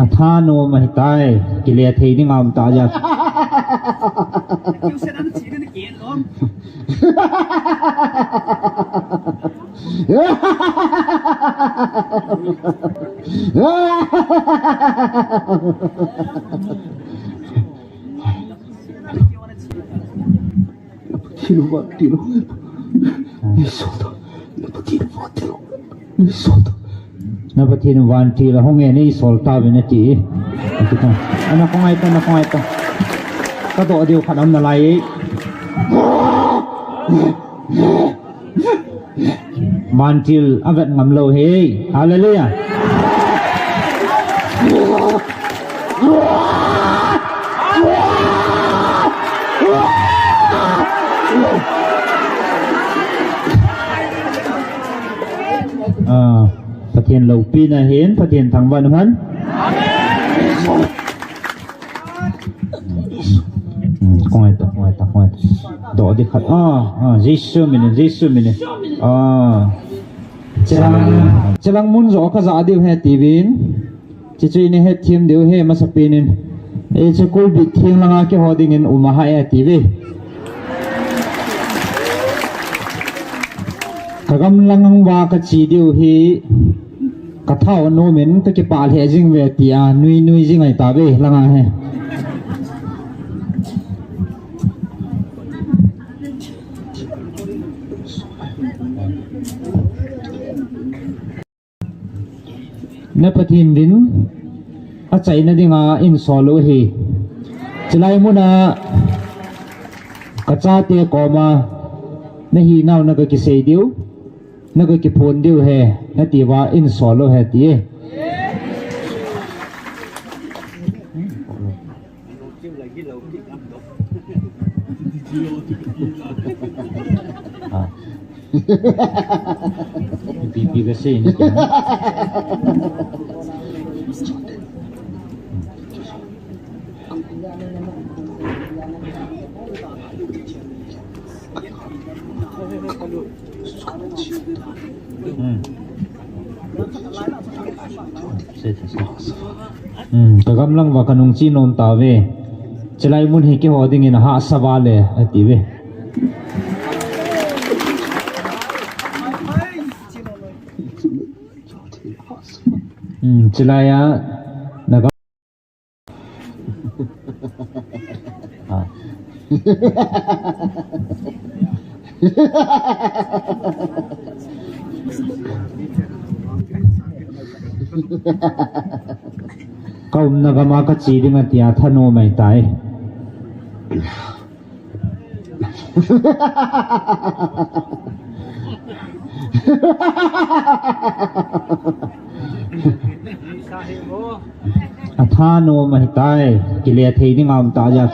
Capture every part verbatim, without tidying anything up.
Atha nom ahitai, kile thei ding aum ta ja. Na Pathen vantil a hung e, nei sol tauvin ati. Ana khongai ta, ana khongai ta. Ka doh diu khat um nalai. Vantil a vet ngam lou hi. Hallelujah. Ah, Pathen loupina hin, Pathen thangvah in umhen. Hmm, khongai ta, khongai ta, khongai ta. Doh di khat. Ah, ah, Jesu min in, Jesu min in. Ah. Chilang, chilang mun jo ka ja diu ahi tiuvin. Chuche chu nei hetthem diu ahi masapen in. Hiche kulbit theng langa keiho dingin um ahi ati uve. Ka gamlang uva ka che diu hi ka thao nom in ka kipah lheh jing uve tia nui nui jing ahi tauve langa hi. Na Pathen vin achaina dinga hin sol u ahi. Chulai muna ka chate koma na hinau na ka kisei diu, na ka kiphon diu ahi, nati uva hin sol u ahi ti. Ah. Ipi ipi kasei ni. Hmm. Sei, sei, sei. Hmm, ka gamlang uva ka nung che nom tauve. Chulai mun hi keiho dingin ahahsa val e, ati uve. Hmm, chulai a, na gam- Ah. Ka umna gama ka che ding ati a thanom ahitai. Athanom ahitai, kile thei ding aum ta ja.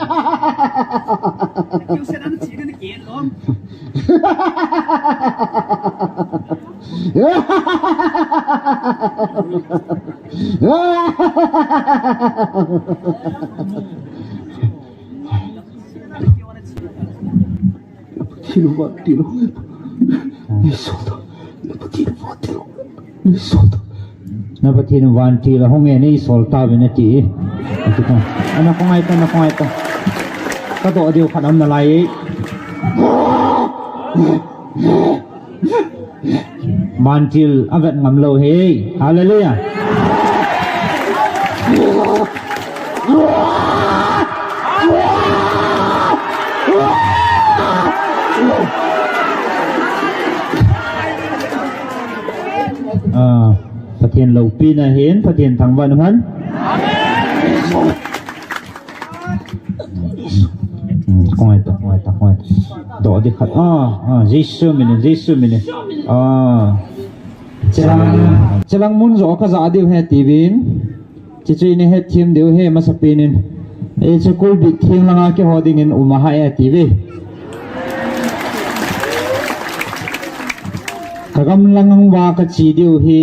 Na Pathen vantil a hung e, nei sol tauvin ati. Ana khongai ta, ana khongai ta. Ka doh diu khat um nalai. Vantil a vet ngam lou hi. Hallelujah. Ah, Pathen loupina hin, Pathen thangvah in umhen. Hmm, khongai ta, khongai ta, khongai ta. Doh di khat. Ah, ah, Jesu min in, Jesu min in. Ah. Chulai, chulai mun jo ka ja diu ahi tiuvin. Chuche chu nei hetthem diu ahi masapen in. Hiche kulbit theng langa keiho dingin um ahi ati uve. Ka gamlang uva ka che diu hi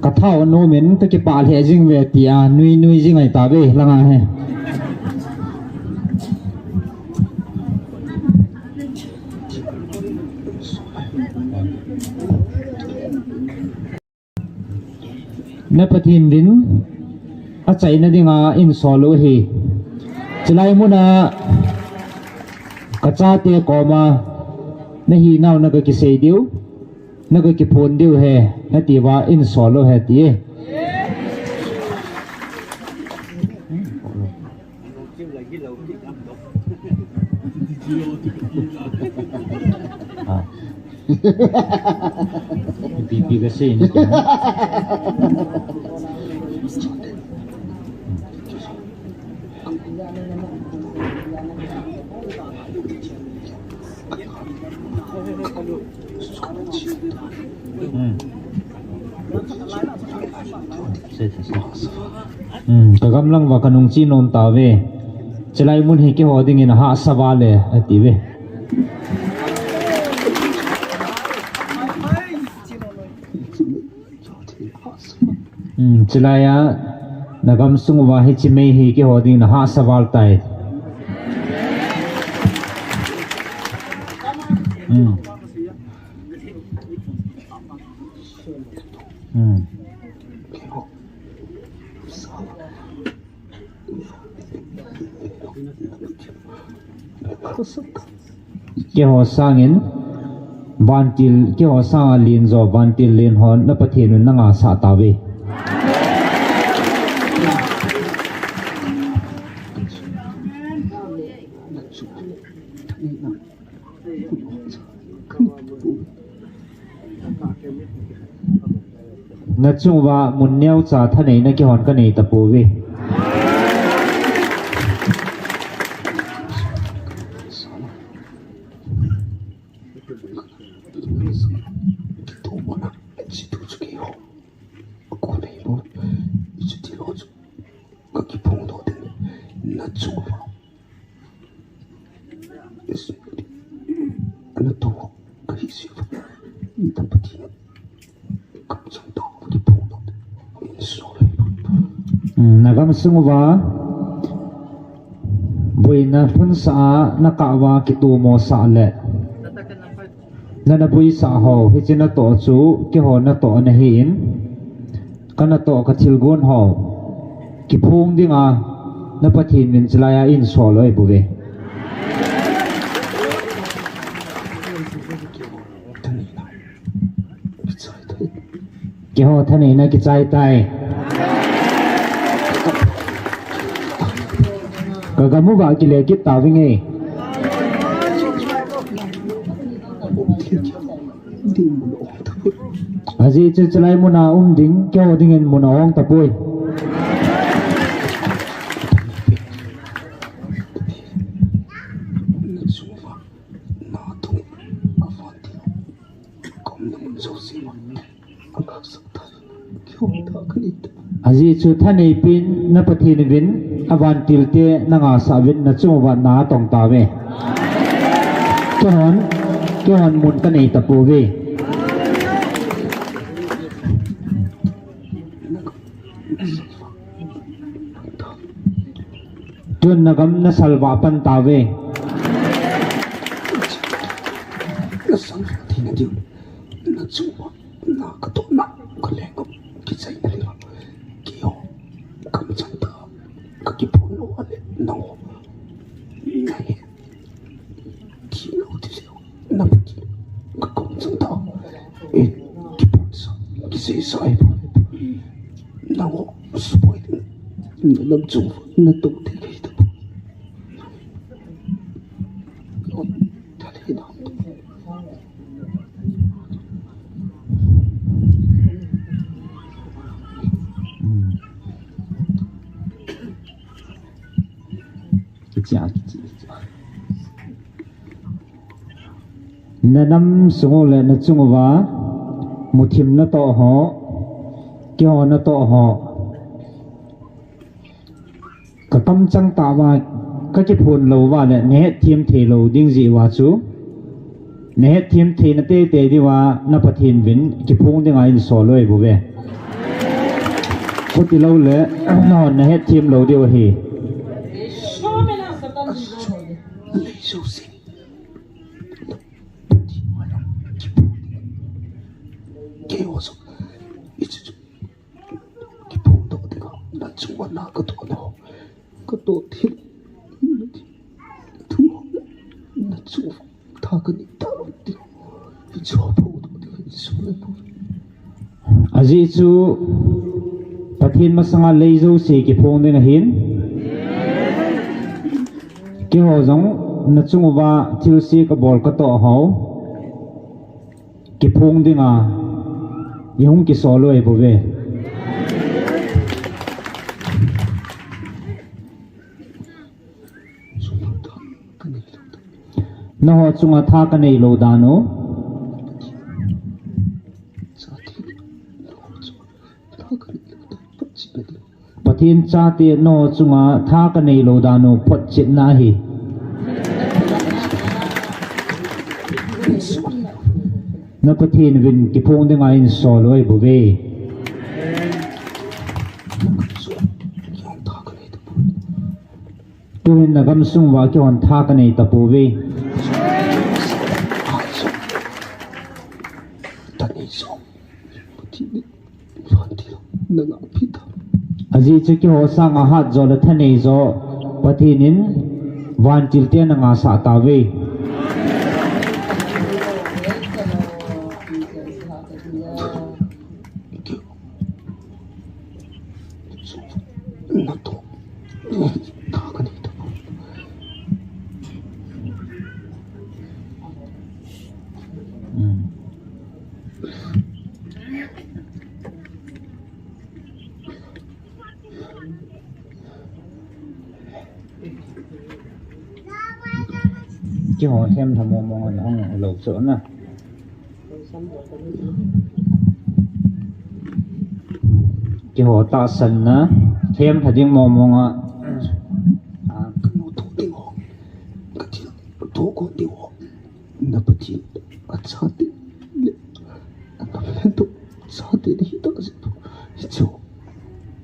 ka thao nom in ka kipah lheh jing uve tia nui nui jing ahi tauve langa hi. Na Pathen vin achaina dinga insol u ahi. Chulai muna kachate koma nahinau nagakisei diu, nagakiphon diu ahi, natiuva insol u ahi ti e. Ipi ipi kasei ni. Kagamlang uva kanung chi nom tauve. Chulai mun hi keiho dingin ahahsa val e, atiuve. Chulai a, nagamsung uva hiche mei hi keiho dingin ahahsa val tai. Keiho sangin vantil, keiho sanga lenjo vantil len hon na Pathen un nangahsah tauve. Nachung uva mun neocha thaneina keihon kanei tapouve. Nagamsung uva boina lhunsah a nakah uva kitomo sah le nana boisah ho, hiche natoh chu keiho natoh ana hin, kanatoh kathilgon ho kiphong dinga na Pathen min chulai a insol u ahibouve. Keiho thaneina kichai tai. Kagam uva kile kit tauvinge. Ajeh chu chulai muna um ding keiho dingin mun ahong tapoi. Ajeh chu thaneipin na Pathen uvin avantilte nangahsah uvin nachung uva na atong tauve. Keihon, keihon mun kanei tapouve. Tun nagam nasalvah pan tauve. Nanam sung u le nachung uva muthim natoh ho, keiho natoh ho. Kakamchang tah uva, kakiphon lou uva le nahetthem thei lou ding jeh uva chu, nahetthem theina teitei diuva na Pathen uvin kiphong dinga insol u ahibouve. Chuti lou le, nahon nahetthem lou diu ahi. Chu tha kanei talou ding. Hichu pho ding, hichu le pho. Ajeh chu Pathen masanga lei jouse kiphong ding ahin. Keiho jong nachung uva thilse kabol katoh ho kiphong dinga ihung kisol u ahi bouve. Nangho chunga tha kanei lou dan u. Pathen chate nangho chunga tha kanei lou dan u photchetna ahi. Na Pathen uvin kiphong dinga eihin sol u ahi bouve. Tuhin nagamsung uva keihon tha kanei tapouve. Ajeh chu keiho sanga hatjo le thanei jo Pathen in vantil te ana ngasah tauve. Keiho themlha mong mong a hung lou chu na. Keiho tahsanna themlha ding mong mong a. Kanu to ding ho. Kathil to ko ding ho. Na Pathen achate le anam lento chate nahi tah jeh u. Hichu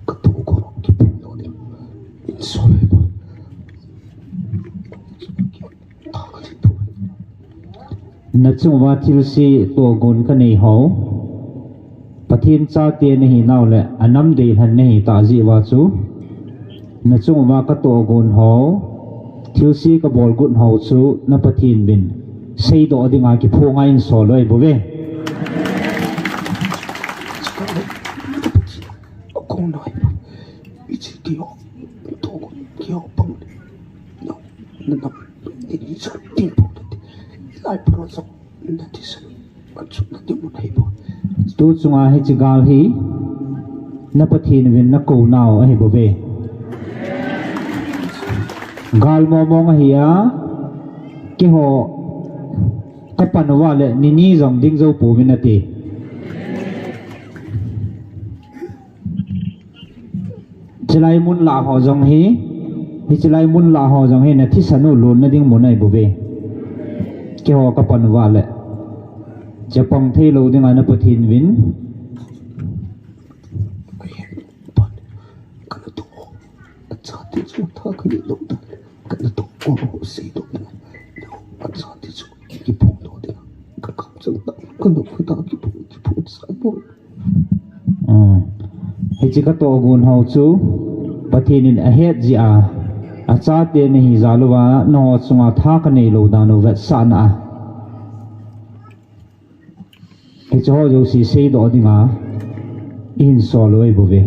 katoh ko kiphong lou ding. Insol le bo. Nachung uva thilse tohgon kanei ho Pathen chate nahi nau le anam deilhen nahi tah jeh uva chu nachung uva katohgon ho thilse kabol got ho chu na Pathen uvin seidoh dinga kiphonga eihin sol u ahi bouve. Tu chunga hiche gal hi na Pathen uvin nakou nau ahi bouve. Gal mong mong ahi a, keiho kapan uva le nini jong ding jou pouvin nate. Chulai mun lah ho jong hi, hiche lai mun lah ho jong hi nathisan u lonna ding mun ahi bouve. Keiho kapan uva le chapang thei lou dinga na Pathen uvin. Kana to, achate chu tha kanei lou ta. Kana to ko ho seidoh na. Achate chu kiphong doh ding. Kakap chang ta, kana khuta kiphong, kiphong sa bo. Hiche katohgon ho chu Pathen in ahet jeh a, achate nahi jal uva nangho chunga tha kanei lou dan u vetsahna a. Hiche ho jouse seidoh dinga eihin sol u ahi bouve.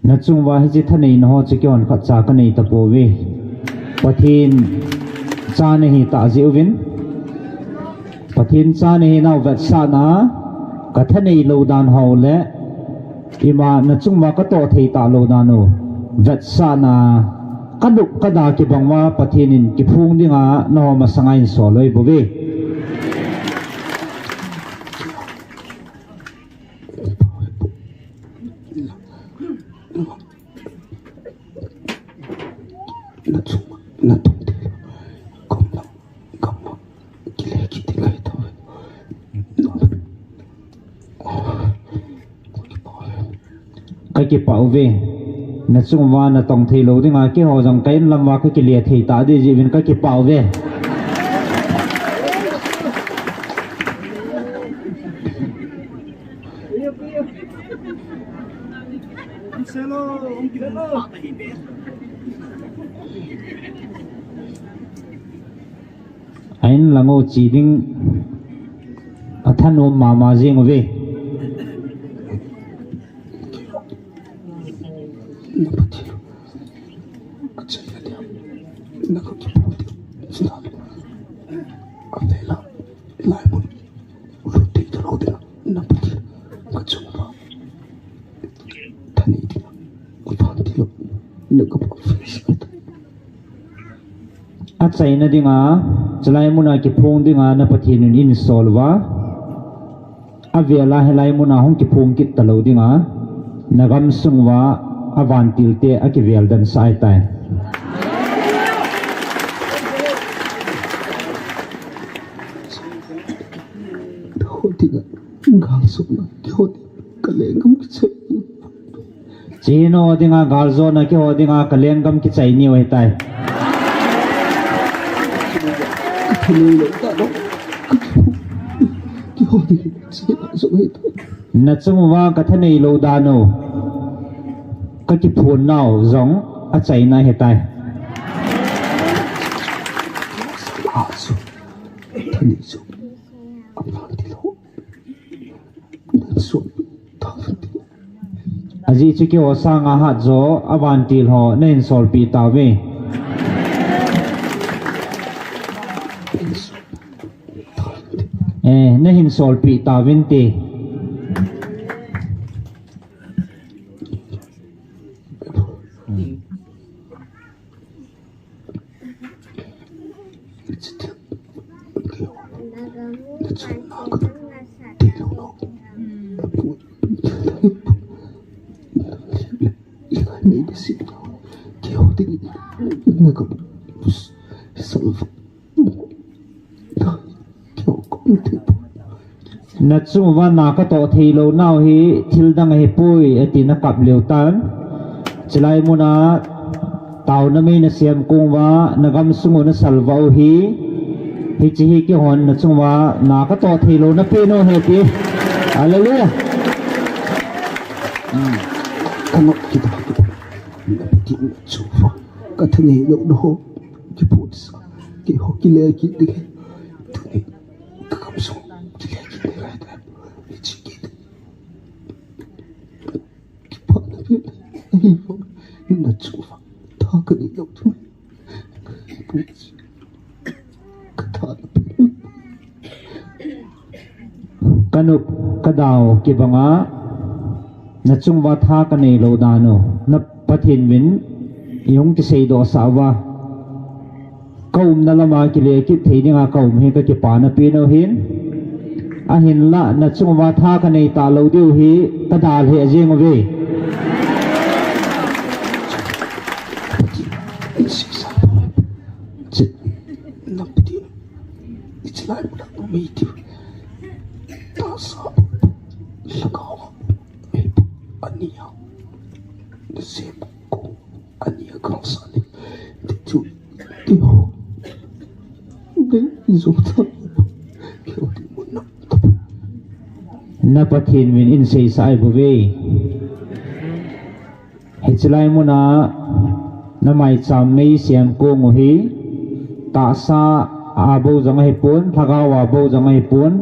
Nachung uva hiche thaneina ho chu keihon khatcha kanei tapouve. Pathen cha nahi tah jeh uvin, Pathen cha nahi nau vetsahna, kathanei lou dan ho le ima nachung uva katoh thei talou dan u vetsahna, kalup kada kibang uva Pathen in kiphong dinga nangho masanga eihin sol u ahi bouve. Kipah uve. Nachung uva natong thei lou dinga keiho jong ka in lam uva kakile thei ta ding jeh uvin kakipah uve. A in lang u che ding athanom mama jing uve. Achaina dinga, chulai muna kiphong dinga na Pathen in einsol uva. Avela hilai muna hung kiphong kit talou dinga, na gamsung uva avantil te akivel dan sah ahitai. Keiho dinga galjona, keiho dinga kalenggam kichai. Chihnu dinga galjona, keiho dinga kalenggam kichai niu ahitai. Keiho dinga nachung uva kathanei lou dan u, kakiphon nau jong achaina ahitai. Ajeh chu keiho sanga hatjo avantil ho nahin solpeh tauve. Eh, nahin solpeh tauvinte. Nachung uva na katoh thei lou nau hi thil dang ahipoi, ati nakap leu tan. Chulai muna taona mei nasem kong uva, nagamsung u nasalvah u hi, hiche hi keihon nachung uva na katoh thei lou napen u ahi ti. Hallelujah. Hmm. Kano kita kita. Napatin nachung uva kathanei lou nau. Kiputsa. Keiho kile kit ding. Tuni. Kagamsung kile kit ding ahitai. Hiche kit. Kipana pi. Ahi vang. Nachung uva tha kanei lou thei. Kiputsa. Katha na pi. Kanu, kadau kibanga nachung uva tha kanei lou dan u, na Pathen min ihung kiseidoh sah uva. Kaumna lama kile kit thei dinga kaum hi kakipana pen u ahin. Ahinla nachung uva tha kanei talou diu hi kadalheh jeng uve. Chit, na Pathen. Hiche lai muna mei tiu. Tahsa, lhagao, mei pu, ania. Nasem kong, ania galsat ni. Ti chu, ti ho. Nei, i jong ta. Keiho ti mun na ta. Na Pathen min in seisah ahi bouve. Hiche lai muna na maicham mei sem kong u hi, tahsa a bou jong ahipon, lhagao a bou jong ahipon,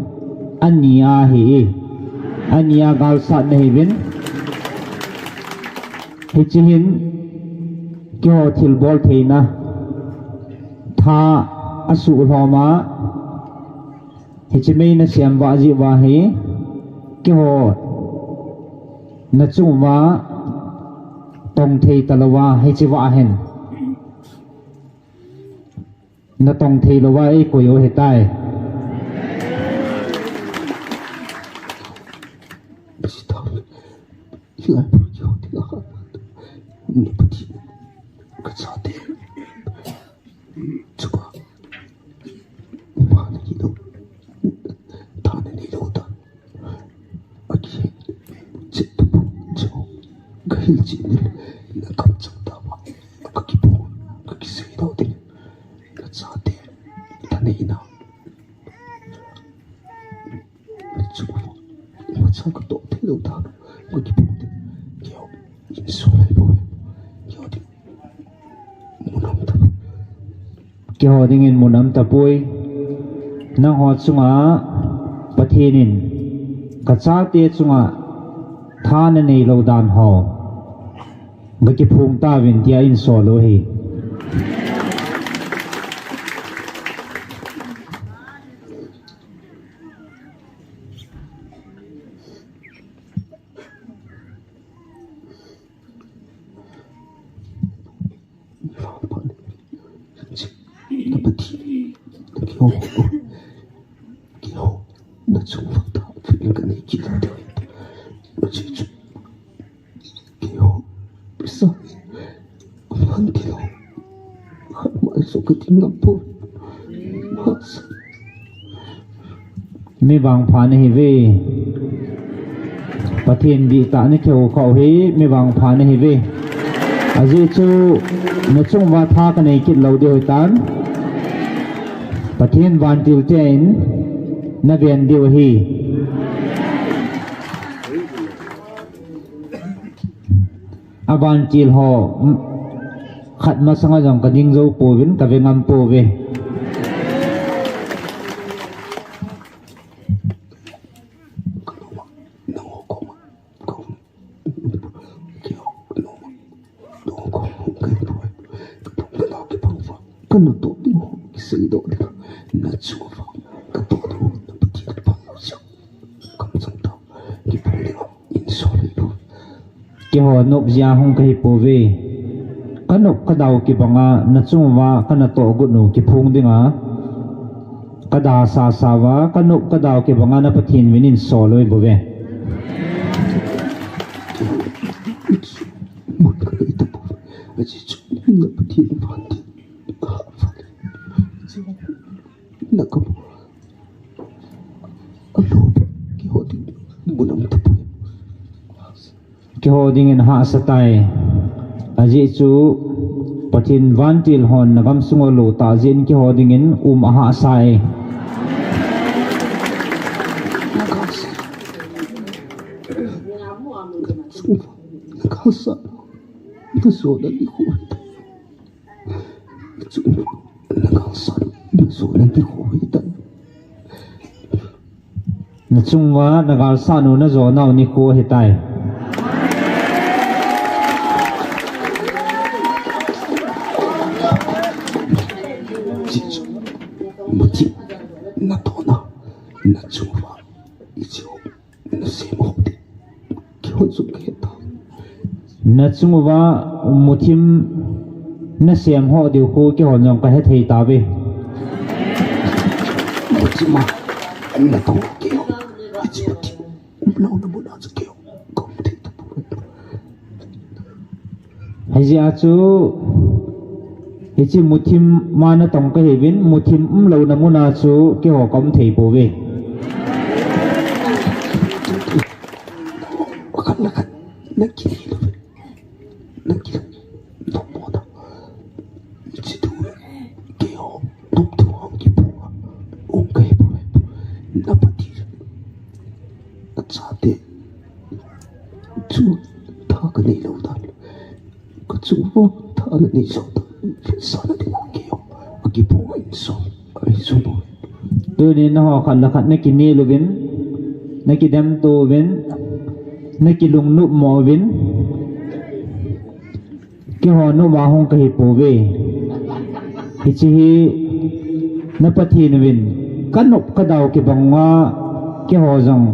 ania ahi. Ania galsat nahiuvin. Hiche hin keiho thilbol theina tha asuhlhom a, hiche mei nasem vah jeh uva hi, keiho nachung uva tong thei talouva, hiche vah hin natong thei louva eikoi u ahitai. Chupa. Upa na hilou. Tha na neilou ta. Aki. Chit tu pu. Chu. Kahi. Chini, na kamchang tauva. Ka kiphong, ka kisei lou ding. Ka chate, thaneina. Chu, macha ka toh thei lou ta. Ka kiphong ding. Keiho, insol lai bou. Keiho ding. Munam ta. Keiho dingin munam tapoi. Nangho chunga Pathen in ka chate chunga tha nanei lou dan ho ka kiphong tauvin tia insol u ahi. Na Pathen, na keiho, keiho, na chunga tha, Pathen ka nei kit lou ding. Pathen chu, keiho, pisa, man ti lou. Khat mai so ka ti ngam poi. Mas. Mi vangpha nahi ve. Pathen dihtah na kihou khah u hi mi vangpha nahi ve. Ajeh chu na chunga tha ka nei kit lou ding ahitan. Pathen vantil te in na ven diu ahi. A vantil ho, mm, khat masanga jong ka ding jou pouvin, ka ve ngam pouve. Ka natoh ding ho, kisei doh ding ho, na chunga ka toh ding ho, na Pathen ka pha lou jeh. Kamchang tauva, kiphong ding ho, insol lai bou. Keiho nop jeh a hung ka hi pouve. Ka nop ka dau kibanga, na chunga ka natoh got u kiphong dinga. Ka da sasa uva, ka nop ka dau kibanga na Pathen min insol lou bouve. Mun ka ngai tapouve. Ajeh chu na Pathen vantil. Na ka Alo, keiho ding, munam tapoi. Keiho dingin hahsa tai. Ajeh chu Pathen vantil hon na gamsung u alo tah jeh in keiho dingin um ahahsa e. Na hahsa. Na hahsa. Na so na ni khu. Na galsat u na jona nikho hitai. Na chunga na galsat u na jona nikho hitai. Muthim na tohna, na chunga i chi Na sem ho di. Kihon sum ka het ta. Na chunga muthim na sem ho diu khu kihon jong ka hethei tauve. Muthim a, na tong kihon. Hichi muthim. Umlou na muna chu kihon. Kom thei ta pu. Hijeh a chu, hichi muthim ma na tong ka hiuvin, muthim umlou na muna chu kihon ka um thei pouve. Khat na khat, na kihon, na kihon, na muna. Hichi tu, kihon, tup tu hong kipu, ong ka hi pouve. Na pati, na chate. Chu tha ka nei lou dan. Ka chu vo tha na nei lou dan. Sa na ding ki yo. A ki pu ngai so. Ai so bo. Tuni na ho khat le khat na kinel uvin. Na kidemto uvin. Na kilungnop mo uvin. Kihon nop a hung ka hi pouve. Hichi hi na Pathen uvin ka nop ka dau kibanga kihon jong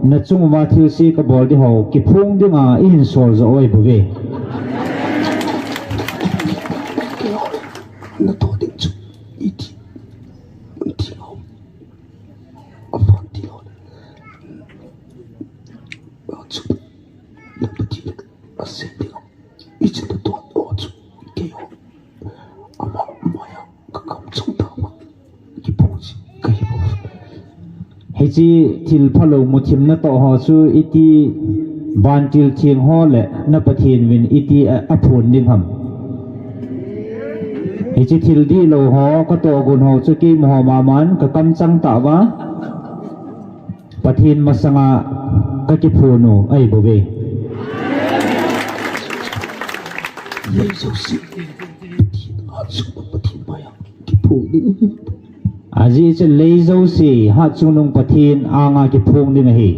na chunga thilse ka bol di ho kiphong dinga i hin sol jo oi bouve. Na to ding chu i ti, i ti ho. A phone ti lo. A chu na Pathen a se ding ho. Hichi na to o chu keiho. Ama maya ka kam chang ta ma. Ki pu chi ka hi pu. Hichi thil phalou muthim na to ho chu iti Vantil theng ho le na Pathen uvin iti a, aphon ding ham. Hiche thil dihlou ho, katohgon ho chu keima ho maman kakamchang tauva, Pathen masanga kakiphon u ahibouve. Ajeh chu lei jouse hatchungnung Pathen anga kiphong ding ahi.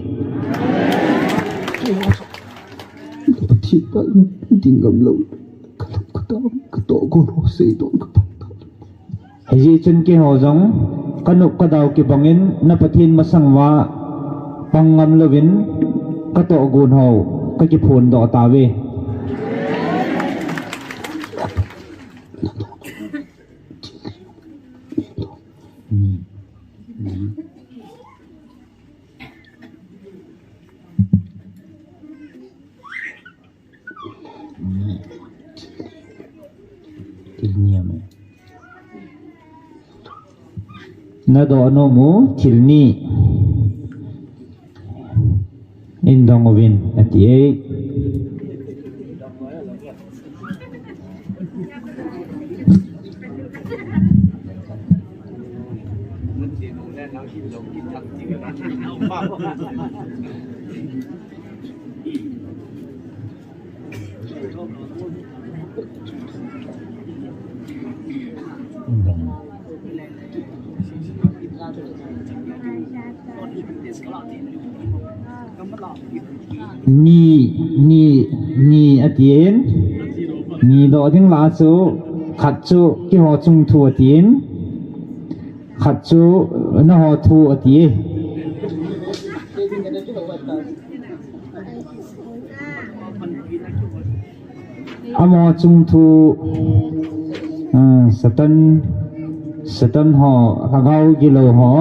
Pathen pa in ding ngam lou. Ka lou ka tao, ka tohgon ho seidoh ka pang tao. Hijeh chun keiho jong kanop kadau kibangin na Pathen masang uva pang ngam louvin katohgon ho kakiphondoh tauve. Nadoh nom u thil ni in dong uvin ati e. Ni, ni, ni atin. Ni doh ding lah chu, khat chu keiho chung thu atin. Khat chu nangho thu ati. Amaho chung thu, ah, Satan, Satan ho, lhagao gilou ho.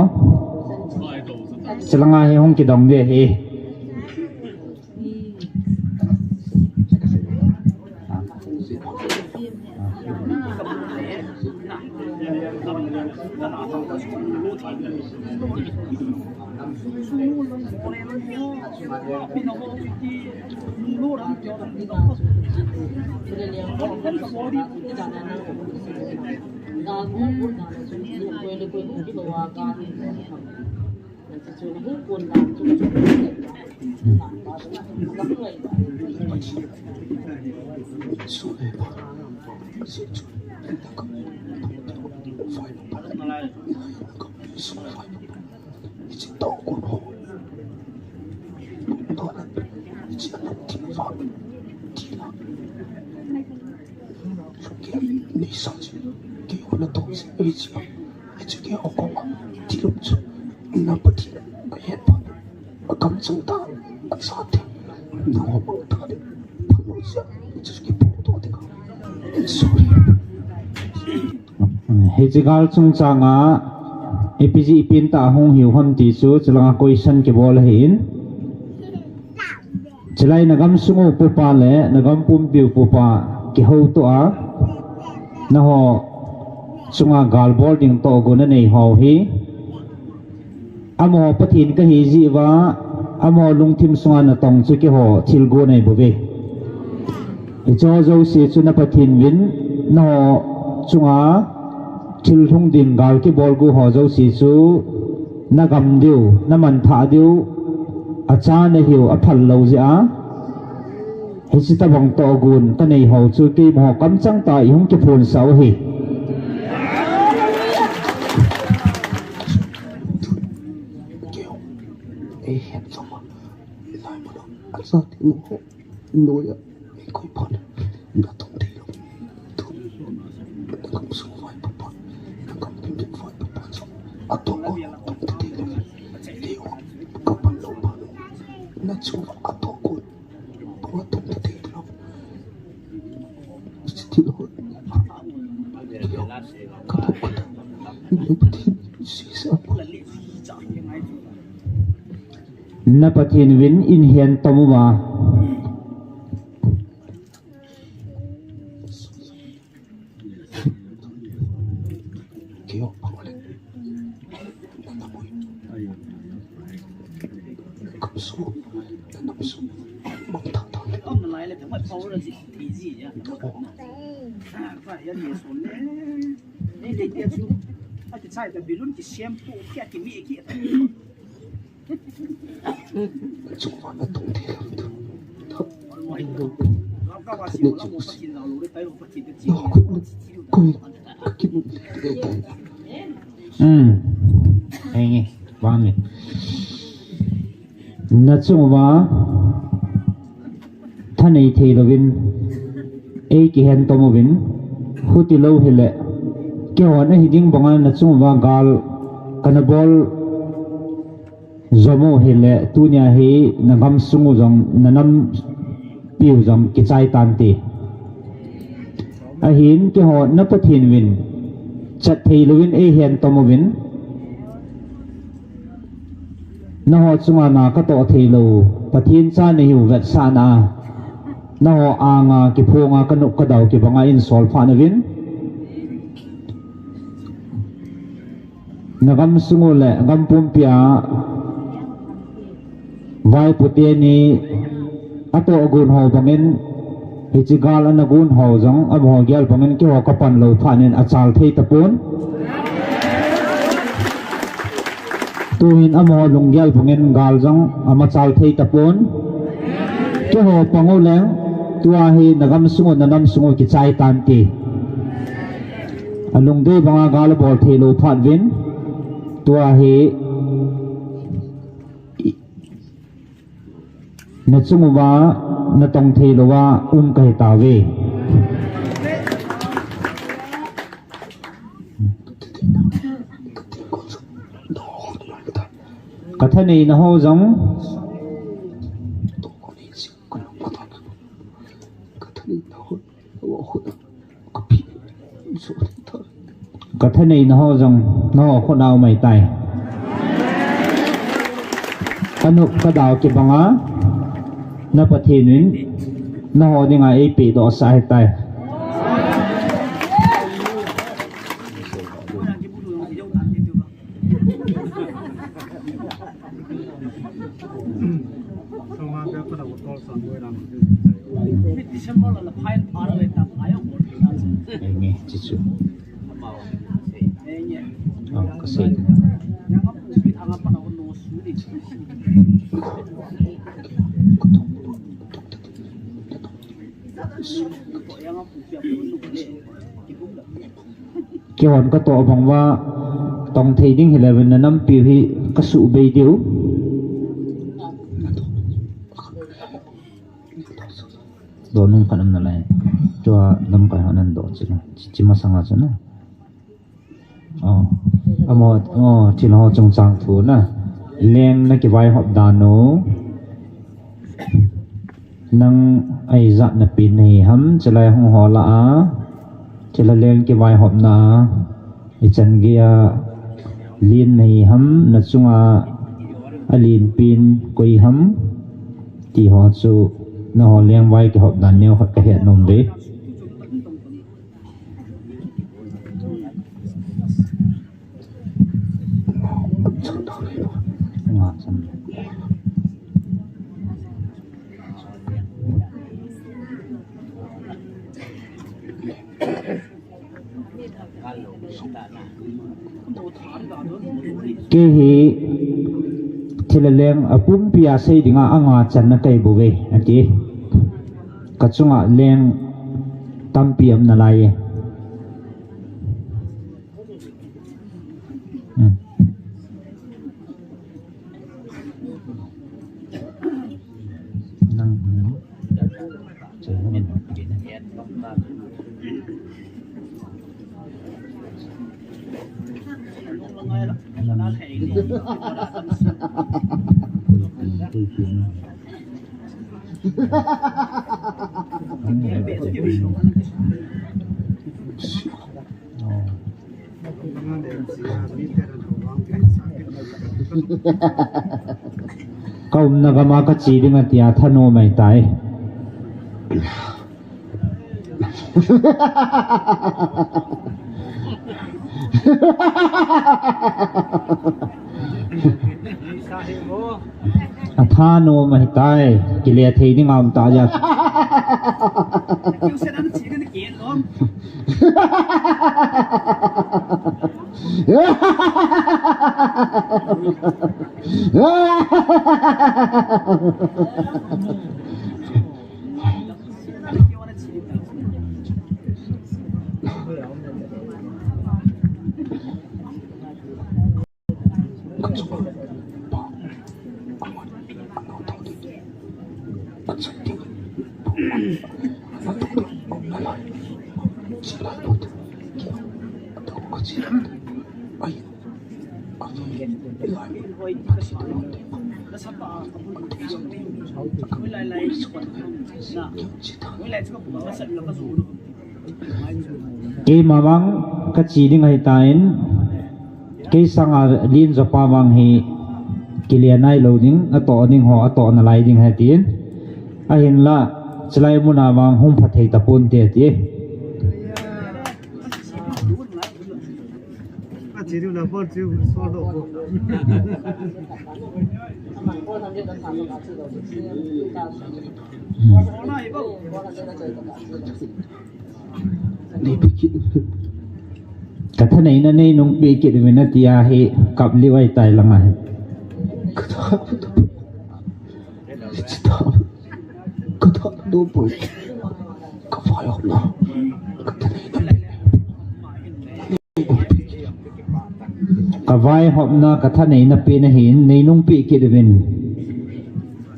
Chulanga hi hung kidong ding ahi. Hiche keiho koma thilum chu na Pathen ahet pha, akamchang tah, achate, nangho mang tah le, phalou jeh a hiche chu kiphongdoh ding a. Sorry. Hiche gal chungchang a ipi jeh pen tah a hung hiu ham ti chu chulanga question kibol ahin. Chulai na gamsung u pupa le na gam pumpi u pupa kihoutoh a, nangho chunga gal bol ding tohgon nanei ho hi, amaho Pathen kahi jeh uva, amaho lungthim sunga natong chu keiho thilgon ahi bouve. Hicheho jouse chu na Pathen uvin, nangho chunga thil lhung ding gal kibol gu ho jouse chu, na gam diu, na manthah diu, acha nahiu, aphal lou jeh a. Hiche tobang tohgon kanei ho chu keima ho kamchang tah a ihung kiphonsah u ahi. Na Pathen uvin in hen tom uva. Um. Henge. Vang e. Nachung uva thanei thei louvin, ei kihen tom uvin, huti lou hile, kihon ahi ding banga nachung uva gal kana bol jom u hile, tunia hi nagam sung u jong, nanampiu jong kichai tante. Ahin kihon na Pathen uvin, chat thei louvin ei hen tom uvin, Naho chunga na katoh thei lou, Pathen cha nahiu vetsahna a, naho anga kiphonga kanop kadau kibanga insol phat nauvin. Nagam sung u le gam pumpi a vaipo teni atoh gon ho bangin, hiche gal ana gon ho jong, amaho gel bangin keiho kapan lou phat in achal thei tapon. Tuhin amaho lunggel bangin gal jong amachal thei tapon. Keiho pang u leng, tua hi nagam sung u, nanam sung u kichai tante. Alungdei banga gal abol thei lou phat uvin, tua hi Nachung uva, natong thei louva um kahi tauve. Kathanei naho jong. Kathanei naho jong, naho khut a um ahitai. Kanop kadau kibanga, na Pathen in, naho dinga eipeh doh sah ahitai. Kihon katoh bang uva, tong thei ding hileh vin na nampiu hi kasuhbei diu. Doh nung khat um nalai. Tua lamkai ho nan doh chu na. Chi, chi masanga chu na. Oh. Amaho, oh, thil ho chungchang thu na. Leng na kivaihop dan u. Nang a ijat na pen nahi ham, chulai hung ho lah a. Chule leng kivaihopna a. Ichan gei a len nahi ham, na chunga alen pen koi ham. Ti ho chu, naho leng vai kihop dan neo khat kahet nom ve. Kei hi thil le leng apumpi a sei dinga anga channa kahi bouve, ati. Kachunga leng tampi aum nalai e. Hmm. Nang, hmm. Ka umna gam a kache ding atia thanom ahitai. Athanom ahitai, kile thei ding aum tah jeh. Keima vang kache ding ahitan, kei sanga len jopa vang hi kile nailou ding, atoh ding ho atoh nalai ding ahi tin. Ahinla, chulai muna vang hung pha thei tapon te ti. Nei pi kit. Ka thaneina nei nungpi kit uvin ati ahi, kap liu ahitai langa hi. Ka tha, ka tha, ka tha, no boy. Ka vaihopna, ka thaneina. Ka vaihopna, ka thaneina pen ahin, nei nungpi kit uvin.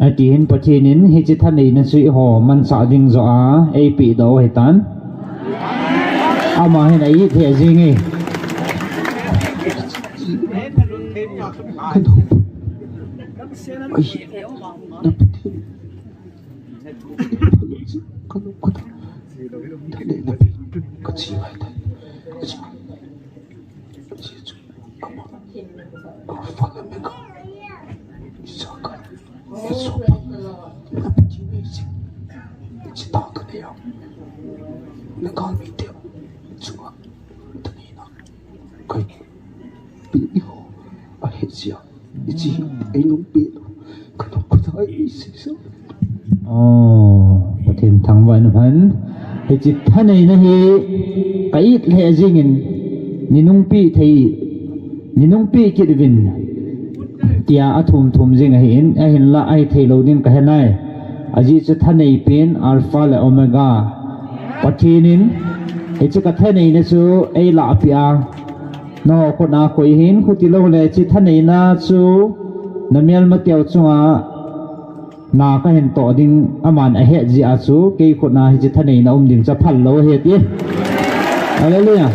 Ati hin Pathen in hiche thaneina chu eiho manchah ding joh a eipeh doh u ahitan. Ama hin a-it lheh jenge. Alpha le Omega. Isaka. Isopa. Na pati me si. Chita ka ne ya. Na ka mi te. Chua. Tani na. Kai. Pi iho. A he sia. Ichi. Ai nung pe lo. Ka nung ka ta ai si sa. Oh, Pathen thangvah in um hen. Hiche thaneina hi ka it lheh jingin, nei nungpi thei, nei nungpi kit uvin, tia athum thum jing ahin, ahinla ahi thei lou ding ka he nai. Ajeh chu thanei pen Alpha le Omega. Pathen in, hiche ka thaneina chu eilah peh a. Nangho khut a koi hin, khuti lou le hiche thaneina chu na melmateu chunga Na kahin toh ding aman ahet jeh a chu, kei khut a hiche thaneina um ding chu aphal lou ahi ti. Hallelujah.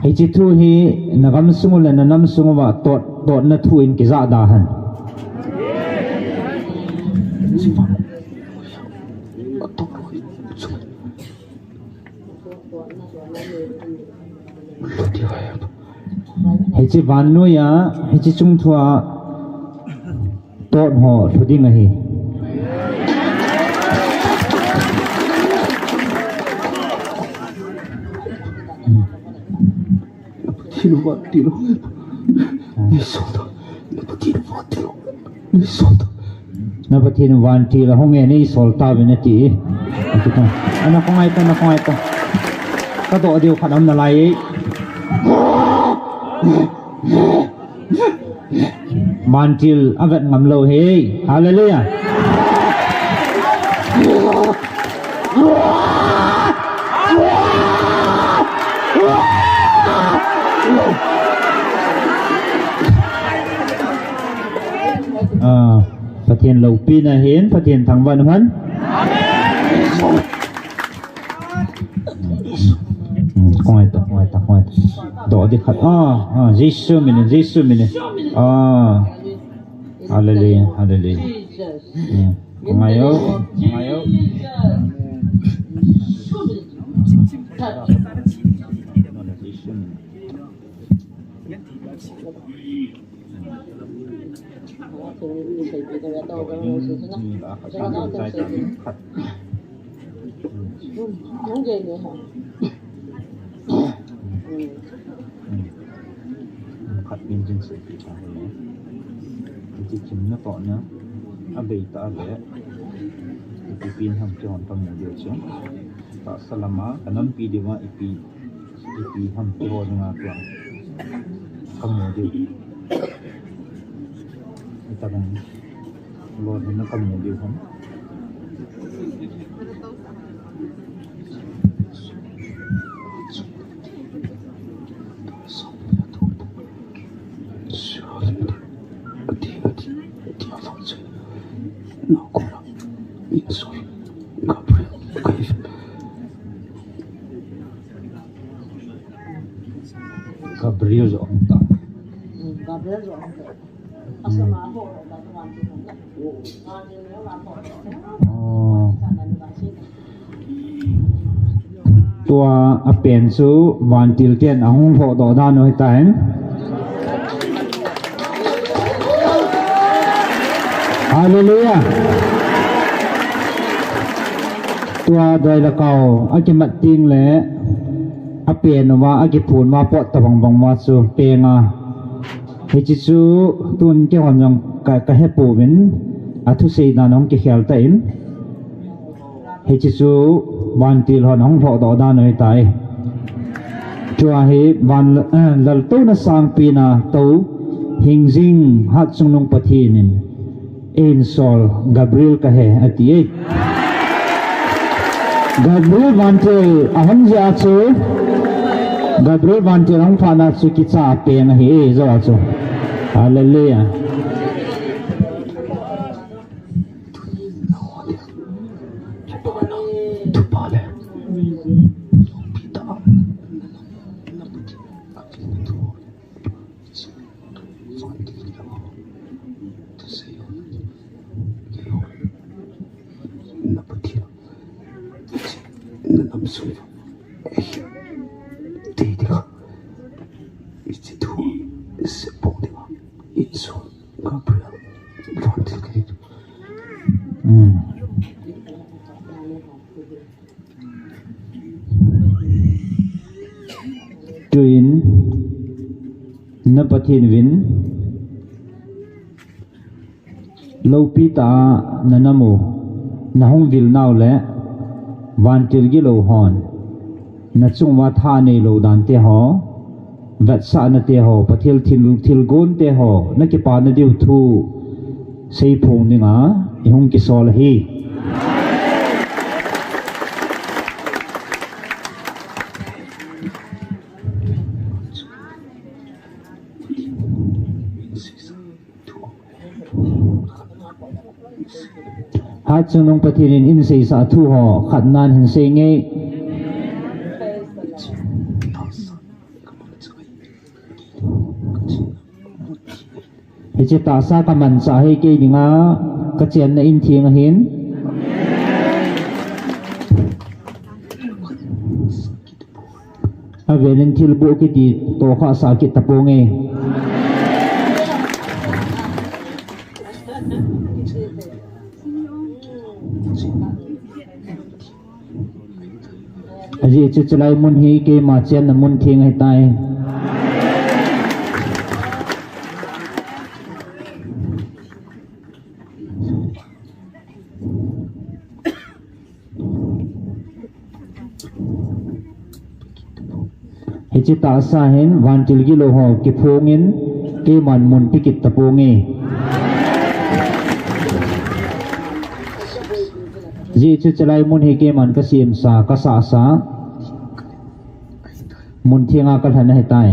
Hiche thu hi na gamsung u le na namsung uva tot, totna thu in kijah da hen. Hiche vannoi a, hiche chungthua, Tot ho lhu ding ahi. Na Pathen vantil ahung e, nei sol tauvin ati. Ana khongai ta, ana khongai ta. Ka doh diu khat aum nalai e. Vantil avet ngam lou hi. Hallelujah. Ah, Pathen loupina hin, Pathen thangvah in um hen. Hmm, khongai ta, khongai ta, khongai ta. Doh ding khat. Ah, ah, Jesu min in, Jesu min in. Ah. Hallelujah, hallelujah. Hmm, khongai o, khongai o. Ni la khat ni chai ta ni khat. Khat pin jing se pi ta ni. Ti kim na to na. A bei ta le. Ti pin ham ki hon ta mo diu chu. Tahsa lama ka nampi diu ma ipi. Ipi ham ti ho nga tua. Ka mu diu. Ita kan lo ni na ka mu diu ham. Gabriel jo ang ta. Gabriel jo ang ta. Tua a pen chu vantil ten ahung lhoh doh dan u hitan. Hallelujah. Tua doi le kau akimat ting le apen uva akiphun uva pot tabang bang uva chu peng a. Hiche chu tun keihon jong ka, ka hepouvin, athusei dan hung kikhel tan. Hiche chu vantil hon hung lhoh doh dan u hitai. Tua hi van, eh, laltouna sangpi na tou hingjing hatchungnung Pathen in Einsol Gabriel kahi, ati e. Gabriel vantil ahung jia chu, Gabriel vantil ahung phat na chu kicha peng ahi e, jo a chu. Hallelujah. Hmm. Tuin na Pathen uvin loupi tah a na nam u, na hung vil nau le vantil gilou hon na chung uva tha neilou dan te ho, vetsahna te ho, Pathen thil, thilgon te ho, na kipa na diu thu seiphong dinga i hung kisol ahi. Hatchungnung Pathen in eiseisah thu ho khat nan hin sei nge. Hiche tahsa ka manchah hi kei dinga ka chenna in theng ahin. Avel in thilboh kiti toh khah sah kit taponge. Ajeh chu chulai mun hi keima chenna mun theng ahitai. Hiche tahsa hin vantil gilou ho kiphongin keiman mun pe kit taponge. Ajeh chu chulai mun hi keiman ka semsa, ka sahsa, mun thenga ka lhen ahitai.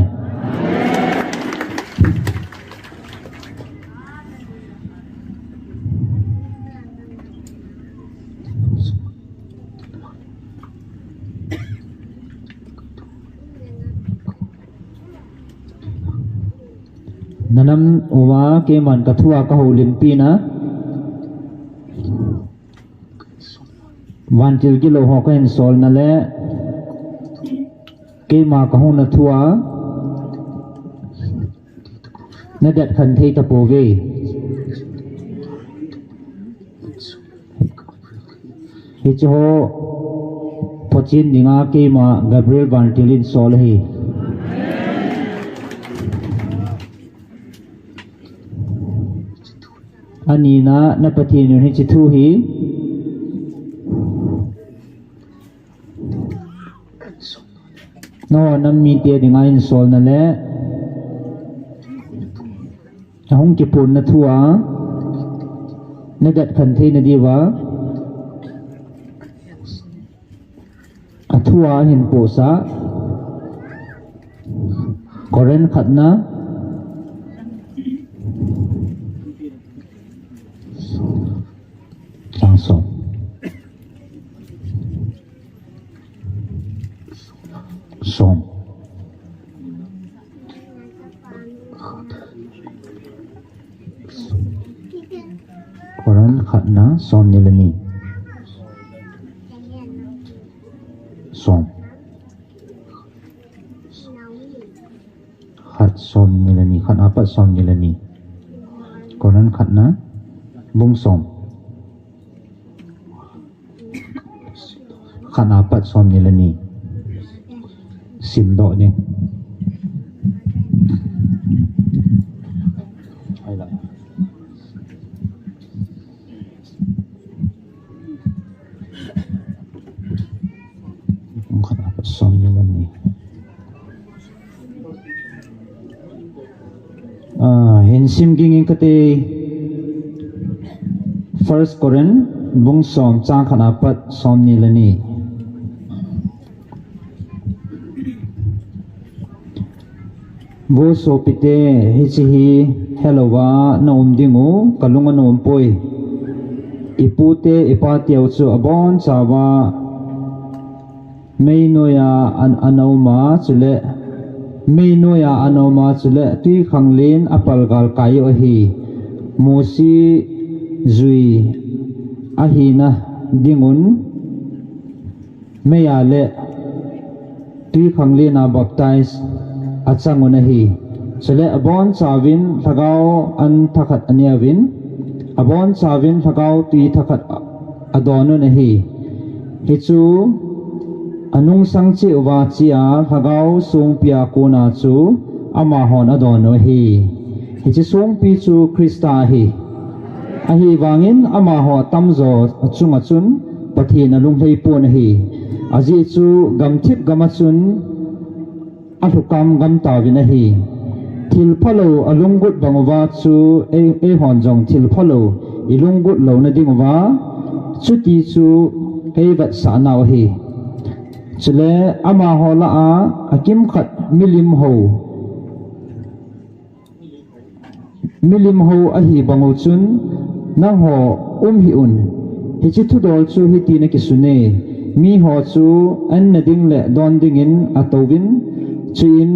Na nam uva keiman ka thu a ka houlimpi na. Vantil gilou ho ka hin solna le keima ka hung na thu a na det khen thei tapouve. Hiche ho phochen dinga keima Gabriel Vantil in sol ahi. Anina na Pathen in hiche thu hi nangho nam mite dinga hin solna le ahung kiphonna thua nadat khen theina diuva athua hin pohsah. Korin khatna chang som. Som. Korin khatna som ni le ni. Som. Khat som ni le ni, khat apat som ni le ni. Korin khatna bung som. Khat apat som ni le ni. Simdoh ding. Khat apat som ni le ni. Ah, hin sim ging ing kate. First Corinth bung som chang khat apat som ni le ni. Vo sopite, hiche hi helouva na um diu kalung anom poi. Ipute ipateu chu abonchauva mei noiya an, ana um a, chule mei noiya ana um a, chule twikhanglen a palgal kai u ahi. Mosi jui ahina dingun meiya le twikhanglen a baptize achang un ahi. Chule abonchauvin lhagao an thakhat aneuvin, abonchauvin lhagao twi thakhat adon un ahi. Hichu anungsang cheh uva chea lhagao songpi a kona chu amahon adon u ahi. Hiche songpi chu Christa ahi. Ahivangin amaho atamjo achunga chun Pathen alunglhai pon ahi. Ajeh chu gamthip gam a chun alhukam gam tauvin ahi. Thil phalou alunggot bang uva chu ei, eihon jong thil phalou ilunggot louna diuva chuti chu eivetsah nau ahi. Chule amaho lah a akimkhat milim hou milim hou ahi bang u chun nangho um hih un. Hiche thudol chu hitin akisun e, miho chu anna ding le don dingin atouvin, chuin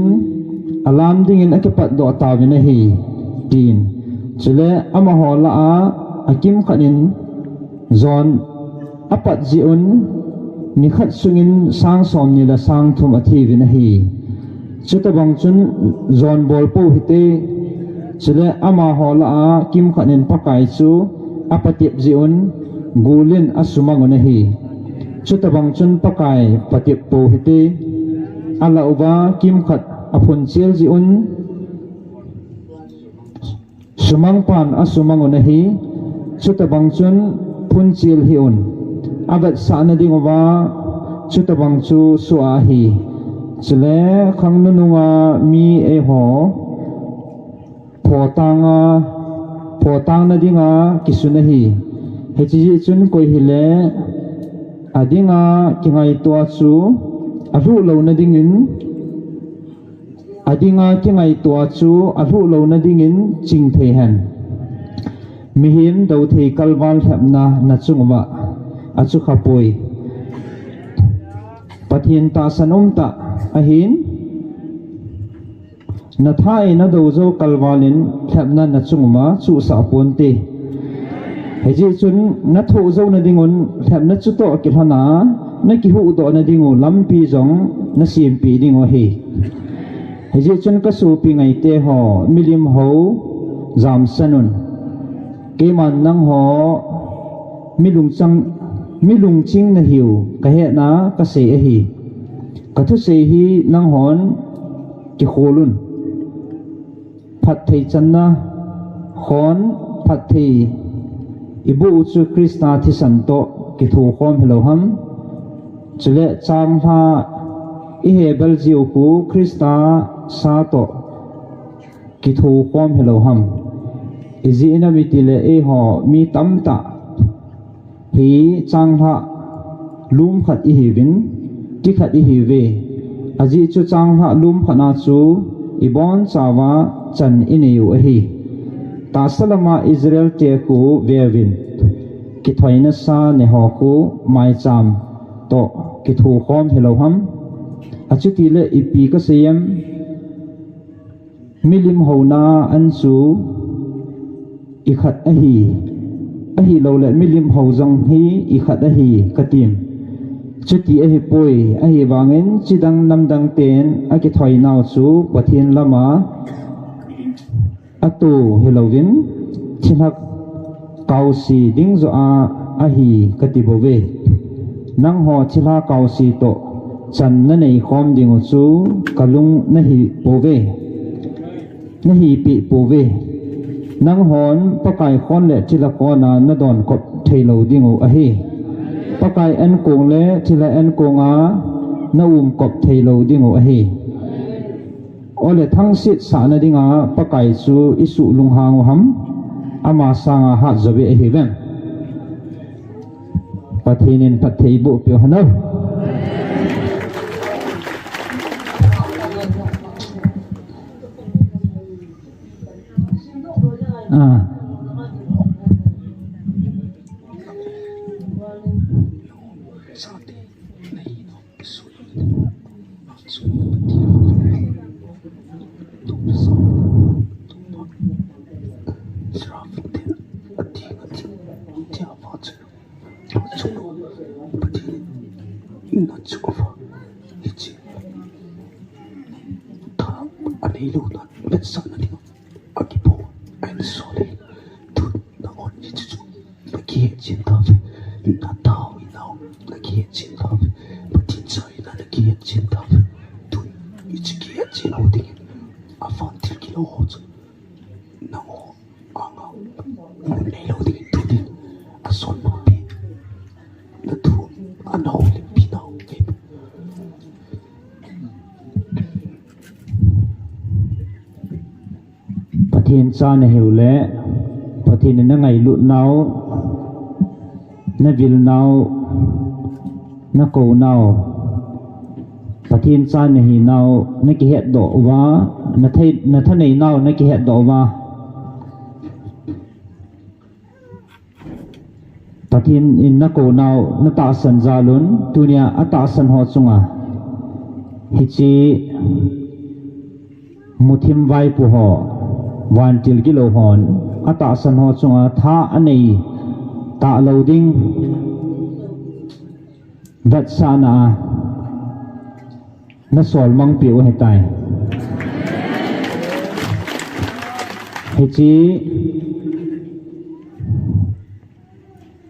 alam dingin akipatdoh tauvin ahi, tin. Chule amaho lah a akimkhat in jon apat jeh un nikhat sungin sang somni le sang thum athiuvin ahi. Chutabang chun jon bol pou hite, chule amaho lah a kimkhat in Pakai chu apatep jeh un gul in asumang un ahi. Chutabang chun Pakai patep pou hite, alah uva kimkhat aphunchel jeh un sumang pan asumang un ahi. Chutabang chun phunchel hih un. Avetsahna diuva chutabang chu soh ahi. Chule khang nununga mi eiho photang a, photang na dinga kisun ahi. Hiche jeh chun koi hile adinga kingaito a chu alhuh louna dingin Adinga kingaito a chu alhuh louna dingin chingthei hen. Mihem dothei kalval lhepna nachung uva achu khapoi. Pathen tahsan umtah ahin, natha in nadou jou kalval in lhepna nachung uva chuhsah ponte. Hijeh chun nathoh jouna dingun lhepna chutoh kilhona nakihuhdohna dingu lampi jong nasempeh dingu ahi. Hijeh chun kasopi ngaite ho, milim ho jamsan un. Keiman nangho milungchang Mi lungching nahiu kahetna kasei ahi. Kathusei hi nanghon kikholun. Phatthei channa khon phatthei iboh u chu Christa thisan toh kithokhom hilou ham? Chule changlhah ihebel jiu khu Christa sa toh kithokhom hilou ham? Ijeh inem itile eiho mi tamtah hi changlhah lum khat ihiuvin, ti khat ihiuve. Ajeh chu changlhah lum khat a chu ibonchauva chan ineiu ahi. Tahsa lama Israel te khu veuvin, kithoina sa neho khu maicham toh kithokhom hilou ham? Achutile ipi kasei em? Milim houna an chu ikhat ahi, ahiloule milim hou jong hi ikhat ahi katim? Chuti ahipoi, ahivangin chidang namdang ten akithoinau chu Pathen lama ato hilouvin, thilha kaose ding joh a ahi kati bouve. Nangho thilha kaose toh chan naneikhom dingu chu kalung nahi pouve, nahipeh pouve. Nanghon Pakai khon le thilha khon a nadonkop theilou dingu ahi. Pakai ankong le thilha ankong a naumkop theilou dingu ahi. Ole thangset sahna dinga Pakai chu isuhlunghang u ham? Ama sanga hatjouve ahiuvem? Pathen in phatthei boh peh u hen. Ah. Akipo, ahin sol e. Tun nangho hiche chu nakihetchen tauve. Natao hina nakihetchen tauve. Pathen cha hina nakihetchen tauve. Tun hiche kihetchen ho dingin avantil kilou ho chu nangho anga mun neilou dingin tun in asol mapi. Natu anao le pi nao. Pathen cha nahiu le, Pathen in nangailut nau, navil nau, nakou nau, Pathen cha nahi nau nakihetdoh uva, nathei, nathanei nau nakihetdoh uva, Pathen in nakou nau natahsan jal un, tunia atahsan ho chunga hiche muthim vaipo ho, vantil gilou hon atahsan ho chunga tha anei talou ding vetsahna a nasol mangpeh u ahitai. Hiche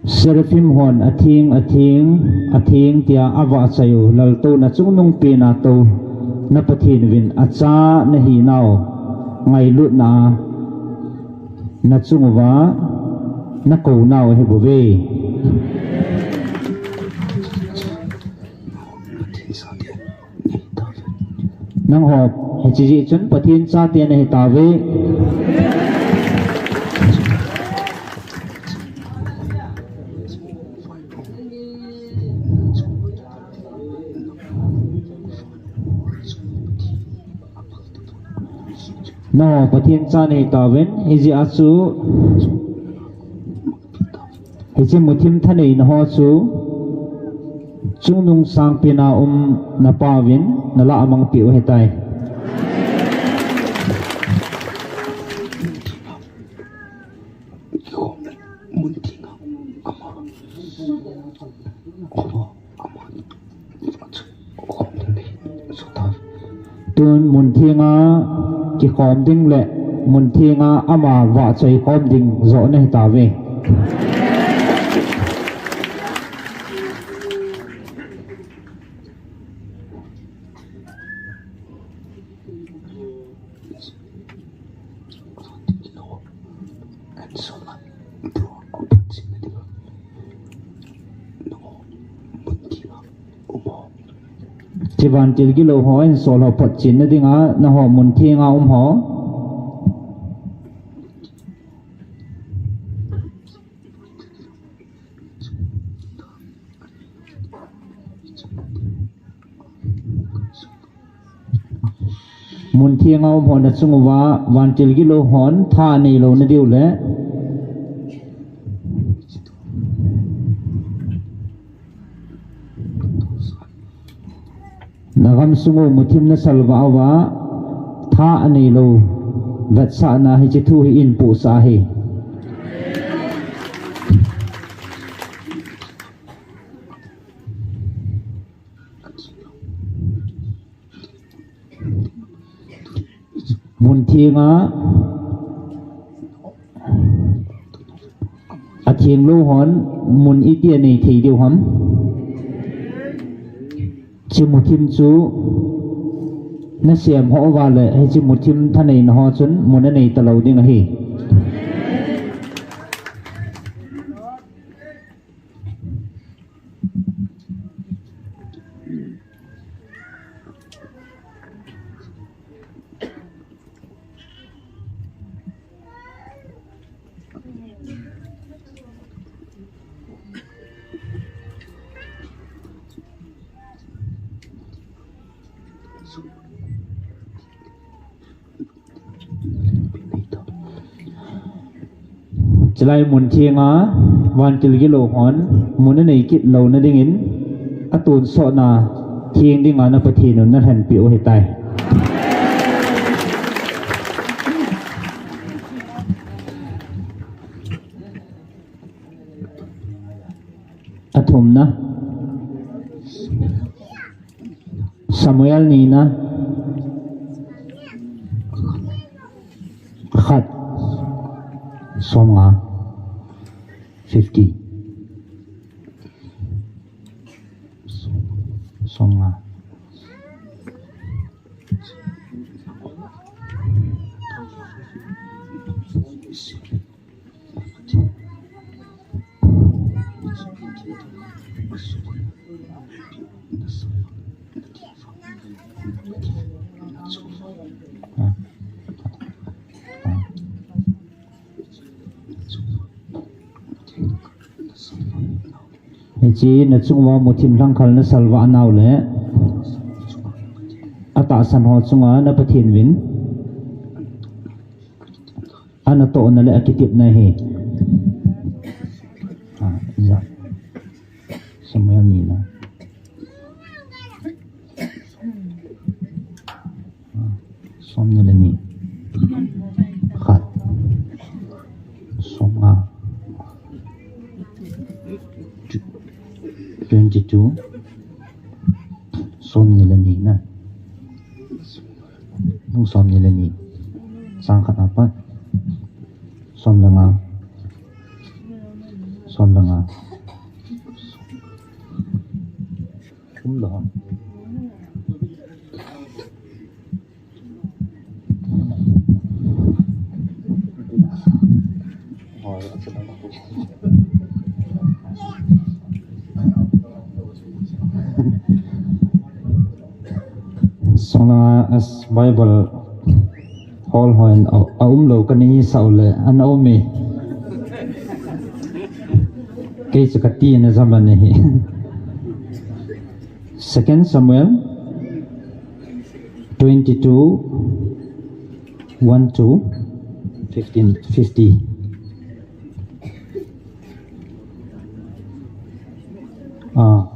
Seraphim hon atheng, atheng, atheng tia avahchoi u, Laltouna chungnung pena touna Pathen uvin acha nahi nau ngailutna a nachung uva nakou nau ahibouve. Nangho hiche jeh chun Pathen chate nahi tauve. Nangho Pathen cha nahi tauvin, hijeh a chu hiche muthim thaneina ho chu chungnung sangpen a um napauvin nalah mang peh u ahitai. Tun mun thenga kikhom ding le mun thenga ama vahchoi khom ding joh nahi tauve. Vantil gilou ho, insol ho photchenna dinga, nangho mun thenga um ho. Mun thenga um ho nachung uva, vantil gilou hon tha neilou nadiu le. Nagam sung u muthim nasalvah uva, tha aneilou vetsahna hiche thu hi inpohsah ahi. Mun thenga athenglou hon mun iti anei thei diu ham? Hiche muthim chu nasem ho uva le, hiche muthim thaneina ho chun mun anei talou ding ahi. Chulai mun thenga vantil gilou hon mun anei kit louna dingin, atonsotna theng dinga na Pathen un nalhenpeh u ahitai. Athumna. Samuel nina. Khat. Somnga. Fifty. Somnga. Hiche nachung uva muthim lhangkhal nasalvah nau le, atahsan ho chunga na Pathen uvin anatohna le akitepna hi. Ah, ja. Samuel nina. Ah, somni le ni. Khat. Somnga. Twenty-two. Somni le ni na. Nung somni le ni. Sang khat apat. Som le nga. Som le nga. Thum le nga. Sona as Bible hol hon a, a um lou kani sau le ana um e. Kei chu kati na zaman hi. Second Samuel twenty-two, one to fifteen, fifty. Ah.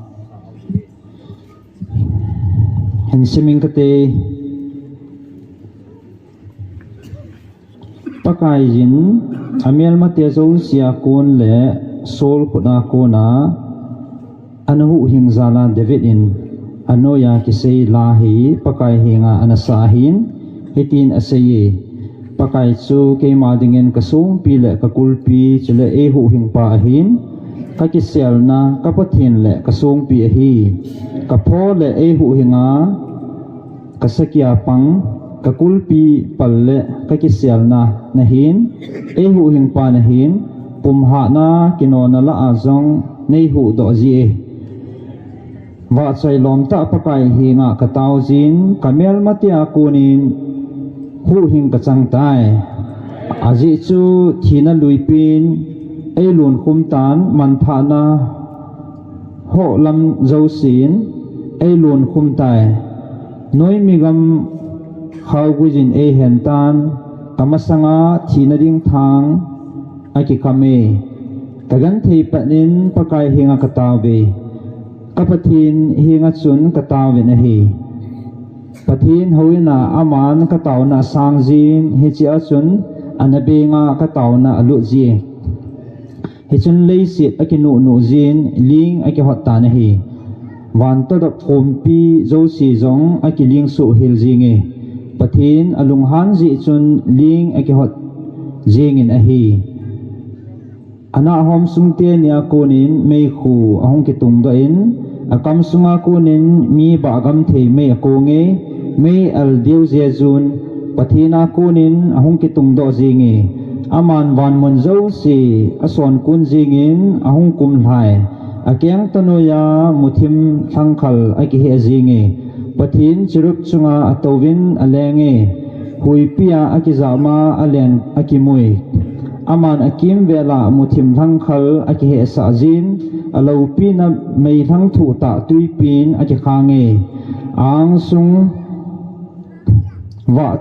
Hin simin kate. Pakaiyin amelmate jousea kon le Saul khut a kona ana huhhing jal a David in anoiya kisei la hi Pakai henga ana sa ahin, hitin asei e, Pakai chu keima dingin kasongpi le kakulpi chule eihuhhingpa ahin, kakiselna, ka Pathen le kasongpi ahi, kapho le eihuhhinga, kasakia pang, kakulpi pal le kakiselna nahin, eihuhhingpa nahin, pumhatna kinona lah a jong neihuhdoh ji e. Vahchoi lom tah Pakai henga katao jin, kamelmate a konin huhhing kachang tai. Ajeh chu thina luipin eilunkhum tan, manthahna hohlam jousen eilunkhum tai. Noimi gam khaoguijin eihen tan, kamasanga thina ding thang akikam e. Kagenthei patnin Pakai henga kataove. Ka Pathen henga chun kataovin ahi. Pathen houin a aman kataona asang jin, hichea chun ana benga kataona alut ji. Hichun leiset akinuhnuh jin, ling akihot tan ahi. Van tadop khompi jouse jong akilingsuh hel jinge. Pathen alunghan jeh chun ling akihot jingin ahi. Anahhom sung teni a konin meikhu ahung kitungdoh in, akam sunga konin mi bahgam thei mei akonge, mei al diu jejun, Pathen a konin ahung kitungdoh jinge. Aman vanmun jouse asonkun jingin ahung kumlhai. Akeng tanoiya muthim lhangkhal akiheh jinge. Pathen cherub chunga atouvin alenge. Huipia akijama alen akimui. Aman akimvela muthim lhangkhal akihehsah jin, aloupina meilhang thuhtah twipin akikhange. Angsung vah,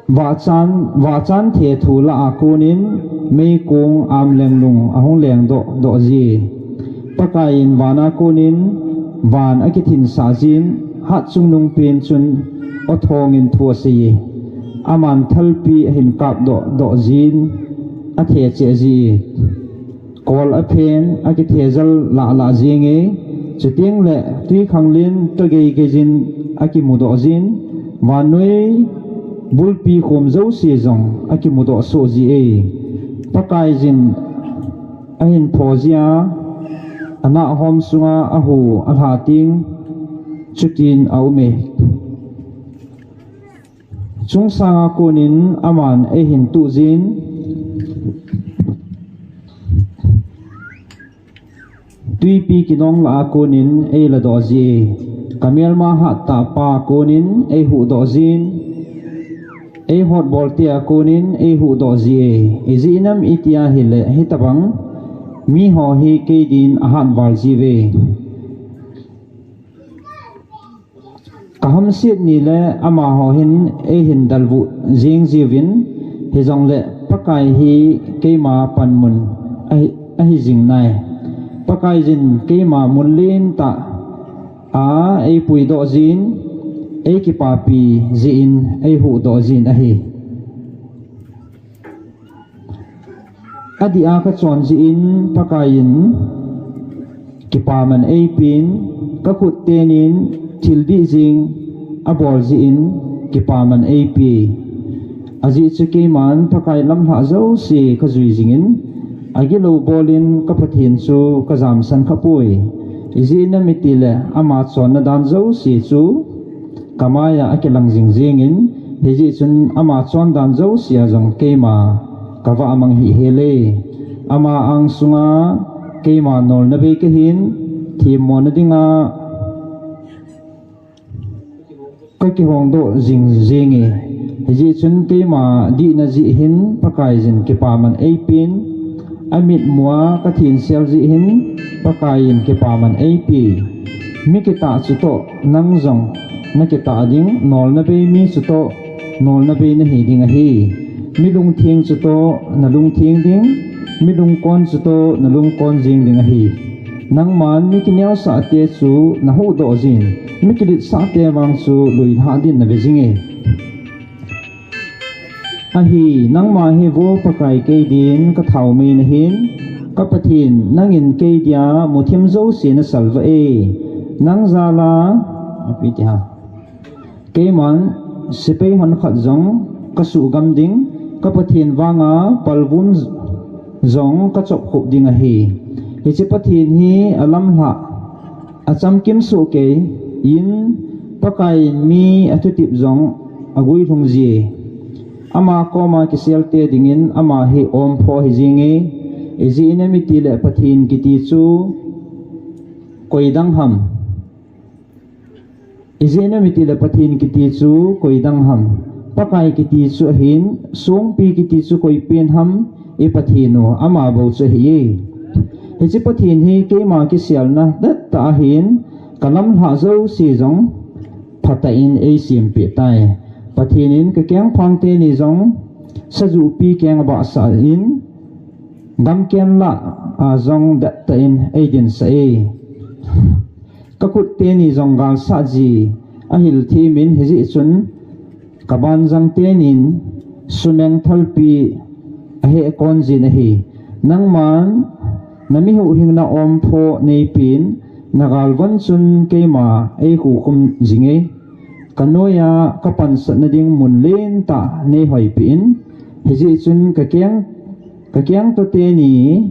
vahchan, vahchan thethu lah a konin meikong amlenglung ahung lengdoh doh ji. Pakaiyin vana konin van akithinsah jin, hatchungnungpen chun aw thongin thu aseiye. Aman thalpi ahin kapdoh doh jin, athecheh ji. Kol aphen akithejal lahlah jinge. Chutengle twikhanglen toh geigeijin akimudoh jin, vannoi bulpi khom jouse jong akimudoh soh ji e. Pakaiyin ahin pho jia, anahhom sunga ahu alha teng chutin aume. Chungsanga konin aman eihin tuh jin, twipi kinong lah a konin eiladoh ji e. Kamelma hattahpa konin eihuhdoh jin, eihotbolte a konin eihuhdoh ji e. Ijeh inem itia hile hitobang miho hi keidin ahatval jiuve. Kahamset nile amaho hin eihin dalvuh jing jiuvin, hijongle Pakai hi keima panmun ahi, ahi jing nai. Pakaiyin keima mun lentah a eipuidoh jin, eikipapi jeh in eihuhdoh jin ahi. Adih a kachon jeh in Pakaiyin kipaman eipen, kakhut tenin thil dih jing abol jeh in kipaman eipe. Ajeh chu keiman Pakai lamlhah jouse kajui jingin, agilou bolin ka Pathen chu kajamsan khapoi. Ijeh inem itile ama chonna dan jouse chu kamaiya akilang jing jengin, hijeh chun ama chondan jousea jong keima kavah mang hih hel e. Ama angsunga keima nolna bei kahin, themmona dinga kakihongdoh jing jenge. Hijeh chun keima dihna jeh hin Pakaiyin kipaman eipen, amitmua kathensel jeh hin Pakaiyin kipaman eipe. Mi kitah chutoh nang jong nakitah ding, nolna bei mi chutoh nolna bei nahi ding ahi. Mi lungtheng chutoh nalungtheng ding, mi lungkon chutoh nalungkon jeng ding ahi. Nangman mi kineosahte chu nahuhdoh jin, mi kiletsahte vang chu luilhah din nave jinge. Ahi, nangma hi vo Pakai kei din kathaomei nahin, ka Pathen nangin kei dia muthim jouse nasalvah e. Nang jala, ipi ti ham, keiman sepai honkhat jong kasuhgam ding, ka Pathen vanga palvum jong kachopkhup ding ahi. Hiche Pathen hi alamlhah, achamkim sohkei in, Pakaiyin mi athutep jong aguilhung jie. Ama koma kiselte dingin ama hi omphoh ahi jenge. Ijeh inem itile Pathen kiti chu Koi dang ham. Ijeh inem itile Pathen kiti chu koi dang ham. Pakai kiti chu ahin, songpi kiti chu koi pen ham, i Pathen u, ama bou chu ahi e. Hiche Pathen hi keima kiselna dettah ahin, ka lamlhah jouse jong phatah in eisempeh tai. Pathen in ka kengphang teni jong sajupi keng abahsah in, gamken lah a jong dettah in eidinsah e. Ka khut teni jong galsat ji ahil themin, hijeh chun ka banjang tenin sumeng thalpi aheh kon jin ahi. Nangman na mi huhhingna omphoh neipen, na galvon chun keima eihukhum jing e. Ka noiya ka pansatna ding mun lentah neihoipeh in, hijeh chun ka keng, ka kengto teni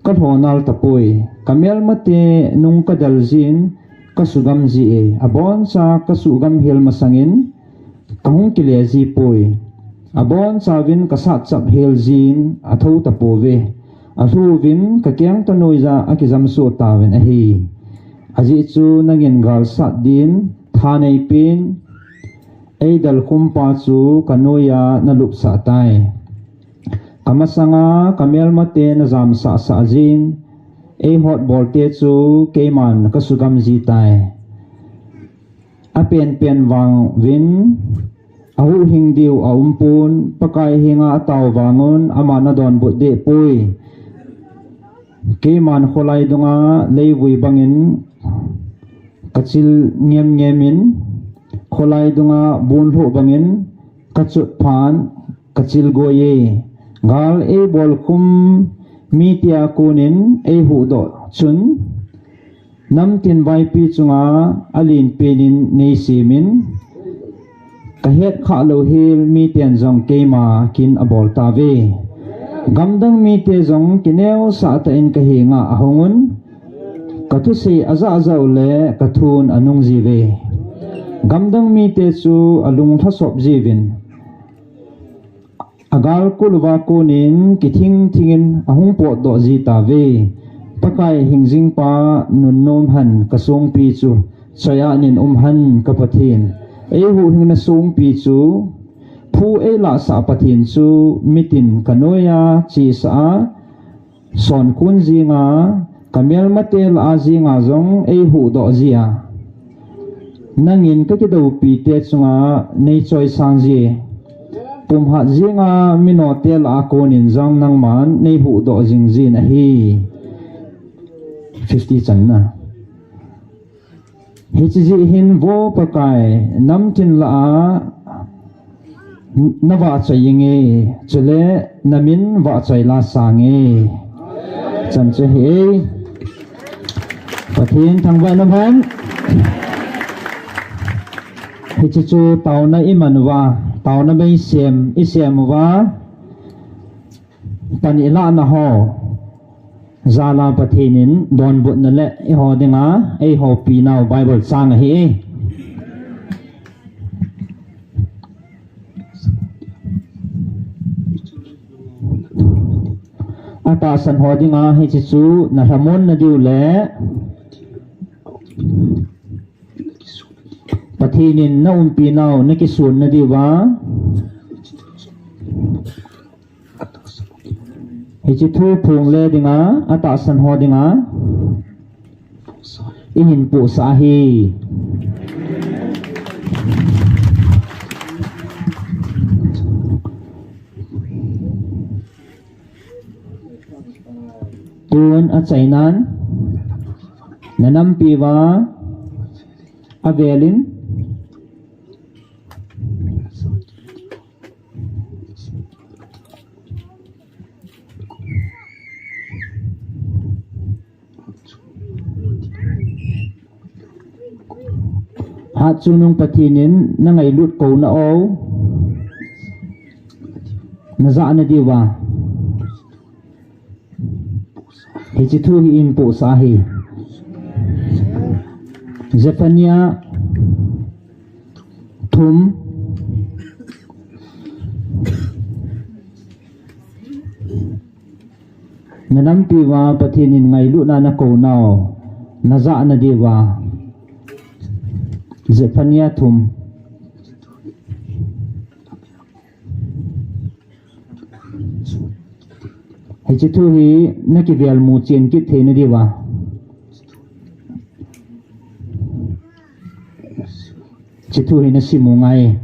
ka lhonal tapoi. Ka melmate nung ka del jin ka sugam ji e. Aboncha ka sugam hel masangin ka hung kile jipoi. Abonchauvin ka satchap hel jin athou tapouve. Alhuvin ka kengto noiya akijamsoh tauvin ahi. Ajeh chu nangin galsat din tha neipen, eidel khumpa chu ka noiya nalupsah tai. Ka masanga ka melmate najamsahsah jin, eihotbolte chu keiman ka sugam ji tai. Apenpen vangvin ahuhhing diu aumpon, Pakai henga atao vangun ama nadonbut dehpoi. Keiman kholai dunga leivui bangin ka chil ngemngemin, kholai dunga bunlhoh bangin ka chutphan ka chil goi e. Gal eibolkhum mitea konin eihuhdoh chun, namtin vaipi chunga alenpenin neisemin, ka hetkhah louhel miten jong keima kin abol tauve. Gamdang mite jong kineosah tah in ka henga ahungun, ka thusei ajahjah u le ka thun anung jiuve. Gamdang mite chu alung lhasop jiuvin, agalkol uva konin kithing thingin ahung potdoh ji tauve. Pakai hingjingpa nunnom hen ka songpi chu, choiahnin um hen ka Pathen. Eihuhhingna songpi chu, phu eilahsah Pathen chu, mitin ka noiya chesah a, sonkhun jinga, ka melmate lah a jinga jong eihuhdoh jia, nangin ka kidoupite chunga neichoisang jie. Pumhat jinga minote lah a konin jong nangman neihuhdoh jing jin ahi. Fifty channa. Hiche jeh hin vo Pakai, namtin lah a navahchoi inge, chule namin vahchoi la sange. Chan chu hi e. Pathen thangvah in umhen. Hiche chu taona iman uva, taona beisem isem uva, pan ilahna ho jal a Pathen in donbutna le eiho dinga eihopinau Bible chang ahi e. Atahsan ho dinga hiche chu nalhamon nadiu le Pathen in naumpiu nakisonna diuva, hiche thu phongle dinga, atahsan ho dinga ihin pohsah ahi. Tun achainan, nanampiuva avelin Hatchungnung Pathen in nangailut kouna u najahna diuva, hiche thu hi ihin pohsah ahi. Zephaniah thum. Nanampiuva Pathen in ngailutna nakounau Najah nadiuva. Zephaniah thum. Hiche thu hi nakivel mu chen kit thei nadiuva. Hiche thu hi nasim u ngai.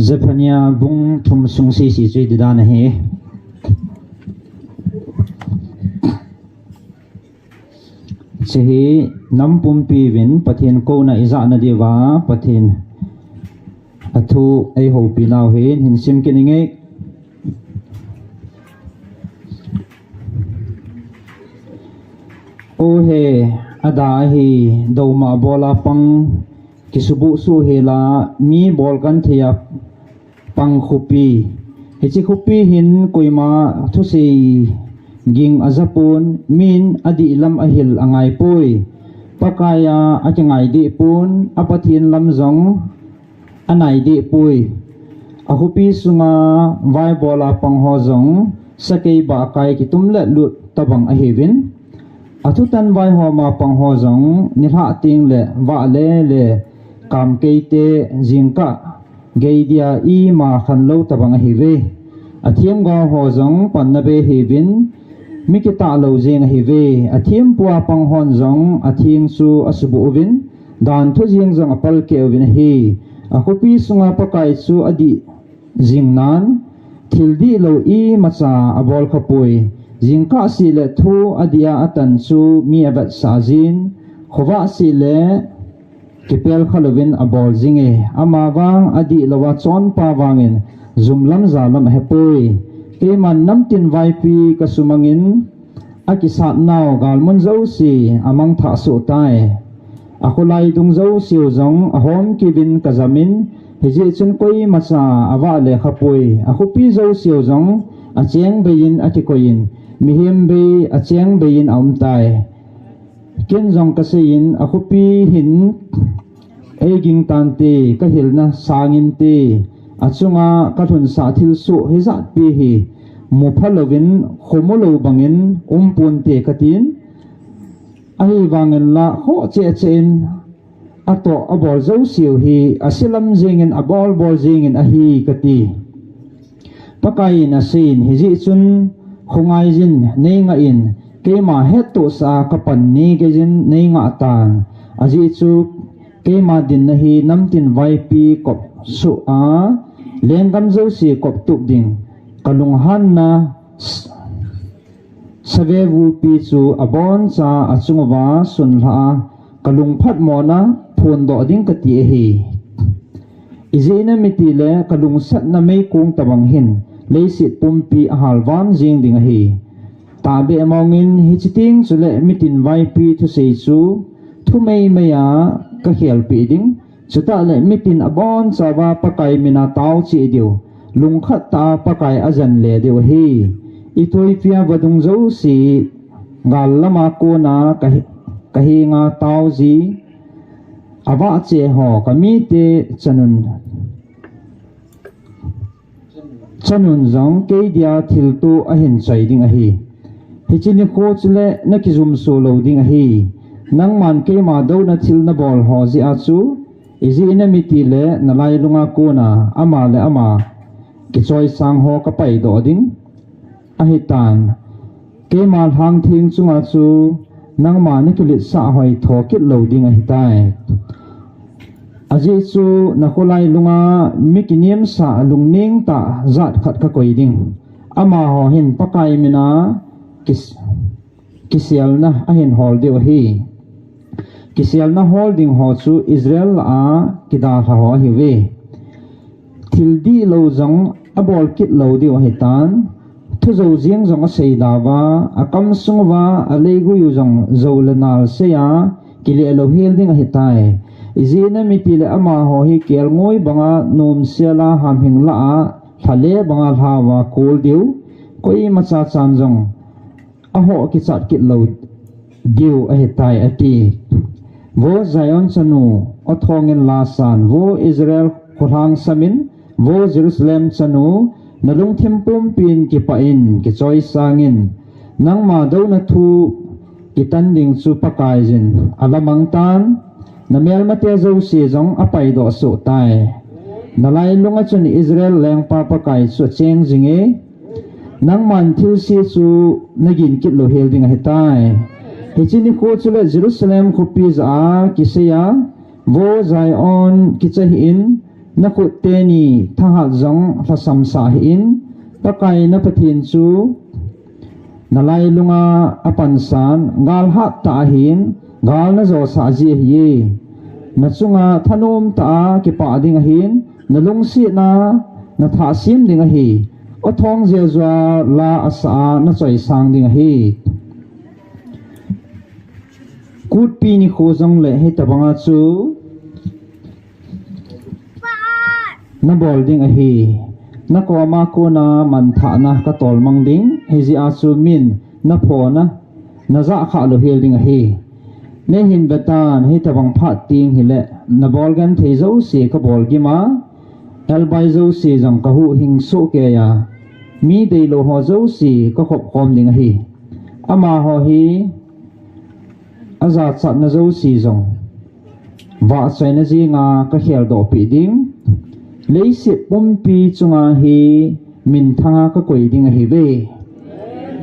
Zephaniah bung thum sung sisi chu hiti dan ahi. Hiche hi nam pumpi uvin Pathen kouna ijah nadiuva Pathen athu eihoupi nau hin hin sim kit inge. O he, ada ahi, douma bola pang, kisubuh suh hela, mi bol kan thei a pang khopi. Hiche khopi hin koima thusei ging ajapon, min adih lam ahil angaipoi. Pakai a akingai dehpon, a Pathen lam jong anai dehpoi. A khopi sunga vaibola pang ho jong sakei bahkai kitum le lut tabang ahiuvin. Athutan vaihoma pang ho jong nilhah teng le vah le le kamkei te jingkah geidia ima khanlou tabang ahiuve. Athemgao ho jong panna bei ahiuvin, mi kitah lou jeng ahiuve. Athempua pang hon jong atheng chu asubuh uvin, dan thu jeng jong apalkeh uvin ahi. A khopi sunga Pakai chu adih jing nan, thil dihlou imacha abol khapoi. Jingkah seh le thu adih a atan chu mi avetsah jin, khovah seh le kipel khalouvin abol jinge. Amavang adihlou a chonpa vangin jum lam ja lam ahepoi. Keiman namtin vaipi kasumangin, akisat nau galmun jouse amangthah soh tai. A kholai dung jouseu jong ahom kivin kajamin, hijeh chun koimacha avah le khapoi. A khopi jouseu jong acheng beiyin akikoiyin, mihem bei acheng beiyin aumtai. Ken jong kaseiyin, a khopi hin eiging tante, kahilna sanginte, achunga kalhunsah thilsoh hijatpi hi mupha louvin, khomu lou bangin umponte katin. Ahivangin la khoh cheh cheh in atoh abol jouseu hi ase lam jengin abol bol jengin ahi kati. Pakai in aseiyin, hijeh chun khongaijin neingah in, keima hettohsah a kapan neigeijin neingah tan. Ajeh chu keima dinna hi namtin vaipi kop soh a, lenggam jouse kop tup ding, kalunghanna s-, savevupi chu aboncha achunguva sunlhah a, kalungphatmona phondoh ding kati ahi. Ijeh inem itile kalungsatna meikong tabang hin leiset pumpi ahalvam jeng ding ahi. Tahbeh mongin hiche teng chule mitin vaipi thusei chu thu meimei a kakhelpeh ding. Chutah le mitin abonchauva Pakai mina tao cheh diu, lungkhat tah a Pakai ajen le diu ahi. Ethiopia vadung jouse gal lama kona kahe-, kahenga tao ji, avah cheh ho kamite chanun, chanun jong keidia thilto ahin choi ding ahi. Hiche nikho chule nakijumso lou ding ahi. Nangman keima douna thil nabol ho jeh a chu, ijeh inem itile nalailunga kona ama le ama kichoisang ho kapaidoh ding ahitan. Keima lhangtheng chunga chu nangma nakiletsah hoitho kit lou ding ahitai. Ajeh chu nakholai lunga mi kinemsah lungneng tah jat khat kakoi ding. Amaho hin Pakai mina kis-, kiselna ahin hol diu ahi. Kiselna hol ding ho chu Israel lah a kidalha ho ahiuve. Thil dihlou jong abol kit lou diu ahitan. Thujou jeng jong asei dauva, akam sung uva aleigui u jong jou le nal seiya, kile lou hel ding ahitai. Ijeh inem itile amaho hi kelngoi banga nomsel a hamhing lah a, lhale banga lhauva kol diu, koimacha chan jong aho kichat kit lou diu ahitai, ati. Vo Zion chanu, athongin la san, vo Israel kholhang samin, vo Jerusalem chanu, nalungthim pumpin kipah in, kichoisangin, nangma douna thu kitan ding chu Pakaiyin alamang tan, namelmate jouse jong apaidoh soh tai. Nalailunga chun Israel lengpa Pakai chu acheng jinge, nangman thilse chu nagin kit lou hel ding ahitai. Hiche nikho chule Jerusalem khopi jah a kiseiya, vo Zion, kicha hih in, nakhut teni thahat jong lhasam sah hih in, Pakai na Pathen chu nalailunga apansan, gal hattah ahin, gal najosah ji ahiye. Nachunga thanom tah a kipah ding ahin, nalungsetna nathah sem ding ahi. Athong jeh jua la asah a nachoisang ding ahi. Kutpi nikho jongle hitobanga chu nabol ding ahi. Nakoma kona manthahna katolmang ding, hijeh a chu min naphona najah khah lou hel ding ahi. Neihin vetan, hitobang phat teng hile nabol genthei jouse kabol gima, elbai jouse jong kahuhhing sohkeiya, mi deilou ho jouse kakhop khom ding ahi. Amaho hi ajachatna jouse jong vahchoina jenga kakheldohpeh ding. Leiset pumpi chunga hi minthanga kakoi ding ahiuve.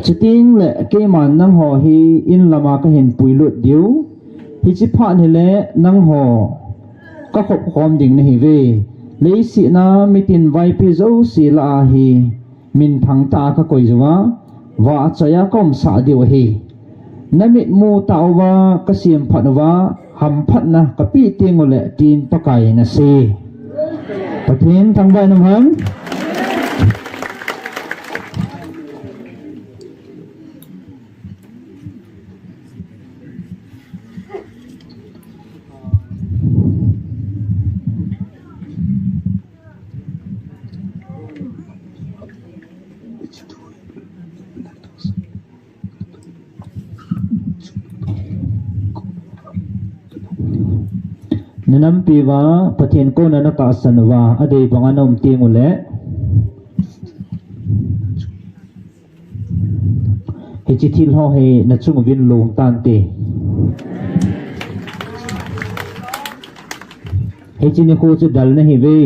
Chutengle keiman nangho hi inlama kahin puilut diu. Hiche phat hile nangho kakhop khom ding nahiuve. Leiset a mitin vaipi jouse lah a hi minthang tah a kakoi uva, vahchoiya kaumsah diu ahi. Namitmu tah uva kasemphat uva, hamphatna kapeh tengule tin Pakai nasei. Pathen thangvah in umhen. Nanampi uva Pathen kouna natahsan uva, adei banga naum tengule hiche thil ho hi nachung uvin long tante. Hiche nikho chu dal nahiuve.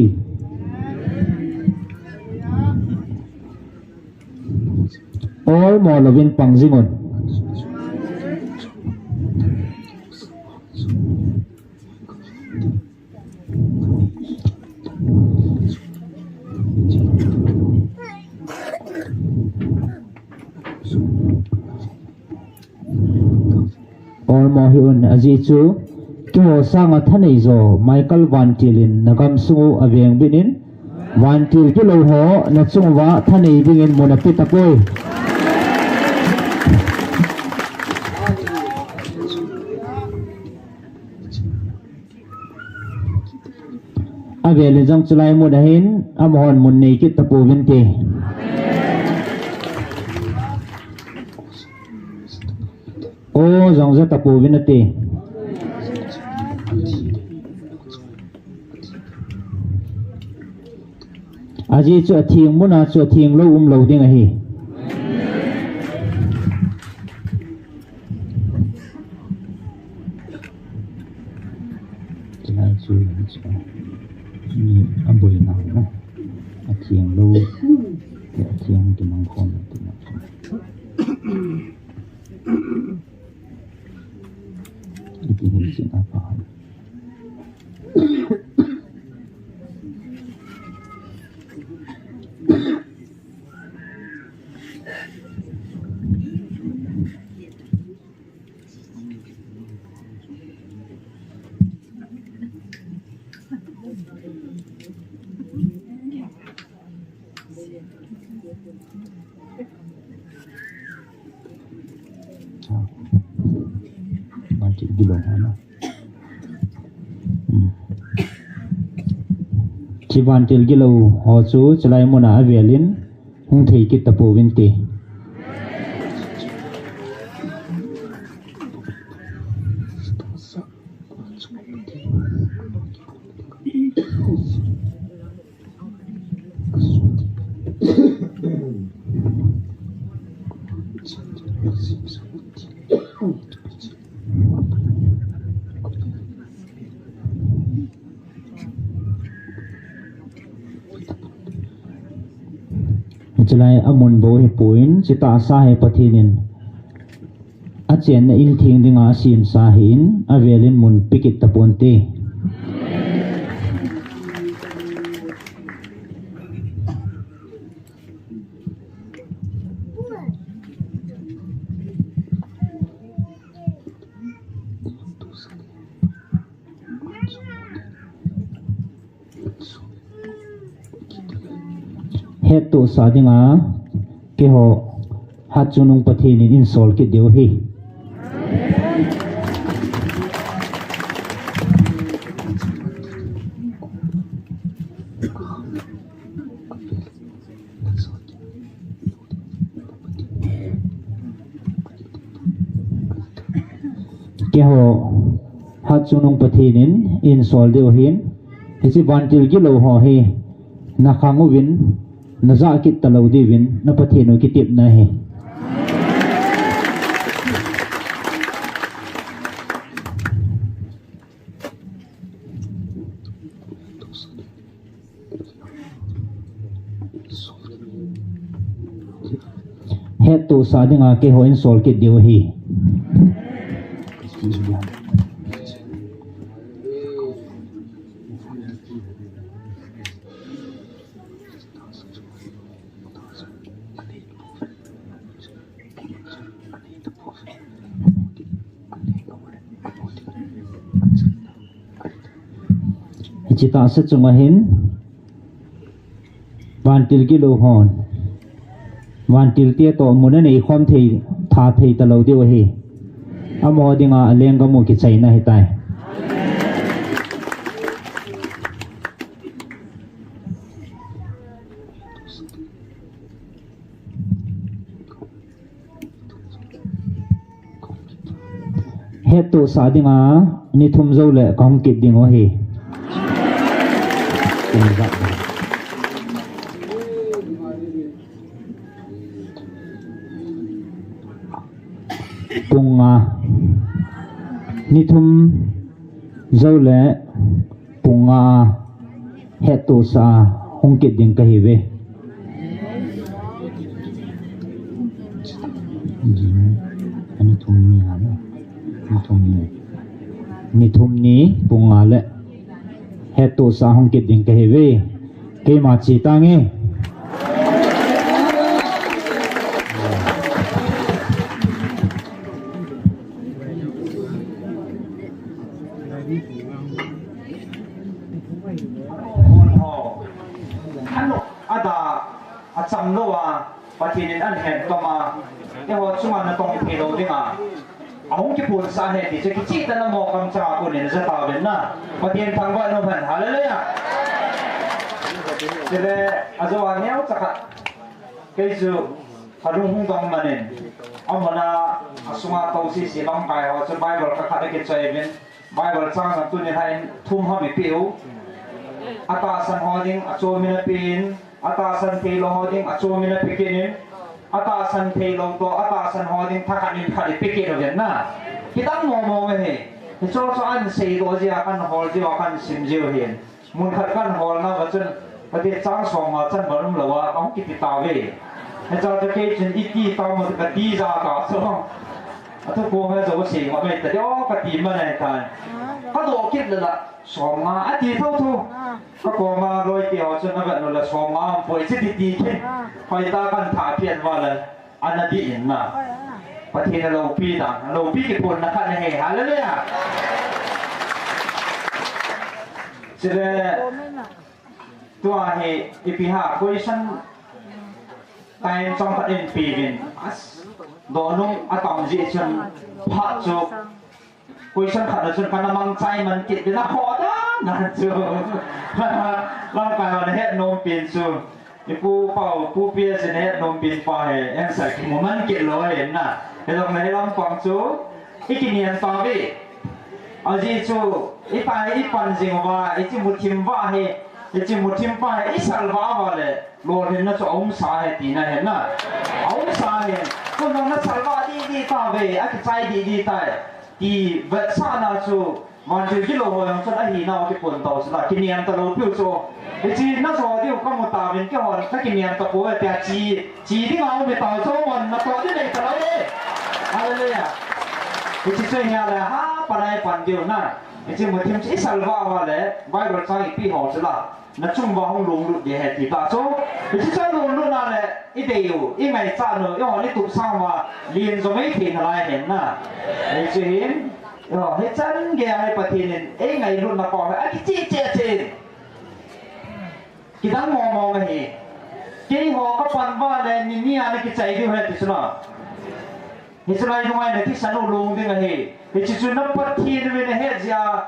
Olmo louvin pang jingun. Olmo hih un, ajeh chu keiho sanga thaneijo Michael Vantil in nagamsung u avengbit in, Vantil gilou ho nachung uva thanei dingin mun apeh tapoi. Avelin jong chulai mun ahin, amahon mun nei kit tapouvinte. O jong ja tapouvin ate. Ajeh chu atheng muna chu atheng lou umlou ding ahi. Chulai chu, chu, mi aboina na. Atheng lou, atheng kimang khom na. Iti hin sin apa. Gilo hana. Hmm. Chi vantil gilo ho chu chulai muna avelin hung thei kit tapouvin te. Chulai amun bou hi pon, chutahsa hi Pathen in achenna in theng dinga asemsa ahin, avelin mun pe kit taponte. Hettohsah dinga keiho hatchungnung Pathen in einsol kit diu ahi. Keiho hatchungnung Pathen in einsol diu ahin, hiche vantil gilo ho hi nakhang uvin, najah kit talou diuvin, na Pathen u kitepna ahi. Hettohsah dinga keiho einsol kit diu ahi. Hiche tahsa chunga hin vantil gilo hon vantil te toh mun anei khom thei, tha thei talou diu ahi. Amaho dinga lenggam u kichaina ahitai. Hettohsah dinga ni thum jouleh kahung kit diu ahi. Pung nga. Ni thum jouleh pung nga a hettohsah a hung kit ding kahiuve. Ni thum ni a, ni thum ni. Ni thum ni pung nga le hettohsah a hung kit ding kahiuve. Keima che tange. Ada, acham lou a, Pathen in ahin hettom a, eiho chunga natong thei lou dinga ahung kipunsah ahi ti chu kichehtah in mo kam chang a konin ajah tauvin na. Pathen thangvah in um hen. Hallelujah. Chule, ajo a neocha khat. Kei chu kalung hung dong man in, amun a, asunga tou sese lamkai ho chu Bible khat khat akichoi uvin, Bible chang jong tuni hin thum ham eipeh u. Atahsan ho ding achom in apen, atahsan thei lou ho ding achom in ape kit in, atahsan thei lou toh atahsan ho ding thakhat in khat eipeh kit uvin na. Kidang mong mong ahi. Hicho chu ahin seidoh jeh a, kahin hol jeh a, kahin sim jeh u ahin. Mun khat kahin holna uva chun, kati chang som nga chan bang um lou a, kahung kiti tauve. Hiche chu kei chun iti taumo kati ja ta chu. Athu kong he jo sei nga mai ta jo kati man ahi tai. Kadoh kit le la, som nga ati tho tho. Kakoma loi te ho chun avet u le som nga um poi che ti ti kit. Hoitah kahin thah pian uva le. Ana dih in na. Pathen aloupi dan, aloupi kipunna khat ahi. Hallelujah. Chule, tua hi ipi ham, question time chomkhat in peuvin. Dohnud atam jeh chun phat chu Question khat na chun kana mangchai man kit ding a kho dan na chu. Lamkai hon ahet nom pen chu. Ipu Pau, Pu P S in ahet nom pen pa hi answer kimu man kit lou ahi na. Hilou na hilam pang chu. I kiniam tauve. Ajeh chu, i tai i pan jing uva, i chi mu thim uva hi, i chi mu thim pa hi, i salvah uva le, lolhinna chu aum sa ahi tina ahi na. Aum sa ahi. Chun nang na salvah didi tauve, akichai didi tai. Ti vetsahna chu, vantil gilou ho jong chun ahinau kipon tau chu la, kiniam talou piu chu. Hiche na jo diu kamu tauvin keihon, kakiniam tapouve tia chi, chi ding a um tau chu, mon natoh ding nei talou e. Hallelujah. Hiche chu hia le, ha, pan a i pan diu na. Hiche mu thim chu i salvah uva le, Bible chang ipi ho chu la. Na chung uva hung lunglut ding ahi ti ta chu. Hiche chu lunglutna le, i dei u, i ngaichat u, eihon i tup sang uva, lin jong ei thei nalai ahi na. Hiche hin, Yo, hichan gei a hi Pathen in ei ngailutna pau hi akicheh cheh cheh in. Kidang mong mong ahi. Keiho kapan uva le ni ni a na kichai diu ahi ti chu na. Hichu lai nunga na thisan u long ding ahi. Hichu chu na Pathen uvin ahet jeh a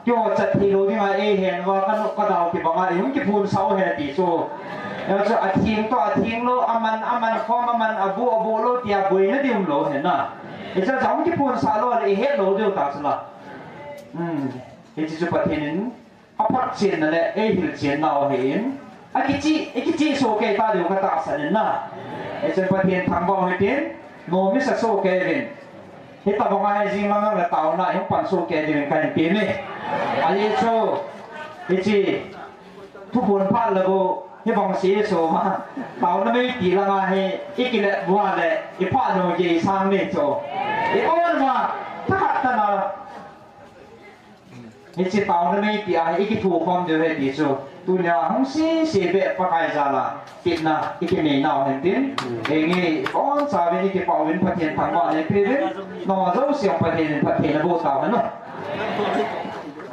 keiho chat thei lou ding a eihen uva ka nu ka dau kibang a i hung kiphonsah u ahi ti chu. Hichu atheng toh atheng lou, aman aman khom, aman aboh aboh lou tia boina ding um lou ahi na. Hichu chu hung kiphonsah lou le i het lou diu ta chu la. Hmm. Hichu chu Pathen in aphotchenna le eihilchenna u ahin. Akicheh, i kicheh soh kei ta diu katahsan in na. Hichu Pathen thangvah u hitin, nom i sa soh kei uvin. Hitobang a hi jing lang lang le taona i hung pan soh kei diuvin kahin tem e. Ajeh chu, hiche, thuphon phat le bou, hibang seh soh ma. Taona mei ti lang a hi, i kilet uva le, i phat nau gei sang ni chu. I on uva, thakhat tana. Hiche taona mei ti a hi i kithukhom diu ahi ti chu. Tunia hung sese beh Pakai jal a tepna i kinei nau hen tin. Henge, bonchauvin i kipah uvin Pathen thangvah nei peh uvin. Nangho jouse Pathen in phatthei naboh tau hen o.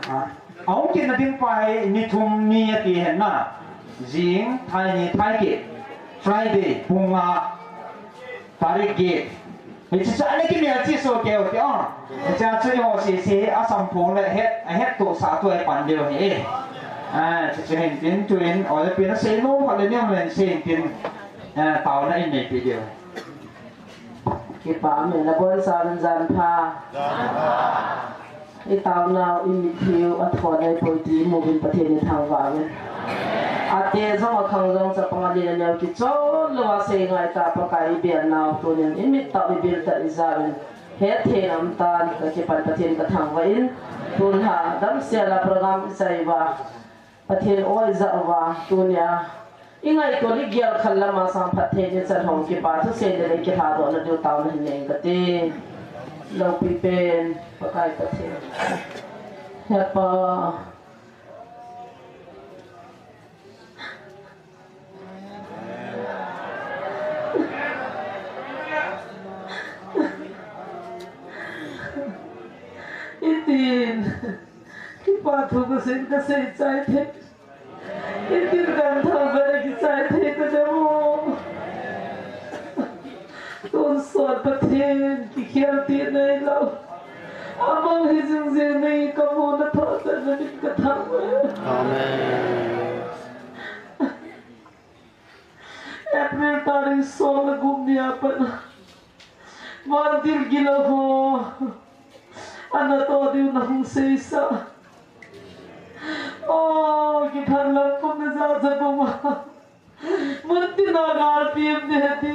A, ahung kitna ding pa hi ni thum ni ati hen na. Jing, thai ni, thai kit. Friday, pung nga, tarik get. Hiche chu ana kimelchih soh kei u ti o. Hiche chu eiho sese hi asamphong le het, ahettohsah thu a i pan diu ahi. A, hiche chu hin tin tuin, o le pin a sei nom khat le ni um le sei tin, a, taona in neipeh diu. Kipah me na bonchauvin jan pha. I taonau, i mitlhiu, athon ahipoi ti i mu uvin Pathen i thangvah uvin. Ate jong akhang jong chapang alen aneo kichon lou a sei ngai ta Pakai i bel nau tunin i mit tah u i bil tah u i ja uvin. Hetthei na um tan, ka kipan Pathen ka thangvah in. Tun ha, damsel a program i chai uva. Pathen aw i ja uva, tunia. I ngaito ni gel khat lam a sang phatthei ni chan hong kipa thusei le le kilhadoh na diu taona hin nei kate. Loupi pen, Pakai Pathen. He Pa. Itin. Kipa thu kasei, kasei chai thei. Itin kan thangvah a kichai thei ta dem o. Tonsot Pathen kikhel ti neilou. Amang hi jing jing nei kamu na thangvah na min ka thangvah. Amen. April tarik som le gup ni a pat. Vantil gilou ho. Ana toh diu na hung seisa. O, kiphan lam pum na ja ja pum a. Mun tina gal pim ne ti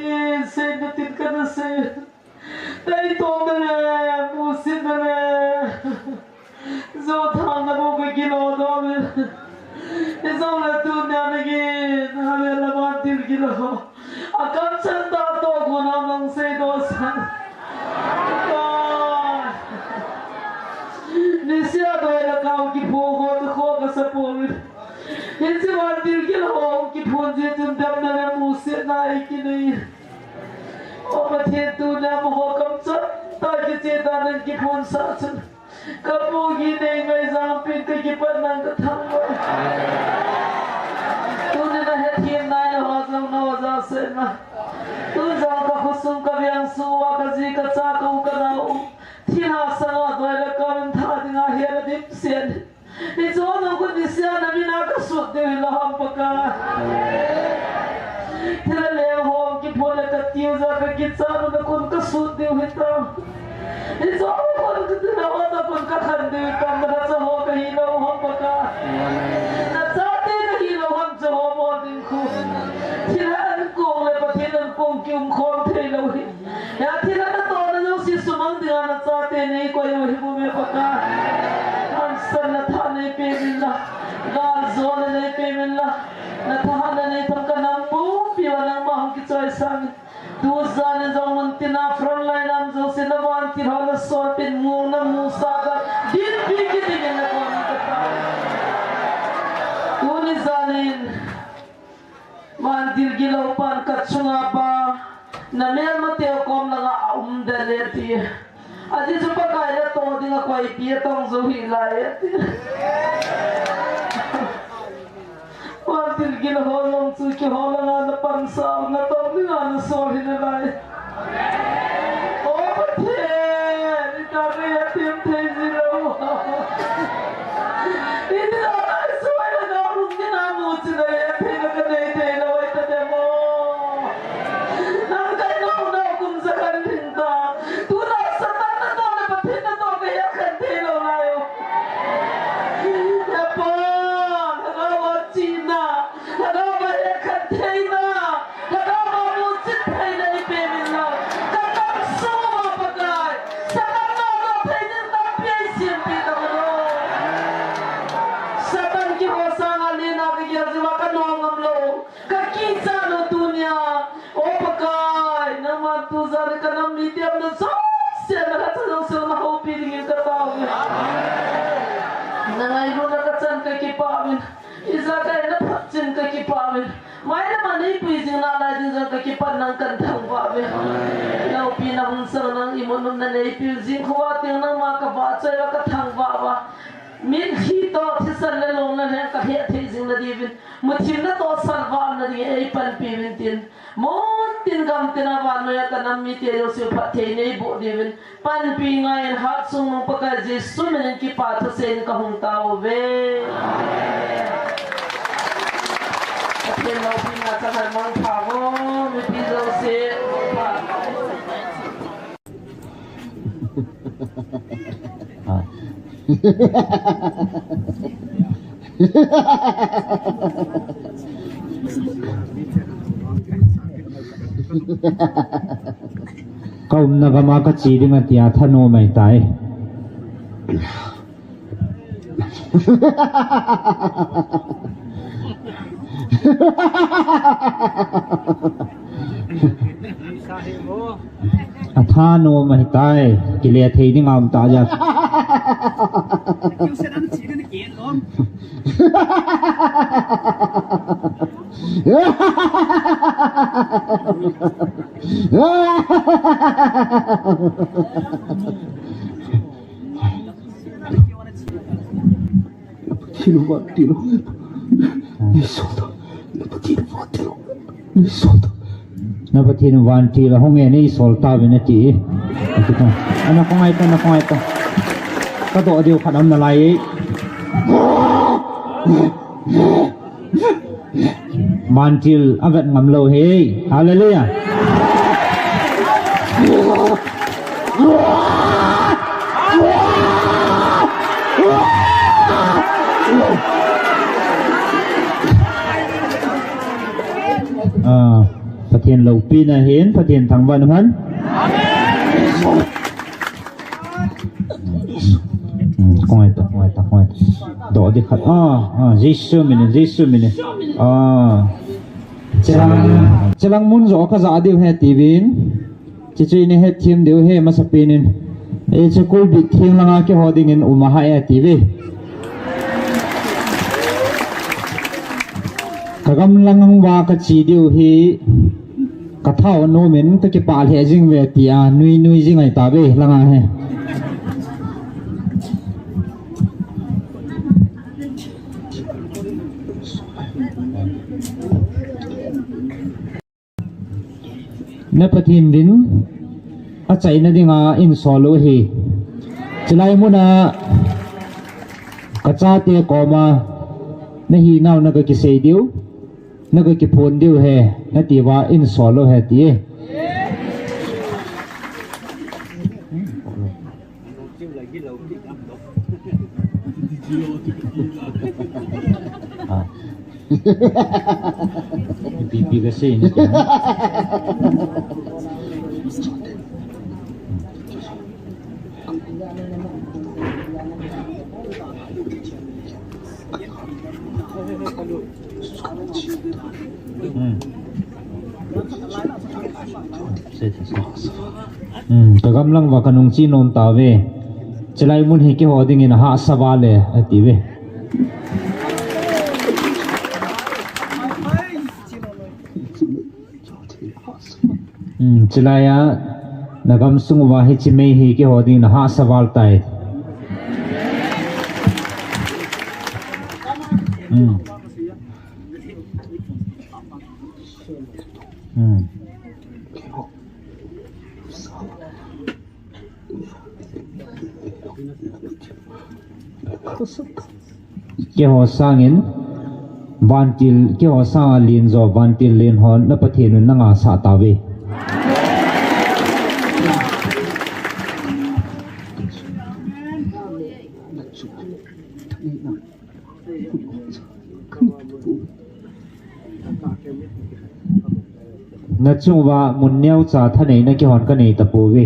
sei na tin kana sei. Taitom na le, musit na le. Jo thang na bou ka gilou doh le. Hijongle tunia na gin, na le la vantil gilou. Akamchan tah toh kona nang seidoh san. Ka. Niseh a doi le kau kiphong ho tu kho kasa pouvin. Hiche vantil gilou ho kiphong jeh chun damna le musitna ei kinei. O Pathen, tunia amaho kamchan tah kiche dan in kiphonsah chun. Kapu gei nei ngaijam pen kakipat nang kathangvah. Tunin ahethem nai le ho jong na ho jal sena. Tun jong kakhosung kaveng sung uva kaji kacha ka u kanao u. Thilha sanga doi le kau Thil leng hom kiphun le katiu ja kakichat u na kon kasut diu hitam. Hiche kon katina hon na kon kakhan diu hitam, nacha ho kahi lou hon Pakai. Nachate kahi lou hon chu hom ho ding khu. Thil ankong le Pathen ankong kium khom thei lou hi. Hia thil a natohna jouse sumang dinga nachate neikoi u ahi bouve Pakai. Hansanna tha neipe min la, galjona neipe min la, nathahatna neitham kanam pumpi uva nangma hung kichoisang in. Tujan in jong muntina frontline a um jouse navantil ho nasolpeh in, muna musa ka dinpi kit dingin nakoma kata. Tuni jan in Vantil gilou pan kachunga ba, namelmateu kom langa aum den e ti. Ajeh chu Pakai natoh dinga koipi atong jou hih lai e ti. Vantil gilou ho jong chu keiho langa napansa u, natong dinga nasol hi nalai. O Pathen, itah nei athem thei ji lou. Itih jeh a Isua lhagao lungthim a muchi na le thei na kanei thei lou ahi tadem o. Nang kainau nau kum jakhat lhing ta. Tuna Satan natoh le Pathen natoh kahet khen thei lou lai o. He Pa, lhagao a chihna. Lhagao a hetkhen theina, lhagao a muchin theina eipe min lang. Ka kam sung uva Pakai, Satan natoh thei ding tampi eisempeh tauvo. Satan keiho sanga lena kagel jeh uva kanom ngam lou. Kakichat lou tunia. O Pakai, nangman tujan kanam mite umna jouse, nalhacha jouse nahoupi dingin katao uve. Nangailutna kachan kakipah uvin. Ijakai naphatchin kakipah uve. Mailam a neipui jing nalai ding jong kakipah, nang kathangvah uve. Loupina hun sang nang imut umna neipeh jing khova teng nangma kavahchoi uva kathangvah uva. Mitlhi toh thisan le lungna lheng kahet thei jing nadiuvin. Muthim natoh salvah umna dingin eipanpi uvin tin. Muntin gamtin a vannoi a kanam mite jouse phatthei neiboh diuvin. Panpi ngai in Hatchungnung Pakai Jesu minin kipa thusei in kahung tao uve. Pathen loupina chang han mangpha uvo, mipi jouse. Ka umna gam a kache ding atia thanom ahitai. Athanom ahitai, kile thei ding aum tah jeh. Pathen vantil u. Neisol ta. Pathen vantil u. Neisol ta. Na Pathen vantil u ahung e, neisol tauvin ati. Ana khongai ta, ana khongai ta. Kadoh diu khat aum nalai e. Vantil avet ngam lou hi. Hallelujah. Ah, Pathen loupina hin, Pathen thangvah in umhen. Hmm, khongai ta, khongai ta, khongai ta. Doh ding khat. Ah, ah, Jesu minin, Jesu minin. Ah. Chelang, chelang mun jo kaja diu ahi tiuvin. Chuche chu ina hethem diu ahi masapen in. Hiche kulbit theng langa keiho dingin um ahi atiuve. Ka gam lang uva kache diu ahi. Ka thao nom in kakipah lheh jing uve tia nui nui jing ahi tauve langa hi. Na Pathen din achaina dinga insol u ahi. Chulai muna kachate koma nahinau na kakisei diu. Na ka kiphun diu he, na ti uva in sol lou he ti e. Ah. Ipi ipi ka sei na ti. Hmm. Hmm, ka gamlang uva ka nung chi nom tauve. Chulai mun hi keiho dingin ahahsa val e, ati uve. Hmm, chulai a na gamsung uva hiche mei hi keiho dingin ahahsa val tai. Hmm. Hmm. Keiho sangin vantil, keiho sanga len jo vantil len hon na Pathen un na ngahsah tauve. Na chung uva mun neocha thaneina keihon ka nei tapouve.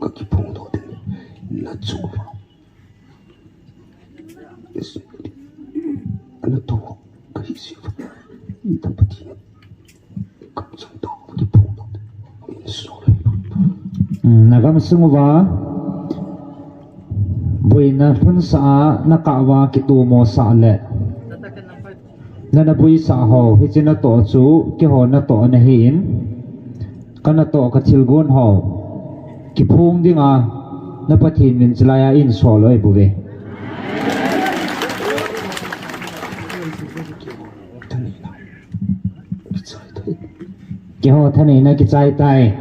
Ka kiphong doh ding, na chung uva. Yes. Ana to, ka hi si. Na Pathen, ka chang to, ka kiphong doh ding. So. Hmm, na gamsung uva. Boina lhunsah a, na kah uva kitomosah le. Na, na buisah ho, hiche natoh chu, keiho natoh ana hin, ka natoh ka thilgon ho, kiphong dinga, na Pathen min chulai a in sol lou ahi bouve. Keiho thaneina kichai tai.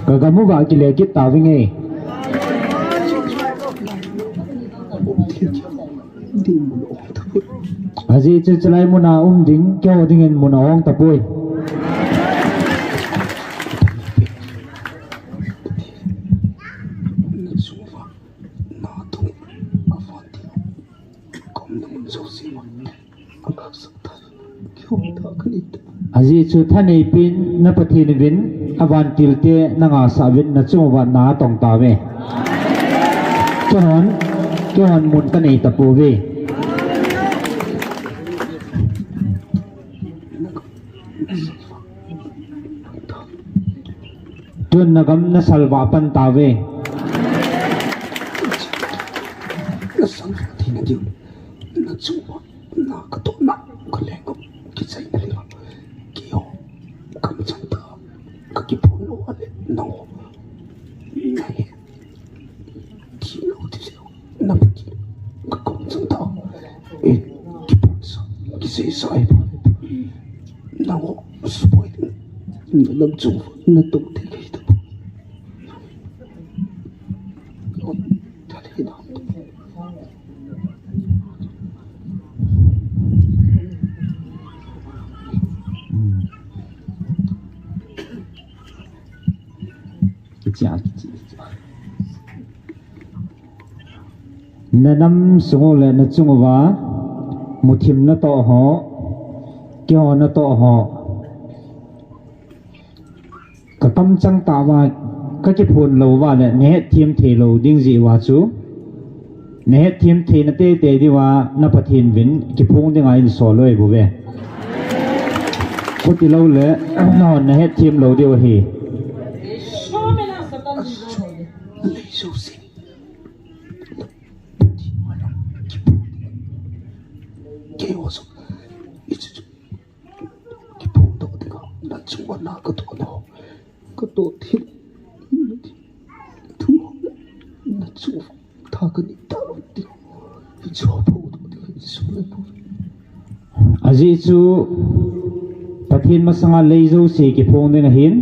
Ka gam uva kile kit tauvinge. Ajeh chu chulai muna um ding, keiho dingin mun ahong tapoi. Ajeh chu thanei pen na Pathen uvin, avantil te na ngahsah uvin, na chung uva na atong tauve. Keihon, keihon mun ka nei tapouve. Tun na gam na salvah pan tauve. Na salvah theina diu, na chung uva na ka tohna, ka lenggam kichaina lou. Keiho, ka chang ta, ka kiphong lou ale, nangho. Na he. Thilou ti seh, na Pathen, ka kom chang ta. E, kiphong sa, kiseisa ahi. Nangho, spoil. Na lam chung, na tong te kei ta. Na nam sung u le na chung uva, muthim natoh ho, keiho natoh ho. Ka kam chang tah uva, ka kiphong lou uva le, na hetthem thei lou ding jeh uva chu. Na hetthem theina teitei diuva, na Pathen uvin, kiphong dinga in sol lou ahi bouve. Chuti lou le, na hetthem lou diu ahi. Keiho sung, i chu chu. Kiphong doh dinga, na chung uva na ka toh lou. Ka toh thei. Thu, na chung uva tha ka nei talou ding. Hichu pho doh ding. Ajeh chu Pathen masanga lei jouse kiphong ding ahin.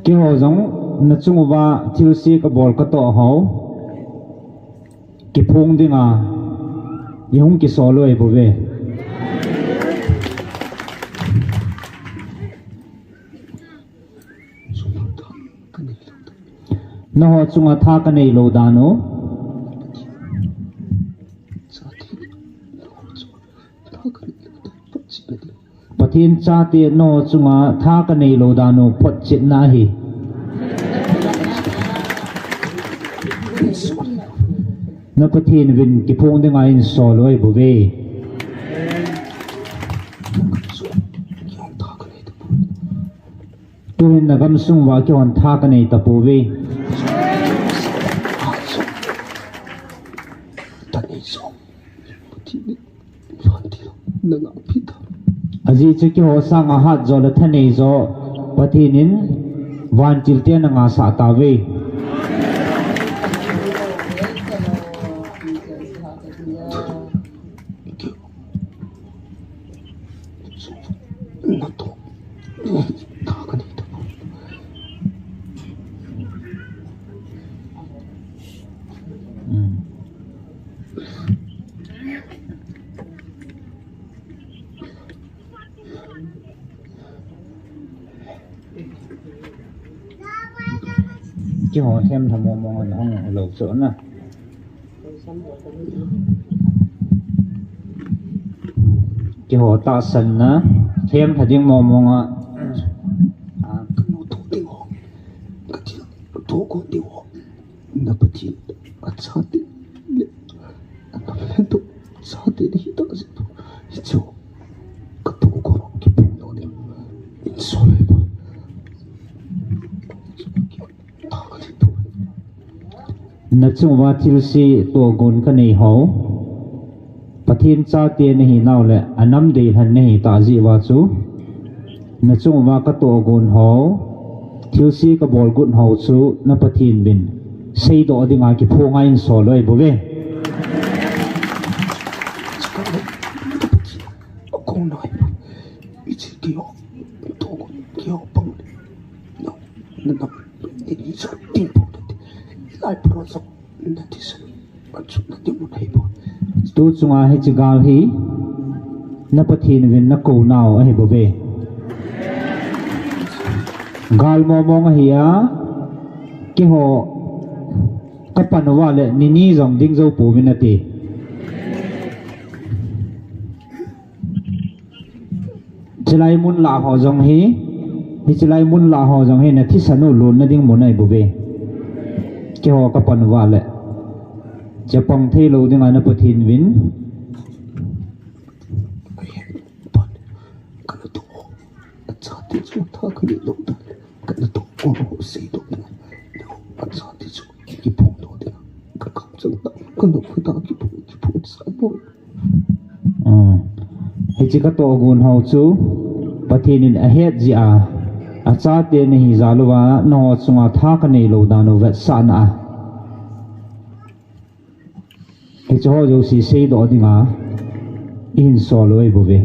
Keiho jong nachung uva thilse kabol katoh hou kiphong dinga ihung kisol u ahibouve. Nangho chunga tha kanei lou dan u. Pathen chate nangho chunga tha kanei lou dan u photchetna ahi. Na Pathen uvin kiphong dinga insol u ahibouve. Tuhin nagamsung uva keihon tha kanei tapouve. Ajeh chu keiho sanga hatjo le thaneijo Pathen in vantil te nangah sah tauve. Keiho hemlha mong mong a nahung lou chu na. Keiho tahsanna hemlha ding mong mong a. Ka nu toh ding ho, ka thil toh kon ding ho, na Pathen achate le anam lentah chate nahi tah jeh chu katoh kon kiphong lou ding. Insol u ahibou. Nachung uva thilse tohgon kanei hou Pathen chate nahi nau le anam deilhen nahi tah jeh uva chu nachung uva katohgon hou, thilse kabol got hou chu na Pathen uvin seidoh dinga kiphonga insol u ahibouve. Tu chunga hiche gal hi na Pathen uvin nakou nau ahibouve. Gal mong mong ahi a, keiho kapan uva le nini jong ding jou pouvin nate. Chulai mun lah ho jong hi, hiche lai mun lah ho jong hi nathisan u lonna ding mun ahibouve. Keiho kapan uva le chapang thei lou dinga na Pathen uvin Hiche katohgon hou chu Pathen in ahet jeh a, achate nahi jal uva nangho chunga tha kanei lou dan u vetsahna a. Hiche ho jouse seidoh dinga ihin sol u ahibouve.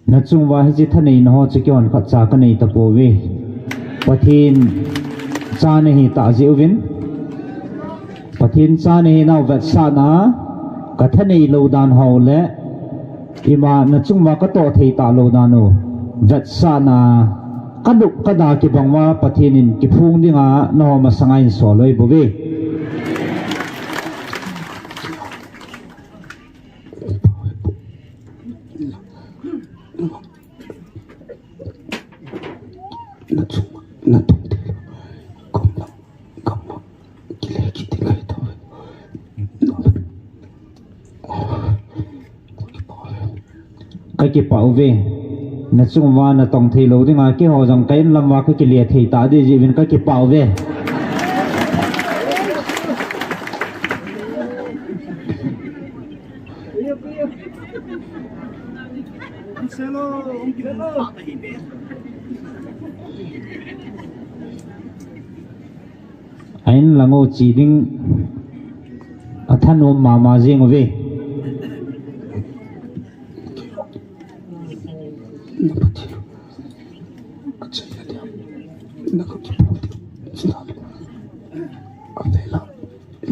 Nachung uva hiche thaneina ho chu keihon khatcha kanei tapouve. Pathen cha nahi tah jeh uvin, Pathen cha nahi nau vetsahna, kathanei lou dan ho le ima nachung uva katoh thei talou dan u vetsahna, kanop kada kibang uva Pathen in kiphong dinga nangho masanga ihin sol u ahibouve. kipah uve. Nachung uva natong thei lou dinga, keiho jong ka in lam uva kakile thei ta ding jeh uvin kakipah uve. A in lang u che ding athanom mama jing uve. Na Pathen, ka chaina dia, na ka kipu dia, sina, a vela,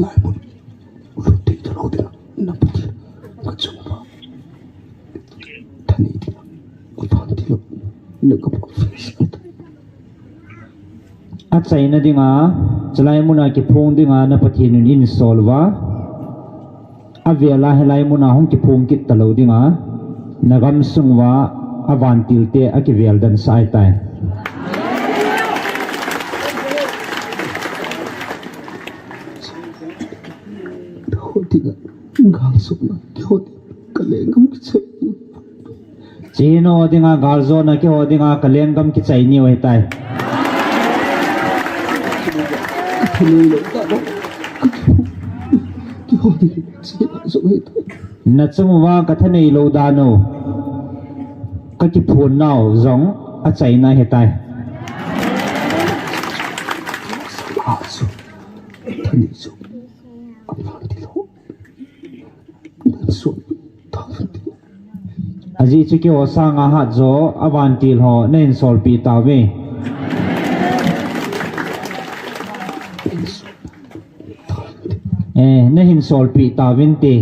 lai mun, ulu te ta lo dia, na Pathen, ka chung ba, thani dia, i pan dia, na ka pa fis, a chaina dinga, chulai muna kiphong dinga, na Pathen in einsol uva. A vela hilai muna hung kiphong kit talou dinga, na gamsung uva a vantil te a kivel dan sah ahitai. Hoti ga, gal sukna, hoti, ka lenggam kichai. Chino dinga, galjona keiho dinga, ka lenggam kichai niu ahitai. Nachung uva ka thanei lou dan u, ka kiphon nau jong a chaina ahitai. Ajeh chu keiho sanga hat jo a vantil ho na hin solpeh tauve. Eh, na hin solpeh tauvin te.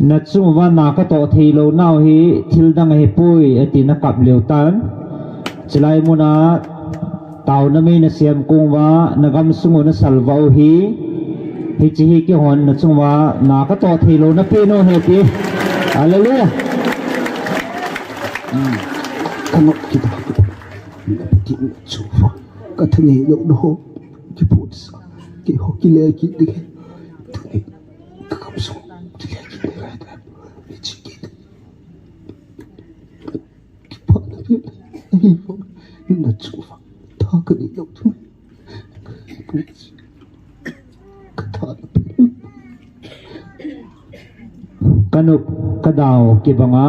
Nachung uva na katoh thei lou nau hi thil dang ahipoi, ati na kap leu tan. Chulai muna taona mei na sem kong uva, na gamsung u na salvah u hi, hiche hi keihon nachung uva na katoh thei lou na pen u ahi ti. Hallelujah. Hmm. Ka nop kit a, na Pathen nachung uva ka thanei lou na ho kiphonsa, keiho kile kit ding. Tuni ka gamsung kile kit ding ahitai. Hiche kit. Kipana pen ahi, nachung uva tha kanei lou thei. Ka nop ka dau kibanga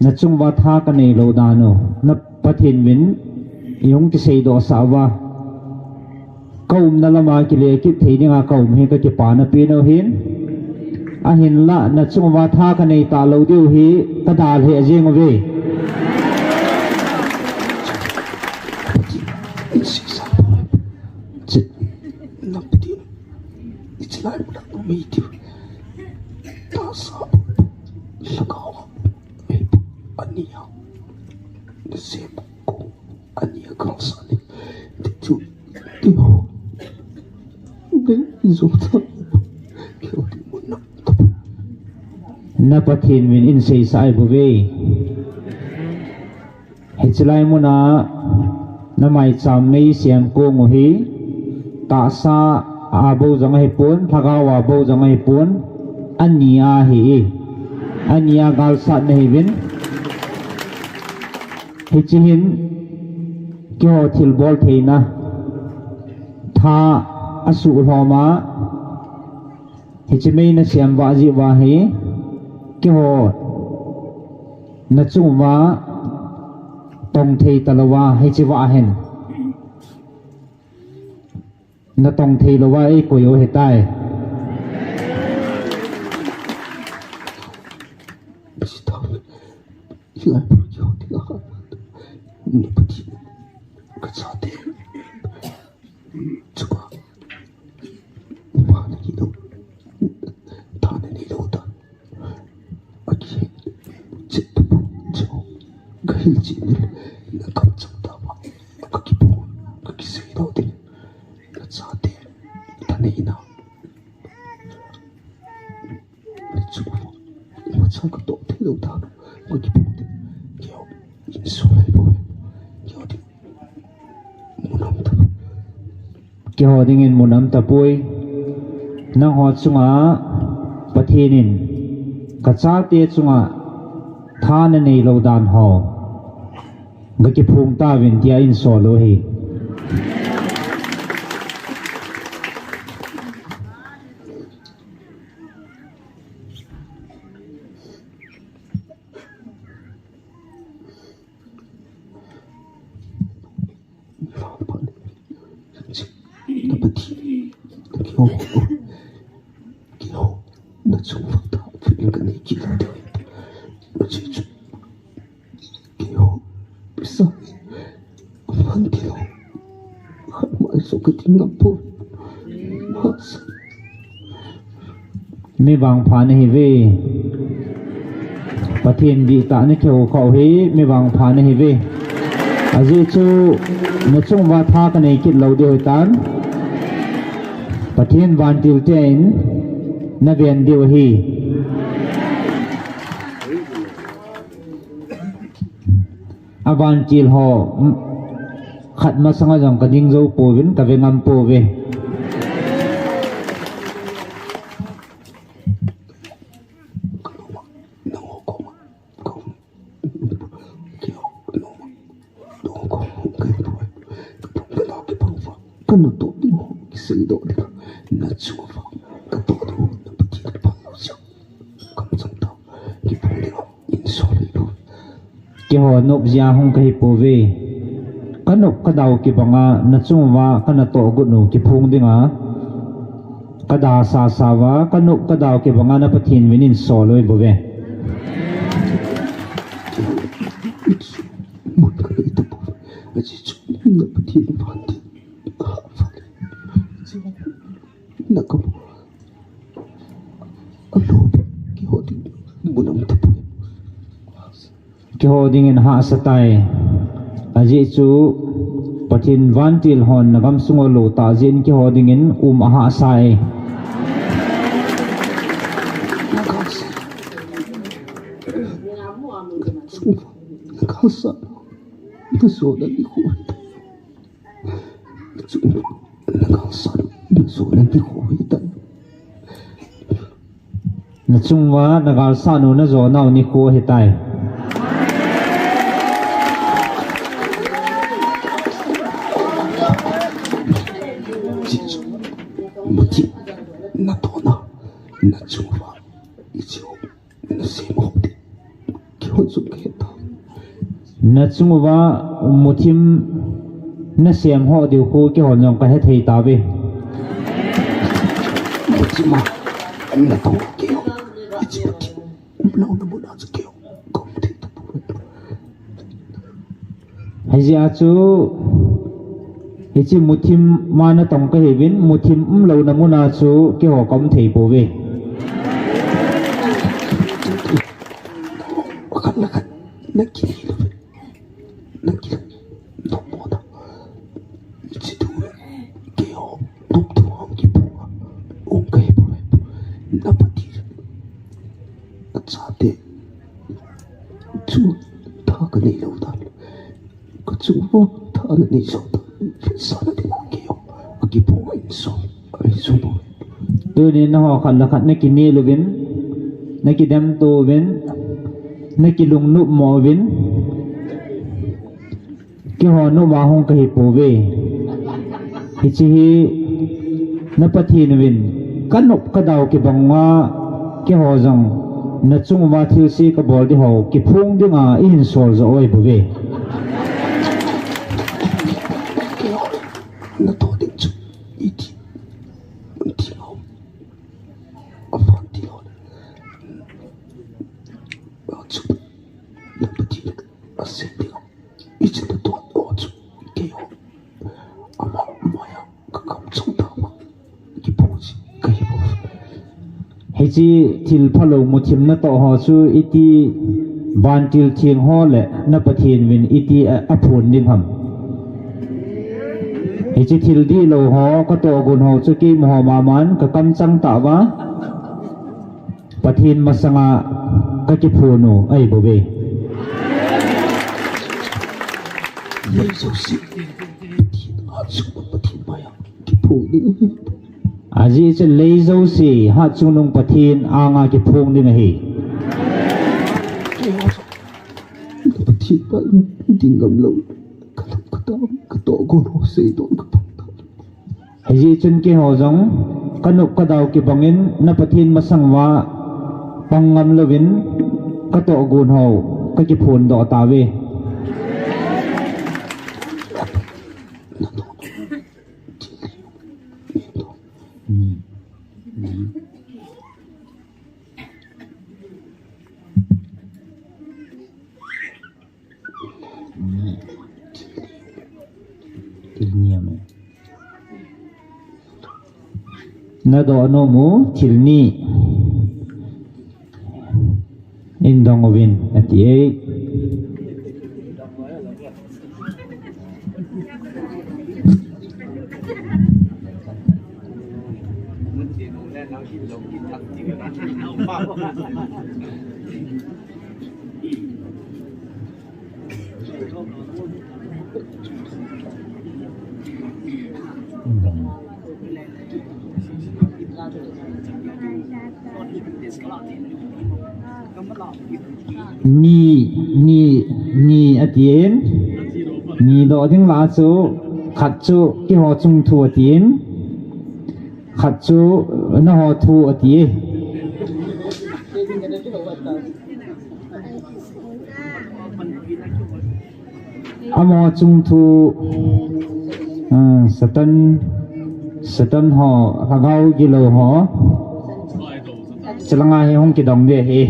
nachung uva tha kanei lou dan u, na Pathen min i hung kiseidoh sah uva. Ka umna lama kile kit thei dinga ka um hi ka kipana pen u ahin. Ahinla nachung uva tha kanei talou diu hi ka dalheh jeng uve. Chit, na Pathen, hiche lai muna um ei tiu. Tahsa, lhagao, meipu, ania, nasem kong, ania galsat ni, ti chu, ti ho. Nei, i jong tha, keu ti mun na, ta. Na Pathen min in seisah ahi bouve. Hiche lai muna na maicham mei sem kong u hi, tahsa a bou jong ahipon, lhagao a bou jong ahipon, ania ahi e. Ania galsat na hiuvin. Hiche hin keiho thilbol theina tha asuh lhom a, hiche mei na sem vah jeh uva hi, keiho nachung uva tong thei talou a, hiche vah hin natong thei lou a eikoi u ahitai. Chil chil nil, na kamchang tauva, ka kiphong, ka kisei tau ding, na chate, thaneina. Chu, macha ka toh thei lou ta, ka kiphong ding, keiho, insol lai bou, keiho ding, munam ta. Keiho dingin munam tapoi. Nangho chunga Pathen in ka chate chunga tha na neilou dan ho ka kiphong tauvin tia insol u ahi. Mi vangpha nahi ve. Pathen dihtah na kihou khah u hi mi vangpha nahi ve. Ajeh chu na chung uva tha ka nei kit lou diu hitan. Pathen vantil te in na ven diu ahi. A vantil ho, khat masanga jong ka ding jou pouvin, ka ve ngam pouve. Ka natoh ding ho, kisei doh ding ho, na chung uva, ka toh ding ho, na Pathen ka pang lou jeh. Kamchang tau, kiphong ding ho, insol lai bou. Keiho nop jeh a hung kahi pouve. Ka nop ka dau kibanga, na chung uva, ka natoh got u, kiphong dinga. Ka da sasa uva, ka nop ka dau kibanga, na Pathen uvin insol loi bouve. Mun ka lei ta bou, ajeh chu, na Pathen vantil. Na ka, alo, keiho ding, munam tapoi. Keiho dingin hahsa tai. Ajeh chu, Pathen vantil hon na gamsung u lou tah jeh in keiho dingin um ahahsa e. Na ka sa, na ka sa, na so na ni ko. Na chung uva na galsat u na jona u nikho ahitai. Muthim na tohna, na chung uva, i chu. Na chung uva muthim na sem ho diu khu keiho jong ka hethei tauve. Hijeh a chu, hiche muthim a na tong kahiuvin, muthim umlouna muna chu keiho ka um thei pouve. Khat le khat, na ki, na ki, na mo na. Hiche tu, keiho, nop tu hong kipu, ong kahi pu, na pati, achate. Chu tha ka nei lou tan. Ka chung uva tha na nei jou tan. Sa na ding keiho. Akipo in so. Ai so bo. Tuni nangho khat le khat na kinel uvin, na kidemto uvin, na kilungnop mo uvin. Keiho noma hung kahi pouve. Hiche hi na Pathen uvin, ka nop ka dau kibanga keiho jong na chung uva thilse ka bol ding ho kiphong dinga i hin sol jo oi bouve. Na to ding chu iti, iti ho. Avan ti ho. Achu na Pathen ase ding. Hiche na toh o chu keiho. Ama maya ka kam chung ta ma. Kipu chi kahi bou. Hiche thil phalou muthim na toh ho chu iti Vantil theng ho le na Pathen uvin iti a, aphon ding ham. Hiche thil dihlou ho, katoh gon ho chu keima ho maman kakamchang tauva. Pathen masanga kakiphon u ahi bouve. Ajeh chu lei jouse hatchungnung Pathen anga kiphong ding ahi. Pathen pa ding ngam lou. Ka, ka, ka, ka to go ro se don ka pang ta. Hijeh chun keiho jong kanop kadau kibangin na Pathen masang uva pang ngam louvin katoh gon ho kakiphon doh tauve. Thil ni ham e. Nadoh nom u thil ni. Indong uvin ati e. Ni, ni, ni atin. Ni doh ding lah chu, khat chu keiho chung thu atin. Khat chu nangho thu ati e. Amaho chung thu, ah, Satan, Satan ho, lhagao gilou ho. Chulanga hi hung kidong ding ahi.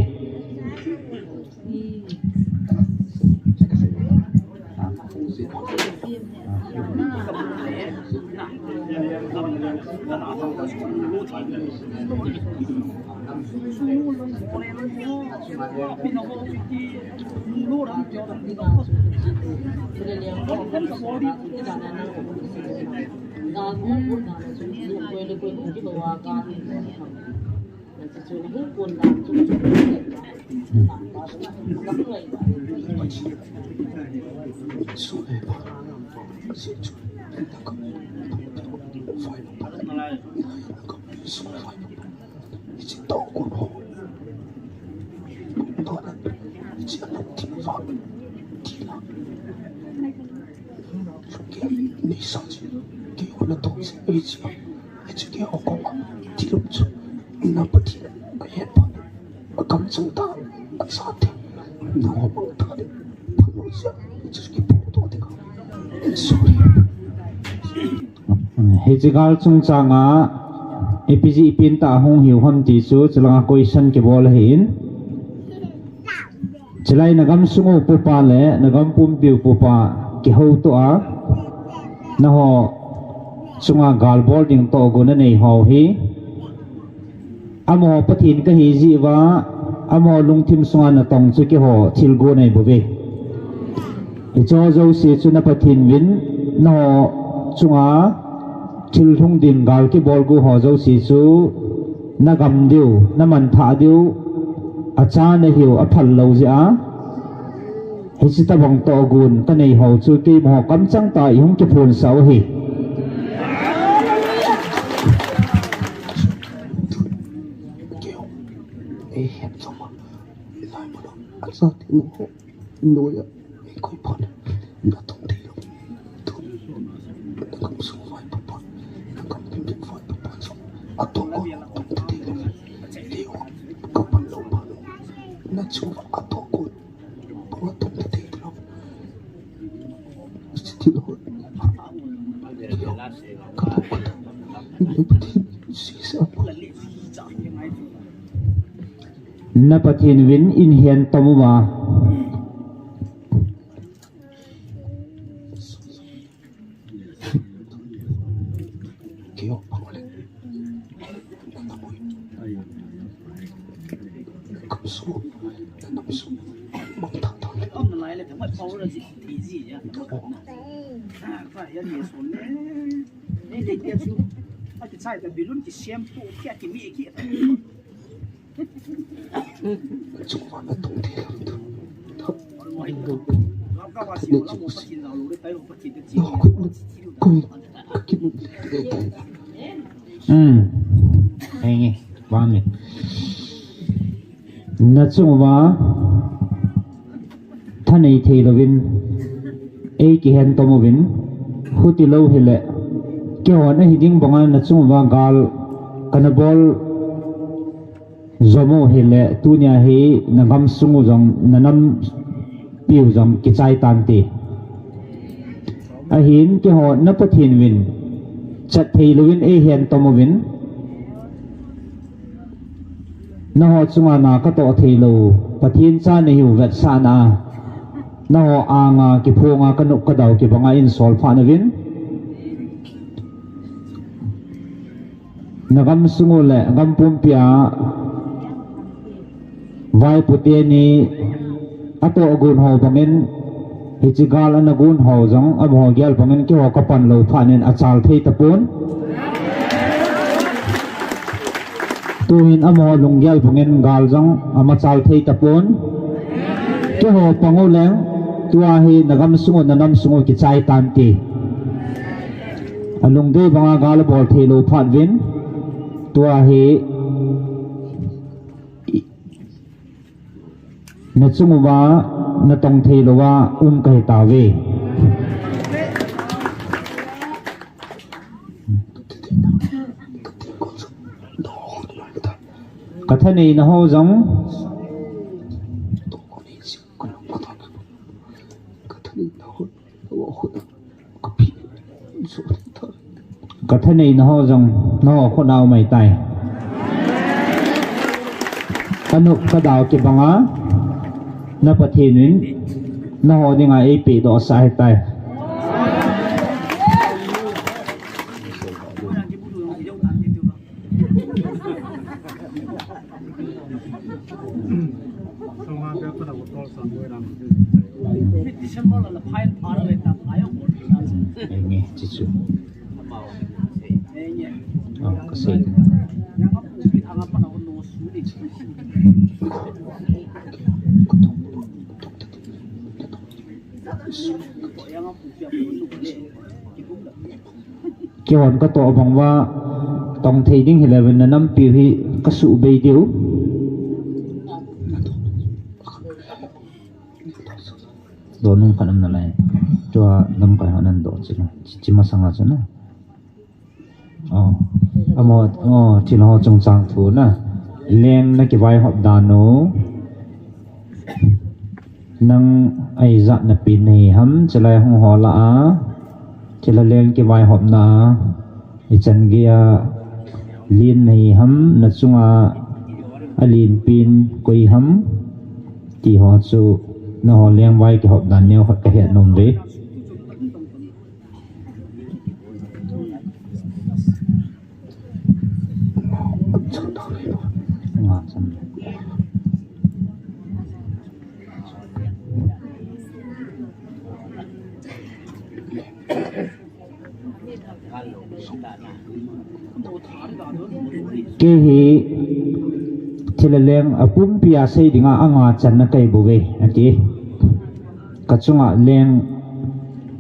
Hiche gal chungchanga ipi jeh ipin tah hung hiu ham ti chu chulanga question kibol ahin. Chulai na gamsung u pupa le na gam pumpi u pupa kihoutoh a, nangho chunga gal bol ding tohgon anei ho hi, amaho Pathen kahi jeh uva, amaho lungthim sunga natong chu keiho thilgon ahi bouve. Hicheho jouse chu na Pathen uvin, nangho chunga thil lhung ding gal kibol gu ho jouse chu, na gam diu, na manthah diu, acha nahiu, aphal lou jeh a. Hiche tobang tohgon kanei ho chu keima ho kamchang tah a ihung kiphonsah u ahi. Na Pathen uvin in hen tom uva. Hmm. Henge, vang e. Nachung uva thanei thei louvin eikihen tom uvin, huti lou hile, keiho nahi ding banga nachung uva gal kana bol jom u hile, tunia hi nagam sung u jong, nanampi u jong kichai tante. Ahin keiho na Pathen uvin chat thei louvin eihen tom uvin, nangho chunga na katoh thei lou, Pathen cha nahiu vetsahna a, nangho anga kiphonga kanop kadau kibanga insol phat nauvin. Nagam sung u le gam pumpi a vaipo teni atoh gon ho bangin, hiche gal ana gon ho jong amaho gel bangin keiho kapan lou phat in achal thei tapon. Tuhin amaho lunggel bangin gal jong amachal thei tapon. Keiho pang u leng, tua hi nagam sung u, nanam sung u kichai tante. Alungdei banga gal abol thei lou phat uvin, tua hi nachung uva natong thei louva um kahi tauve. Kathanei na ho jong, kathanei na ho jong, nangho khut a um ahitai. Kanop kadau kibanga na Pathen uvin nangho dinga eipeh doh sah ahitai. Enge, chichu. Ah, kasei. Keihon katoh bang uva tong thei ding hileu vin, na nampiu hi kasuhbei diu. Doh nung khat um nalai. Tua lamkai ho nan doh china. Chi, chi masanga china. Oh. Amaho, oh, thil ho chungchang thu na. Leng na kivaihop dan u. Nang a ijat na pen nahi ham, chulai hung hol a. Chule leng kivaihopna a. Ichan gei a len nahi ham, na chunga alen pen koi ham. Ti ho chu nangho lengvai kihop dan neo khat kahet nom ve. Kei hi thil le leng apumpi a sei dinga anga channa kahi bouve, ati. Kachunga leng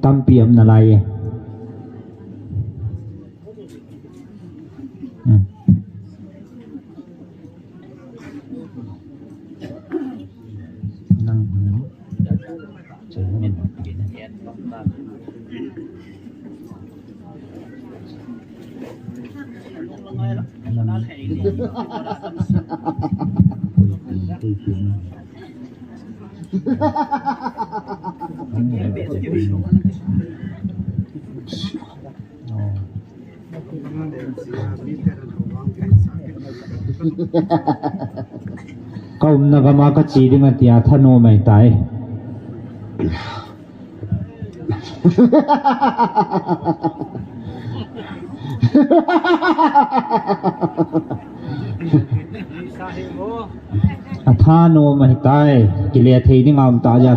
tampi um nalai e. Hmm. Ka umna gam a kache ding ati a thanom ahitai. Athanom ahitai, kile thei ding aum ta ja.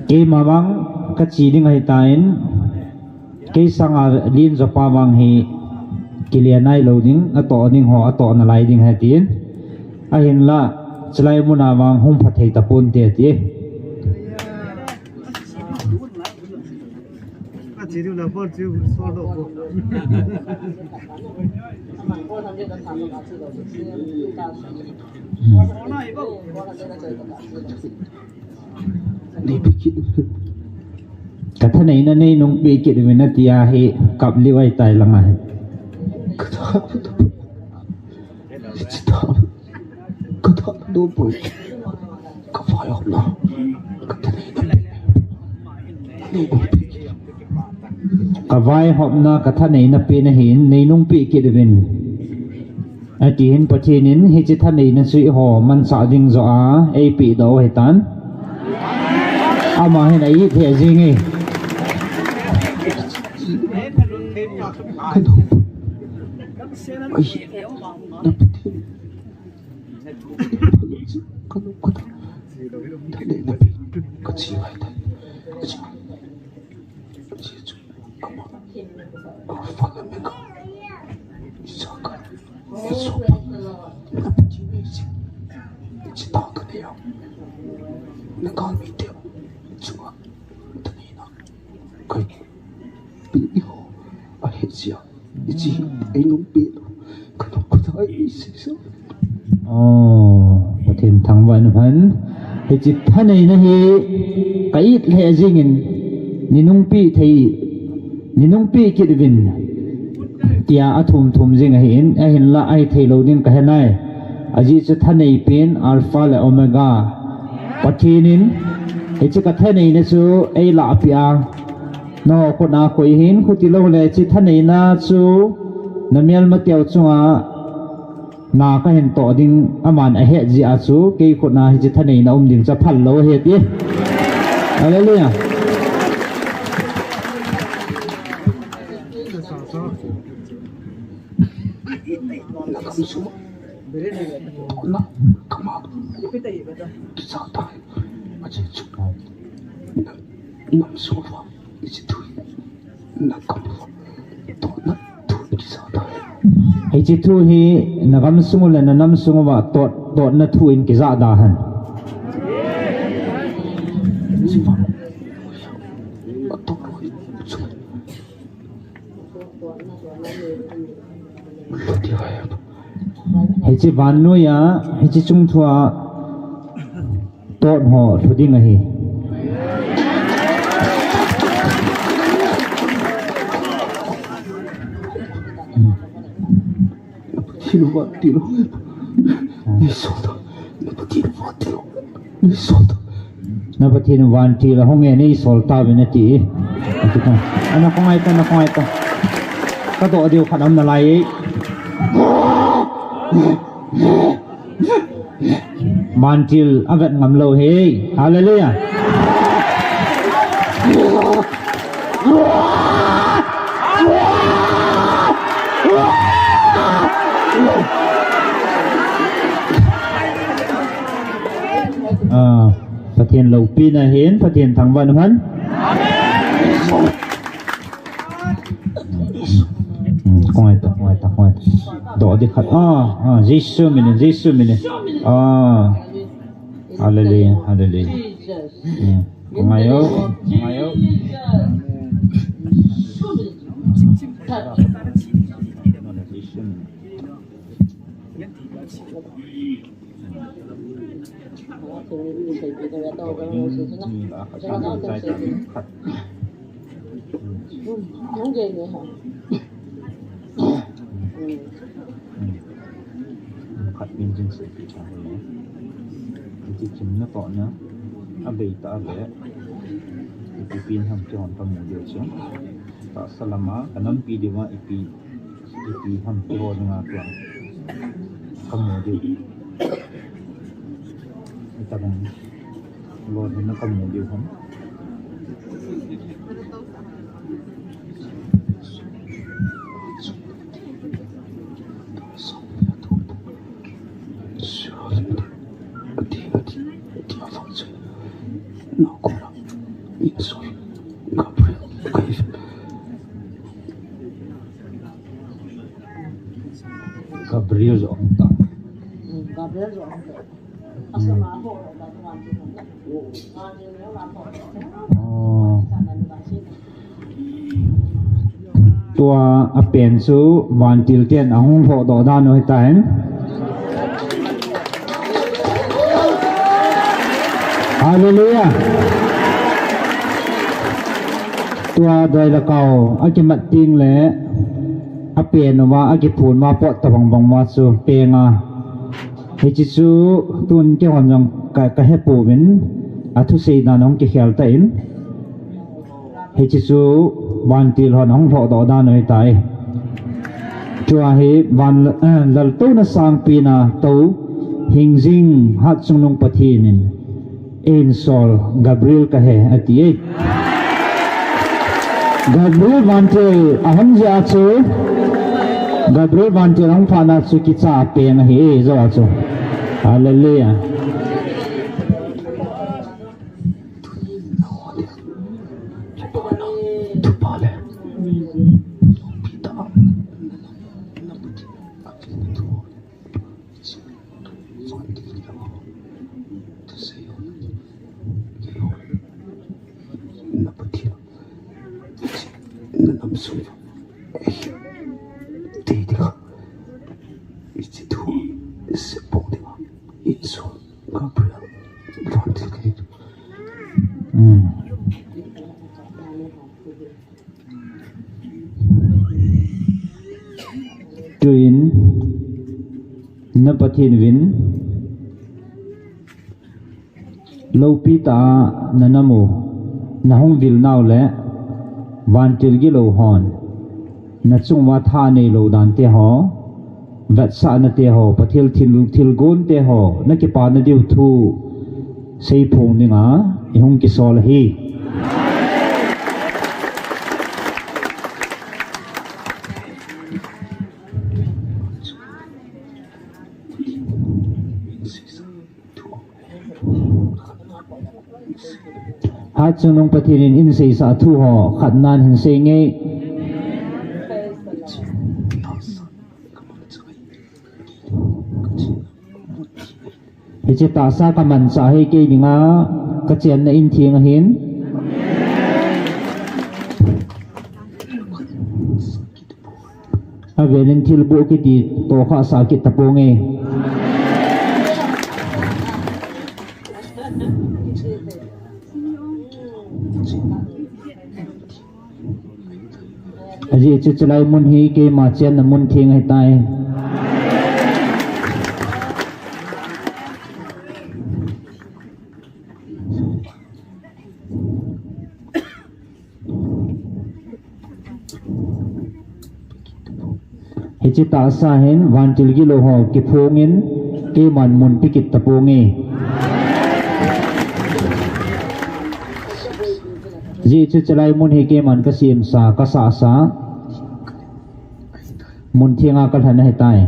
Keima vang kache ding ahitan, kei sanga len jopa vang hi kile nailou ding, atoh ding ho atoh nalai ding ahi tin. Ahinla, chulai muna vang hung pha thei tapon te ti. Nei pi kit. Ka thaneina nei nungpi kit uvin ati ahi, kap liu ahitai langa hi. Ka tha, ka tha, ka tha, ka tha, no boy. Ka vaihopna, ka thaneina pen. Nei nungpi kit. Ka vaihopna, ka thaneina pen ahin, nei nungpi kit uvin. Ati hin Pathen in hiche thaneina chu eiho manchah ding joh a eipeh doh u ahitan. Ama hin a-it lheh jenge. Ka nung, ai, na Pathen, ka nung, ka tha, thaneina pen, ka che ngai tai. Ka che, ka che chu. Ama, Alpha le Omega, Isaka, Yesu, na Pathen ahi. Hiche tah kanei a, na galmite chunga thaneina kahin pe, eiho ahet jeh a, hiche hi ei nungpi lou. Ka nung, ka tha, ei sei sa. Oh, Pathen thangvah in umhen. Hiche thaneina hi ka it lheh jengin, nei nungpi thei, nei nungpi kit uvin, tia athum thum jing ahin, ahinla ahithei lou ding kahe nai. Ajeh chu thanei pen Alpha le Omega. Pathen in hiche ka thaneina chu eilah peh a, nangho khut a koi hin, khuti lou le hiche thaneina chu na melmateu chunga na kahin toh ding, aman ahet jeh a chu kei khut a hiche thaneina um ding chu aphal lou ahi ti. Hallelujah. Na kam sung, na kam a kisa tai. Ajeh chu na nam sung uva hiche thu hi na kam uva totna thu in kija da hen. Hiche thu hi na gamsung u le na namsung uva tot, totna thu in kija da hen. Hiche van, ato loi chu. Hiche vannoi a, hiche chungthu a, tot ho lhu ding ahi. Na Pathen vantil ho. Nei sol ta. Na Pathen vantil ho. Nei sol ta. Na Pathen vantil ahung e, nei sol tauvin ati. Ati ta. Ana khongai ta, ana khongai ta. Ka doh diu khat aum nalai e. Vantil avet ngam lou hi. Hallelujah. Ah, Pathen loupina hin, Pathen thangvah in umhen. Hmm, khongai ta, khongai ta, khongai ta. Doh ding khat. Ah, ah, Jesu min in, Jesu min in. Ah. Hallelujah, hallelujah. Hmm, khongai o, khongai o. Ni la khat ni chai ta ni khat. Khat pin jing se pi cha ni. Ti kin na to na. A bei ta le. Ti pin ham ki hon ta mu de chu. Tahsa lama ka nampi diu a ipi, ipi ham kihou dinga tua ka mu diu. Itabang lou dinga ka mu diu ham. Gabriel jong ta. Oh. Tua a pen chu vantil ten ahung lhoh doh dan u hitan. Hallelujah. Tua doi le kau akimat ting le a pen uva akiphun uva pot tabang bang uva chu peng a. Hiche chu tun keihon jong ka, ka hepouvin, a thusei dan hung kikhel tan. Hiche chu vantil hon hung lhoh doh dan u hitai. Tua hi van, eh, laltouna sangpina tou hingjing hatchungnung Pathen in Einsol Gabriel kahi, ati e. Gabriel vantil ahung jia chu, Gabriel vantil ahung phat na chu kicha peng ahi e, jou a chu. Hallelujah. Hmm. Tuin, na Pathen uvin, loupi tah a na nam u, na hung vil nau le, vantil gilou hon, na chung uva tha neilou dan te ho, vetsahna te ho, Pathen thil, thilgon te ho, na kipa na diu thu, seiphong dinga, i hung kisol ahi. Hatchungnung Pathen in eiseisah thu ho, khat nan hin sei nge. Hiche tahsa ka manchah hi kei dinga ka chenna in theng ahin. Avel in thilboh kiti toh kha sah kit taponge. Ajeh chu chulai mun hi keima chenna mun theng ahitai. Hiche tahsa hin vantil gilou ho kiphongin keiman mun pe kit taponge. Ajeh chu chulai mun hi keiman ka semsa, ka sahsa, mun thenga ka lhan ahitai.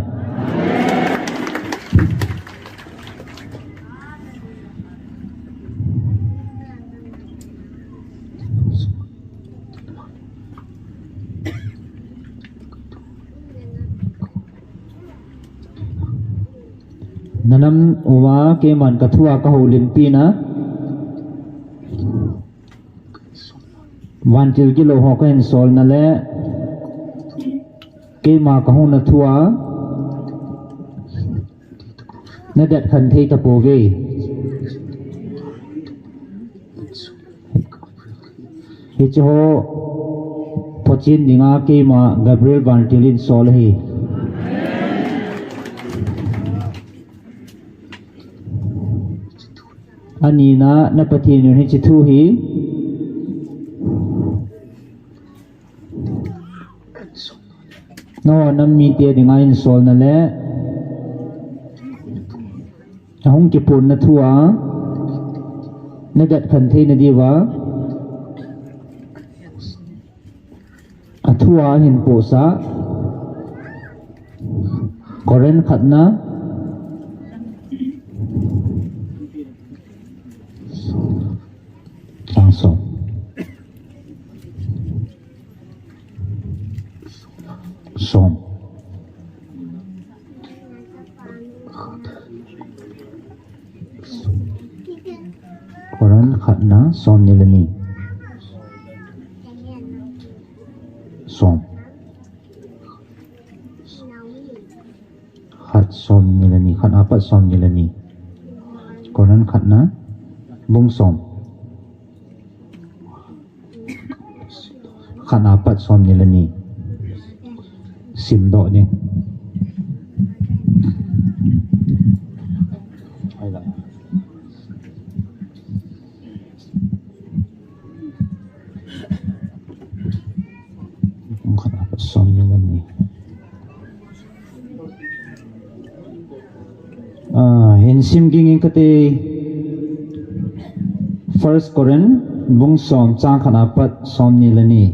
Na nam uva keiman ka thua ka houlimpi na. Vantil gilou ho kahin solna le keima kahung na thua na detkhen thei tapouve. Hiche ho photchen dinga keima Gabriel Vantil in sol ahi. Anina na Pathen in hiche thu hi nangho nam mite dinga hin solna le ahung kiphonna thua na gat khan theina diuva athua hin pohsa. Korin khatna chang som. Som. Korin khatna som ni le ni. Som. Khat som ni le ni, khat apat som ni le ni. Korin khatna bung som. Khat apat som ni le ni. Simdoh ding. Khat apat som ni le ni. Ah, hin sim ging ing kate. First Corinth bung som chang khat apat som ni le ni.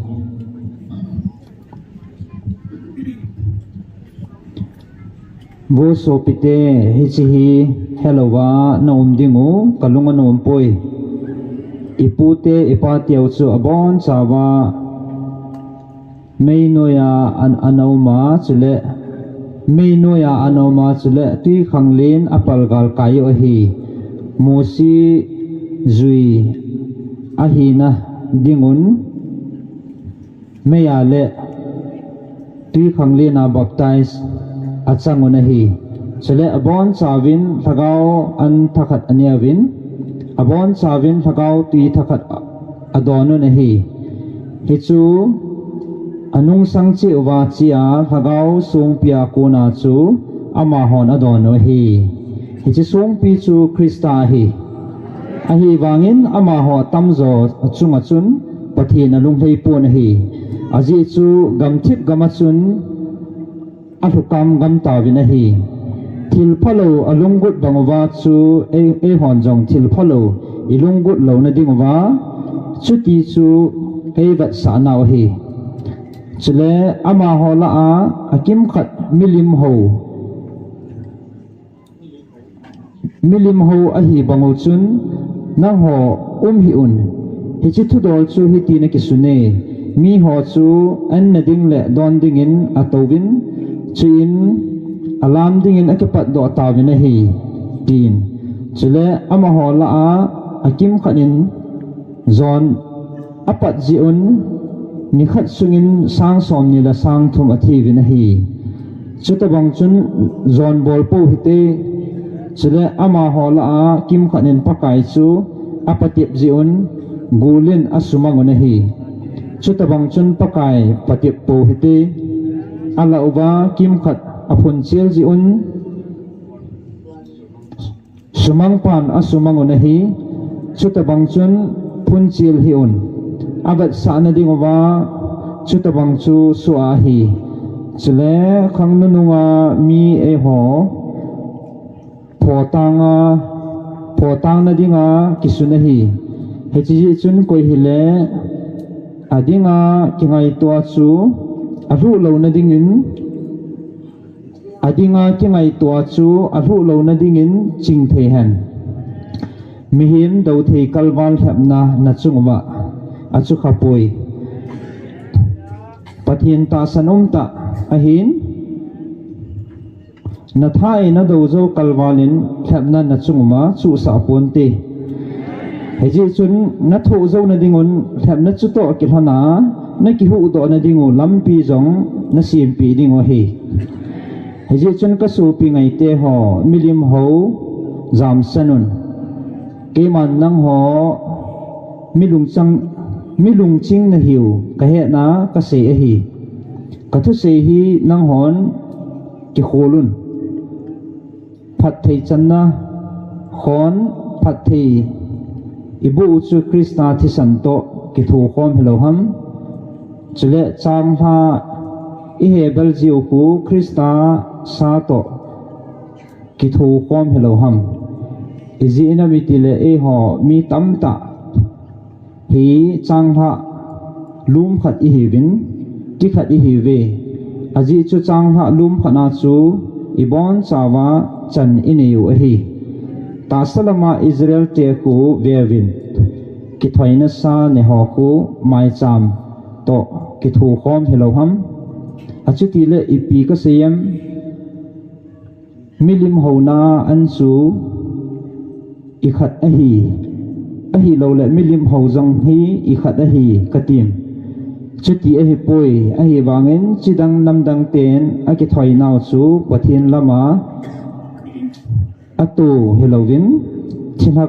Vo sopite, hiche hi helouva na um diu kalung ana um poi. Ipute, ipateu chu abonchauva mei noiya an, ana uma chule, mei noiya ana uma chule, twikhanglen a palgal kai u ahi. Mosi jui ahina dingun, meiya le twikhanglen a baptize achang un ahi. Chule abonchauvin lhagao an thakhat aneuvin, abonchauvin lhagao twi thakhat adon un ahi. Hichu anungsang cheh uva chea lhagao songpia kona chu amahon adon u ahi. Hiche songpi chu Christa ahi. Ahivangin amaho atamjo achunga chun Pathen alunglhai pon ahi. Ajeh chu gamthip gama chun alhukam gam tauvin ahi. Thil phalou alunggot bang uva chu ei, eihon jong thil phalou ilunggot louna diuva chuti chu eivetsah nau ahi. Chule amaho lah a akimkhat milim hou milim hou ahi bang u chun, nangho um hih un. Hiche thudol chu hitin akisun e, miho chu anna ding le don dingin atouvin, chuin alam dingin akipatdoh tauvin ahi, tin. Chule amaho lah a akimkhat in jon apat jeh un, nikhat sungin sang somni le sang thum athiuvin ahi. Chutobang chun jon bol pou hite, chule amaho lah a kimkhat in Pakai chu apatep jeh un, gul in asumang un ahi. Chutobang chun Pakai patep pou hite, alah uva kimkhat aphunchel jeh un, sumang pan asumang un ahi, chutobang chun phunchel hih un. Avetsahna diuva, chutobang chu soh ahi. Chule khang nununga mi eiho, photanga, photangna dinga kisun ahi. Hiche jeh chun koi hile, adinga kingaito a chu, alhuh louna dingin, adinga kingaito a chu alhuh louna dingin chingthei hen. Mihem dothei kalval lhepna nachung uva achukhapoi. Pathen tahsan umtah ahin, natha e nadou jou kalval in lhepna nachung uva chuhsah ponte. Hijeh chun nathoh jouna dingun lhepna chutoh kilhona, nakihuhdohna dingu lampi jong nasempeh dingu ahi. Hijeh chun kasopi ngaite ho, milim ho jamsan un. Keiman nangho milungchang Mi lungching nahiu kahetna kasei ahi. Kathusei hi nanghon kikhol un. Phatthei channa khon phatthei iboh u chu Christa thisan toh kithokhom hilou ham? Chule changlhah ihebel jiu khu Christa sa toh kithokhom hilou ham? Ijeh inem itile eiho mi tamtah hi changlhah lum khat ihiuvin, ti khat ihiuve. Ajeh chu changlhah lum khat a chu ibonchauva chan inei u ahi. Tahsa lama Israel te khu veuvin, kithoina sa neho khu maicham toh kithokhom hilou ham? Achutile ipi kasei em? Milim houna an chu ikhat ahi, ahilouleh milim hou jong hi ikhat ahi katim. Chuti ahipoi, ahivangin chidang namdang ten akithoinau chu Pathen lama ato hilouvin thilha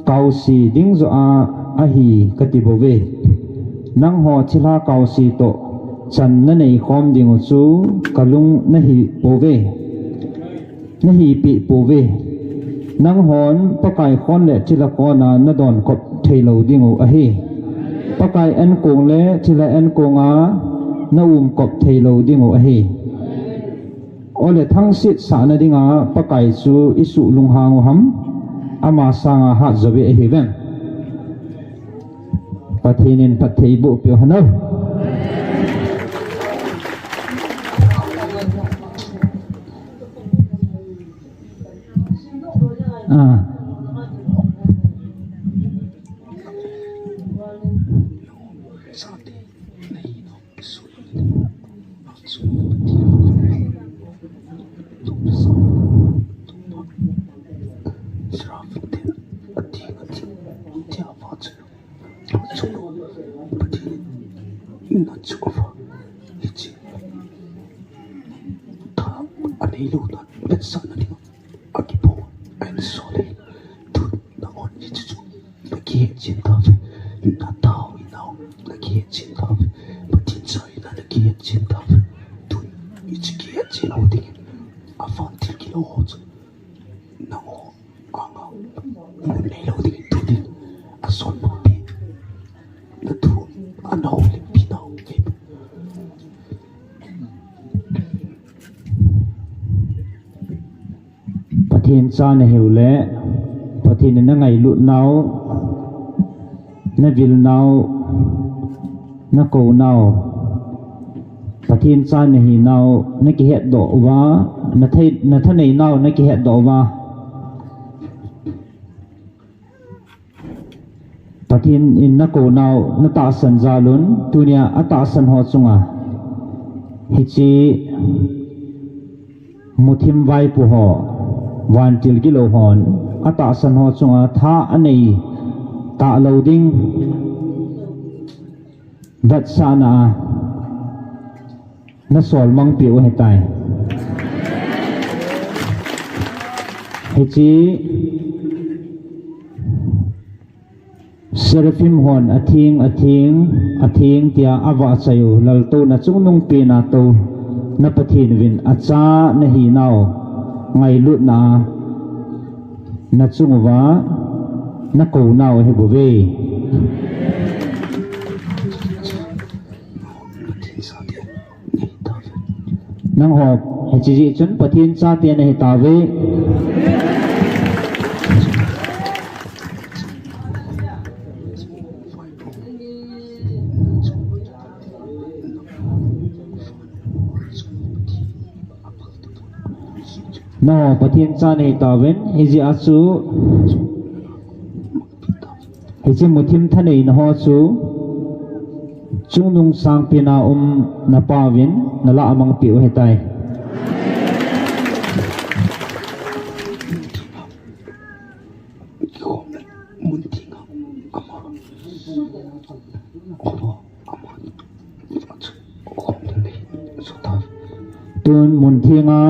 kaose ding joh a ahi katibouve. Nangho thilha kaose toh chan naneikhom diu chu kalung nahipouve, nahipeh pouve. Nanghon Pakai khon le thilha khon a nadonkop theilou diu ahi. Pakai ankong le thilha ankong a naumkop theilou diu ahi. Ole thangset sahna dinga Pakai chu isuhlunghang u ham? Ama sanga hatjouve ahiuvem? Pathen in phatthei boh peh u hen. Akipo, ahin sol e. Tun nangho hiche chu nakihetchen tauve. Natao hinau nakihetchen tauve. Pathen cha hina nakihetchen tauve. Tun hiche kihetchen ho dingin avantil kilou ho chu nangho anga mun neilou dingin tun in asonpi natu anao le pinao. Pathen cha nahiu le, Pathen in nangailut nau, navil nau, nakou nau, Pathen cha nahi nau nakihetdoh uva, nathei, nathanei nau nakihetdoh uva, Pathen in nakou nau natahsan jal un, tunia atahsan ho chunga hiche muthim vaipo ho, vantil gilou hon atahsan ho chunga tha anei talou ding vetsahna a nasol mangpeh u ahitai. Hiche Seraphim hon atheng, atheng, atheng tia avahchoi u, Laltouna chungnung pena touna Pathen uvin acha nahi nau ngailutna a nachung uva nakou nau ahibouve. Nangho hiche jeh chun Pathen chate nahi tauve. Nangho Pathen cha nahi tauvin, hijeh a chu hiche muthim thaneina ho chu chungnung sangpen a um napauvin nalah a mangpeh u ahitai. Tun mun thenga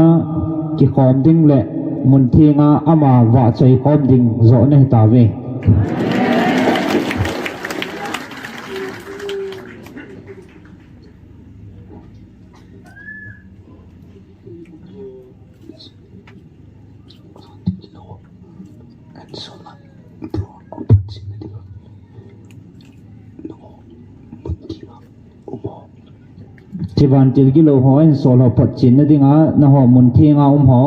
kikhom ding le mun thenga ama vahchoi khom ding joh nahi tauve. Hiche vantil gilou ho, insol ho photchenna dinga, nangho mun thenga um ho.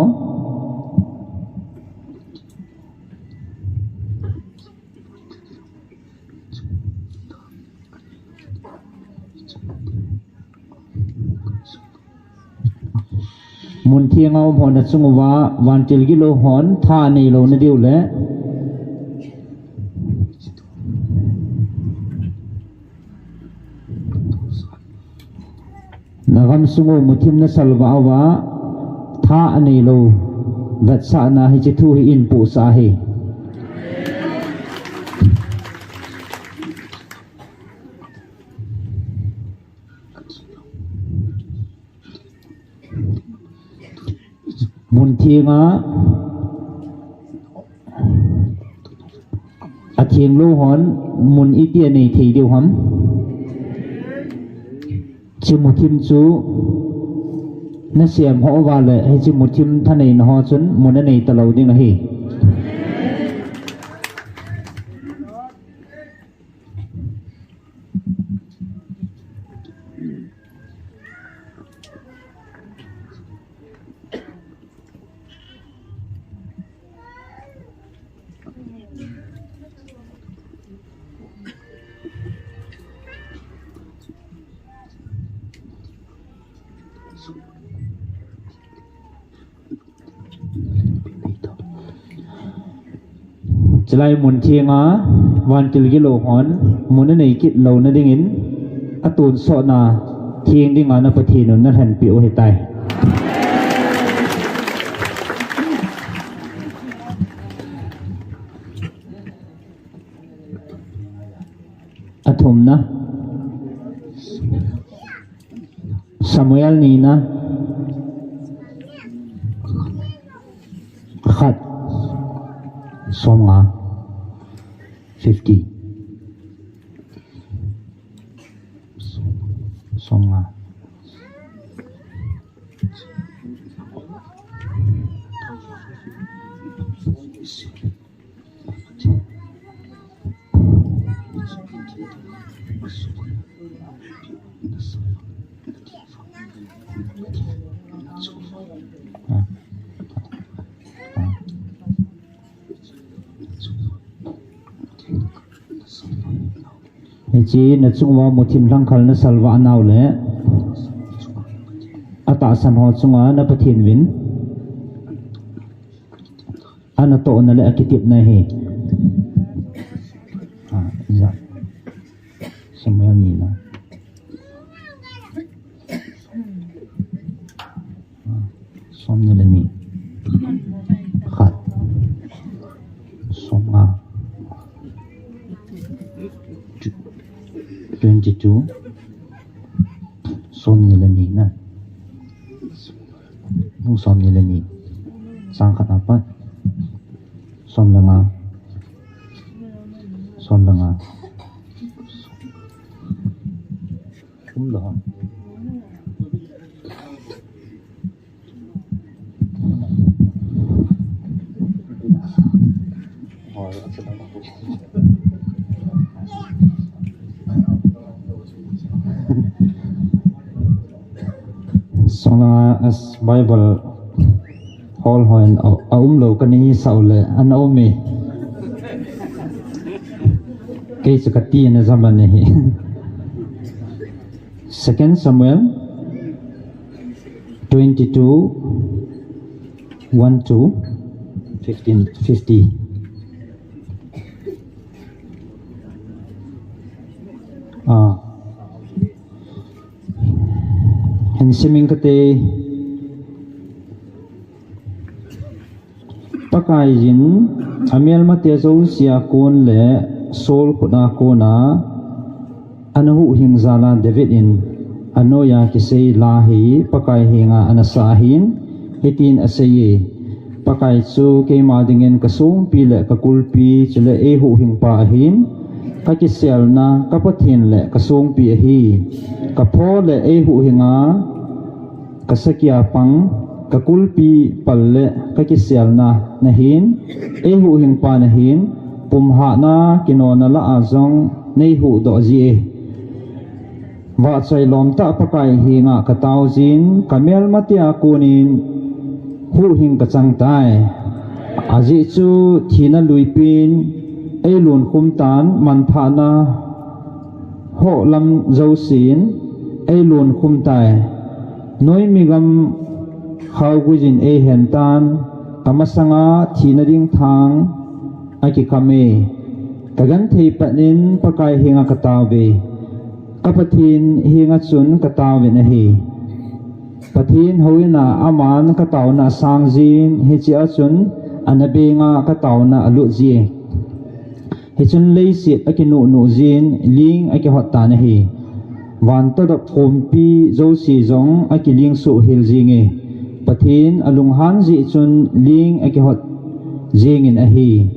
Mun thenga um ho nachung uva, vantil gilou hon tha anei louna diu le. Nagam sung u muthim nasalvah uva, tha anei lou vetsahna hiche thu hi inpohsah ahi. Mun thenga, atheng lou hon mun iti anei thei diu ham? Hiche muthim chu nasem ho uva le, hiche muthim thaneina ho chun mun anei talou ding ahi. Chulai mun thenga, vantil gilou hon mun anei kit louna dingin, atonsotna theng dinga na Pathen un nalhenpeh u ahitai. Athumna. Samuel nina. Khat. Somnga. Fifty. Somnga. Hiche nachung uva muthim lhangkhal nasalvah nau le, atahsan ho chunga na Pathen uvin anatohna le akitepna ahi. Ah, ja. Samuel nina. Somni le ni. Khat. Somnga. Twenty-two. Somni le ni na. Nung somni le ni. Sang khat apat. Som le nga. Som le nga. Kum lou ham. Sung langa as Bible hol hon a, aum lou kani sao le ana um e. Kei chu kati na zaman ahi. Second Samuel twenty-two, one to fifteen, fifty. Ah. Hin simin kate. Pakaiyin amelmate jousea kon le Saul khut a kona ana huhhing jal a David in anoiya kisei la hi Pakai henga ana sah ahin, hitin aseiye, Pakai chu keima dingin kasongpi le kakulpi chule eihuhhingpa ahin, kakiselna ka Pathen le kasongpi ahi, kapho le eihuhhinga, kasakia pang, kakulpi pal le kakiselna nahin, eihuhhingpa nahin, pumhatna kinona lah a jong neihuhdoh jie. Vahchoi lom tah Pakai henga katao jin, kamelmate a konin huhhing kachang tai. Ajeh chu thina luipin eilunkhum tan, manthahna hohlam jousen eilunkhum tai. Noimi gam khaoguijin eihen tan, kamasanga thina ding thang akikam e. Kagenthei patnin Pakai henga kataove. Ka Pathen henga chun kataovin ahi. Pathen houin a aman kataona asang jin, hichea chun ana benga kataona alut ji. Hichun leiset akinuhnuh jin, ling akihot tan ahi. Van todop khompi jouse jong akilingsuh hel jinge. Pathen alunghan jeh chun ling akihot jingin ahi.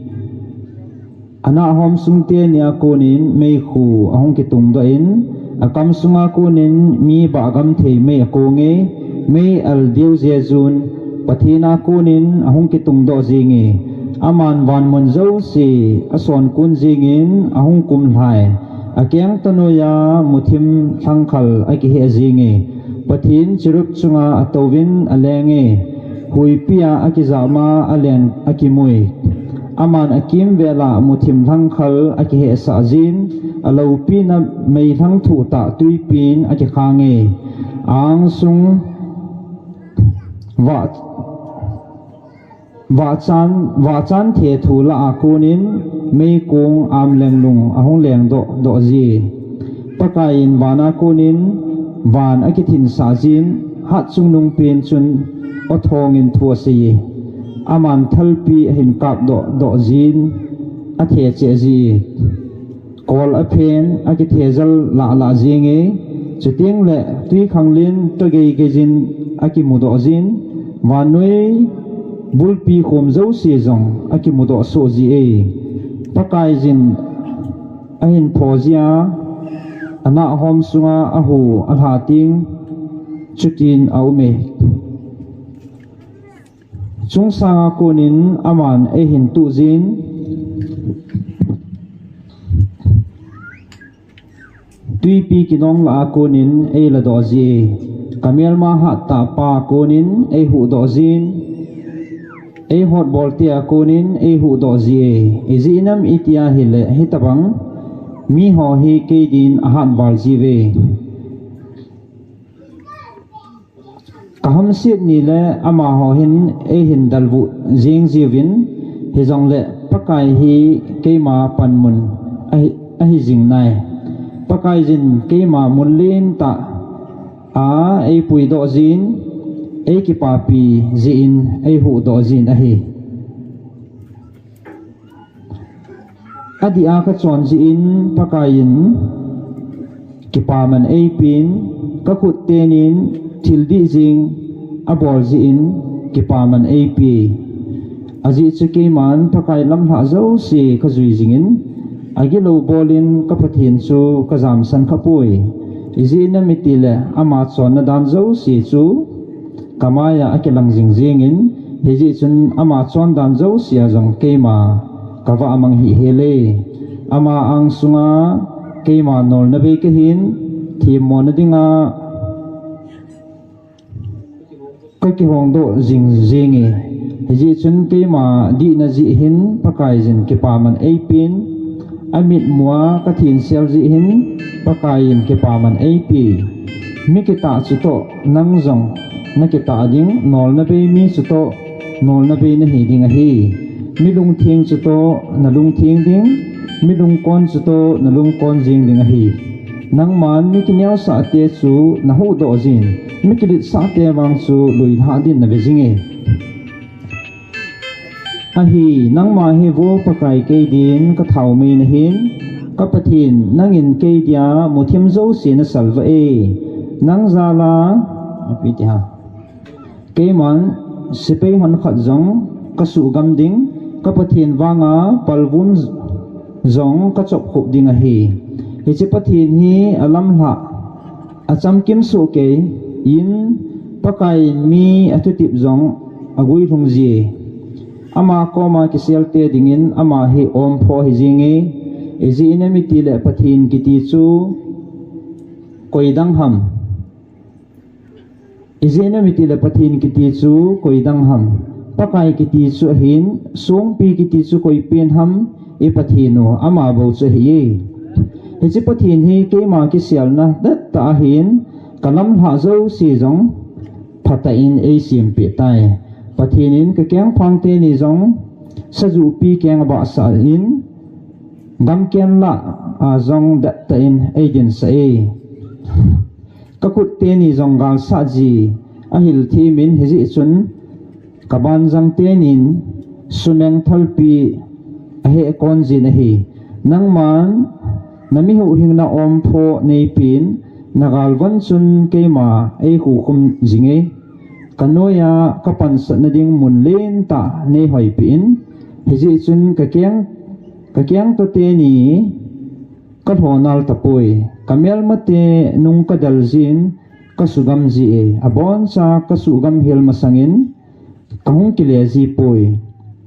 Anahhom sung teni a konin meikhu ahung kitungdoh in, akam sunga konin mi bahgam thei mei akonge, mei al diu jejun, Pathen a konin ahung kitungdoh jinge. Aman vanmun jouse asonkun jingin ahung kumlhai. Akeng tanoiya muthim lhangkhal akiheh jinge. Pathen cherub chunga atouvin alenge. Huipia akijama alen akimui. Aman akimvela muthim lhangkhal akihehsah jin, aloupina meilhang thuhtah tuipin akikhange. Angsung vah, vahchan, vahchan thethu lah a konin meikong amlenglung ahung lengdoh doh ji. Pakaiyin vana konin van akithinsah jin, hatchungnung pen chun aw thongin thu aseiye. Aman thalpi ahin kapdoh doh jin, athecheh ji. Kol aphen akithejal lahlah jinge. Chutengle twikhanglen togeigeijin akimudoh jin, vannoi bulpi khom jouse jong akimudoh soh ji e. Pakaiyin ahin pho jia, anahhom sunga ahu alha teng chutin aume. Chungsanga konin aman eihin tuh jin, twipi kinong lah a konin eiladoh ji. Kamelma hattah pa konin eihuhdoh jin, eihotbolte a konin eihuhdoh ji. Ijeh inem itia hile hitobang miho hi keidin ahatval jiuve. Kahamset nile amaho hin eihin dalvuh jing jiuvin, hijongle Pakai hi keima panmun ahi, ahijing nai. Pakaiyin keima munlentah a eipuidoh jin, eikipapi jeh in eihuhdoh jin ahi. Adih a kachon jeh in Pakaiyin kipaman eipin, kakhut tenin thildih jing abol jeh in kipaman eipe. Ajeh chu keiman Pakai lamlhah jouse kajui jingin, agilou bolin ka Pathen chu kajamsan khapoi. Ijeh inem itile ama chonna dan jouse chu kamaiya akilang jingjingin, hijeh chun ama chondan jousea jong keima kavah mang hihhel e. Ama angsunga keima nolna bei kahin, themmona dinga kakihongdoh jing jinge. Hijeh chun keima dihna jeh hin Pakaiyin kipaman eipin, amitmua kathensel jeh hin Pakaiyin kipaman eipe. Mi kitah chutoh nang jong nakitah ding, nolna bei mi chutoh nolna bei nahi ding ahi. Mi lungtheng chutoh nalungtheng ding, mi lungkon chutoh nalungkon jing ding ahi. Nangman mi kineosahte chu nahuhdoh jin, mi kiletsahte vang chu luilhah din nave jinge. Ahi, nangma hi vo Pakai keidin kathaomei nahin, ka Pathen nangin keidia muthim jouse nasalvah e. Nang jala, ipi ti ham. Keiman sepai honkhat jong kasuhgam ding, ka Pathen vanga palvum jong kachopkhup ding ahi. Hiche Pathen hi alamlhah, achamkim sohkeiyin, Pakaiyin mi athutep jong aguilhung ji. Ama koma kiselte dingin ama hi omphoh hijinge, ijeh inem itile Pathen kiti chu Koi dang ham. Ijeh inem itile Pathen kiti chu koi dang ham. Pakai kiti chu ahin, songpi kiti chu koi pen ham, i Pathen u, ama bou chu ahi e. Hiche Pathen hi keima kiselna dettah ahin, ka lamlhah jouse jong phatah in eisempeh tai. Pathen in ka kengphang teni jong sajupi keng abahsah in, gamken lah a jong dettah in eidinsah e. Ka khut teni jong galsat ji ahil them in, hijeh chun ka banjang tenin sumeng thalpi aheh kon jin ahi. Nangman na mi huhhingna omphoh neipen, na galvon chun keima eihukhum jing e. Ka noiya ka pansatna ding mun lentah neihoipeh in, hijeh chun ka keng, ka kengto teni ka lhonal tapoi. Ka melmate nung ka del jin ka sugam ji e. Aboncha ka sugam hel masangin ka hung kile jipoi.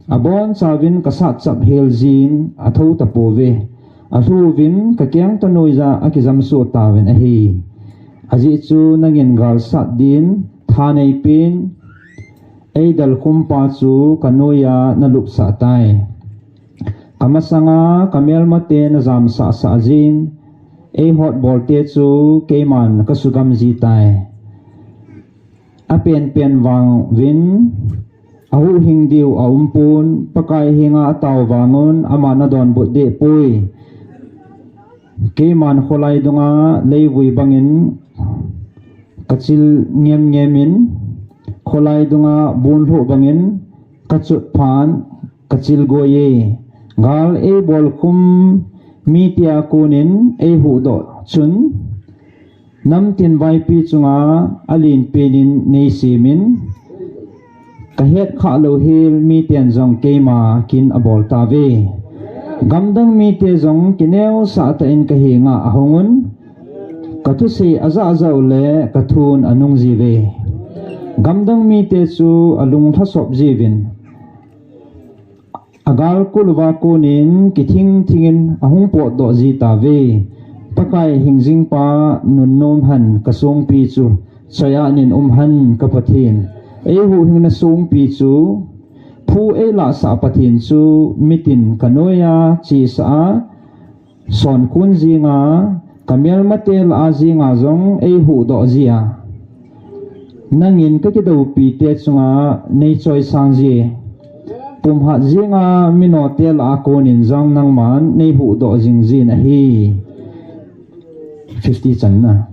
Abonchauvin ka satchap hel jin athou tapouve. Alhuvin ka kengto noiya akijamsoh tauvin ahi. Ajeh chu nangin galsat din tha neipen, eidalkhumpa chu ka noiya nalupsah tai. Ka masanga ka melmate najamsahsah jin, eihotbolte chu keiman ka sugam ji tai. Apenpen vangvin ahuhhing diu aumpon, Pakai henga atao vangun aman adonbut dehpoi. Keiman kholai dunga leivui bangin ka chil ngemngem in, kholai dunga bunlhoh bangin ka chutphan ka chil goi e. Gal eibolkhum mitea konin eihuhdoh chun, namtin vaipi chunga alenpenin neisemin, ka hetkhah louhel miten jong keima kin abol tauve. Gamdang mite jong kineosah tah in ka henga ahungun, ka thusei ajahjah u le ka thun anung jiuve. Gamdang mite chu alung lhasop jiuvin, agalkol uva konin kithing thingin ahung potdoh ji tauve. Pakai hingjingpa nunnom hen ka songpi chu, choi-at nin um hen ka Pathen. Eihuhhingna songpi chu, phu eilahsah Pathen chu, mitin ka noiya chesah a, sonkhun jinga, ka melmate lah a jinga jong eihuhdoh jia, nangin ka kidoupite chunga neichoisang ji. Pumhat jinga minote lah a konin jong nangman neihuhdoh jing jin ahi. Fifty channa.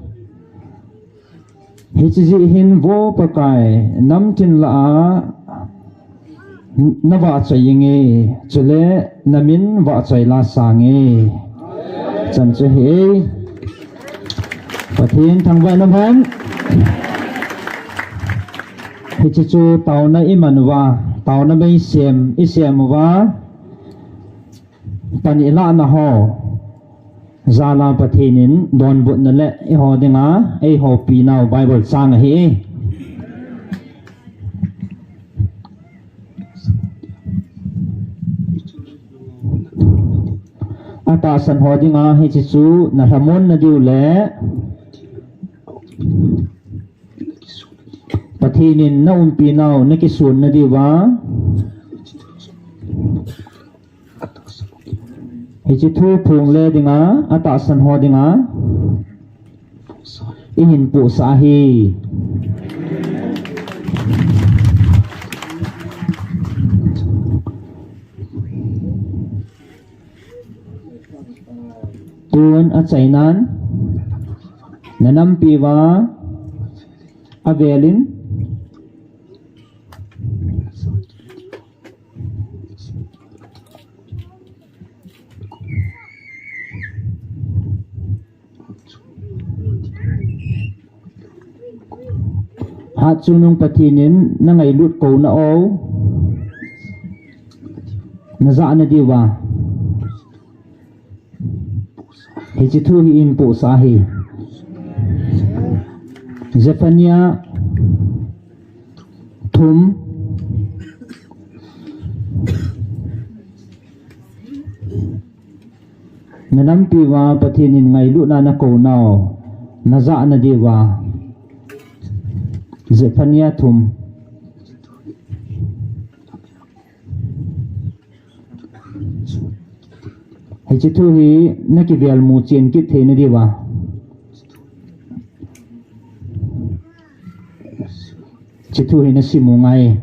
Hiche jeh hin vo Pakai, namtin lah a navahchoi inge, chule namin vahchoi la sange. Chan chu hi e. Pathen thangvah in um hen. Hiche chu taona iman uva, taona beisem isem uva, pan ilahna ho jal a Pathen in donbutna le eiho dinga eihopinau Bible chang ahi. Atahsan ho dinga hiche chu nalhamon nadiu le Pathen in naumpinau nakisonna diuva, hiche thu phongle dinga, atahsan ho dinga ihin pohsah ahi. Tun achainan, nanampiuva avelin Hatchungnung Pathen in nangailut kouna u najahna diuva, hiche thu hi ihin pohsah ahi. Zephaniah thum. Nanampiuva Pathen in ngailutna nakounau, Najah nadiuva. Zephania thum. Hiche thu hi nakivel mu chen kit thei nadiuva. Hiche thu hi nasim u ngai.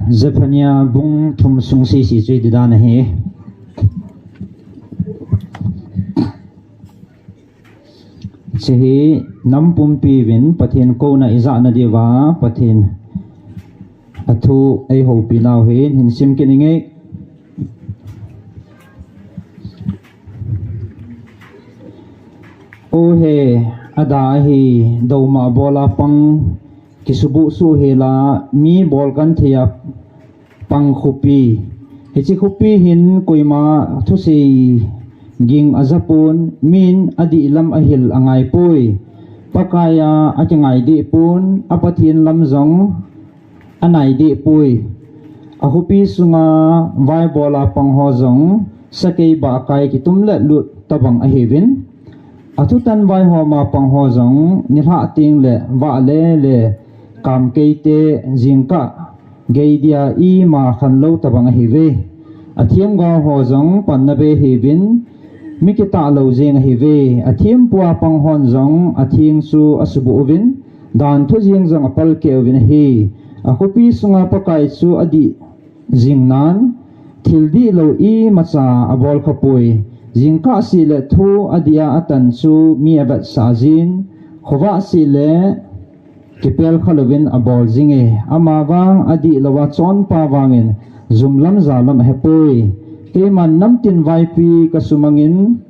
Zephania bung thum sung sisi chu hiti dan ahi. Hiche hi nam pumpi uvin Pathen kouna ijah nadiuva Pathen athu eihoupi nau hi hin sim kit inge. O he, ada ahi, douma bola pang, kisubuh suh hela, mi bolkan thei a pang khopi. Hiche khopi hin koima thusei ging ajapon, min adih lam ahil angaipoi. Pakai a akingai dehpon, a Pathen lam jong anai dehpoi. A khopi sunga vaibola pang ho jong sakei bahkai kitum le lut tobang ahiuvin. Athutan vaihoma pang ho jong nilhah teng le vah le le kamkei te jingkah geidia ima khanlou tobang ahiuve. Athemgao ho jong panna bei ahiuvin, mi kitah lou jeng ahiuve. Athempua pang hon jong atheng chu asuboh uvin, danthu jeng jong apalkeh uvin ahi. A khopi sunga Pakai chu adih jing nan, thil dihlou imacha abol khapoi. Jingkah seh le thu adih a atan chu mi avetsah jin, khovah seh le kipel khalouvin abol jinge. Amavang adihlouva chonpa vangin jumlam jalam ahepoi. Keiman namtin vaipi kasumangin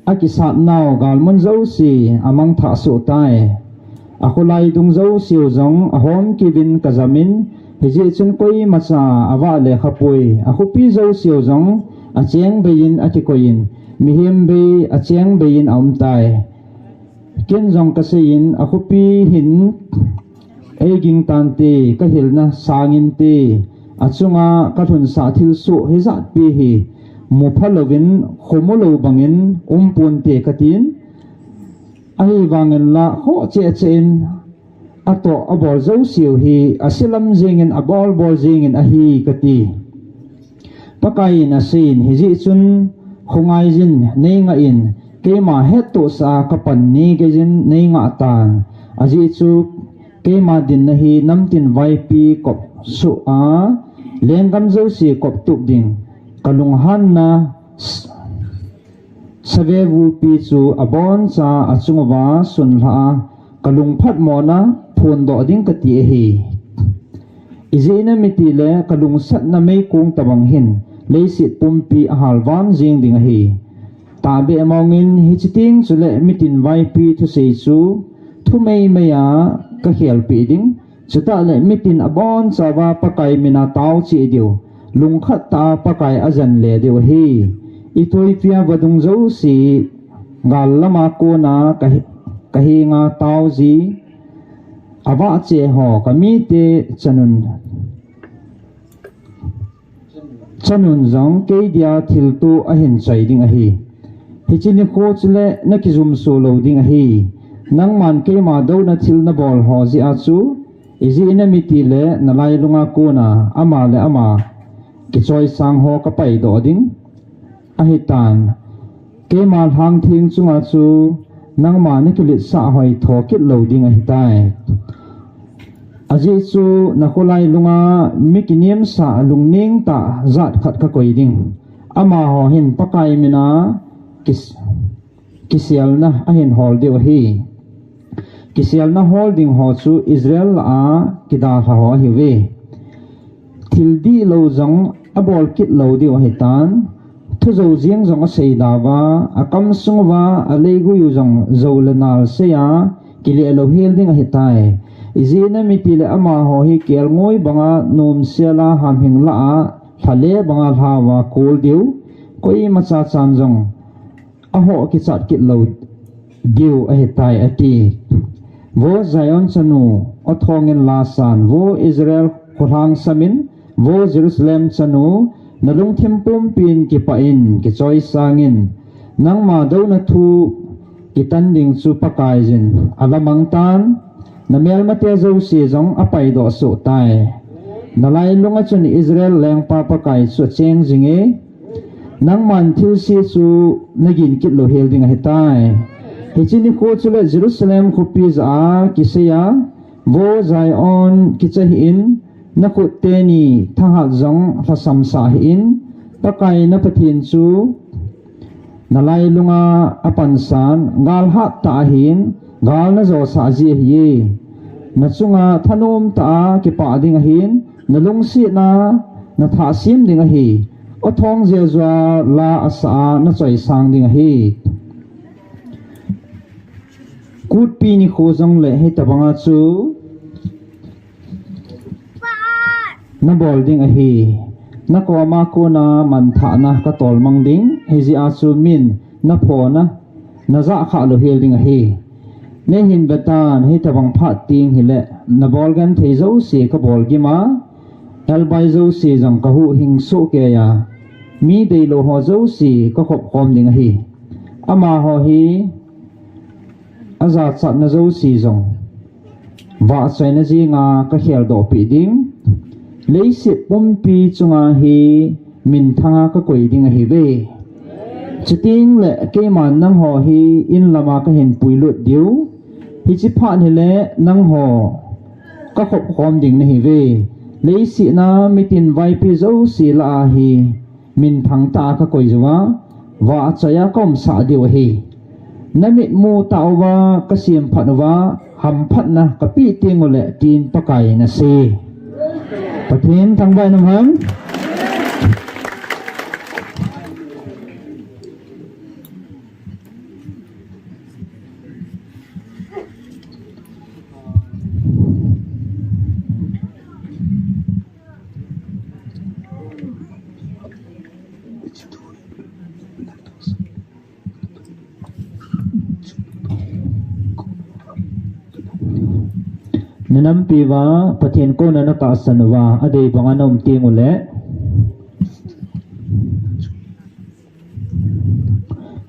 akisat nau galmun jouse amangthah soh tai. A kholai dung jouseu jong ahomkei uvin kajamin, hijeh chun koimacha avah le khapoi. A khopi jouseu jong acheng beiyin akikoiyin, mihem bei acheng beiyin aumtai. Ken jong kaseiyin, a khopi hin eiging tante, kahilna sanginte, achunga kalhunsah thilsoh hijatpi hi mupha louvin, khomu lou bangin umponte katin. Ahivangin la khoh cheh cheh in atoh abol jouseu hi aselam jengin, abol bol jengin ahi kati. Pakai in aseiyin, hijeh chun khongaijin neingah in, keima hettohsah a kapan ni geijin neingah tan. Ajeh chu keima dinna hi namtin vaipi kop soh a, lenggam jouse kop tup ding, kalunghanna s-, savevupi chu aboncha achunguva sunlhah a, kalungphat mona phondoh ding kati ahi. Ijeh inem itile kalungsatna meikong tobang hin leiset pumpi ahalvam jeng ding ahi. Tahbeh mongin hiche teng chule mitin vaipi thusei chu thumeimei a kakhelpeh ding. Chutahle mitin abonchauva Pakai mina tao cheh diu, lungkhat tah a Pakai ajen le diu ahi. Ethiopia vadung jouse gal lama kona kahe-, kahenga tao ji, avah cheh ho kamite chanun, chanun jong keidia thilto ahin choi ding ahi. Hiche nikho chule nakijumso lou ding ahi. Nangman keima douna thil nabol ho jeh a chu, ijeh inem itile nalailunga kona ama le ama kichoisang ho kapaidoh ding ahitan. Keima lhangtheng chunga chu nangma nakiletsah hoitho kit lou ding ahitai. Ajeh chu nakholai lunga mi kinemsah lungneng tah jat khat kakoi ding. Amaho hin Pakai mina kis-, kiselna ahin hol diu ahi. kiselna hol ding ho chu Israel lah a kidalha ho ahiuve. Thil dihlou jong abol kit lou diu ahitan, thujou jeng jong asei dauva, akam sung uva aleigui u jong jou le nal sei a, kile lou hel ding ahitai. Ijeh inem itile amaho hi kelngoi banga nomsel a hamhing lah a, lha le banga lha uva kol diu, koima cha chan jong ahoh kichat kit lou diu ahitai, ati. Vo Zion chanu, athong in la san, vo Israel kholhang sam in, vo Jerusalem chanu, nalungthim pumpin kipah in, kichoisang in, nangma douna thu kitan ding chu Pakaiyin alamang tan, namelmate jouse jong apaidoh soh tai. Nalailung a chun Israel lengpa Pakai chu acheng jinge, nangman thilse chu nagin kit lou hel ding ahitai. Hiche nikho chule Jerusalem khopi jah a kisei a, vo Zion, kicha hih in, nakhut teni thahat jong lhasam sah hih in, Pakai na Pathen chu nalailunga apansan, gal hattah ahin, gal najosah ji ahi. Nachunga thanom tah a kipah ding ahin, nalungsetna nathah sem ding ahi. Athong jeh jua la asah a nachoisang ding ahi. Kutpi nikho jongle hitabanga chu nabol ding ahi. Nakoma kona manthahna katol mang ding, hijeh a chu min naphona najah khah lou hel ding ahi. Neihin vetan, hitabang phat teng hile nabol genthei jouse kabol gim a, elbai jouse jong kahuhhing soh kei a, mi deilou ho jouse kakhop khom ding ahi. Amaho hi ajachatna jouse jong vahchoina jenga kakheldoh peh ding. Leiset pumpi chunga hi minthanga kakoi ding ahiuve. Chutengle keiman nangho hi inlama kahin puilut diu. Hiche phat hile nangho kakhop khom ding nahiuve. Leiset a mitin vaipi jouse lah a hi minthang tah a kakoi uva, vahchoi a kaumsah diu ahi. Namitmu tah uva kasemphat uva, hamphatna kapeh tengule, tin Pakaiyin asei. Pathen thangvah in umhen. Nanampi uva Pathen kouna natahsan uva, adei banga naum tengule,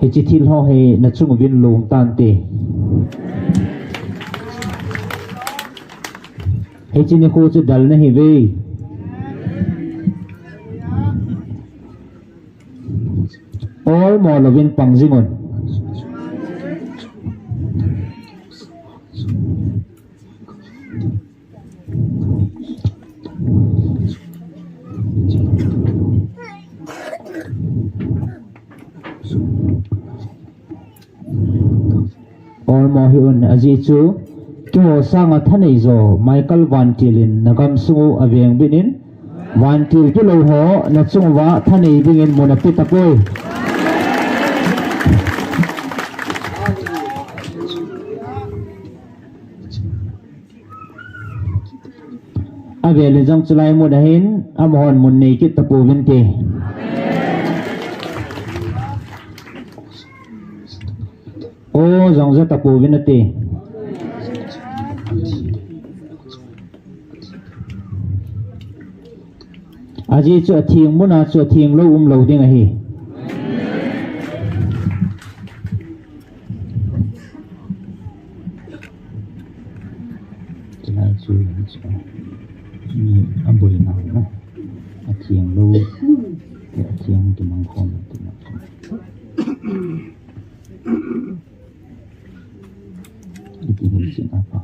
hiche thil ho hi nachung uvin long tante. Hiche nikho chu del nahiuve. Olmo louvin pang jingun. Olmo hih un, ajeh chu keiho sanga thanei jo Michael Vantil in nagamsung u avengbit in, Vantil kilou ho nachung uva thanei dingin mun ape tapoi. Avel in jong chulai mun ahin, amahon mun nei kit tapouvinte. O jong ja tapouvin ate. Ajeh chu atheng muna chu atheng lou umlou ding ahi. Chulai chu, chu, mi aboina na. Atheng lou, atheng kimang khom, kimang khom. Iti hin sin apa.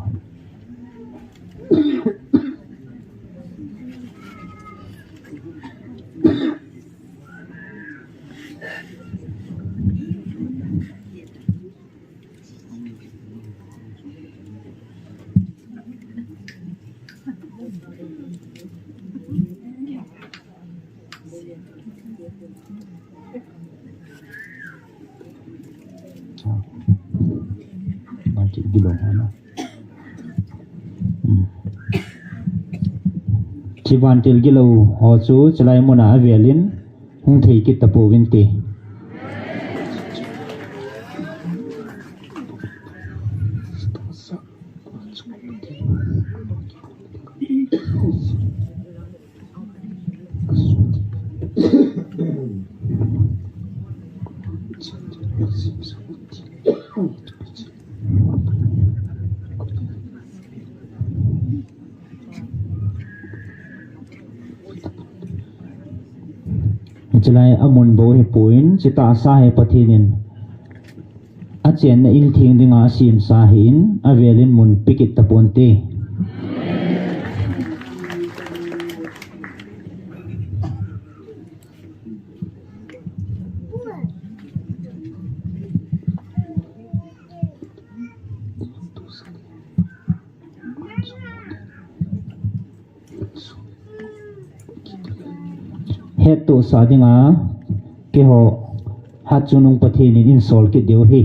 Hiche vantil gilou ho chu chulai muna avelin hung thei kit tapouvin te. Chulai amun bou hipon, chutahsa hi Pathen in achenna in theng dinga asemsa ahin, avelin mun pe kit taponte. Hettohsah dinga keiho hatchungnung Pathen in einsol kit diu ahi.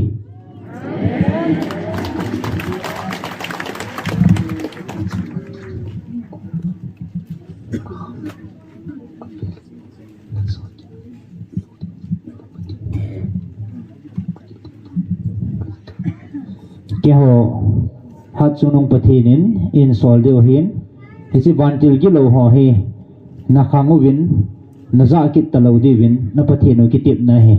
Keiho hatchungnung Pathen in einsol diu ahin, hiche vantil gilou ho hi nakhang uvin, najah kit talou diuvin, na Pathen u kitepna ahi.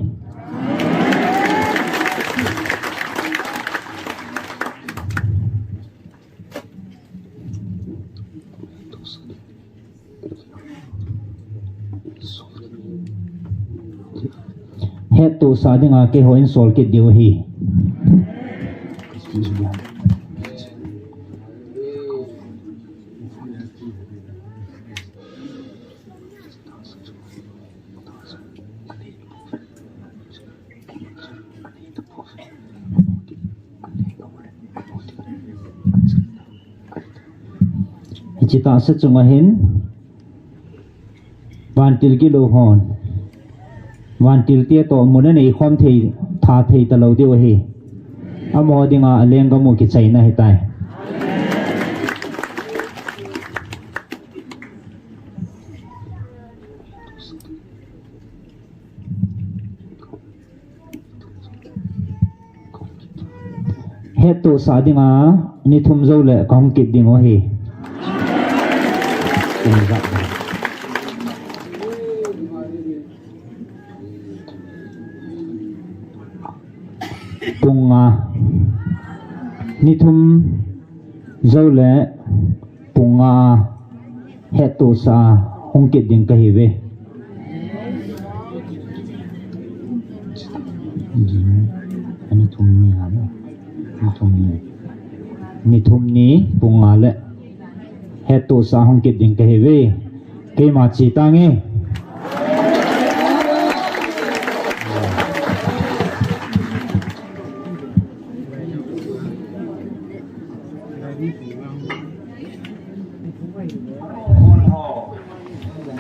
Hettohsah dinga keiho einsol kit diu ahi. Hiche tahsa chunga hin vantil gilou hon vantil te toh mun anei khom thei, tha thei talou diu ahi. Amaho dinga alenggam u kichaina ahitai. Hettohsah dinga ni thum jou le kahung kit ding u ahi. Pung nga. Ni thum jou le pung nga hettohsah a hung kit ding kahiuve. Ni thum ni ha, ni thum ni. Ni thum ni pung nga le hettohsah a hung kit ding kahiuve. Keima che tange.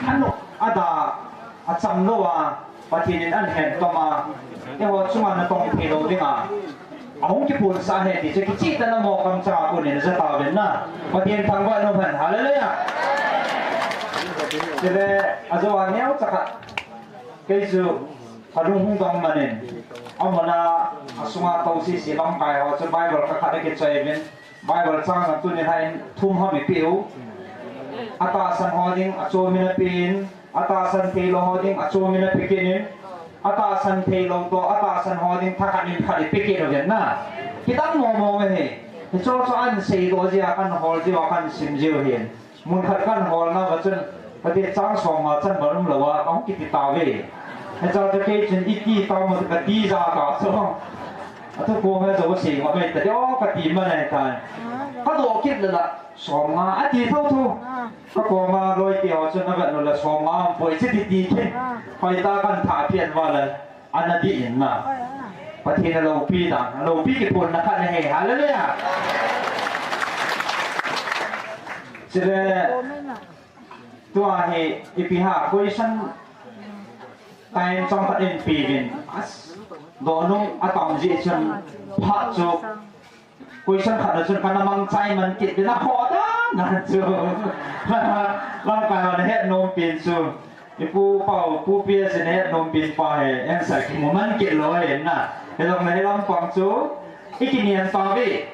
Ano, ada, acham lou a, Pathen in ahin toma, eiho chunga natong thei lou dinga ahung kiphonsah ahi ti chu kichehtah na mo kam chang a konin jatauvin na. Pathen thangvah in umhen. Hallelujah. Chule, ajou a neocha khat. Kei chu kalung hung dong manin, amun a, asunga tou sese lamkai ho chu Bible khat khat akichoi uvin, Bible chang jong tuni hin thum ham ipeh u. Atahsan ho ding achom in apen, atahsan theilou ho ding achom in ape kit in, atahsan theilou toh atahsan ho ding thakhat in khat ipe kit uvin na. Kidang mong mong ahi. Hicho chu ahin seidoh jeh a kahin hol jiu a kahin sim jiu ahin. Mun khat kahin holnauva chun, kati chang som nga chan bang umlou a, kahung kiti tauve. Hichea chu kei chun iti tau mo kati jeh a chu. Athu koma jou sei ngam mai ta ding, o kati man ahitai. Kadoh kit le la, som nga ati thotho. Kakoma loi te ho chun avet le la som nga umpoi che ti ti khin. Hoitah kahin thah peh uva le. Ana dih in na. Pathen aloupi dan, aloupi kiphonna khat ahi. Hallelujah. Chule, tua hi ipi ham, question time chomkhat in peuvin. As, dohnu atam jeh chun phat chu. Question khat na chun kana mangchai man kit ding a, khoh da Na chu. Lamkai hon ahet nom pen chu. Ipu pau, Pu P S in ahet nom pen pa hi, answer kimu man kit lou ahi na. Hilou na hilam pang chu. I kinian tauve.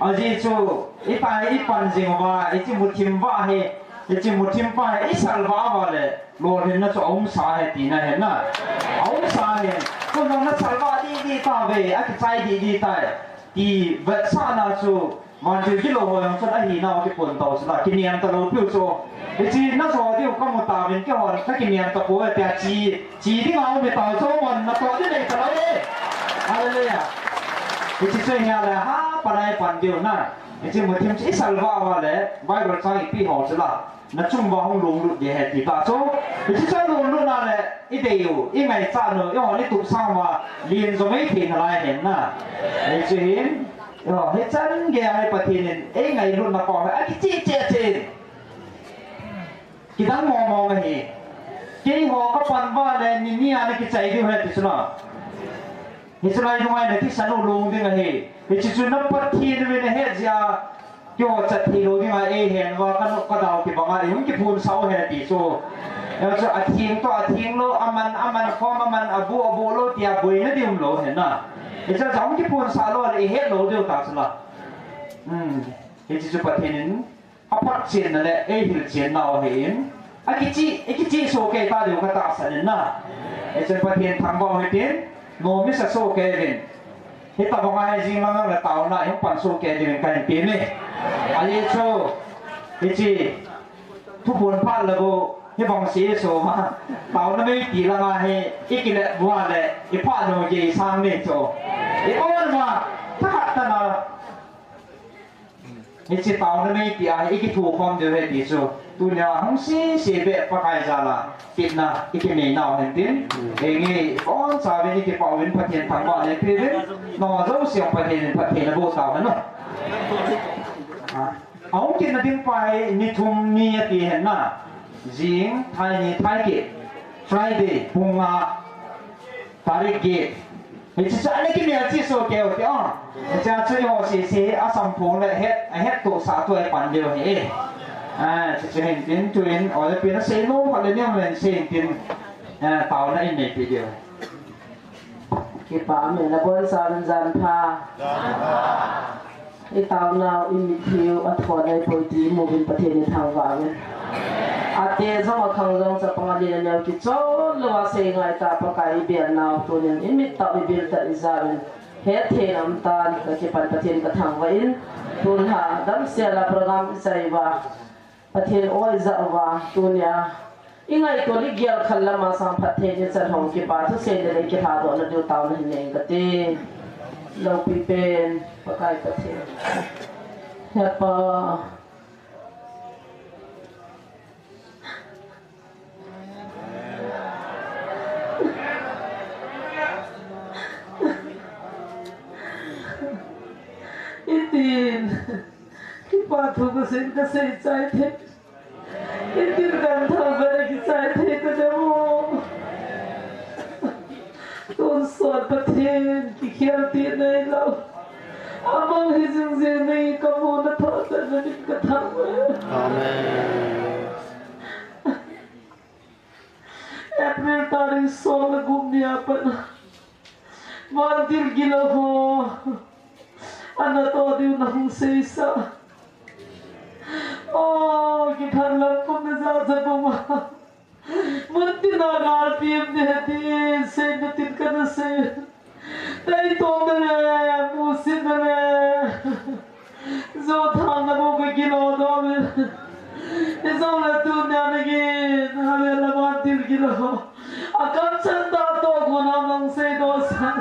Ajeh chu, i tai i pan jing uva, i chi muthim uva hi, i chi muthim pa hi, i salvah uva le, lolhinna chu aumsa ahi tina ahi na. Aumsa ahi. Koi jong na salvah didi tauve, akichai didi tai. Ti vetsahna chu, vantil gilou ho jong chun ahinau kipon tau sila, kinian talou piu chu. Hiche na jo diu kamu tauvin keihon, kakinian tapoi tia chi, chi dinga um tau chu, mon natoh di nei talou e. Hallelujah. Hiche chu hia le, ha, panai pan diu na. Hiche muthim chu i salvah uva le, Bible chang ipi ho chu la. Na chung uva hung lunglut ding ahi ti ta chu. Hiche chu lunglutna le, i dei u, i ngaichat u, eihon i tup sang uva, lin jong ei thei nalai ahi na. Hiche hin, eiho, hichan geiya hi Pathen in, ei ngailutna pa hi, akicheh cheh cheh. Kidang mong mong ahi. Keiho kapan uva le, ni ni a na kichai diu ahi ti chu na. Hichu lai nunga na thisan u long ding ahi. Hiche chu na Pathen uvin ahet jeh a, keiho chat thei lou dinga eihen uva ka, ka dau kibanga eihung kiphonsah u ahi ti chu. Eiho chu atheng toh atheng lou, aman, aman khom, aman aboh, aboh lou tia boina ding umlou ahi na. Hiche chu hung kiphonsah lou le ihet lou diu ta chu la. Hmm. Hiche chu Pathen in aphatchenna le eihilchenna u ahin, akicheh, ikicheh soh kei ta diu katahsan in na. Hichun Pathen thangvah u hitin, nomisa soh kei uvin. Hitobanga hi jing lang le taona ihung pan soh kei diuvin kahin tem e. Ajeh chu, hiche, thuphon phat le bou, hibang seh soh ma, taona mei ti langa hi, ikile bua le, iphat nom kei sang ni chu. I on ma, thakhat tana. Hiche taona mei tia hi ikithukhom diu ahi ti chu. Tunia hung sese beh Pakai jal a kitna ikinei nau ahin tin. Henge, ibonchauvin ikipah uvin Pathen thangvahna ipeuvin. Nangho jouse Pathen in phatthei naboh tauhen o. Ah, ahung kitna ding pa hi ni thum ni ati ahin na. Jing, thai ni, thai kit. Friday, pung nga. Tarik get. Hiche chu ana kimel cheh soh kei u ti o. Hiche chu eiho sese hi asamphong le het, ahet tohsah toh a pan diu ahi. Ah, hiche chu hin tin tuin, o le pin asei nom khat le niam len sei hin tin, eh, taona in neipi diu. Kipah mena bonchauvin jan pha. Jan pha. I taonau, i mitlhiu, athon ahipoi ti imuvin Pathen ithangvah uvin. Ate jong akhang jong chapang alen aneo kichon louva seingai tah Pakai ibelnau tunin i mit tah u i bil tah u ijauvin. Hetthei in aumtan, kakipan Pathen kathangvah in. Tun ha, damsel a program ichai uva. Pathen o ijah uva, tunia. I ngaito le gel khat lama sang phatthei ni chan hong kipa thusei le le kilhadohna diu taona hin nei kate. Loupi pen, Pakai Pathen. Hepa. Itin. Kipa thu kasei, kasei chai thei. Itin kan thangvah a kichai thei tadem o. Tonsot Pathen, kikhel ti neilou. Amang hi jing jing nei kamu na thangvah na min kathangvah. Amen. April tarik som le gup ni a pat. Vantil gilou ho. Ana toh diu nahung seisah. O, kiphan lam kum na ja ja buma. Muntina ngalpi em de ti, seina tin kana sei. Taitona le, musitna le. Jothangna bou kagilou doh in. Hijongle tunia nagin, avel a vantil gilou. Akamchat tah toh kona nang seidoh san.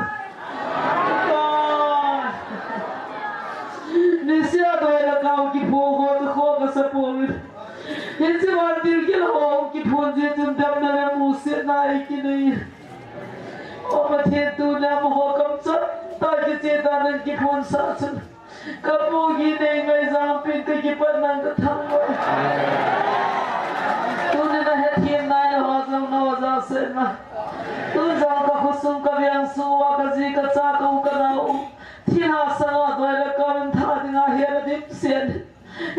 Niseh a doi le kau kiphu ho tu kho kasa pouvin. Hiche vantil gilou ho kiphun jeh chun damna le musitna ikinei. O Pathen, tunia amaho kamchat tah kicheh tah nan kiphonsah chun. Kapu gei nei ngaijang pin kakipat nan kathangvah. Tuni nahethem nai le ho jong naho jahsah in. Tun jong kakhosung kaveng sung uva kaji kacha kau kanao u. Thilha sanga doi le kau in tha dinga hetna dimset.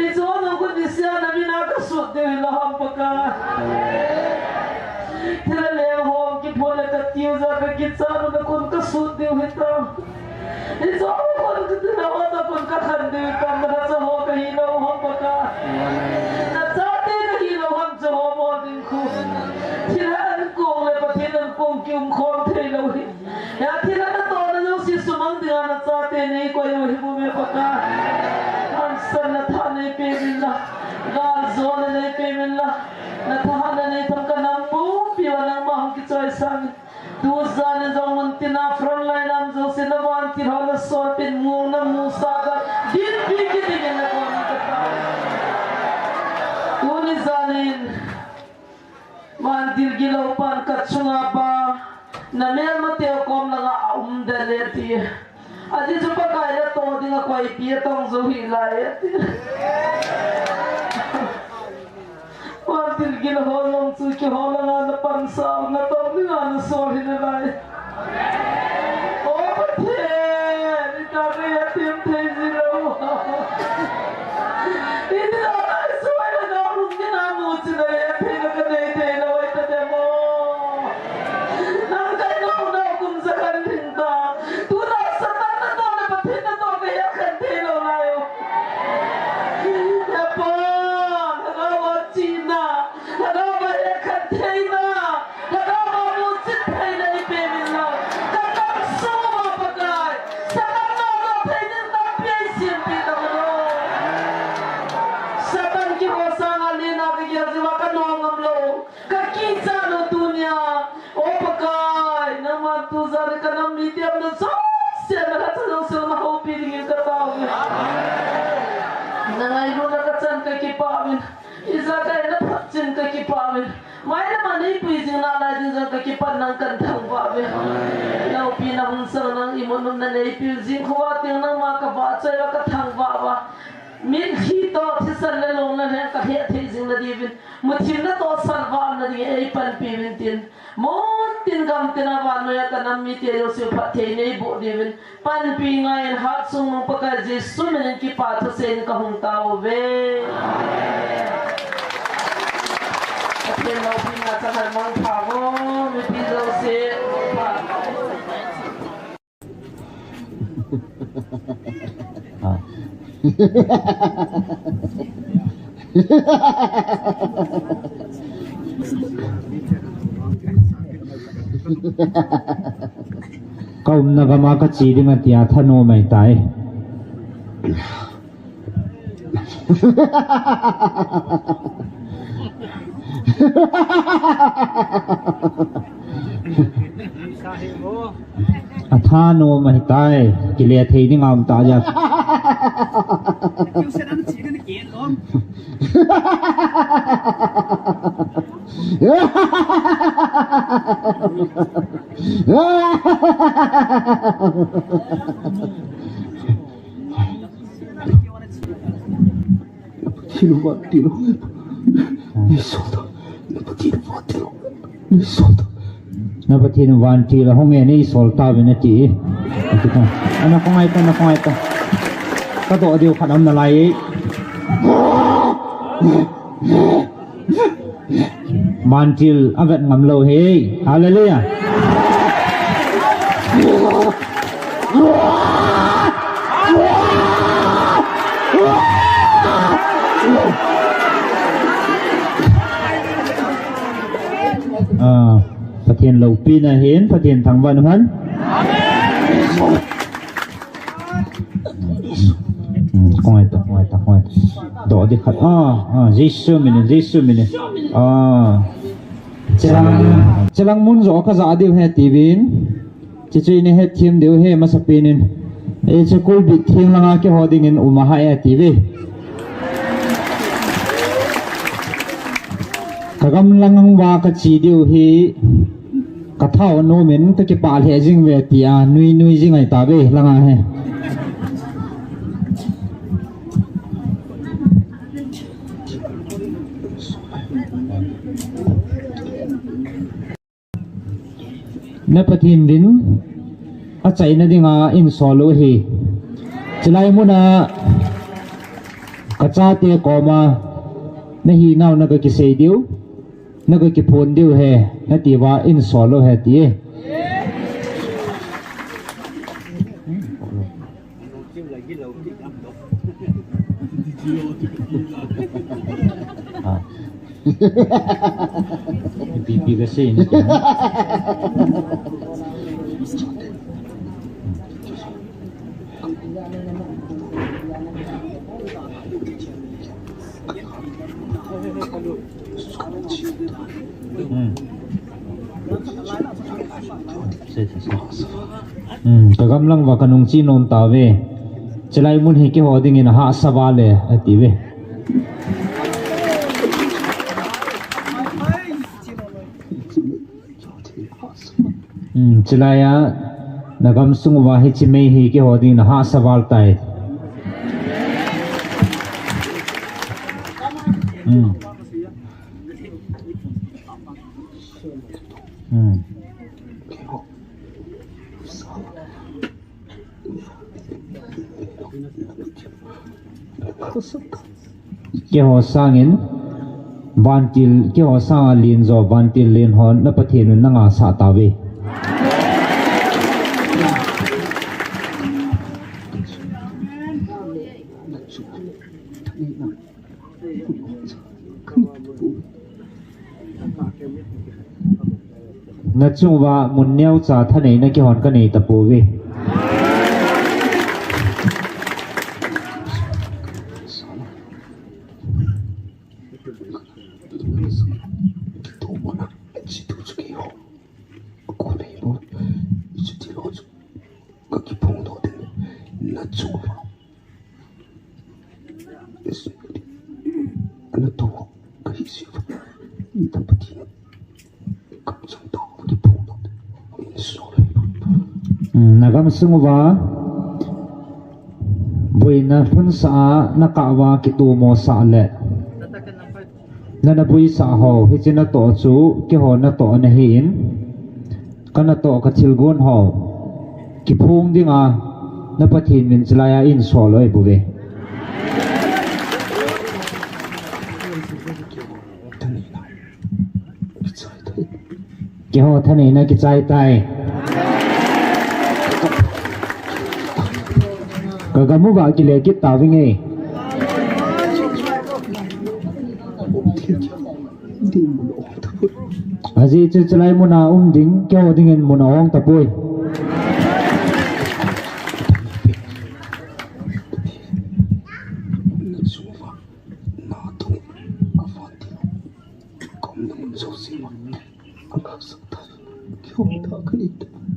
Hiche ho jong khu niseh a na mina kasut diu hilou ham Pakai. Thilha leng ho kiphon le katiu jeh a kakicha na kon kasut diu hitam. Hiche ho kon katina ho ta kon kakhan diu hitam, na cha ho kahi lou ham Pakai. Na chate kahi lou ham, cha ho mo ding khu. Thilha ankong le Pathen ankong kium khom thei lou hi. Hia thilha natohna jouse sumang dinga nachate neikoi u ahi bouve Pakai. Hansanna tha neipeh min lang, galjona neipeh min lang, nathahatna neitham kanam pumpi uva nangma hung kichoisang in. Tujan in jong muntina front line a um jouse navantil ho nasolpeh in, muna musah a dinpi kit dingin nakoma katao. Tuni jan in Vantil gilou pan kachunga pa, namelmateu kom langa aum den e ti. Ajeh chu Pakai natoh dinga koipi atong jou hih lai e ti. Vantil gilou ho jong chu keiho langa napansa u, natoh dinga nasol hi nalai. O Pathen, itia kahethem thei ji lou. Itia kahi soi le nalung dina muchi na hethem kanei thei lou ahi tadem o. Nang kahi nau nau kum jakhat lhing ta. Tuna Satan natoh le Pathen natoh kahet khen thei lou lai o. He Pa, lhagao a chihna, lhagao a hetkhah theina, lhagao a muchin theina eipe min lang. Ka tangsung uva Pakai, Satan natoh thei ding tampi eisempeh tauvo. Satan kiho sanga lena kagel jeh uva kanom ngam lou. Ka kichat lou tunia. O Pakai, nangman tujan ka nam mite umna jouse, na lhacha jouse nahoupi dingin katao uve. Na ngailutna kachan kakipah uvin. Ijakai na phatchin kakipah uvin. Mailam a neipui jing nalai ding jong kakipah in nang kathangvah uve. Loupina hung sang nang imut umna neipiu jing khovah teng nangma kavahchoi uva kathangvah uva. Mitlhi toh thisan le lungna lheng kahet thei jing nadiuvin. Muthimna toh salvah umna dingin eipanpi uvin tin. Muntin gamtin a vannoiya ka nam mite jouse phatthei neiboh diuvin. Panpi ngaiyin Hatchungnung Pakai Jesu minin kipa thuseiyin kahung tao uve. Pathen loupina chang hen mangpha o, mipi jouse. Ka umna gam a kache ding atia thanom ahitai. Athanom ahitai, kile thei ding aum tah jeh. Thil vantil hung e. Nei sol ta. Na Pathen vantil hung e. Nei sol ta. Na Pathen vantil hung e, nei sol tauvin ati. Ati ta. Ana khongai ta, ana khongai ta. Kadoh diu khat aum nalai e. Vantil avet ngam lou hi. Hallelujah. Ah, Pathen loupina hin, Pathen thangvah in umhen. Hmm, khongai ta, khongai ta, khongai ta. Doh ding khat. Ah, ah, Jesu minin, Jesu minin. Ah. Chelang, chelang mun jo kaja diu ahi tiuvin. Chuche chu nei hetthem diu ahi masapen in. Hiche kulbit theng langa keiho dingin um ahi atiuve. Ka gam lang uva kache diu ahi. Ka thao nom in kakipah lheh jing uve tia nui nui jing ahi tauve langa hi. Na Pathen din achaina dinga insol u ahi. Chulai muna Kachate koma, nahinau naga kisei diu, naga kiphon diu ahi, nati uva insol lou ahi ti e. Ah. Ipi ipi kasei na kina. Hmm. Sei, sei, sei. Hmm, kagamlang uva kanung chi nom tauve. Chulai mun hi keiho dingin ahahsa val e, ati uve. Hmm, chulai a, nagamsung uva hiche mei hi keiho dingin ahahsa val tai. Hmm. Hmm. Keiho sangin, vantil, keiho sanga len jo, vantil len hon, na Pathen in nanga sah tauve. Nachung uva mun neocha thaneina keihon kanei tapouve. Kakiphong doh ding, nachung uva. Natoh kahi seh uva, na Pathen kamchang tah kakiphong doh ding. Hmm, nagamsung uva boina lhunsah a nakah uva kitomosah le nana boisah ho, hiche natoh chu keiho natoh ana hin, kanatoh kathilgon ho kiphong dinga na Pathen min chulai a insol lou ahi bouve. Keiho thaneina kichai tai. Kagam uva kile kit tauvinge. Ajeh chu chulai muna um ding, keiho dingin mun ahong tapoi.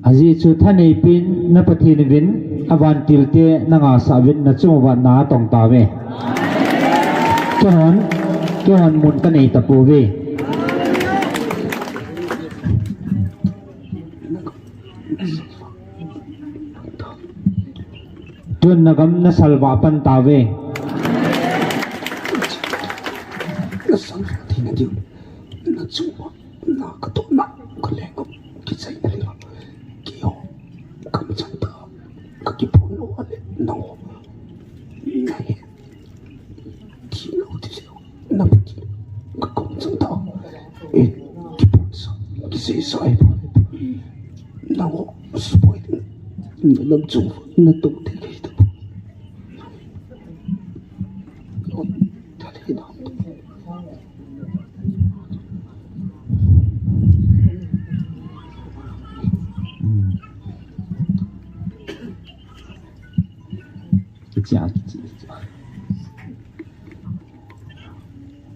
Ajeh chu thanei pen na Pathen uvin, avantil te nanga sah uvin, nachung uva na atong tauve. Keihon, keihon mun kanei tapouve. Tun nagam nasalvah pan tauve. Nasalvah theina diu, nachung uva na katoh na, kaleng u kichai na lila. Keiho kamchang tah kakiphong lou ale nangho nahet thim lou ti seh, na Pathen kakamchang tah e, kiphonsah, kiseisah ahi bou. Nangho supoi ding, na lamchung uva natong thei kahi tapoi.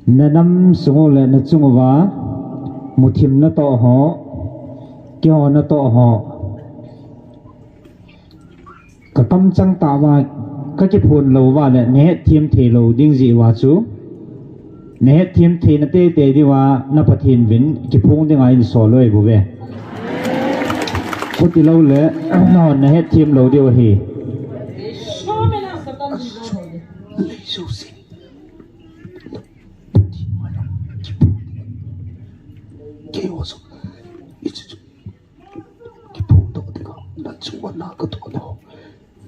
Na nam sung u le na chung uva muthim natoh ho, keiho natoh ho, kakamchang tah uva, kakiphong lou uva le nahet them thei lou ding jeh uva chu, nahet them theina teitei diuva na Pathen uvin kiphong dinga insol lou ahi bouve. Chuti lou le, nangho nahet them lou diu ahi. Keiho jong hiche chu kiphong doh dinga, nachung uva na katoh nau,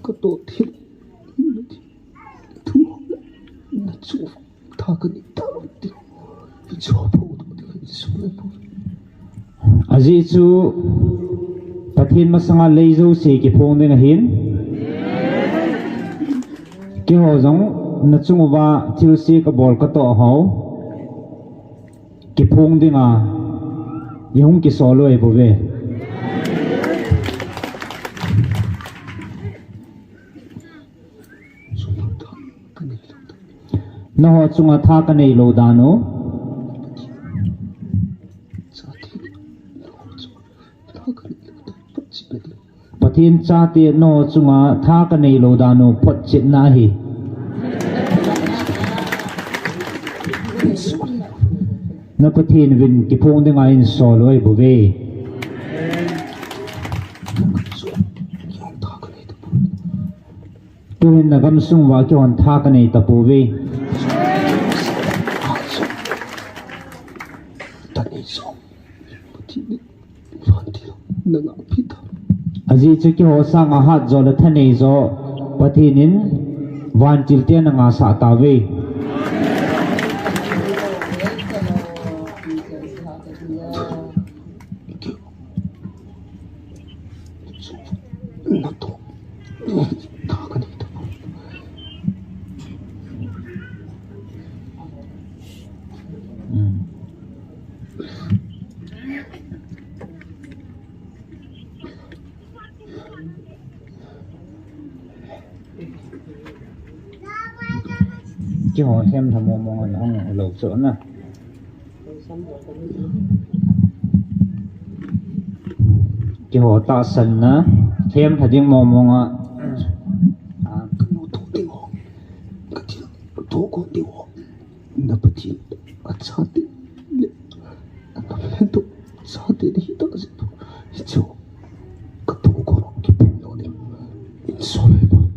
katoh thei, thu, na Ajeh chu Pathen masanga lei jouse kiphong ding ahin. Keiho jong nachung uva thilse kabol katoh hou kiphong dinga ihung kisol u ahibouve. Nangho chunga tha kanei lou dan u. Pathen chate nangho chunga tha kanei lou dan u photchetna ahi. Na Pathen uvin kiphong dinga insol u ahibouve. Tuhin nagamsung uva keihon tha kanei tapouve. Ajeh chu keiho sanga hatjo le thanei jo Pathen in vantil ten angasah tauve. Keiho themtha mong mong a nahung lou chu na. Keiho tahsanna themtha ding mong mong a. Na Pathen achate le anam le to chate ni hita si tu. Hichu katoh kon kiphong ding. Insol u ahibou.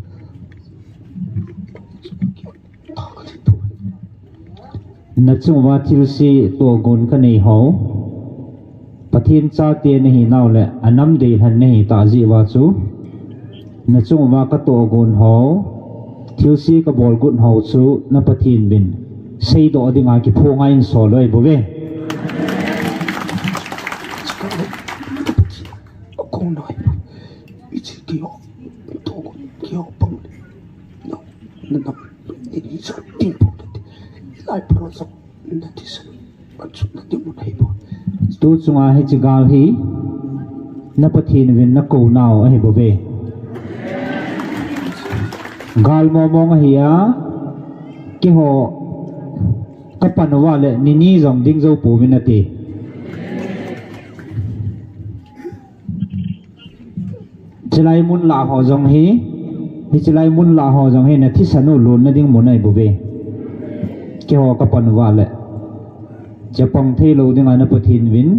Nachung uva thilse tohgon kanei hou Pathen chate nahi nau le anam deilhen nahi tah jeh uva chu nachung uva katohgon hou thilse kabol got hou chu na Pathen uvin seidoh dinga kiphonga insol u ahibouve. Tu chunga hiche gal hi na Pathen uvin nakou nau ahibouve. Gal mong mong ahi a, keiho kapan uva le nini jong ding jou pouvin ati. Chulai mun lah ho jong hi, hiche lai mun lah ho jong hi nathisan u lonna ding mun ahibouve. Keiho kapan uva le chapang thei lou dinga na Pathen uvin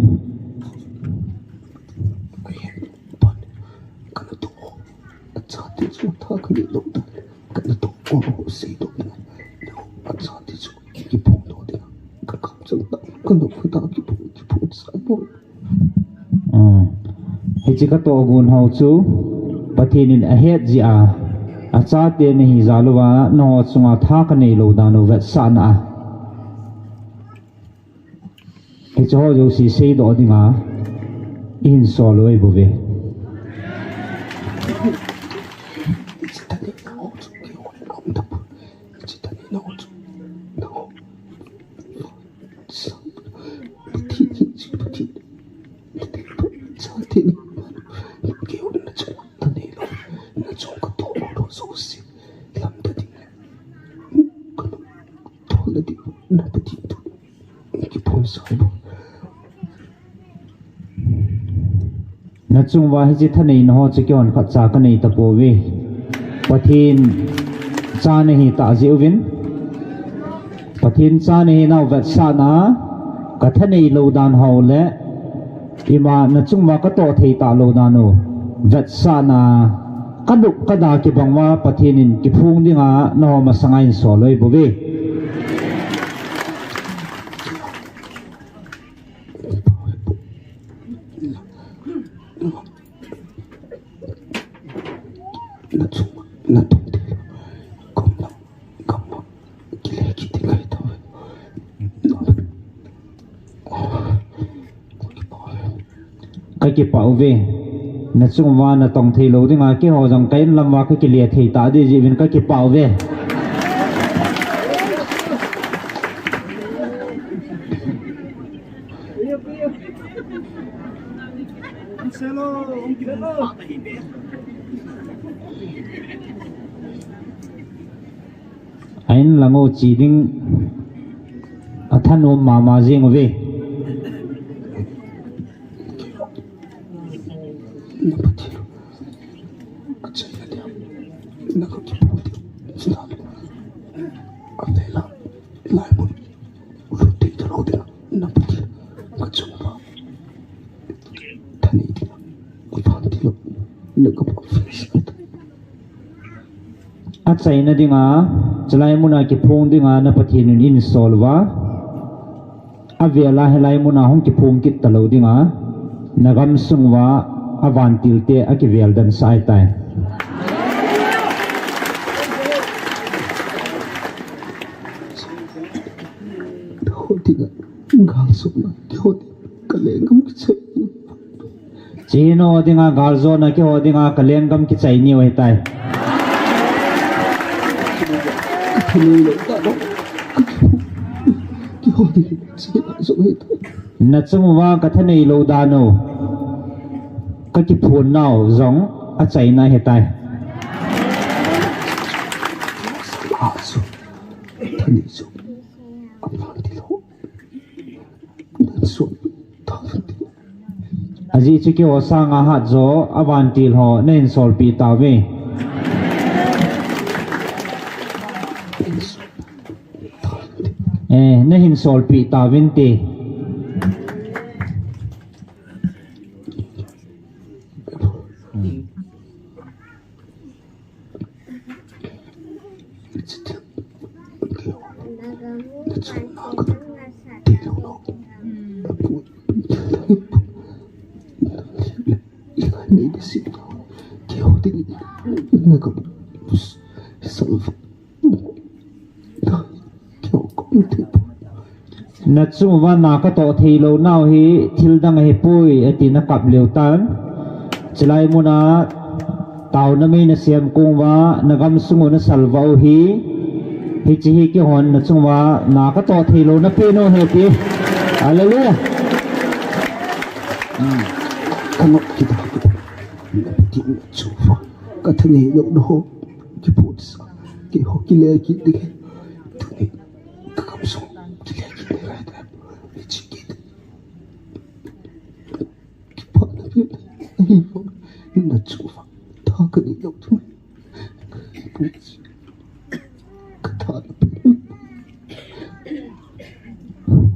Hiche katohgon hou chu Pathen in ahet jeh a, achate nahi jal uva nangho chunga tha kanei lou dan u vetsahna a. Hiche ho jouse seidoh dinga ihin sol u ahibouve. Nachung uva hiche thaneina ho chu keihon khatcha kanei tapouve. Pathen cha nahi tah jeh uvin, Pathen cha nahi nau vetsahna a kathanei lou dan hou le ima nachung uva katoh thei talou dan u vetsahna a kanup kada kibang uva Pathen in kiphong dinga nangho masanga ihin sol u ahibouve. Kipah uve. Nachung uva natong thei lou dinga keiho jong ka in lam uva kakile thei ta ding jeh uvin kakipah uve. A in lang u che ding athanom mama jing uve. Achaina dinga, chulai muna kiphong dinga na Pathen in einsol uva. Avel a hilai muna hung kiphong kit talou dinga, na gamsung uva avantil te akivel dan sah ahitai. Hoti ka, gal sukna, hoti ka lenggam kichai. Chino dinga galjona keiho dinga ka lenggam kichai niu ahitai. Nachung uva ka thanei lou dan u. Ka kiphon nau jong achaina ahitai. Ajeh chu keiho sanga hatjo avantil ho nahin solpeh tauve. Eh, nahin solpeh tauvinte. Nachung uva na katoh thei lou nau hi thil dang ahipoi, ati nakap leu tan. Chulai muna taona mei nasem kong uva, na gamsung u nasalvah u hi, hiche hi keihon nachung uva na katoh thei lou napen u ahi ti. Hallelujah. Ka thanei lou nau ho kiphonsa, keiho kile kit ding. Tuni ka gamsung kile kit ding.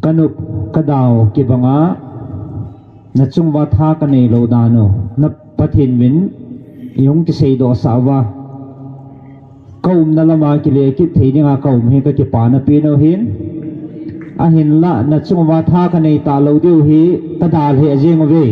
Ka nop ka dau kibanga nachung uva tha kanei lou dan u, na Pathen min ihung kiseidoh sah uva. Ka umna lama kile kit thei dinga ka um hi ka kipana pen u hin. Ahinla nachung uva tha kanei talou diu hi ka dalheh jeng uve.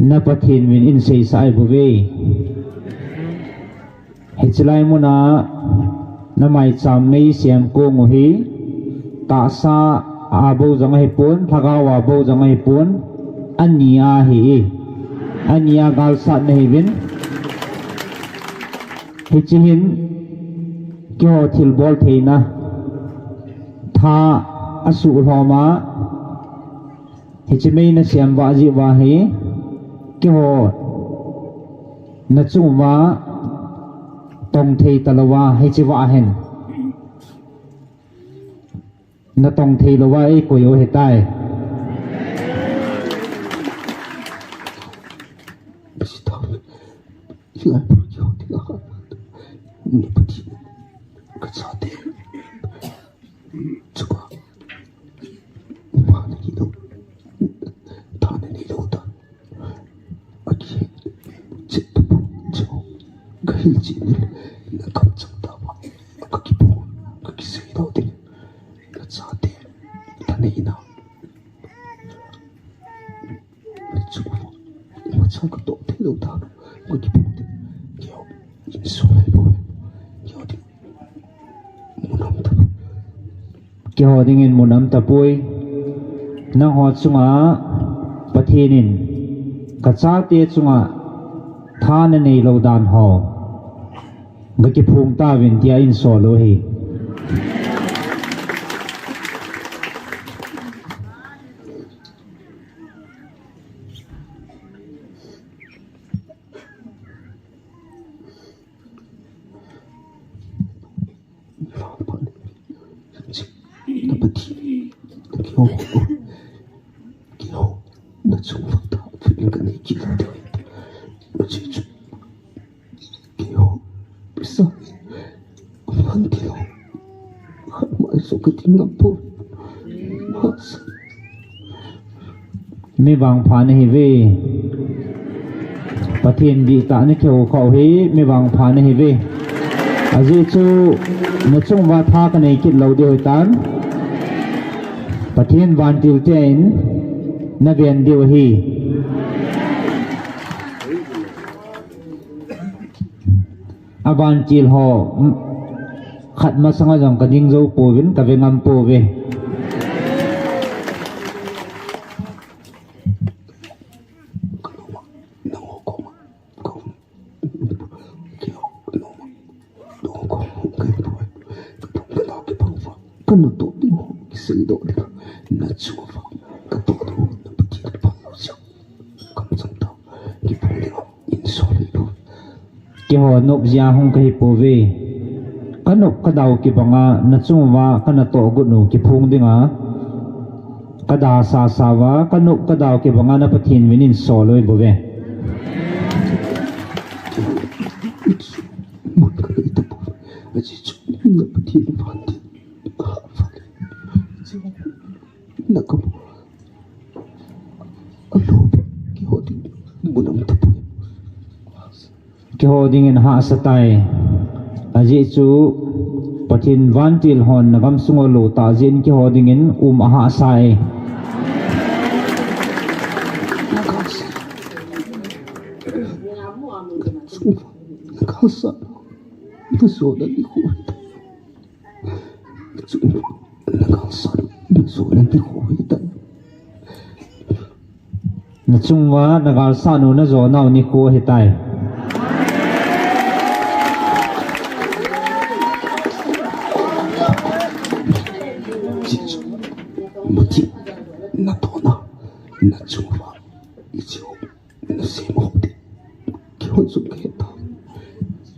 Na Pathen min eiseisah ahi bouve. Hiche lai muna na maicham mei sem kong u hi, tahsa a bou jong ahipon, lhagao a bou jong ahipon, ani a ahi. Ani a galsat nahiuvin. Hiche hin keiho thilbol theina tha asuhlhom a, hiche mei nasem vah jeh uva hi, keiho nachung uva tong thei talouva, hiche vah hin natong thei louva eikoi u ahitai. Pilchih nil, na kamchang tauva, ka kiphong, ka kiseidoh ding, na chate, thaneina. Na chu, na cha ka toh thei lou tah, ka kiphong ding, keiho, insol lai bou, keiho ding. Keiho dingin mun aum tapoi. Nangho chunga Pathen in ka chate chunga tha nanei lou dan ho ka kiphong tauvin tia insol u ahi. Na Pathen, keiho, keiho, na chunga tha, feeling kanei kit lou ding. Keiho, pisa, man tilou. Khat mai so kati ngam poi. Mas. Mi vangpha nahiuve. Pathen dihtah na kihou khah u hi mi vangpha nahiuve. Ajeh chu na chunguva tha kanei kit lou diu ahitan. Pathen vantil te in na ven diu ahi. A vantil ho, khat masanga jong ka ding jou pouvin, ka ve ngam pouve. Ka natoh ding ho, kiseidoh ding ho, na chunguva, ka toh ding ho, na Pathen ka phalou jeh, kamchang tau, kiphong ding ho, insol lai bou. Keiho nop jia hung kahi pouve. Ka nop ka dau kibanga, na chunguva, ka natoh got u, kiphong dinga. Ka da sasa uva, ka nop ka dau kibanga, na Pathen uvin insol lou bouve. Mun ka ngai tapouve. Ajeh chu, na Pathen vantil. Na ka bu. Alo, keiho ding mun aum tapoi. Keiho dingin hahsa tai. Ajeh chu Pathen vantil hon na gamsung u alo tah jeh in keiho dingin um ahahsa e. Na hahsa. Na hahsa. Na so na ni khu. Na galsat, na jona nikho ahitai. Na chunguva, na galsat u, na jona u nikho ahitai. Muthim, natohna, na chunguva, ichi ho. Na sem ho ding. Keiho jong ka he tai.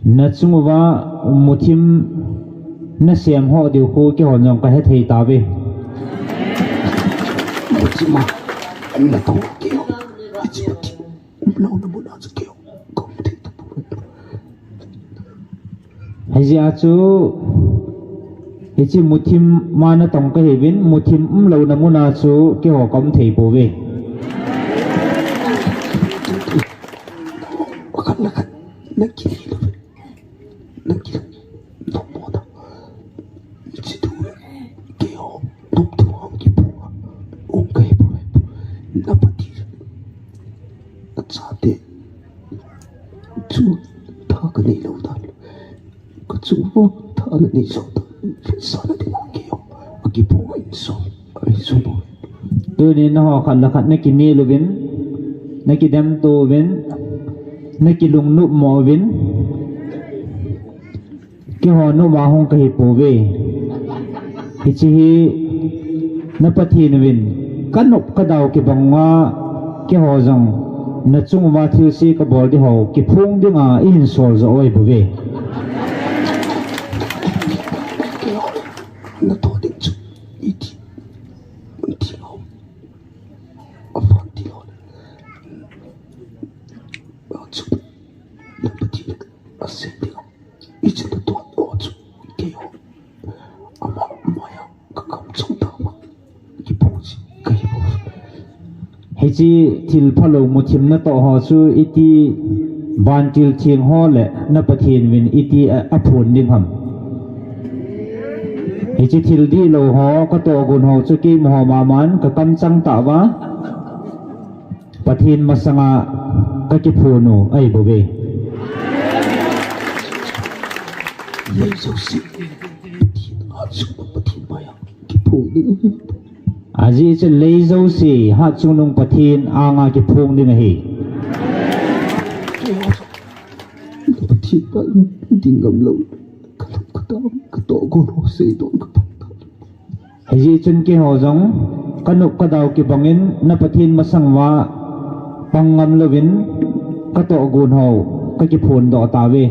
Na chunguva muthim na sem ho diu khu keiho jong ka he thei tauve. Muthim a, na tong keiho. Hiche muthim umlouna muna chu keiho ka um thei tapoi. Hijeh a chu, hiche muthim a na tong kahiuvin, muthim umlouna muna chu keiho ka um thei pouve. Khat le khat, na kile lou, na kile lou, na mo da. Hiche tu, keiho, tup tu hung kiphong a, um kahi pouve, na pati, na chate. Chu tha ka nei lou tan. Ka chunguva tha na nei jou tan. Vetsahna ding keiho. Akiphong a insol. Insol bou. Tuni nangho khat le khat na kinel uvin, na kidemto uvin, na kilungnop mo uvin. Keiho nop a hung kahi pouve. Hiche hi na Pathen uvin ka nop ka dau kibanga keiho jong na chunguva thilse ka bol ding ho kiphong dinga eihin sol joh u ahi bouve. Na toh ding chu iti, iti ho. Avantil ho. Achu, na Pathen asei ding. Hiche natoh ho chu keiho. Ama maiya ka kamchang tauva. Kiphong ji kahi bou. Hiche thil phalou muthim natoh ho chu iti Vantil theng ho le na Pathen uvin iti a, aphon ding ham. Hiche thil dihlou ho, katohgon ho chu keima ho maman kakamchang tauva, Pathen masanga kakiphon u ahibouve. Lei jouse Pathen hatchungnung Pathen maiya kiphong ding ahi. Ajeh chu lei jouse hatchungnung Pathen anga kiphong ding ahi. Pathen maiya ding ngamlou, kalung katang, katohgon ho seidoh kapang ta. Hijeh chun keiho jong kanop kadau kibangin na Pathen masang uva pang ngamlouvin katohgon ho kakiphondoh tauve.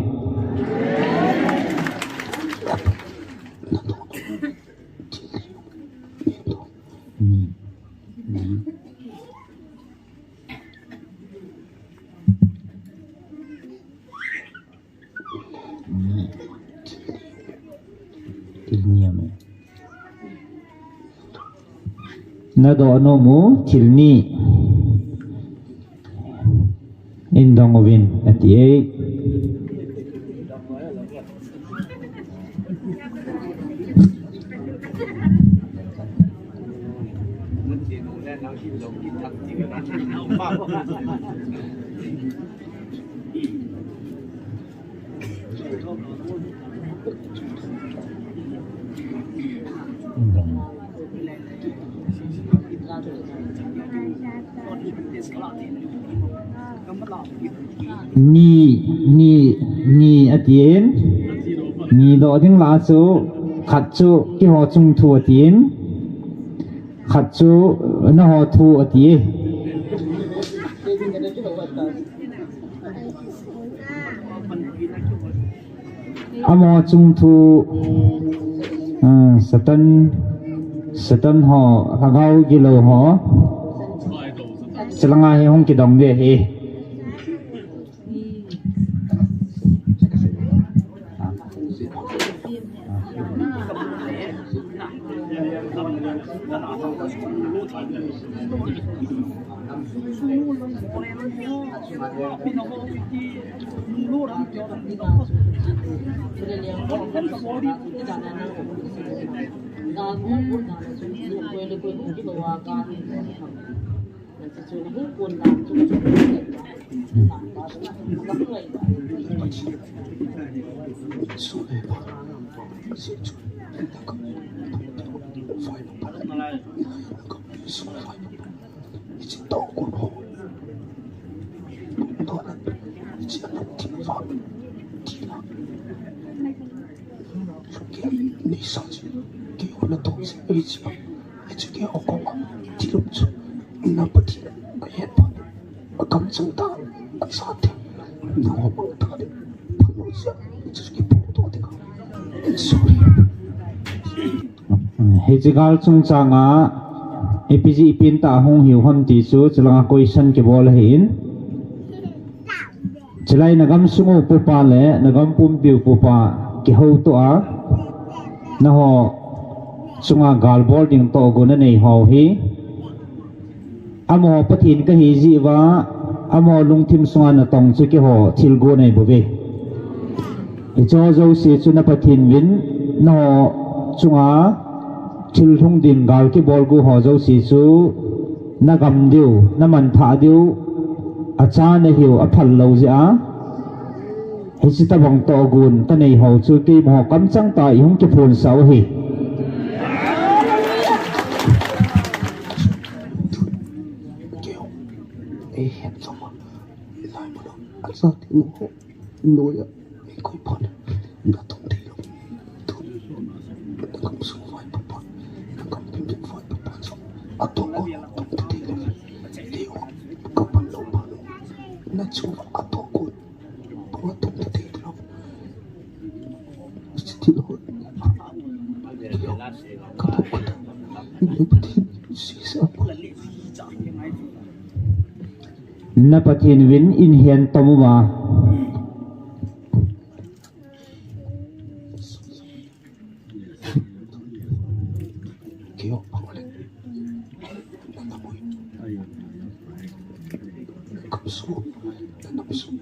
Thil ni ham e. Nadoh nom u thil ni. Indong uvin ati e. Ni, ni, ni atin. Ni doh ding lah chu, khat chu keiho chung thu atin. Khat chu nangho thu ati. Amaho chung thu, ah, Satan, Satan ho, lhagao gilou ho. Chulanga hi hung kidong ding ahi. Hiche keiho na tong jeh ahi chu. Hiche keiho koma thilum chu na Pathen ahetpa, akamchang ta, achate, nangho mang ta le, phalou jeh a, hiche chu kiphong doh ding ahi. Sorry. Hiche gal chungchang a, ipi jeh pen tah a hung hiu ham ti chu, chulanga question kibol ahin. Chulai na gamsung u pupa le na gam pumpi u pupa kihoutoh a, nangho chunga gal bol ding tohgon anei ho hi, amaho Pathen kahi jeh uva, amaho lungthim sunga natong chu keiho thilgon ahi bouve. Hicheho jouse chu na Pathen uvin, nangho chunga thil lhung ding gal kibol gu ho jouse chu, na gam diu, na manthah diu, acha nahiu, aphal lou jeh a. Hiche tobang tohgon kanei ho chu keima ho kamchang tah a ihung kiphonsah u ahi. Ei, het choma. Lai mana, acha ti mo. Noiya, ei koi pan. Natong thei lou. Tun, na gamsung vai papa. Na gam pumpi vai papa chu. Atong ko, tong thei lou. Keiho, kapan lou pan. Na chu atong ko. Na Pathen uvin in hen tom uva. Keiho pang le. Na namoi. Kamsung. Na namsung.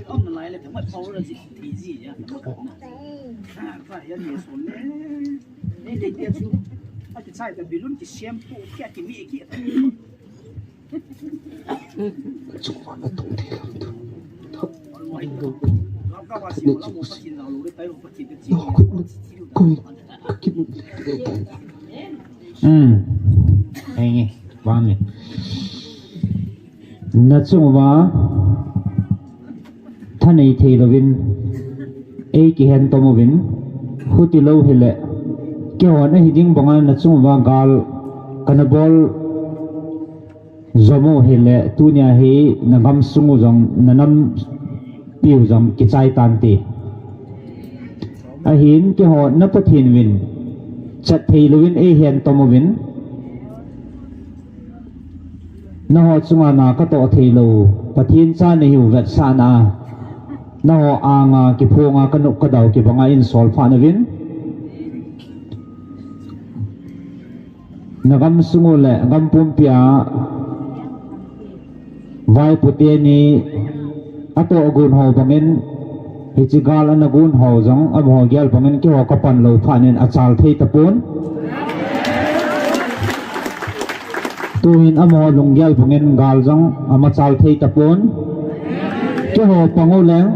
Om na lai le, thangmat pau la ji, ti ji ya, thangmat na. Ah, ka ya ni so le. Ni ti ti su. A ti chai ta bilun ki shampoo, ki a ki mi ki. Chu pa na tong thei lam tu. Ka wa si la mo pa kin la lo le, tai lo pa kin ti. Ko, ko, ko ki. Hmm. Henge, vang ni. Nachung uva thanei thei louvin, ei kihen tom uvin, huti lou hile, keiho nahi ding banga nachung uva gal kana bol jom u hile, tunia hi nagam sung u jong, nanampi u jong kichai tante. Ahin keiho na Pathen uvin, chat thei louvin ei hen tom uvin. Nangho chunga na katoh thei lou, Pathen cha nahiu vetsahna a, nangho anga kiphonga kanop kadau kibanga in sol phat nauvin. Nagam sung u le gam pumpi a vaipo teni atoh gon ho bangin, hiche gal ana gon ho jong, amaho gel bangin keiho kapan lou phat in achal thei tapon. Tuhin amaho lunggel bangin gal jong amachal thei tapon. Keiho pang u leng,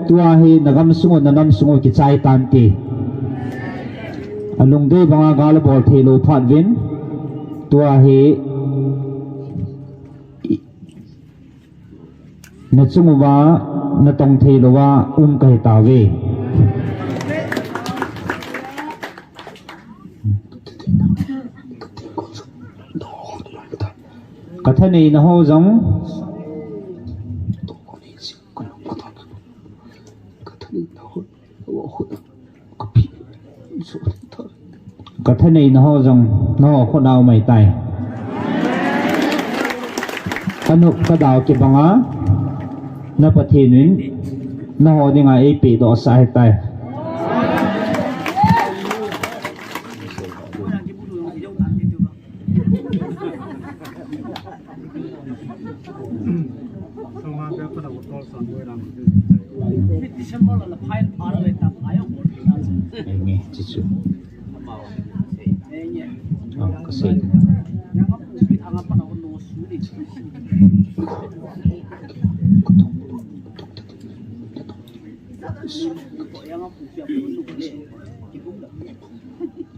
tua hi nagam sung u, nanam sung u kichai tante. Alungdei banga gal abol thei lou phat uvin, tua hi nachung uva natong thei louva um kahi tauve. Kathanei na ho jong. Kathanei na ho jong, nangho khut a um ahitai. Kanop kadau kibanga, na Pathen in, nangho dinga eipeh doh sah ahitai.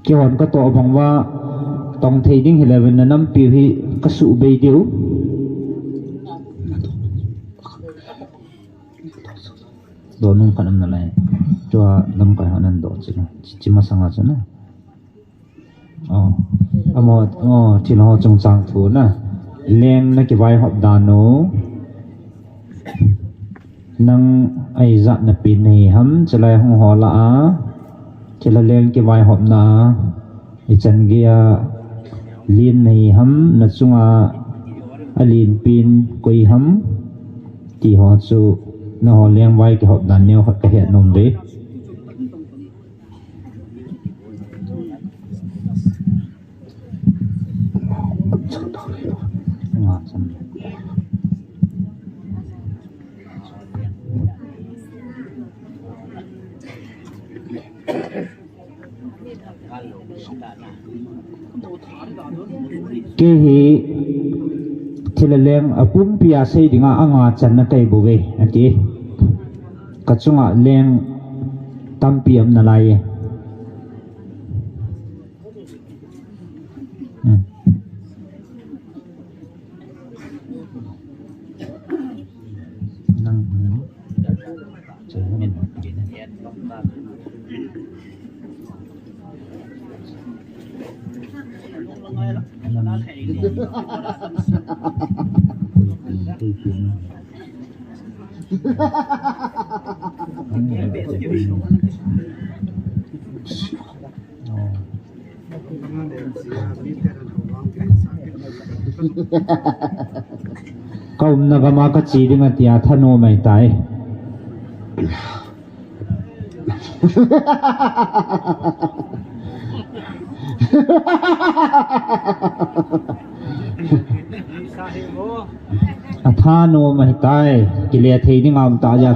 Keihon katoh bang uva, tong thei ding hileh vin na nampiu hi kasuh bei diu. Doh nung khat um nalai. Tua lamkai ho nan doh chu na. Chi, chi masanga chu na. Oh. Amaho, oh, thil ho chungchang thu na. Leng na kivaihop dan u. Nang a ijat na pen nahi ham, chulai hung ho lah a. Thil a leng kivaihopna. Ichan gei a len nahi ham, na chunga alen pen koi ham. Ti ho chu, nangho leng vai kihop dan neo khat kahet nom ve. Kei hi thil a leng a pumpi a sei dinga anga channa kahi bouve, ati. Ka chunga leng tampi um nalai e. Hmm. Nang, hmm. Ka umna gam a ka che ding ati a thanom ahitai. Atha nom ahitai, kile thei ding aum ta ja.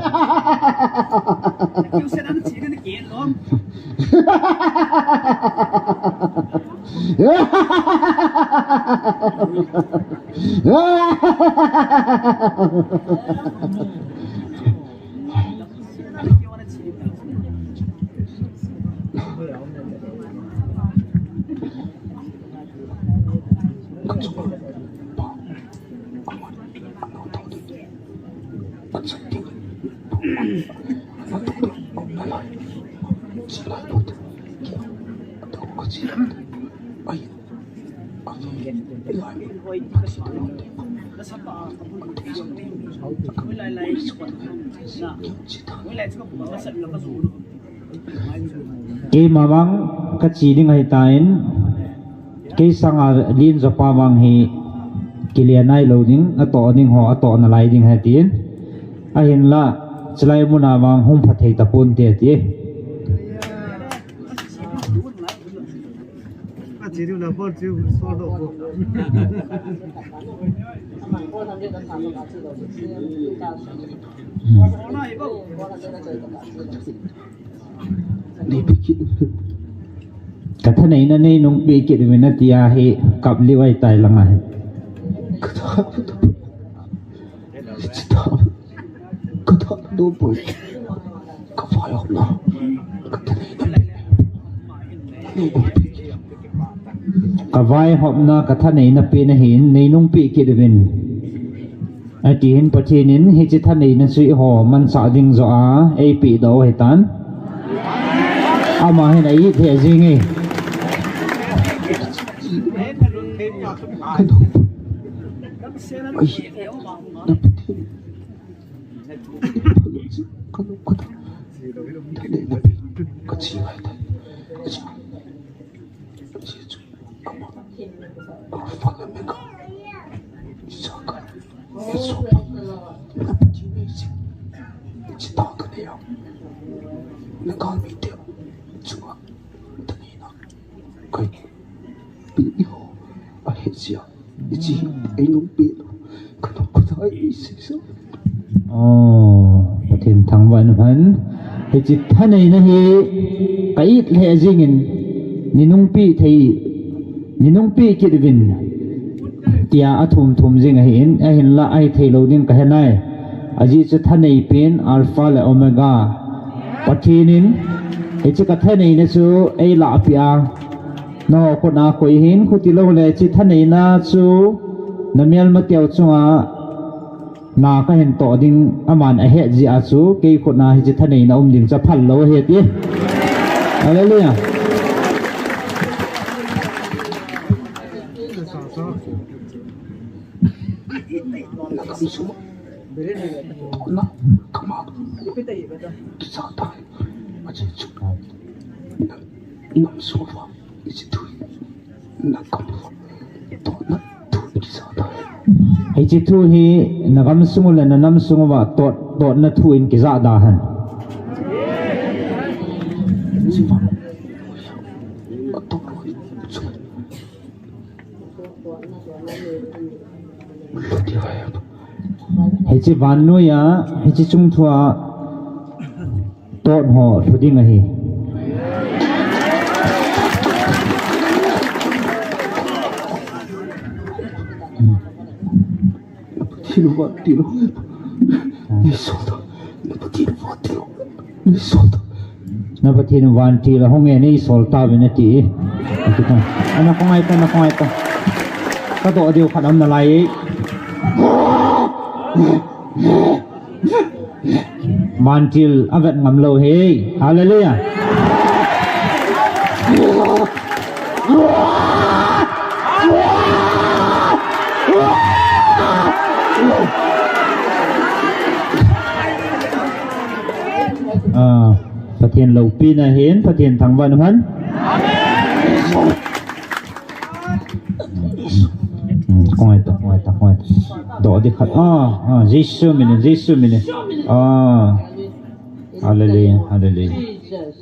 Keima vang kache ding ahitan, kei sanga len jopa vang hi kile nailou ding, atoh ding ho atoh nalai ding ahi tin. Ahinla, chulai muna vang hung pha thei tapon te ti. Kathaneina neinungpeh kit uvin ati ahi, kap liu ahitai langa hi. Katha, katha, katha, katha, katha, katha, katha, Kavaihopna, kathaneina pen ahin, neinungpeh kit uvin. Ati hin Pathen in, hiche thaneina chu eiho manchah ding joh a, eipeh doh u ahitan. Ama hin a-it lheh jenge. Oh, Pathen thangvah in um hen. Hiche thaneina hi ka-it lheh jingin, neinungpeh thei, neinungpeh kit uvin, tia athum thum jing ahin, ahinla ahithei lou ding kahe nai. Ajeh chu thanei pen Alpha le Omega. Pathen in hiche kathaneina chu eilah peh a, nangho khut a koi hin, khuti lou le hiche thaneina chu namelmateu chunga na kahin toh ding, aman ahet jeh a chu kei khut a hiche thaneina um ding chu aphal lou ahi ti. Hallelujah. Hiche thu hi nagam sung u le nanam sung uva tot, totna thu in kijah da hen. Hiche vannoiya, hiche chungthua tot ho lhu ding ahi. Na Pathen vantil ahung e, neisol tauvin ati. Ana khongai ta, ana khongai ta. Kadoh diu khat aum nalai e. Vantil avet ngam lou e. Hallelujah. Ah, Pathen loupina hin, Pathen thangvah in um hen. Hmm, khongai ta, khongai ta, khongai ta. Doh ding khat. Ah, ah, Jesu min in, Jesu min in. Ah. Hallelujah, hallelujah.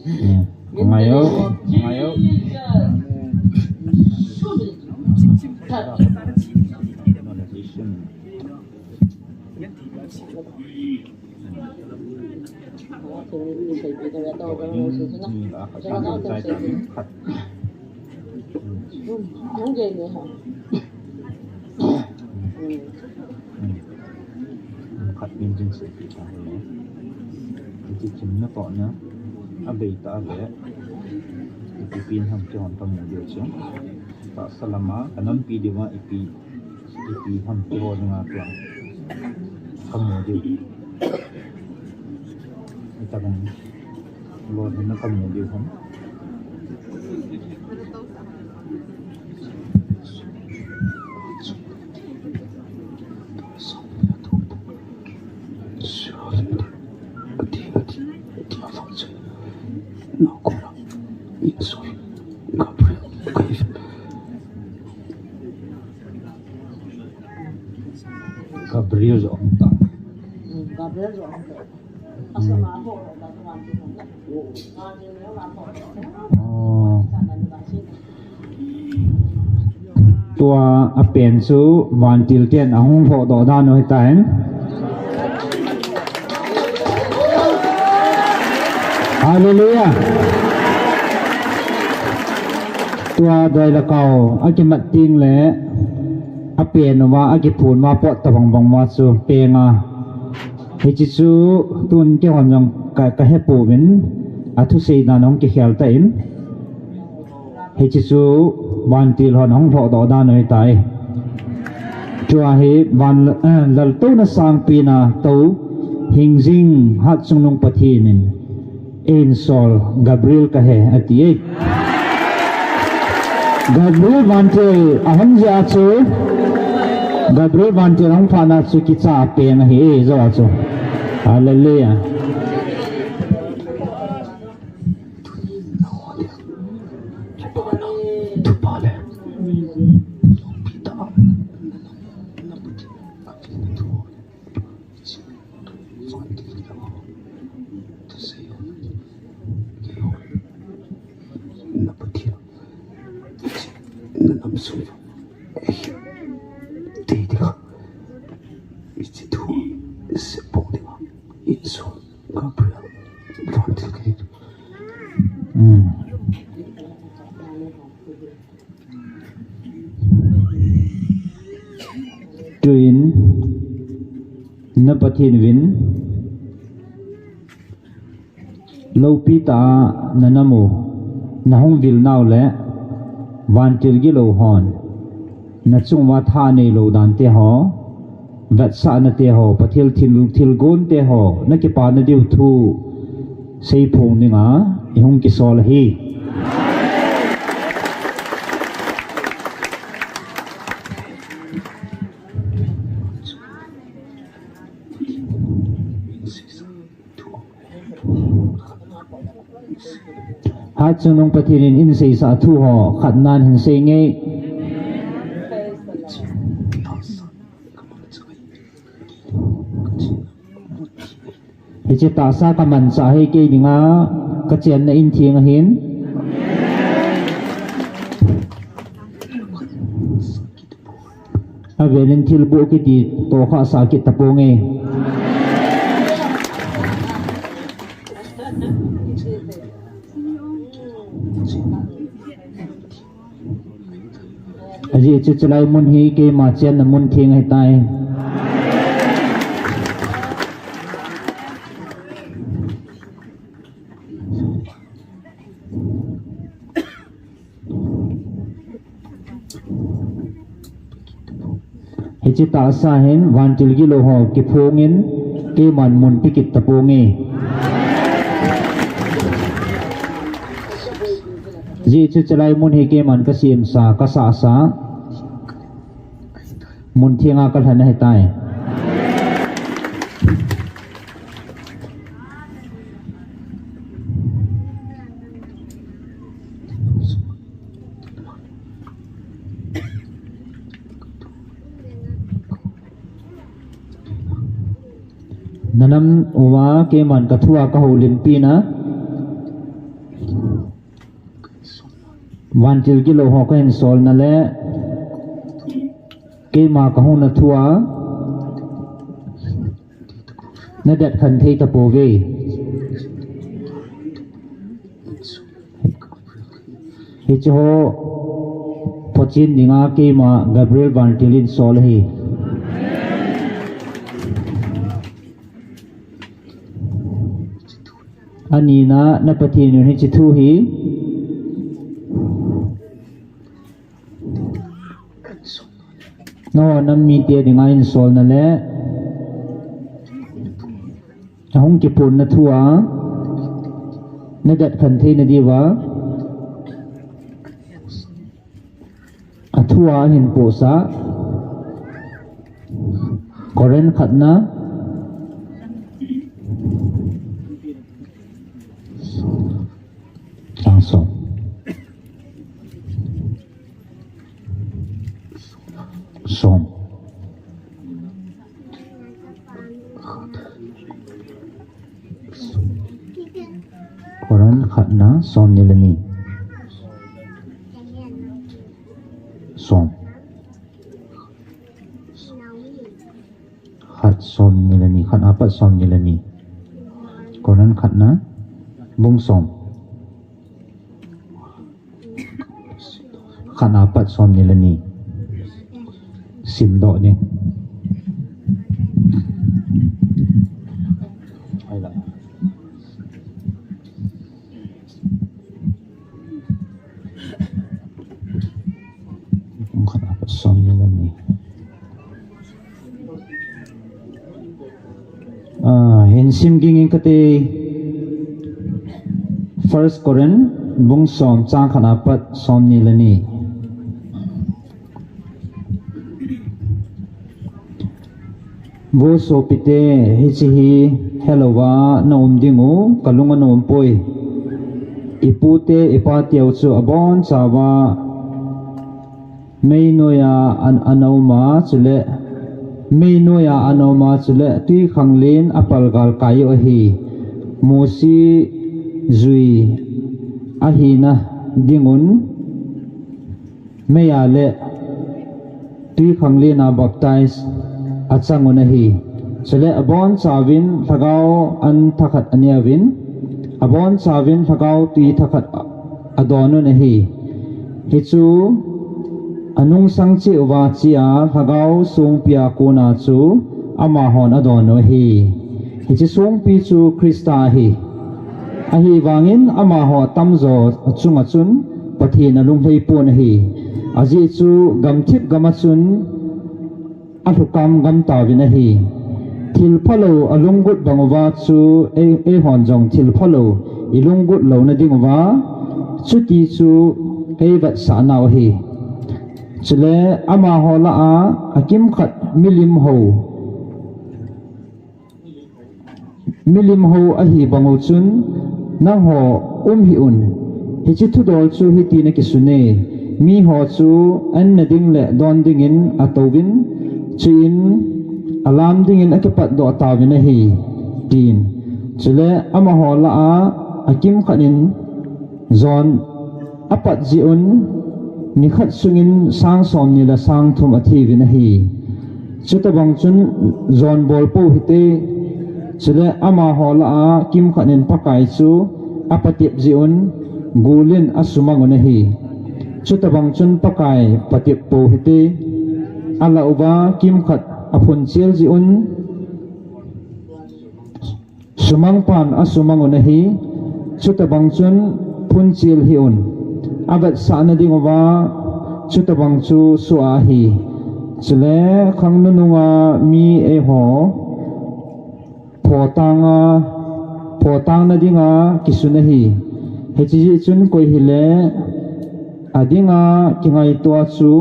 Hmm. Khongai o, khongai o. Khat in jing se pi ta le. Ti kin na ko na. A bei ta le. Ti pi ham ti hon ta mu de chu. Ta salama, ka nampi diu ma ipi, ipi ham ti ho nga tua. Ka mu diu. Ita kan lo na ka mu diu ham. Gabriel jong ta. Gabriel jong ta. Oh. Tua a pen chu vantil ten ahung lhoh doh dan u hitan. Hallelujah. Tua doi la kau a kimat ting le a pen uva a kiphun uva pot ta bang bang uva chu peng a. Hichi chu tun kei hon jong ka, ka he pouvin, a thusei dan hung kikhel ta in. Hichi chu vantil hon hung lhoh doh dan u hitai. Tua hi van, eh, laltouna sangpi na to hingjing hat chungnung Pathen in. Ein sol Gabriel ka he, ati e. Gabriel vantil ahung jia chu, Gabriel vantil ahung phat na chu kicha peng ahi e, jo a chu. Hallelujah. Hmm. Tuin na Pathen uvin loupi tah a na nam u, na hung vil nau le vantil gilou hon na chung uva tha neilou dan te ho, vetsahna te ho, Pathen thil, thilgon te ho, na kipana diu thu seiphong dinga i hung kisol ahi. Hat chungnung Pathen in eiseisah thu ho khat nan hin sei nge. Hiche tahsa ka manchah hi kei dinga ka chenna in theng ahin. Avelin thilboh kiti toh khah sah kit taponge. Ajeh chu chulai mun hi keima chenna mun theng ahitai. Hiche tahsa hin vantil gilou ho kiphongin keiman mun pe kit taponge. Ajeh chu chulai mun hi keiman ka semsa, ka sahsa, mun thenga ka lhen ahitai. Na nam uva keiman ka thua ka houlimpi na. Vantil gilou ho ka hin solna le keima ka hung na thua. Na det khan thei tapouve. Hiche ho photchet dinga keima Gabriel Vantil in sol ahi. Anina na Pathen in hiche thu hi. Nangho nam mite dinga hin solna le ahung kiphonna thua na det khan theina diuva. Athua hin pohsa. Korin khatna. Chang som. Som. Korin khatna som ni le ni. Som. Khat som ni le ni, khat apat som ni le ni. Korin khatna, bung som. Khat apat som ni le ni. Simdoh ding. Khat apat som ni le ni. Ah, hin sim ging in kate. First Korin, bung som, chang khat apat som ni le ni. Vo sopite, hiche hi helouva na um diu, kalung ana um poi. Ipute, ipateu chu abonchauva mei noiya an, ana um a, chule mei noiya ana um a, chule twikhanglen a palgal kai u ahi. Mosi jui ahina dingun meiya le twikhanglen a baptize achang un ahi. Chule abonchauvin lhagao an thakhat aneuvin, abonchauvin lhagao twi thakhat adon un ahi. Hichu anungsang cheh uva chea lhagao songpi a kona chu amahon adon u ahi. Hiche songpi chu Christa ahi. Ahivangin amaho atamjo achunga chun Pathen alunglhei pon ahi. Ajeh chu gamthip gam a chun alhukam gam tauvin ahi. Thil phalou alunggut bang uva chu ei, eihon jong thil phalou ilunggut louna diuva chuti chu eivetsah nau ahi. Chule amaho lah a akimkhat milim hou, milim hou ahi bang u chun nangho um hih un. Hiche thudol chu hitin akisun e, miho chu anna ding le don dingin atouvin, chuin alam dingin akipatdoh tauvin ahi, tin. Chule amaho lah a akimkhat in John apat jeh un nikhat sungin sang somni le sang thum athiuvin ahi. Chutobang chun John bol pou hite, chule amaho lah a kimkhat in Pakai chu apatep jeh un gul in asumang un ahi. Chutobang chun Pakai patep pou hite, alah uva kimkhat aphunchel jeh un sumangpan asumang un ahi. Chutobang chun phunchel hih un, avetsahna diuva chutobang chu soh ahi. Chule khang nununga mi eiho photang a, photangna dinga kisun ahi. Hiche jeh chun koi hile adinga kingaito a chu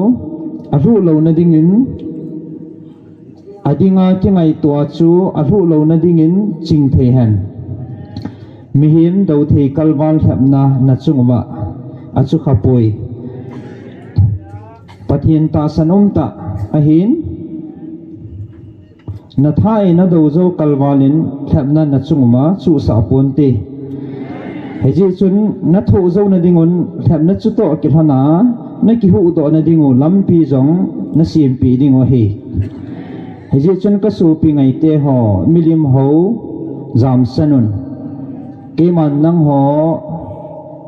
alhuh louna dingin, adinga kingaito a chu alhuh louna dingin chingthei hen. Mihem douthei kalval lhepna nachung uva achukhapoi. Pathen tahsan umtah ahin, natha in nadou jou kalval in lhepna nachung uva chuhsah ponte. Hijeh chun nathoh jouna dingun lhepna chutoh kilhona nakihuhdohna dingu lampi jong nasempeh dingu ahi. Hijeh chun ka sopi ngaite ho, milim ho jamsan un. Keiman nangho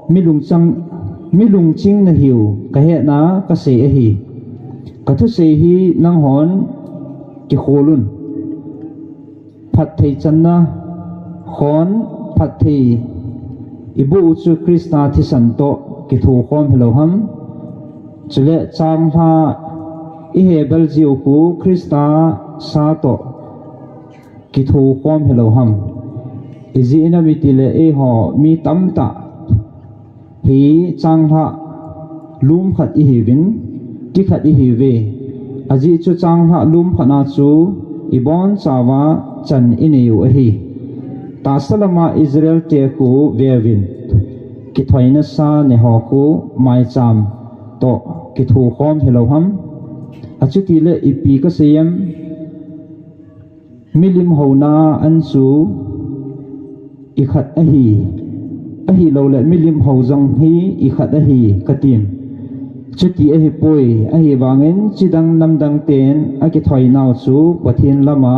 milungchang, milungching nahiu ka hetna ka sei ahi. Ka thusei hi nanghon kikhol un. Phatthei channa khon phatthei i boh u chu Christa thisan toh kithokhom hilou ham? Chule changlhah i hebel jiu khu Christa sa toh kithokhom hilou ham? Ijeh inem itile eiho mi tamtah hi changlhah lum khat ihiuvin, kikhat ihiuve. Ajeh chu changlhah lum khat a chu ibonchauva chan inei u ahi. Tahsa lama Israel te khu veuvin, kithoina sa neho khu maicham toh kithokhom hilou ham? Achutile ipi kasei em? Milim houna an chu ikhat ahi, ahiloule milim ho jong hi ikhat ahi katim. Chuti ahipoi, ahivangin chidang namdang ten akithoinau chu Pathen lama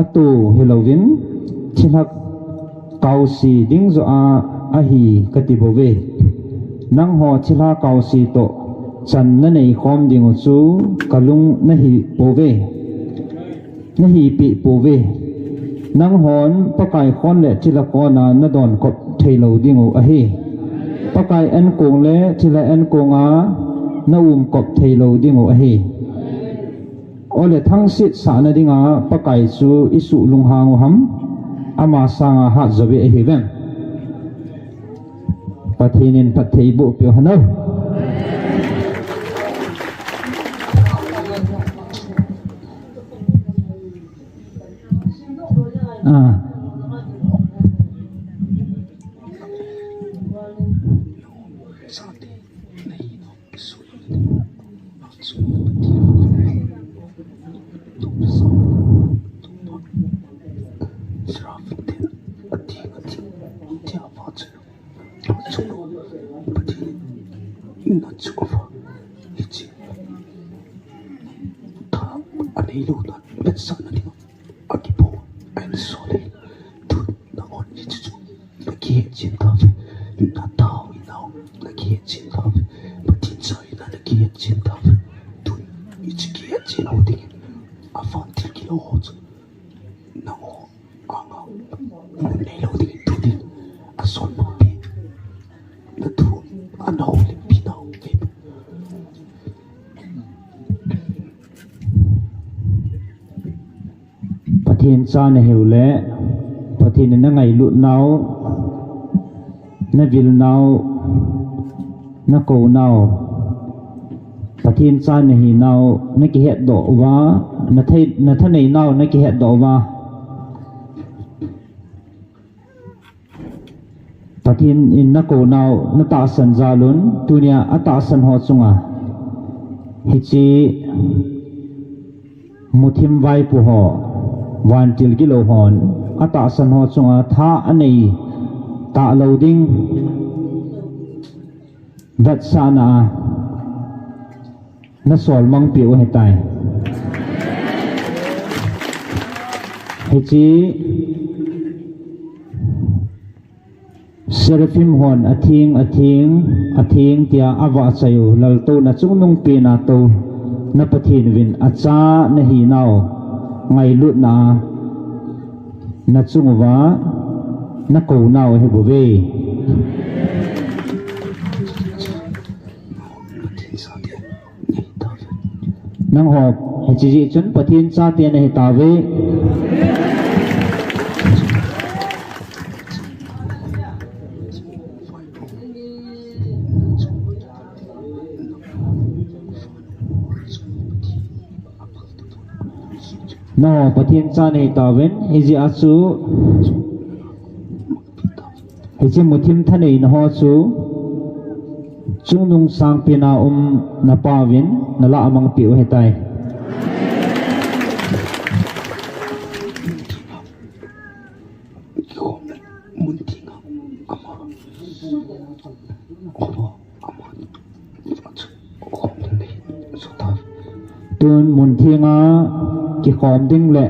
ato hilouvin, thilha kaose ding joh a ahi kati bouve. Nangho thilha kaose toh chan nanei khom dingu chu kalung nahi pouve, nahipeh pouve. Nanghon Pakai khon le thilha khon a nadon kop theilou dingu ahi. Pakai ankong le thilha ankong a naum kop theilou dingu ahi. Ole thangset sahna dinga Pakai chu isuh lunghang u ham, ama sanga hatjouve ahiuvem? Pathen in phatthei boh peh u hen. Ah. Akipo, and so le, tu na on ni chu. Nakihetchen tauve, natao inao, nakihetchen tauve, Pathen cha ina nakihetchen tauve, tun ichu kihetchen ho dingin, avantil kilou ho chu, nangho, anga, mun neilou dingin tunin, ason mapi, natu, anao le pinao, Pathen cha nahiu le, Pathen in nangailut nau, navil nau, nakou nau, Pathen cha nahi nau, nakihetdoh uva, nathei, nathanei nau, nakihetdoh uva. Pathen in nakou nau, natahsan jal un, tunia atahsan ho chunga. Hiche muthim vaipo ho, vantil gilou hon, atahsan ho chunga tha anei talou ding. Vetsahna a, nasol mangpeh u ahitai. Hiche Seraphim hon atheng, atheng, atheng tia avahchoi u, laltouna chungnung pena touna Pathen uvin acha nahi nau ngailutna a nachung uva nakou nau ahibouve. Nangho, hiche jeh chun Pathen chate nahitauve. Nangho, Pathen cha nahitauvin, hijeh a chu, hiche muthim thaneina ho chu, chungnung sangpen a um napauvin, nalah a mangpeh u ahitai. Tun mun Thenga kikhom ding le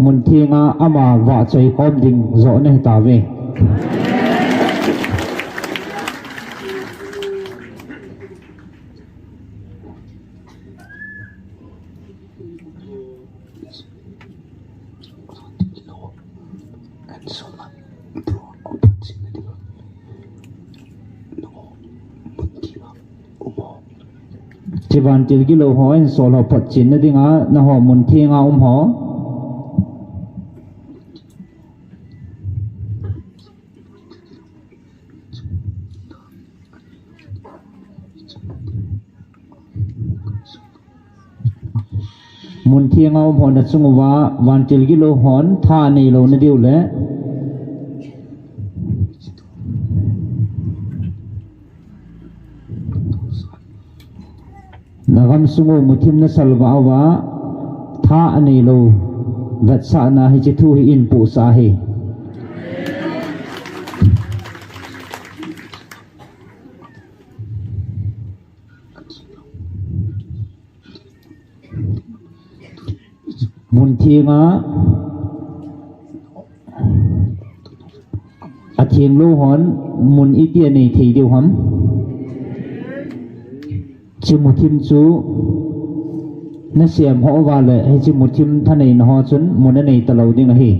mun thenga ama vahchoi khom ding joh nahi tauve. Hiche vantil gilou ho insol ho photchenna dinga, nangho mun thenga um ho. Mun thenga um hon achung uva, vantil gilou hon tha anei lou nadiu le. Nagam sung u muthim nasalvah uva, tha anei lou vetsahna hiche thu hi in puhsah ahi. Mun thenga atheng lou hon mun iti anei thei diu ham? Hiche muthim chu nasem ho uva le, hiche muthim thaneina ho chun mun anei talou ding ahi.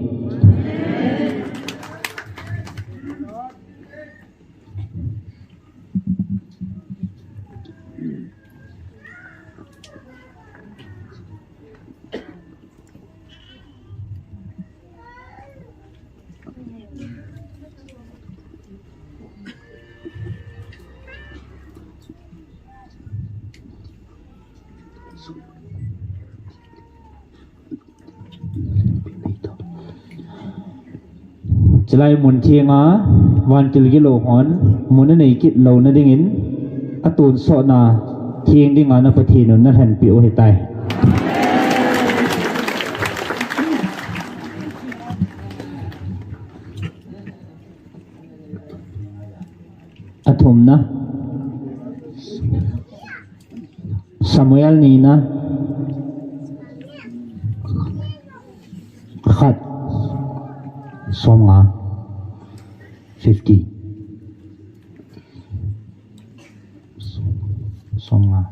Chulai mun thenga vantil gilou hon mun anei kit louna dingin, atonsotna theng dinga na Pathen un nalhenpeh u ahitai. Athumna, Samuel nina, khat, somnga, fifty. Somnga.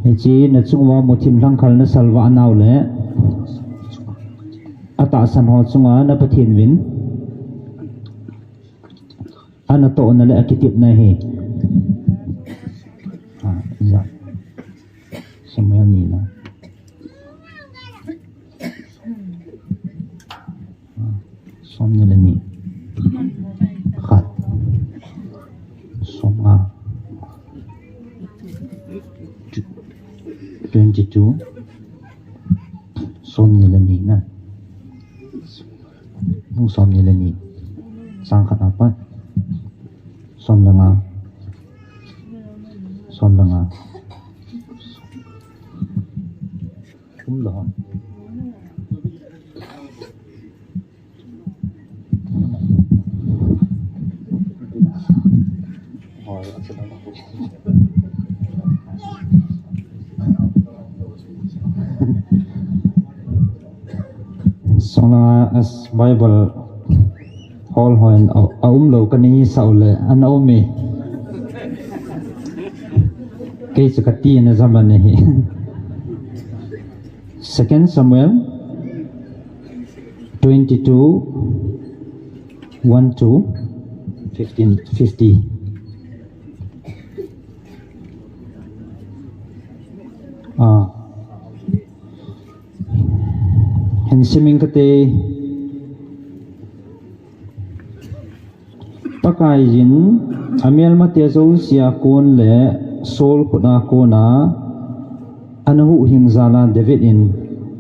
Hiche nachung uva muthim lhangkhal nasalvah nau le, atahsan ho chunga na Pathen uvin anatohna le akitepna ahi. Ah, ja. Samuel nina. Somni le ni. Khat. Somnga. Twenty-two. Somni le ni na. Bung somni le ni. Chang khat apat. Som le nga. Som le nga. Kum lo. Sona as Bible hol hon a, a um lo kani sao le ana um e. Kei chu kati na zaman hi. Second Samuel twenty-two, one to fifteen, fifty. Ah. Hin simin kate. Pakaiyin amelmate jousea kon le Saul khut a kona ana huhhing jal a David in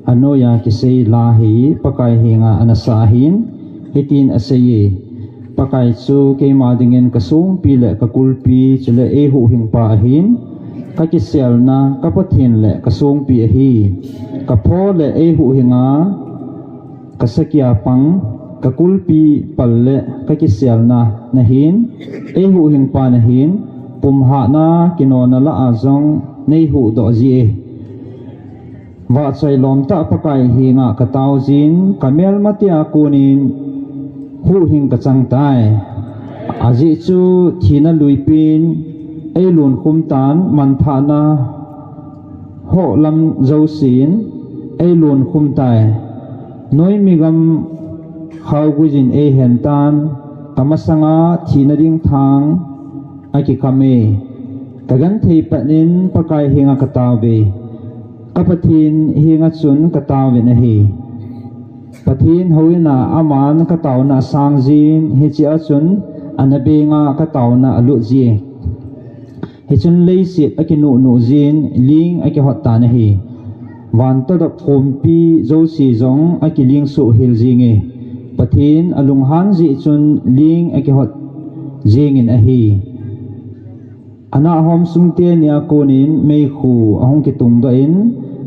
anoiya kisei la hi Pakai henga ana sa ahin, Hitin aseiye, Pakai chu keima dingin kasongpi le kakulpi, chule eihuhhingpa ahin, kakiselna, ka Pathen le kasongpi ahi. Kapho le eihuhhinga, kasakia pang, kakulpi pal le kakiselna nahin, eihuhhingpa nahin, pumhatna kinona lah a jong neihuhdoh jie. Vahchoi lomtah Pakai henga kataojin, kamelmatea konin huhhing kachangtai. Ajeh chu thina luipin eilunkhum tan, manthahna hohlam jousen eilunkhum tai. Noimi gam khaoguijin eihentan, kamasanga thina ding thang akikame. Kagenthei patnin Pakai henga kataove. Ka Pathen henga chun kataovin ahi. Pathen houina aman kataona asangjin, hichea chun anabenga kataona alutjie. Hichun leiset akinuhnuhjin, ling akihottan ahi. Vantodop khompi jouse jong akilingsuh hel jenge. Pathen alunghan jeh chun ling akihot jengin ahi. Anahhom sung tenia konin meikhu ahung kitungdoh in,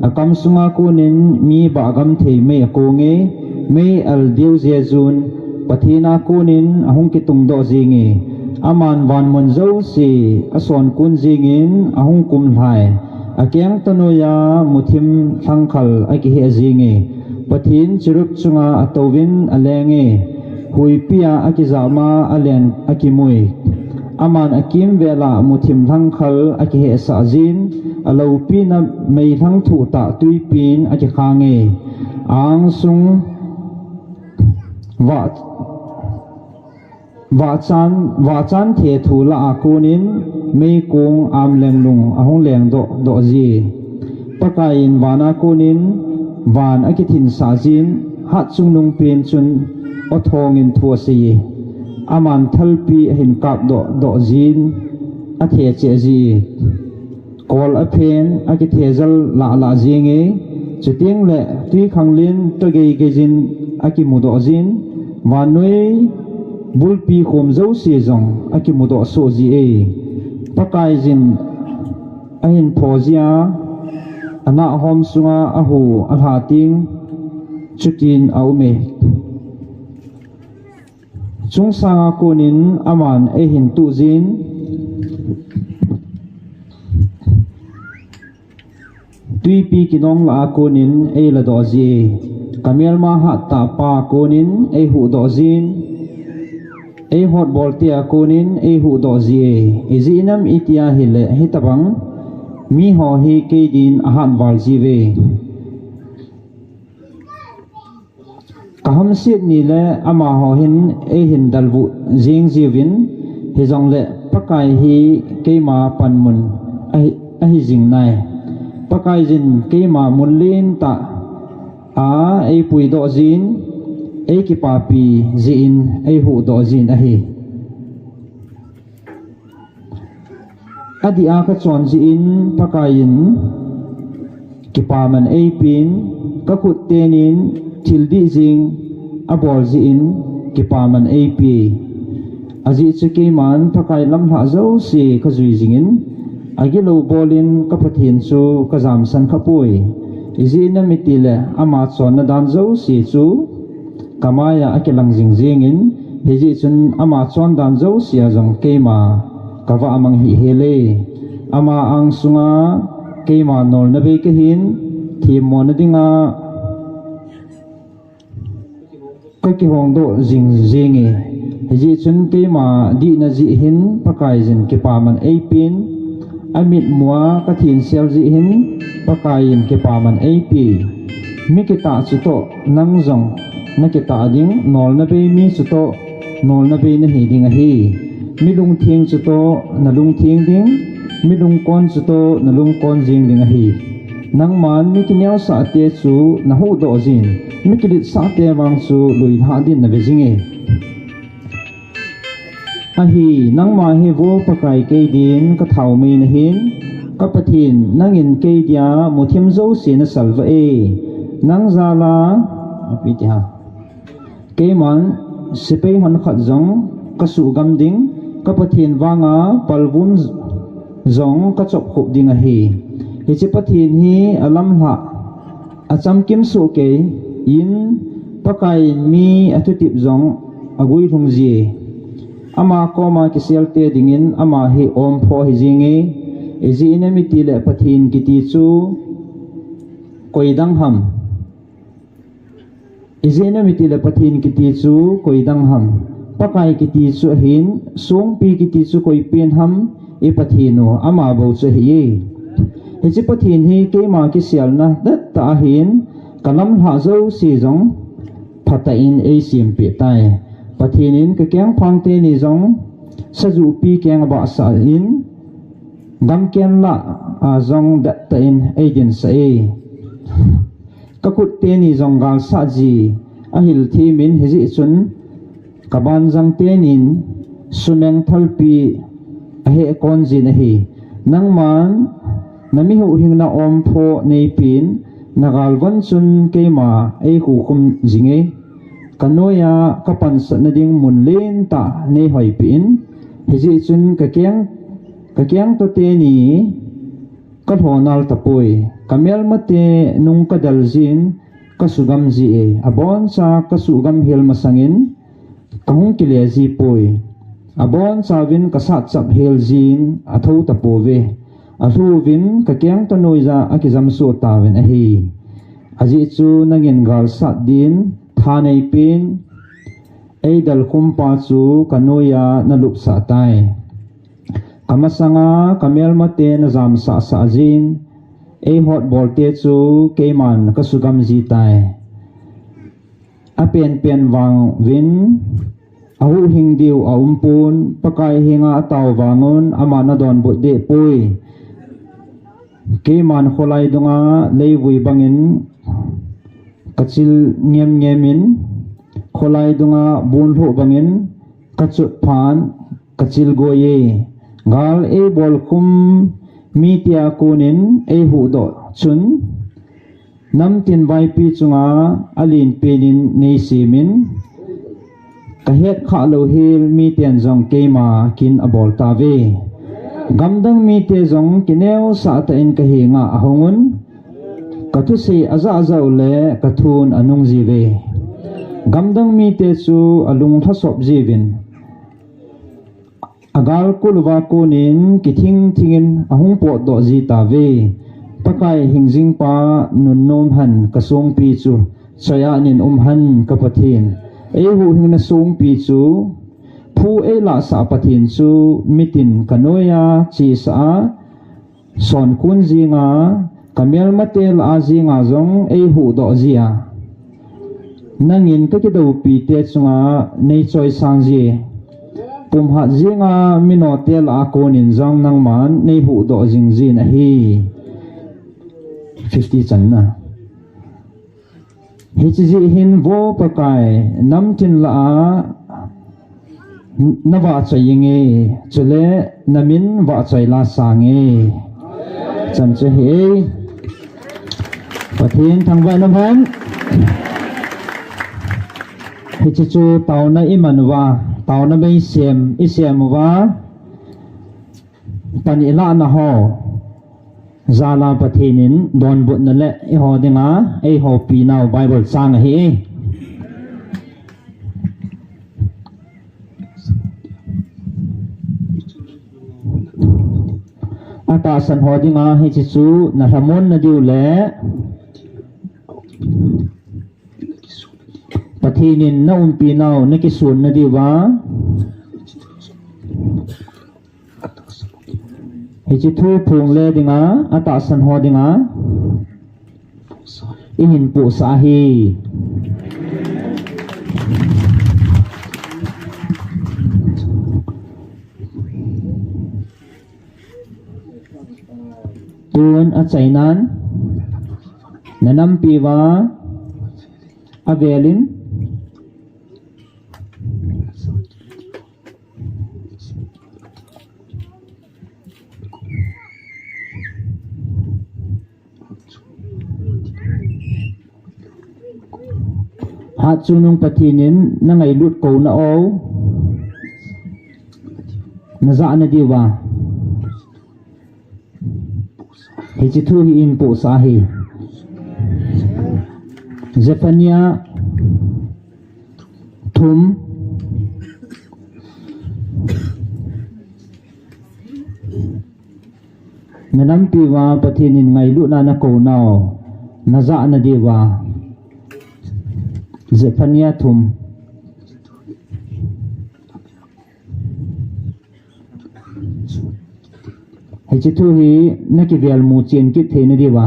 akam sunga konin mi bahgam thei mei akonge, mei al diu jejun, Pathena konin ahung kitungdoh jenge. Aman vanmun jouse asonkun jengin ahung kumlhai. Akengtanoiya muthim lhangkhal akiheh jenge. Pathen cherub chunga atouvin alenge. Huipia akijama alen akimui. Aman akimvela muthim lhangkhal akihehsah jin, aloupina meilhang thuhtah tuipin akikhange. Angsung vah, vahchan, vahchan thethu lah a konin meikong amlenglung ahung lengdoh dohji. Pakaiyin vana konin van akithinsah jin, hatchungnungpen chun aw thongin thu aseiye. Aman thalpi ahin kapdoh dohjin, athecheh ji. Kol aphen akithejal lahlah jenge. Chutengle twikhanglen toh geigeijin akimudoh jin, vannoi bulpi khom jouse jong akimudoh sohji e. Pakaiyin ahin thojia, anahhom sunga ahu alha teng, chutin aume. Chungsanga konin aman eihin tuhjin, twipi kinong lah a konin eiladohji. Kamelma hattahpa konin eihuhdohjin, eihotboltea konin eihuhdohji. Ijeh inem itia hile hitobang miho hi keidin ahatval jiuve. Kahamset nile amaho hin eihin dalvuh jengjiuvin, hijongle Pakai hi keima panmun ahi, ahijing nai. Pakaiyin keima munlentah a eipuidoh jin, eikipapi jeh in eihuhdoh jin ahi. Adih a kachon jeh in Pakaiyin kipaman eipin, kakhut tenin thil dih jeng abol jeh in kipaman eipe. Ajeh chu keiman Pakai lamlhah jouse kajui jingin, agilou bolin ka Pathen chu kajamsan khapoi. Ijeh inem itile ama chonna dan jouse chu kamaiya akilang jingjengin, hijeh chun ama chondan jousea jong keima kavahmang hihhele. Ama angsunga keima nolna bei kahin, themmona dinga kakihongdoh jingjenge. Hijeh chun keima dihna jeh hin Pakaiyin kipaman eipin, amitmua kathensel jeh hin Pakaiyin kipaman eipe. Mi kitah chutoh nang jong nakitah ding, nolna bei mi chutoh nolna bei nahi ding ahi. Mi lungtheng chutoh nalungtheng ding, mi lungkon chutoh nalungkon jeng ding ahi. Nangman mi kineosahte chu nahuhdoh jin, mi kiletsahte vang chu luilhah din nave jinge. Ahi, nangma hi vo Pakai keidin kathaomei nahin, ka Pathen nangin keidia muthim jouse nasalvah e. Nang jala, ipi ti ham, keiman Sepai hon khat jong kasuhgam ding, ka Pathen vanga palvum jong kachop khup ding ahi. Hiche Pathen hi alamlhah, achamkim soh kei in, Pakai in mi athutep jong aguilhung ji. Ama koma kiselte dingin ama hi omphoh ahi jinge. Ijeh inem itile Pathen kiti chu koidang ham? Ijeh inem itile Pathen kiti chu koidang ham? Pakai kiti chu ahin, songpi kiti chu koipen ham? I Pathen u, ama bou chu ahi e. Hiche Pathen hi keima kiselna dettah ahin, kalamlhah jouse jong phatah in eisempeh tai. Pathen in kakengphang teni jong sajupi keng abahsah in, gamken lah a jong dettah in eidinsah e. Kakhut teni jong galsat ji ahil themin, hijeh chun kabanjang tenin sumeng thalpi ahehkon jin ahi. Nangman nami huhhingna omphoh neipen, nagalvon chun keima eihukhum jinge. Kanoiya kapansatna ding mun lentah neihoipeh in, hijeh chun kakeng, kakengto teni kalhonal tapoi. Kamelmate nung kadel jin kasugam ji e. Aboncha kasuhgam hel masangin kahung kile jipoi. Abonchauvin kasatchap hel jin athou tapouve. Alhuvin kakengto noiya akijamsoh tauvin ahi. Ajeh chu nangin galsat din tha neipen, eidelkhumpa chu kanoiya nalupsah tai. Kamasanga kamelmate najamsahsah jin, eihotbolte chu keiman kasugam jitai. Apenpen vangin ahuhhing diu aumpon, Pakai henga atao vangun ama nadonbut dehpoi. Keiman kholai dunga leivui bangin kachil ngemngemin, kholai dunga bunlhoh bangin kachutphan kachil goiye. Gal eibolkhum mitea konin eihuhdoh chun, namtin vaipi chunga alenpenin neisemin, kahetkhah louhel miten jong keima kin aboltauve. Gamdang mite jong kineosah tah in kahenga ahungun, kathusei ajahjah u le kathun anungjiuve. Gamdang mite chu alunglhasop jiuvin, agalkol uva konin kithing thingin ahung potdoh jitauve. Pakai hingjingpa nunnom hen kasongpi chu, choianin umhen ka Pathen. Eihuhhingna songpi chu, phu eilahsah Pathen chu mitin kanoiya chesah a, sonkun jinga, kamelmate lah a jinga jong eihuhdoh jia, nangin kakidoupite chunga neichoisang ji. Pumhat jinga minote lah a konin jong nangman neihuhdoh jingjin ahi. Fifty channa. Hiche jeh hin vo Pakai, namtin lah a navahchoi inge, chule namin vahchoi la sange. Chan chu hi e. Pathen thangvah in umhen. Hiche chu taona iman uva, taona beisem isem uva, pan ilahna ho jal a Pathen in donbutna le eiho dinga eihopinau Bible chang ahi e. Atahsan ho dinga hiche chu nalhamon nadiu le Pathen in naumpinau nakison nadiuva, hiche thu phongle dinga, atahsan ho dinga ihin pohsah ahi. Tun achainan, nanampiuva avelin, Chungnung Pathen in na ngailut kouna u na jah na diuva. Hiche thu hi in pohsah ahi. Zephaniah thum. Na nampi uva Pathen in ngailutna na kouna u na jah na diuva. Zephaniah thum. Hiche thu hi na kivel mu chen kit thei na diuva.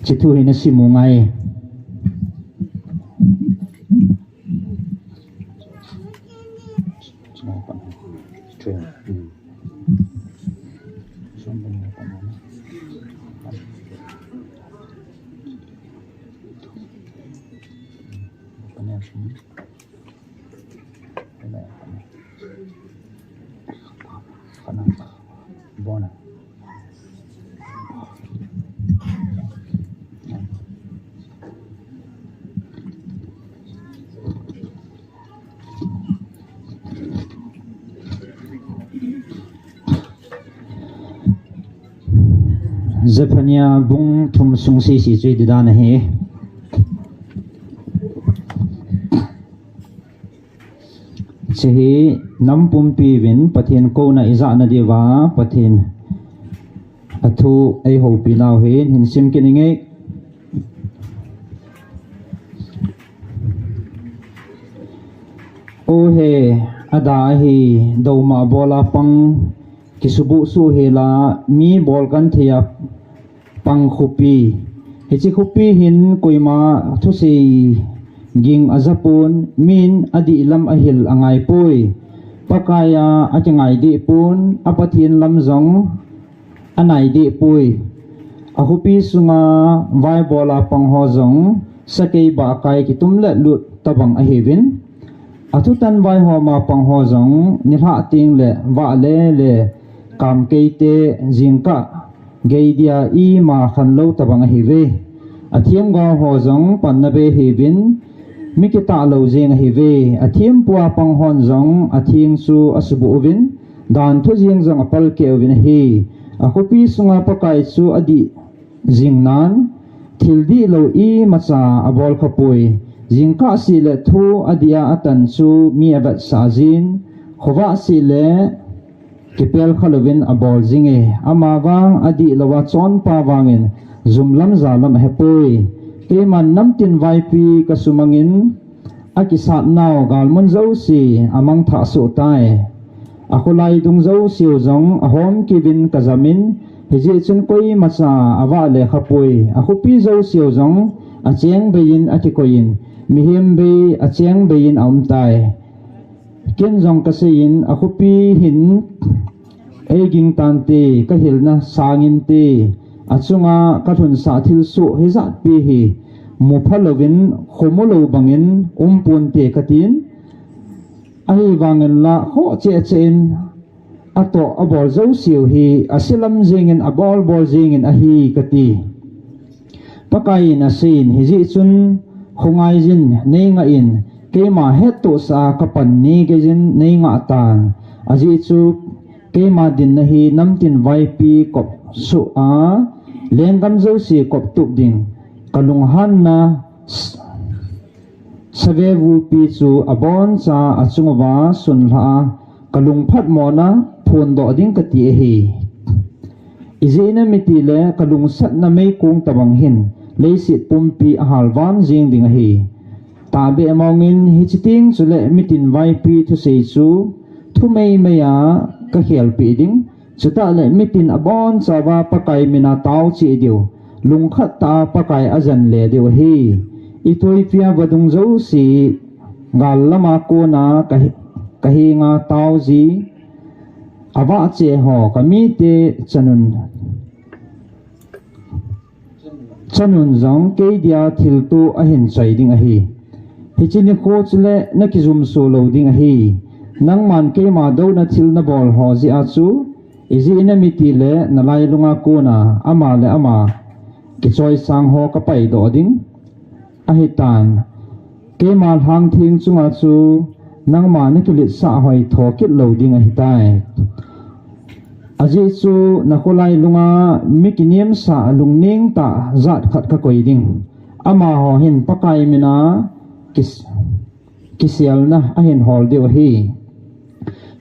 Hiche thu hi na sim u ngai. Zephaniah bung thum sung sese chu i ding dan ahi. Hiche hi nam pumpi uvin Pathen kouna i jah na diuva Pathen a thu ei houpi nau hin hin sim kit inge. O he, ada ahi, douma bol a pang, kisubuh suh hel a, mi bol kan thei a pang khopi. Hiche khopi hin koima thusei ging a ja pon, min adih lam a hil a ngai poi. Pakai a a kingai deh pon, a Pathen lam jong a nai deh poi. A khopi sunga vaibol a pang ho jong sakei bah kai kitum le lut tabang ahiuvin. A thutan vaihom a pang ho jong nilhah teng le vah le le kamkei te jingkah gei dia ima khan lou tabang ahiuve. A themgao ho jong panna bei ahiuvin, mi kitah lou jeng ahiuve. A thempu a pang hon jong a theng chu a subuh uvin, dan thu jeng jong a palkeh uvin ahi. A khopi sunga Pakai chu a dih jing nan, thil dihlou imacha a bol khapoi. Jingkah seh le thu a dih a a tan chu mi a vetsah jin, khovah seh le kipel kha louvin a bol jinge. Ama vang a dihlou a chonpa vangin jum lam ja lam a hepoi. Keiman namtin vaipi ka sumangin a kisat nau galmun jouse a mangthah soh tai. A kholai dung jouseu jong a hom kivin ka jamin, hijeh chun koimacha a vah le khapoi. A khopi jouseu jong a cheng beiyin a kikoi in, mihem bei a cheng beiyin a um tai. Ken jong ka seiyin, a khopi hin ei ging tante, ka hilna sangin te, a chunga ka lhunsah thilsoh hijat pi hi mu phalouvin, khomu lou bangin um ponte ka tin. Ahivangin la khoh cheh cheh in atoh abol jouseu hi a silam jengin, abol bol jengin ahi ka ti. Pakai in aseiyin, hijeh chun khongai jin nei ngah in, keima hettohsah a ka pan ni geijin nei ngah tan. Ajeh chu keima dinna hi namtin vaipi kop soh a, lenggam jouse kop tup ding ka lunghanna s-, Save vupi chu aboncha a chung uva sunlha a, ka lungphat mona phondoh ding ka ti ahi. Ijeh inem itile ka lungsatna meikong tabang hin leiset pumpi a halvam jing ding ahi. Tahbeh mongin hiche teng chule mitin vaipi thusei chu thu meimei a ka khelpeh ding. Chutah le mitin abonchauva Pakai mina tao cheh diu, lungkhat tah a Pakai a jen le diu ahi. I thoipia vadung jouse gal lama kona ka he-, ka henga tao ji, avah cheh ho ka mite chanun, chanun jong kei dia thilto ahin choi ding ahi. Hiche nikho chule na kijumso lou ding ahi. Nangman keima douna thil na bol ho jeh a chu, ijeh inem itile na lailunga kona ama le ama kichoisang ho kapaidoh ding ahitan. Keima lhangtheng chunga chu nangma nakiletsah hoitho kit lou ding ahitai. Ajeh chu nakholai lunga mi kinemsa lungneng tah jat khat kakoi ding. Amaho hin Pakai mina kis-, kiselna ahin hol diu ahi.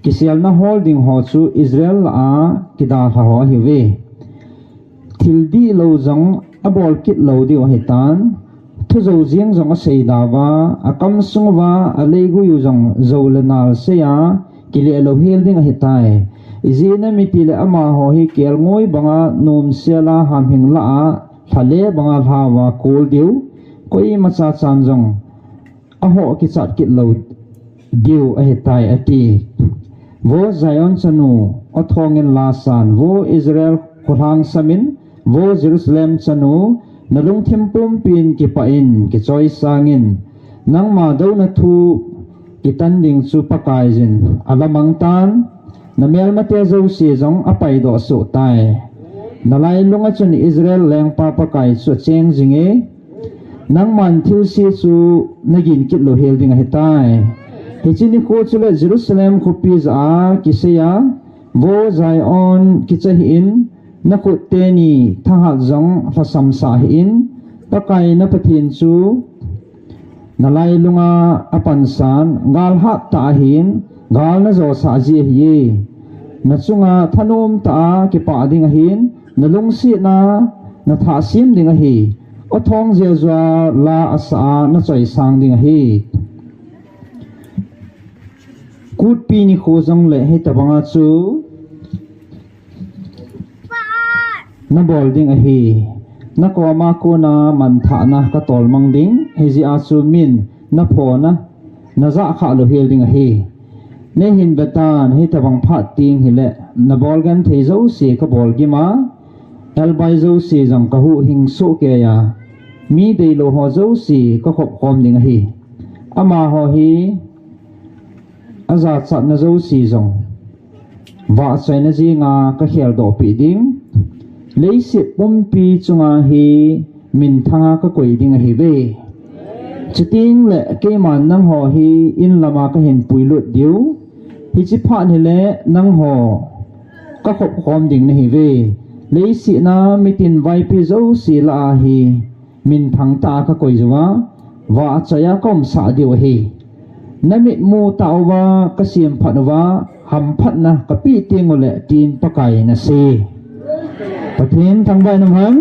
Kiselna hol ding ho chu Israel lah a kidalha ho ahiuve. Thil dihlou jong abol kit lou diu ahitan. Thu jou jeng jong asei dauva, akamsung uva aleigui u jong jou le nal seiya, kile louhel ding ahitai. Ijeh inem itile amaho hi kelngoi banga nomsela hamhing lah a, lhale banga lhauva kol diu, koimacha chan jong ahoh kichat kit lou diu ahitai, ati. Vo Zion chanu, athongin lasan, vo Israel kholhang samin, vo Jerusalem chanu, nalungthim pumpin kipah in, kichoisangin, nangma douna thu kitan ding chu Pakaiyin alamang tan, namelmate jouse jong apaidoh soh tai. Nalailunga chun Israel lengpa Pakai chu acheng jinge, nangman thilse chu nagin kit louhel ding ahitai. Hiche nikho chule Jerusalem khopi jah a kiseiya, vo Zion, kicha hih in, nakhut teni thahat jong lhasamsah hih in, Pakai na Pathen chu nalailunga apansan, gal hattah ahin, gal najosah ji ahiye. Nachunga thanom tah a kipah ding ahin, nalungsetna nathah sem ding ahi. Athong jeh jua la asah a nachoisang ding ahi. Kutpi nikho jongle hitobanga chu nabol ding ahi. Nakoma kona manthahna katolmang ding, hijeh a chu min naphona najah khah louhel ding ahi. Neihin vetan, hitobang phat teng hile nabol genthei jouse kabol gima, elbai jouse jong kahuhhing sohkeiya, mi deilou ho jouse kakhop khom ding ahi. Amaho hi ajachatna jouse jong vahchoina jenga kakheldohpeh ding. Leiset pumpi chunga hi minthanga kakoi ding ahiuve. Chutengle keiman nangho hi inlama kahin puilut diu. Hiche phat hile nangho kakhop khom ding nahiuve. Leiset a mitin vaipi jouse lah a hi minthang tah a kakoi jouva, vahchoiya kaumsah diu ahi. Namitmu tah uva kasemphat uva, hamphatna kapeh tengule tin Pakai in asei. Pathen thangvah in umhen.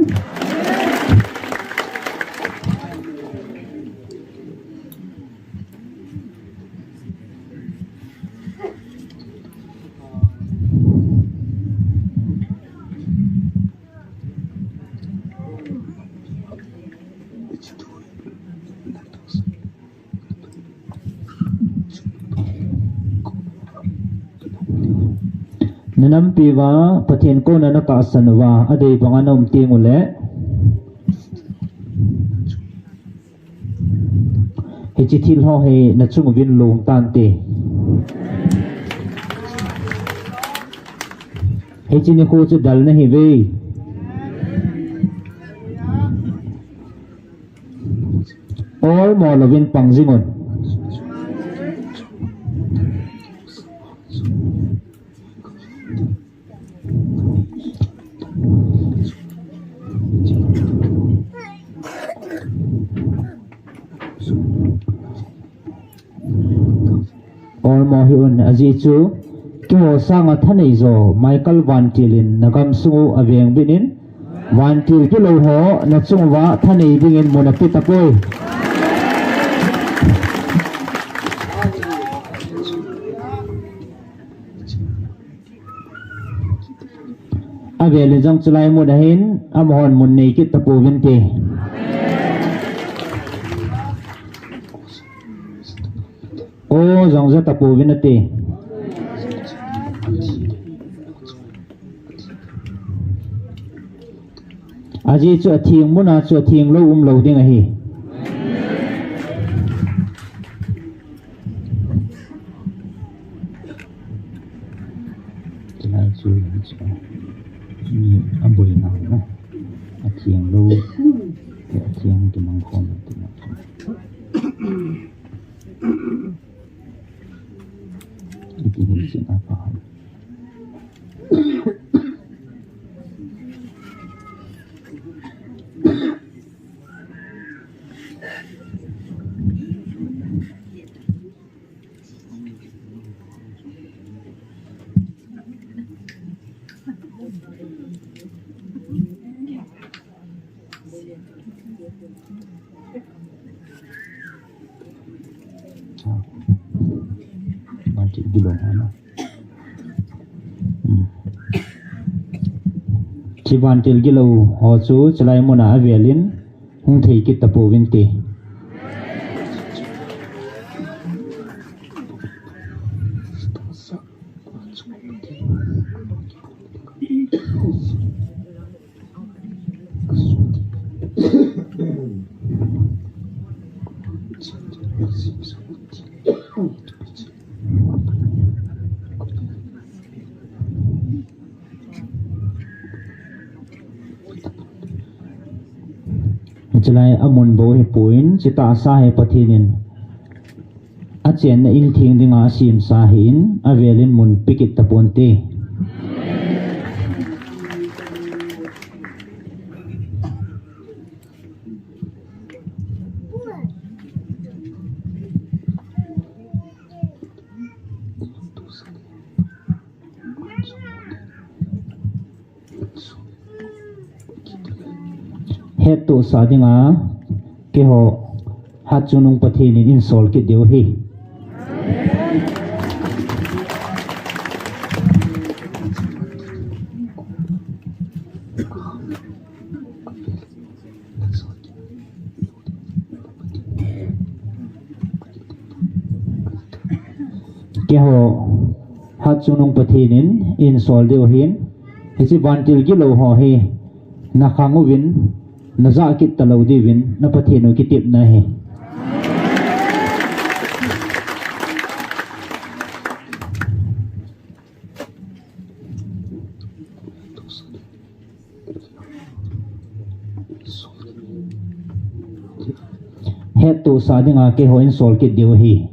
Nanampi uva Pathen kouna natahsan uva, adei banga naum tengule, hiche thil ho hi nachung uvin long tante. Hiche nikho chu del nahiuve. Olmo louvin pang jingun. Olmo hih un, ajeh chu keiho sanga thanei jo Michael Vantil in nagamsung u avengbit in, vantil gilou ho nachung uva thanei dingin mun ape tapoi. Avel in jong chulai mun ahin, amahon mun nei kit tapouvinte. O jong ja tapouvin ate. Ajeh chu atheng muna chu atheng lou umlou ding ahi. Chulai chu, mi aboina na. Thiang lou, thiang kimang khom tina. Iti hin sin a pa. Hiche vantil gilou ho chu chulai muna avelin hung thei kit tapouvin te. Chulai amun bou hipon, chutahsa hi Pathen in achenna in theng dinga asemsa ahin, avelin mun pe kit taponte. Hettohsah dinga keiho hatchungnung Pathen in einsol kit diu ahi. Keiho hatchungnung Pathen in einsol diu ahin, hiche vantil gilou ho hi nakhang uvin, najah kit talou diuvin, na Pathen u kitepna ahi. Hettohsah dinga keiho einsol kit diu ahi.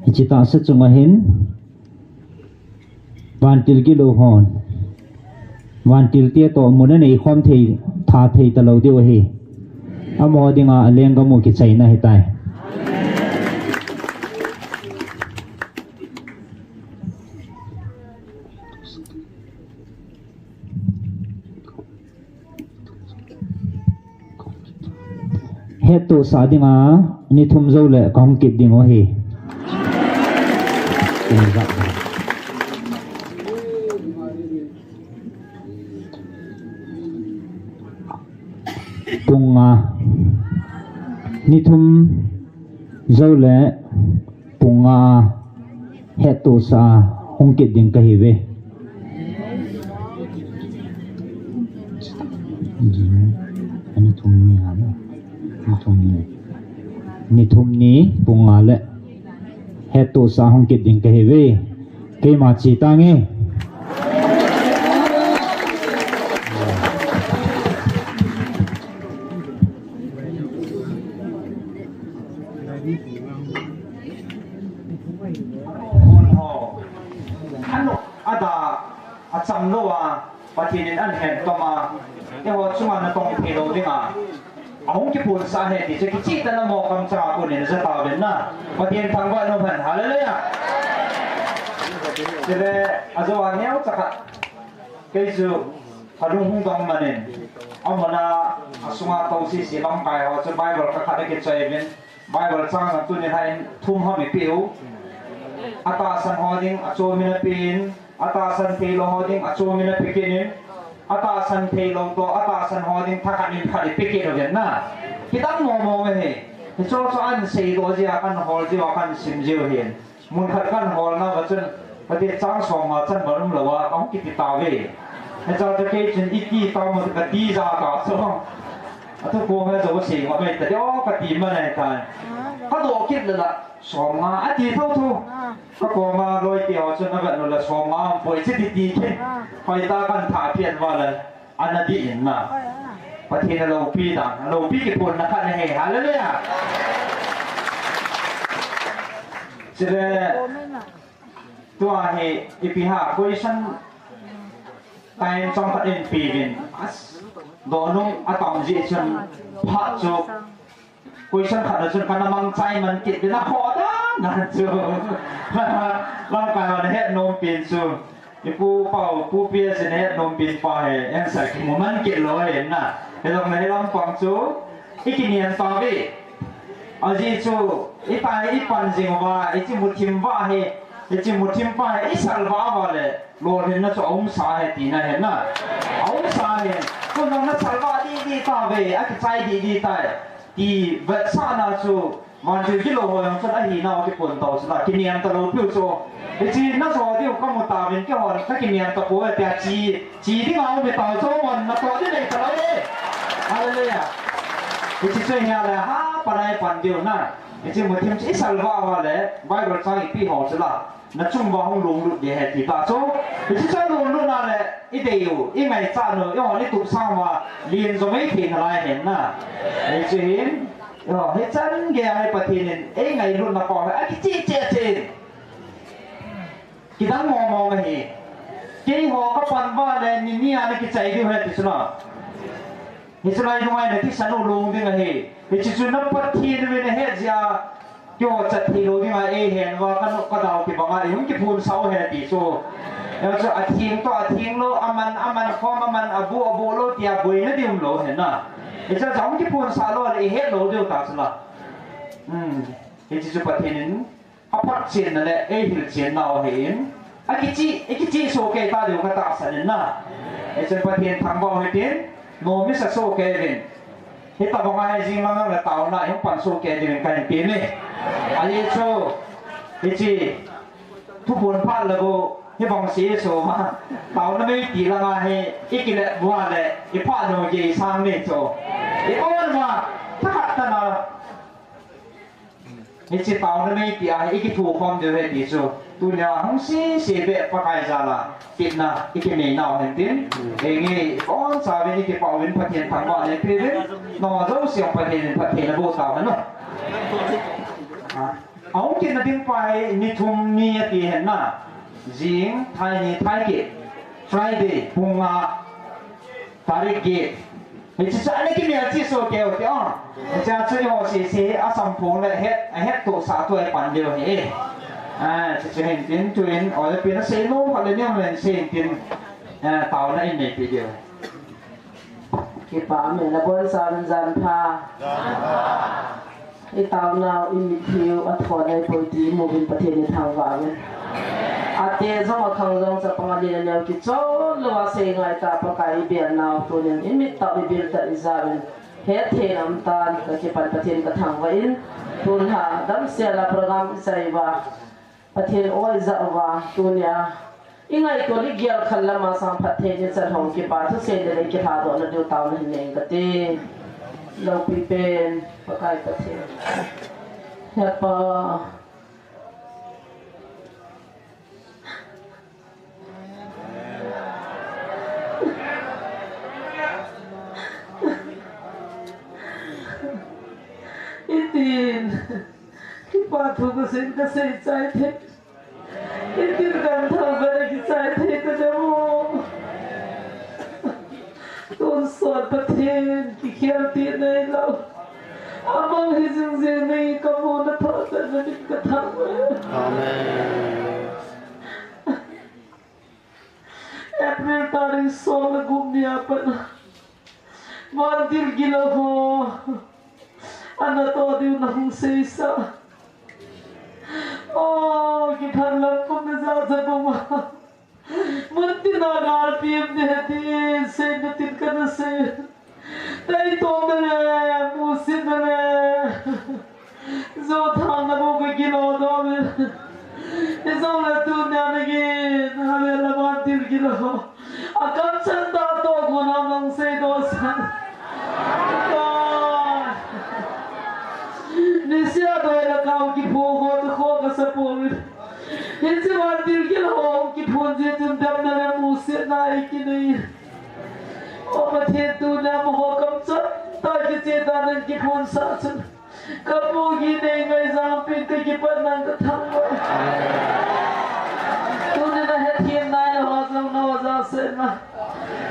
Hiche tahsa chunga hin vantil gilou hon vantil te toh mun anei khom thei, tha thei talou diu ahi. Amaho dinga alenggam u kichaina ahitai. Hettohsah dinga ni thum jou le kahung kit diu ahi. Pung nga, ni thum jou le pung nga a hettohsah a hung kit ding kahiuve. Ni thum ni, ni thum ni, ni thum ni pung nga le hettohsah a hung kit ding kahiuve. Keima che tange. Ada, acham lou a, Pathen in ahin hettom a, eiho chunga natong thei lou dinga ahung kiphonsah ahi ti chu kicheh tah in mo kam chang a konin ajah tauvin na. Pathen thangvah in um hen. Hallelujah. Chule, ajou a neocha khat. Kei chu kalung hung dong man in, amun a, asunga tou sese lamkai ho chu Bible khat khat akichoi uvin, Bible chang jong tuni hin thum ham eipeh u. Atahsan ho ding achom in apen, atahsan thei lou ho ding achom in ape kit in, atahsan thei lou toh atahsan ho ding thakhat in khat eipe kit uvin na. Kidang mong mong ahi. Hicheho chu ahin seidoh jiu a, kahin hol jiu a, kahin sim jiu ahin. Mun khat kahin holnauva chun, Kati chang som nga chan ba um lou a, kong kiti tave. Hicha chu kei chun iti tamo kati ja ta so. Atu ko he jo se ma mai ta jo kati ma nai ta. Ka do kit le la som nga ati tho tho. Ka ko ma loi ti ho chun a ga no la som nga am poi chi ti ti kit. Pai ta kan tha pian va la. Ana di in na. Pathen a loupi dan, a loupi kiphonna khat na he. Hallelujah. Chule, tua hi, ipi ha, question time chang khat in pi vin. As, do nung a tam ji chun, phat chu, Question khat na chun kana mang chai man kit ding a kho dan dan chu. Lamkai hon het nom pin chu. I pu pau, pu P S in het nom pin pa he, answer kimu man kit lou he na. He jong na he lampang chu. I kinian ta ve. Ajeh chu, i tai i pan jing uva, i chi mu thim va he, i chi mu thim pa he, i sal va va le, lolhinna chu a um sa he tina he na. A um sa he. Ko jong na sal va di di ta ve, a kichai di di ta he. Ti vetsahna chu, vantil gilou ho jong chun ahinau kiphon tau chu la, kiniam talou piu chu. Hiche na jo diu kamu tauvin keihon, kakiniam tapoi tia chi, chi dinga um tau chu, mon na to di nei talou e. Hallelujah. Hiche chu hia le, ha, panai pan diu na. Hiche mu thim chu i sal va va le, Bible chang ipi ho chu la. Na chung uva hung lunglut ding ahi ti ta chu. Hiche chu lunglut na le, i dei u, i ngaichat u, eihon i tup sang uva, lien jong ei thei nalai hen na. Hiche hin, eiho, hichan gei a hi Pathen in, ei ngailutna pa hi, akicheh cheh cheh. Kidang mong mong ahi. Keiho ka pan uva le, ni ni a na kichai diu ahi ti chu na. Hiche lai nunga i na thisan u long ding ahi. Hiche chu na Pathen uvin na het jeh a, keiho chat thei lou dinga eihen uva ka nop ka dau kibang a, i hung kiphonsah u ahi ti chu. Hiche chu atheng toh atheng lou, aman, aman khom, aman aboh, aboh lou tia boina ding um lou ahi na. Hiche chu hung kiphonsah lou le i het lou diu ta chu la. Hmm. Hiche chu Pathen in Aphatchenna le eihilchenna u ahin, akicheh, ikicheh soh kei ta diu katahsan in na. Hichun Pathen thangvah u hitin, nomisa soh kei uvin. Hitobanga hi jing lang le taona ihung pan soh kei diuvin kahin temme. Ajeh chu, hiche, thuphon phat le bou, hibang seh soh ma, taona mei ti langa hi, ikile bua le, iphat nom gei sang ni chu. I-on uva, thakhat tana, Hiche taona mei tia hi ikithukhom diu ahi ti chu. Tunia hung sese beh Pakai jal a, tepna ikimei nau hen tin. Henge, ibonchauvin ikipah uvin Pathen thangvah le peuvin. Nangho jouse Pathen in phatthei naboh tauhen o. A, ahung kitna ding pa hi ni thum ni ati hen na. Jing, thai ni, thai kit. Friday, pung nga, tarik get. Hiche chu ana kimelchih soh kei u ti o. Hiche chu eiho sese a samphong le het, ahet tohsah toh a pan diu ahi. A, hiche chu hin tin tuin, o le pin asei nom khat le niam len sei tin, a, taona in neipi diu. Kipah me na bon sa ven jan pha. Jan pha. I taonau, i mitlhiu, athon ahipoi ti imuvin Pathen ithangvah uvin. Ate jong akhang jong chapang alen aneo kichol louva seingai tah Pakai ibelnau tunin imit tah u ibil tah ijauvin. Hetthei in aumtan, kakipan Pathen kathangvah in. Tun ha, damsel a program ichai uva. Pathen oi jal uva, tunia. Ingaito ni gel khat lama sang phatthei ni chan hong kipa thusei le kilhadohna diu taona hin nei kate. Loupi pen, Pakai Pathen. He Pa. Itin. Kipa thu kasei, kasei chai thei. Itin kan thangvah a kichai thei tadem o. Tonsot Pathen kikhel ti neilou. Amang hi jing jing nei kamu na thangvah na min kathangvah. Amen. April tarik som le gup nia pat. Vantil gilou ho. Ana toh diu na hung seisa. O, kiphan lam kum na ja ja bou ma. Mun tina ngalpi em ne ti, seina tin kana sei. Taitom na le, musit na le. Jothang na bou kagilou doh me. Jong le tunia nangin, hallelujah, vantil gilou ho. Akamchang tah toh kona nang seidoh san. Ka. Nisea doi le kal kiphong ho, tu ho kasa pouvin. Hiche vantil gilou ho kiphong jeh chun damna le musetna eikinei. O Pathen, tunia amaho kamchang tah kicheh dan in kiphong sah chun. Kapu gei nei ngaijam pin, kakipat nang kathangvah. Tuni nahethem nai le ho jong naoja sena.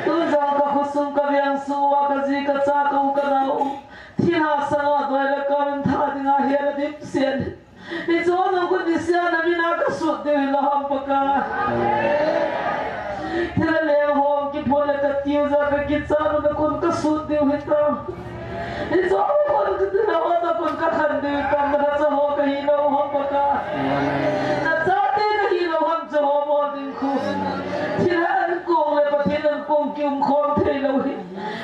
Tun jong kakhosung kaveng sung uva kaji kacha kau kanao. Thilha sanga doi le kal in tha dinga hena dimset. Hiche ho jong khu nisea namin a kasut diu hilou ham Pakai. Thil le leng ho kiphong le katiu ja kakichat u na kon kasut diu hitam. Hiche ho kon katina ho na kon kakhan diu hitam, nacha ho kahilou ham Pakai. Nachate kahilou ham, hiche ho bol ding khu. Thil ankong le Pathen ankong kiumkhom theilou hi.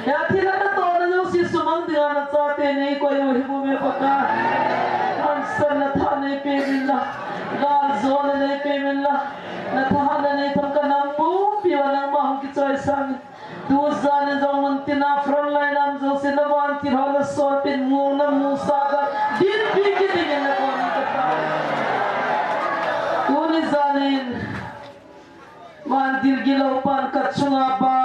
Hia thilha natohna jouse sumang dinga nachate neikoi u ahi bou ve Pakai. Hansanna tha neipeh min la, galjona neipeh min la, nathahatna neitham kanam pumpi uva nangma hung kichoisang in. Tujan in jong muntina frontline a um jouse navantil ho nasolpeh in, mong namusah in, dinpi kiding in nakoma katao. Tuni jan in Vantil gilou pan kachunga pa,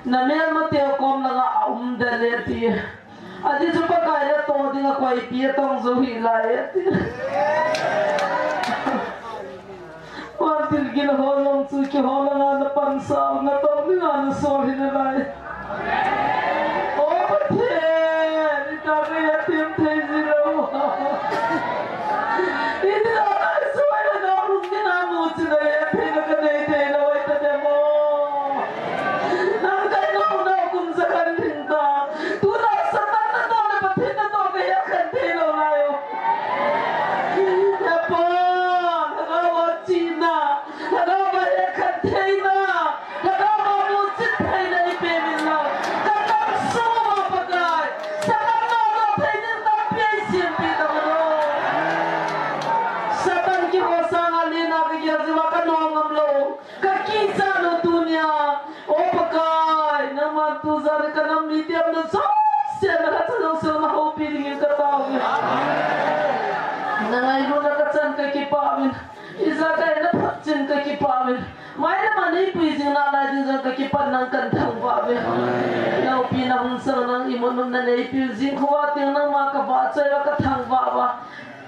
namelmateu kom langa aum den e ati. Ajeh chu Pakai natoh dinga koipi atong jou hih lai e ati. Vantil gilou ho jong chu keiho langa napansah u, natong dinga nasol hih nalai. O Pathen, itah neihethem thei jilou. Itih a kaisuh a nalung dinga muchinna le hettheina kanei theilou ahi tadem o. Nang kainouna kum jakhat ding ta. Tuna Satan natoh le Pathen natoh kahet khen theilou lai o. He Pa, lhagao a chihna. Lhagao a hetkhel theina, lhagao a muchin theina eipe min lang. Ka kamsung uva Pakai, Satan natoh thei ding tampi eisempeh tauvin o. Satan keiho sanga lena kagel jeh uva kanom ngam lou, kakichat lou tunia. O Pakai, nangman tujan kanam mite umna jouse, nalhacha jouse nahoupi dingin katao uve. Nangailutna kachan kakipah uvin. Ijakai naphotchin kakipah uvin. Mailam a neipui jing nalai ding jong kakipah, nang kathangvah uve. Loupina hung sang nang imut nomna neipeh u jing khovah teng nangma kavahchoi uva kathangvah uva.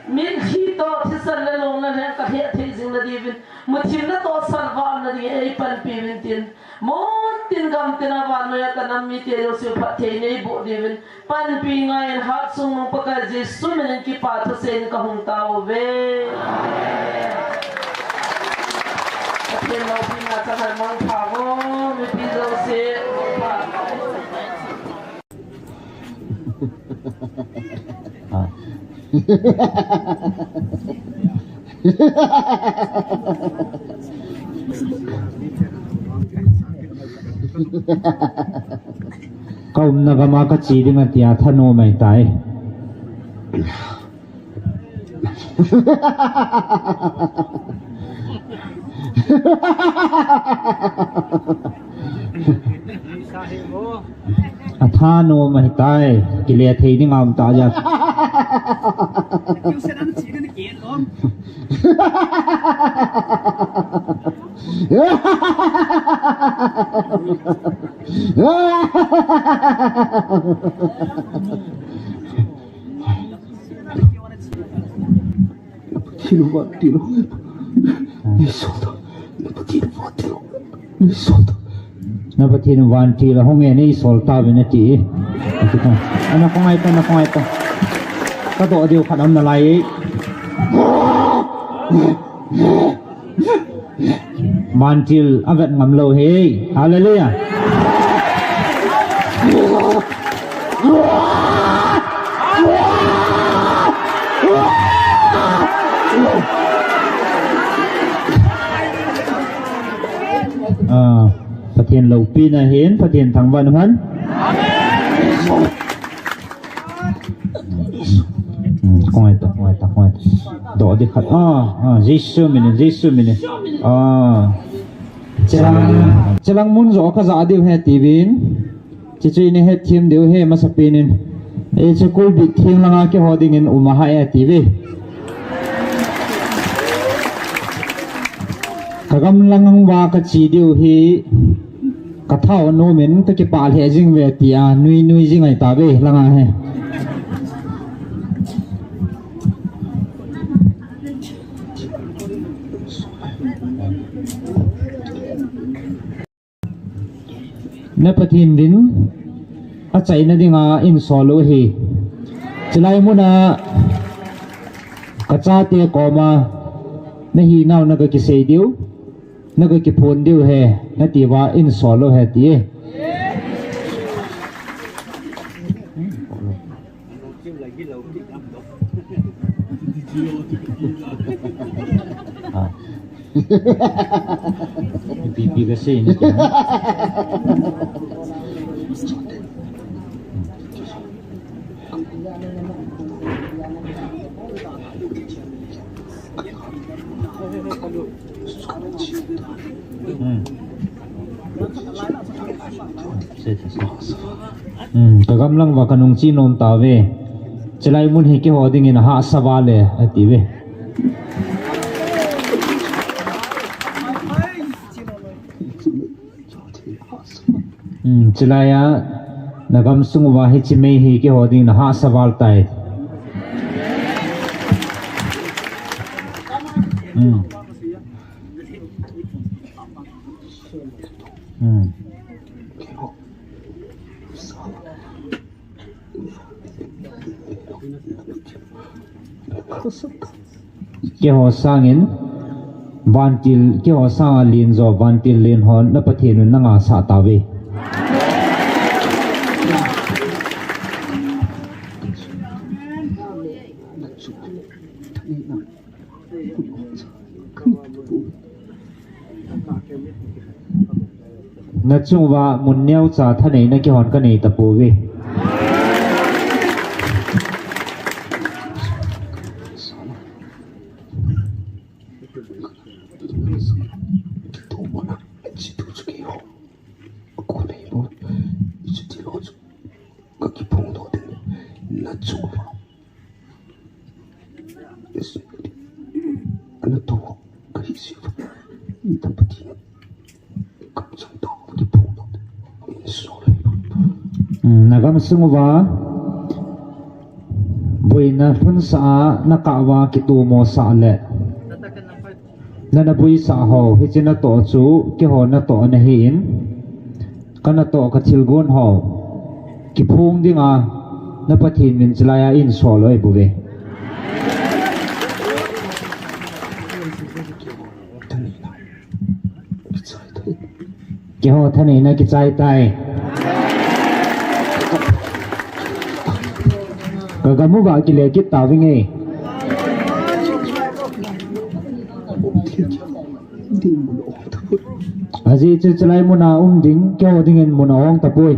Mitlhi toh thisan le lungna lheng kahet thei jing nadiuvin. Muthimna toh salvah na dingin eipanpi uvin tin. Muntin gamtin a vannoiya kanam mite jouse phatthei neiboh diuvin. Panpi ngaiyin Hatchungnung Pakai Jesu minin kipa thuseiyin kahung tao uve. Amen. Pathen loupina chang hen mangpha o, mipi jouse. Ah. Ka umna gam a kache ding atia thanom ahitai. Athanom ahitai, kile thei ding aum tah jeh. Na Pathen vantil ho. Ni solta. Na Pathen vantil ho. Ni solta. Na Pathen vantil ho nge ni solta ve nati. Ana khongai ta, ana khongai ta. Kadoh diu khat aum nalai. Vantil avet ngam lou hi. Hallelujah. Ah, Pathen loupina hin, Pathen thangvah in. Hmm. Hoi ta, hoi ta, hoi ta. Doh di khat. Ah, ah, Jesu minin, Jesu minin. Ah. Chelang, chelang mun jo ka ja diu ahi tiuvin. Chuche chu ina hethem diu ahi masapen in. Hiche kulbit theng langa keiho dingin um ahi atiuve. Ka gam lang uva ka che diu hi ka thao nom in ka kipah lheh jing uve tia nui nui jing ahi tauve langa hi. Na Pathen vin achaina dinga eisol u ahi. Chulai muna ka chate koma na hinau na ka kisei diu, na ka kiphon diu ahi, nati uva eisol u ahi ti e. Ah. Ipi ipi kasei ni. Hmm. Hmm, ka gam lang uva ka nung che nom tauve. Chulai mun hi keiho dingin ahahsa val e, atiuve. Hmm, chulai a na gamsung uva hiche mei hi keiho dingin ahahsa val tai. Hmm. Hmm. Keiho sangin vantil, keiho sanga len jo vantil len hon na Pathen un na ngahsah tauve. Na chung uva mun neocha thaneina keihon ka nei tapouve. Ka kiphong doh ding, na chung uva. Yes. Ana to, ka hi si. Na Pathen. Ka chang to, ka kiphong doh ding. So le. Hmm, na gamsung uva. Boina phunsa a, na kah uva kitomo sah le. Na, na boisah ho, hiche natoh chu, keiho natoh ana hin, ka natoh ka thilgon ho, kiphong dinga, na Pathen min chulai a einsol u ahi bouve. Keiho thaneina kichai tai. Ka gam uva kile kit tavinge. Ajeh chu chulai muna um ding, keiho dingin mun ahong tapoi.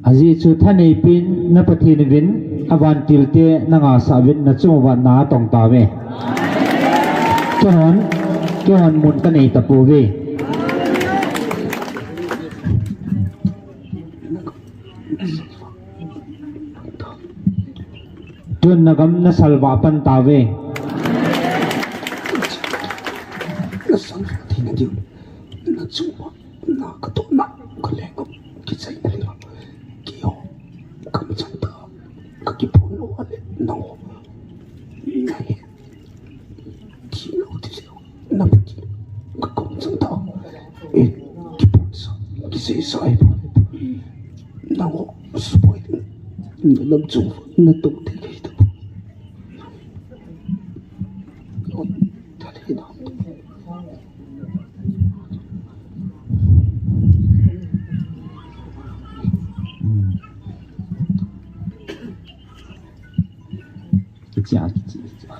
Ajeh chu thanei pen na Pathen uvin, avantil te na ngahsah uvin, na chung uva na atong tauve. Keihon, keihon mun ka nei tapouve. Tun na gam na salvah pan tauve. Na salvah theina diu, na chung uva na ka tohna ka leng kichaina le, keiho ka machang tah ka kiphong lou a le, nangho na he. Thilou ti leu, na Pathen ka kum chang tah. E, kiphong sa, kiseisa ahi. Nangho support, na lam chung, na tong thei kei ta. Hmm. Kichia, kichia, kichia.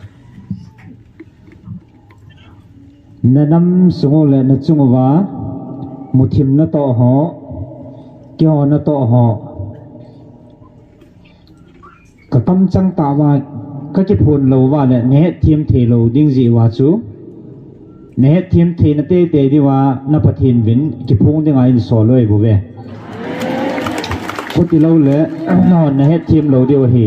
Na nam sung u le na chung uva muthim natoh ho, keiho natoh ho, ka kamchang tah uva ka kiphong lou uva le na hetthem thei lou ding jeh uva chu, na hetthem theina teitei diuva na Pathen uvin kiphong dinga hin sol u ahi bouve. Chuti lou le, na hetthem lou diu ahi.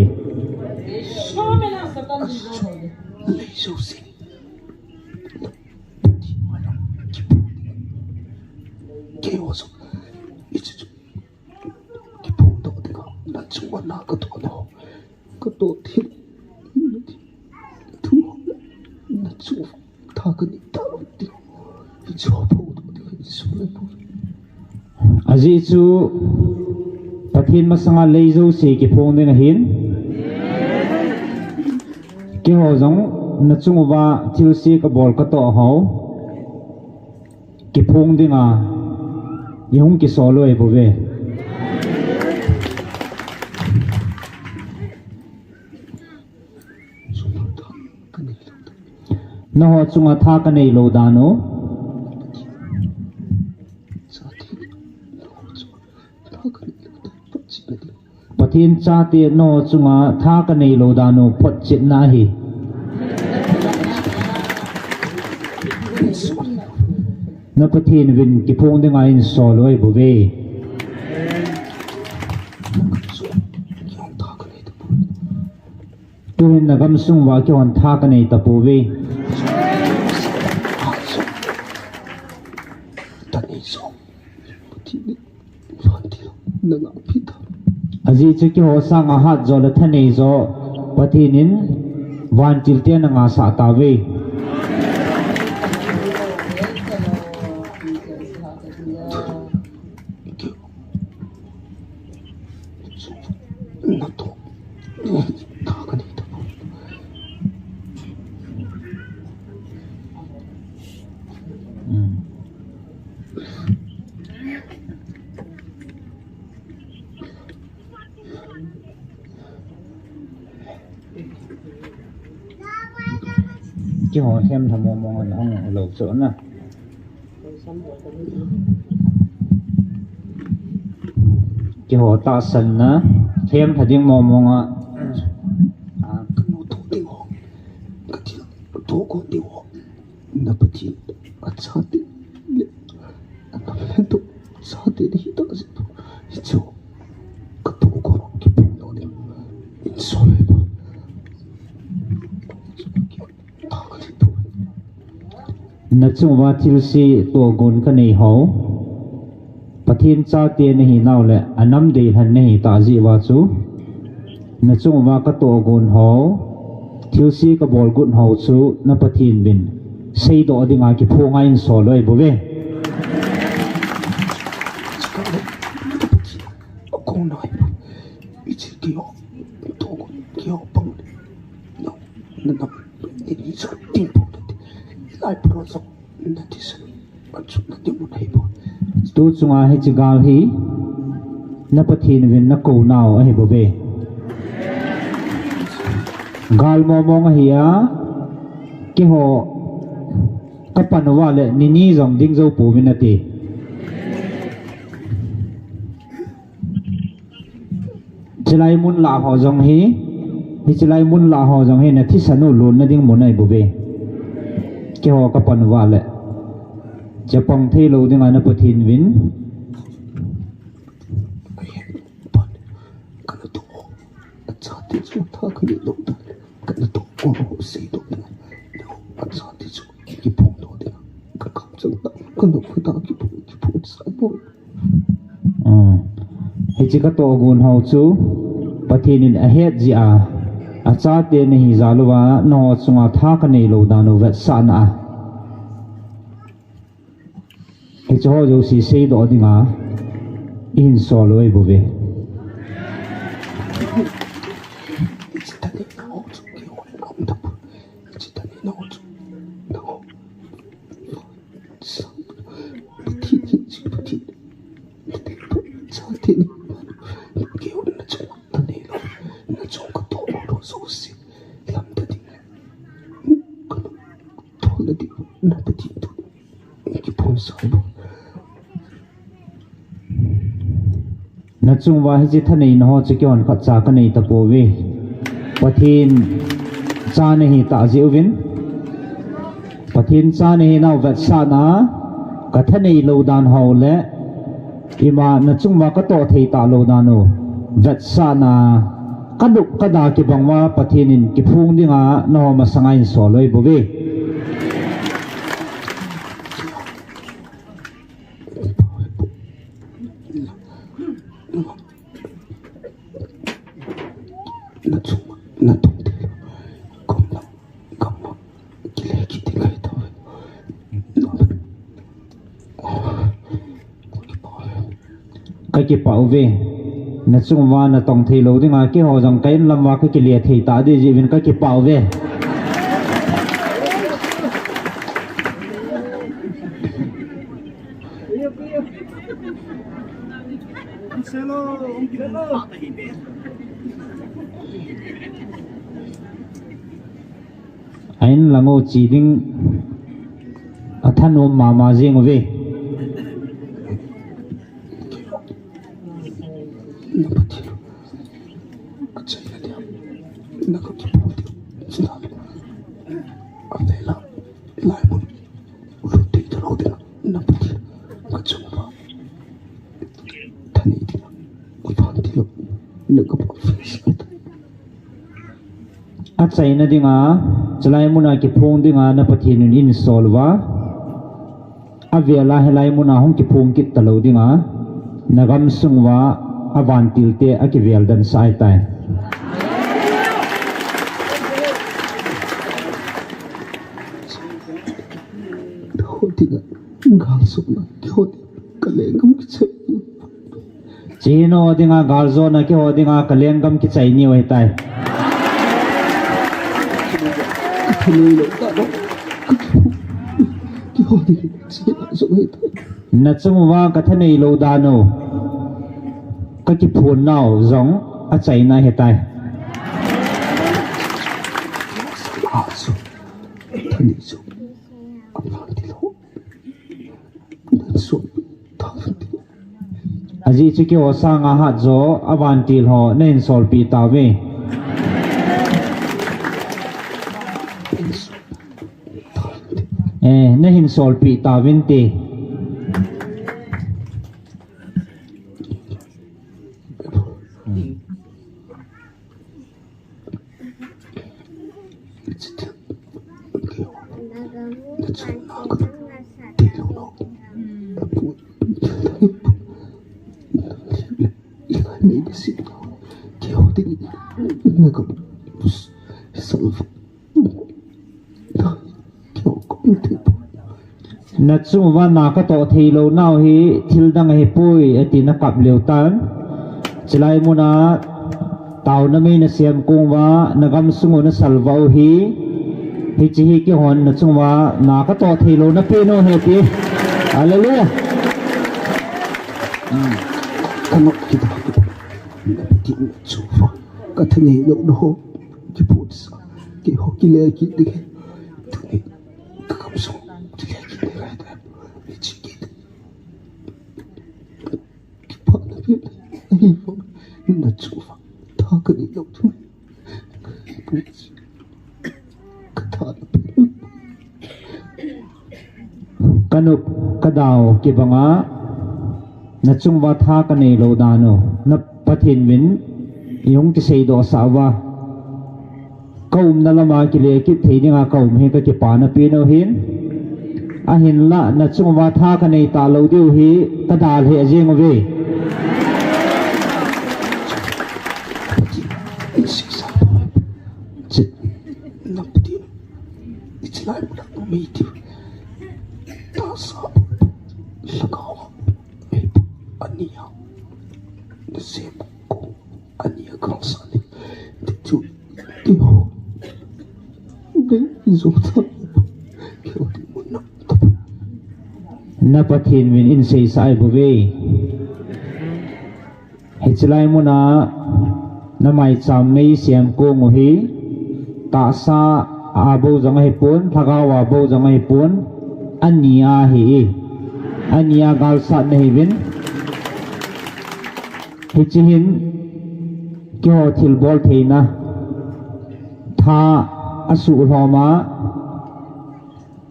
Keiho jong, hiche chu kiphong doh dinga, na chunga na katoh nau, katoh thei, thu, na chunga tha kanei talou ding, hiche ho phongdoh dinga hin sol u ahi bouve. Ajeh chu Pathen masanga lei jouse kiphong ding ahin. Keiho jong na chung uva thilse kabol katoh ho kiphong dinga ihung kisol u ahi bouve. Nangho chunga tha kanei lou dan u, Pathen chate nangho chunga tha kanei lou dan u photchetna ahi. Na Pathen uvin kiphong dinga hin sol u ahi bouve. Tuhin na gamsung uva keihon tha kanei tapouve. Ajeh chu keiho sanga hatjo le thaneijo Pathen in vantil te ana ngahsah tauve. Keiho lhem lha mong mong a hung lou chu na. Keiho tahsanna, lhem lha ding mong mong a. Ka nu toh ding ho, ka thil toh kon ding ho, na Pathen achate le, na Pathen toh chate nahi tah jeh u, hichu katoh kon kiphong lou ding, insol e pa. Na chung uva thilse tohgon kanei ho, Pathen chate nahi nau le anam deilhen nahi tah jeh uva chu, na chung uva katohgon ho, thilse kabol got ho chu na Pathen uvin seidoh dinga kiphonga hin sol u ahi bouve. Tu chunga hiche gal hi na Pathen uvin nakou nau ahi bouve. Gal mong mong ahi a, keiho kapan uva le nini jong ding jou pouvin ati. Chulai mun lah ho jong hi, hiche lai mun lah ho jong hi na thisan u lonna ding mun ahi bouve. Keiho kapan uva le chapang thei lou dinga na Pathen uvin. Kana toh, achate chu tha kanei lou ta, kana toh kon ho seidoh dinga, achate chu kiphongdoh dinga, ka kamchang tah, kana phu tah kiphong, kiphong sa bou. Hiche katohgon ho chu Pathen in ahet jeh a, achate nahi jal uva, nangho chunga tha kanei lou dan u vetsahna a. Hiche ho jouse seidoh dinga ihin sol u ahi bouve. Chungva hiche thaneina ho chu keihon khatcha kanei tapouve. Pathen cha nahi tah jeh uvin, Pathen cha nahi nau vetsahna, kathanei lou dan ho le ima nachungva katoh thei talou dan u vetsahna, kanop kada kibang uva Pathen in kiphong dinga nangho masanga einsol u ahibouve. Kakipah uve. Nachunguva natong theilou dinga keiho jong ka in lam uva kakile thei tading jeh uvin kakipah uve. A in lang u che ding athanom mama jeng uve. Achaina dinga, chulai muna kiphong dinga na Pathen in einsol uva, avel a hilai muna hung kiphong kit talou dinga, na gamsung uva avantil te akivel dan sah ahitai. Chihna dinga galjona keiho dinga ka lenggam kichai niu ahitai. Nachung uva kathanei lou dan u kakiphon nau jong achaina ahitai. Ajeh chu keiho sanga hatjo avantil ho nahin solpeh tauve. Eh, nahin solpeh tauvinte. Nachung uva na katoh theilou nau hi thil dang ahipoi, ati nakap leu tan. Chulai muna taona mei nasem kong uva, nagamsung u nasalvah u hi, hiche hi keihon nachung uva na katoh theilou napen u ahi ti. Hallelujah. Kathanei lou nau ho kiphonsa, keiho kile kit ding. Tuni kagamsung kile kit ding ahitai. Hiche kit. Kipana pen ahi vang, nachung uva tha kanei lou thei. Kathana pen. Kanop kadau kibanga nachung uva tha kanei lou dan u na Pathen min ihung kiseidoh sah uva, kaumna lama kile kit thei dinga kaum hi kakipana pen u ahin. Ahinla nachung uva tha kanei talou diu hi kadalheh jeng uve. Hiche lai muna mei tiu. Tahsa, lhagao, mei pu, ania. Nasem kong, ania galsat ni. Ti chu, ti ho. Nei, i jong tha. Keiho ti mun na. Na Pathen min in seisah ahibouve. Hiche lai muna na maicham mei sem kong u hi, tahsa a bou jong ahipon, lhagao a bou jong ahipon, ania ahi. Ania galsat nahiuvin. Hiche hin keiho thilbol theina tha asuhlhom a,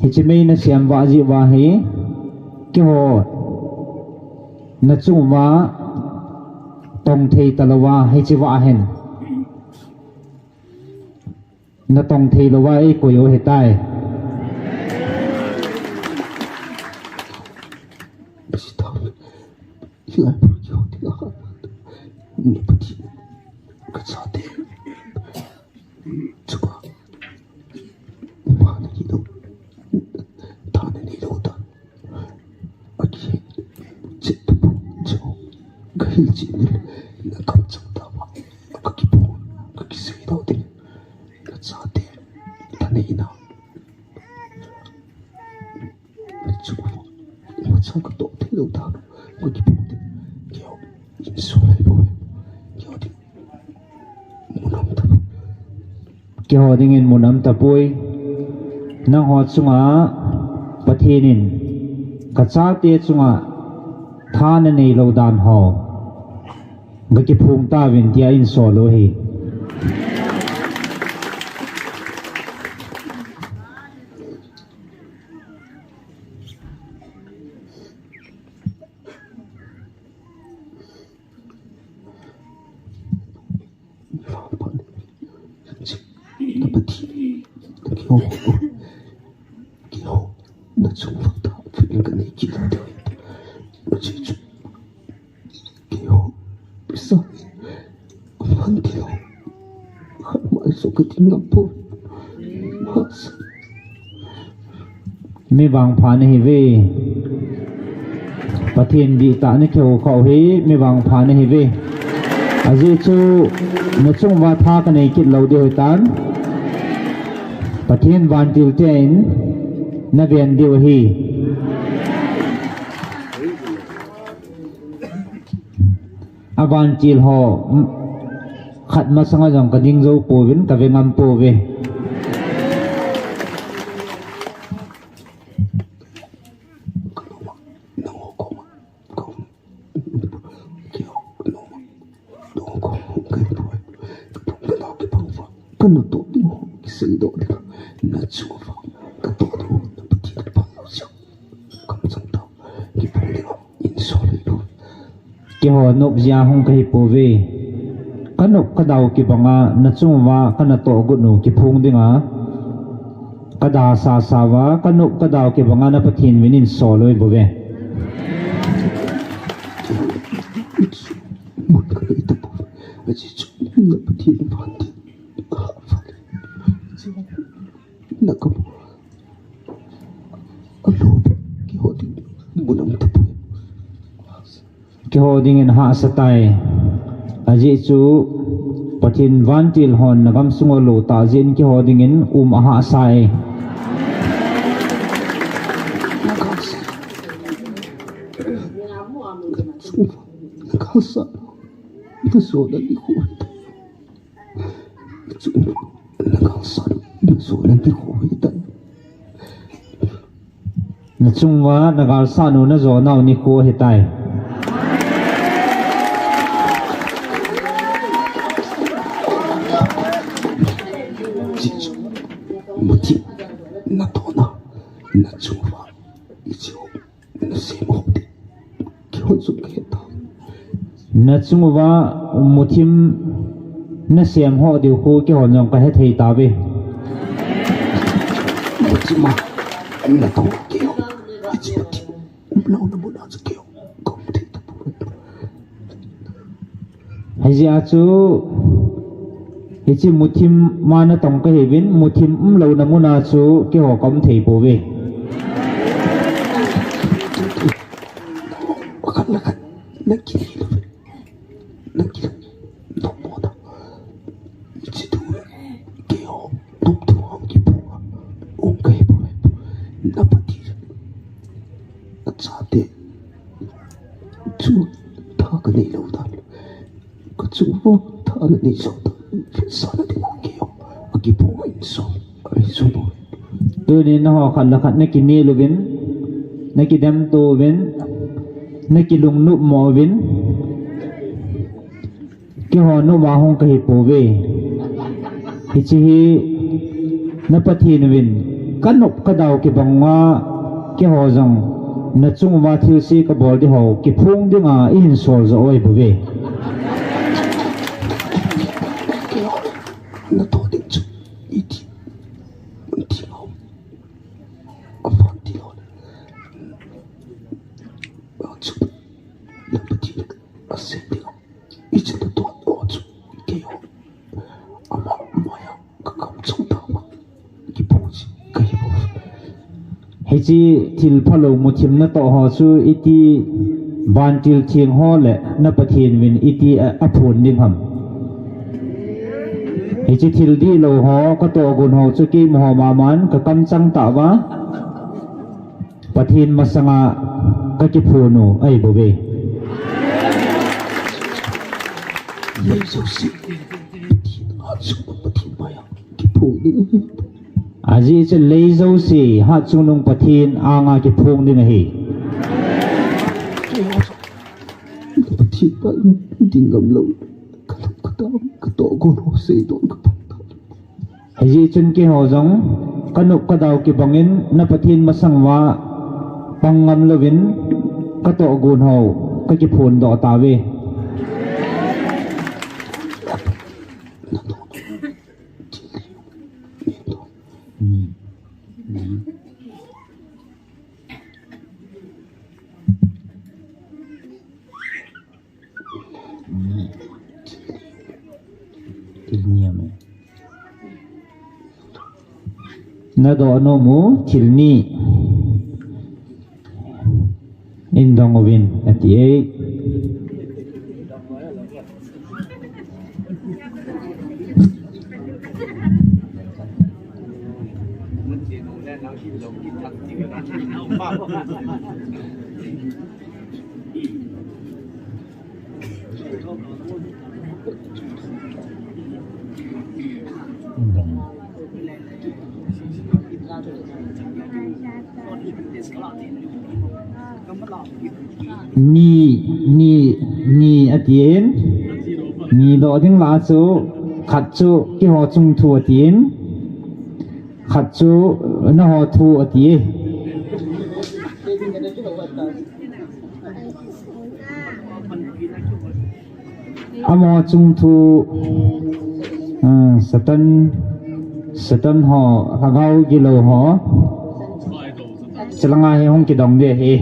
hiche mei nasem vah jeh uva hi keiho nachung uva tong thei talouva hiche vah hin natong thei louva eikoi u ahitai. Keiho dingin mun aum tapoi. Nangho chunga Pathen in kachate chunga tha nanei lou dan ho gakiphong tauvin tia einsol u ahi. Mi vangpha nahiuve. Pathen dihtah nakihou khah u hi mi vangpha nahiuve. Ajeh chu nachung uva tha kanei kit lou diu ahitan. Pathen vantil te in naven diu ahi. Avantil ho khat masanga jong kading jou pouvin, kave ngam pouve. Keiho nop jeh a hung kahi pouve. Kanop kadau kibanga nachung uva kanatoh got u kiphong dinga kada sasa uva, kanop kadau kibanga na Pathen min einsol u ahibouve. Keiho dingin hahsa tai. Ajeh chu Pathen vantil hon nagamsung u alo tah jeh in keiho dingin um ahahsa e. Nachung uva nagalsat u najonau nikho ahitai. Nachung uva muthim nasem ho diu khu keihon jong kahethei tauve. Hijeh a chu, hiche muthim a natong kahiuvin, muthim umlouna muna chu keiho kaum thei pouve. Tunin nangho khat le khat nakinel uvin, nakidemto uvin, nakilungnop mo uvin, Keiho noma hung kahi pouve. Hiche hi na Pathen uvin kanop kadau kibang uva, keiho jong nachung uva thilse kabol ding ho kiphong dinga ihin sol jo ahi bouve. Natoh ding chu iti, iti lo. Avan ti lo. Achu, na Pathen asei ding. Hiche natoh ho chu keiho ama maiya kakamchang tauva kiphong chu kahi bou. Hiche thil phalou muthim natoh ho chu iti vantil theng ho le na Pathen uvin iti a, aphon ding ham? Hiche thil dihlou ho katoh gon ho chu keimaho maman kakamchang tauva Pathen masanga kakiphon u ahi bouve. Lei jouse, Pathen hatchungnung Pathen maiya kiphong ding ahi. Ajeh chu lei jouse hatchungnung Pathen anga kiphong ding ahi. Pathen maiya ding ngam lou, kalam katah, katoh gon ho seidoh kapang tauve. Hijeh chun keiho jong kanop kadau kibangin na Pathen masang uva pang ngam louvin katoh gon ho kakiphon doh tauve. Nadoh nom u thil ni in dong uvin ati e. Ni, ni, ni atin, ni doh ding lah chu, khat chu keiho chung thu atin, khat chu nangho thu ati. Amaho chung thu, ah, Satan, Satan ho, lhagao gilou ho. Chulanga hi hung kidong ding ahi.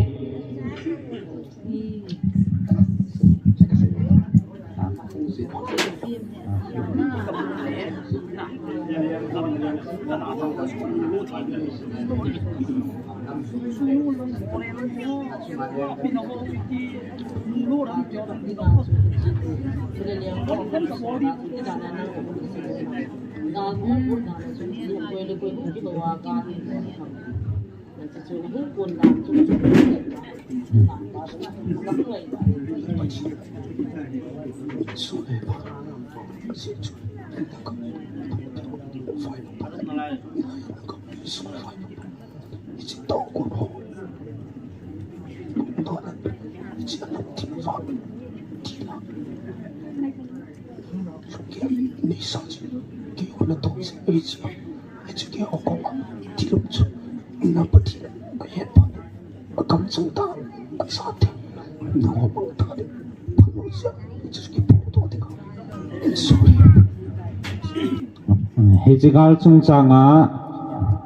Hiche gal chungchanga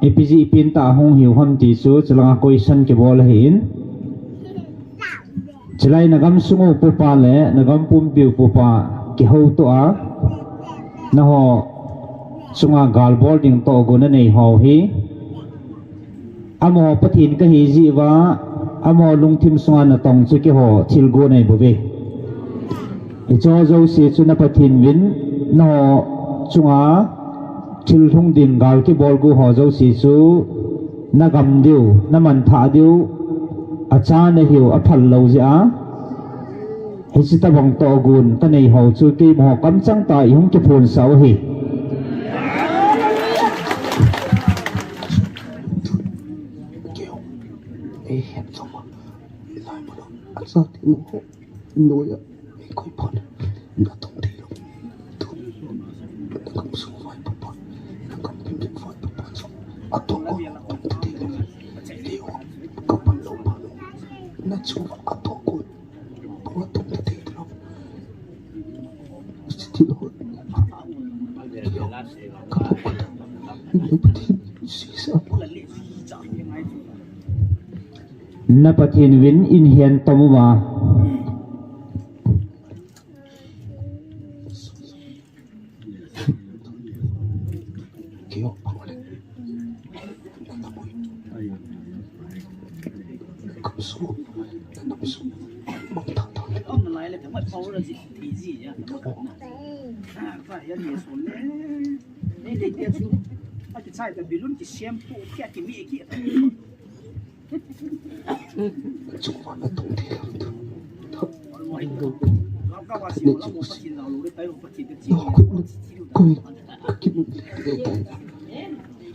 ipi jeh ipin tah hung hiu ham ti chu chulanga question kibol ahin. Chulai na gamsung u pupa le na gam pumpi u pupa kihoutoh a, nangho chunga gal bol ding tohgon anei ho hi, amaho Pathen kahi jeh uva, amaho lungthim sunga natong chu keiho thilgon ahi bouve. Hicheho jouse chu na Pathen uvin nangho chunga thil lhung ding gal kibol gu ho jouse chu nagam diu, namanthah diu, acha nahiu, aphal lou jeh a. Hiche tobang tohgon kanei ho chu keimaho kamchang tah a ihung kiphonsah u ahi. Ato ko, tong te te lo. Leo, kapan lo pa lo. Na chu ato ko, tong te te lo. Siti lo. Leo, kapan ko. Leo, pati, sisa ko. Na Pathen vin in hian tom uva.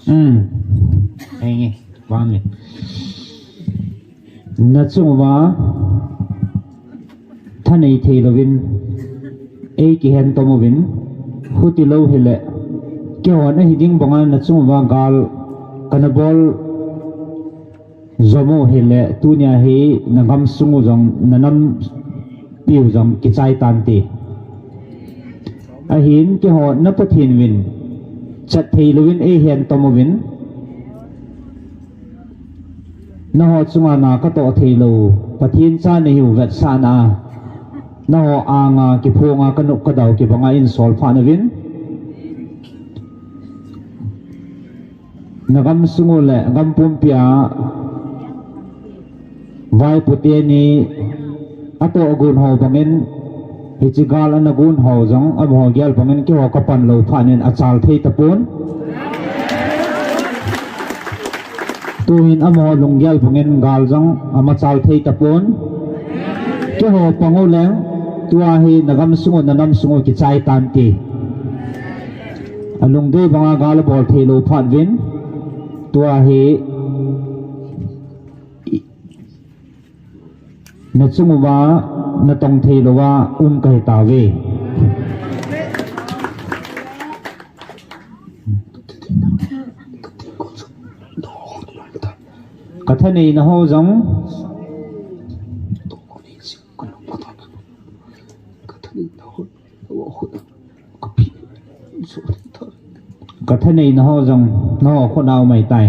Um, henge, vang le. Na chung uva thanei thei louvin, ei kihen tom uvin, huti lou hile, keiho na hi ding banga na chung uva gal kana bol jom u hile, tunia hi na gamsung u jong, na nampi u jong kichai tante. Ahin keiho na Pathen vin chat thei louvin ei hen tom uvin. Naho chunga na ka toh thei lou, Pathen cha na hiu vetsahna a, naho anga kiphonga ka nop ka dau kibanga in sol pha na vin. Na gamsung u le gam pumpi a vaipo teni atoh gon ho bangin, hiche gal ana gon ho jong amaho gel bangin keiho ka pan lou phat in achal thei tapon. Tuhin amaho lunggel bangin gal jong amachal thei tapon. Keiho pang u leng, tua hi na gamsung u, na namsung u kichai tante. Alungdei banga gal abol thei lou phat vin, tua hi na chung uva na tong thei louva um ka hi tauve. Ka thanei na ho jong, ka thanei na ho jong, naho khut a um ahitai.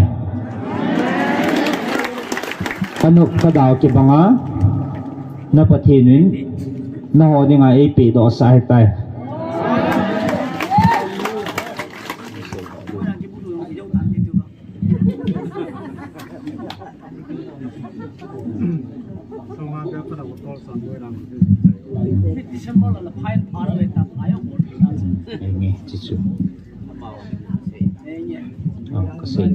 Ka nop ka dau kibanga, na Pathen in naho dinga eipeh doh sah ahitai. Enge, chichu. Ah, ka sei.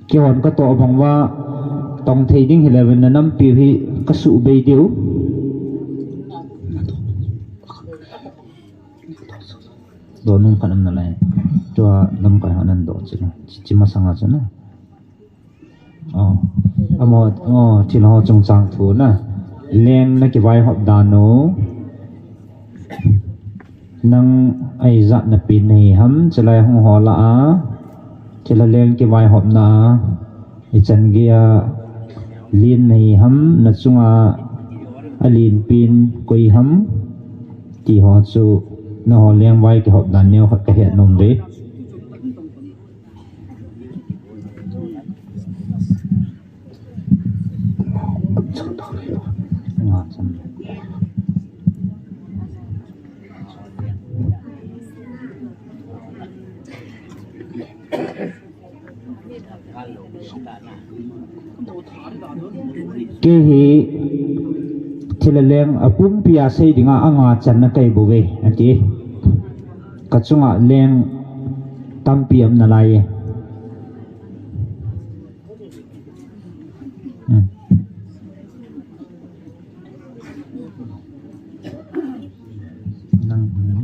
Keihon ka toh bang uva tong thei ding hile vin na nampi u hi ka suhbei diu. Doh nung khat um nalai. Tua lamkai ho nan doh chu na. Chi masanga chu na. Oh. Amaho, oh, thil ho chungchang thu na. Leng na kivaihop dan u. Nang a ijat na pen nahi ham, chulai hung hol a, chule leng kivaihopna a, ichan gei a len nahi ham, na chunga alen pen koi ham, ti ho chu naho lengvai kihop dan neo khat ka het nom ve. Kei hi thil le leng apumpi a sei dinga anga channa kahi bouve, ati. Ka chunga leng tampi um nalai e. Hmm. Nang, hmm.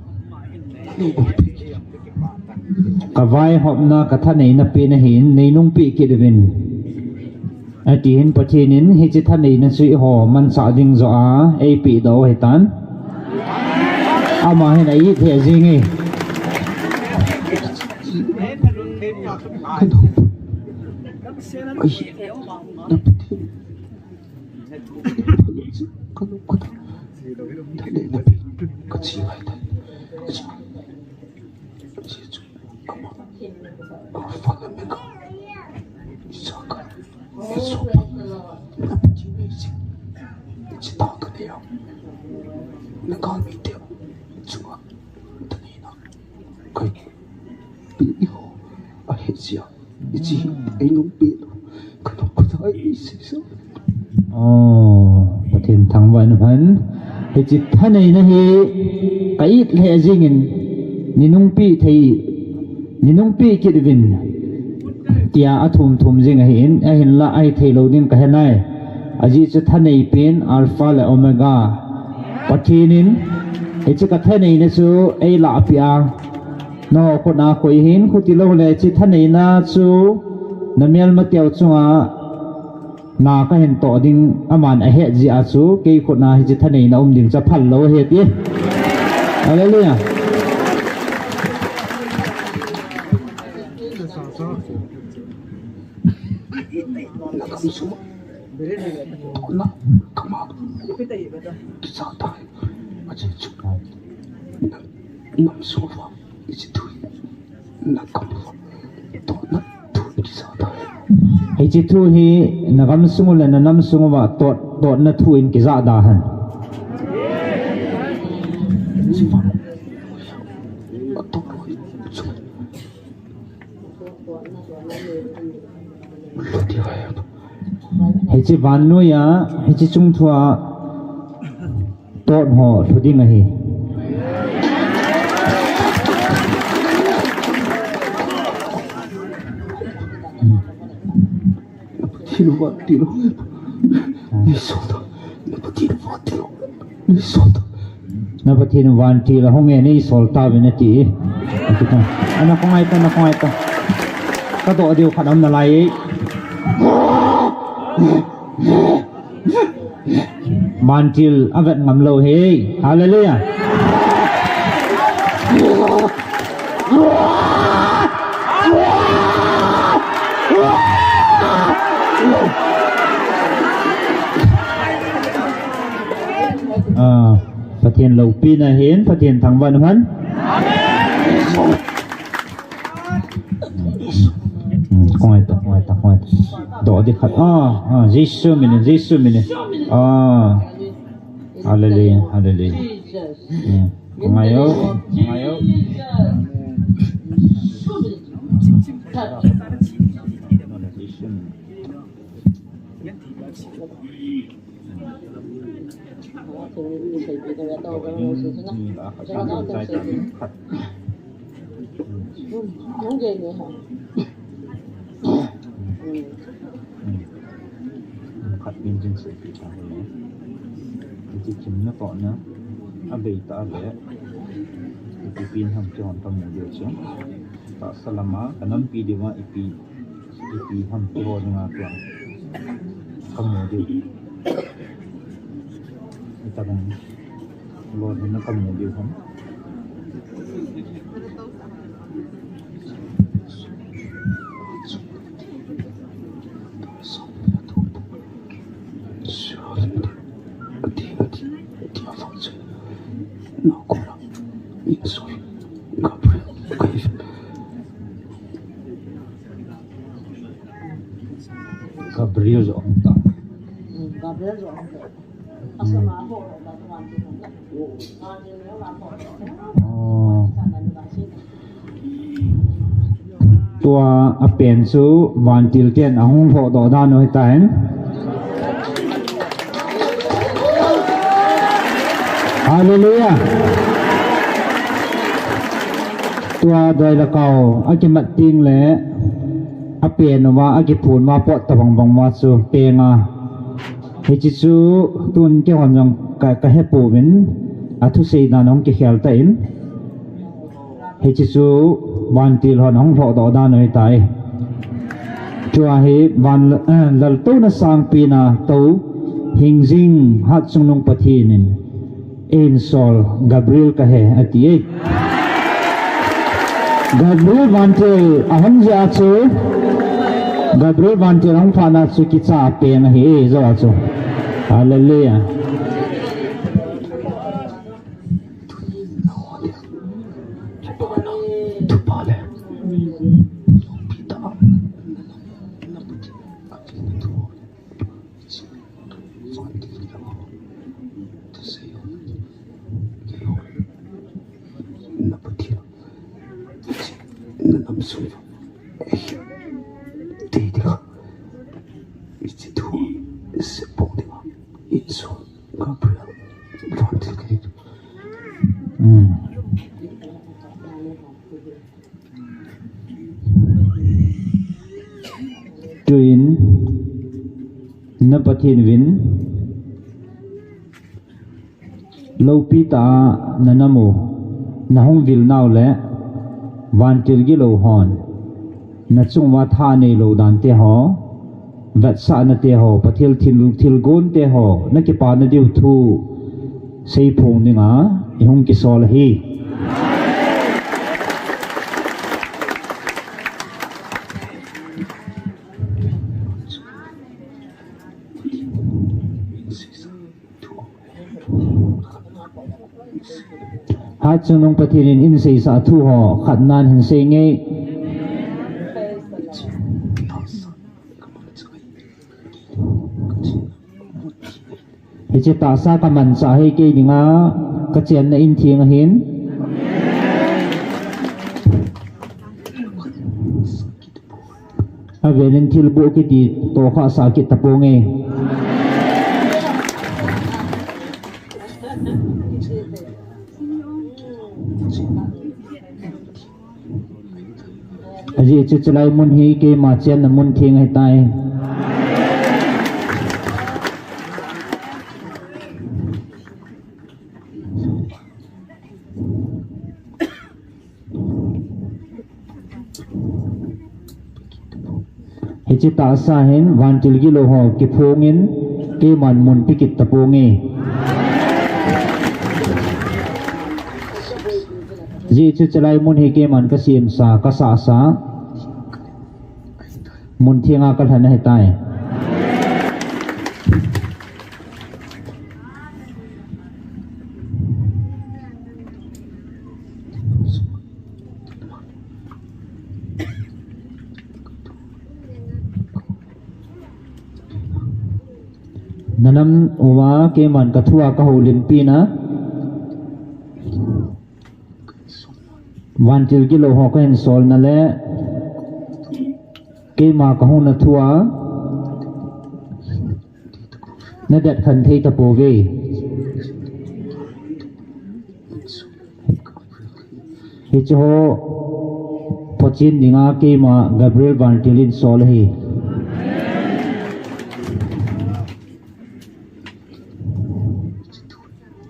Ka vaihopna ka thaneina pen ahin, nei nungpeh kit uvin. Ati hin Pathen in hiche thaneina chu eiho manchah ding joh a eipeh doh u ahitan. Ama hin a-it lheh jing e. Aw, Pathen thangvah in um hen. Hiche thaneina hi ka it lheh jingin, nei nungpeh thei, nei nungpeh kit uvin, tia athum thum jing ahin, ahinla ahithei lou ding kahe nai. Ajeh chu thanei pen Alpha le Omega. Pathen in hiche ka thaneina chu eilah peh a, nangho khut a koi hin, khuti lou le hiche thaneina chu na melmateu chunga na kahin toh ding aman ahet jeh a chu, kei khut a hiche thaneina um ding chu aphal lou ahi ti. Hallelujah. Hiche thu hi na gamsung u le na namsung uva tot, totna thu in kijah da hen. Hiche vannoiya, hiche chungthua tot ho lhu ding ahi. Na Pathen vantil ahung e, nei sol tan. Na Pathen vantil ahung e, nei sol tan. Na Pathen vantil ahung e, nei sol tauvin ati. Ana khongai ta, ana khongai ta. Ka doh diu khat aum nalai e. Vantil avet ngam lou e. Hallelujah. Pathen loupina hin, Pathen thangvah in umhen. Hmm, khongai ta, khongai ta, khongai ta. Doh ding khat. Ah, ah, Jesu min in, Jesu min in. Ah. Hallelujah, hallelujah. Hmm, khongai o, khongai o. Khat min jing se pi ta le. Ti kim na to na. A bei ta le. Ti pin ham ki hon ta mu de chu. Tahsa lama, ka nampi diuva ipi, ipi ham kihou dinga tua. Ka mu diu. Ita bang lo ding na ka mu diu ham. Gabriel jo ong ta. Gabriel jo ong ta. Oh. Tua a pen chu vantil ten ahung lhoh doh dan u hitan. Hallelujah. Tua doi le kau akimat ting le a pen uva akiphun uva pot tabang bang uva chu peng a. Hiche chu tun keihon jong ka, ka hepouvin, a thusei dan hung kikhel tan. Hiche chu vantil hon hung lhoh doh dan u hitai. Tua hi van, eh, laltouna sangpina tou hingjing hatchungnung Pathen in, "Einsol Gabriel kahi," ati e. Gabriel vantil ahung jeh a chu, Gabriel vantil ahung phat na chu kicha peng ahi e, jou a chu. Hallelujah. Hmm. Tuin, na Pathen uvin, loupi tah a na nam u, na hung vil nau le, vantil gilou hon, na chung uva tha neilou dan te ho, vetsahna te ho, Pathen thil, thilgon te ho, na kipa na diu thu, seiphong dinga, i hung kisol ahi. Hatchungnung Pathen in eiseisah thu ho, khat nan hin sei nge. Hiche tahsa ka manchah hi kei dinga, ka chenna in theng ahin. Avel in thilboh kiti toh kha sah kit taponge. Ajeh chu chulai mun hi keima chenna mun theng ahitai. Hiche tahsa hin vantil gilou ho kiphongin keiman mun pe kit taponge. Ajeh chu chulai mun hi keiman ka semsa, ka sahsa, mun thenga ka lhan ahitai. Nam uva keiman kathua kahoulimpi na. Vantil gilou ho kahin solna le keima kahung na thua nadat khan thei tapouve. Hiche ho pochin dinga keima Gabriel Vantil in sol ahi.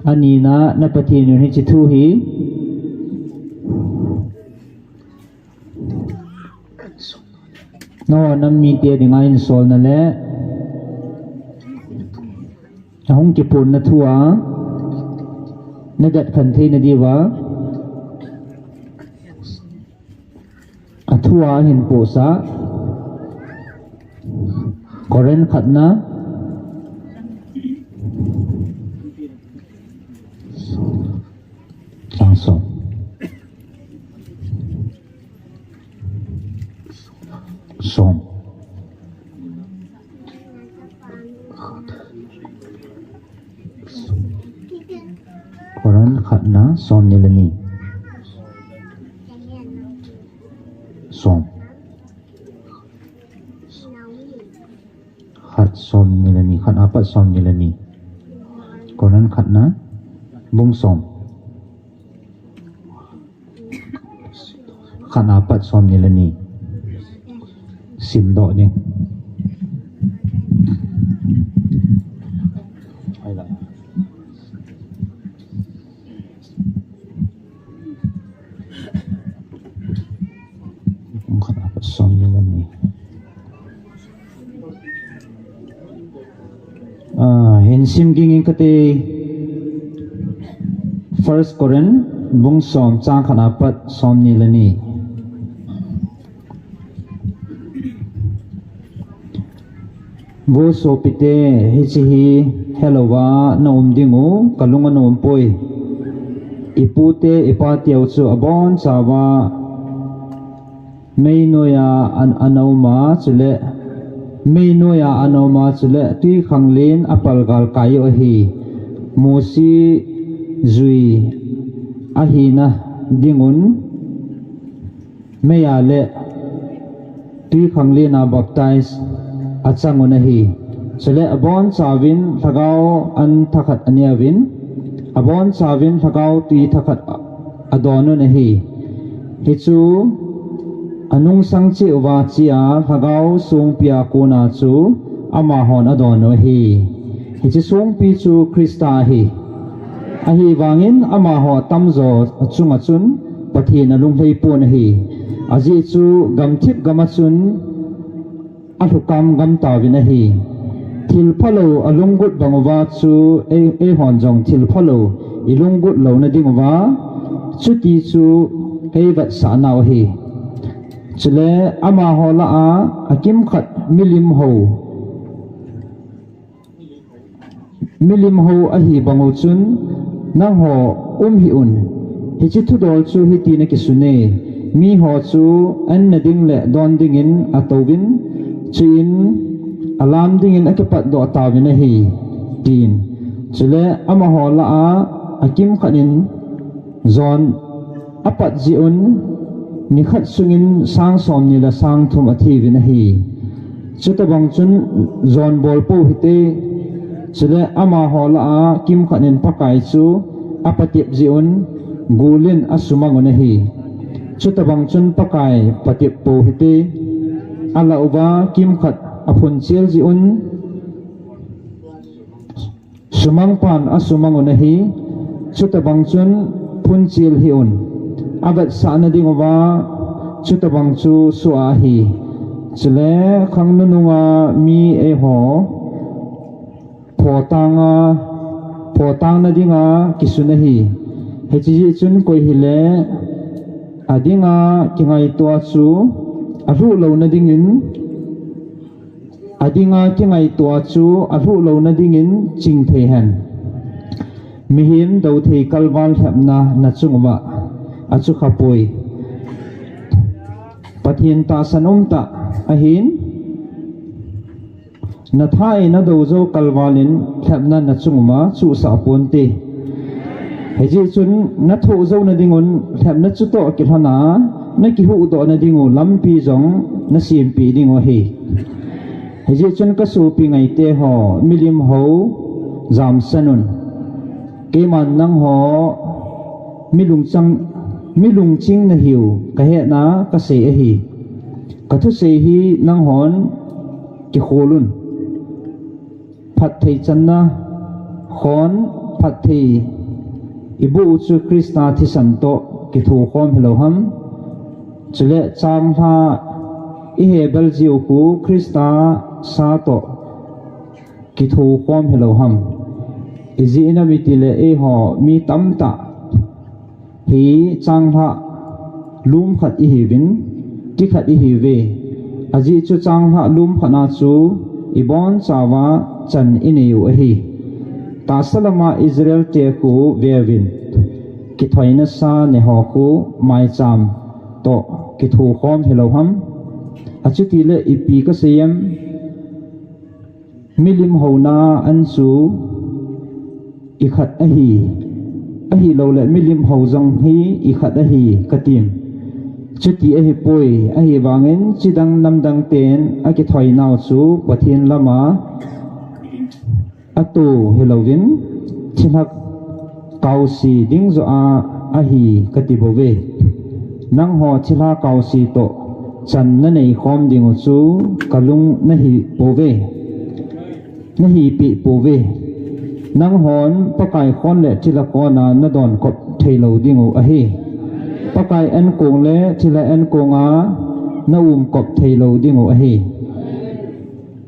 Anina na Pathen in hiche thu hi nangho nam mite dinga hin solna le ahung kiphonna thua nadat khan theina diuva athua ahin pohsah. Korin khatna chang som. Som. Korin khatna somni le ni. Som. Khat somni le ni, khat apat somni le ni. Korin khatna bung som. Khat apat somni le ni. Simdoh ding. Khat apat somni le ni. Ah, hin sim ging in kate. First Corinth bung som chang khat apat somni le ni. Vo sopite, hiche hi helouva na um diu kalung ana um poi. Ipute ipateu chu abonchauva mei noiya an, ana um a, chule mei noiya ana um a, chule twikhanglen in apalgal kai u ahi. Mosi jui ahina dingun meiya le twikhanglen a baptize achangun ahi. Chule abonchauvin lhagao an thakhat aneuvin, abonchauvin lhagao twi thakhat adonun ahi. Hichu anungsang cheh uva chea lhagao songpia kona chu amahon adonu ahi. Hiche songpi chu Christa ahi. Ahivangin amaho atamjo achunga chun Pathen alunglhai pon ahi. Ajeh chu gamthip gama chun alhukam gam tauvin ahi. Thil phalou alunggot bang uva chu ei, eihon jong thil phalou ilunggot louna ding uva chuti chu eivetsah nau ahi. Chule amaho lah a akimkhat milim hou milim hou ahi bang u chun nangho um hih un. Hiche thudol chu hitin akisun e, miho chu anna ding le don dingin atouvin, chuin alam dingin akipatdoh tauvin ahi, tin. Chule amaho lah a akimkhat in John apat jeh un, nikhat sungin sang somni le sang thum athiuvin ahi. Chutobang chun John bol pou hite, chule amaho lah a kimkhat in Pakai chu apatep jeh un, gul in asumangun ahi. Chutobang chun Pakai patep pou hite, alah uva kimkhat aphunchel jeh un, sumangpan asumangun ahi, chutobang chun phunchel hih un. Avetsahna ding uva, chutobang chu soh ahi. Chule khang nununga mi eiho photanga, photangna dinga kisun ahi. Hiche jeh chun koi hile adinga kingaito a chu alhuh louna dingin, adinga kingaito a chu alhuh louna dingin chingthei hen. Mihem douthei kalval lhepna nachung uva achu khapoi. Pathen tahsan umtah ahin, Natha in nadou jou kalvalin lhepna nachung uma chuhsah ponte. Hijeh chun nathoh jouna dingun lhepna chutoh kilhona nakihuhdohna dingu lampi jong nasempeh dingu ahi. Hijeh chun kasopi ngaiteho, milim hou jamsanun. Keiman nangho milungchang, milungching nahiu kahetna kasei ahi. Kathusei hi nanghon kikholun. Phatthei channa khon phatthei iboh u chu Christa thisan toh kithokhom hilou ham? Chule changlhah ihebel jiu khu Christa sa toh kithokhom hilou ham? Ijeh inem itile eiho mi tamtah hi changlhah lum khat ihiuvin, ti khat ihiuve. Ajeh chu changlhah lum khatna chu ibonchauva chan ineiu ahi. Tahsa lama Israelte khu veuvin, kithoina sa neho khu maicham toh kithokhom hilou ham? Achutile ipi kaseiyem? Milim houna an chu ikhat ahi, ahiloule milim hou jong hi ikhat ahi katim? Chuti ahipoi, ahivangin chidang namdang ten akithoinau chu Pathen lama ato hilouvin thilha kaose ding joh a ahi katibouve. Nangho thilha kaose toh chan naneikhom dingu chu kalung nahipeh pouve. Nanghipeh pouve. Nanghon Pakai khon le thilha khona nadonkop theilou dingu ahi. Pakai ankong le thilha ankonga naumkop theilou dingu ahi.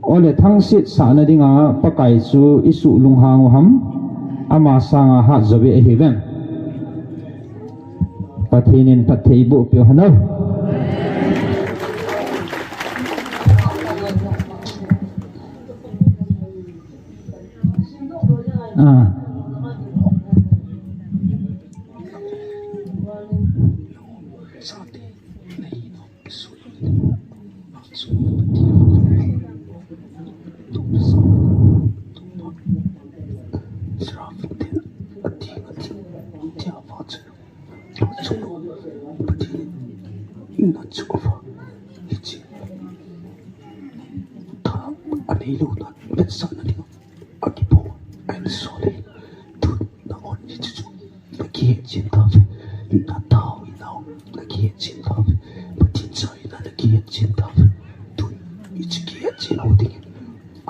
Ole thangsetsahna dinga Pakai chu isuh lunghangu ham? Ama sanga hatjouve ahiuvem? Pathen in phatthei bohpeh u hen. Akipo, ahin sol e. Tun nangho hiche chu nakihetchen tauve. Natao hinau nakihetchen tauve. Pathen cha hina nakihetchen tauve. Tun hiche kihetchen ho dingin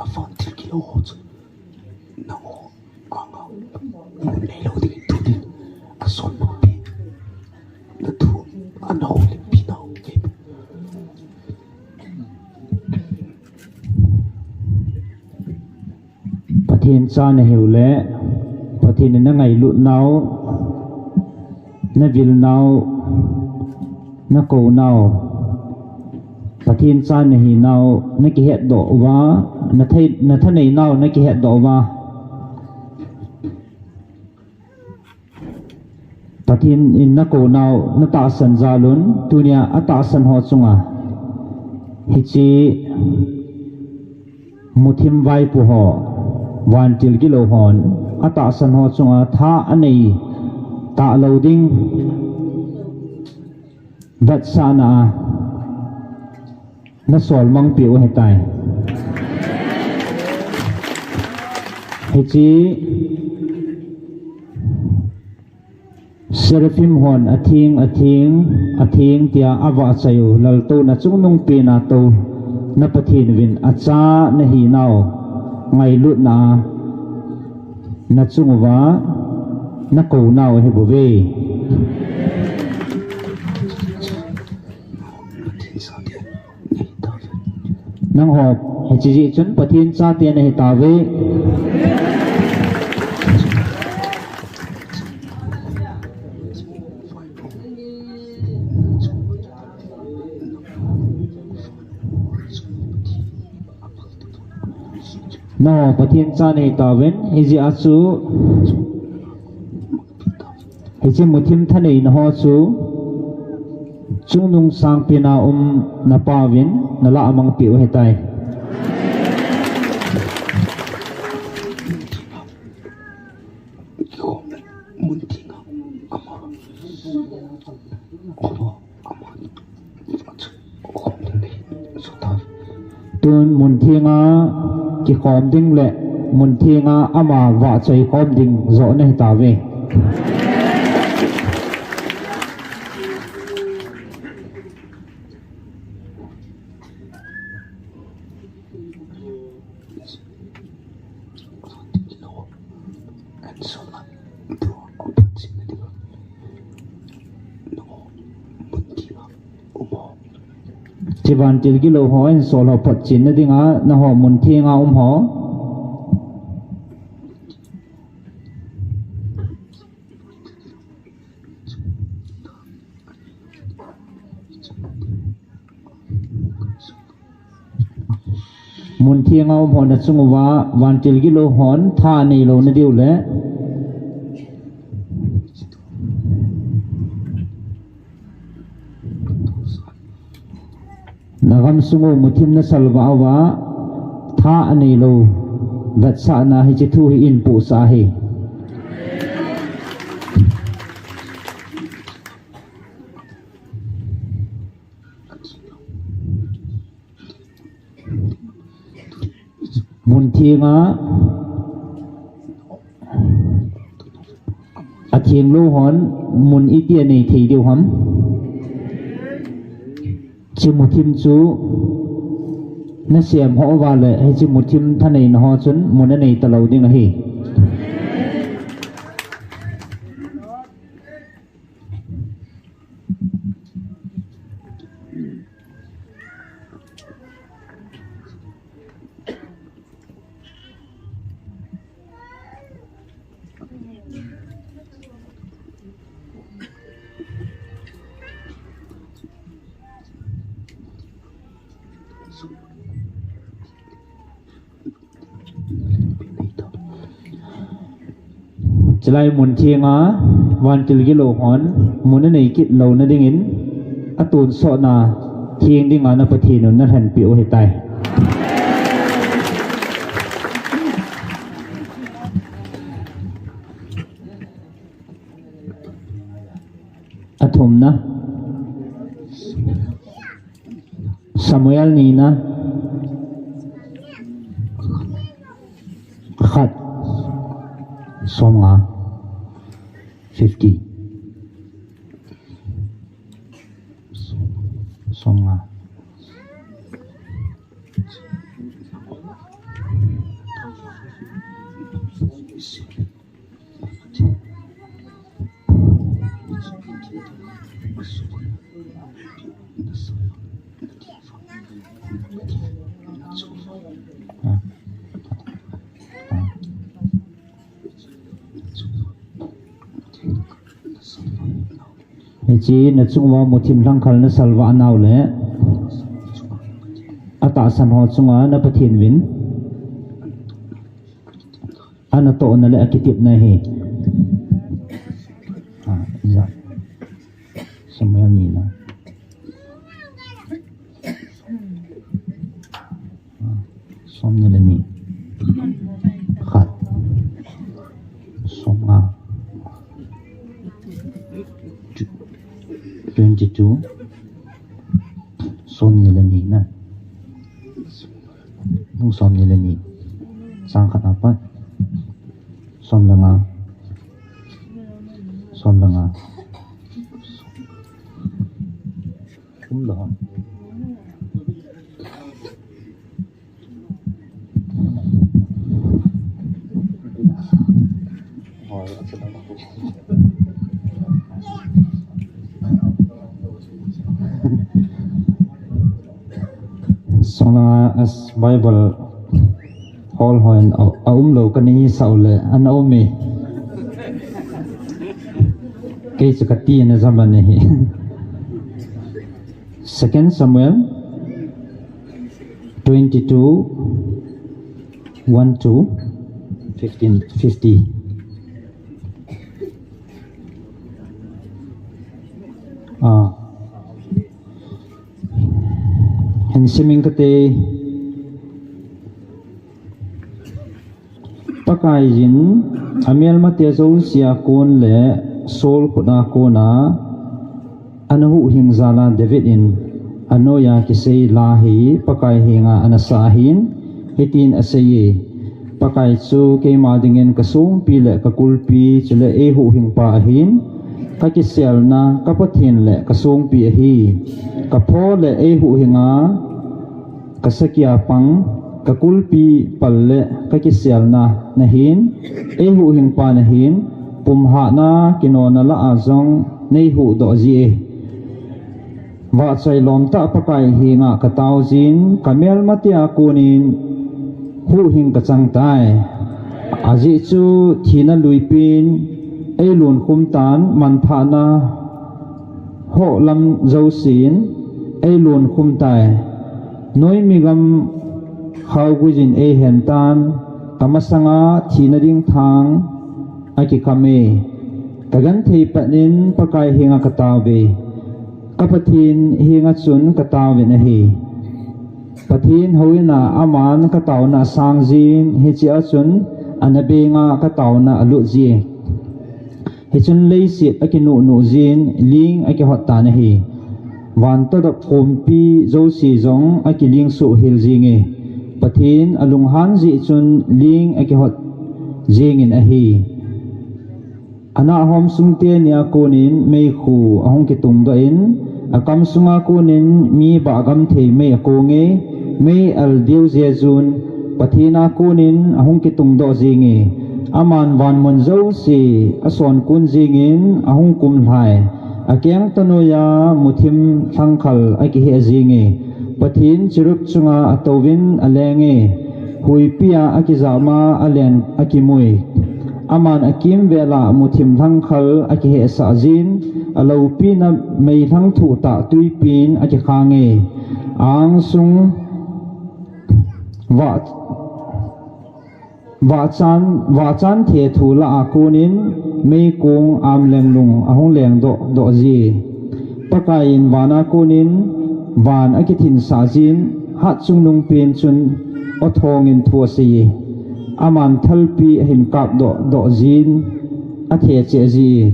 avantil kilou ho chu nangho anga mun neilou dingin tunin asonpi natu anao le pinao ke. Pathen cha nahiu le, Pathen in nangailut nau, navil nau, nakou nau, Pathen cha nahi nau, nakihetdoh uva, nathei, nathanei nau, nakihetdoh uva. Pathen in nakou nau natahsan jalun, tunia atahsan ho chunga hiche muthim vaipo ho, vantil kilou hon atahsan ho chunga tha anei talou ding vetsahna a nasol mangpeh u ahitai. Hiche Seraphim hon atheng, atheng, atheng tia avahchoi u, laltouna chungnung pena touna Pathen uvin acha nahi nau ngailutna a nachung uva nakou nau ahibouve. Nangho hiche jeh chun Pathen chate nahi tauve. Nangho Pathen cha nahi tauvin, hijeh a chu hiche muthim thaneina ho chu chungnung sangpen a um napauvin nalah a mangpeh u ahitai. Tun mun thenga kikhom ding le mun thenga ama vahchoi khom ding joh na hitauve. Hiche vantil gilou ho, insol ho photchenna dinga, nangho mun thenga um ho. Mun thenga um ho nachung uva, vantil gilou hon tha neilou nadiu le. Nagam sung u muthim nasal vah uva, tha aneilou vetsahna hiche thu hi inpohsah ahi. Mun thenga athenglou hon mun iti anei thei diu ham? Hiche muthim chu nasem ho uva le, hiche muthim thaneina ho chun mun anei talou ding ahi. Chulai mun thenga vantil gilou hon mun anei kit louna dingin, atonsotna theng dinga na Pathen un nalhenpeh u ahitai. Athumna, Samuel nina, khat, somnga, fifty. Somnga. Hiche nachung uva muthim lhangkhal nasal vah nau le, atahsan ho chunga na Pathen vin anatohna le akitepna ahi. Ah, ja. Samuel nina. Ah, somni le ni. Khat. Somnga. Twenty-two. Somni le ni na. Nung somni le ni. Sang khat apat. Som le nga. Som le nga. Kum le hon. Sung langa as Bible hol hon a, aum lou kani sao le, ana um e. Kei chu kati na zaman ahi. Second Samuel twenty-two, one to fifteen, fifty. Ah. Hin simin kate. Pakaiyin amelmate jousea kon le Saul khut a kona ana huhhing jal a David in Anoiya kisei la hi Pakai henga anasa ahin, hitin aseiye, Pakai chu keima dingin kasongpi le kakulpi, chule eihuhhingpa ahin, kakiselna, ka Pathen le kasongpi ahi. Kapho le eihuhhinga, kasakia pang, kakulpi pal le kakiselna nahin, eihuhhingpa nahin, pumhatna kinona lah a jong neihuhdoh jie. Vahchoi lomtah Pakai henga kataojin, kamelmatea konin huhhing kachangtai. Ajeh chu thina luipin eilunkhumtan, manthahna hohlam jousen eilunkhumtai. Noimi gam khaoguijin eihentan, kamasanga thina ding thang akikame. Kagenthei patnin Pakai henga kataove, ka Pathen henga chun kataovin ahi. Pathen houina aman kataona asangjin, hichea chun anabenga kataona alutjie. Hichun leiset akinuhnuhjin, ling akihottan ahi. Vantodop khompi jouse jong akilingsoh hel jinge. Pathen alunghan jeh chun ling akihot jingin ahi. Anahhom sung tenia konin meikhu ahung kitungdoh in, akamsunga konin mi bahgam thei mei akonge, mei al diu jejun, Pathena konin ahung kitungdoh jinge. Aman vanmun jouse asonkun jingin ahung kumlhai. Akeng tanoiya muthim lhangkhal akiheh jinge. Pathen cherub chunga atouvin alenge. Huipia akijama alen akimui. Aman akimvela muthim lhangkhal akihehsah jin, aloupina meilhang thuhtah tuipin akikhange. Angsung vah, vahchan, vahchan thethu lah a konin meikong amlenglung ahung lengdoh dohjie. Pakaiyin vana konin van akithinsah jin, hatchungnungpen chun aw thongin thu aseiye. Aman thalpi ahin kapdoh dohjin, athecheh jie.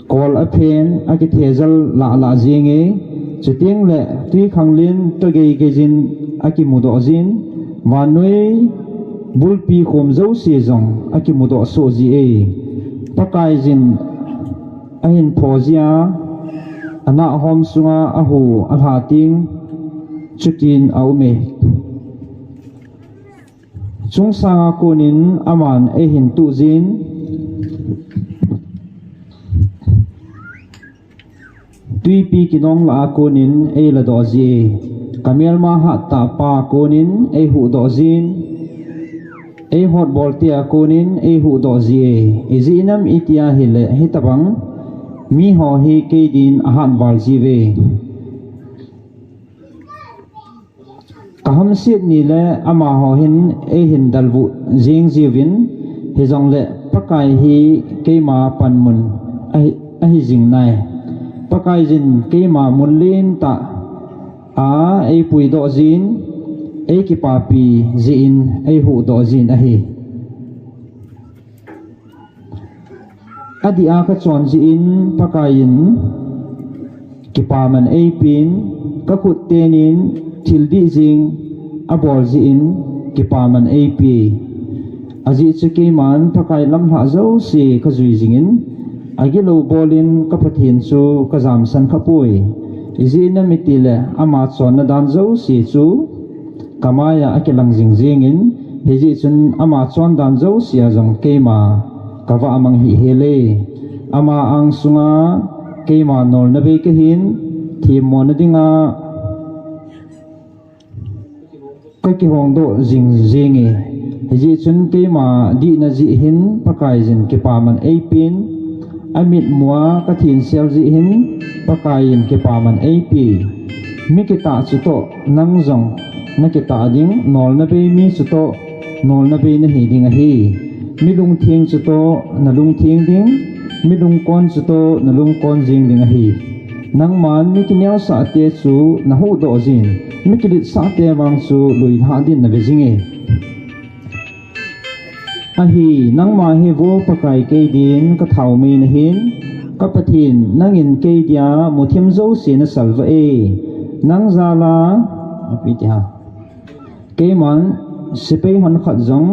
Kol aphen, akithejal lahlah jinge. Chutengle twikhanglen togeigeijin akimudoh jin, vannoi bulpi khom jouse jong akimudoh sohjie. Pakaiyin ahin pho jia, anahhom sunga ahu alha teng, chutin aume. Chungsanga konin aman eihin tuhjin, twipi kinong lah a konin eiladohjie. Kamelma hattahpa konin eihuhdohjin, eihotboltea konin eihuhdohjie. Ijeh inem itia hile hitobang miho hi keidin ahatval jiuve. Kahamset nile amaho hin eihin dalvuh jengjiuvin, hijongle Pakai hi keima panmun ahi, ahijing nai. Pakaiyin keima mun lentah a eipuidoh jin, eikipapi jeh in eihuhdoh jin ahi. Adih a kachon jeh in Pakaiyin kipaman eipin, kakhut tenin thildih jeng abol jeh in kipaman eipe. Ajeh chu keiman Pakai lamlhah jouse kajui jingin, agilou bolin ka Pathen chu kajamsan khapoi. Ijeh inem itile ama chonna dan jouse chu kamaiya akilang jingjingin, hijeh chun ama chondan jousea jong keima kavahmang hihhele. Ama angsunga keima nolna bei kahin, themmona dinga kakihongdoh jingjinge. Hijeh chun keima dihna jeh hin Pakaiyin kipaman eipin, amitmua kathensel jeh hin Pakaiyin kipaman eipe. Mi kitah chutoh nang jong nakitah ding, nolna bei mi chutoh nolna bei nahi ding ahi. Mi lungtheng chutoh nalungtheng ding, mi lungkon chutoh nalungkon jeng ding ahi. Nangman mi kineosahte chu nahuhdoh jin, mi kiletsahte vang chu luilhah din nave jinge. Ahi, nangma hi vo Pakai keidin kathaomei nahin, ka Pathen nangin keidia muthim jouse nasalvah e. Nang jal a, api ti ha. Keiman sepai hon khat jong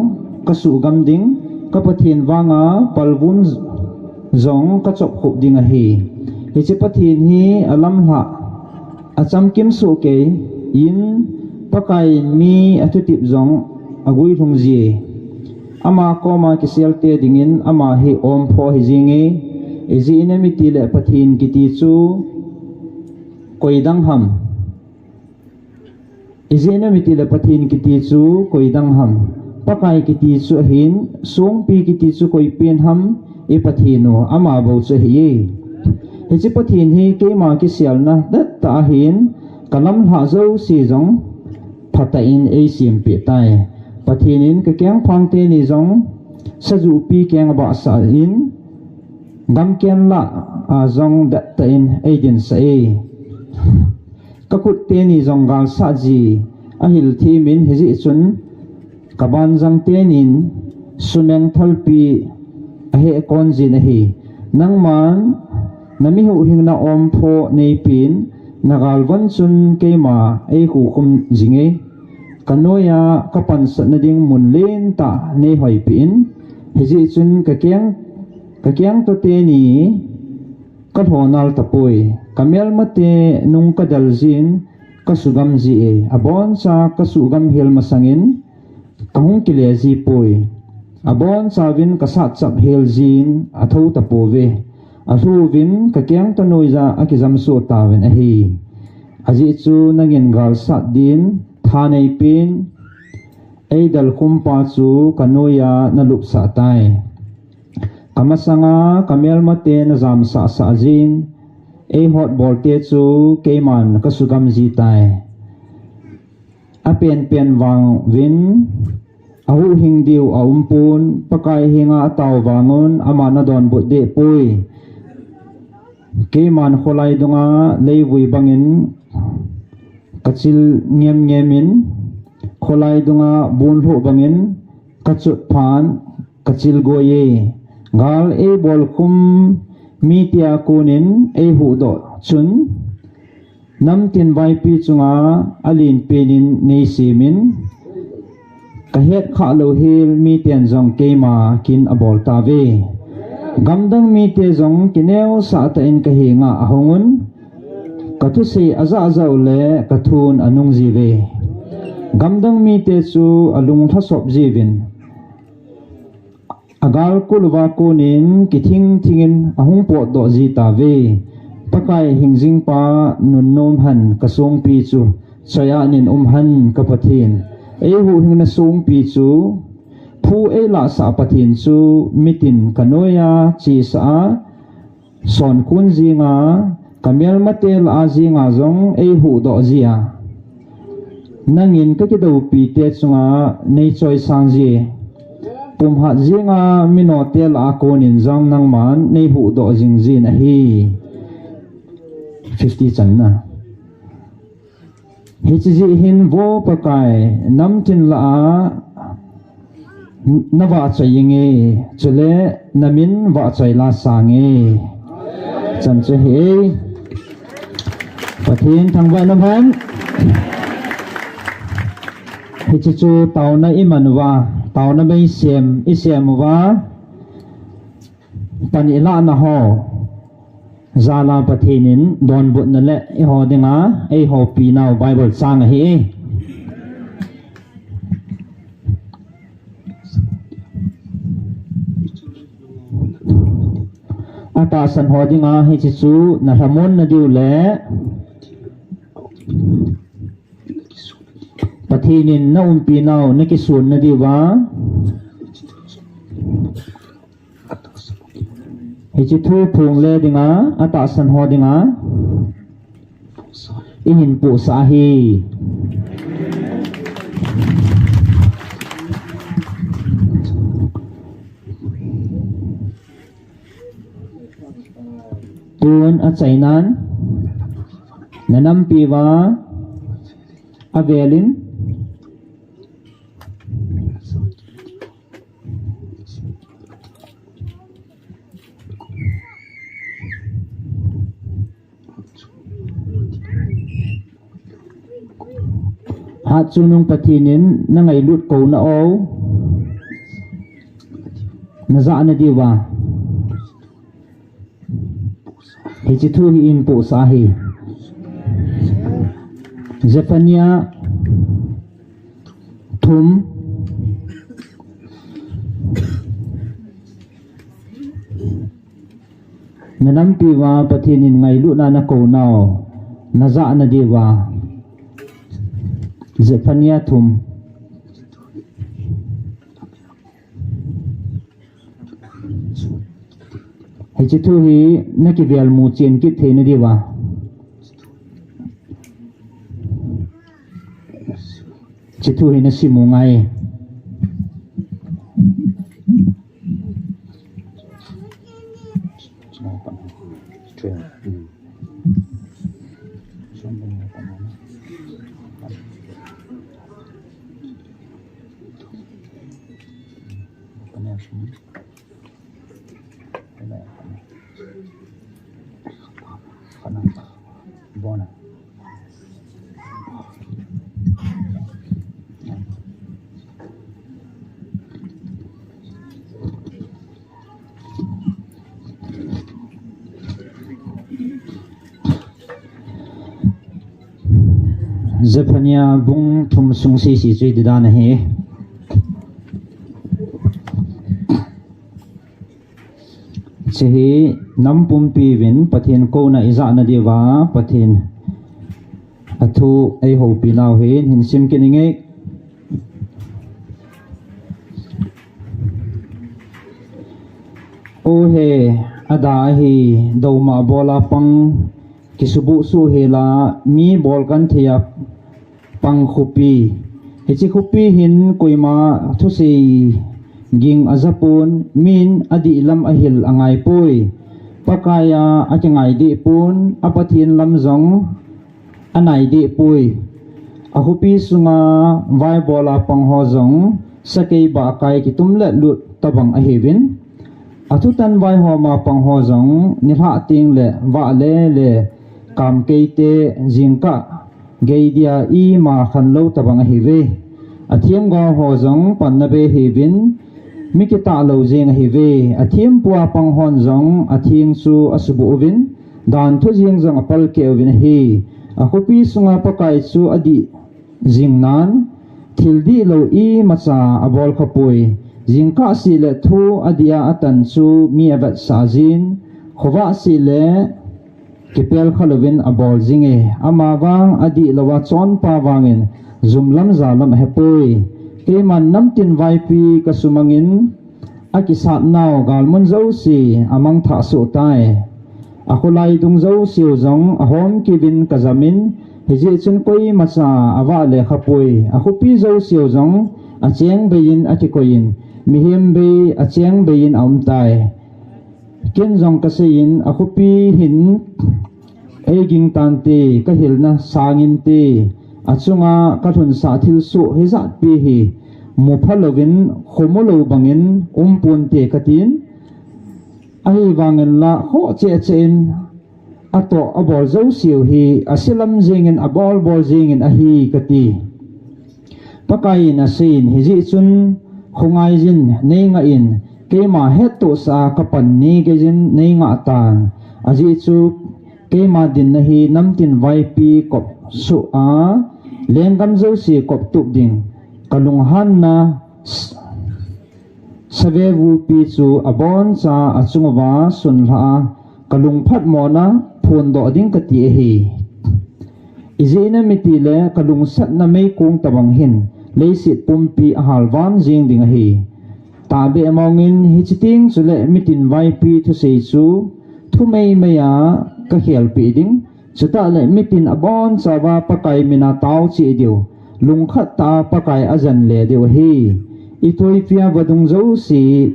ka suhgam ding, ka Pathen vanga palvum jong ka chop khup ding ahi. Hiche Pathen hi alamlhah, achamkim soh kei in, Pakai in mi athutep jong aguilhung ji. Ama koma kiselte dingin ama hi omphoh ahi jenge. Ijeh inem itile Pathen kiti chu koi dang ham? Ijeh inem itile Pathen kiti chu koi dang ham? Pakai kiti chu ahin, songpi kiti chu koi pen ham? I Pathen u, ama bou chu ahi. Hiche Pathen hi keima kiselna dettah ahin, ka lamlhah jouse jong phatah in eisempeh tai. Pathen in ka kengphang teni jong sajupi keng abahsah in, gamken lah a jong dettah in eidinsah e. Ka khut teni jong galsat ji ahil themin, hijeh chun ka banjang tenin sumeng thalpi aheh kon jin ahi. Nangman na mi huhhingna omphoh neipen, na galvon chun keima eihukhum jinge. Ka noiya ka pansatna ding mun lentah neihoipeh in, hijeh chun ka keng, ka kengto teni ka lhonal tapoi. Ka melmate nung ka del jin ka sugam ji e. Aboncha ka suhgam hel masangin ka hung kile jipoi. Abonchauvin ka satchap hel jin athou tapouve. Alhuvin ka kengto noiya akijamsoh tauvin ahi. Ajeh chu nangin galsat din tha neipen, eidalkhumpa chu ka noiya na lupsah tai. Ka masanga ka melmate na jamsahsah jin, eihotbolte chu keiman ka sugam ji tai. Apenpen vangvin ahuhhing diu aumpon, Pakai henga atao vangun aman adonbut dehpoi. Keiman kholai dunga leivui bangin ka chil ngemngemin, kholai dunga bunlhoh bangin ka chutphan ka chilgoi e. Gal eibolkhum mite a konin eihuhdoh chun, namtin vaipi chunga alenpenin neisemin, ka hetkhah louhel miten jong keima kin abol tauve. Gamdang mite jong kineosah tah in ka henga ahungun, ka thusei ajahjah ule ka thun anung jiuve. Gamdang mite chu alung lhasop jiuvin, agalkol uva konin kithing thingin ahung potdoh ji tauve. Pakai hingjingpa nunnom hen ka songpi chu, choi-at nin um hen ka Pathen. Eihuhhingna songpi chu, phu eilahsah Pathen chu mitin ka noiya chesah a, sonkhun jinga, ka melmate lah a jinga jong eihuhdoh jia, nangin ka kidoupite chunga neichoisang ji. Pumhat jinga minote lah a konin jong nangman neihuhdoh jing jin ahi. Fifty channa. Hiche jeh hin vo Pakai, namtin lah a navahchoi inge, chule namin vahchoi la sange. Chan chu ahi. Pathen thangvah in umhen. Hiche chu taona iman uva, taona beisem isem uva, pan ilahna ho jal a Pathen in donbutna le eiho dinga eihoupi nau Bible chang ahi. Atahsan ho dinga hiche chu nalhamon nadiu le Pathen in naumpi nau nakisonna diuva, hiche thu phongle dinga, atahsan ho dinga ihin pohsah ahi. Tun achainan, nanampiuva avelin, Achungnung Pathen in nangailut kouna u najah nadiuva hiche thu hi eipohsah ahi. Zephaniah thum. Nanampi uva Pathen in ngailutna nakounau najah nadiuva. Zephaniah thum. Hiche thu hi nakivel mu chen kit theina diuva hiche thu hi nasim u ngai. Zephaniah bung thum sung sese chu hiti dan ahi. Hiche hi nam pumpi uvin Pathen kouna ijah nadiuva Pathen athu eihoupi nau hi hin sim kit inge. O he, ada ahi, douma bola pang, kisubuh suhhela, mi bolkan theiya pang khopi. Hiche khopi hin koima thusei ging ajapon, min adih lam ahil angaipoi. Pakaiya akingai dehpon, a Pathen lam jong anai dehpoi. Akhopi sunga vaibola pang ho jong sakei bahkai kitum le lut tobang ahiuvin. Athutan vaihoma pang ho jong nilhah tengle vah lele kamkeite jingkah geidia ima khanlou tobang ahiuve. Athemgao ho jong panna bei ahiuvin, mi kitah lou jeng ahiuve. Athempua pang hon jong atheng chu asubuh uvin, danthu jeng jong apalkeh uvin ahi. Akhopi sunga Pakai chu adih jingnan, thil dihlou imacha abolkhapoi. Jingkah seh le thu adih a atan chu mi avetsah jin, khovah seh le kipelkha louvin abol jinge. Amavang adihlouva chonpa vangin jumlam jalam ahepoi. Keiman namtin vaipi kasumangin akisatnau galmun jouse amangthah sohtai. Akholai dung jouseu jong ahomkiuvin kajamin, hijeh chun koimacha avah le khapoi. Akhopi jouseu jong acheng beiyin akikoiyin, mihem bei acheng beiyin aumtai. Ken jong kaseiyin, akhopi hin eiging tante, kahilna sanginte, achunga kalhunsah thilsoh hijatpi hi mupha louvin khomu lou bangin umponte katin. Ahivanginla khoh cheh cheh in atoh abol jouseu hi ase lam jengin abol bol jengin ahi kati. Pakaiyin aseiyin, hijeh chun khongaijin neingah in, keima hettohsah a kapan neigeiyin neingah tan. Ajeh chu keima dinna hi namtin vaipi kopsoh a lenggam jouse koptup ding, kalunghanna s- savevupi chu aboncha achunguva sunlhah a, kalungphatmona phondoh ding kati ahi. Ijeh inem itile kalungsatna meikong tobang hin leiset pumpi ahalvam jeng ding ahi. Tahbeh mongin hiche teng chule mitin vaipi thusei chu thumeimei a kakhelpeh ding. Chutah le mitin abonchauva Pakai mina tao cheh diu, lungkhat tah a Pakai ajen le diu ahi. Ethiopia vadung jouse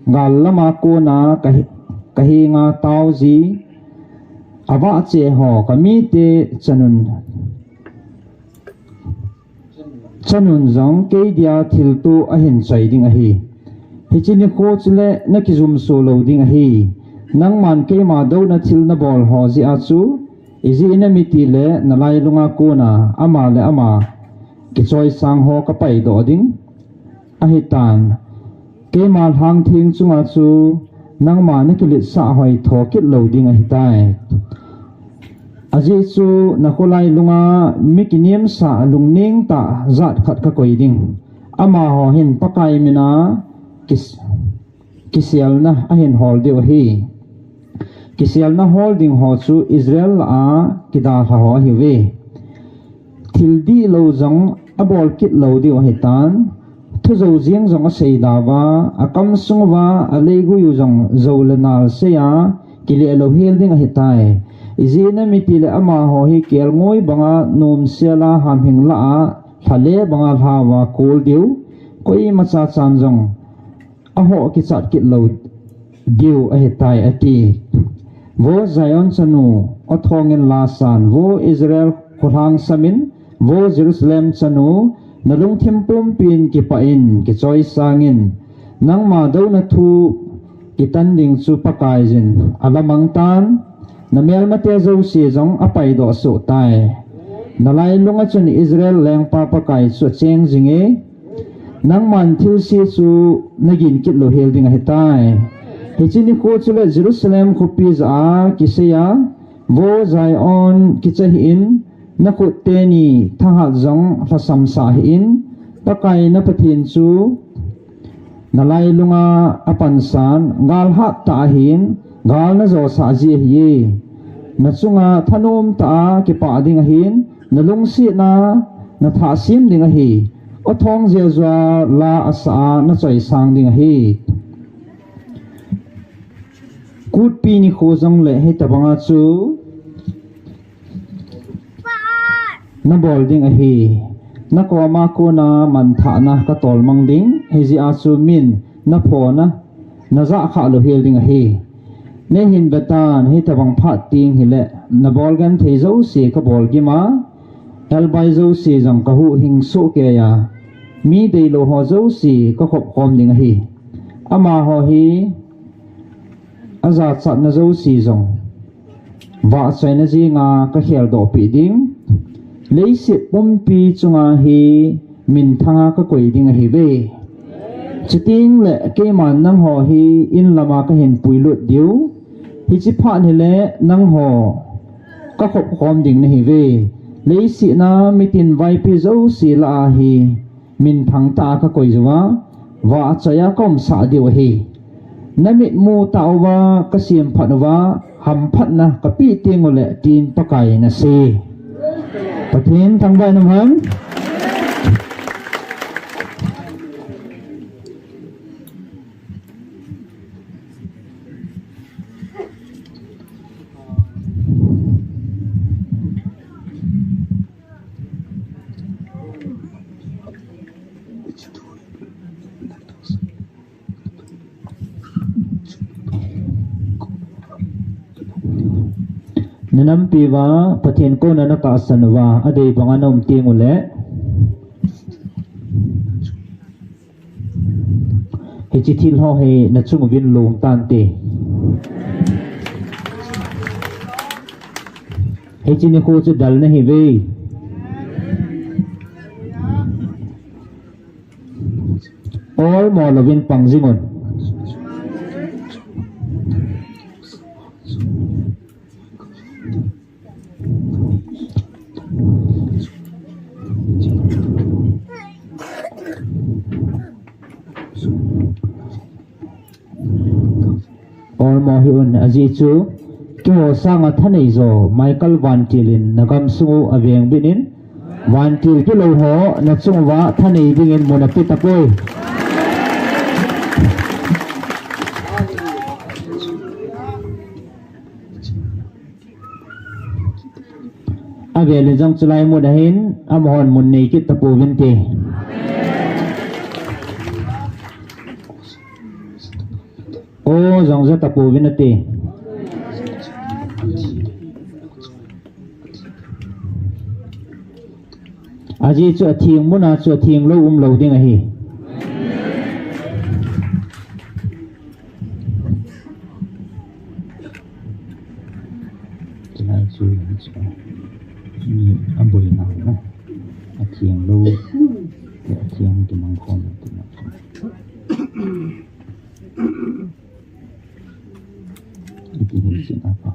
gal lama kona kahe-, kahenga taoji, avahcheh ho kamite chanun, chanun jong keidia thilto ahin choi ding ahi. Hiche nikho chule nakijumso lou ding ahi. Nangman keima douna thil nabol ho jeh a chu, ijeh inem itile nalailunga kona ama le ama kichoisang ho kapaidoh ding ahitan. Keima lhangtheng chunga chu nangma nakiletsah hoitho kit lou ding ahitai. Ajeh chu nakholai lunga mi kinemsa lungneng tah jat khat kakoi ding. Amaho hin Pakai mina kis-, kiselna ahin hol diu ahi. Kiselna hol ding ho chu Israel lah a kidalha ho ahiuve. Thil dihlou jong abol kit lou diu ahitan. Thu jou jeng jong asei dauva, akam sung uva aleigui u jong jou le nal seiya, kile louhel ding ahitai. Ijeh inem itile amaho hi kelngoi banga nomsel a hamhing lah a, lha le banga lhauva kol diu, koimacha chan jong ahoh kichat kit lou diu ahitai, ati. Vo Zion chanu, aw thongin la san, vo Israel kholhang samin, vo Jerusalem chanu, nalungthim pumpin kipah in, kichoisangin, nangma douna thu kitan ding chu Pakaiyin alamang tan, namelmate jouse jong apaidoh soh tai. Nalailunga chun Israel lengpa Pakai chu acheng jinge, nangman thilse chu nagin kit louhel ding ahitai. Hiche nikho chule Jerusalem khopi jah a kiseiya, vo Zion kicha hih in, nakhut teni thahat jong lhasamsah hih in, Pakai na Pathen chu nalailunga apansan, gal hattah ahin, gal najosah ji ahiye. Nachunga thanom tah a kipah ding ahin, nalungsetna nathah sem ding ahi. Aw thong jeh jua la asah a nachoisang ding ahi. Kutpi nikho jongle hitabanga chu nabol ding ahi. Nakoma kona manthahna katolmang ding, hijeh a chu min naphona najah khah louhel ding ahi. Neihin vetan, hitabang phat teng hile nabol genthei jouse kabol gima, elbai jouse jong kahuhhing sohkeiya, mi deilou ho jouse kakhop khom ding ahi. Amaho hi ajachatna jouse jong vahchoina jenga kakheldohpeh ding. Leiset pumpi chunga hi minthanga kakoi ding ahiuve. Chutengle keiman nangho hi inlama kahin puilut diu. Hiche phat hile nangho kakhop khom ding nahiuve. Leiset a mitin vaipi jouse lah a hi minthang tah a kakoi uva, vahchoiya kaumsah diu ahi. Namitmu tah uva kasemphat uva, hamphatna kapeh tengule tin Pakai in asei. Pathen thangvah in umhen. Nanampi uva Pathen kouna natahsan uva, adei banga naum tengule, hiche thil ho hi nachung uvin long tante. Hiche nikho chu del nahiuve. Olmo louvin pang jingun. Olmo hih un, ajeh chu keiho sanga thanei jo Michael Vantil in nagamsung u avengbit in, vantil kilou ho nachung uva thanei dingin mun ape tapoi. Avel in jong chulai mun ahin, amahon mun nei kit tapouvinte. O jong ja tapouvin ate. Ajeh chu atheng muna chu atheng lou umlou ding ahi. Chulai chu, chu, mi aboina na. Thiang lou, thiang kimang khom tina. Iti hin sin a pa.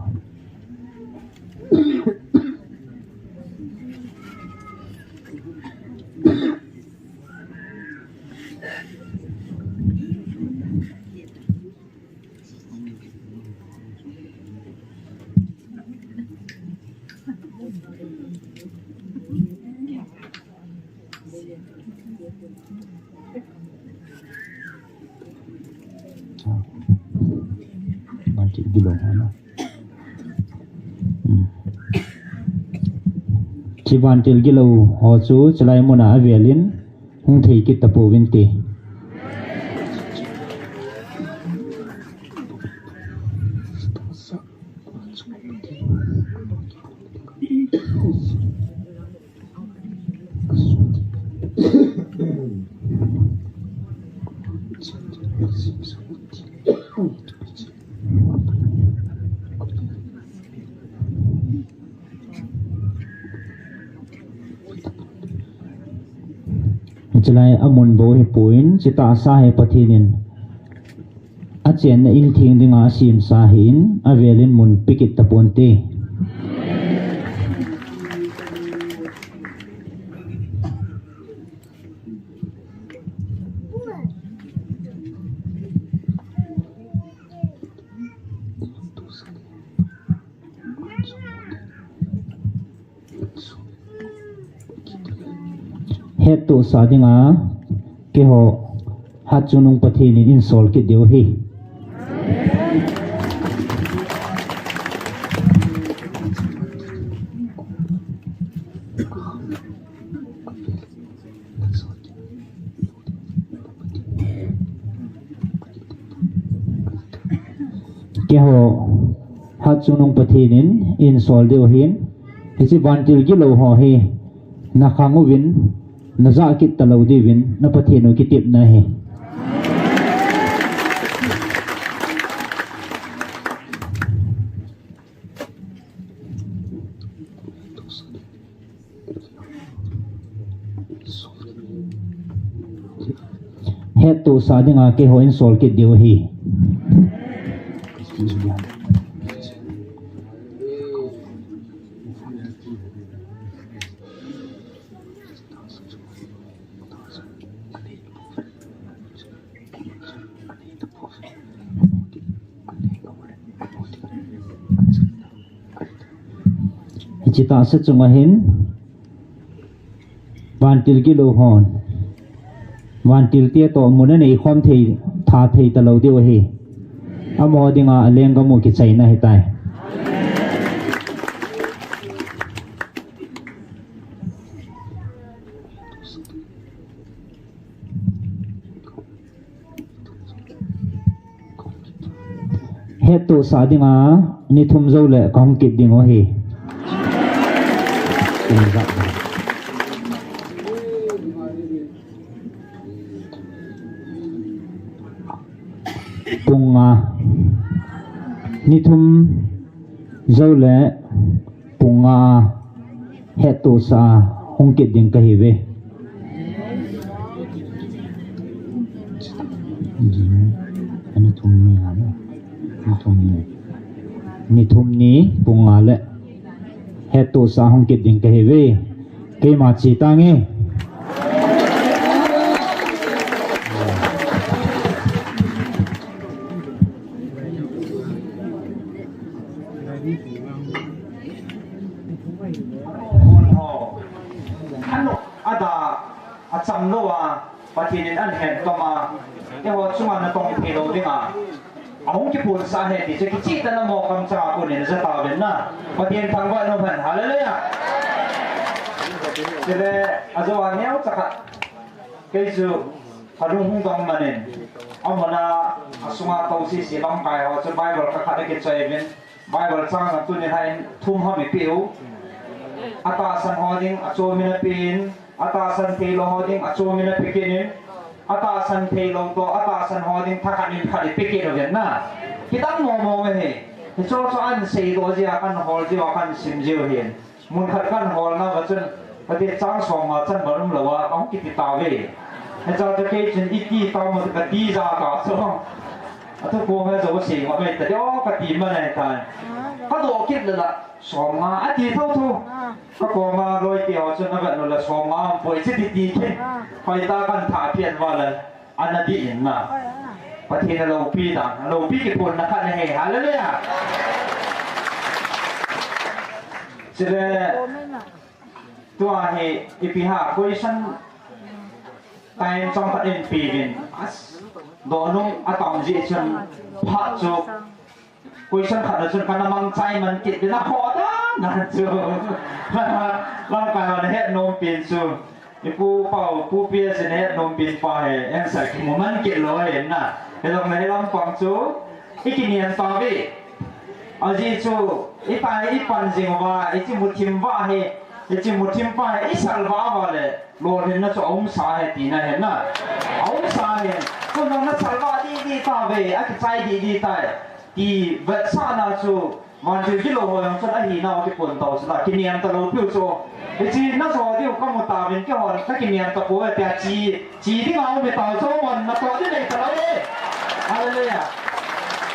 Vantil gilou ho na. Hmm. Hiche vantil gilou ho chu chulai muna avelin hung thei kit tapouvin te. Chulai amun bou hipon, chutahsa hi Pathen in achenna in theng dinga asemsa ahin, avelin mun pe kit taponte. Hettohsah dinga keiho hatchungnung Pathen in einsol kit diu ahi. Keiho hatchungnung Pathen in einsol diu ahin, hiche vantil gilou ho hi nakhang uvin, najah kit talou diuvin, na Pathen u kitepna ahi. Hettohsah dinga keiho einsol kit diu ahi. Hiche tahsa chunga hin vantil gilou hon vantil te toh mun anei khom thei, tha thei talou diu ahi. Amaho dinga alenggam u kichaina ahitai. Hettohsah dinga ni thum jou le kahung kit diu ahi. Pung nga, ni thum jou le pung nga a hettohsah a hung kit ding kahiuve. Ni thum ni, ni thum ni, ni thum ni pung nga le hettohsah a hung kit ding kahiuve. Keima che tange. Ano, ada, acham lou a, Pathen in ahin hettom a, eiho chunga natong thei lou dinga ahung kiphonsah ahi ti chu kicheh tah in amaho kamchang a konin ajah tauvin na. Pathen thangvah in umhen. Hallelujah. Chule, ajou a neocha khat. Kei chu kalung hung dong man in, amun a, asunga tou sese lamkai ho chu Bible khat khat akichoi uvin, Bible chang na tuni hin thum ham ipeh u. Atahsan ho ding achom in apen, atahsan thei lou ho ding achom in ape kit in, atahsan thei lou toh atahsan ho ding thakhat in khat ipe kit uvin na. Kidang mong mong ahi. Hicheho chu ahin seidoh jeh a kahin hol jiu a kahin sim jiu ahin. Mun khat kahin hol nauva chun, Kati chang som nga chan bang um lou a, kahung kiti tauve. Hiche a chu kei chun iti tau mo kati ja ta chu. Athu kong a jo se ngam mai ta de o kati man ahi tai. Kadoh kit le la som nga ati tho tho. Kakoma loi ti ho chun avet nu la som nga um poi chi ti ti kit. Hoitah kan tha pian va la. Ana dih in na. Pathen a loupi dan, a loupi kiphonna khat ahi. Hallelujah. Chule, tua hi, ipi ham, question time chomkhat in pe uvin. As, doh nung atam jeh chun, phat chu, Question khat na chun kana mangchai man kit ding a ho dan dan chu. Lamkai hon ahet nom pen chu. I pu pau, pu P S in ahet nom pen pa hi answer kimu man kit lou ahi na. Hilou na hilam pang chu. I kiniam tauve. Ajeh chu, i tai i pan jing uva, i chi mu thim uva hi, i chi mu thim pa hi, i salvah uva le, lolhinna chu aum sa ahi tina ahi na. Aum sa ahi. Chu nang na salvah didi tauve, akichai didi tai. Ti vetsahna chu, vantil gilou ho jong chun ahinau kiphon tau chu la, kiniam talou piu chu. Hiche na jo diu kamu tauvin keihon kakiniam tapoi tia chi, chi dinga um tau chu, mon natoh ding nei talou e. Hallelujah.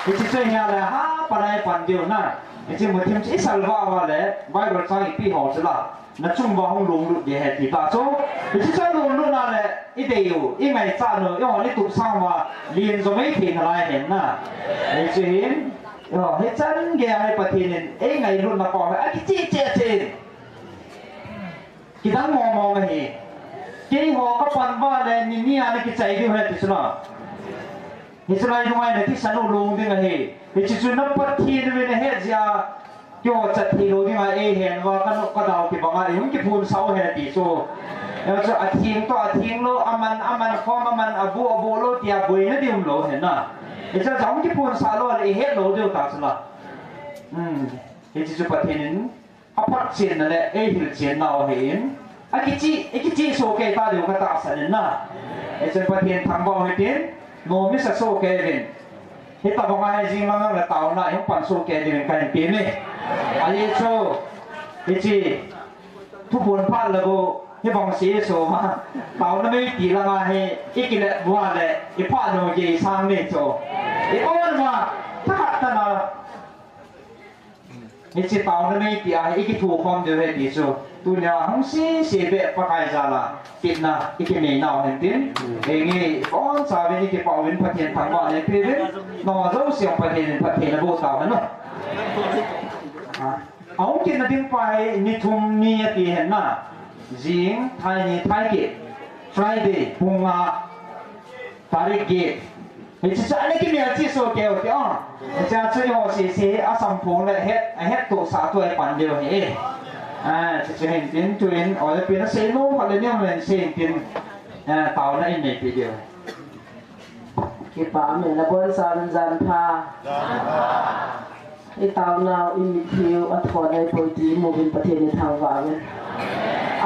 Hiche chu hia le, ha, panai pan diu na. Hiche mu thim chu i salvah uva le, Bible chang ipi ho chu la. Na chung uva hung lunglut ding ahi ti ta chu. Hiche chu lunglutna le, i dei u, i ngaichat u, eihon i tup sang uva, lin jo mai thei nalai ahi na. Hiche hin, eiho, hichan gei a hi Pathen in, ei ngailutna pa hi, akicheh cheh cheh in. Kidang mong mong ahi. Keiho kapan uva le, ni ni a na kichai diu ahi ti chu na. Hiche lai nunga i na thisan u long ding ahi. Hiche chu na Pathen uvin ahet jeh a, keiho chat thei lou dinga eihen uva ka nop ka dau kibang a, i hung kiphonsah u ahi ti chu. Hiche chu atheng toh atheng lou, aman, aman khom, aman aboh, aboh lou tia boina ding um lou ahi na. Hiche chu hung kiphonsah lou le i het lou diu ta chu la. Hmm. Hiche chu Pathen in aphatchenna le eihilchenna u ahin, akicheh, i kicheh soh kei ta diu katahsan in na. Hichun Pathen thangvah u hitin, nomsa soh kei uvin. Hitobang a hi jing lang le taona i hung pan soh kei diuvin kahin peh e. Ajeh chu, hiche, thuphon phat le bou, hibang se soh ma, taona mei ti lang a hi, i kile bua le, i phat nom gei sang ni chu. I on ma, tha tana, Hiche taona mei tia hi i kithukhom diu ahi ti chu. Tunia hung sese beh Pakai jal a kitna i kinei nau hen tin. Henge, ibonchauvin i kipah uvin Pathen thangvahna i pe uvin. Nangho jouse Pathen in phatthei naboh tauhen. A, ahung kitna ding pa hi ni thum ni ati hen na. Jing, thai ni, thai kit. Friday, pung nga. Tarik get. Hiche chu ana kimel cheh soh kei u ti o. Hiche chu eiho sese a samphong le het, ahet tohsah toh a pan diu ahi. A, hiche chu hin tin tuin, o le pin a sei nom khat le nem len sei tin, a, taona in nei peh diu. Kipah me na bon sa jan pha. I taonau, i mitlhiu, athon ahipoi ti imuvin Pathen ithangvah uvin.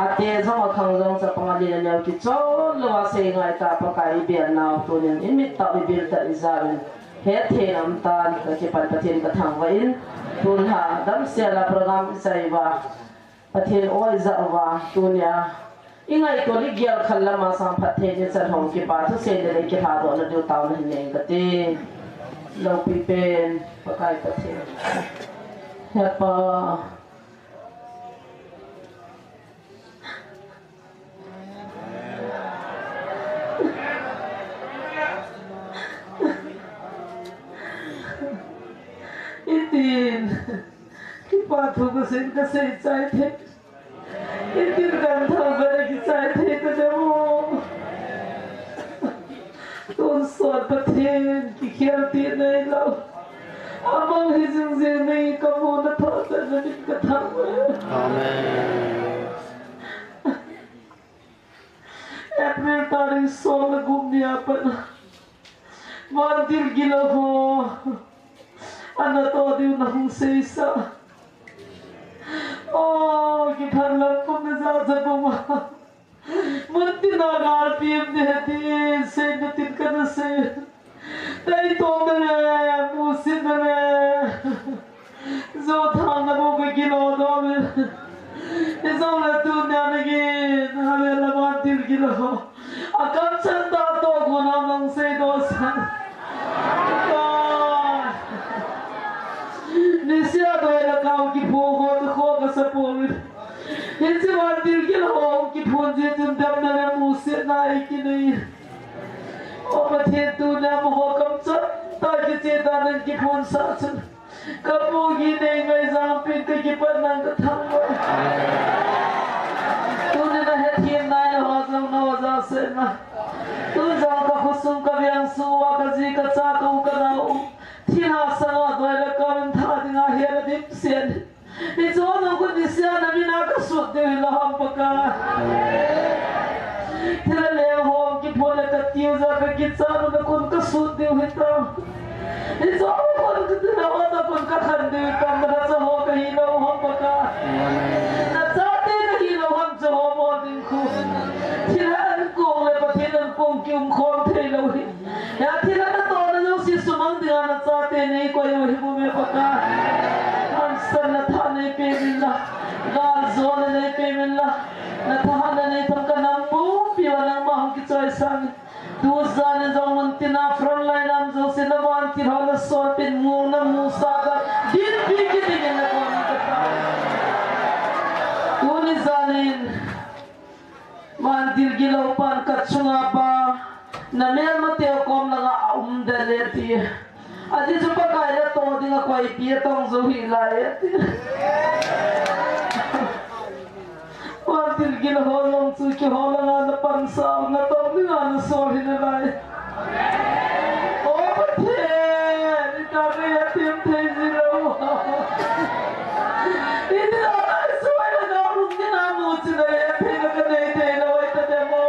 Ate jong akhang jong chapang alen aneo kichon louva seingai tah Pakai ibelnau tunin imit tah u ibil tah u ijauvin. Hetthei in aumtan, kakipan Pathen kathangvah in. Tun ha, damsel a program ichai uva. Pathen o ijah uva, tunia. Ingaito le gel khat lama sang phatthei ni chan hung kipa thusei le kilhadohna diu taona hin nei kati. Loupi pen, Pakai Pathen. He Pa. Itin. Kipa thu kasei, kasei chai thei. Itin kan thangvah a kichai thei ta dem o. Tonsot Pathen kikhel ti neilou. Amang hi jing jing nei kamu na thangvah na min kathangvah. Amen. April tarik som le gup ni a pat. Vantil gilou ho. Ana toh diu na hung seisah. O, kiphan lam pum na ja ja pum a. Mun tina ngal pim de ti, sei na tin kana sei. Tai to na le, musin na le. Jo thang na bo ka gilou doh le. Ijong le tunia na gi Akamchang tah toh gunam nang seidoh san. Niseh a doi le kau kiphong ho toh kho kasa pouvin. Hiche vantil gilou ho kiphong jeh chun damna le musetna eikinei. O Pathen, tuni amaho kamchang tah kicheh dan in kiphong sah chun. Kapu gei nei ngaichat pin kakipat nang kathangvah. Tuni nahethem nai le ho jong naoja sena. Tun jong kakhosung kaveng sung uva kaji kacha kau kanao. Thilha sanga doi le kau in tha dinga hena dimset. Hiche ho jong khu niseh a namin a kasut diu hilou ham Pakai. Thilha leng ho kiphong le katiu ja kakichat u le kon kasut diu hitam. Hiche ho kon kiti lou a ta kon kakhan diu tam, nacha ho kahilou ham Pakai. Nachate kahilou ham, cha ho mo ding khu. Thilha ankong le Pathen ankong kium khom thei lou hi. Hia thilha natohna jouse sumang dinga nachate neikoi u hi bou me Pakai. Hansanna tha neipeh min la. Galjona neipeh min la. Nathahatna neitham kanam pumpi uva nangma hung kichoisang in. Tujan in jong mun tina frontline a um jouse navantil ho nasolpeh in, muna musa ta dinpi kiding in nakon in kata. Tuni jan in vantil gilou pan kachunga pa, namelmateu kom langa aum den e ti. Ajeh chu Pakai natoh dinga koipi atong jou hih lai e ti. Vantil gilou ho jong chu keiho langa napansa u, natong dinga nasol hi nalai. O Pathen, itah kahethem thei ji lou. Iti a kaisuh a lhagao lungthim a muchi na hetthei na kanei thei lou ahitadem o.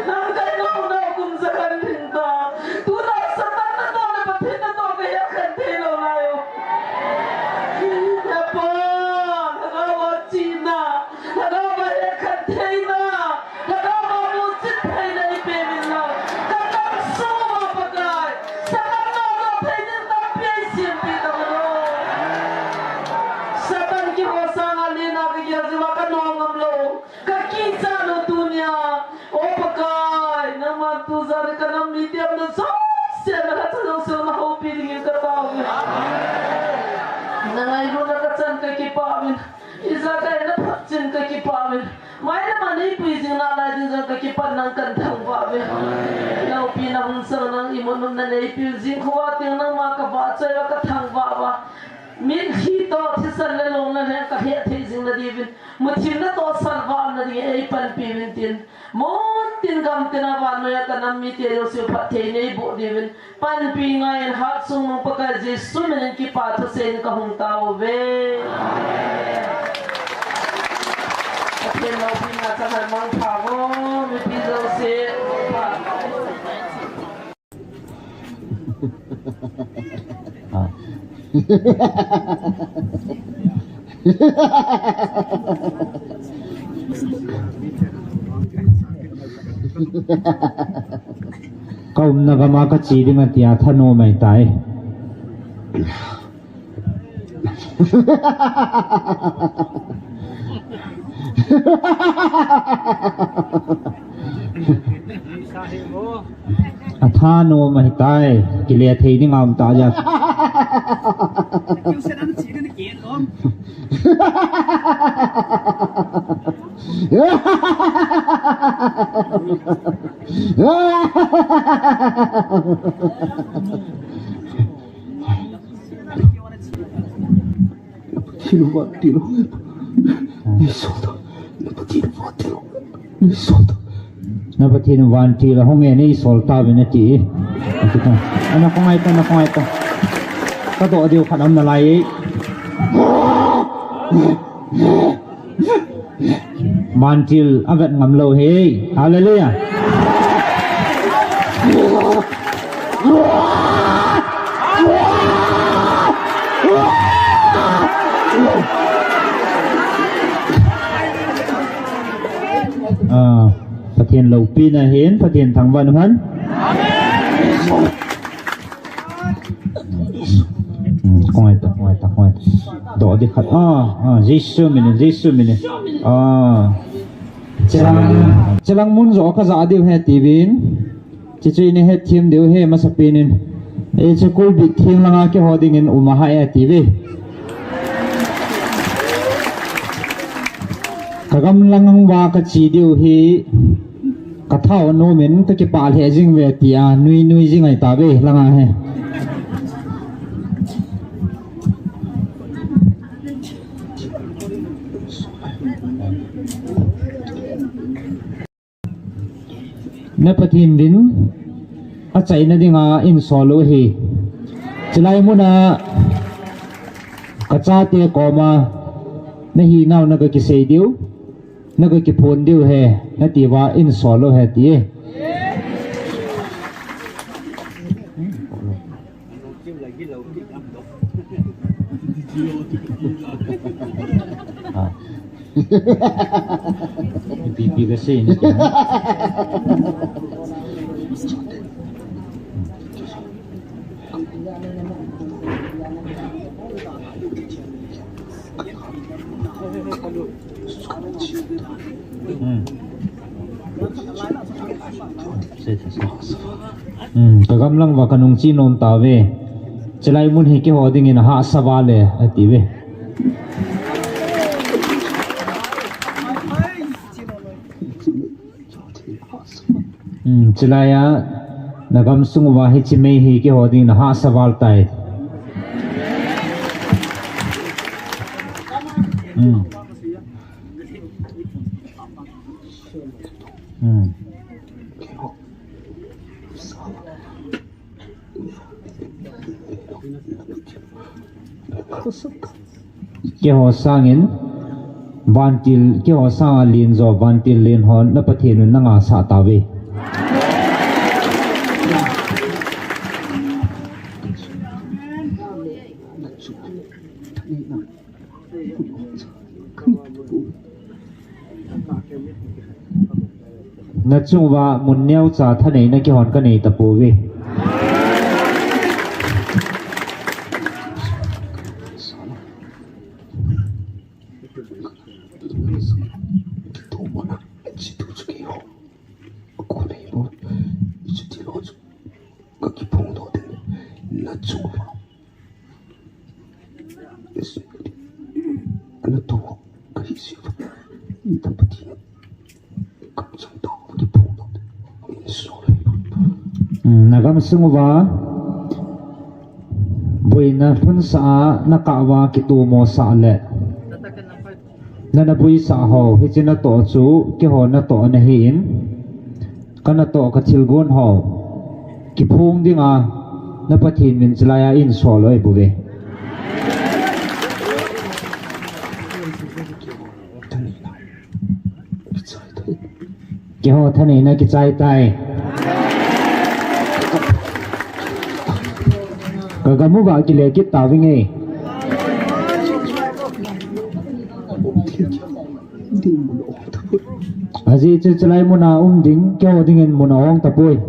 Nang kainouna kum jakhat lhing ta. Tuna Satan natoh le Pathen natoh kahet khen thei lou lai u. He Pa, lhagao a chihna, lhagao a hekhen theina, lhagao a muchin theina eipe min lang. Ka tangsung uva Pakai, Satan natoh thei ding tampi eisempeh tauvo. Satan kihou sanga lena kagel jeh uva kanom ngam lou. Kakichat lou tunia, O Pakai, nangman tujan in kanam mite umna jouse, nalhacha jouse nahoupi dingin katao uve. Nangailutna kachan kakipah uvin. Ijakai naphotchin kakipah uvin. Mailam a neipui jing nalai ding jong kakipah in nang kathangvah uve. Loupina hung chang nang imut umna neipiu jing khovah teng nangma kavahchoi uva kathangvah uva. Mitlhi toh thisan le lungna lheng kahethei jing nadiuvin. Muthimna toh salvah umna dingin eipanpi uvin tin. Muntin gamtin a vannoiya kanam mite jouse phatthei neiboh diuvin. Panpi ngaiyin Hatchungnung Pakai Jesu minin kipa thuseiyin kahung taove. Pathen loupina chang hen mangpha o, mipi jouse. Kaumna gam a kache ding atia thanom ahitai. Athanom ahitai, kile thei ding aum tah jeh. Na Pathen vantil ahung e, neisol tauvin ati. Ana khongai ta, ana khongai ta. Kadoh diu khat aum nalai e. Vantil avet ngam lou hi. Hallelujah. Ah, Pathen loupina hin, Pathen thangvah in umhen. Hmm, khongai ta, khongai ta, khongai ta. Doh ding khat. Ah, ah, Jesu minin, Jesu minin. Ah. Chilang, chilang mun jo kaja diu ahi tiuvin. Chichu ina hethem diu ahi masapen in. Hiche kulbit theng langa keiho dingin um ahi atiuve. Kagam lang uva kache diu ahi. Kathao nom in kakipah lheh jing uve tia nui nui jing ahitauve langa hi. Na Pathen vin achaina dinga insol u ahi. Chulai muna kachate koma nahinau nagakisei diu, nagakiphon diu ahi, natiuva insol u ahi ti. Ipi ipi kasei ni. Hmm. Hmm, kagam lang uva kanung che nom tauve. Chulai mun hi keiho dingin ahahsa val e, atiuve. Hmm, chulai a, nagam sung uva hiche mei hi keiho dingin ahahsa val tai. Hmm. Hmm. Keiho sangin, vantil, keiho sanga len jo, vantil len hon, na Pathen un nangah sah tauve. Nachung uva mun neocha thaneina keihon kanei tapouve. Kakiphong doh ding. Nachung uva. Natoh kahi seh uva. Tapati. Kamchang tah kakiphong doh ding. Insol. Hmm, nagam sung uva. Boina lhunsah a nakah uva kitomo sah le. Nana boisah ho, hiche natoh chu, keiho natoh nahin, kanatoh kathilgon ho, kiphong dinga, na Pathen min chulai a insol u ahibouve. Keiho thaneina kichai tai. Kagam uva kile kit tavinge. Ajeh chu chulai muna um ding, keiho dingin mun ahong tapoi.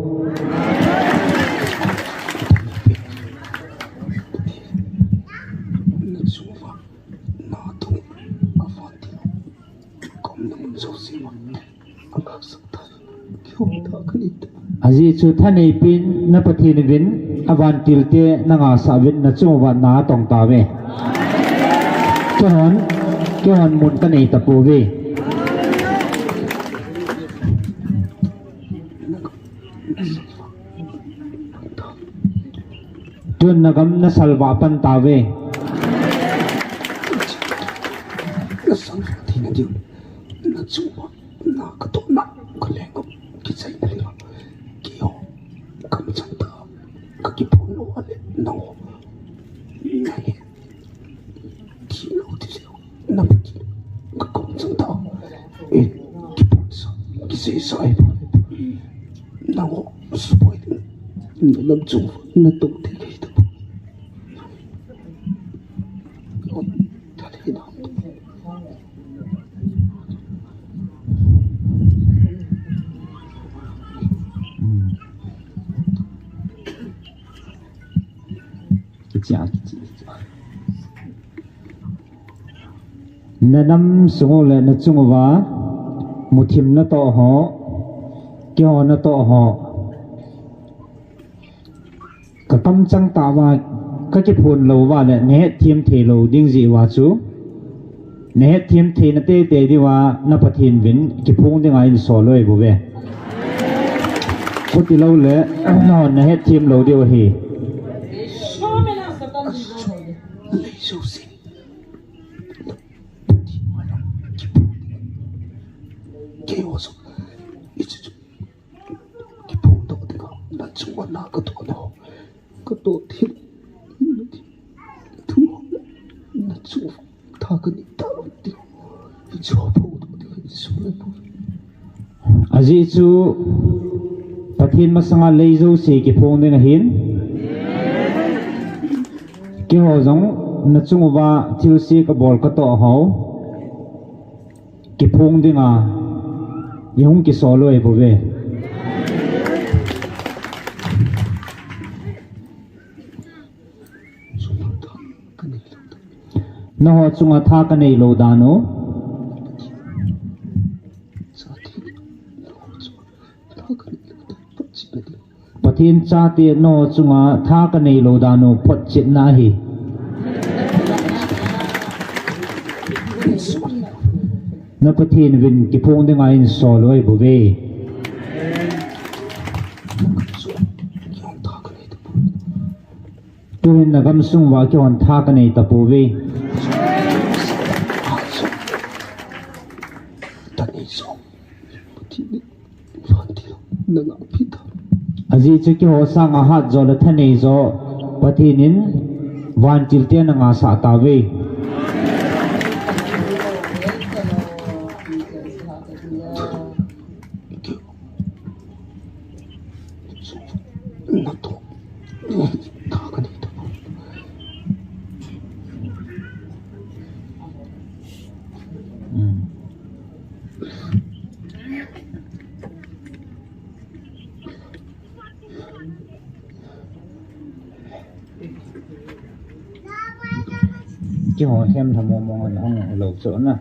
Ajeh chu thanei pen na Pathen uvin, avantil te nangah sah uvin, nachung uva na atong tauve. Keihon, keihon mun kanei tapouve. Tun nagam nasalvah pan tauve. Nasalvah theina diu. Nachung uva na katoh na kaleng u kichai na lila. Keiho kamchang tah kakiphong lou ale nangho. Nahi. Thilou thilou. Nang kakiphong chang tah. Eh, kiphong sa. Kisei sa ai. Nangho. Spoil. Nanam chung. Natong te kai ta. Nanam sung u le nachung uva Muthim natoh ho, keiho natoh ho. Ka kamchang tah uva, ka kiphon lou uva le, na hetthem thei lou ding jeh uva chu. Na hetthem theina teitei diuva, na Pathen uvin, kiphong dinga insol u ahi bouve. Chuti lou le, na hetthem lou diu ahi. Keiho jong, hiche chu, kiphong doh dinga, na chunga na katoh nau, katoh thil, thu, na chu, tha kanei talou ding, hichu phong doh dinga, insol u ahi bouve. Ajeh chu, Pathen masanga lei jouse kiphong ding ahin. Keiho jong, na chung uva, thilse kabol katoh hou. Kiphong dinga, ihung kisol u ahi bouve. Nangho chunga tha kanei lou dan u. Pathen chate nangho chunga tha kanei lou dan u photchetna ahi. Na Pathen uvin kiphong dinga insol u ahi bouve. Tuhin na gamsung uva keihon tha kanei tapouve. Ajeh chu keiho sanga hatjo le thaneijo Pathen in vantil te ana ngasah tauve. Keiho themlha mong mong ana hung lou chu na.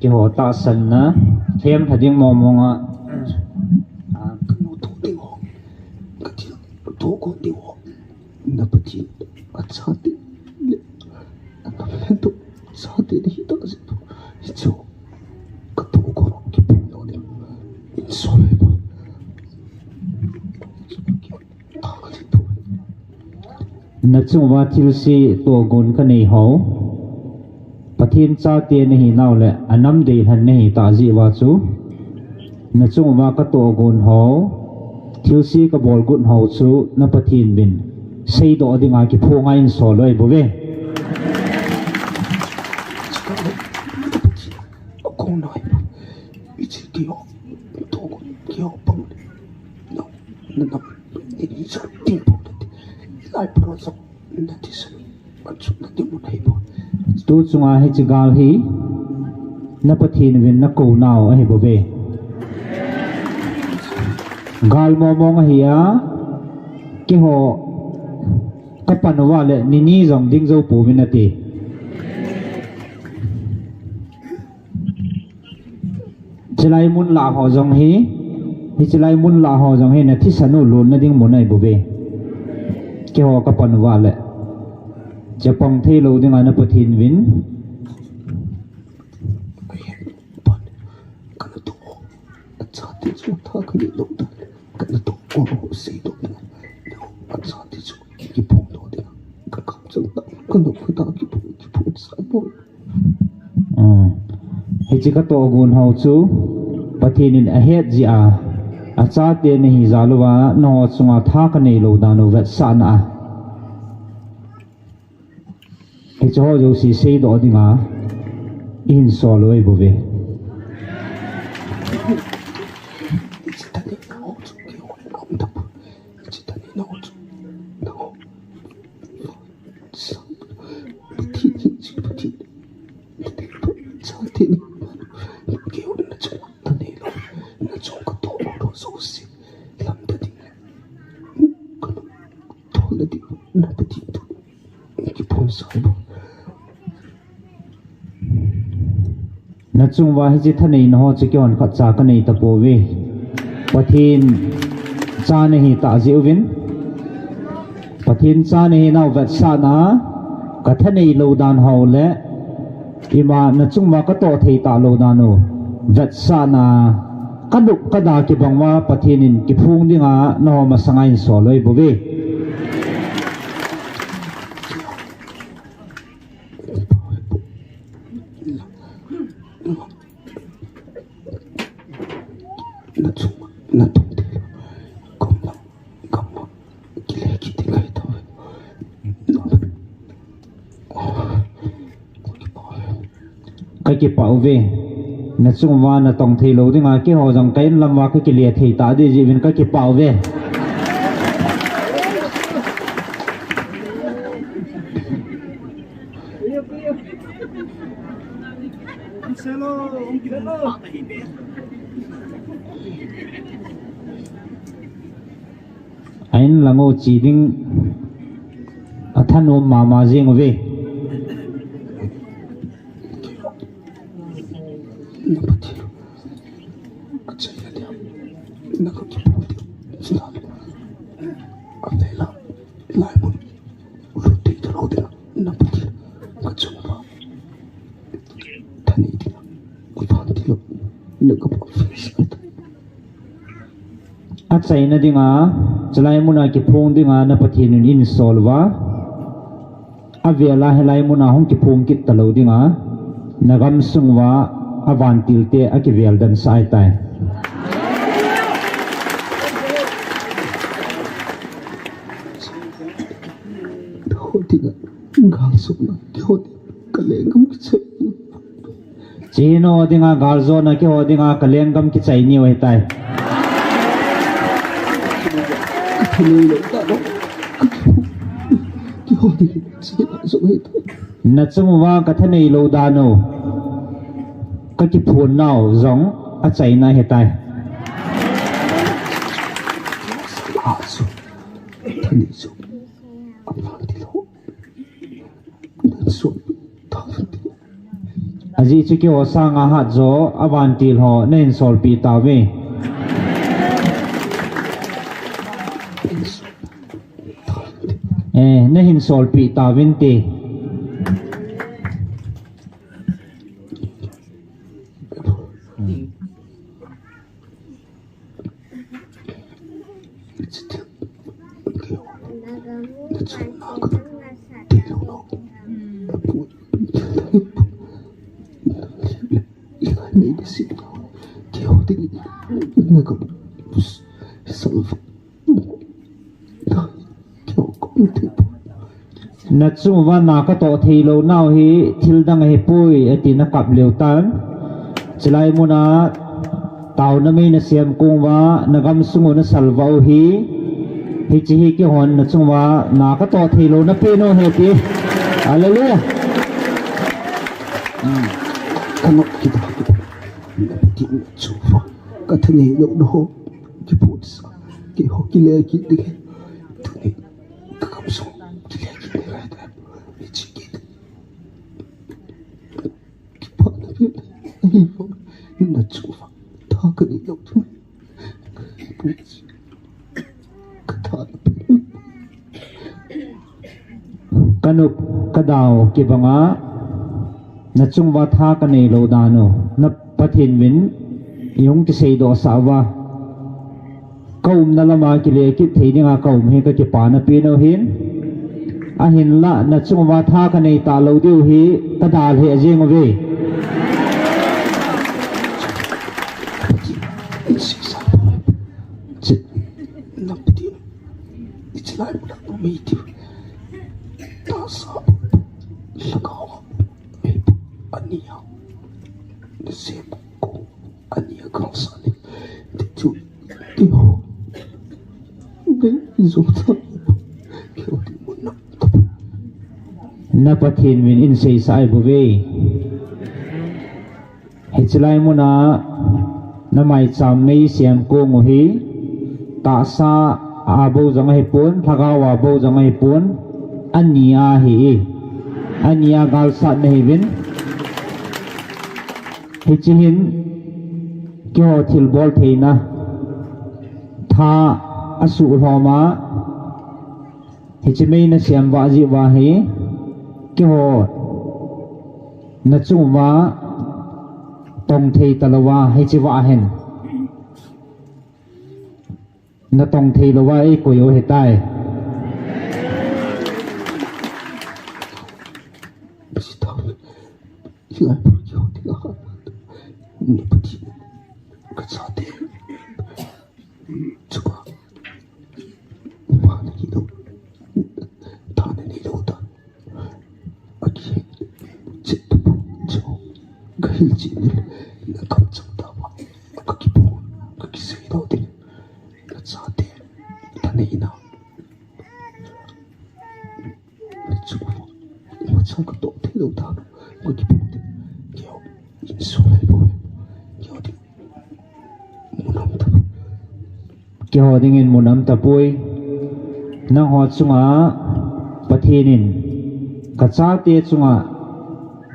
Keiho tahsanna, themlha ding mong mong a. Kanu toh ding ho, kathil toh kon ding ho. Na Pathen, achate le, anam lentah chate nahi tah jeh u. Hichu, katoh kon kiphong lou ding. Insol u ahi bou. Na chung uva thilse tohgon kanei hou. Pathen chate nahi nau le, anam deilhen nahi tah jeh uva chu. Na chung uva katohgon hou. Thilse kabol got hou chu na Pathen uvin seidoh dinga kiphonga insol u ahi bouve. Tu chunga hiche gal hi na Pathen uvin nakou nau ahi bouve. Gal mong mong ahi a, keiho kapan uva le nini jong ding jou pouvin ati. Chulai mun lah ho jong hi, hiche lai mun lah ho jong hi na thisan u lonna ding mun ahi bouve. Keiho kapan uva le, chapang thei lou dinga na Pathen uvin. Kana toh, achate chu tha kanei lou dan, kana toh kon ho seidoh dinga, achate chu kiphong doh dinga, ka kamchang tah, kana khuta kiphong, kiphong sa bou. Hiche katohgon hou chu Pathen in ahet jeh a, achate nahi jal uva, nangho chunga tha kanei lou dan u vetsahna a. Hiche ho jouse seidoh dinga, ihin sol u ahi bouve. Nachung uva hiche thaneina ho chu keihon khatcha kanei tapouve. Pathen cha nahi tah jeh uvin, Pathen cha nahinau vetsahna a kathanei lou dan ho le ima nachung uva katoh thei talou dan u vetsahna a kanop kada kibang uva Pathen in kiphong dinga nangho masanga einsol u ahibouve. Kakipah uve. Nachung uva natong thei lou dinga keiho jong ka in lam uva kakile thei tadih jeh uvin kakipah uve. A in lang u che ding athanom mama jeng uve. Achaina dinga, chulai muna kiphong dinga na Pathen in einsol uva, avel a hilai muna hung kiphong kit talou dinga, na gamsung uva avantil te akivel dan sah ahitai. Cheno dinga galjona keiho dinga kalenggam kichai niu ahitai. Nachung uva kathanei lou dan u kakiphon nau jong achaina ahitai. Ajeh chu keiho sanga hatjo avantil ho nahin solpeh tauve. Eh, nahin solpeh tauvinte. Nachung uva na katoh thei lou nau hi thil dang ahipoi, ati na kap leu tan. Chulai muna taona mei nasem kong uva, na gamsung u nasalvah u hi, hiche hi keihon nachung uva na katoh thei lou na pen u ahi ti. Hallelujah. Kathanei lou nau ho kiphonsa, keiho kile kit ding. Tuni kagamsung kile kit ding ahitai. Hiche kit. Kipana pen ahi vang, nachung uva tha kanei lou thei. Kanop kadau kibanga nachung uva tha kanei lou dan u na Pathen min ihung kiseidoh sah uva, kaumna lama kile kit thei dinga kaum hi kakipana pen u ahin. Ahinla nachung uva tha kanei talou diu hi kadalheh jeng uve. Na Pathen min eiseisah ahibouve. Hiche lai muna na maicham mei sem kong u hi, tahsa a bou jong ahipon, lhagao a bou jong ahipon, ani a ahi. Ani a galsat nahiuvin. Hiche hin keiho thilbol theina tha asuhlhom a, hiche mei nasem vah jeh uva hi keiho nachung uva tong thei talouva hiche vah hin natong thei louva eikoi u ahitai. Keiho dingin mun aum tapoi. Nangho chunga Pathen in kachate chunga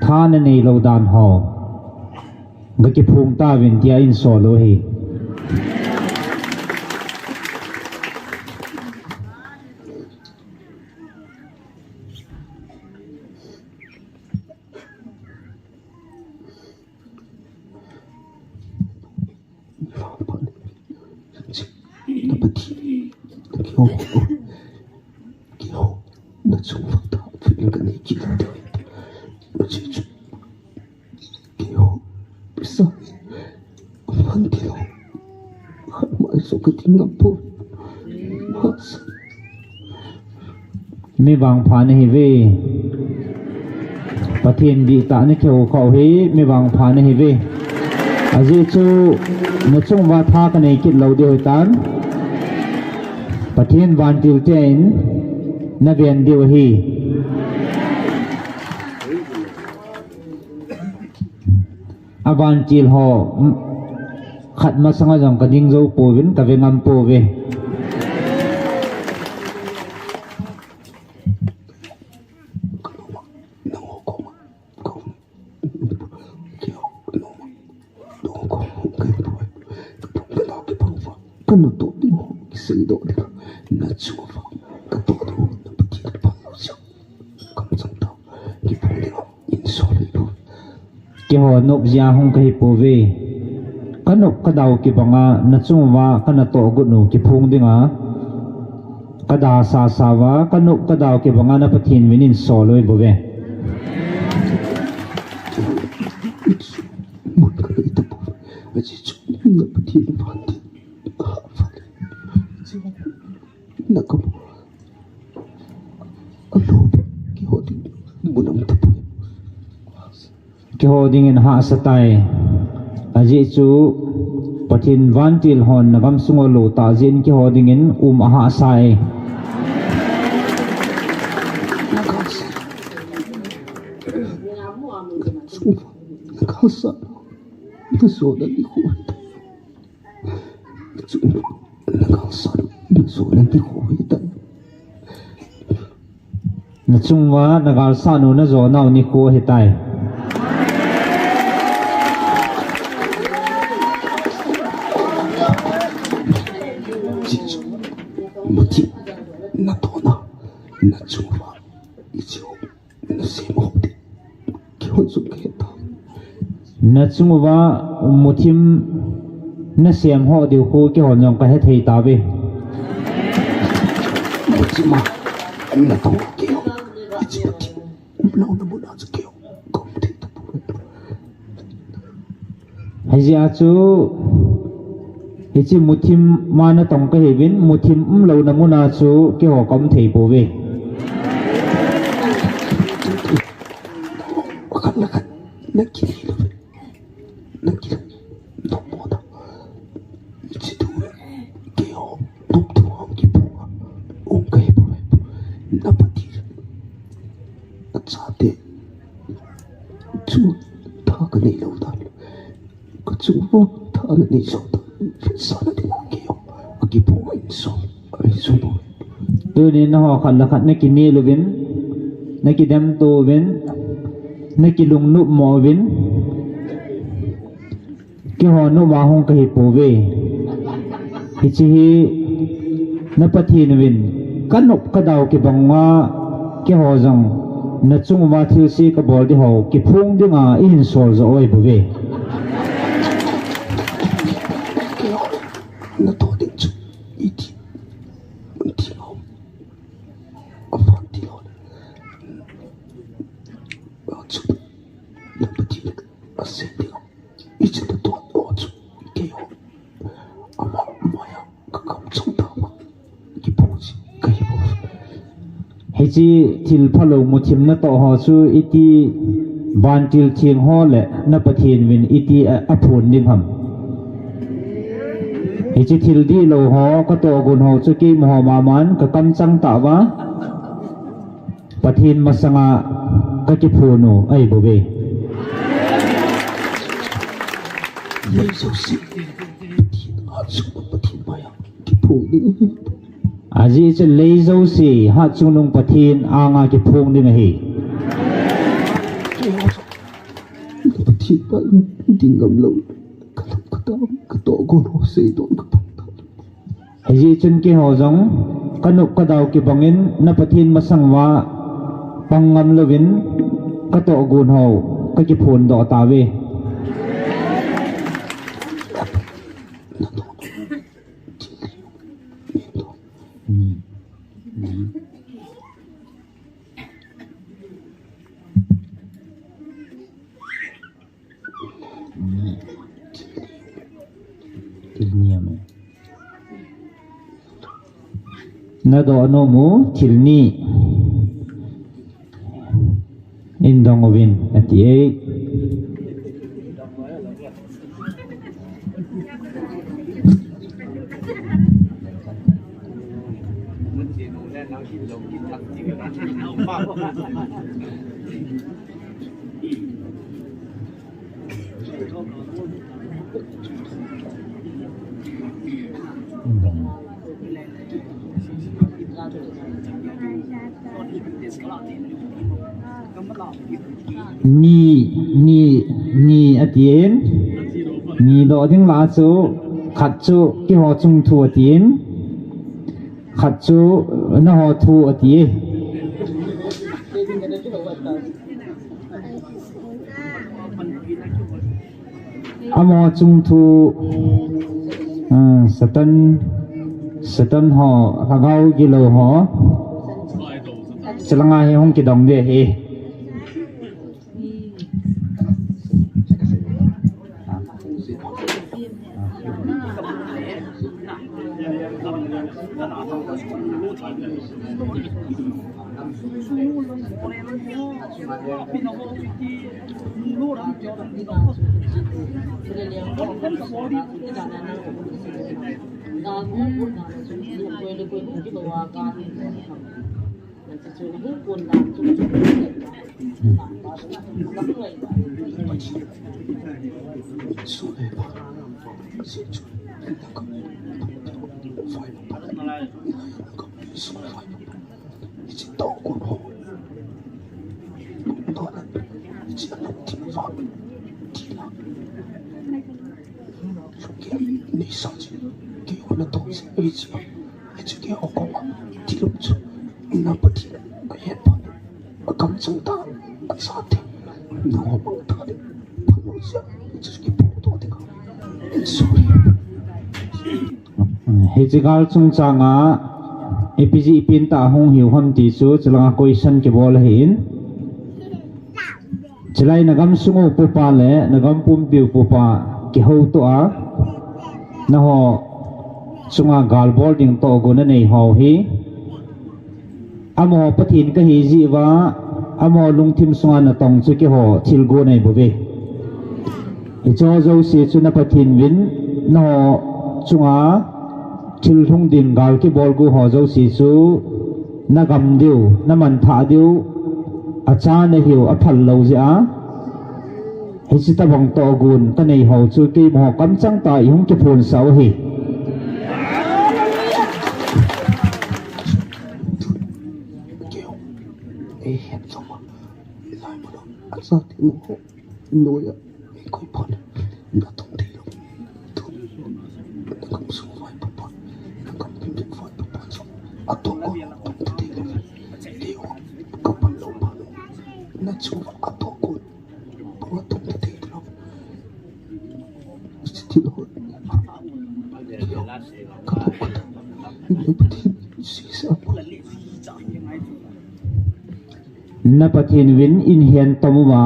tha nanei lou dan ho gakiphong tauvin tia einsol u ahi. Mi vangpha nahiuve. Pathen dihtah nakihou khah u hi mi vangpha nahiuve. Ajeh chu nachung uva tha kanei kit lou diu ahitan. Pathen vantil ten naven diu ahi. Avantil ho, khat masanga jong kading jou pouvin, kave ngam pouve. Keiho nop jeh a hung kahi pouve. Kanop kadau kibanga nachung uva kanatoh got u kiphong dinga kadasasa uva, kanop kadau kibanga na Pathen min einsol u ahi bouve. Keiho dingin hahsa tai. Ajeh chu Pathen vantil hon nagamsung u alou tah jeh in keiho dingin um ahahsa e. Nachung uva nagalsat u najonau nikho ahitai. Nachung uva muthim nasem ho diu khu keihon jong kahethei tauve. Hijeh a chu, hiche muthim a natong kahiuvin, muthim umlouna muna chu keiho kaum thei pouve. Tunin nangho khat le khat nakinel uvin, nakidemto uvin, nakilungnop mo uvin, Keiho noma hung kahi pouve. Hiche hi na Pathen uvin kanop kadau kibang uva, keiho jong nachung uva thilse kabol ding ho kiphong dinga eihin sol jo ahi bouve. Natoh ding chu iti, iti ho. Aphon tilou. Achu. Na Pathen ase dinga. Hiche natoh ho chu keiho ama maiya kakamchang tauva. Kiphong ji kahi bou. Hiche thil phalou muthim natoh ho chu iti vantil theng ho le na Pathen uvin iti a, aphon ding ham. Hiche thil dihlou ho katoh gon ho chu keiho maman kakamchang tauva. Pathen masanga kakiphon u ahi bouve. Lei jouse, Pathen hatchungnung Pathen maiya kiphong ding ahi. Ajeh chu lei jouse hatchungnung Pathen anga kiphong ding ahi. Pathen maiya ding ngam lou. Kalam katah, katoh gon ho seidoh kapang ta. Hijeh chun keiho jong kanop kadau kibangin na Pathen masang uva pang ngam louvin katoh gon ho kakiphon doh tauve. Thil ni ham. Nadoh nom u thil ni. Indong uvin ati e. Ni, ni, ni atin, ni doh ding lah chu, khat chu keiho chung thu atin, khat chu nangho thu ati. Amaho chung thu, ah, Satan, Satan ho, lhagao gilou ho. Chulanga hi hung kidong ding ahi. Hiche gal chungchanga ipi jeh ipi in tah hung hiu ham ti chu chulanga question kibol ahin. Chulai na gamsung upa le na gam pumpi upa kihoutoh a, nangho chunga gal bol ding tohgon nanei ho hi. Amaho Pathen kahi jeh uva, amaho lungthim sunga natong chu keiho thilgon ahi bouve. Hicheho jouse chu na Pathen uvin, nangho chunga thil lhung ding gal kibol gu ho jouse chu, nagam diu, namanthah diu, acha nahiu, aphal lou jeh a. Hiche tobang tohgon kanei ho chu keimaho kamchang tah a ihung kiphonsah u ahi. Atoh kon, tong te te lo. Teo, kapan lo pa. Na chu atoh kon. Atoh te te lo. Siti lo. Teo, kapan ko. Ino pati, sisa. Na Pathen uvin in hihen tom uva.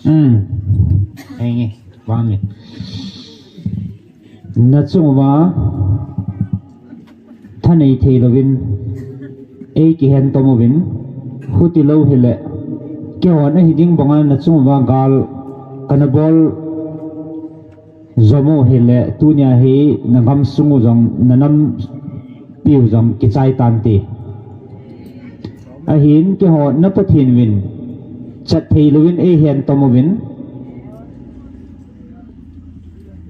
Um. Henge. Vang e. Na chung uva thanei thei louvin, ei kihen tom uvin, huti lou hile, keihon ahi ding banga na chung uva gal kana bol jom u hile, tunia hi na gamsung u jong, na nampi u jong kichai tante. Ahin keiho na Pathen uvin, chat thei louvin ei hen tom uvin,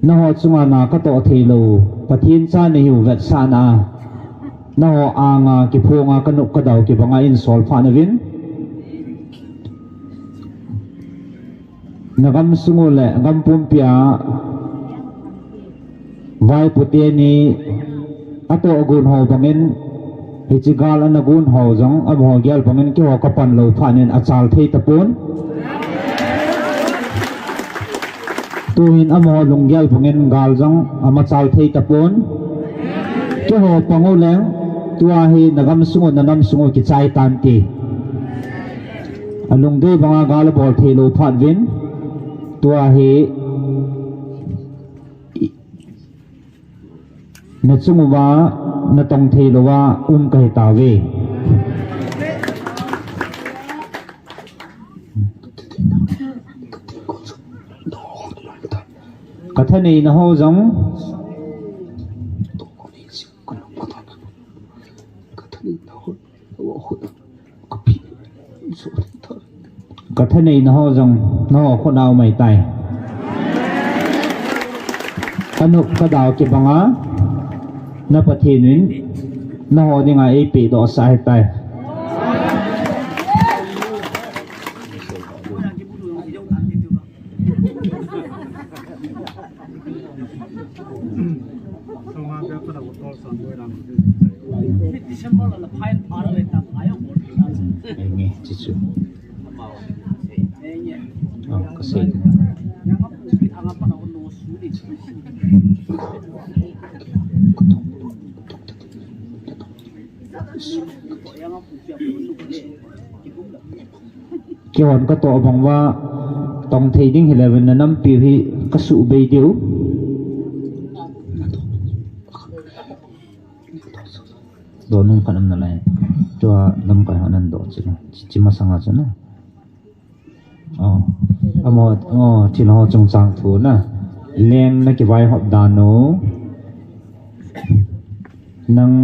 nangho chunga na katoh thei lou, Pathen cha nahiu vetsahna, nangho anga kiphonga kanop kadau kibanga in sol phat nauvin. Na gamsung u le gam pumpi a vaipo teni atoh gon ho bangin, hiche gal ana gon ho jong amaho gel bangin keiho kapan lou phat in achal thei tapon. Tuhin amaho lunggel bangin gal jong amachal thei tapon. Keiho pang u leng, tua hi na gamsung u, na namsung u kichai tante. Alungdei banga gal abol thei lou phat uvin, tua hi na chung uva na tong thei louva um kahi tauve. Ka thaneina ho jong, ka thaneina ho jong, nangho khut a um ahitai. Ka nop ka dau kibanga, na Pathen in nangho dinga eipeh doh sah ahitai. Enge, chichu. Ah, ka sei. Keihon katoh bang uva, tong thei ding hile vin na nampiu hi kasuh bei diu. Doh nung khat um nalai. Tua lamkai ho nan doh chu na. Chi, chi masanga chu na. Oh. Amaho, oh, thil ho chungchang thu na. Leng na kivaihop dan u. Nang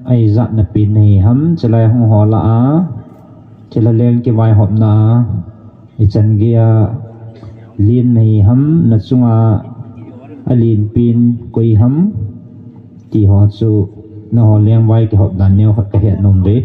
a ijat na pen nahi ham, chulai hung ho lah a. Thil a leng kivaihopna a. Ichan gei a len nahi ham, na chunga alen pen koi ham. Ti ho chu nangho lengvai kihop dan neo khat ka het nom ve.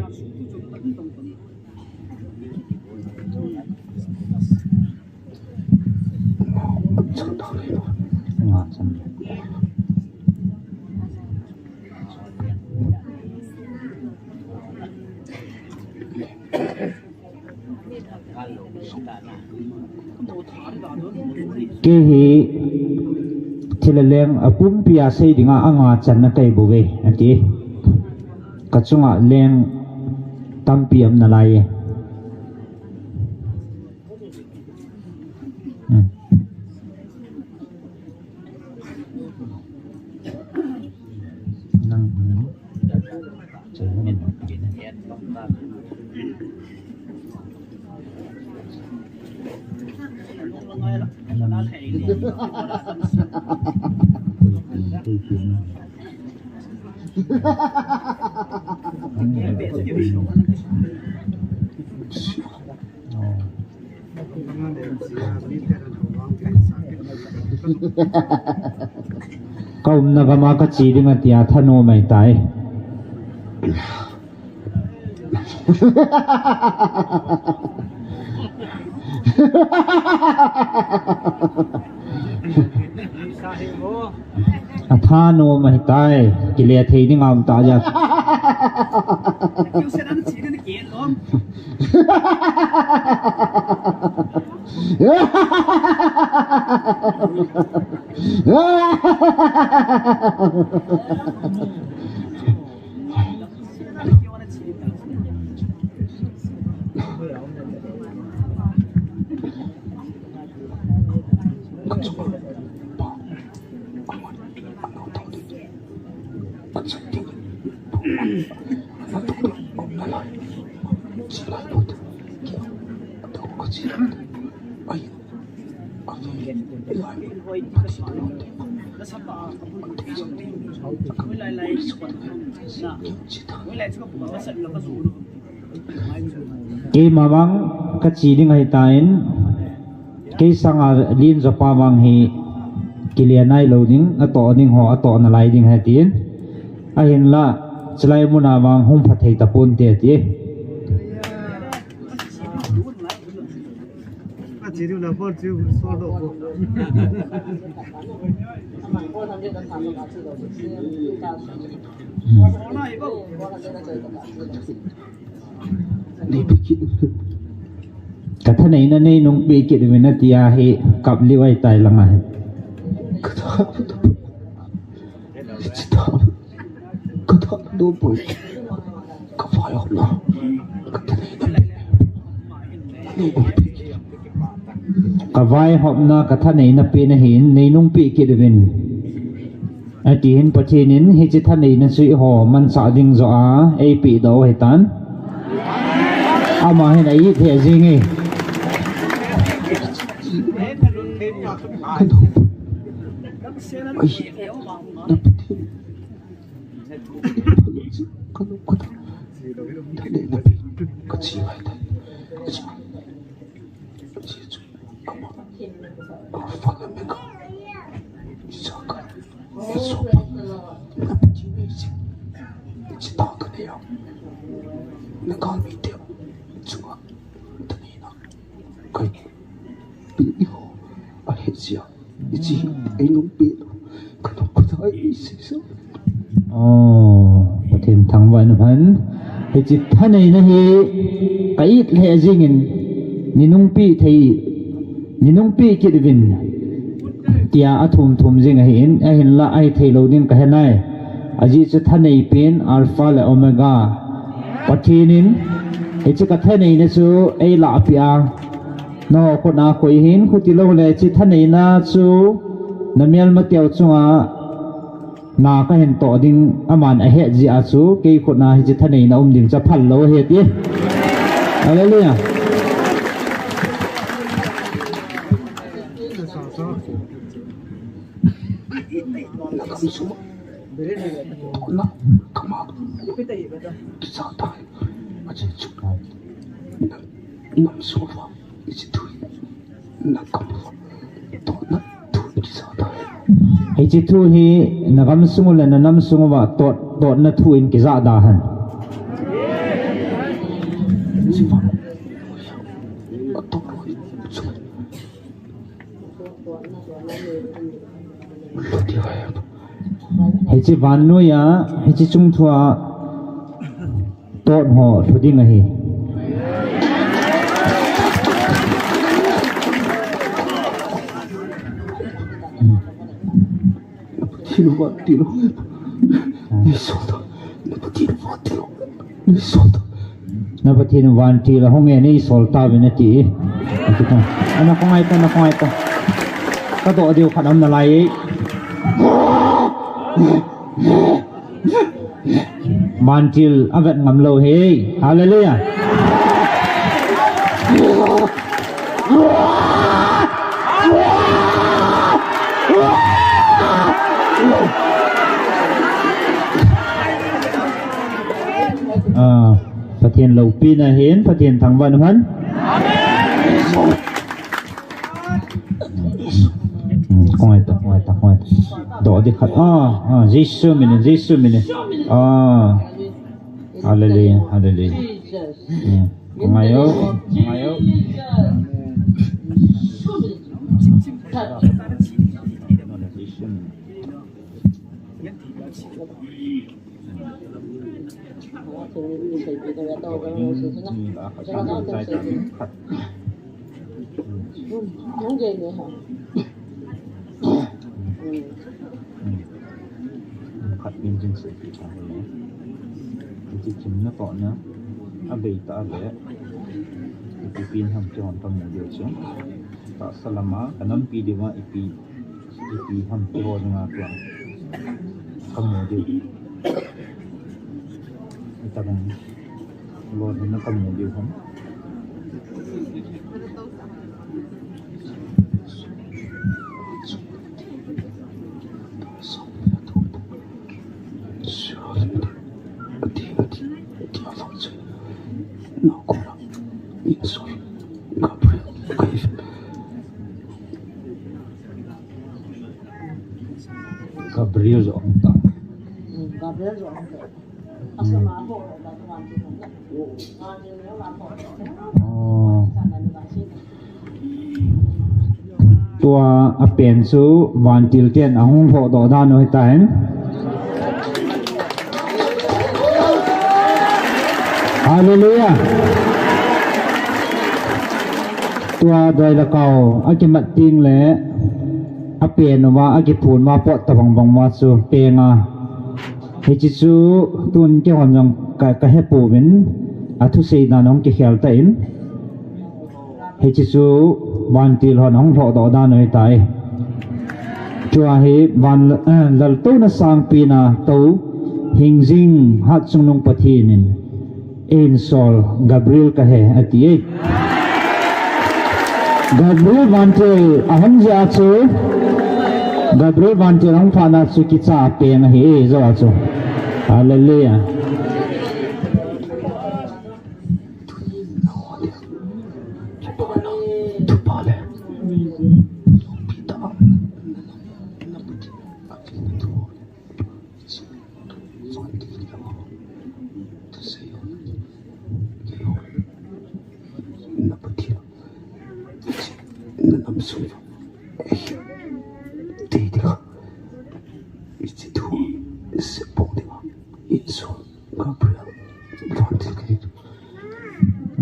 Kei hi thil a leng a pumpi a sei dinga anga channa kei bou ve, ati. Ka chunga leng tampi um nalai e. Hmm. Nang, hmm. Ka umna gam a ka che ding a tia thanom ahitai. Athanom ahitai, kile thei ding aum ta ja. Keima vang ka che ding ahitan, kei sanga len jo pa vang hi kile nailou ding, atoh ding ho atoh nalai ding ahi tin. Ahinla, chulai muna vang hung pha thei tapon te ti. Ka thaneina nei nungpeh kit uvin ati ahi, kap liu ahitai langa hi. Ka tha, ka tha, ka tha, ka tha, ka tha, ka tha, ka tha, Ka vaihopna ka thaneina pen ahin, nei nungpeh kit uvin. Ati hin Pathen in hiche thaneina chu eiho manchah ding joh a eipeh doh ahitan. Ama hin a-it lheh jenge. Hiche, ei nungpeh lou. Ka nung ka thai, ei sei sa. Oh, Pathen thangvah in um hen. Hiche thaneina hi ka it lheh jingin, nei nungpeh thei, nei nungpeh kit uvin, tia athum thum jing ahin, ahinla ahithei lou ding kahe nai. Ajeh chu thanei pen Alpha le Omega. Pathen in, hiche ka thaneina chu eilah peh a. Nangho khut a koi hin, khuti lou le, hiche thaneina chu na melmateu chunga na kahin toh ding, aman ahet jeh a chu, kei khut a hiche thaneina um ding chu aphal lou ahi ti. Hallelujah. Hiche thu hi na gamsung u le na namsung uva tot, totna thu in kijah da hen. Hiche vannoiya, hiche chungthua tot ho lhu ding ahi. Na Pathen vantil ahung e. Nei sol ta. Na Pathen vantil ahung e. Nei sol ta. Na Pathen vantil ahung e, nei sol tauvin ati. Ati ta. Ana, kho ngai ta, ana, kho ngai ta. Ka doh diu khat aum nalai e. Vantil avet ngam lou e. Hallelujah. Ah, Pathen loupina hin, Pathen thangvah in umhen. Hmm, khongai ta, khongai ta, khongai ta. Doh ding khat. Ah, ah, Jesu min in, Jesu min in. Ah. Hallelujah, hallelujah. Hmm, khongai o, khongai o. Khat min jing sei pi ta le. Ti kim na to na. A bei ta le. Ti pin ham ti hon ta mu diu chu. Tahsa lama ka nampi diu ma ipi. Ipi ham ti ho nga tua. Ka mu diu. Ita bang. Lord na ka mu diu ham. Gabriel jo ang ta. Hmm, Gabriel jo ang ta. Oh. Tua a pen chu vantil ten ahung lhoh doh dan u ahitai. Hallelujah. Tua doi le kau akimat teng le apen uva akiphun uva pot tabang bang uva chu peng a. Hiche chu tun keihon jong ka, ka hepouvin, athusei dan ahung kikhel tan. Hiche chu vantil hon ahung lhoh doh dan u ahitai. Tua hi van, eh, laltouna sangpina tou hingjing hatchungnung Pathen in, "Einsol Gabriel kahi," ati e. Gabriel vantil ahung jeh a chu, Gabriel vantil ahung phat na chu kicha peng ahi e, jou a chu. Hallelujah.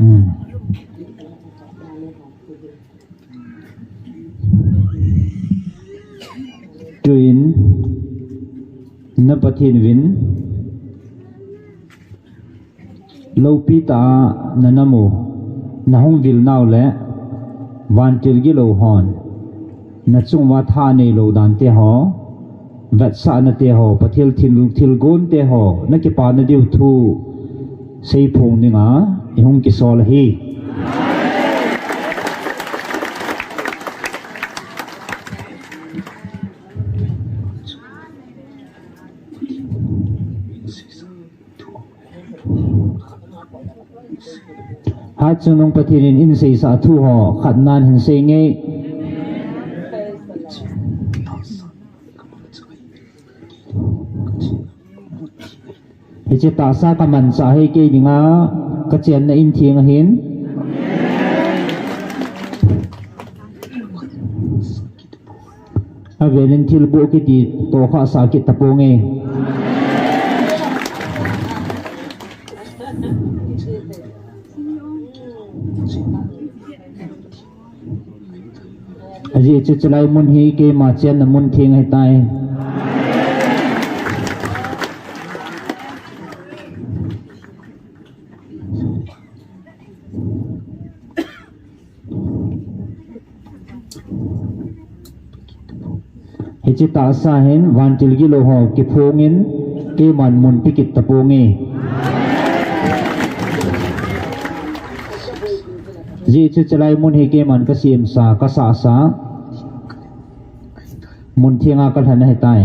Hmm. Tuin, na Pathen uvin, loupi tah a na nam u, na hung vil nau le, vantil gilou hon, na chung uva tha neilou dan te ho, vetsahna te ho, Pathen thil, thilgon te ho, na kipana diu thu, seiphong dinga, i hung kisol ahi. Hatchungnung Pathen in eiseisah thu ho, khat nan hin sei nge. Hiche tahsa ka manchah hi kei dinga ka chenna in theng ahin. Avel in thilboh kiti toh kha sah kit taponge. Ajeh chu chulai mun hi keima chenna mun theng ahitai. Hiche tahsa hin vantil gilou ho kiphongin keiman mun pe kit taponge. Ajeh chu chulai mun hi keiman ka semsa, ka sahsa, mun thenga ka lhen ahitai.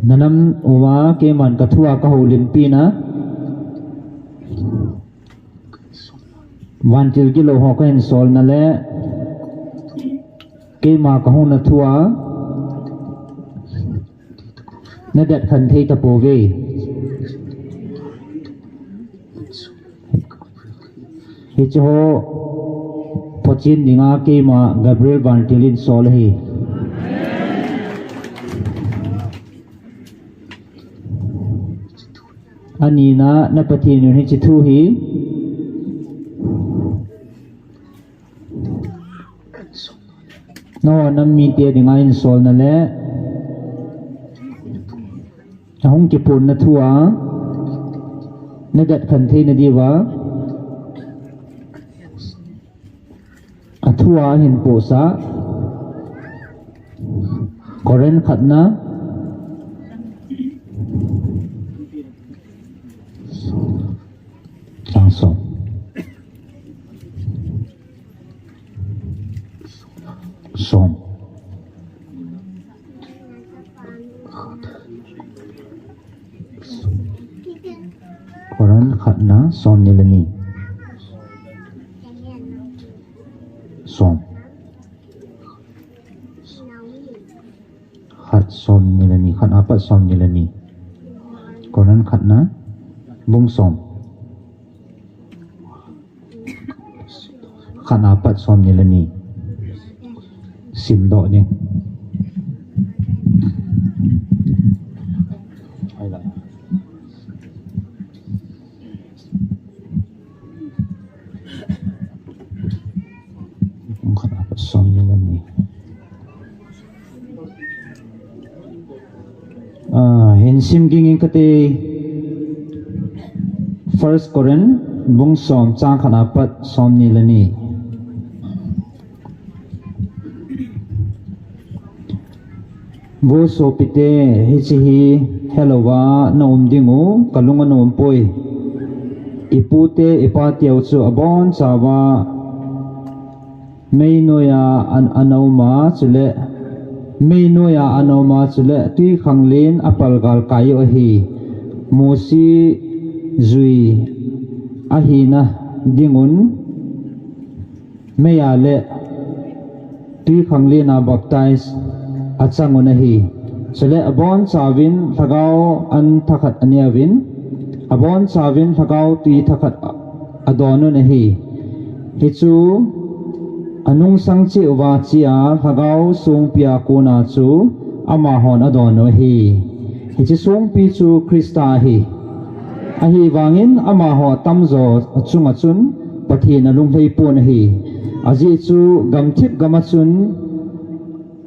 Nanam uva keiman kathua kahoulimpi na. Vantil gilou ho kahin solna le keima kahung na thua nadat khan thei tapouve. Hiche ho photchet dinga keima Gabriel Vantil in sol ahi. Anina na Pathen in hiche thu hi nangho nam mite dinga hin solna le ahung kipurna thua nadat khan theina diuva athua ahin pohsah. Korin khatna chang som. Som. Korin khatna somni le ni. Som. Khat somni le ni, khatna apat somni le ni. Korin khatna bung som. Khatna apat somni le ni. Simdoh ding. Khatna apat somni le ni. Ah, hin sim ging ing kate. First Corinth bung som chang khatna apat somni le ni. Vo sopite, hiche hi helouva na um diu kalung ana um poi. Ipute ipateu chu abonchauva mei noiya an, ana um a, chule mei noiya ana um a, chule twi khanglen apal galkai u ahi. Mosi jui ahina dingun meiya le twi khanglen a baptize achangun ahi. Chule abonchauvin lhagao an thakhat aneuvin, abonchauvin lhagao twi thakhat adonun ahi. Hichu anungsang cheh uva chea lhagao songpia kona chu amahon adonu ahi. Hiche songpi chu Christa ahi. Ahivangin amaho atamjo achunga chun Pathen alunglhai pon ahi. Ajeh chu gamthip gama chun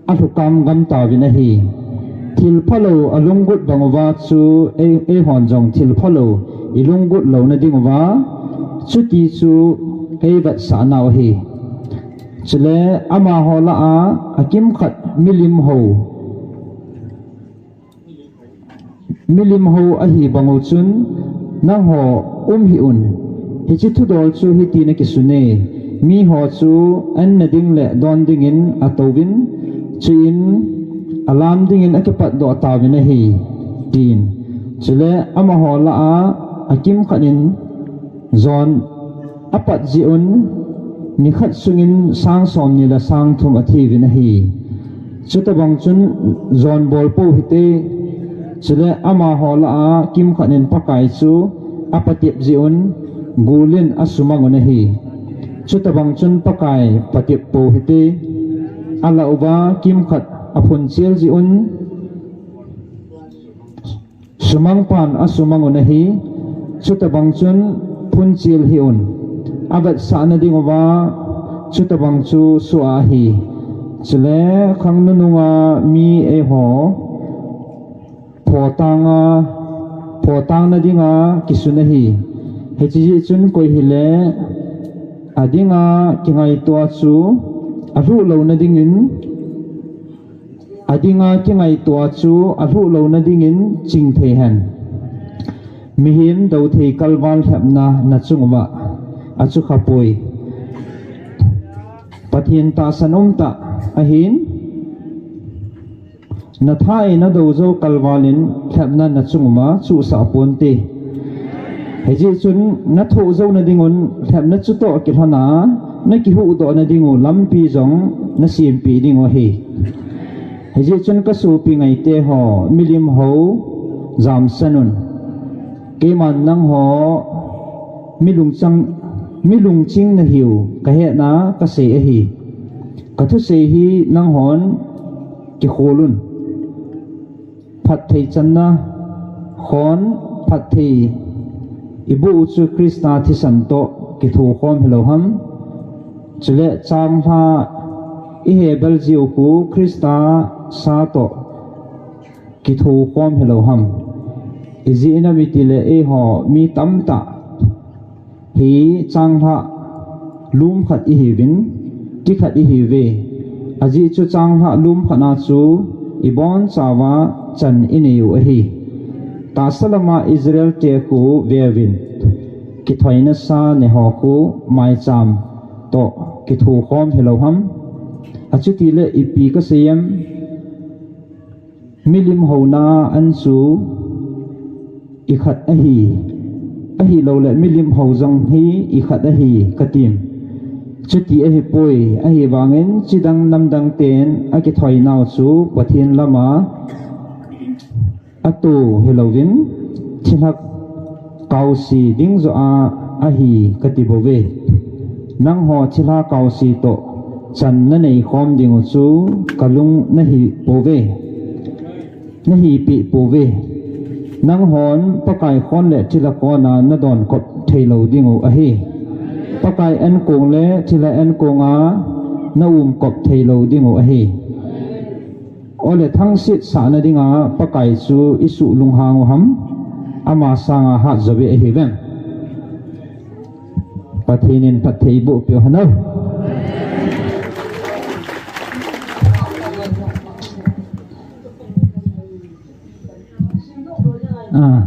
alhukam gam tauvin ahi. Thilphalou alunggot bang uva chu ei, eihon jong thilphalou ilunggot louna ding uva chuti chu eivetsah nau ahi. Chule amaho lah a akimkhat milim hou Milim hou ahi bang u chun, nangho um hih un. Hiche thudol chu hiti na kisune, miho chu anna ding le don dingin atouvin, chuin alam dingin akipatdoh tauvin ahi, tin. Chule amaho lah a akimkhat in jon apat jeh un, nikhat sungin sang somni le sang thum athiuvin ahi. Chutobang chun jon bol pou hite, chule amaho lah a kimkhat in Pakai chu apatep jeh un, gul in asumang un ahi. Chutobang chun Pakai patep pou hite, alah uva kimkhat aphunchel jeh un, sumang pan asumang un ahi, chutobang chun phunchel hih un. Avetsahna ding uva, chutobang chu soh ahi. Chule khang nununga mi eiho photang a, photang na dinga kisun ahi. Hiche jeh chun koi hile adinga kingaito a chu alhuh louna dingin, adinga kingaito a chu alhuh louna dingin chingthei hen. Mihem dothei kalval lhepna nachung uva achu khapoi. Pathen tahsan umtah ahin, Nathah in nadou jou kalval in lhepna nachung uma chuhsah ponte. Hijeh chun nathoh jou nading un lhepna chutoh kilhon a, nakihuhdoh nading u lampi jong nasempeh ding u ahi. Hijeh chun kasopi ngaite ho, milim hou jamsan un. Keiman nangho milungchang, milungching nahiu kahetna kasei ahi. Kathusei hi nanghon kikhol un. Phatthei channa khon, phatthei iboh u chu Christa thisan toh kithokhom hilou ham? Chule changlhah ihebel jiu khu Christa sa toh kithokhom hilou ham? Ijeh inem itile eiho mi tamtah hi changlhah lum khat ihiuvin, ti khat ihiuve. Ajeh chu changlhah lum khat a chu ibonchauva chan inei u ahi. Tahsa lama Israel te khu veuvin, kithoina sa neho khu maicham toh kithokhom hilou ham? Achutile ipi kasei em? Milim houna an chu ikhat ahi, ahilouleh milim hou jong hi ikhat ahi katim? Chuti ahipoi, ahivangin chidang namdang ten akithoinau chu Pathen lama ato hilouvin thilha kaose ding joh a ahi kati bouve. Nangho thilha kaose toh chan naneikhom ding u chu kalung nahi pouve. Nahipeh pouve. Nanghon Pakai khon le thilha kona nadonkop theilou ding u ahi. Pakai ankong le thilha ankong a naumkop theilou ding u ahi. Ole thangset sahna dinga Pakai chu isuh lunghang u ham? Ama sanga hatjouve ahiuvem? Pathen in phatthei boh peh u hen. Ah.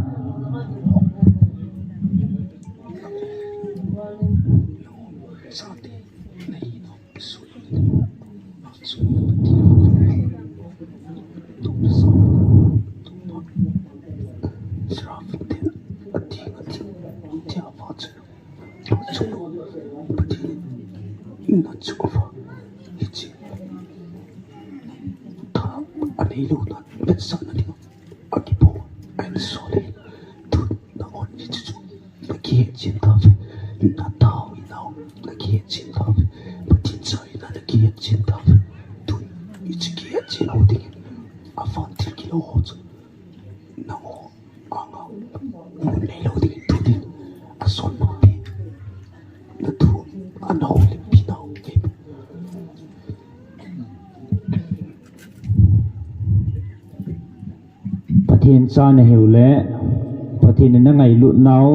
Akipo, ahin sole. Tun nangho hiche chu nakihetchen tauve. Natao hinau nakihetchen tauve. Pathen cha hina nakihetchen tauve. Tun hiche kihetchen u dingin avantil kilou ho chu nangho anga mun neilou dingin tun in asol makpi. Natu anao limpi nau. Pathen cha nahiu le, Pathen in nangailut nau,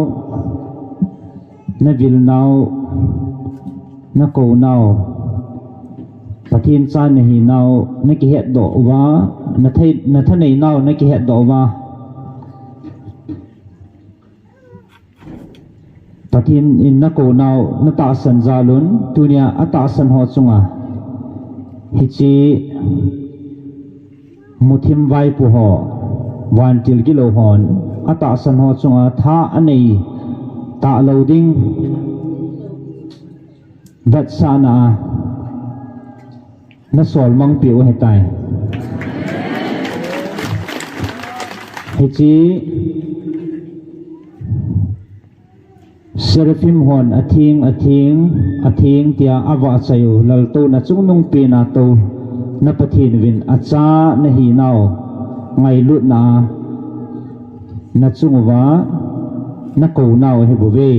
navil nau, nakou nau, Pathen cha nahi nau nakihetdoh uva, nathei, nathanei nau nakihetdoh uva, Pathen in nakou nau natahsan jal un, tunia atahsan ho chunga hiche muthim vaipo ho, vantil kilou hon atahsan ho chunga tha anei talou ding vetsahna a nasol mangpeh u ahitai. Hiche Seraphim hon atheng, atheng, atheng tia avahchoi u, laltouna chungnung pena touna Pathen uvin acha nahi nau ngailutna a nachung uva nakou nau ahibouve.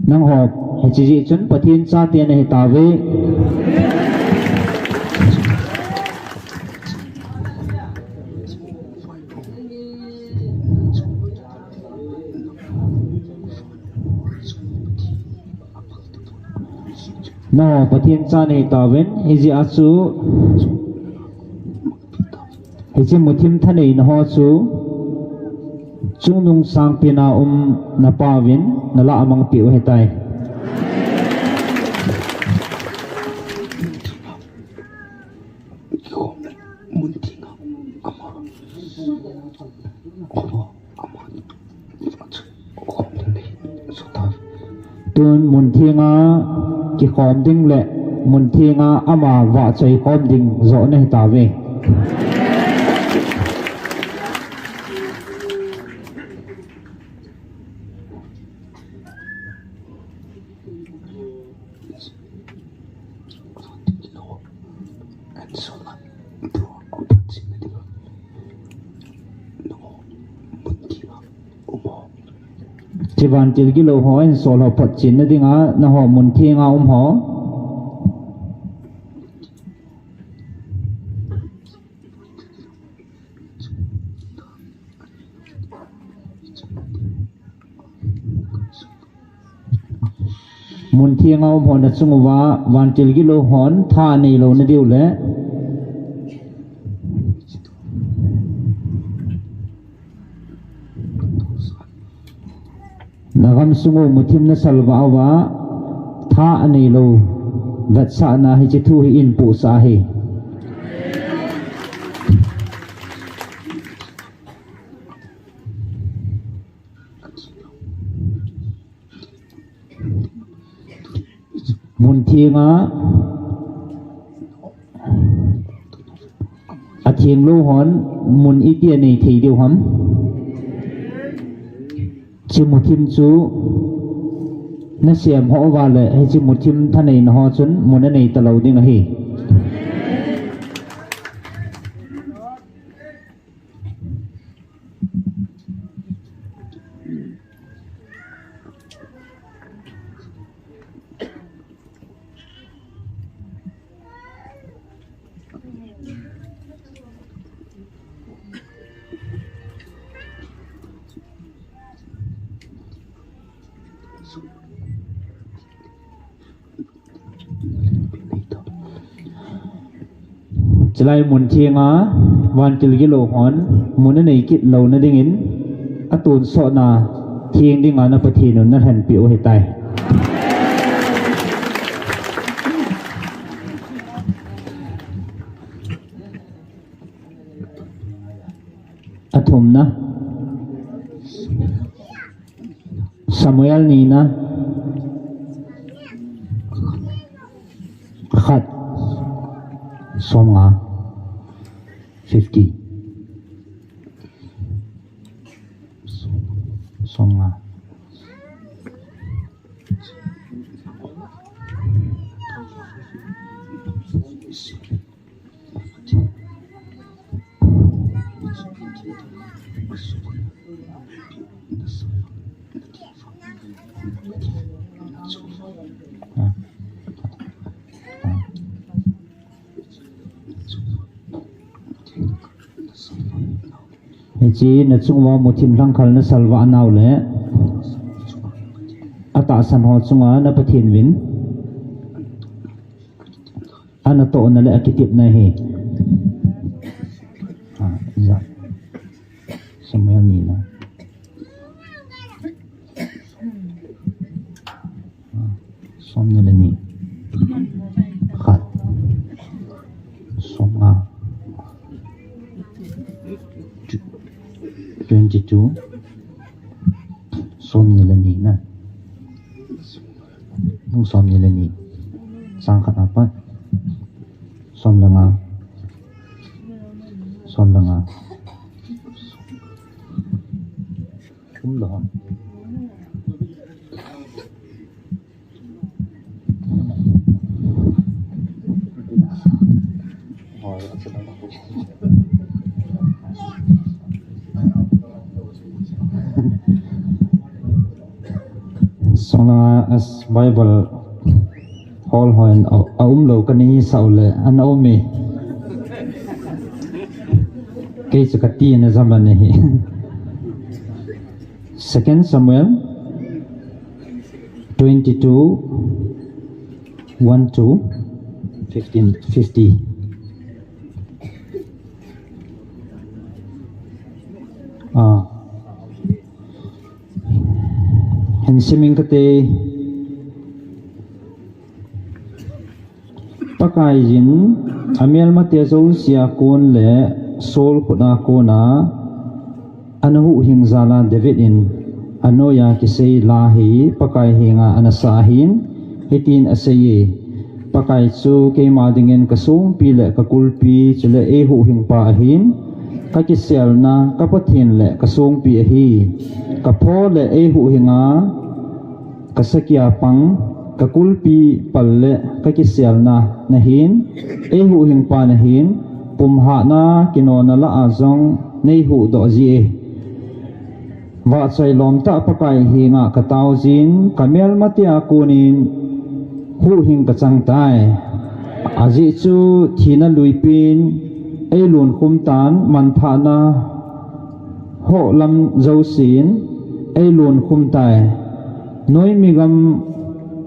Nangho hiche jeh chun Pathen chate nahitauve. Nangho Pathen cha nahitauvin, hijeh a chu hiche muthim thaneina ho chu chungnung sangpena um napauvin nalah a mangpeh u ahitai. kikhom ding le mun thenga ama vahchoi khom ding joh nahi tauve. Hiche vantil gilou ho insol ho photchenna dinga nangho mun thenga um ho. Mun thenga um hon achung uva vantil gilou hon tha aneilou na diu le. Nagam sung u muthim nasalvah uva tha aneilou vetsahna hiche thu hi in puhsah ahi. Mun thenga athenglou hon mun iti anei thei diu ham? Hiche muthim chu nasem ho uva le hiche muthim thaneina ho chun mun anei talou ding ahi. Chulai mun thenga vantil gilou hon mun anei kit louna dingin atonsotna theng dinga na Pathen un nalhenpeh u ahitai. Athumna. Samuel nina. Khat. Somnga. Fifty. Somnga. Hiche nachung uva muthim lhangkhal nasalvah nau le atahsan ho chunga na Pathen vin anatohna le akitepna hi. Ah, ja. Samuel nina. Ah, somni le ni. Khat. Somnga. Twenty-two. Somni le ni na. Bung somni le ni. Chang khat apat. Som le nga. Som le nga. Som le nga. Sona as Bible hol hon a, aumlou kani sao le ana um e. Kei chu kati na zaman hi. Second Samuel twenty-two, one to fifteen, fifty. Ah. Hin simin kate. Pakaiyin amelmate jousea kon le Saul khut a kona ana huhhing jal a David in anoiya kisei la hi Pakai henga ana sah ahin, Hitin aseiye, Pakai chu keima dingin kasongpi le kakulpi, chule eihuhhingpa ahin, kakiselna, ka Pathen le kasongpi ahi. Kapho le eihuhhinga, kasakia pang, kakulpi pal le kakiselna nahin, eihuhhingpa nahin, pumhatna kinona lah a jong neihuhdoh jie. Vahchoi lomtah Pakai henga kataojin, kamelmatea konin huhhing kachangtai. Ajeh chu thina luipin eilunkhum tan, manthahna hohlam jousen eilunkhum tai. Noimi gam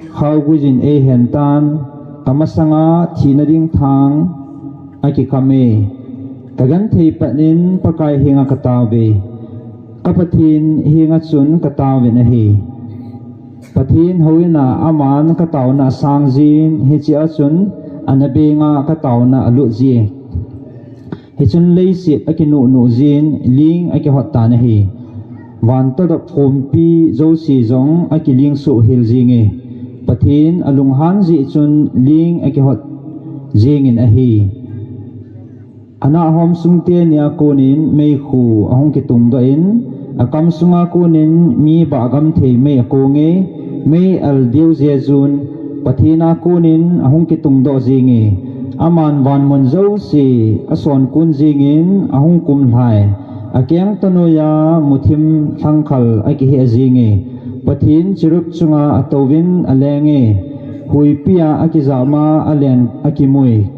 khaoguijin eihen tan, kamasanga thina ding thang akikame. Kagenthei patnin Pakai henga kataove. Ka Pathen henga chun kataovin ahi. Pathen houina aman kataona asangjin, hichea chun anabenga kataona alutjie. Hichun leiset akinuhnuhjin, ling akihottan ahi. Van todop khompi jouse jong akilingsoh hel jenge. Pathen alunghan jeh chun ling akihot jengin ahi. Anahhom sung tenia konin meikhu ahung kitungdoh in, akam sunga konin mi bahgam thei mei akonge, mei al deuh jejun, Pathena konin ahung kitungdoh jenge. Aman vanmun jouse asonkun jengin ahung kumlhai. Akeng tanoiya muthim lhangkhal akiheh jenge. Pathen cherub chunga atouvin alenge. Huipia akijama alen akimui.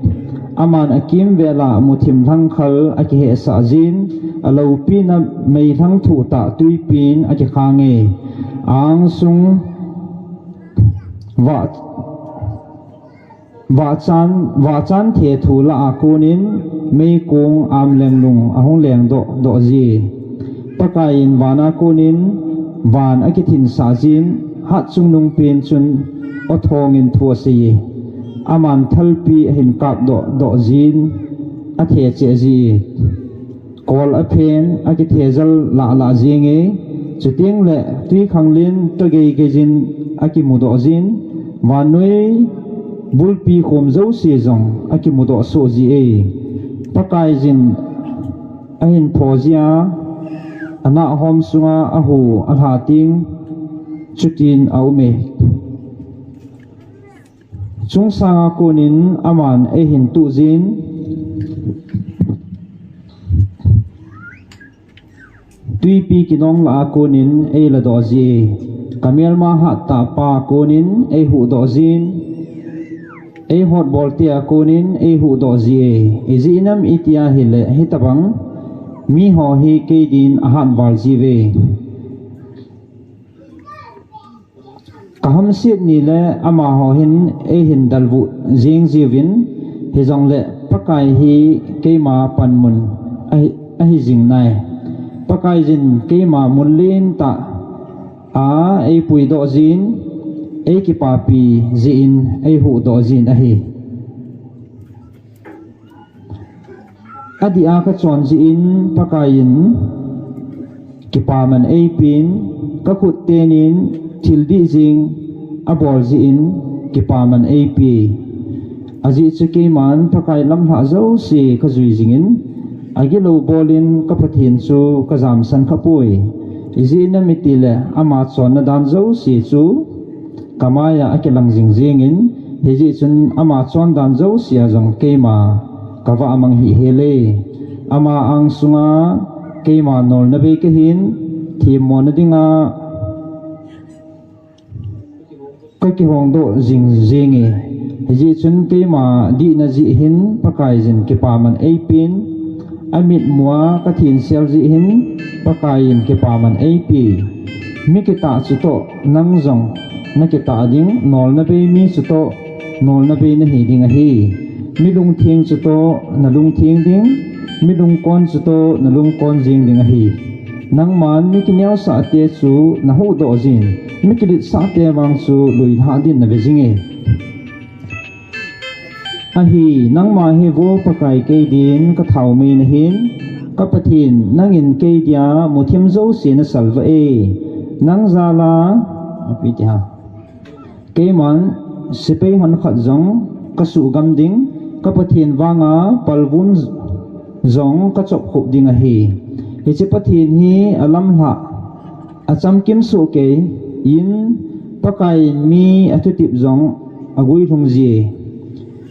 Aman akimvela muthim lhangkhal akihehsah jin, aloupina meilhang thuhtah twipin akikhange. Angsung vah vahchan, vahchan thethu lah a konin meikong amlenglung ahung lengdoh doh ji. Pakaiyin vana konin van akithinsah jin, hatchungnung pen chun aw thongin thu aseiye. Aman thalpi ahin kapdoh doh jin, athecheh ji. Kol aphen akithejal lahlah jenge, chutengle twikhanglen togeigeijin akimudoh jin, vannoi bulpi khom jouse jong akimudoh soh ji e. Pakaiyin ahin pho jia, anahhom sunga ahu alha teng chutin aume. Chungsanga konin aman eihin tuh jin, twipi kinong lah a konin eiladoh ji. Kamelma hattahpa konin eihuhdoh jin, eihotboltea konin eihuhdoh ji. Ijeh inem itia hile hitobang miho hi keidin ahatval jiuve. Kahamset nile amaho hin eihin dalvuh jeng jiuvin, hijongle Pakai hi keima panmun ahi, ahijing nai. Pakaiyin keima mun lentah a eipuidoh jin, eikipapi jeh in eihuhdoh jin ahi. Adih a kachon jeh in Pakaiyin kipaman eipin, kakhut tenin thil dih jeng abol jeh in kipaman eipe. Ajeh chu keiman Pakai lamlhah jouse kajui jingin, agilou bolin ka Pathen chu kajamsan khapoi. Ijeh inem itile ama chonna dan jouse chu kamaiya akilang jingjengin, hijeh chun ama chondan jousea jong keima kavahmang hihhele. Ama angsunga keima nolna bei kahin, themmona dinga kakihongdoh jingjenge. Hijeh chun keima dihna jeh hin Pakaiyin kipaman eipin, amitmua kathensel jeh hin Pakaiyin kipaman eipe. Mi kitah chutoh nang jong nakitah ding, nolna bei mi chutoh nolna bei nahi ding ahi. Mi lungtheng chutoh nalungtheng ding, mi lungkon chutoh nalungkon jeng ding ahi. Nangman mi kineosahte chu nahuhdoh jin, mi kiletsahte vang chu luilhah din nave jinge. Ahi, nangma hi vo Pakai keidin kathaomei nahin, ka Pathen nangin keidia muthim jouse nasalvah e. Nang jala, api ti ha. Keiman Sepai hon khat jong ka suhgam ding, ka Pathen vanga palvun jong ka chop khup ding ahi. Hiche Pathen hi a lamlhah, a chamkim soh kei in, Pakai mi a thutep jong a guilhung ji.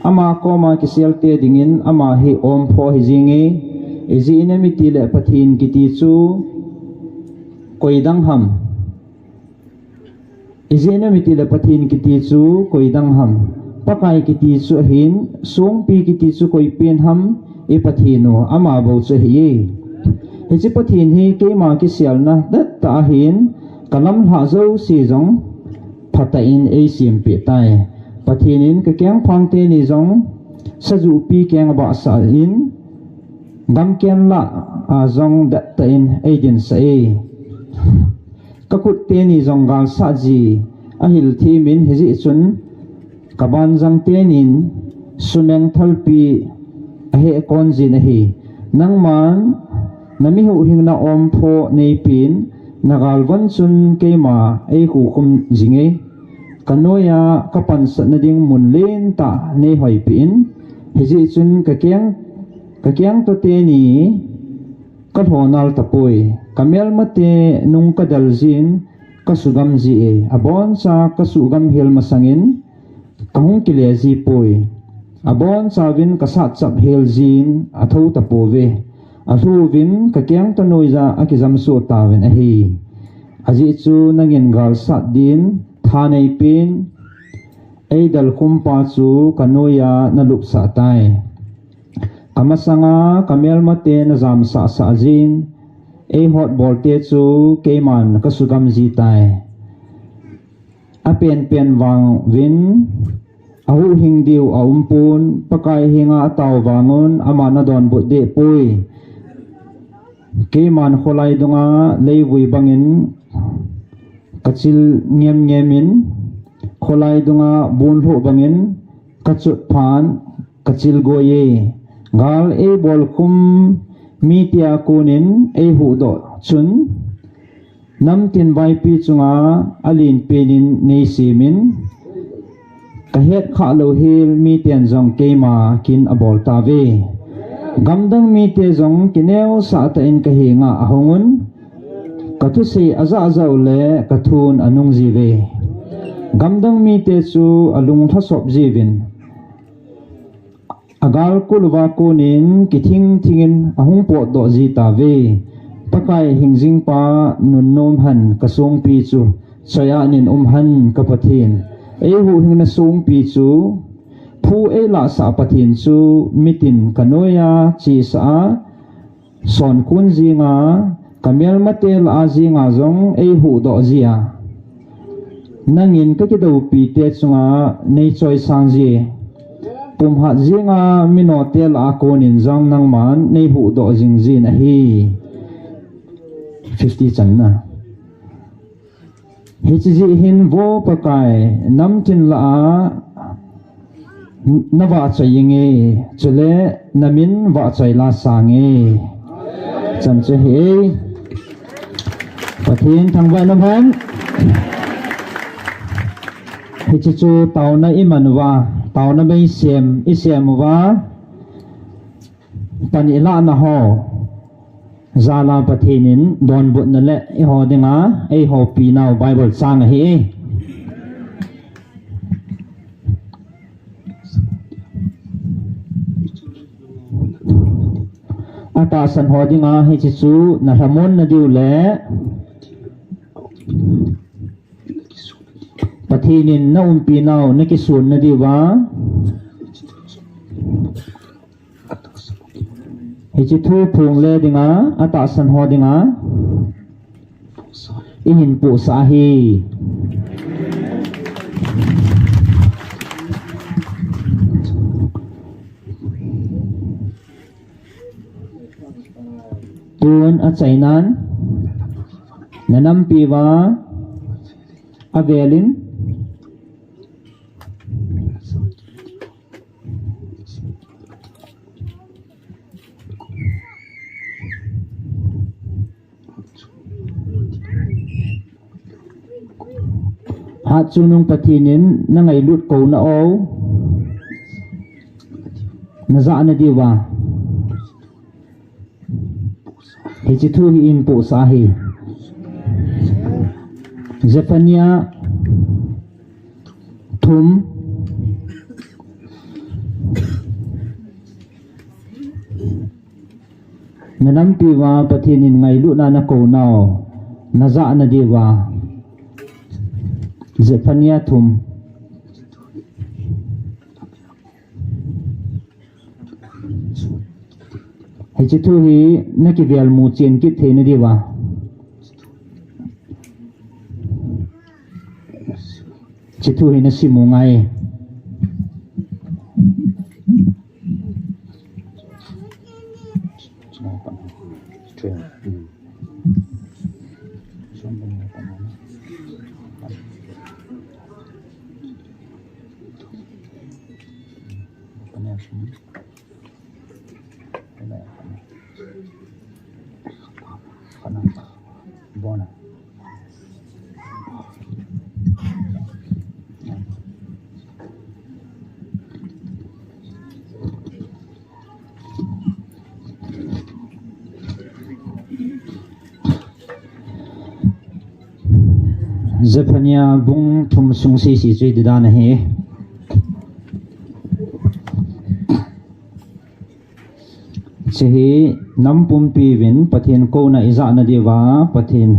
Ama koma kisel te dingin ama hi omphoh hi jing e. Ijeh inem itile Pathen kiti chu koi dang ham? Ijeh inem itile Pathen kiti chu koi dang ham? Pakai kiti chu ahin, songpi kiti chu koi pen ham? I Pathen u, ama bou chu ahi e. Hiche Pathen hi keima kiselna dettah ahin, ka lamlhah jouse jong phatah in eisempeh tai. Pathen in ka kengphang teni jong sajupi keng abahsah in, gamken lah a jong dettah in eidinsah e. Ka khut teni jong galsat ji ahil them in, hijeh chun ka banjang tenin sumeng thalpi aheh kon jin ahi. Nangman na mi huhhingna omphoh neipen, na galvon chun keima eikhukhum jing e. Ka noiya ka pansatna ding mun lentah neihoipeh in, hijeh chun ka keng, ka kengto teni ka lhonal tapoi. Ka melmate nung ka del jin ka sugam ji e. Aboncha ka suhgam hel masangin ka hung kile ji poi. Abonchauvin ka satchap hel jin athou tapouve. Alhuvin ka kengto noiya akijamsoh tauvin ahi. Ajeh chu nangin galsat din tha neipen, eidel khumpa chu ka noiya na lupsah tai. Ka masanga ka melmate na jamsahsah jin, eihotbolte chu keiman ka sugam ji tai. Apenpen vang uvin, ahuhhing diu aumpon, Pakai henga atao vang un, aman adonbut dehpoi. Keiman kholai dunga leivui bangin ka chil ngemngem in, kholai dunga bunlhoh bangin ka chotphan ka chilgoi e. Gal eibolkhum mite a konin eihuhdoh chun, namtin vaipi chunga alenpen in neisemin, ka hetkhah louhel miten jong keima kin abol tauve. Gamdang mite jong kineosah tah in ka henga ahung un, ka thusei ajahjah u le ka thun anung jiuve. Gamdang mite chu alung lhasop jiuvin, agalkol uva konin kithing thingin ahung potdoh ji tauve. Pakai hingjingpa nunnom hen, ka songpi chu choiahnin um hen. Ka Pathen, eihuhhingna songpi chu phu eilahsah Pathen chu mitin ka noiya chesah a, sonkhun jinga, ka melmate lah a jinga jong eihuhdoh jia, nangin ka kidoupite chunga neichoisang ji. Pumhat jinga minote lah a konin jong nangman neihuhdoh jingjin ahi. Fifty channa. Hiche jeh hin vo Pakai, namtin lah a na vahchoi inge, chule namin vahchoi la sange. Chan chu hi e. Pathen thangvah in umhen. Hiche chu taona iman uva, taona beisem isem uva, pan ilahna ho jal a Pathen in donbutna le eiho dinga eihoupi nau Bible chang ahi. Atahsan ho dinga hiche chu nalhamon nadiu le Pathen in naumpi nau nakisun nadiuva, hiche thu phongle dinga, atahsan ho dinga ihin pohsah ahi. Tun achainan, nanampi uva avelin, Achunung Pathen in na ngailut kouna o, na jahna diuva. Hiche thu hi in pohsa hi. Zephaniah thum. Na nampi uva Pathen in ngailutna na kouna o, na jahna diuva. Zephaniah thum. Hiche thu hi na kivel mu chen kit theina diuva. Hiche thu hi na sim u ngai. Zephaniah bung thum sung sese chu hiti dan ahi. Hiche hi nam pumpi uvin Pathen kouna i jahna diuva Pathen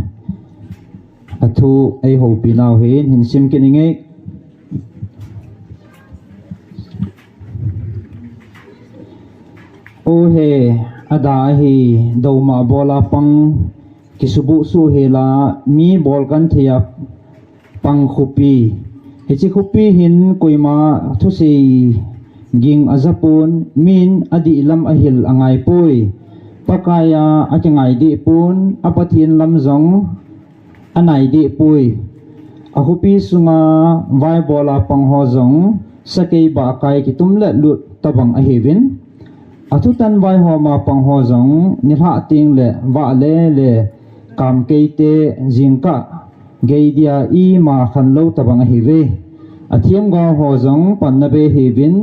a thu ei houpi nau hin, hin sim kit inge. O he, ada ahi, douma bola pang, kisubuh suh hela, mi bol kan thei a pang khopi. Hiche khopi hin koima thusei ging ajapon, min adih lam ahil angaipoi. Pakaiya akingai dehpon, a Pathen lam jong anai dehpoi. A khopi sunga vaibola pang ho jong sakei bahkai kitum le lut tabang ahiuvin. A thutan vaihoma pang ho jong nilhah teng le vah le le kamkei te jingkah geidia ima khanlou tabang ahiuve. A themgao ho jong panna bei ahiuvin,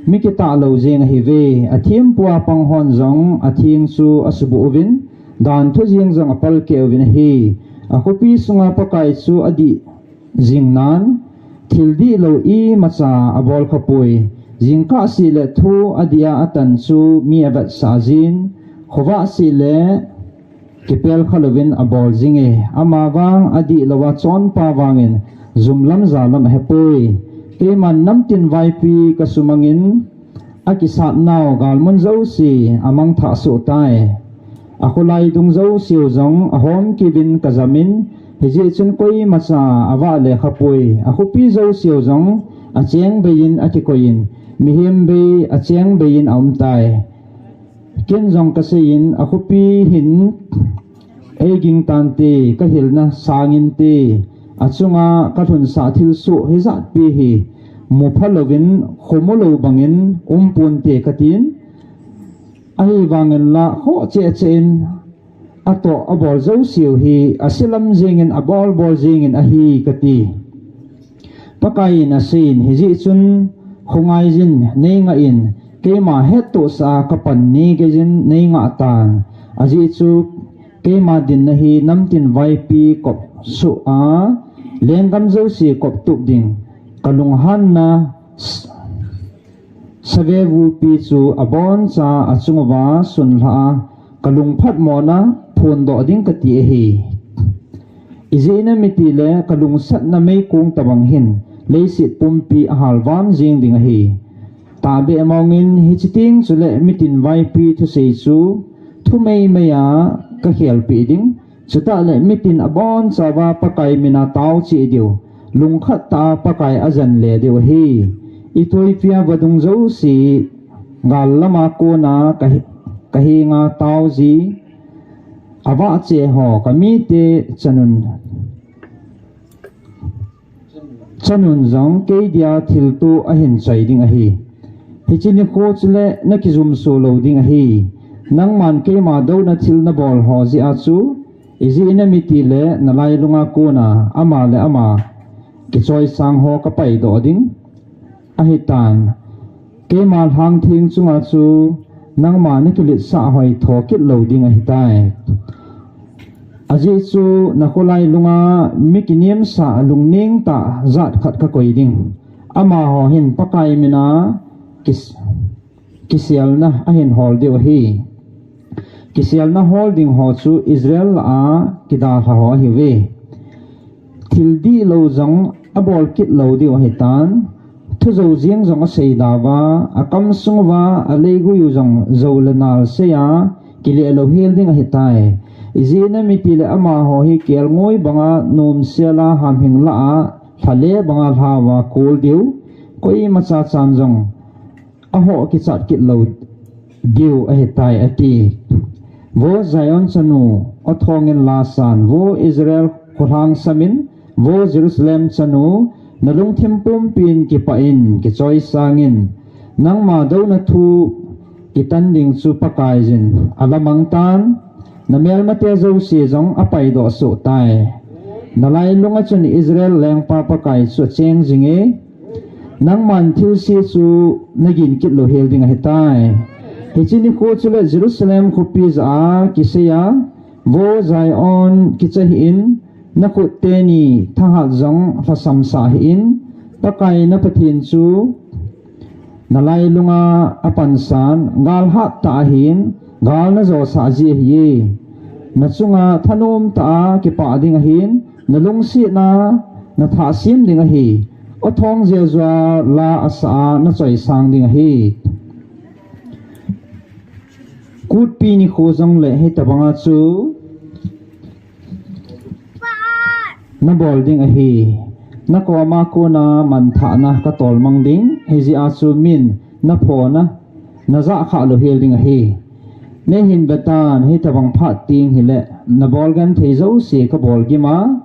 mi kitah lou jeng ahiuve. A thempua pang hon jong a theng chu asubuh uvin, dan thu jeng jong apalkeh uvin ahi. A khopi sunga Pakai chu adih jing nan, thil dihlou imacha abol khapoi. Jingkah seh le thu adih a atan chu mi avetsah jin, khovah seh le kipel khalouvin abol jinge. Amavang adihlouva chonpa vangin jum lam ja lam ahepoi. Keiman namtin vaipi kasumangin, akisat nau galmun jouse amangthah soh tai. A kholai dung jouseu jong ahomkei uvin kajamin, hijeh chun koimacha avah le khapoi. A khopi jouseu jong acheng beiyin akikoiyin, mihem bei acheng beiyin aumtai. Ken jong kaseiyin, a khopi hin eiging tante, kahilna sangin te, achunga kalhunsah thilsoh hijatpi hi mupha louvin, khomu lou bangin umponte katin, ahivangin la khoh cheh cheh in atoh abol jouseu hi ase lam jengin abol bol jengin ahi kati. Pakaiyin aseiyin, hijeh chun khongaijin neingah in, keima hettohsah a kapan neigei jin neingah tan. Ajeh chu keima dinna hi namtin vaipi kopsoh a, lenggam jouse koptup ding, kalunghanna s-, savevupi chu aboncha achunguva sunlhah a, kalungphatmona phondoh ding kati ahi. Ijeh inem itile kalungsatna meikong tabang hin leiset pumpi ahalvam jeng ding ahi. Tahbeh mongin hiche teng chule mitin vaipi thusei chu thu meimei a kakhelpeh ding. Chutah le mitin abonchauva Pakai mina tao cheh diu, lungkhat tah a Pakai ajen le diu ahi. Ethiopia vadung jouse gal lama kona kahe-, kahenga tao ji, avahcheh ho kamite chanun, chanun jong keidia thilto ahin choi ding ahi. Hiche nikho chule nakijumso lou ding ahi. Nangman keima douna thil nabol ho jeh a chu, ijeh inem itile nalailunga kona ama le ama kichoisang ho kapaidoh ding ahitan. Keima lhangtheng chunga chu nangma nakiletsah hoitho kit lou ding ahitai. Ajeh chu nakholai lunga mi kinemsah lungneng tah jat khat kakoi ding. Amaho hin Pakai mina kis-, kiselna ahin hol diu ahi. Kiselna hol ding ho chu Israel lah a kidalha ho ahiuve. Thil dihlou jong abol kit lou diu ahitan. Thu jou jeng jong asei dauva, akam sung uva aleigui u jong jou le nal sei a, kile lou hel ding ahitai. Ijeh inem itile amaho hi kelngoi banga nomsel a hamhing lah a, lhale banga lhauva kol diu, koimacha chan jong aho kichat kit lou diu ahitai, ati. Vo Zion chanu, athongin la san, vo Israel kholhang samin, vo Jerusalem chanu, nalungthim pumpin kipah in, kichoisangin, nangma douna thu kitan ding chu Pakaiyin alamang tan, namelmate jouse jong apaidoh soh tai. Nalailunga chun Israel lengpa Pakai chu acheng jinge, nangman thilse chu nagin kit lou hel ding ahitai. Hiche nikho chule Jerusalem khopi jah a kisei a, vo Zion kicha hih in, nakhut teni thahat jong lhasamsah hih in, Pakai na Pathen chu nalailunga apansan, gal hattah ahin, gal najosah ji ahiye. Nachunga thanom tah a kipah ding ahin, nalungsetna nathah sem ding ahi. Athong jeh jua la asah a nachoisang ding ahi. Kutpi nikho jongle hitobanga chu nabol ding ahi. Nakoma kona manthahna katolmang ding, hijeh a chu min naphona najah khah lou hel ding ahi. Neihin vetan, hitobang phat teng hile, nabol genthei jouse kabol gim a,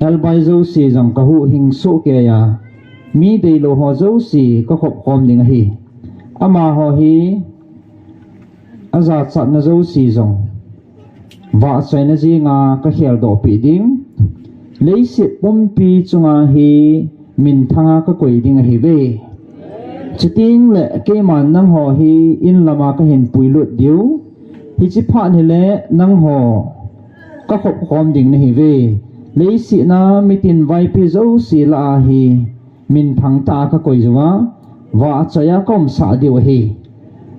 elbai jouse jong kahuhhing sohkei a, mi deilou ho jouse kakhop khom ding ahi. Amaho hi ajachatna jouse jong vahchoina jenga kakheldohpeh ding. Leiset pumpi chunga hi minthanga kakoi ding ahiuve. Chutengle keiman nangho hi inlama kahin puilut diu. Hiche phat hile nangho kakhop khom ding nahiuve. Leiset a mitin vaipi jouse lah a hi minthang tah a kakoi jouva, vahchoi a kaumsah diu ahi.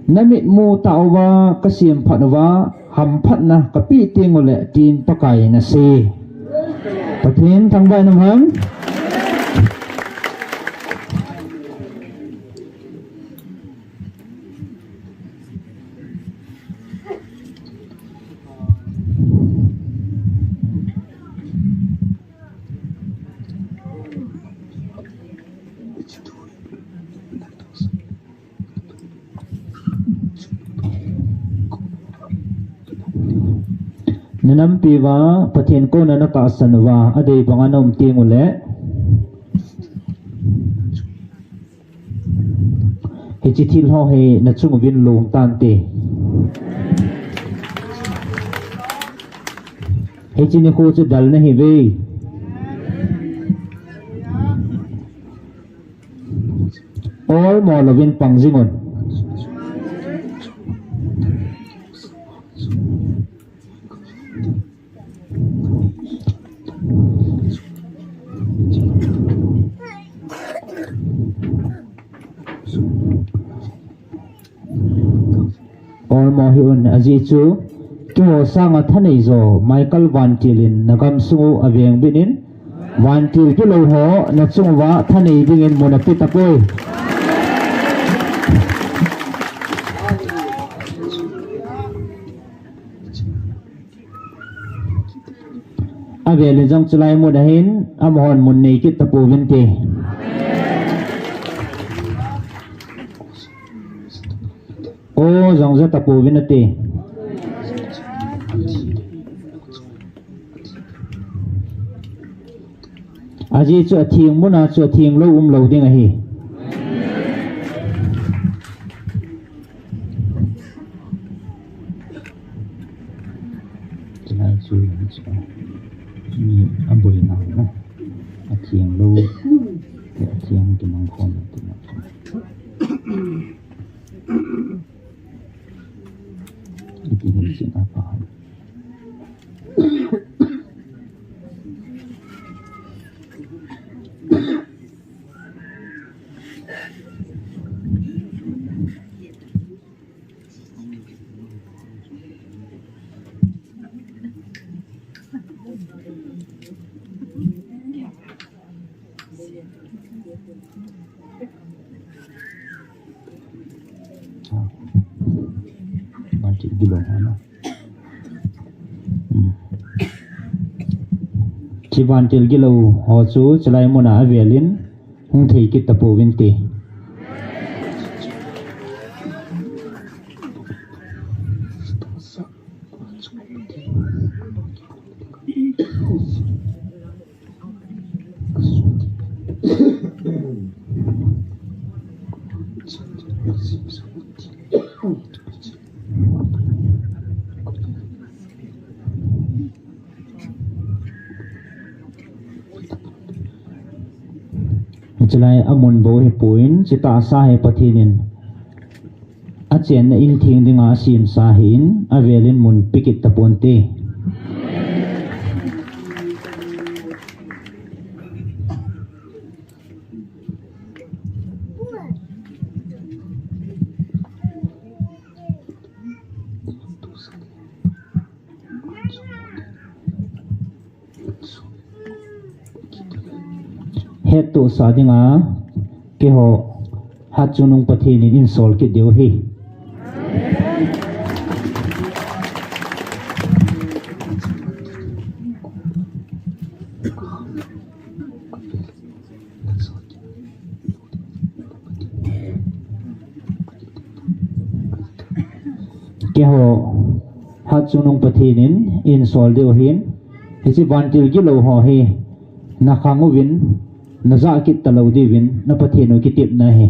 Namitmu tah uva kasemphat uva, hamphatna kapeh tengule tin Pakai in asei. Pathen thangvah in umhen. Nanampi uva Pathen kouna natahsan uva, adei banga naum tengule, hiche thil ho hi nachung uvin long tante. Hiche nikho chu del nahiuve. Olmo louvin pang jingun. Olmo hih un, ajeh chu keiho sanga thanei jo Michael Vantil in nagamsung u avengbit in, vantil gilou ho nachung uva thanei dingin mun ape tapoi. Avel in jong chulai mun ahin, amahon mun nei kit tapouvinte. O jong ja tapouvin ate. Ajeh chu atheng muna chu atheng lou umlou ding ahi. Chulai chu, mi aboina, atheng lou. Chi vantil gilou ho chu chulai muna avelin hung thei kit tapouvin te. Chulai amun bou hi pon, chutahsa hi Pathen in achenna in theng dinga asemsa ahin, avelin mun pe kit taponte. Hettohsah dinga keiho hatchungnung Pathen in einsol kit diu ahi. Keiho hatchungnung Pathen in einsol diu ahin, hiche vantil gilou ho hi nakhang uvin, najah kit talou diuvin, na Pathen u kitepna ahi.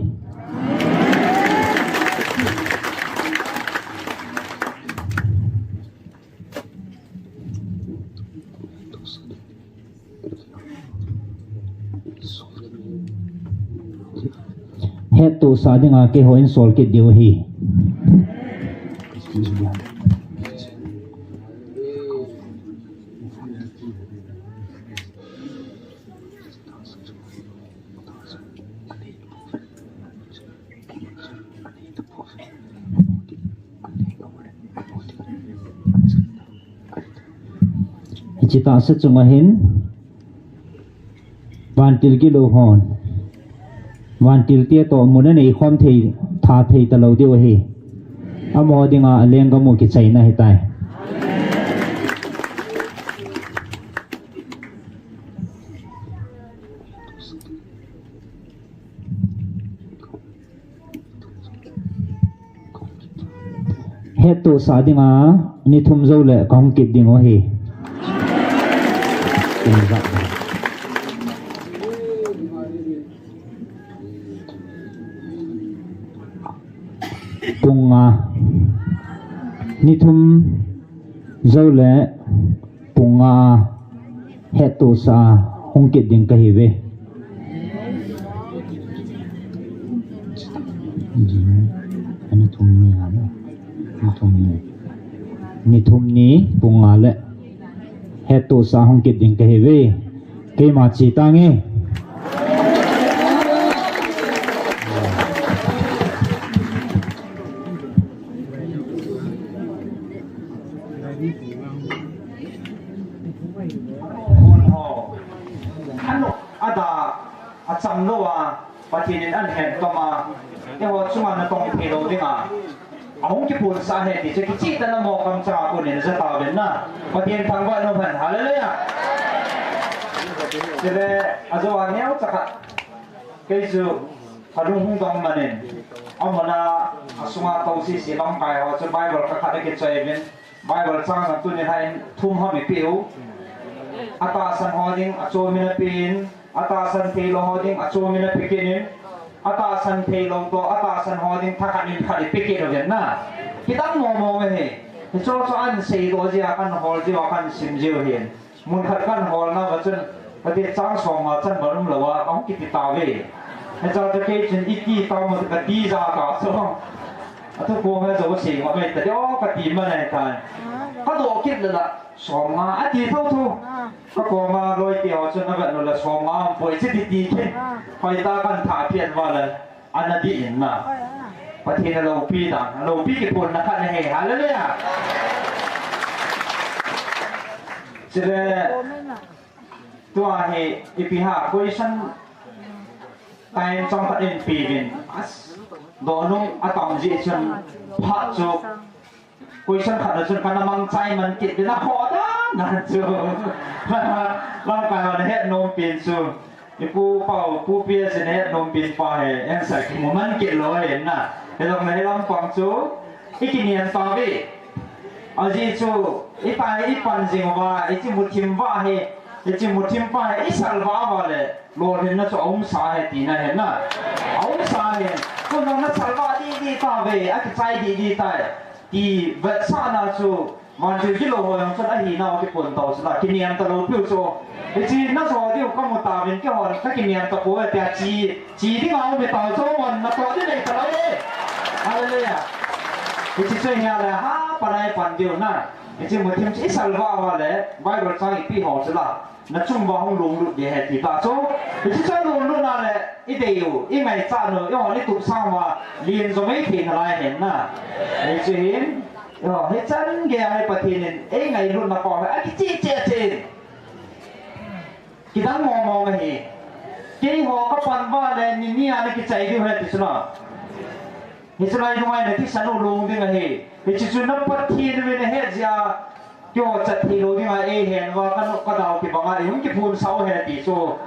Hettohsah dinga keiho einsol kit diu ahi. Hiche tahsa chunga hin vantil gilou hon vantil te toh mun anei khom thei, tha thei talou diu ahi. Amaho dinga alenggam u kichaina ahitai. Hettohsah dinga ni thum jou le kahung kit ding u ahi. Pung nga. Ni thum jou le pung nga a hettohsah a hung kit ding kahiuve. Ni thum ni, ni thum ni pung nga le hettohsah a hung kit ding kahiuve. Keima che tange. Ada acham lou a, Pathen in ahin tong a, eiho chunga natong thei lou dinga ahung kipunsah ahi ti chu kicheh tah in amaho kamchang a konin aja tauvin na. Pathen thangvah in umhen. Hallelujah. Chule ajou a neocha khat. Kei chu kalung hung dong manin, amun a asunga tou sese lamkai ho chu Bible khat khat akichoi uvin, Bible chang jong tuni hin thum ham ipeh u. Atahsan ho ding achom in apen, atahsan thei lou ho ding achom in ape kit in, atahsan thei lou toh atahsan ho ding thakhat in khat ipeh kit uvin na. Kidang mong mong ahi. Hiche chu ahin seidoh jeh a, ahin hol jeh a, ahin sim jeh u ahin. Mun khat kahin holna uva chun, kati chang som a chan bang um lou a, kahung kiti tauve. Hiche chu kei chun iti tau mo kati ja ta chu. Thukhom he jo sing ma mai ta jo kati ma nai ta. Ka do kit le la som nga ati tho tho. Ka ko ma loi ti ho chun a ga no la som nga am poi chi ti ti khin. Hoi ta kan tha phian va la. Ana di in na. Pathen a lopi dan, a lopi kiphonna khat na he. Hallelujah. Chule, tua hi, ipi ha, question time chang khat in pi vin. As, do nung a tam ji chun, phat chu, Question khat na chun kana mang chai man kit ding a ho da na chu. Lamkai hon het nom pin chu. I pu pau, pu pia sin het nom pin pa he, answer kimu man kit lou he na. He long na he lam pang chu. I kinian ta ve. Ajeh chu, i tai i pan jing va, i chi mu thim va he, i chi mu thim pa he, i sal va va le. Lolhinna chu aum sa he tina he na. Aum sa he. Chun nang na salvah di di ta ve, akichai di di tai. Ti vetsahna chu, vantil gilou ho jong chun ahinau kiphon tau sila, kiniam talou piu chu. Hiche na jo diu kamu tauvin keihon, kakiniam tapouve tia chi, chi dinga um tau chu, mon natoh di nei talou e. Hallelujah. Hiche chu hia le, ha, panai pan diu na. Hiche muthim chu i salvah uva le, Bible chang ipi ho chu la. Na chung uva hung lunglut ding ahi ti ta chu. Hiche chu lunglutna le i dei u, i ngaichat u, eihon i tup sang uva, lien jong i thei nalai hen na. Hiche hin, o, hichan gei a hi Pathen in, ei ngailutna pau hi, akicheh cheh cheh. Kidang mong mong ahi. Keiho kapan uva le, ni ni a na kichai diu ahi ti chu na. Hiche lai nunga na thisan u lung ding ahi. Hiche chu na Pathen uvin ahet jeh a, Keiho chat thei lou dinga eihen uva, ka nop ka dau kibanga, eihung kiphonsah u ahi ti chu.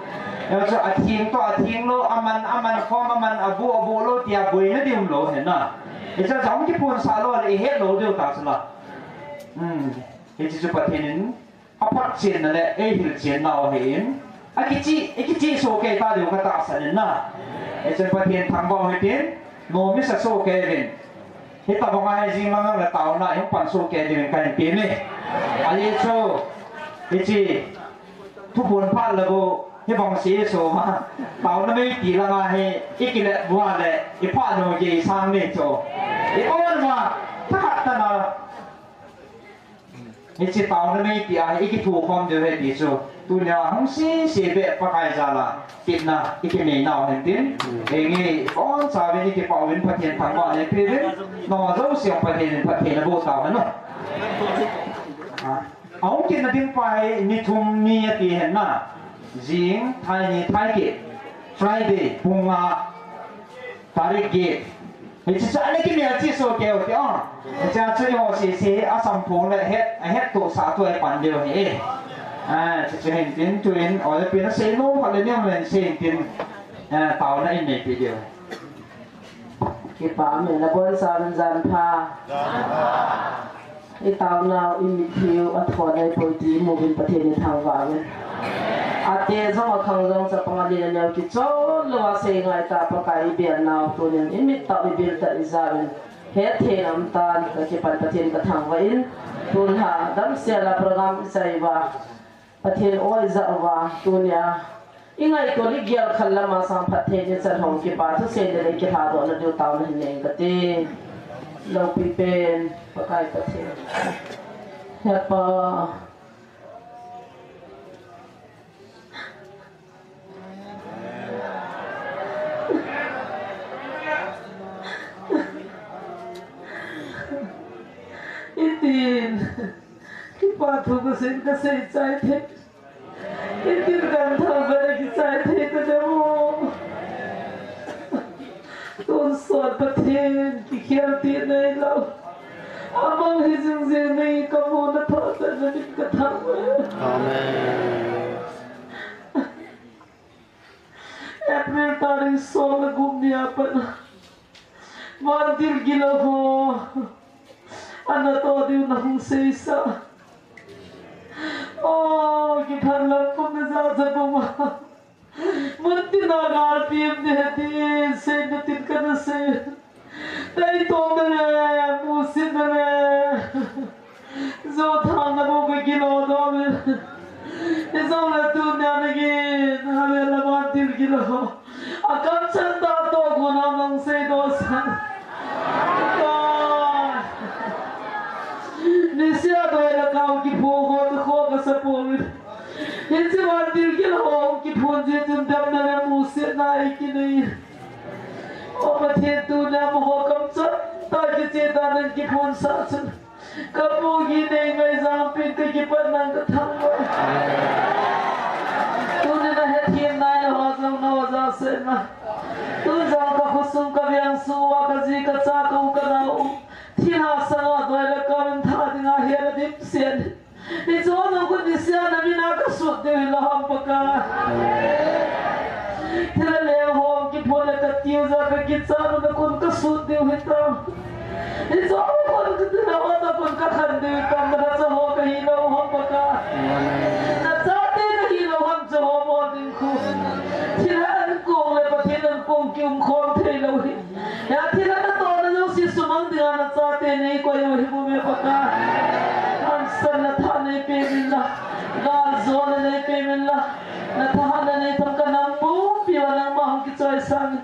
Eiho chu atheng toh atheng lou, aman, aman khom, aman abuh, abuh lou tia boina ding umlou ahi na. Hiche chu hung kiphonsah lou le, ihet lou diu ta chu la. Hmm. Hiche chu Pathen in aphatchenna le eihilchenna u ahin. Akicheh, ikicheh soh kei ta diu katahsan in na. Hichun Pathen thangvah u hitin, nom isa soh kei uvin. Hitabang a hi jing lang lang le taona, ihung pan soh kei diuvin kahin ti e. Ajeh chu, hiche, thuphon phat le bou, hibang se so ma. Taona mei ti lang a hi, ikilet bua le, iphat nau gei sang ni chu. I on ma, thakhat tana. Hiche taona mei ti a hi, ikithukhom diu ahi ti chu. Tunia hung sese beh Pakai jal a, kitna, ikinei nau hen tin. Henge, ibonchauvin ikipah uvin Pathen thangvahna ipeuvin. Nangho jouse Pathen in phatthei naboh tahen o. A, ahung kitna ding pa hi ni thum ni ati hen na. Jing, thai ni, thai kit. Friday, pung nga. Tarik get. Hiche chu ana kimelchih soh kei u ti o. Hiche chu eiho sese hi asamphong le het, ahet tohsah toh a ipan diu ahi. A, hiche chu hin tin tuin, o le pin asei nom khat le nem len sei tin, a, taona in neipi diu. Kipah e, nabonchauvin jan pha. Jan pha. I taonau, i mitlhiu, athon ahipoi ti imuvin Pathen ithangvah uvin. Ate jong akhang jong chapang alen aneo kichol louva sei ngai tah Pakai ibelnau tunin i mit tah u ibil tah ijauvin. Hetthei na umtan kakipan Pathen kathangvah in. Tun ha damsel a program isai uva. Pathen oi jah uva, tunia. I ngaito ni gel khat lama sang phatthei ni chan hong kipa thusei le le kilhadohna diu taona hin nei kati. Loupi pen, Pakai Pathen. He Pa. Itin. Kipa thu kasei, kasei chai thei. Itin kan thangvah le kichai thei tadem o. Tonsot Pathen kikhel ti neilou. Amang hi jing jing nei kamu na thah tah na min kathangvah. Amen. April tarik som le gup ni a pat. Vantil gilou ho. Ana toh diu nahung seisah. O, kiphan lam pum na ja ja bou ma. Mun tina galpi um ding ahi tin, seina tin kana sei. Taitom na le, musit na le. Jothang na bou kagilou doh me. Hijongle tunia nagin, avel a vantil gilou. Akamchang tah toh kona nang seidoh san. Jesu damna le musetna eikinei. O Pathen, tuni amaho kamchang tah kicheh dan in kiphonsah chun, kapohgih nei ngaijang pen kakipatna in kathangvah. Tuni nahethem nai le ho jong na ojah sah in. Tun jong kakhosung kaveng sung uva kaji kacha kau kanao, thilha sanga doi le kau in tha dinga hena dimset. Hiche ho jong kut niseh a namin a kasut diu hilou ham Pakai. Thilha leng ho kiphon le katiu jeh a kakichat u nakon kasut diu hitam. Hiche ho kut thilha ho nakon kakhan diu hitam, nalhacha ho kahilou ham Pakai. Nachate kahilou ham, hiche ho mo ding khu. Thilha ankong le Pathen ankong kium khom theilou hi. Hia thilha natohna jouse sumang dinga nachate neikoi u hi bou me Pakai. Hansanna tha neipeuvin lang, galjona neipeuvin lang, nathahatna neitham kanam pumpi uva nangma hung kichoisang in.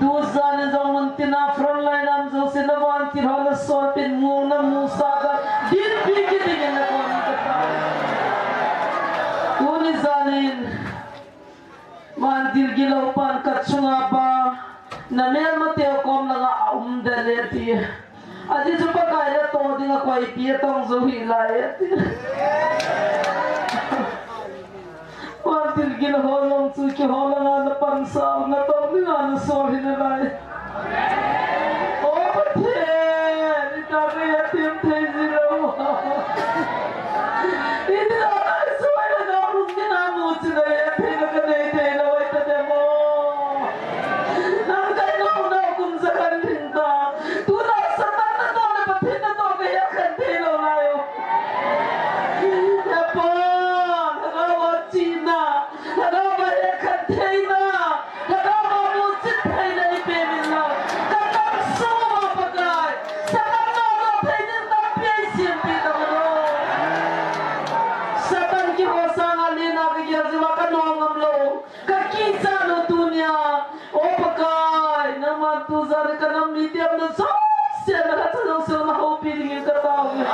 Tujan in jong muntina frontline a um jouse navantil ho nasolpeh in, muna musa ka dinpi kit dingin nakoma katao. Tuni jan in Vantil gilou pan kachunga pa, namelmateu kom langa aum den e ti. Ajeh chu Pakai natoh dinga koipi atong jou hih lai e ti. Vantil gilou ho jong chu keiho langa napansa, natoh dinga nasol hi nalai. O Pathen, itobang hethem thei jilou. Itobang a isui le nao lungthim a muchi le hethem kanei theilou ahi tadem o. Nang kainao nao kum jakhat lhing ta. Tuna Satan natoh le Pathen natoh kahet khen theilou lai o. He Pa, lhagao a chihna, lhagao a hetkhel theina, lhagao a muchin theina eipeuvin lang. Katam sunga Pakai, Satan natoh thei ding tampi eisempeh tauvo. Satan keiho sanga lena kagel jeh uva kanom ngam lou. Kakichat lou tunia. O Pakai, nangman tujan in kanam mite umna jouse, nalhacha jouse nahoupi dingin katao uve.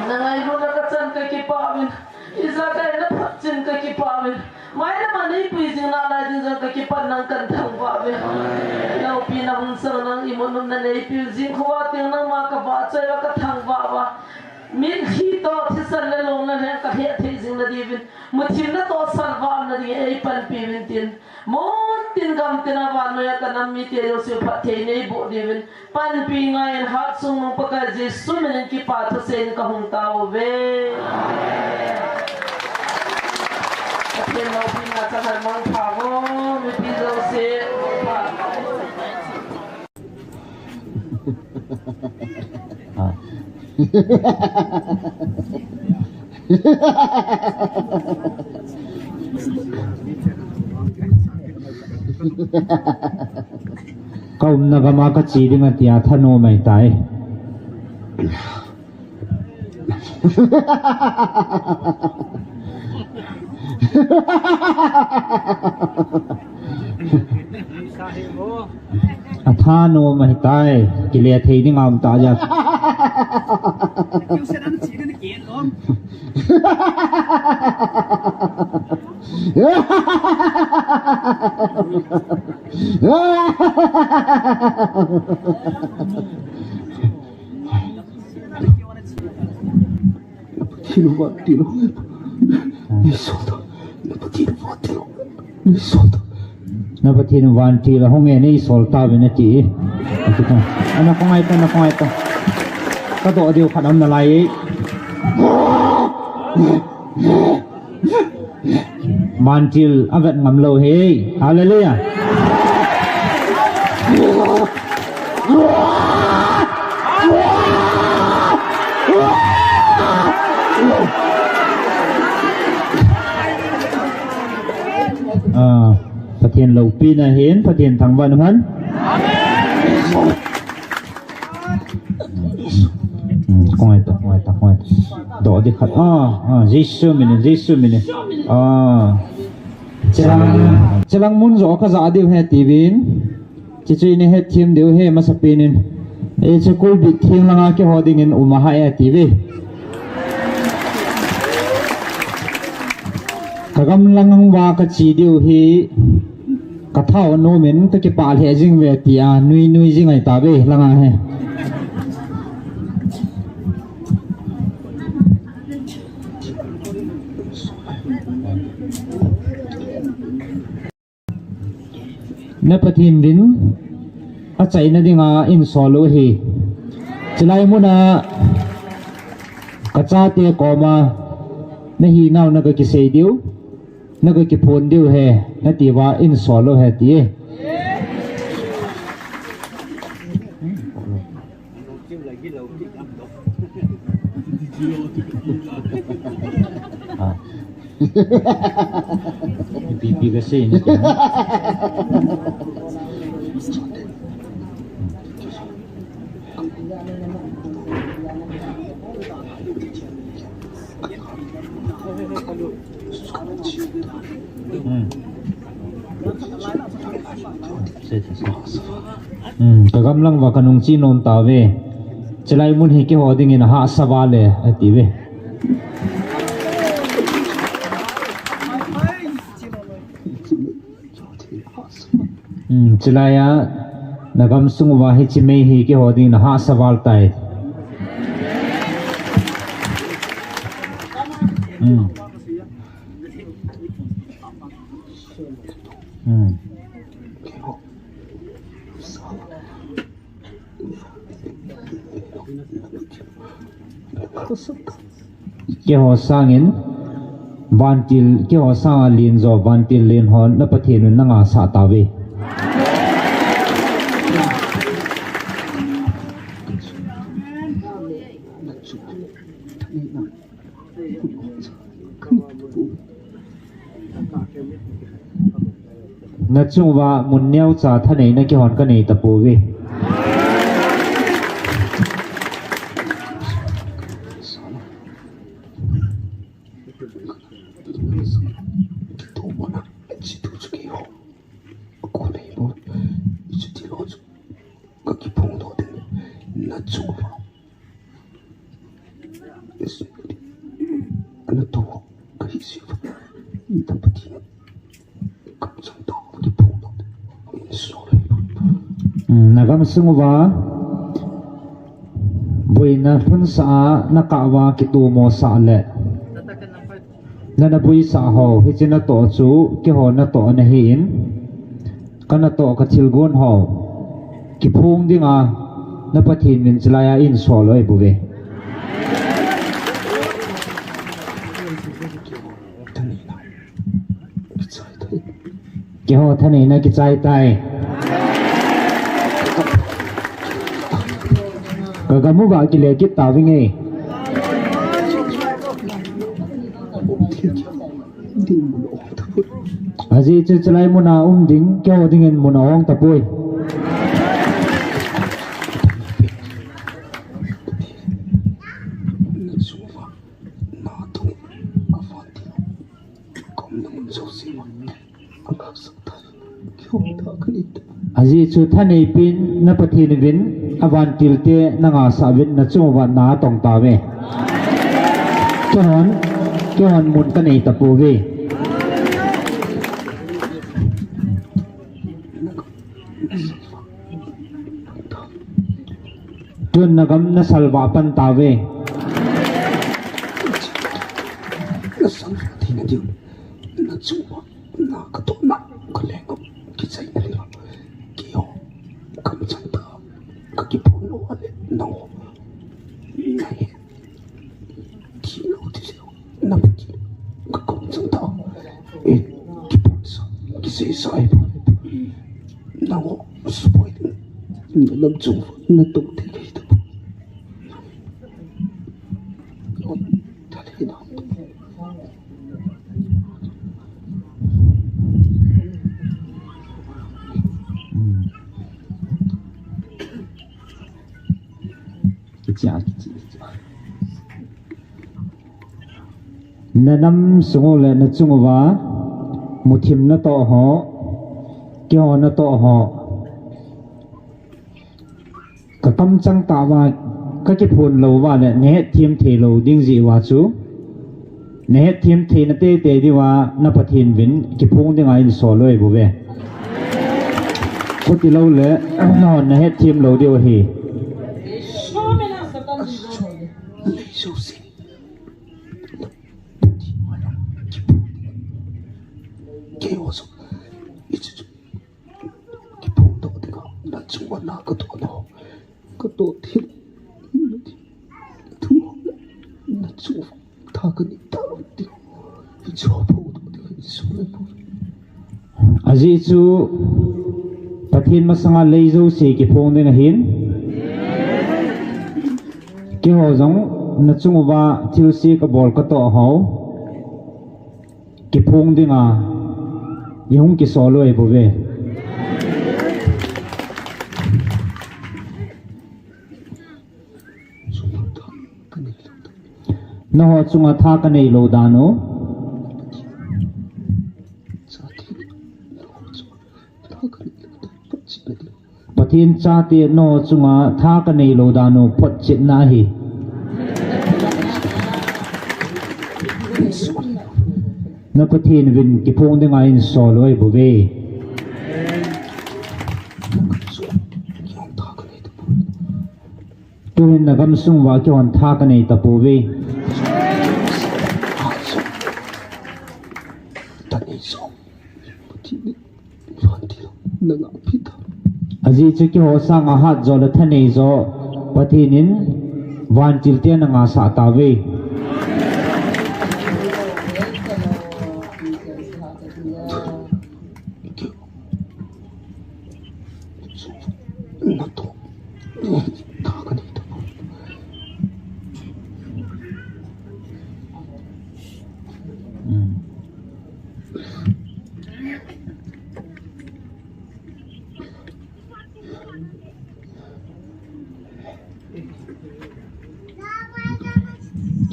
Nangailutna kachan kakipah uvin. Ijakai naphatchin kakipah uvin. Mailam a neipui jing nalai ding jong kakipatna in kathangvah uve. Naopi nahung sang nang imut nopna neipiu jing khova teng nangma kavahchoi uva kathangvah uva. Mitlhi toh thisan le lungna lheng kahet thei jing nadiuvin. Muthimna toh salvah umna dingin eipanpi uvin tin. Muntin gamtin a vannoiya kanam mite jouse phatthei neiboh diuvin. Panpi ngaiyin Hatchungnung Pakai Jesu minin kipa thusei in kahung tao uve. Pathen loupina chang hen mangpha mo, mipi jouse. Ka umna gam a kache ding ati a thanom ahitai. Athanom ahitai, kile thei ding aum tah jeh. Pathen vantil ahung e. Nei sol tau. Pathen vantil ahung e. Nei sol tau. Na Pathen vantil ahung e, nei sol tauvin ati. Ana khongai ta, ana khongai ta. Kadoh diu khat aum nalai. Vantil avet ngam lou hi. Hallelujah. Ah, Pathen loupina hin, Pathen thangvah in. Hmm, khongai ta, khongai ta, khongai ta. Doh ding khat. Ah, ah, Jesu minin, Jesu minin. Ah. Chelang, chelang mun jo kaja diu ahi tiuvin. Chuche chu nahet them diu ahi masapen in. Hiche kulbit theng langa keiho dingin um ahi tiuve. Ka gamlang uva ka che diu hi ka thao nom in ka kipah lheh jing ve tia nui nui jing ahi tave langa hi. Na Pathen vin achaina dinga einsol u ahi. Chulai muna ka chate koma na hinau na ka kisei diu, na ka kiphon diu ahi, na tiuva einsol u ahi ti. Ah. Ipi ipi kasei na. Hmm. Sei, sei, sei. Hmm, ka gamlang uva ka nung che nom tave. Chulai mun hi keiho dingin ahahsa val e, ati ve. Hmm, chulai a na gamsung uva hiche mei hi keiho dingin ahahsa val tai. Hmm. Hmm. Keiho sangin vantil, keiho sanga len jo vantil len hon na Pathen un na ngasah tave. Na chung uva mun neocha thaneina keihon ka nei tapouve. Ka kiphong doh ding, na chung uva. Yes. Ana to, ka hi si. Na pati. Ka chang to, ka kiphong doh ding. Sorry. Hmm, na gamsung uva. Boina lhunsah a, na kah uva kitomo sah le. Na, na boisah ho, hiche natoh chu, keiho natoh ana hin, ka natoh ka thilgon ho, kiphong dinga, na Pathen min chulai a einsol u ahi bouve. Keiho thaneina kichai tai. Ka gam uva kile kit tauving e. Ajeh chu chulai muna um ding, keiho dingin mun ahong tapoi. Ajeh chu thanei pen na Pathen uvin, avantil te na ngasah uvin, na chung uva na atong tauve. Keihon, keihon mun ka nei tapouve. Tun na gam na salvah pan tauve. Na salvah theina diu. Na chung uva na ka tohna ka leng u kichai na lila. Keiho kamchang tah a ka kiphong lou a le nangho na hi thi lou ti leu na pati ka kamchang tah a, eh, kiphong sa, kiseisa ahi bou. Nangho support na lam chung uva na tong thei kahi tapoi. Na nam sung u le na chung uva muthim natoh ho, keiho natoh ho. Ka kamchang tah uva, ka kiphong lou uva le na hetthem thei lou ding jeh uva chu, Nahet them theina teitei diuva na Pathen uvin kiphong dinga insol u ahi bouve. Khuti lou le, na, nahet them lou diu ahi. Keiho jong hiche chu kiphong doh dinga nachung uva na katoh nau, katoh thei, thu nachung uva tha kanei talou ding, hiche ho phongdoh dinga insol u ahi bouve. Ajeh chu Pathen masanga lei jouse kiphong ding ahin, keiho jong nachung uva thilse kabol katoh hou kiphong dinga ihung kisol u ahi bouve. Nangho chunga tha kanei lou dan u. Pathen chate nangho chunga tha kanei lou dan u photchetna ahi. Na Pathen uvin kiphong dinga insol u ahi bouve. Tuhin na gamsung uva keihon tha kanei tapouve. Ajeh chu keiho sanga hatjo le thanei jo Pathen in vantil te ana ngasah tauve.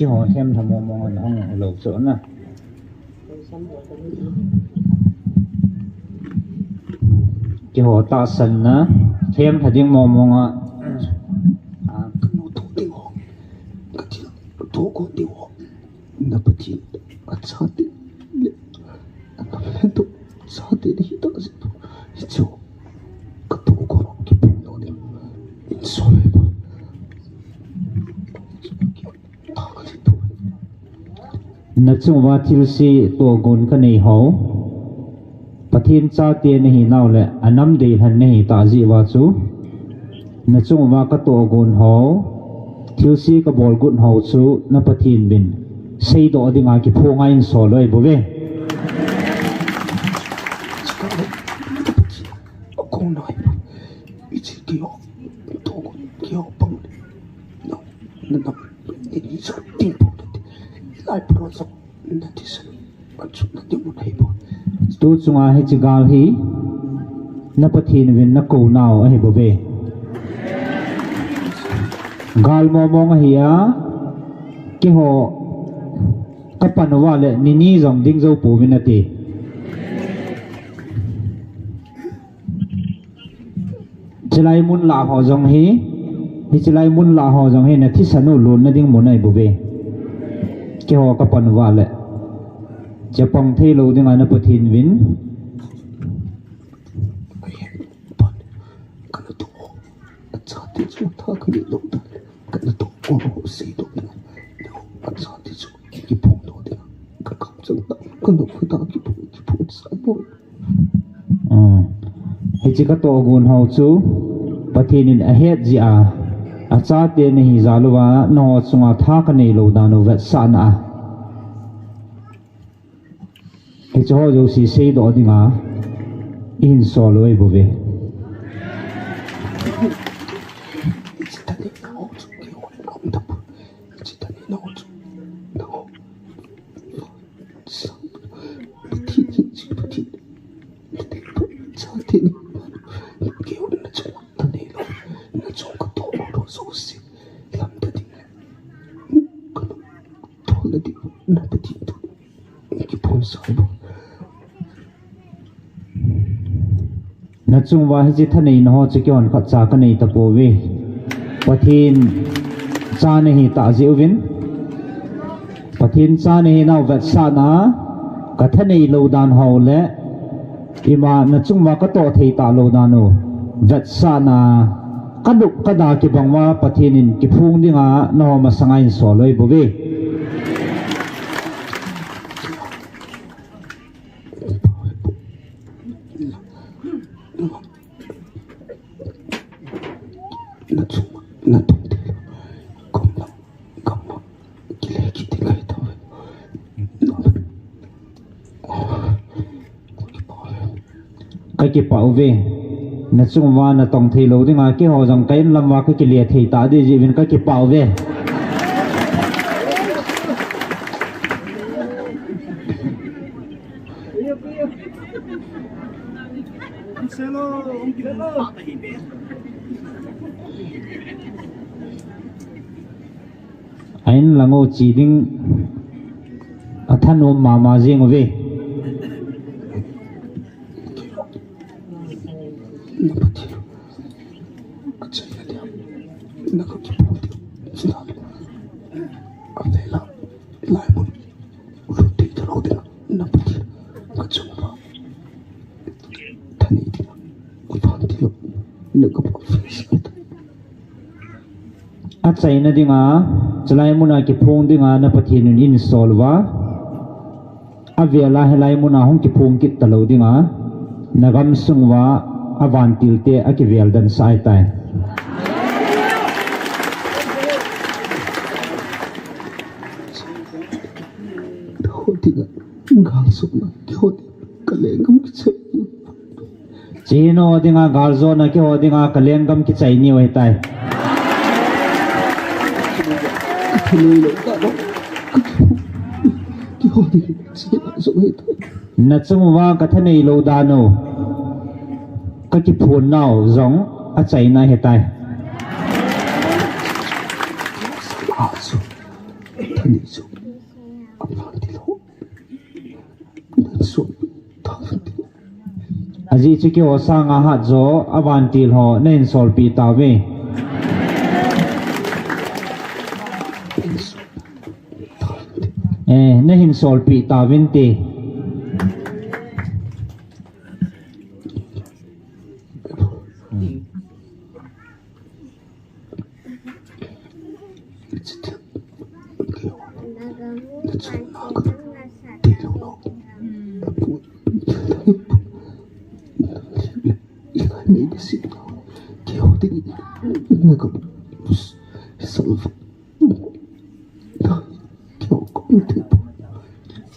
Keiho themtha mong mong ana hung lou chu na. Keiho tahsanna themtha ding mong mong a. Ka nu toh ding ho, ka thil toh kon ding ho, na Pathen achate le ana lhen toh chate nahi tah jeh, hichu ka toh kon kiphong doh ding insol u ahi bou. Nachung uva thilse tohgon kanei hou, Pathen chate nahi nau le anam deilhen nahi tah jeh uva chu, nachung uva katohgon hou, thilse kabol got hou chu na Pathen uvin seidoh dinga kiphonga insol u ahi bouve. Tu chunga hiche gal hi na Pathen uvin nakou nau ahi bouve. Gal mong mong ahi a, keiho kapan uva le nini jong ding jou pouvin ati. Chulai mun lah ho jong hi, hiche lai mun lah ho jong hi na thisan u lonna ding mun ahi bouve. Keiho kapan uva le, chapang thei lou dinga na Pathen uvin Hiche katohgon hou chu Pathen in ahet jeh a, achate nahi jal uva nangho chunga tha kanei lou dan u vetsahna a, hiche ho jouse seidoh dinga ihin sol u ahi bouve. Nachung uva hiche thaneina ho chu keihon khatcha kanei tapouve. Pathen cha nahi tah jeh uvin, Pathen cha nahinau vetsahna, ka thanei lou dan ho le, ima nachung uva katoh thei talou dan u vetsahna, ka nop ka da kibang uva Pathen in kiphong dinga nangho masanga einsol u ahi bouve. Ka kipah uve. Nachung uva natong thei lou dinga, keiho jong ka in lam uva ka kile thei ta ding jeh uvin ka kipah uve. A in lang u che ding a thanom mama jing uve. Achaina dinga, chulai muna kiphong dinga na Pathen in einsol uva, avel a hilai muna hung kiphong kit talou dinga, na gamsung uva avantil te akivel dan sah ahitai. Hoti na, gal sukna, hoti, ka lenggam kichai. Chino dinga, gal jona keiho dinga, ka lenggam kichai niu ahitai. Nachung uva ka thanei lou dan u, ka kiphon nau jong achaina ahitai. Ajeh chu keiho sanga hatjo avantil ho nahin solpeh tauve. Eh, nahin solpeh tauvinte.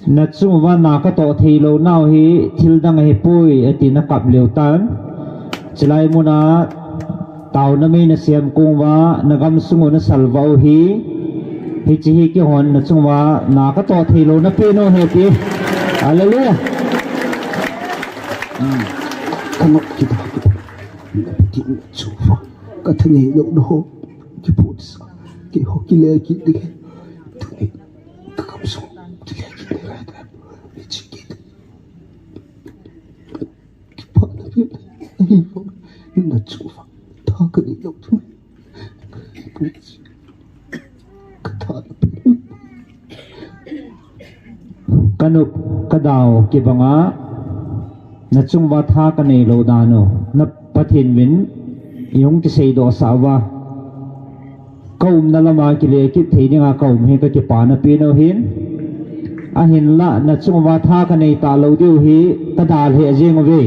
Nachung uva na katoh thei lou nau hi thil dang ahipoi, ati na kap leu tan. Chulai muna taona mei na sem kong uva, na gamsung u na salvah u hi, hiche hi keihon nachung uva na katoh thei lou na pen u ahi ti. Hallelujah. Ka nop kit a, ka nop kit a, ka thanei lou na ho kiphonsa, keiho kile kit ding. Tuni ka gamsung kile kit ding. Hiche kit. Kipana pen ahi, nachung uva tha kanei lou chu. Ka nop ka dau kibanga, nachung uva tha kanei lou dan u, na Pathen uvin eihung kiseidoh sah uva, ka umna lama kile kit thei dinga ka um hi ka kipana pen u ahin. Ahinla, nachung uva tha kanei talou diu hi ka dalha jeng uve.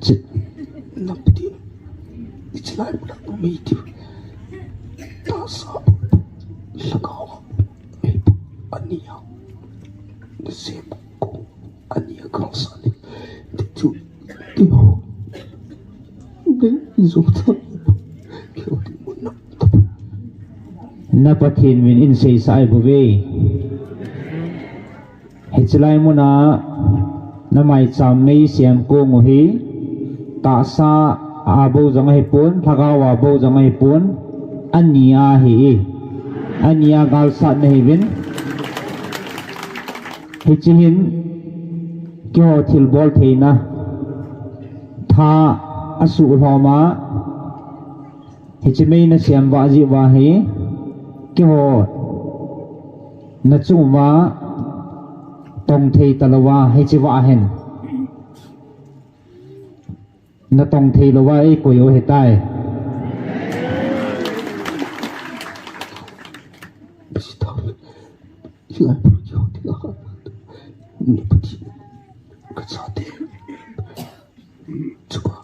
Chit, na Pathen, hiche lai muna mei tiu. Tahsa, lhagao, ania, nasem kong, ania galsat ni. Ti chu, ti ho. Nei jong tha. Keu ti mun na. Na Pathen uvin eiseisah ahi bouve. Hiche lai muna na maicham mei sem kong u hi, tahsa a bou jong ahipon, lhagao a bou jong ahipon, ania ahi. Ania galsat na ahiuvin. Hiche hin keiho thilbol theina tha asuhlhom a, Hiche mei nasem vah jeh uva hi, keiho nachung uva tong thei talouva, hiche vah hin natong thei louva eikoi u ahitai. Hilai pu keiho dinga, na Pathen, kachate chunga,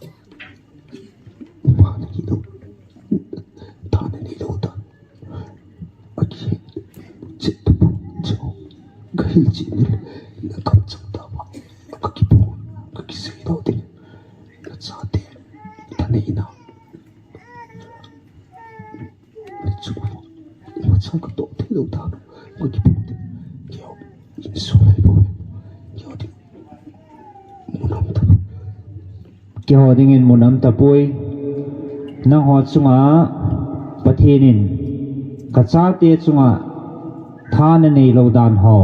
ima nahilou, tha naneilou dan, akihet chet tapoi, chu kahil chet in, nakamchang tauva, kakipah, kakisei lou ding, nachate thaneina. Chu, imacha katoh theilou dan, kakipah ding, keiho insol lai bou, keiho ding mun aum tapoi. Keiho dingin mun aum tapoi. Nangho chunga Pathen in kachate chunga tha naneilou dan ho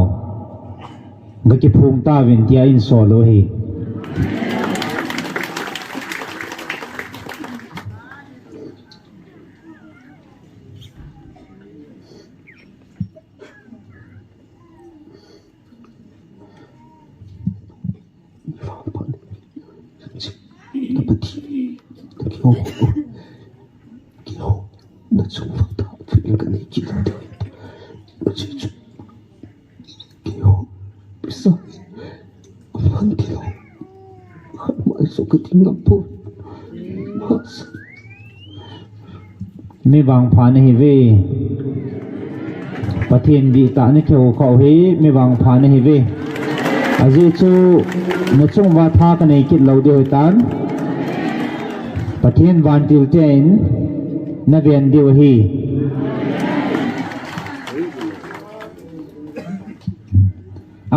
gakiphong tauvin tia insol u ahi. Na Pathen, keiho, keiho nachung uva tha feeling kanei kit lou ding. Ajeh chu keiho pisa man tilou, khat mai jong kati ngam poi. Mi vangpha nahiuve. Pathen dihtah nakihou khah u hi mi vangpha nahiuve. Ajeh chu nachung uva tha kanei kit lou diu ahitan, Pathen vantil te in naven diu ahi.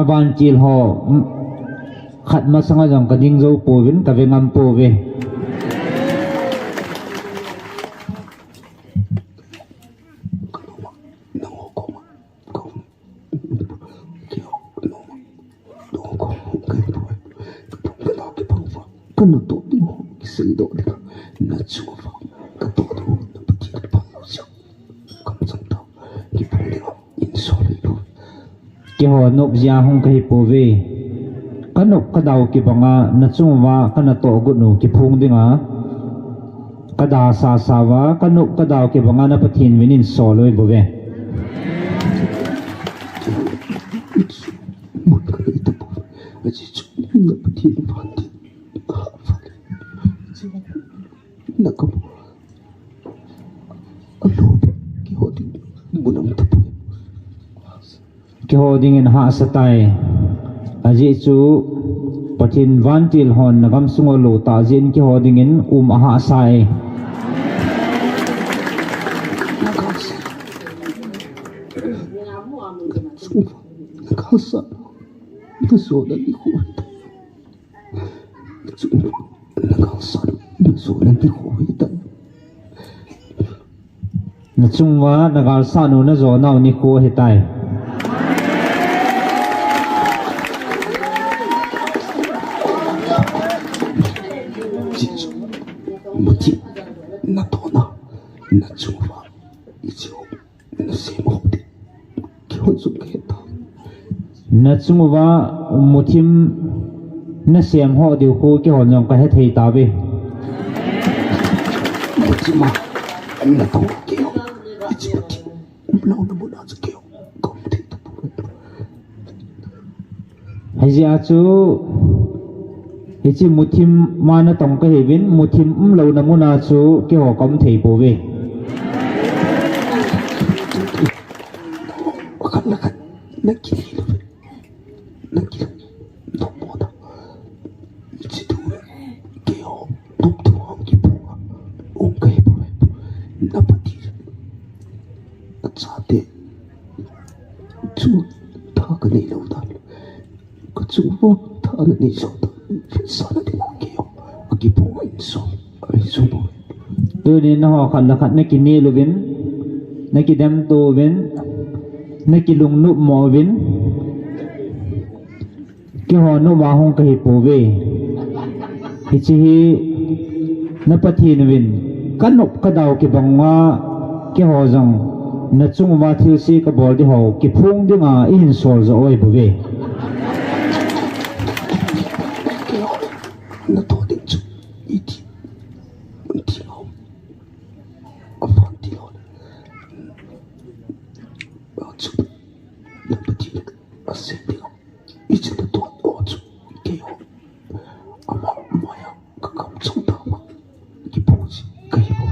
Avantil ho, mm, khat masanga jong kading jou pouvin, kave ngam pouve. Kana toh ding ho, kisei doh ding, nachung uva katoh ding ho, na Pathen kipah lou jeh, kamchang tau, kipah ding ho, insol lai bou. Keiho nop jeh a hung kahi pouve. Kanop kadau kibanga nachung uva kana tohgot u kiphong dinga kada sasa uva, kanop kadau kibanga na Pathen uvin insol u ahibouve. Mun kanei tapouve. Ajeh chu na Pathen vantil, na kamu alo pa, keiho ding mun aum tapoi. Keiho dingin hahsa tai. Ajeh chu Pathen vantil hon nagamsung u alo tah jeh in keiho dingin um ahahsa e. Nachung uva nagalsat u najona nikho ahitai. Nachung uva nagalsat u najona nikho ahitai. Nachung uva nagalsat u najona u nikho ahitai. Hiche chu muthim natohna, nachung uva hiche nasem u ding. Keiho jong kahe tai. Nachung uva muthim nasem ho diu khu keiho jong kahe thei tauve. Muthim a natong keiho, hiche muthim umlouna mun a chu keiho kaum thei tapoi. Hijeh a chu, hiche muthim a natong kahiuvin, muthim umlouna mun a chu keiho kaum thei pouve. Khat le khat nakinei louvin, nakilungdon mo ta. Hiche thu keiho nopthua kiphong a um kahi pouve. Na Pathen, kachate chu tha kanei lou dan, kachung uva tha nanei jou dan, vetsahna dinga keiho akiphong a insol ahi jong bou. Tuni nangho khat le khat nakinel uvin, nakidemto uvin, nakilungnop mo uvin, keiho nop a hung kahi pouve. Hiche hi na Pathen uvin Kanop kadau kibang a, keiho jong nachung uva thilse kabol ding ho kiphong dinga ihin sol jo oi bou ve. Natoh ding chu iti, iti ho. Aman ti ho. Achu, na Pathen asei ding. Ichi natoh ho chu keiho. Ama maiya kakamchang tama. Kiphong ji kahi bou.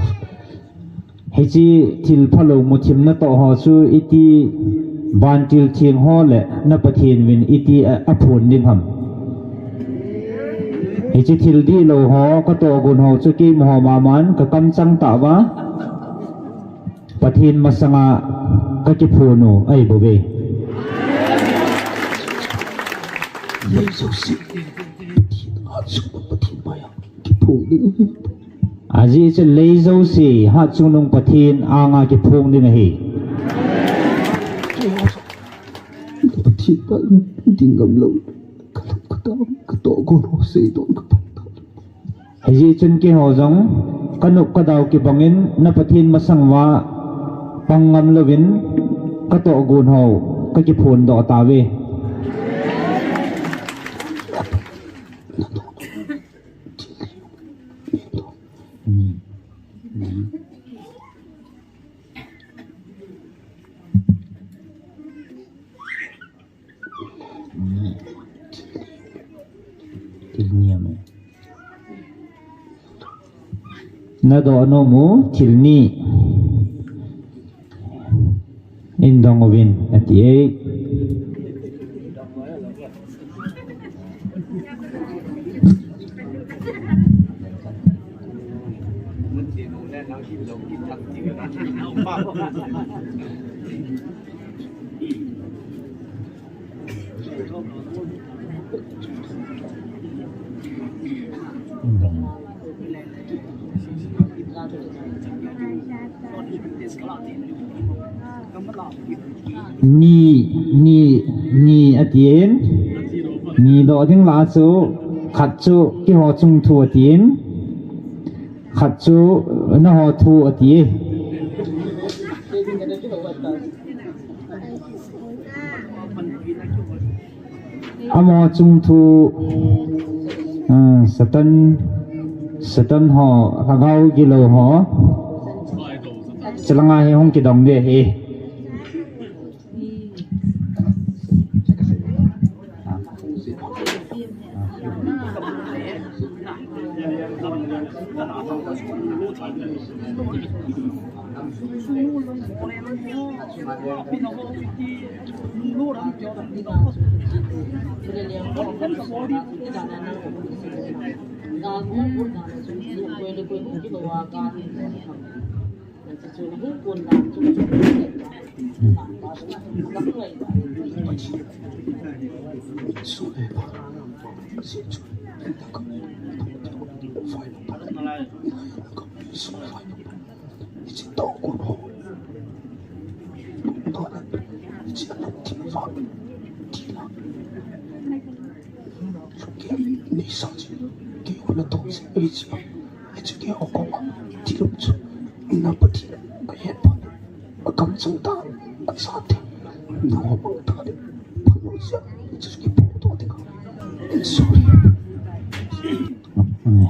Hiche thil phalou muthim natoh ho chu iti vantil theng ho le na Pathen uvin iti a, aphon ding ham. Hiche thil dihlou ho katoh gon ho chu keima ho maman kakamchang tauva. Pathen masanga kakiphon u ahi bou ve. Lei jouse, Pathen hatchungnung Pathen maiya kiphong ding. Ajeh chu lei jouse hatchungnung Pathen anga kiphong ding ahi. Pathen maiya ding ngam lou. Kalung katang, katoh gon ho seidoh kapang ta. Hijeh chun keiho jong, kanop kadau kibangin, na Pathen masang uva pang ngam louvin, katoh gon ho kakiphon doh tauve. Thil ni ahi. Nadoh nom u thil ni. Hin dong uvin ati e. Ni, ni, ni atin. Ni doh ding lah a chu, khat chu keiho chung thu atin. Khat chu nangho thu ati. Amaho chung thu, ah, Satan, Satan ho, lhagao gilou ho. Chulanga hi hung kidong ding ahi.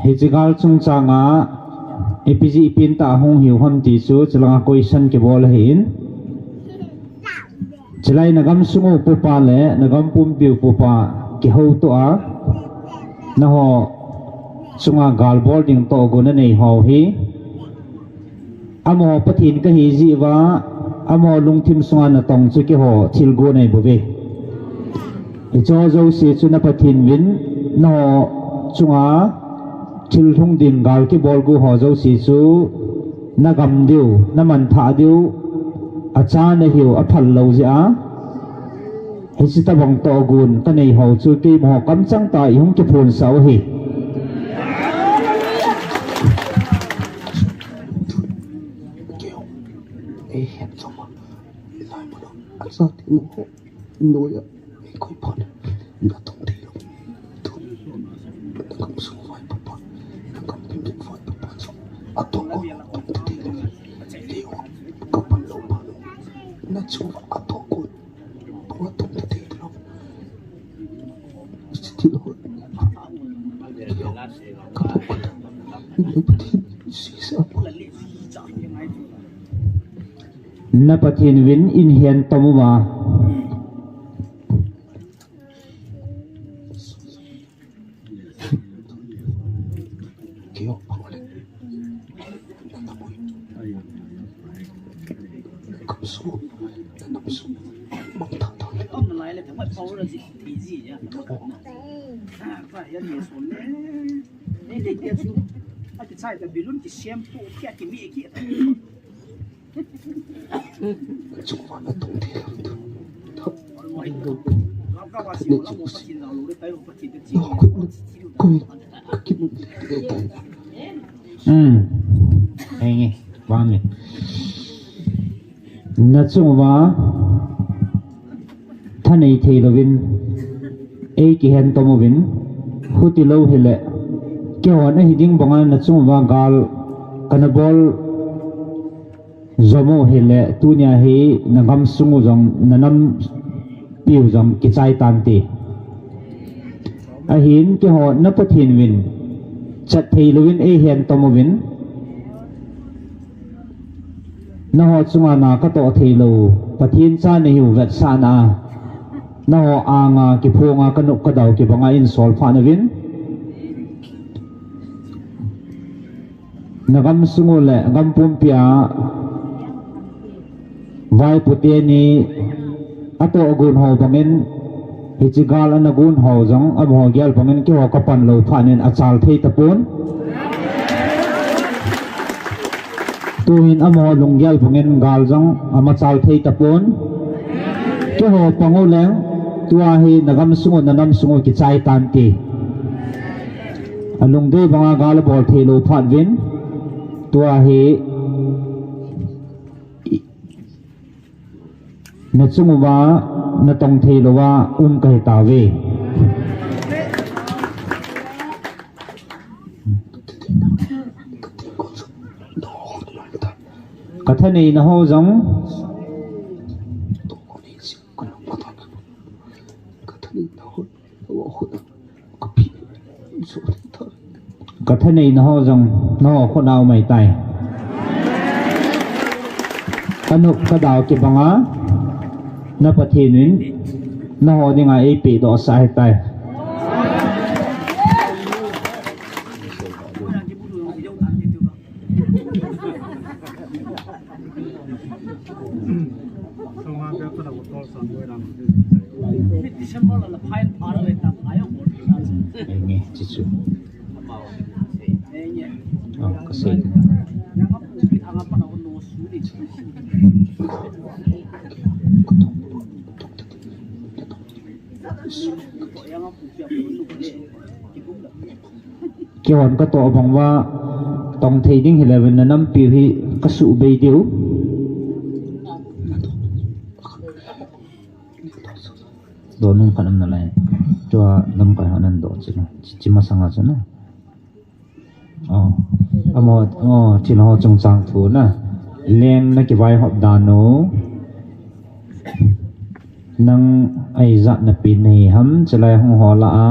Hiche gal chungchang a, ipi jeh ipin tah hung hiu ham ti chu, chulanga question kibol ahin. Chulai nagam sung u pupa le nagam pumpi u pupa kihouto a, nangho chunga gal bol ding tohgon anei ho hi, amaho Pathen kahi jeh uva, amaho lungthim sunga natong chu keiho thilgon ahi bouve. Hicheho jouse chu na Pathen uvin, nangho chunga thil lhung ding gal kibol gu ho jouse chu nagam diu, namanthah diu, acha nahiu, aphal lou jeh a. Hiche tobang tohgon kanei ho chu keima ho kamchang tah a ihung kiphonsah u ahi. Na Pathen uvin eihin tom uva. Hmm. Henge, vang le. Na chung uva thanei thei louvin, ei kihen tom uvin, huti lou hile, keiho na hiding banga na chung uva gal kana bol jom u hile, tunia hi na gamsung u jong, na nampi u jong kichai tante. Ahin keiho na Pathen uvin, chat thei louvin eihen tom uvin, nangho chunga na katoh thei lou, Pathen cha nahiu vetsahna a, nangho anga kiphonga kanop kadau kibanga eihin sol phat nauvin. Na gamsung u le gam pumpi a vaipo teni atoh gon ho bangin, hiche gal ana gon ho jong amaho gel bangin keiho kapan lou phat in achal thei tapon. Tuhin amaho lunggel bangin gal jong amachal thei tapon. Keiho pang u leng, tua hi na gamsung u, na namsung u kichai tante. Alungdei banga gal abol thei lou phat uvin, tua hi na chung uva na tong thei louva um kahi tauve. Ka thaneina ho jong, ka thaneina ho jong nangho khut a um ahitai. Ka nop ka dau kibanga na Pathen in nangho dinga eipeh doh sah ahitai. Enge, chichu. Oh, kasei. Keihon katoh bang uva, tong thei ding hileu vin na nampiu hi kasuh bei diu. Doh nung khat um nalai. Tua lamkai ho nan doh china. Chi, chi masanga china. Oh. Amaho, oh, thil ho chungchang thu na. Leng na kivaihop dan u. Nang a ijat na pen nahi ham, chulai hung ho lah a,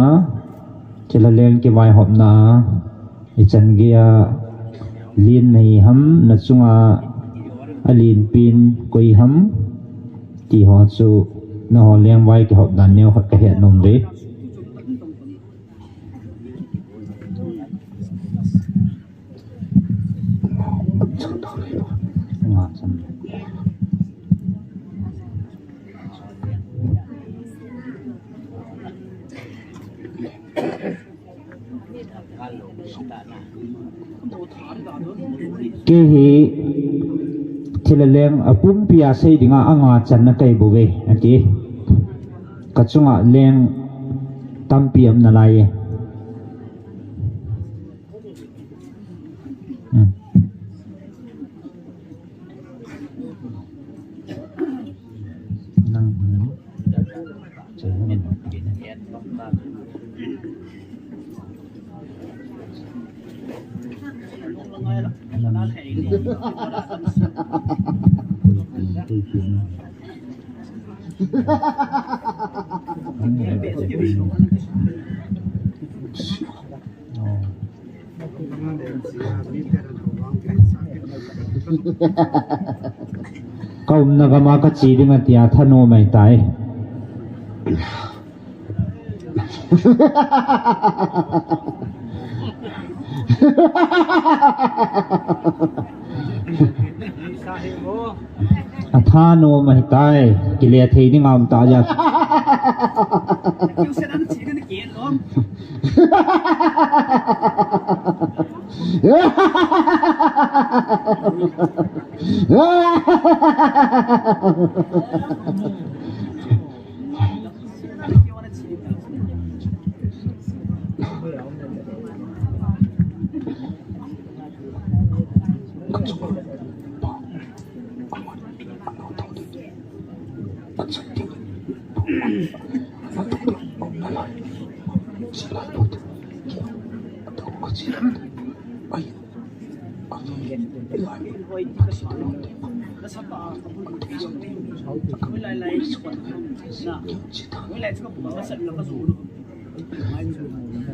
chulai leng kivaihopna a, ichan gei a len nahi ham, na chunga alen pen koi ham, ti ho chu nangho lengvai kihop dan neo khat kahet nom uve. Kei hi thil a leng a pumpi a sei dinga anga channa kei bou ve, ati. Ka chunga leng tampi um nalai e. Hmm. Nang, hmm. Ka umna gam a ka che ding ati a thanom ahitai. Athanom ahitai, kile thei ding aum ta ja.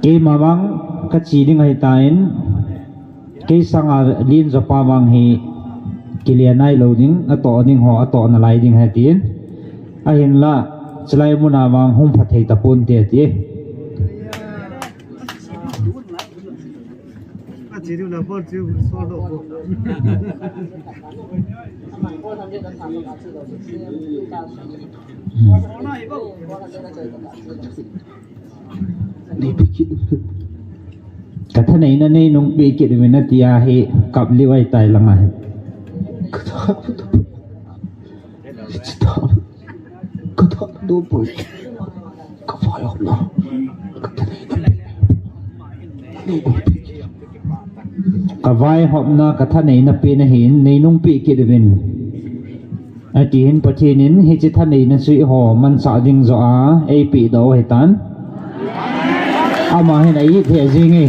Keima vang ka che ding ahitan, kei sanga len jopa vang hi kile nailou ding, atoh ding ho atoh nalai ding ahi tin. Ahinla, chulai muna vang hung pha thei tapon te ti. Ka thaneina nei nungpeh kit uvin ati a hi kap liu ahitai langa hi. Ka thaneina. Ka vaihopna ka thaneina pen ahin, nei nungpeh kit uvin. Ati hin Pathen in hiche thaneina chu eiho manchah ding joh a eipeh doh ahitan. Ama hin a-it lheh jenge.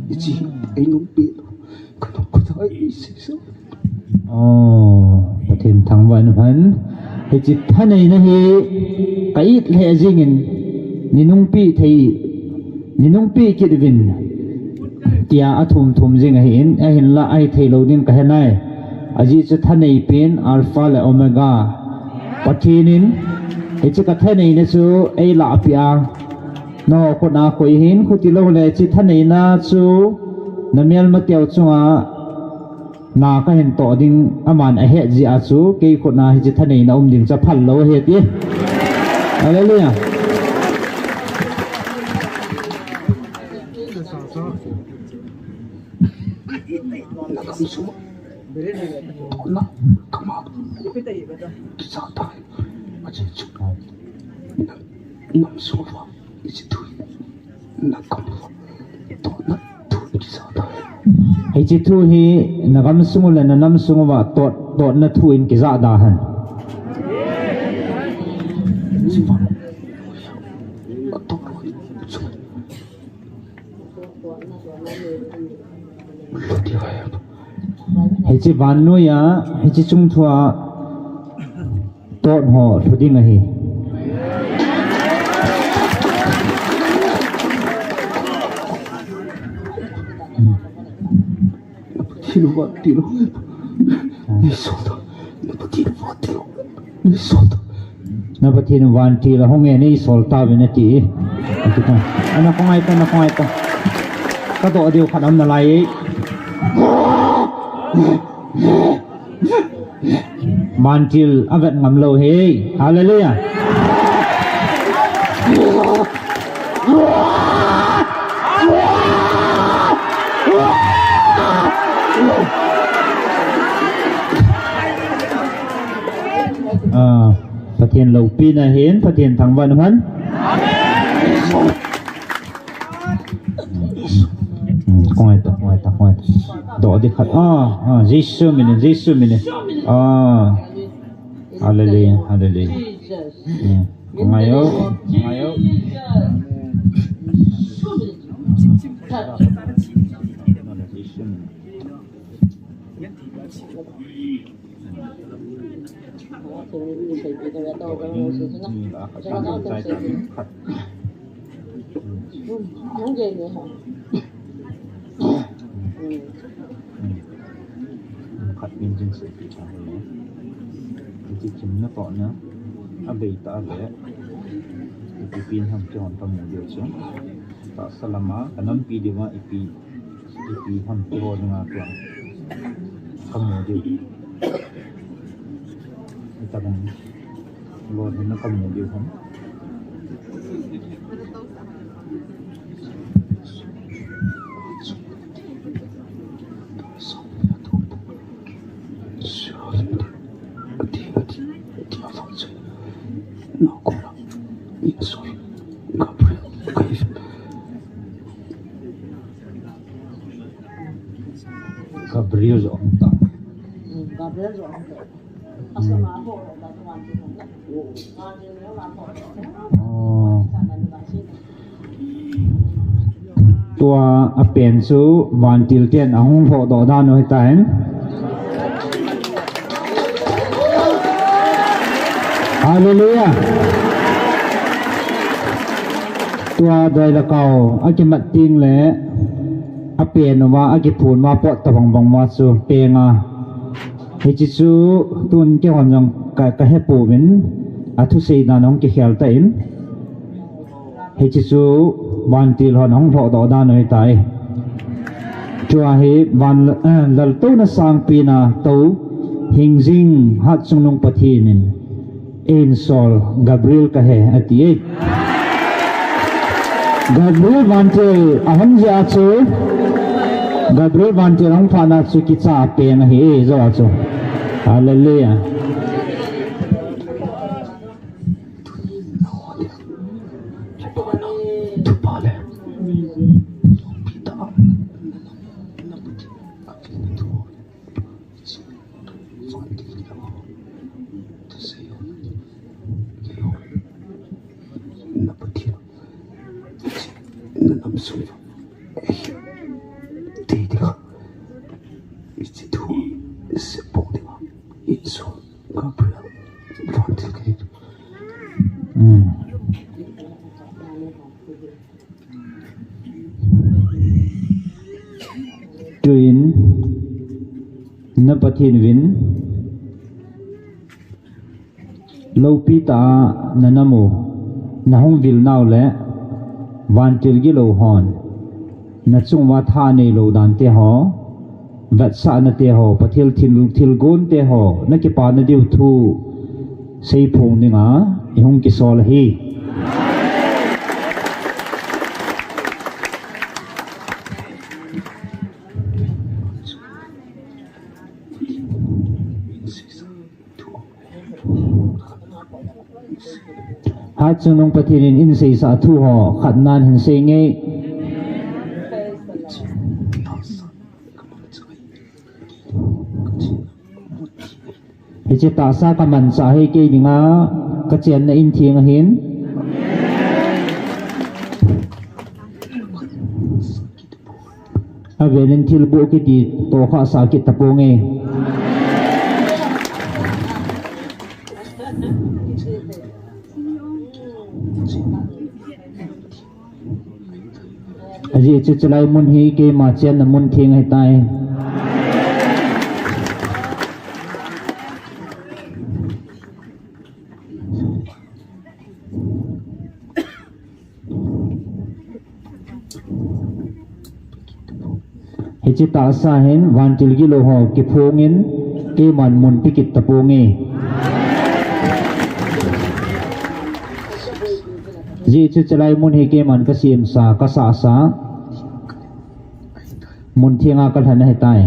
Hiche hi ei nungpeh lou, ka nung khuta ei sisa. Oh, Pathen thangvah in um hen. Hiche thaneina hi ka it lheh jingin, nei nungpeh thei, nei nungpeh kit uvin, tia athum thum jing ahin, ahinla ahi thei lou ding ka he nai. Ajeh chu thanei pen Alpha le Omega. Pathen in hiche ka thaneina chu ei lahpeh a, nangho khut a koi hin, khuti lou le hiche thaneina chu na melmateu chunga na ka hin toh ding, aman ahet jeh a chu kei khut a hiche thaneina um ding chu aphal lou ahi ti. Hallelujah. Hiche thu hi na gamsung u le na namsung uva tot, totna thu in kijah da hen. Hiche vannoiya, hiche chungthua tot ho lhu ding ahi. Na Pathen vantil ahung e, nei sol tauvin ati. Ana khongai ta, ana khongai ta. Ka toh diu khat um nalai e. Vantil avet ngam lou e. Hallelujah. Ah, Pathen loupina hin, Pathen thangvah in um hen. Hmm, kong ai ta, kong ai ta, kong ai ta. Doh di khat. Ah, ah, Jesu min in, Jesu min in. Ah. Hallelujah, hallelujah. Hmm. Kong ai o, kong ai o. Khat min jing se pi cha le. Ti kim na to na. A bei ta le. Ti pin ham ki hon ta mu diu chu. Tahsa lama, ka nampi diu ma ipi, ipi ham kihon nga tua. Ka mu diu. Ita bang. Lord, na ka mu diu ham. Gabriel jong ta. Gabriel jong ta. Oh. Tua a pen chu vantil ten ahung lhoh doh dan u hitan. Hallelujah. Tua doi la kau a kimat ting le a pen uva a kiphun ma pot ta bang bang ma chu penga. Hichi chu tun kei hon jong ka, ka hepouvin, a thusei dan hung kikhel tan. Hichi chu vantil hon hung lhoh doh dan u hitai. Tua hi van, eh, laltouna sangpi na to hingjing hatchungnung Pathen in Einsol Gabriel kahi, ati e. Gabriel vantil ahung jia chu, Gabriel vantil ahung phat na chu kicha peng ahi e, jo a chu. Hallelujah. Hmm. Tuin na Pathen uvin loupi tah a na nam u, na hung vil nau le vantil gilou hon na chung uva tha neilou dan te ho, vetsahna te ho, Pathen thil, thilgon te ho, na kipana diu thu seiphong dinga i hung kisol ahi. Hatchungnung Pathen in eiseisah thu ho khat nan hin sei nge. Hiche tahsa ka manchah hi kei dinga ka chenna in theng ahin. Avelin thilboh kiti toh khah sah kit taponge. Ajeh chu chulai mun hi keima chenna mun theng ahitai. Hiche tahsa hin vantil gilou ho kiphongin keiman mun pe kit taponge. Ajeh chu chulai mun hi keiman ka semsa, ka sahsa, mun thenga ka lhen ahitai.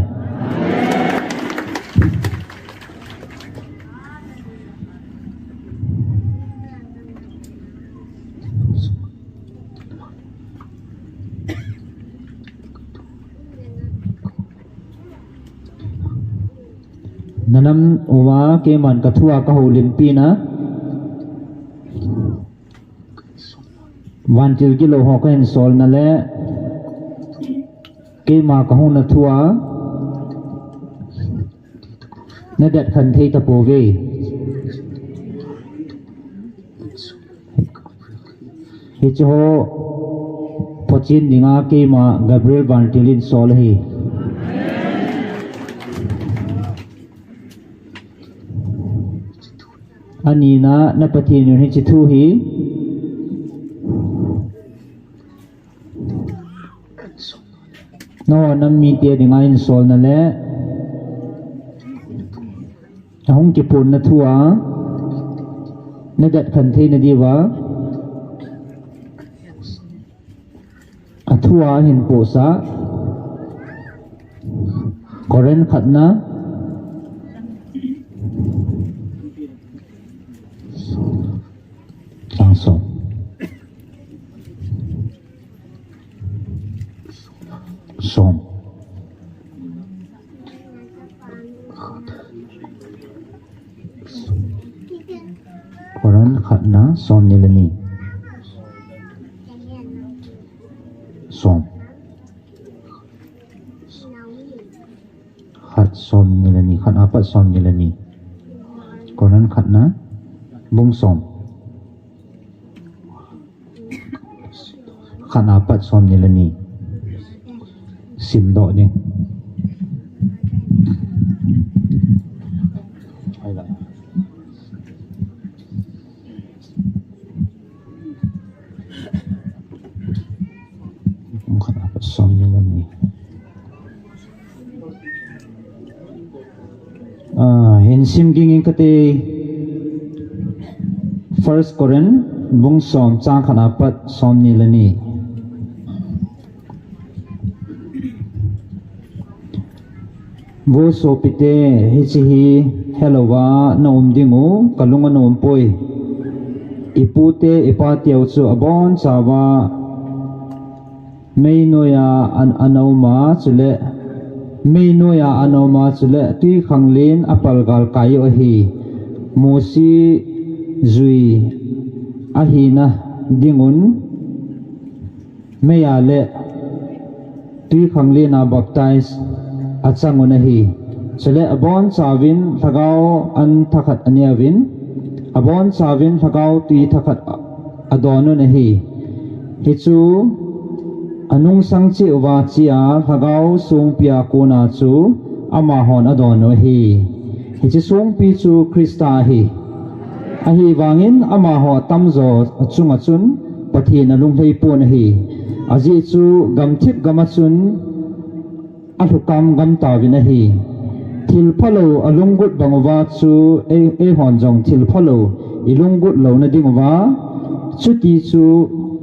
Anam uva keiman kathua kahoulimpi na. Vantil gilou ho kahin solna le keima kahung na thua nadat khan thei tapouve. Hiche ho photchin dinga keima Gabriel Vantil in sol ahi. Anina na Pathen in hiche thu hi nangho nam mite dinga hin solna le ahung kiphonna thua nadat khan theina diuva athua hin pohsah. Korin khatna chang som. Som. Korin khatna somni le ni. Som. Khat somni le ni, khat apat somni le ni. Korin khatna bung som. Khat apat somni le ni. Simdoh ding. Khat apat somni le ni. Ah, hin sim ging in kate. First Corinth bung som chang khat apat somni le ni. Vo sopite, hiche hi helouva na um diu kalung ana um poi. Ipute ipateu chu abonchauva mei noiya an, ana um a, chule mei noiya ana um a, chule twikhanglen len apalgal kai u ahi. Mosi jui ahina dingun meiya le twikhanglen a baptize achangun ahi. Chule abonchauvin lhagao an thakhat aneuvin, abonchauvin lhagao twi thakhat adonun ahi. Hichu anungsang cheh uva chea lhagao songpia kona chu amahon adonu ahi. Hiche songpi chu Christa ahi. Ahivangin amaho atamjo achunga chun Pathen alunglhai pon ahi. Ajeh chu gamthip gama chun alhukam gam tauvin ahi. Thilphalou alunggot bang uva chu ei, eihon jong thilphalou ilunggot louna diuva chuti chu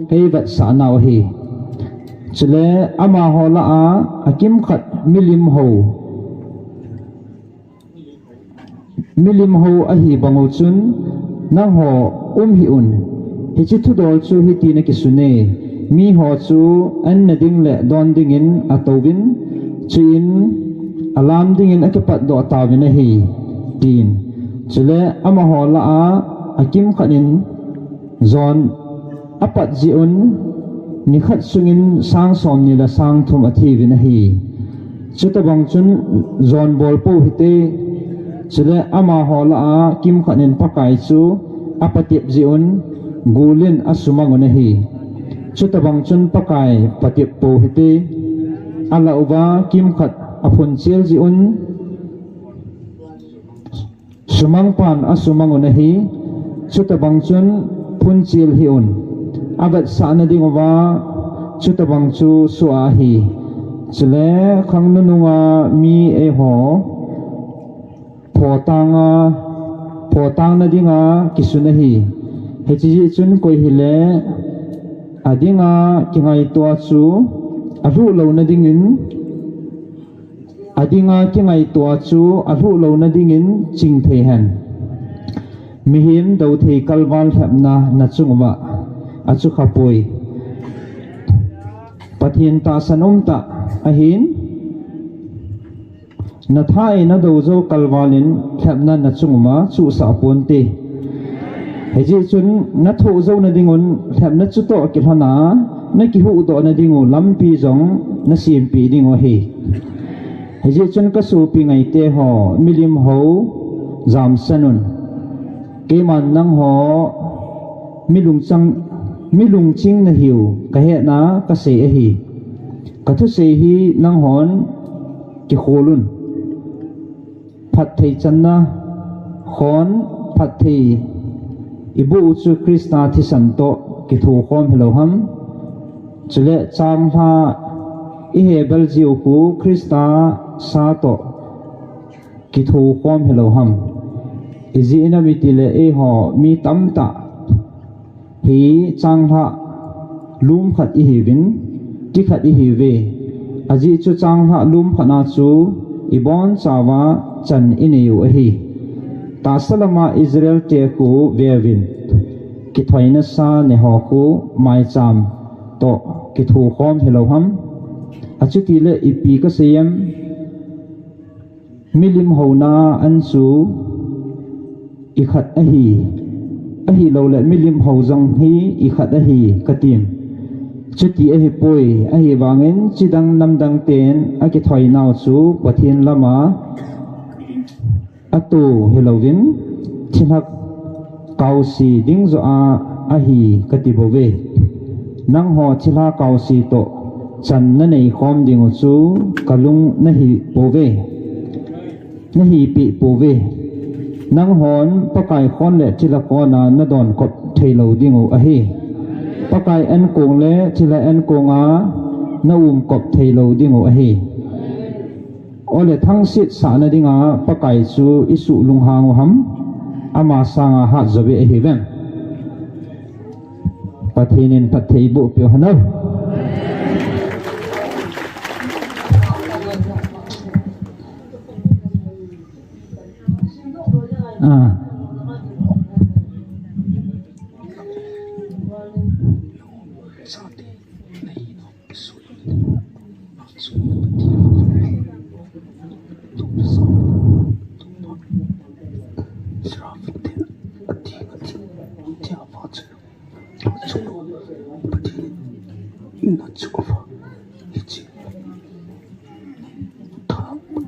eivetsah nau ahi. Chule amaho lah a akimkhat milim hou milim hou ahi bang u chun nangho um hih un. Hiche thudol chu hitin akisune, miho chu anna ding le don dingin atouvin, chuin alam dingin akipatdoh tauvin ahi, tin. Chule amaho lah a akimkhat in John apat jeh un nikhat sungin sang somni le sang thum athiuvin ahi. Chutobang chun John bol pou hite, chule amaho lah a kimkhat in Pakai chu apatep jeh un gul in asumangun ahi. Chutobang chun Pakai patep pou hite, alah uva kimkhat aphunchel jeh un sumangpan asumangun ahi. Chutobang chun phunchel hih un, avetsahna diuva chutobang chu soh ahi. Chule khang nununga mi eiho photang a, photangna dinga kisun ahi. Hiche jeh chun koi hile adinga kingaito a chu alhuh louna dingin, adinga kingaito a chu alhuh louna dingin chingthei hen. Mihem douthei kalval lhepna nachung uva achukhapoi. Pathen tahsan umtah ahin, Natha in nadou jou kalval in lhepna nachung uma chuhsah ponte. Hijeh chun nathoh jou nading un lhepna chutoh kilhona nakihuhdoh nading u lampi jong nasempeh ding u ahi. Hijeh chun kasopi ngaite ho, milim ho jamsan un. Keiman nangho milungchang, milungching nahiu kahetna kasei ahi. Kathusei hi nanghon kikhol un. Phatthei channa khon phatthei iboh u chu Christa thisan toh kithokhom hilou ham. Chule changlhah ihebel jiu khu Christa sa toh kithokhom hilou ham. Ijeh inem itile eiho mi tamtah hi changlhah lum khat ihiuvin, ti khat ihiuve. Ajeh chu changlhah lum khat a chu ibonchauva chan inei u ahi. Tahsa lama Israel te khu veuvin, kithoina sa neho khu maicham toh kithokhom hilou ham. Achutile ipi kasei em? Milim houna an chu ikhat ahi, ahilouleh milim ho jong hi ikhat ahi katim. Chuti ahipoi, ahivangin chidang namdang ten akithoinau chu Pathen lama ato hilouvin thilha kaose ding joh a ahi katibouve. Nangho thilha kaose toh chan naneikhom ding u chu kalung nahipouve. Nahipeh pouve. Nanghon Pakai khon le thilha khon a nadonkop theilou ding u ahi. Pakai ankong le thilha ankong a naumkop theilou ding u ahi. Ole thangset sahna dinga Pakai chu isuh lunghang u ham, ama sanga hatjouve ahiuvem? Pathen in phatthei boh peh u hen.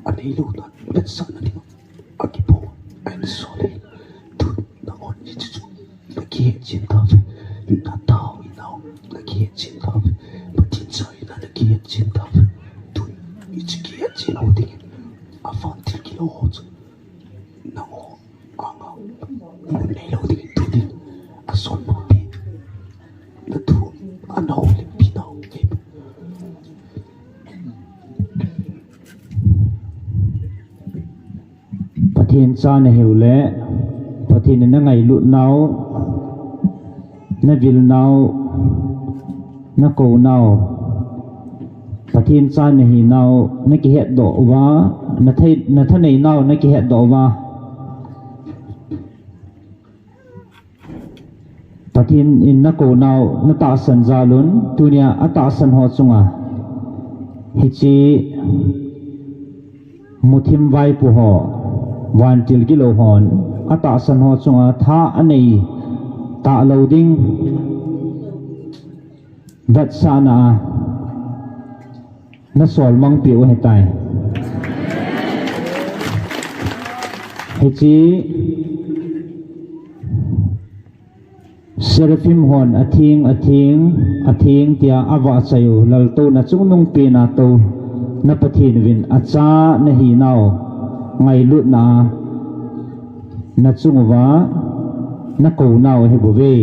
Aneilou na vetsahna ding akipo ahin sole. Tun nangho hiche chu nakihetchen tauve. Natao hinau nakihetchen tauve. Pathen cha hina nakihetchen tauve. Tun hiche kihetchen ho dingin avantil kilou ho chu nangho anga mun neilou dingin tun in asol mapi. Natu anao le pinao nge. Pathen cha nahiu le, Pathen in nangailut nau, navil nau, nakou nau, Pathen cha nahi nau nakihetdoh uva, nathei, nathanei nau nakihetdoh uva, Pathen in nakou nau natahsan jal un, tunia atahsan ho chunga hiche muthim vaipo ho, vantil gilou hon atahsan ho chunga tha anei talou ding vetsahna a nasol mangpeh u ahitai. Hiche Seraphim hon atheng, atheng, atheng tia avahchoi u, laltouna chungnung pena touna Pathen uvin acha nahi nau ngailutna a nachung uva nakou nau ahibouve.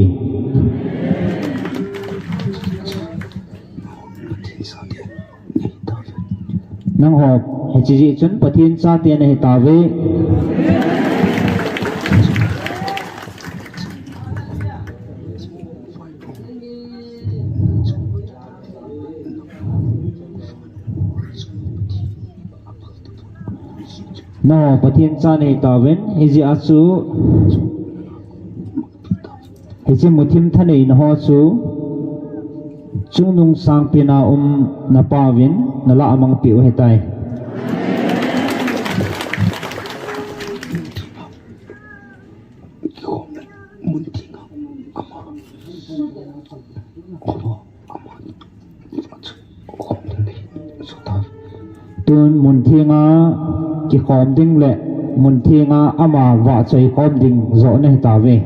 Nangho hiche jeh chun Pathen chate nahitauve. Nangho Pathen cha nahitauvin, hijeh a chu hiche muthim thaneina ho chu chungnung sangpen a um napauvin nalah a mangpeh u ahitai. Tun mun thenga kikhom ding le mun thenga ama vahchoi khom ding joh nahi tauve.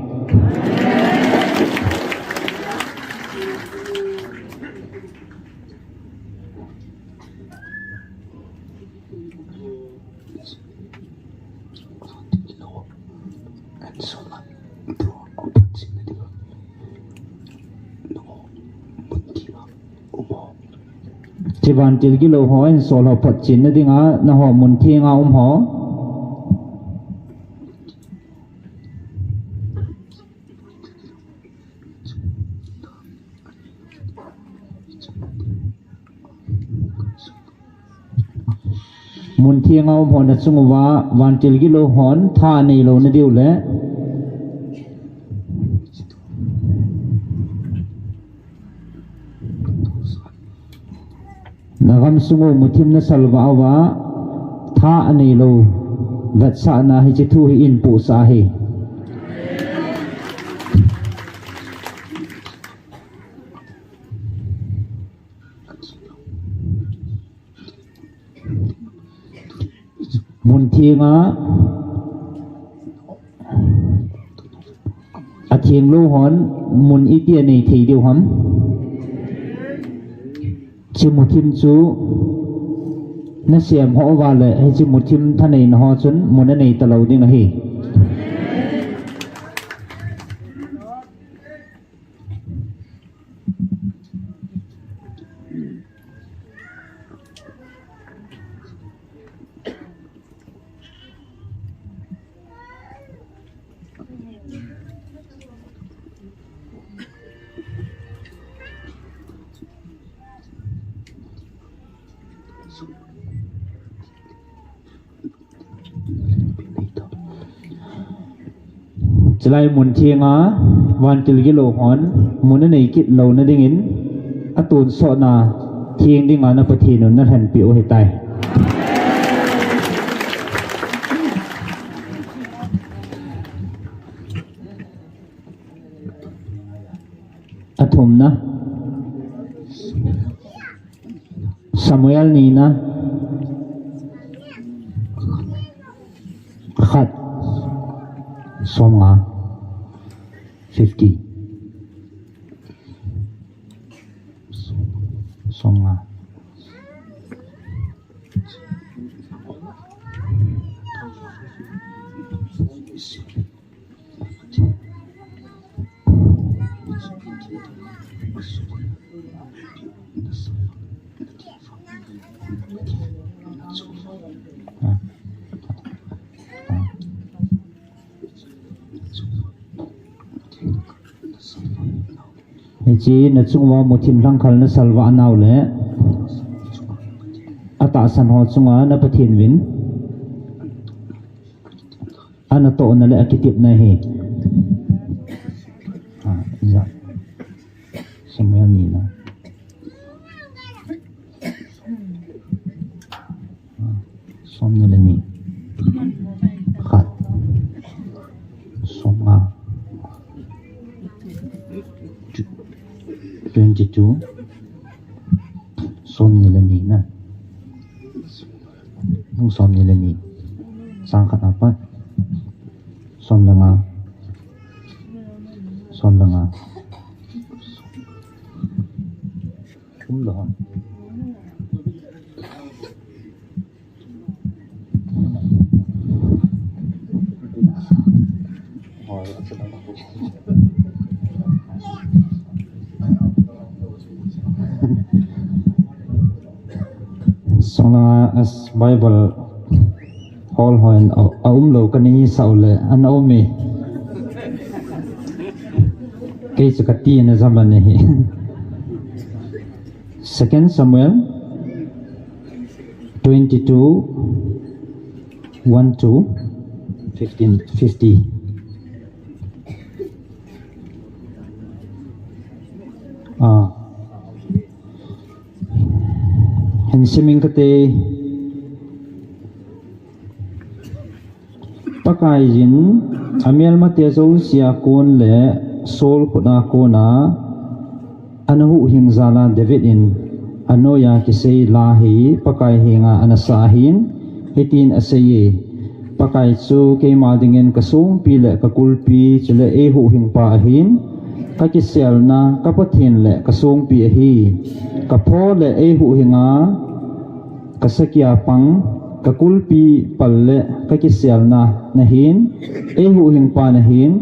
Hiche vantil gilou ho insol ho photchenna dinga nangho mun thenga um ho. Mun thenga um hon achung uva vantil gilou hon tha neilou na diu le. Nagam sung u muthim nasalvah uva tha aneilou vetsahna hiche thu hi inpohsah ahi. Mun thenga athenglou hon mun iti anei thei diu ham? Hiche muthim chu nasem ho uva le hiche muthim thaneina ho chun mun anei talou ding ahi. Chulai mun thenga vantil gilou hon mun anei kit louna dingin atonsotna theng dinga na Pathen un nalhenpeh u ahitai. Athumna. Samuel nina. Khat. Somnga. Fifty. Somnga. Hiche nachung uva muthim lhangkhal nasalvah nau le atahsan ho chunga na Pathen uvin anatohna le akitepna ahi. Ah, ja. Samuel nina. Somni le ni. Khat. Somnga. Twenty-two. Somni le ni na. Nung somni le ni. Sang khat apat. Som le nga. Som le nga. Kum doh. Sona as Bible. Hall hon a, aumlou kanisa ule, ana um e. Kei chu kati na zaman ahi. Second Samuel twenty-two, one to fifteen, fifty. Ah. Hin simin kate. Pakaiyin amelmate jousea kon le Saul khut a kona ana huhhing jal a David in anoiya kisei la hi Pakai henga ana sah ahin, hitin aseiye, Pakai chu keima dingin kasongpi le kakulpi chule eihuhhingpa ahin, kakiselna kaPathen le kasongpi ahi. Kapho le eihuhhinga kasakia pang, kakulpi pal le kakiselna nahin, eihuhhingpa nahin,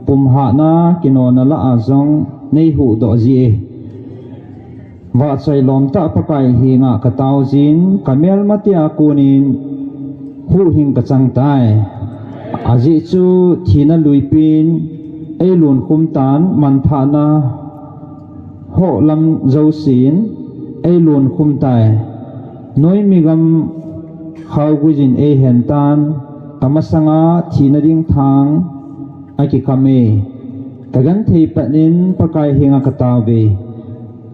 pumhatna kinona lah a jong neihuhdoh jie. Vahchoi lomtah Pakai henga kataojin, kamelmatea konin huhhing kachangtai. Ajeh chu thina luipin eilunkhum tan, manthahna hohlam jousen eilunkhum tai. Noimi gam khaoguijin eihen tan, kamasanga thina ding thang akikame. Kagenthei patnin Pakai henga kataove.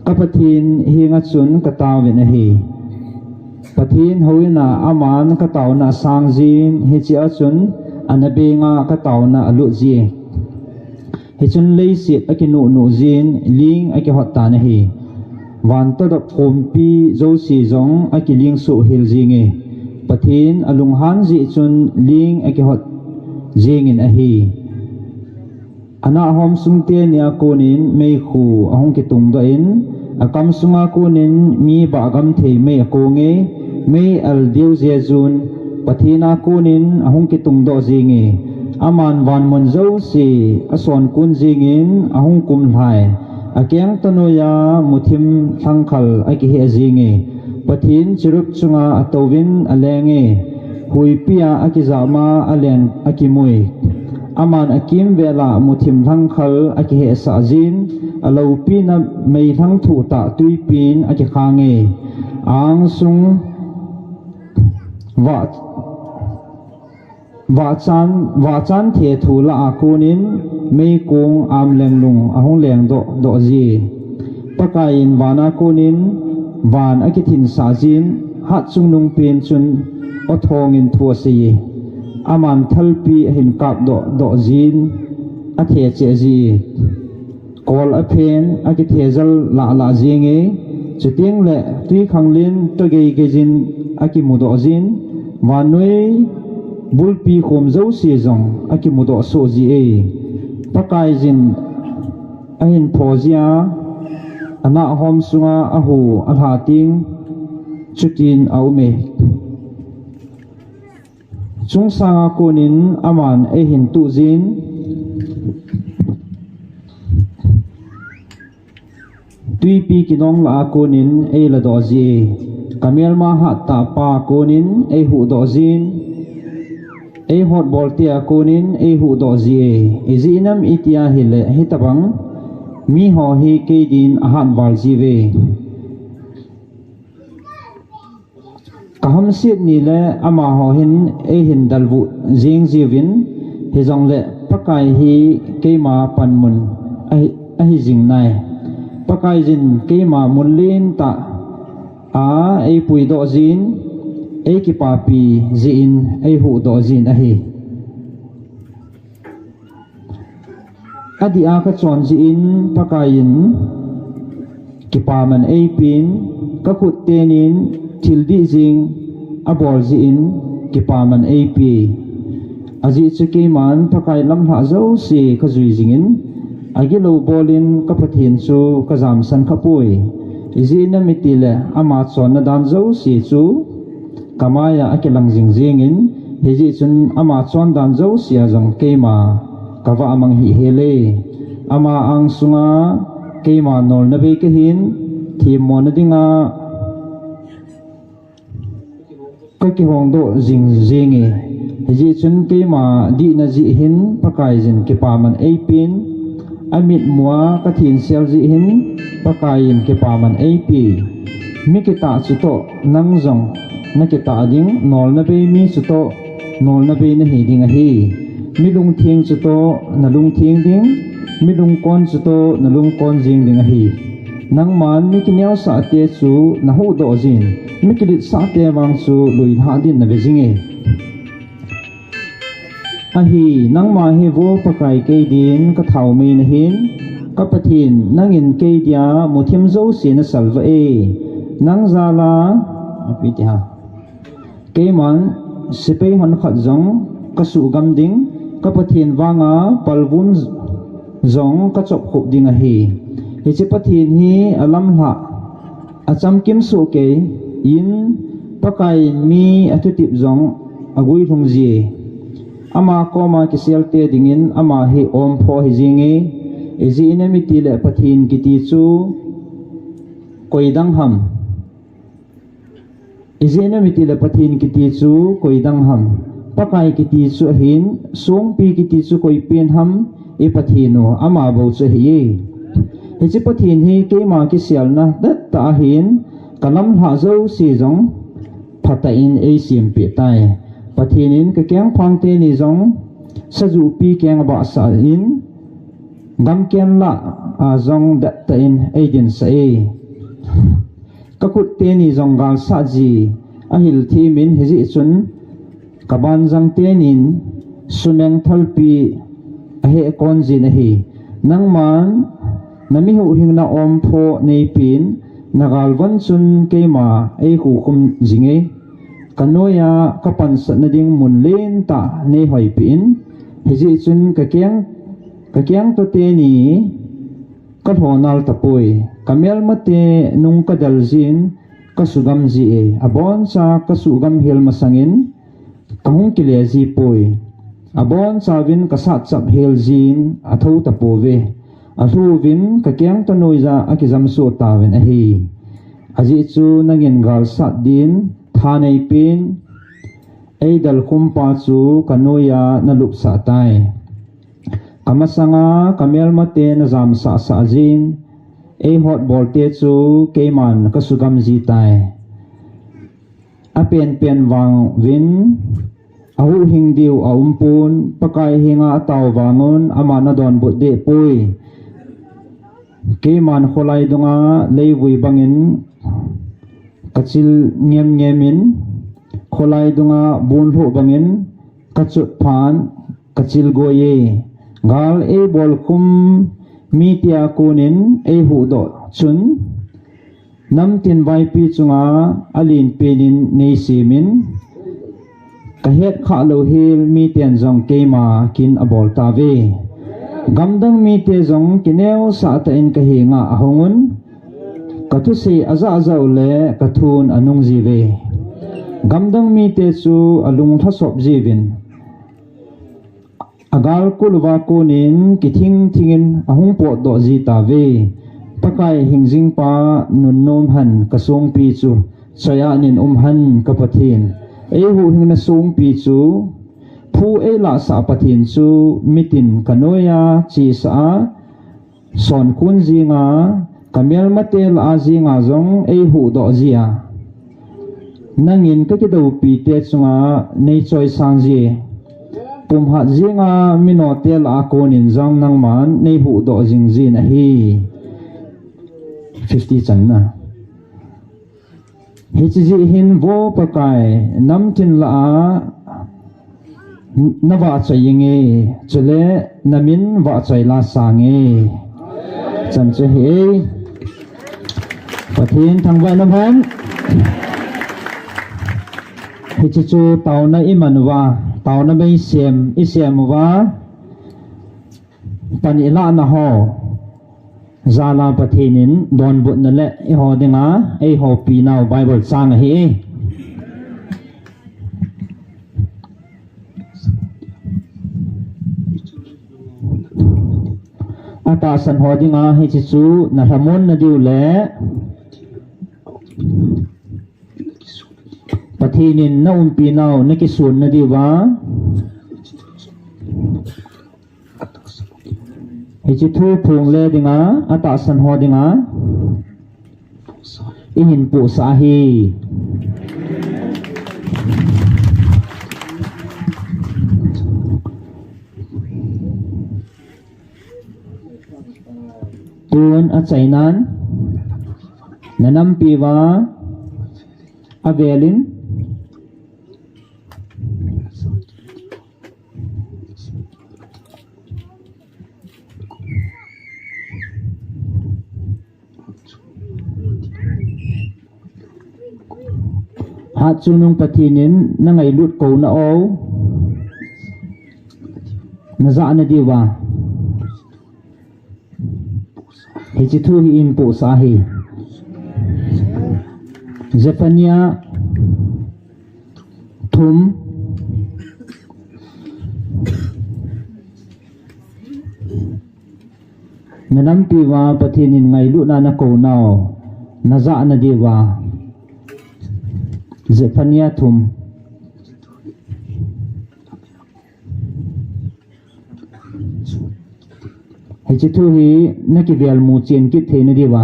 KaPathen henga chun kataovin ahi. Pathen houin a aman kataona asangjin, hichea chun anabenga kataona alutji. Hichun leiset akinuhnuh jin, ling akihot tan ahi. Vantodop khompi jouse jong akilingsuh hel jinge. Pathen alunghan jeh chun ling akihot jingin ahi. Anahhom sung tenia konin meikhu ahung kitungdoh in, akam sunga konin mi bahgam thei mei akonge, mei al diu jejun, Pathena konin ahung kitungdoh jinge. Aman vanmun jouse asonkun jingin ahung kumlhai. Akeng tanoiya muthim lhangkhal akiheh jinge. Pathen cherub chunga atouvin alenge. Huipia akijama alen akimui. Aman akimvela muthim lhangkhal akihehsah jin, aloupina meilhang thuhtah tuipin akikhange. Angsung vah, vahchan, vahchan thethu lah a konin meikong amlenglung ahung lengdoh doh ji. Pakaiyin vana konin van akithinsah jin, hatchungnungpen chun aw thongin thu aseiye. Aman thalpi ahin kapdoh doh jin athecheh ji. Kol aphen akithejal lahlah jinge. Chutengle twikhanglen togeigeijin akimudoh jin, vannoi bulpi khom jouse jong akimudoh soh ji e. Pakaiyin ahin pho jia, anahhom sunga ahu alha teng chutin aume. Chungsanga konin aman eihin tuh jin, twipi kinong lah a konin eiladoh ji e. Kamelma hattahpa konin eihuhdoh jin, eihotboltea konin eihuhdoh ji e. Ijeh inem itia hile hitobang miho hi keidin ahatval jiuve. Kahamset nile amaho hin eihin dalvuh jeng jiuvin, hijongle Pakai hi keima panmun ahi, ahijing nai. Pakaiyin keima mun lentah a eipuidoh jin, eikipapi jeh in eihuhdoh jin ahi. Adih a kachon jeh in Pakaiyin kipaman eipin, kakhut tenin thil dih jeng abol jeh in kipaman eipe. Ajeh chu keiman Pakai lamlhah jouse kajui jingin, agilou bolin kaPathen chu kajamsan khapoi. Ijeh inem itile ama chonna dan jouse chu kamaiya akilang jingjengin, hijeh chun ama chondan jousea jong keima kavahmang hih hel e. Ama angsunga keima nolna bei kahin, themmona dinga kakihongdoh jingjenge. Hijeh chun keima dihna jeh hin Pakaiyin kipaman eipin, amitmua kathensel jeh hin Pakaiyin kipaman eipe. Mi kitah chutoh nang jong nakitah ding, nolna bei mi chutoh nolna bei nahi ding ahi. Mi lungtheng chutoh nalungtheng ding, mi lungkon chutoh nalungkon jeng ding ahi. Nangman mi kineosahte chu nahuhdoh jin, mi kiletsahte vang chu luilhah din nave jinge. Ahi, nangma hi vo Pakai kei din ka thaomei nahin, ka Pathen, nangin kei dia muthim jouse na salvah e. Nang jal a, ipi ti ham. Keiman sepai hon khat jong ka suhgam ding, ka Pathen vanga palvum jong ka chop khup ding ahi. Hiche Pathen hi alamlhah, achamkim soh kei in, Pakai in mi athutep jong aguilhung ji. Ama koma kiselte dingin ama hi omphoh ahi jenge. Ijeh inem itile Pathen kiti chu koi dang ham. Ijeh inem itile Pathen kiti chu koi dang ham. Pakai kiti chu ahin, songpi kiti chu koi pen ham, i Pathen u, ama bou chu ahi e. Hiche Pathen hi keima kiselna dettah ahin, ka lamlhah jouse jong phatah in eisempeh tai. Pathen in ka kengphang teni jong sajuhpi keng abahsah in, gamken lah a jong dettah in eidinsah e. Ka khut teni jong galsat ji ahil themin, hijeh chun ka banjang tenin sumeng thalpi aheh kon jin ahi. Nangman na mi huhhingna omphoh neipen, na galvon chun keima eikhukhum jinge. Ka noiya ka pansatna ding mun lentah neihoipeh in, hijeh chun ka keng, ka kengto teni ka lhonal tapoi. Ka melmate nung ka del jin ka sugam ji e. Aboncha ka sugam hel masangin ka hung kile ji poi. Abonchauvin ka satchap hel jin athou tapouve. Alhuvin ka kengto noiya akijamsoh tauvin ahi. Ajeh chu nangin galsat din tha neipen, eidel khumpa chu ka noiya na lupsah tai. Ka masanga ka melmate na jamsahsah jin, eihotbolte chu keiman ka sugam ji tai. Apenpen vangvin ahuhhing diu aumpon, Pakai henga atao vangun ama na donbut dehpoi. Keiman kholai dunga leivui bangin ka chil ngemngemin, kholai dunga bunlhoh bangin ka chotphan ka chil goi e. Gal eibolkhum mite a konin eihuhdoh chun, namtin vaipi chunga alenpenin neisemin, ka hetkhah louhel miten jong keima kin abol tauve. Gamdang mite jong kineosah tah in ka henga ahungun, ka thusei ajahjah u le ka thun anung jiuve. Gamdang mite chu alung lhasop jiuvin, agalkol uva konin kithing thingin ahung potdoh ji tauve. Pakai hingjingpa nunnom hen ka songpi chu choianin um hen ka Pathen. Eihuhhingna songpi chu phu eilahsah Pathen chu mitin ka noiya chesah a, sonkhun jinga, ka melmate lah a jinga jong eihuhdoh jia, nangin ka kidoupite chunga neichoisang ji, pumhat jinga minote lah a konin jong nangman neihuhdoh jing jin ahi. Fifty channa. Hiche jeh hin vo Pakai, namtin lah a na vahchoi inge, chule na min vahchoi la sange. Chan chu hi e. Pathen thangvah in umhen. Hiche chu taona iman uva, taona beisem isem uva, pan ilahna ho jal a Pathen in donbutna le eiho dinga eihopinau Bible chang ahi e. Atahsan ho dinga hiche chu na lhamonna diu le Pathen in na umpinau na kisonna diuva hiche thu phongle dinga, atahsan ho dinga ihin pohsah ahi. Tun achainan, na nampi uva avelin Hatchungnung Pathen in nangailut kouna u najah nadiuva hiche thu hi eipohsah ahi. Zephaniah thum. Nanampi uva Pathen in ngailutna nakounau najah nadiuva. Zephaniah thum. Hiche thu hi nakivel mu chen kit theina diuva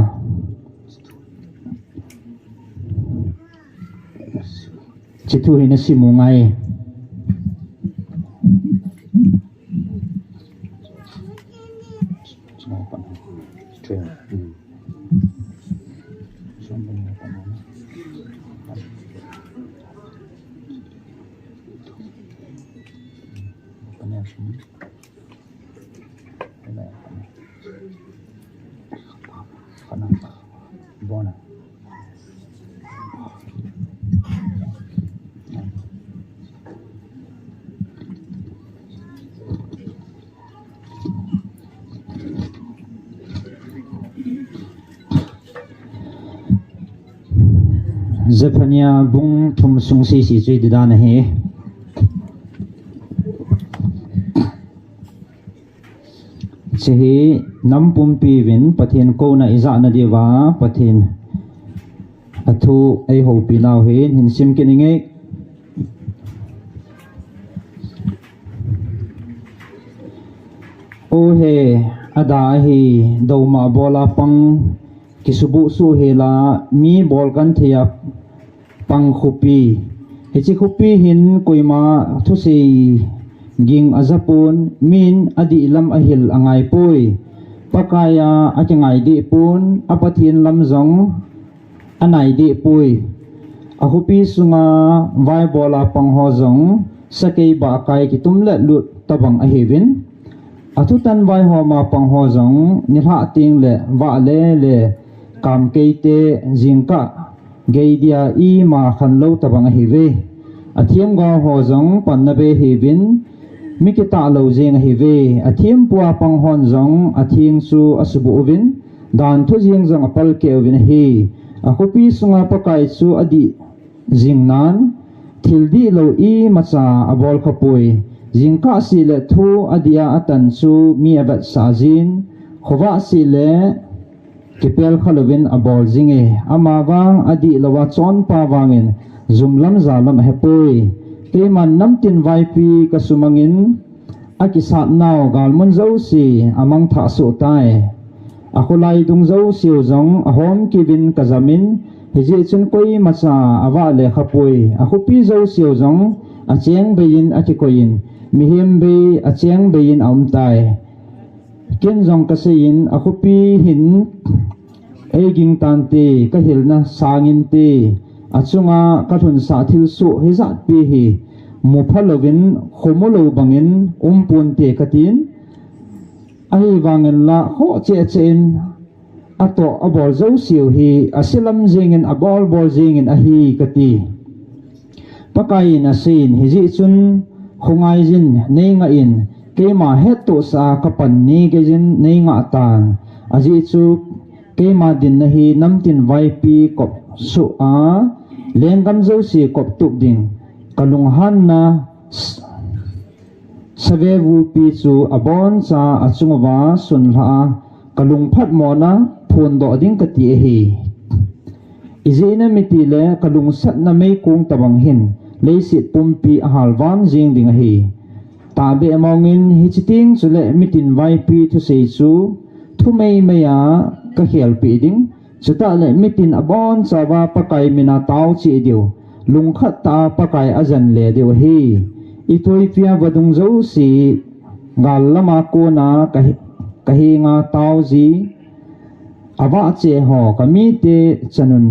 hiche thu hi nasim u ngai. Zephaniah bung thum sung sese chu hiti dan ahi. Hiche hi nam pumpi uvin Pathen kouna ijah nadiuva Pathen athu eihoupi nau hin hin sim kit inge. O he, ada ahi, douma bola pang, kisubuh suh hela, mi bol kan thei a pang khopi. Hiche khopi hin koima thusei ging ajapon, min adih lam ahil angaipoi. Pakaiya akingai dehpon, a Pathen lam jong anai dehpoi. Akhopi sunga vaibola pang ho jong sakei bahkai kitum let lut tabang ahiuvin. Athutan vaihoma pang ho jong nilhah teng le vah le le kamkei te jingkah geidia ima khanlou tabang ahiuve. Athemgao ho jong panna bei ahiuvin, mi kitah lou jeng ahiuve. Athempua pang hon jong atheng chu asubuh uvin, dan thu jeng jong apalkeh uvin ahi. Akhopi sunga Pakai chu adih jing nan, thil dihlou imacha abol khapoi. Jingkah seh le thu adih a atan chu mi avetsah jin, khovah seh le kipel khalouvin abol jinge. Amavang adihlou a chonpa vangin jumlam jalam ahepoi. Keiman namtin vaipi kasumangin akisatnau galmun jouse amangthah sohtai. Akholai dung jouseu jong ahomkiuvin kajamin, hijeh chun koimacha avah le khapoi. Akhopi jouseu jong acheng beiyin akikoiyin, mihem bei acheng beiyin aumtai. Ken jong kaseiyin, akhopi hin eiging tante, kahilna sanginte, achunga kalhunsah thilsoh hijatpi hi mupha louvin, khomu lou bangin umponte katin, ahivangin la khoh cheh cheh in atoh abol jouseu hi ase lam jengin abol bol jengin ahi kati. Pakaiyin aseiyin, hijeh chun khongaijin neingah in, keima hettohsah a kapan neigeijin neingah tan. Ajeh chu keima dinna hi namtin vaipi kopsoh a, lenggam jouse koptup ding, kalunghanna savevupi chu aboncha achunguva sunlhah a, kalungphatmona phondoh ding kati ahi. Ijeh inem itile kalungsatna meikong tabang hin leiset pumpi ahalvam jeng ding ahi. Tahbeh mongin hiche teng chule mitin vaipi thusei chu thumeimei a kakhelpeh ding, chutah le mitin abonchauva Pakai mina tao cheh diu, lungkhat tah a Pakai ajen le diu ahi. Ethiopia vadung jouse gal lama kona kahenga taoji, avahcheh ho kamite chanun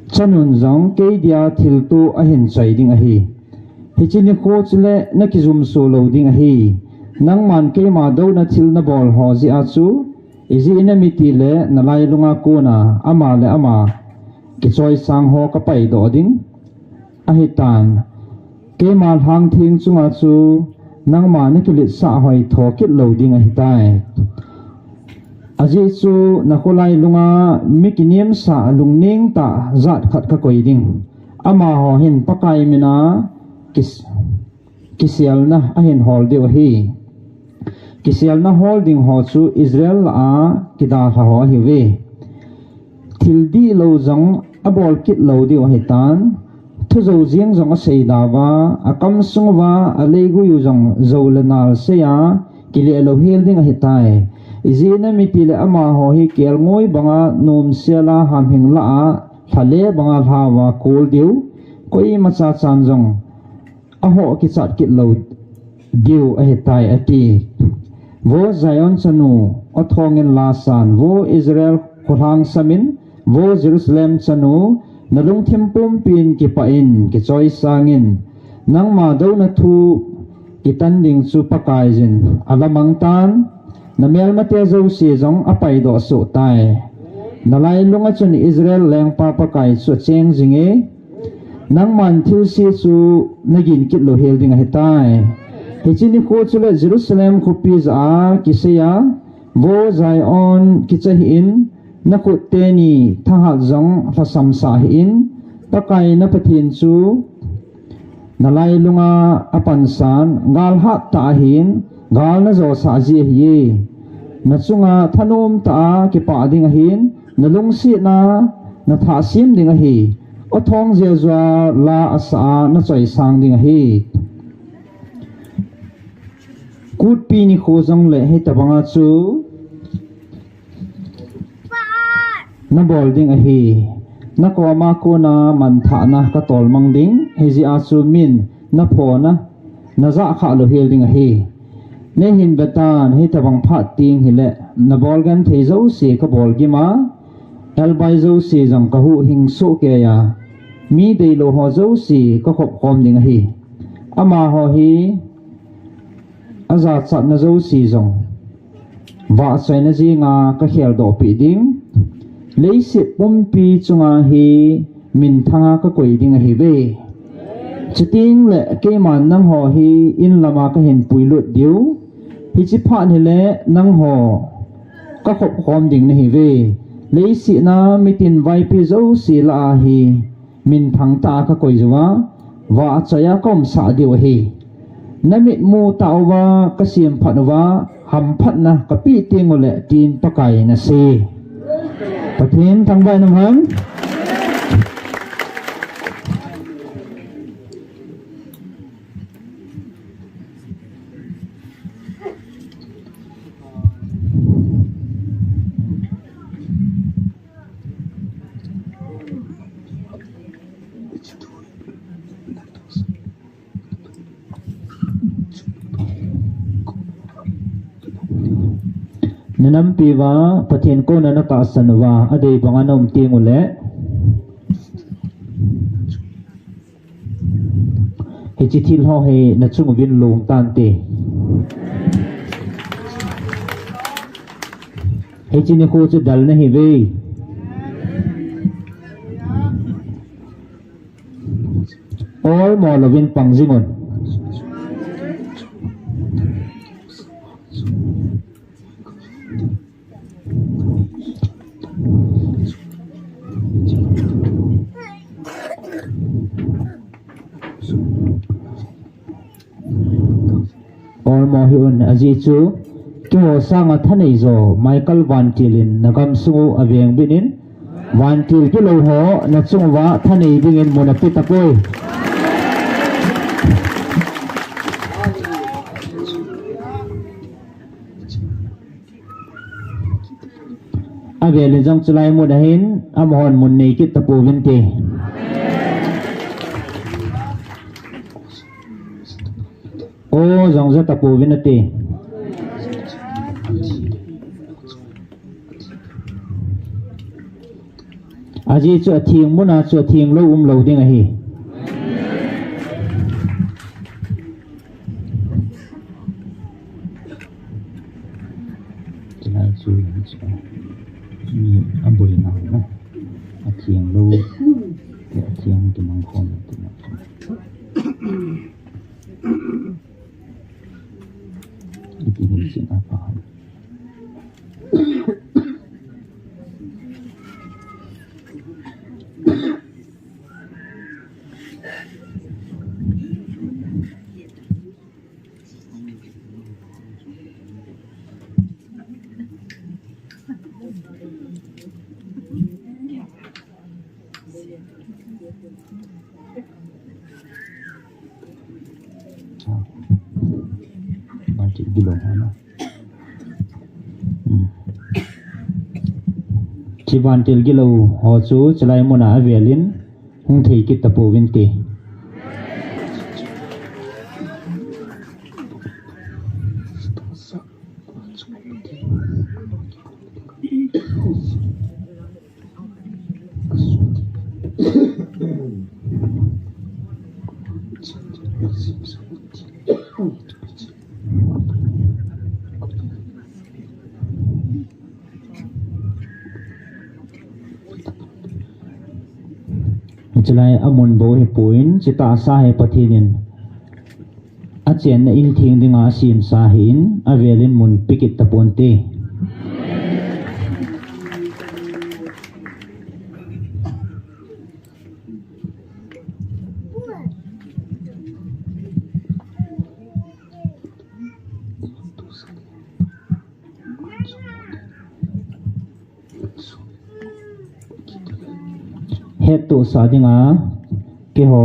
chanun jong keidia thilto ahin choi ding ahi. Hiche nikho chule nakijumso lou ding ahi. Nangman keima douna thil nabol ho jeh a chu, ijeh inem itile nalailunga kona ama le ama kichoisang ho kapaidoh ding ahitan. Keima lhangtheng chunga chu nangma nakiletsah hoitho kit lou ding ahitai. Ajeh chu nakholai lunga mi kinemsa lungneng tah jat khat kakoi ding. Amaho hin Pakai mina kis-, kiselna ahin hol diu ahi. Kiselna hol ding ho chu Israel lah a kidalha ho ahiuve. Thil dihlou jong abol kit lou diu ahitan. Thu jou jeng jong asei dauva, akamsung uva aleigui u jong jou le nal seiya, kile louhel ding ahitai. Ijeh inem itile amaho hi kelngoi banga nomsel a hamhing lah a, lhale banga lhauva kol diu, koimacha chan jong ahoh kichat kit lou diu ahitai, ati. Vo Zion chanu, athongin lasan, vo Israel kholhang samin, vo Jerusalem chanu, nalungthim pumpin kipah in, kichoisangin, nangma douna thu kitan ding chu Pakaiyin alamang tan, namelmate jouse jong apaidoh soh tai. Nalailunga chun Israel lengpa Pakai chu acheng jinge, nangman thilse chu nagin kit louhel ding ahitai. Hiche nikho chule Jerusalem khopi jah a kiseiya, vo Zion, kicha hih in, nakhut teni thahat jong lhasamsah hih in, Pakai na Pathen chu nalailunga apansan, gal hattah ahin, gal najosah ji ahiye. Nachunga thanom tah a kipah ding ahin, nalungsetna nathah sem ding ahi. Athong jeh jua la asah a nachoisang ding ahi. Kutpi nikho jongle hitobanga chu nabol ding ahi. Nakoma kona manthahna katolmang ding, hijeh a chu min naphona najah khah louhel ding ahi. Neihin vetan, hitobang phat teng hile, nabol genthei jouse kabol gima, elbai jouse jong kahuhhing sohkeiya, mi deilou ho jouse kakhop khom ding ahi. Amaho hi ajachatna jouse jong vahchoina jenga kakheldohpeh ding. Leiset pumpi chunga hi minthanga kakoi ding ahiuve. Chutengle keiman nangho hi inlama kahin puilut diu. Hiche phat hile nangho kakhop khom ding nahiuve. Leiset a mitin vaipi jouse lah a hi minthang tah a kakoi jouva, vahchoiya kaumsah diu ahi. Namitmu tah uva kasemphat uva, hamphatna kapeh tengule tin Pakai in asei. Pathen thangvah in umhen. Nanampi uva Pathen kouna natahsan uva, adei banga naum tengule, hiche thil ho hi nachung uvin long tante. Hiche nikho chu del nahiuve. Olmo louvin pang jingun. Olmo hih un, ajeh chu keiho sanga thanei jo Michael Vantil in nagamsung u avengbit in, vantil kilou ho nachung uva thanei dingin mun ape tapoi. Avel in jong chulai mun ahin, amahon mun nei kit tapouvinte. O jong ja tapouvin ate. Ajeh chu atheng muna chu atheng lou umlou ding ahi. Chulai chu, mi aboina na. Atheng lou. Chi vantil gilou ho chu chulai muna avelin hung thei kit tapouvin te. Chulai amun bou hipon, chutahsa hi Pathen in achenna in theng dinga asemsa ahin, avelin mun pe kit taponte. Hettohsah dinga keiho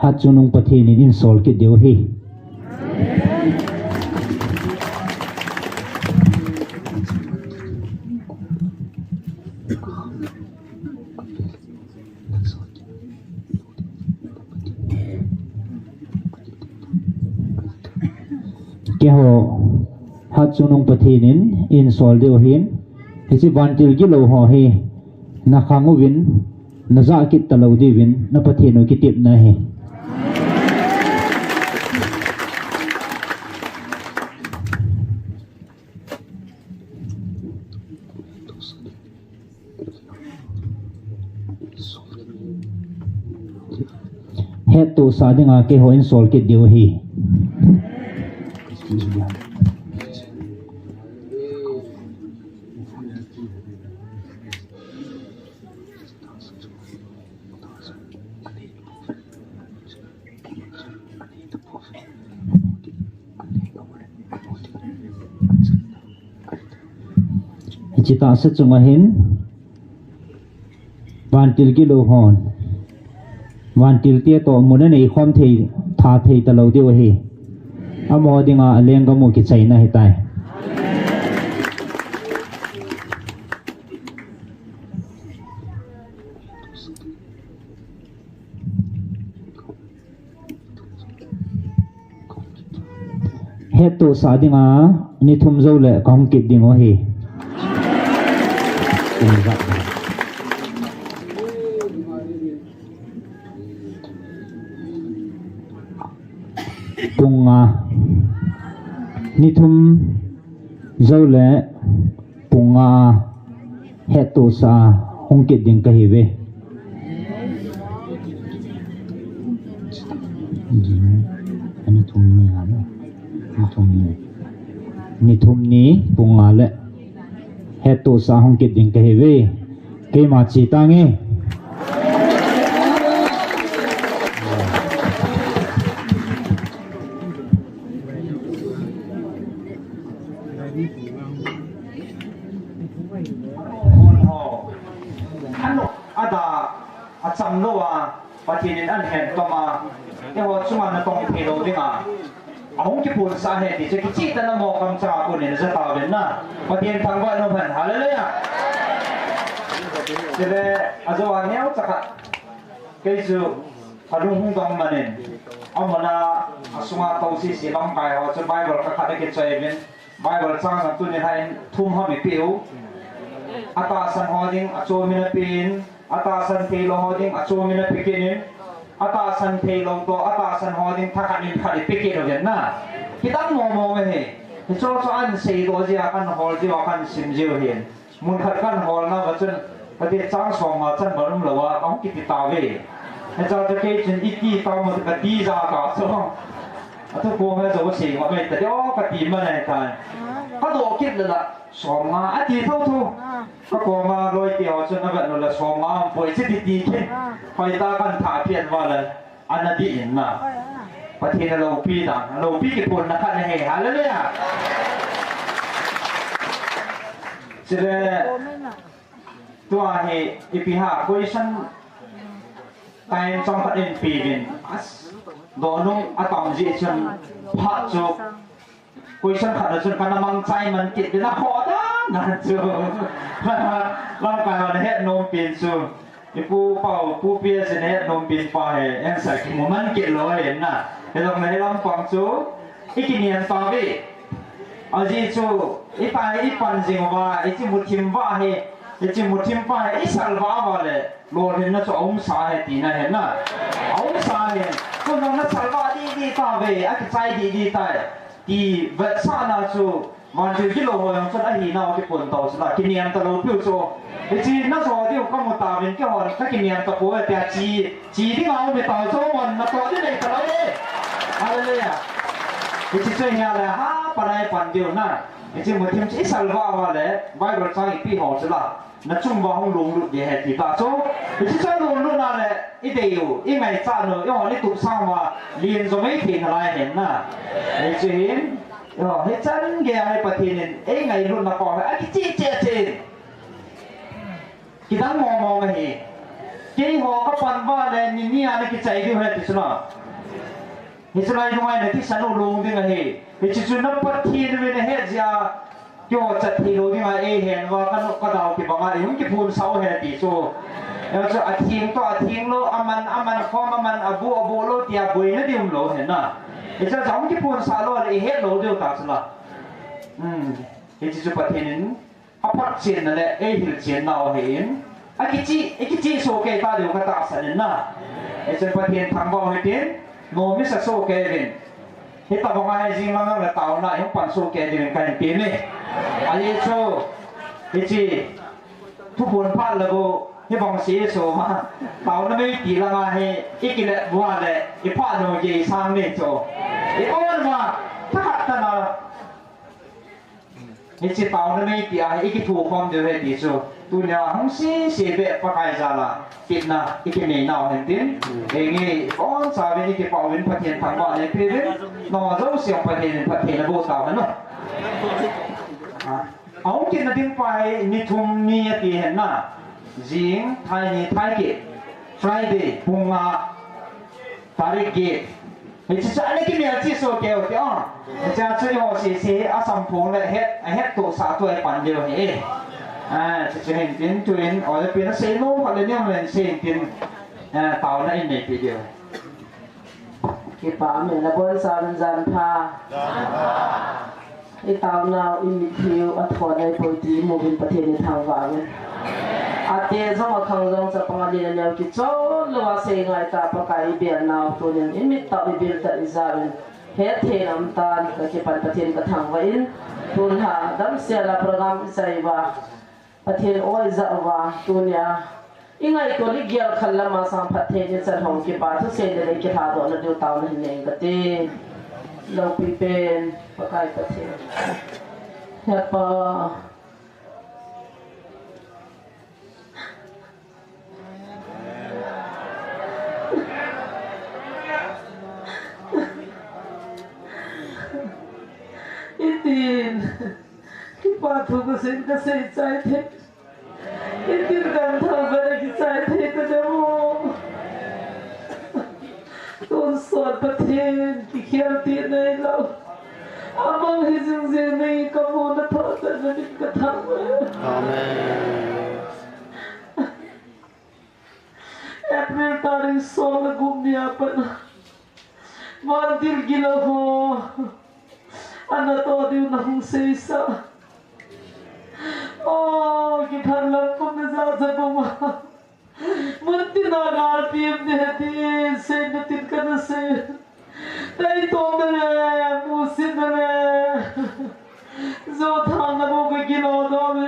hatchungnung Pathen in einsol kit diu ahi. Keiho hatchungnung Pathen in einsol diu ahin, hiche vantil gilou ho hi nakhang uvin, najah kit talou diuvin, na Pathen u kitepna ahi. Hettohsah dinga keiho einsol kit diu ahi. Hiche tahsa chunga hin vantil gilou hon vantil te toh mun anei khom thei, tha thei talou diu ahi. Amaho dinga alenggam u kichaina ahitai. Hettohsah dinga ni thum jouleh kahung kit diu ahi. Pung nga. Ni thum jouleh pung nga a hettohsah a hung kit ding kahiuve. Ni thum ni, ni thum ni pung nga le hettohsah a hung kit ding kahiuve. Keima che tange. Ada acham lou a, Pathen in ahin tom a, eiho chunga natong thei lou dinga ahung kipunsah ahi ti chu kicheh tah in amaho kamchang a konin aja tauvin na. Pathen thangvah in umhen. Hallelujah. Chule ajo a neocha khat, kei chu kalung hung dong man in, amun a, asunga tou sese lamkai ho chu Bible khat khat akichoi uvin, Bible chang jong tuni hin thum ham eipeh u. Atahsan ho ding achom in apen, atahsan thei lou ho ding achom in ape kit in, atahsan thei lou toh atahsan ho ding thakhat in khat eipe kit uvin na. Kidang mong mong ahi. Hiche chu ahin seidoh jeh a, kahin hol jeh a, kahin sim jeh u ahin. Mun khat kahin holna uva chun, kati chang som nga chan bang um lou a, kahung kiti tauve. Hiche chu kei chun iti tau mo katija ta chu. Athu kong he jo sei ngam mai ta ding o kati man ahitai. Kadoh kit le la, som nga ati thotho. Kakoma loi te ho chun avet lou le som nga aumpoi che ti ti kit. Hoitah kahin thah peh uva le. Ana dih in na. Pathen in aloupi dan, aloupi kipunna khat ahi. Hallelujah. Chule, tua hi ipi ham, question time chomkhat in peuvin. As, dohnom atam jeh chun phat chu Question khat na chun kana mangchai man kit ding a kho dan na chu. Lamkai hon ahet nom pen chu. Ipu Pau, Pu P S in ahet nom pen pa hi answer kimu man kit lou ahi na. Hilou na hi lampang chu. I kiniam tauve. Ajeh chu, i tai i pan jing uva, i chi muthim uva hi, i chi muthim pa hi, i salvah uva le, lolhinna chu aumsa ahi tina ahi na. Aumsa ahi. Chuleh na salvah didi tauve, akichai didi tai. Ti vetsahna chu, vantil gilou ho jong chun ahinau kipon tau chu la, kiniam talou piu chu. Hiche na jo diu kamu tauvin keihon, kakiniam tapoi tia chi, chi dinga um tau chu mon natoh ding nei talou e. Hallelujah. Hiche chu hia le, ha, panai pan diu na. Hiche muthim chu i salvah uva le, Bible chang ipi ho chu la. Na chung uva hung lunglut ding ahi ti ta chu. Hiche chu lunglutna le, i dei u, i ngaichat u, eihon i tup sang uva, lien jo mei thei nalai hen na. Hiche hin, Yo, hichan gei a hi Pathen in eingailut na pau hi akicheh cheh cheh. Kidang mong mong ahi. Keiho kapan uva le ni ni a nakichai diu ahi ti chu na. Hichu lai nunga na thisan u long ding ahi. Hichu chu na Pathen uvin ahet jeh a. Keiho chat thei lou ding a eihen uva kanu kadau kibang a eihung kiphonsah u ahi ti chu. Hichu atheng toh atheng lou, aman aman khom, aman abu abu lou tia boina ding um lou ahi na. Hichu chu hung kiphonsah lou le ihet lou diu ta chu la. Hmm. Hiche chu Pathen in aphatchenna le eihilchenna u ahin. Akicheh, ikicheh soh kei ta diu katahsan in na. Hiche Pathen thangvah u hitin, nom isa soh kei uvin. Hitabang a hi jing lang le taona ihung pan soh kei diuvin kahin ti e. Ajeh chu, hiche, thuphon phat le bou, hibang se so ma. Taona mei ti lang a hi, ikile bua le, iphat nom gei sang ni chu. I on ma, thahat tana. Hiche taona mei ti a hi ikithukhom diu ahi ti chu. Tunia hung sese beh Pakai jal a kitna ikinei nau hen tin. Henge ibonchauvin ikipah uvin Pathen thangvah neipeuvin. Nangho jouse Pathen in phatthei naboh tauhen o. A, ahung kitna ding pa hi ni thum ni ati hen na. Jing, thai ni, thai kit. Friday, pung nga, tarik get. Hiche chu ana kimelchih soh kei u ti o. Hiche chu eiho sese hi asamphong le het, ahettohsah toh ipan diu ahi. A, hiche chu hin tin tuin, o le pin asei nom khat le nem le sei tin, a, taona in neipe diu. Kipah e, nabonchauvin jan pha. Jan pha. I taonau, i mitlhiu, athon ahipoi ti imuvin Pathen ithangvah uvin. Ate jong akhang jong chapang alen aneo kichon louva seingai tah Pakai ibelnau tunin imit tah u ibil tah ijauvin. Hetthei in aumtan, kakipan Pathen kathangvah in. Tun ha, damsel a program ichai uva. Pathen oi jah uva, tunia. Ingaito le gel khat lama sang phatthei in ichan hong kipa thusei le le kilhadohna diu taona hin nei kate. Loupi pen, Pakai Pathen. He Pa. Hitin. Kipa thu kasei, kasei chai thei. Hitin kan thangvah a kichai thei tadem o. Tonsot Pathen kikhel ti neilou. Amang hi jing jing nei kamu na thangvah na min kathangvah. Amen. April tarik som le gup ni a pat. Vantil gilou ho. Ana toh diu nahung seisah. O, kithang lam kum na ja ja bou ma. Muntin a galpi um ding ahi tin, seina tin kana sei. Taitom na le, musit na le. Jo thang na bou kagilou doh le.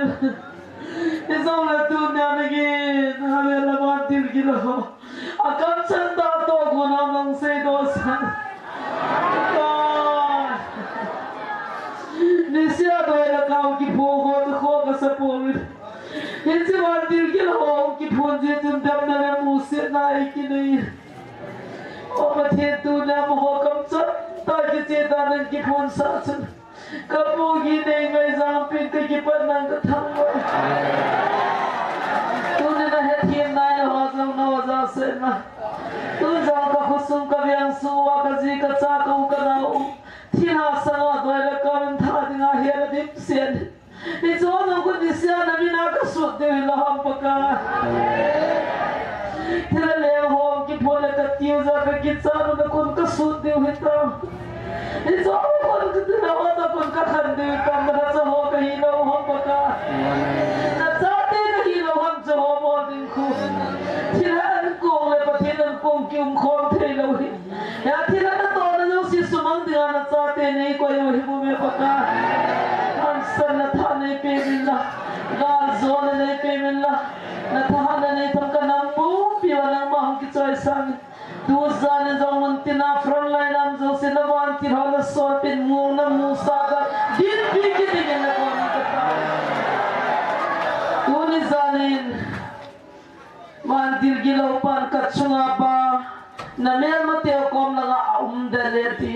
Hijongle tunia nagin, hale la vantil gilou. Akamchan tah toh kona nang seidoh san. Ka. Niseh a doi le kau kiphong ho chu kho kasa pouve. Hiche vantil gilou ho kiphong jeh chun damna le musitna eikinei. O Pathen, tunia amaho kamchan tah kiche dan in kiphonsah chun. Kapu gei nei ngaijang pen kakipat nang kathangvah. Tunin ahethem nai le ho jong naho jahsah in. Tun jong kakhosung kaveng sung uva kaji kacha kau kanao u. Thina sanga doi le kamin tha dinga hena dimset. Hiche ho jong khu nisia namin a kasut diu hilou ham Pakai. Thil leng ho kiphon le katiu ja kakichat u na khun kasut diu hitam. Hiche ho khun katina ho ta khun kakhan diu hitam, nalhacha ho kahilou ham Pakai. Nachate kahilou ham hiche ho bol ding khu. Thil ankong le Pathen ankong kium khom theilou hi. Hia thil a natohna jouse sumang dinga nachate neikoi u ahi bouve Pakai. Hansanna tha neipeuvin lang, galjona neipeuvin lang, nathahatna neitham kanam pumpi uva nangma hung kichoisang in. Tujan in jong muntina frontline a um jouse navantil ho nasolpeh in, muna musah a dinpi kit dingin nakoma katao. Tuni jan in Vantil gilou pan kachunga pa, namelmateu kom langa aum den e ati.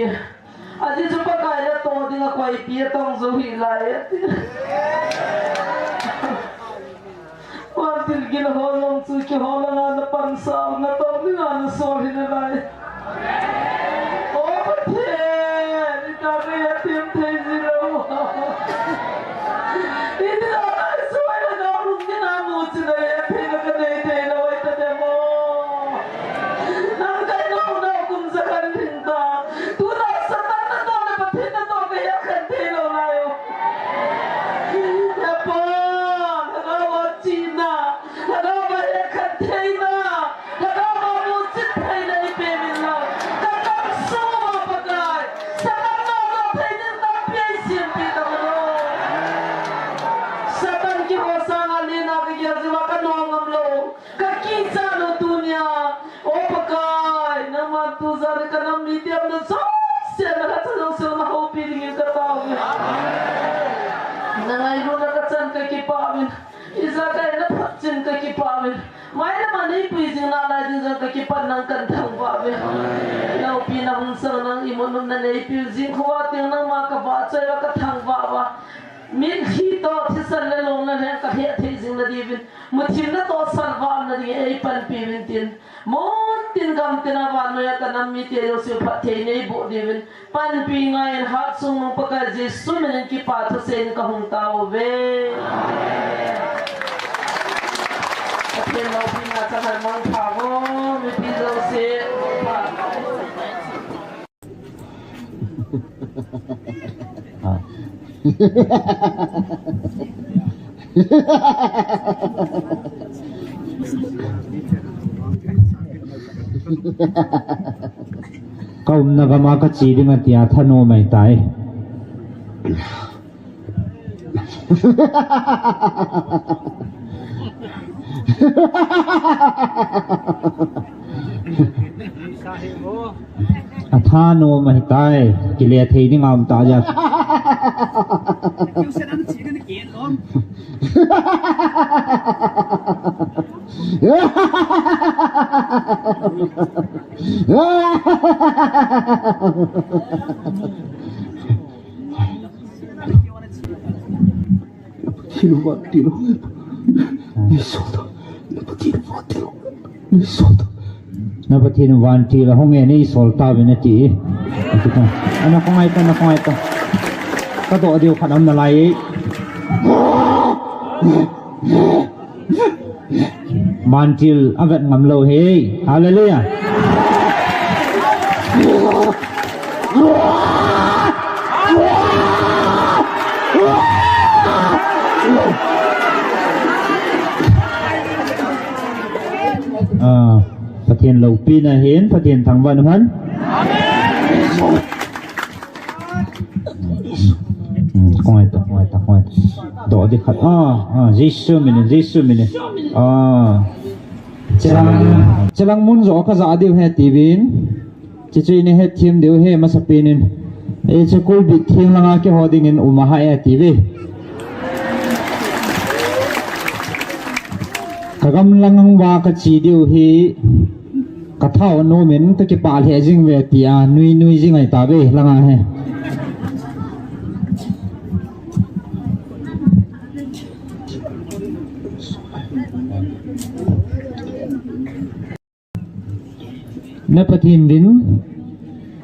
Ajeh chu Pakai natoh dinga koipi atong jou hih lai e ati. Vantil gilou ho jong chu keiho langa napansa, natong dinga nasol hi nalai. O Pathen, itah a thim thei jilou. Itih jeh a isui le nao lungthim a muchi le hethei le kanei theilou ahi tadem o. Nang kainau nau kum ja khat ding ta. Tuna Satan natoh le Pathen natoh kahet khen theilou lai o. He Pa, lhagao a chihna, lhagao a hekhen theina, lhagao a muchin theina eipeuvin lang. Katam sung uva Pakai, Satan natoh thei ding tampi eisempeh tauhen o. Satan kihou sanga lena kagel jeh uva kanom ngam lou. Kakichat lou tunia. O Pakai, nangman tujan in kanam mite umna jouse, nalhacha jouse nahoupi dingin katao uve. Nangailutna kachan kakipah uvin. Ijakai naphotchin kakipah uvin. Mailam a neipui jing nalai ding jong kakipah, nang kathangvah uve. Loupi nahung sang nang imut umna neipeh jing khu a teng nangma kavahchoi uva kathangvah uva. Mitlhi toh thisan le lungna lheng kahet thei jing nadiuvin. Muthim natoh salvah na dingin eipanpi uvin tin. Muntin gamtin a vannoiya kanam mite jouse phatthei neiboh diuvin. Panpi ngaiyin Hatchungnung Pakai Jesu minin kipa thusei in kahung tao uve. Pathen loupina chang hen mangpha o, mipi jouse. Ka umna gam a kache ding ati a thanom ahitai. Athanom ahitai, kile thei ding aum tah jeh. Na Pathen vantil ahung e, neisol tauvin ati. Ana khongai ta, ana khongai ta. Kadoh diu khat aum nalai e. Vantil avet ngam lou hi. Hallelujah. Ah, Pathen loupina hin, Pathen thangvah in umhen. Hmm, khongai ta, khongai ta, khongai ta. Doh ding khat. Ah, ah, Jesu minin, Jesu minin. Ah. Chelang, chelang mun joh kaja diu ahi tiuvin. Chuche chu ina hethem diu ahi masapen in. Hiche kulbit theng langa kihou dingin um ahi atiuve. Ka gam lang uva kache diu ahi. Ka thanom in kakipah lheh jing uve tia nui nui jing ahi tauve langa hi. Na Pathen vin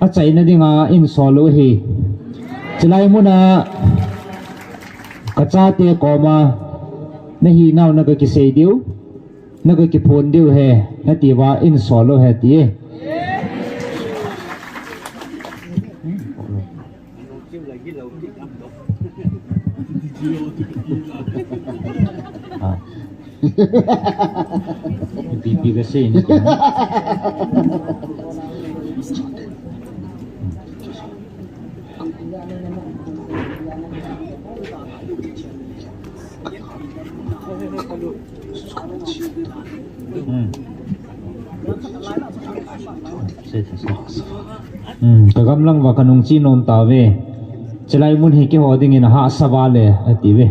achaina dinga insol u ahi. Chulai muna kachate koma nahinau nagakisei diu, nagakiphon diu ahi, nati uva insol lou ahi ti e. Ah. Ipi ipi kasei ni. Hmm. Hmm, kagamlang uva kanung chi nom tauve. Chulai mun hi keiho dingin ahahsa val e, ati uve.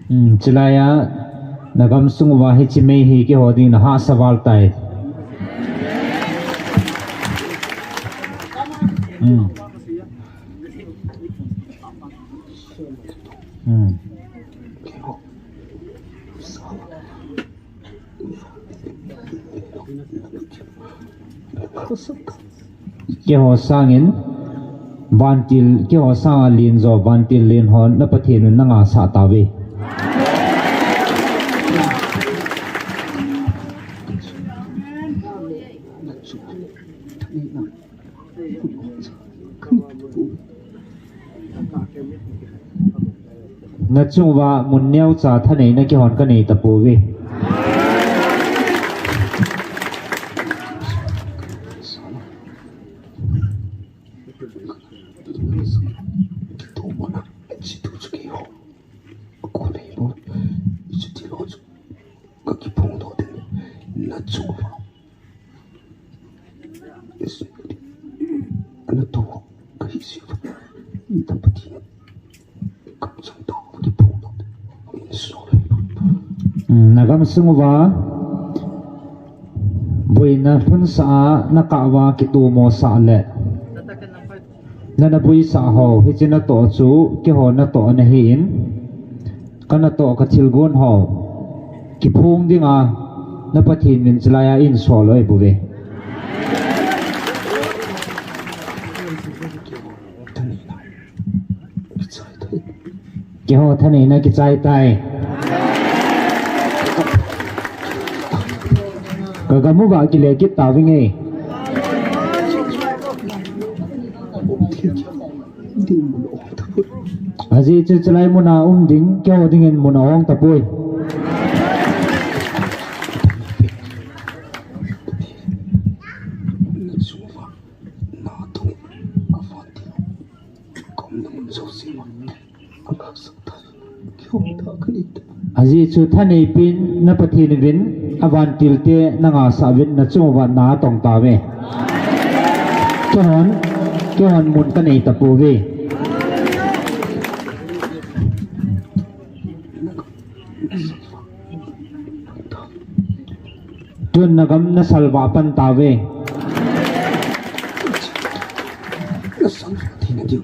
Hmm, chulai a, nagamsung uva hiche May hi keiho dingin ahahsa val tai. Hmm. Hmm. Keiho sangin, vantil, keiho sanga len jo, vantil len hon, na Pathen un nangahsah tauve. Nachung uva mun neocha thaneina keihon kanei tapouve. Kakiphong doh ding, nachung uva. Yes. Natoh kahi jeh uva, na Pathen kamchang tah kakiphong doh ding. Sorry. Hmm, nagamsung uva boina lhunsah a nakah uva kitomosah le nana boisah ho, hiche natoh chu keiho natoh ana hin, kanatoh kathilgon ho kiphong dinga na Pathen min chulai a insol lou ahibouve. Keiho thaneina kichai tai. Kagam uva kile kit tavinge. Ajeh chu chulai muna um ding, keiho dingin mun ahong tapoi. Ajeh chu thanei pen na Pathen uvin, avantil te nangahsah uvin, nachung uva na atong tauve. Keihon, keihon mun kanei tapouve. Tun nagam nasalvah pan tauve. Nasalvah theina diu,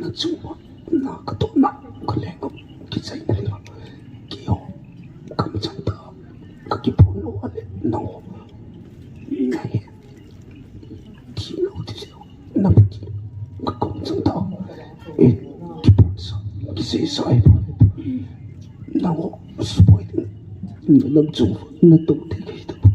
nachung uva na katohna, kalengam, kichaina dinga keiho kamchang tah kakiphong lou a le nangho nahet thei lou ding jeh uva, na Pathen kakamchang tah e, kiphong sah, kiseisah e, nangho support ding, na lamchung uva natong thei kahi tapoi.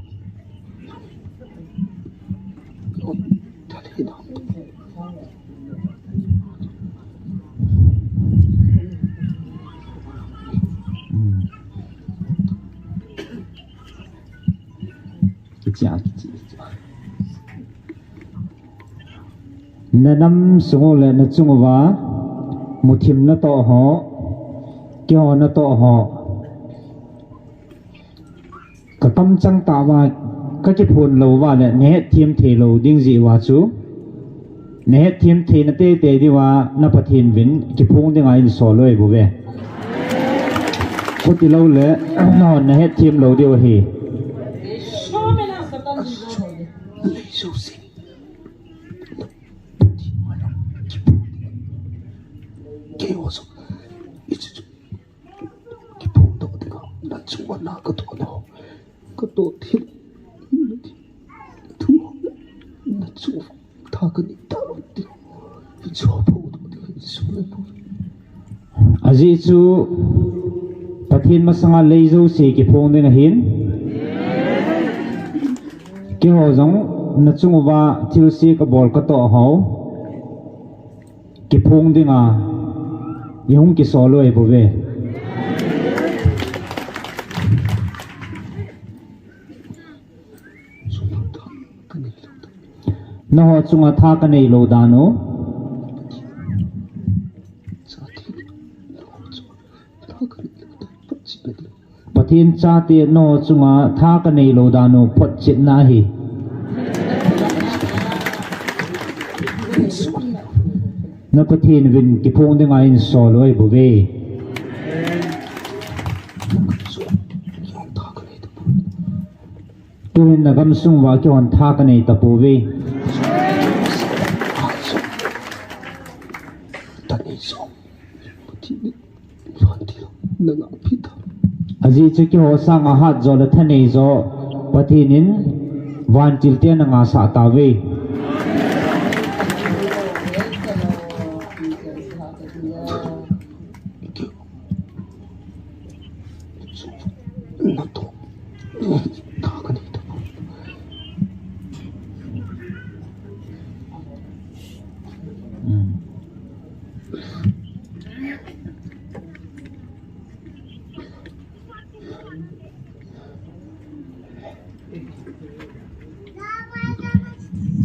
Nanam sung u le nachung uva muthim natoh ho, keiho natoh ho. Kakamchang tah uva, kakiphong lou uva le nahetthem thei lou ding jeh uva chu, nahetthem theina teitei diuva na Pathen uvin kiphong dinga insol lou ahibouve. Chuti lou le, nahon nahetthem lou diu ahi. Keiho jong, ichu chu kiphong doh dinga, nachung uva na katoh lou, katoh thei, Chu tha kanei talou ding. Chu pho ding, chu pho. Ajeh chu Pathen masanga lei jouse kiphong ding ahin. Keiho jong nachung uva thilse kabol katoh ho kiphong dinga ihung kisol u ahibouve. Nangho chunga tha kanei lou dan u. Pathen chate nangho chunga tha kanei lou dan u photchetna ahi. Na Pathen uvin kiphong dinga insol u ahibouve. Tuhin nagamsung uva keihon tha kanei tapouve. Ajeh chu keiho sanga hatjo le thanei jo Pathen in vantil te nanga sah tauve.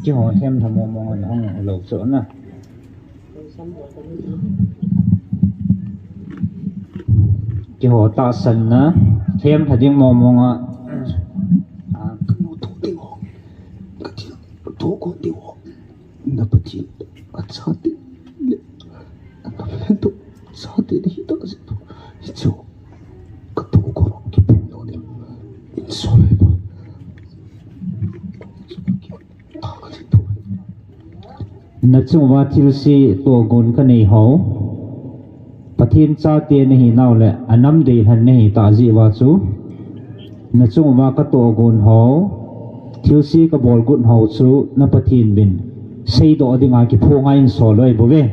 Keiho themtha mong mong a hung lou chu na. Keiho tahsanna themtha ding mong mong a. Kanu to ding ho. Kathil to ko ding ho. Na Pathen achate le anam lento chate nahi tah jeh. Hichu katoh ko kiphong lou ding. Insol u ahibou. Nachung uva thilse tohgon kanei ho Pathen chate nahi nau le anam deilhen nahi tah jeh uva chu nachung uva katohgon ho thilse kabol got ho chu na Pathen uvin seidoh dinga kiphonga insol u ahibouve.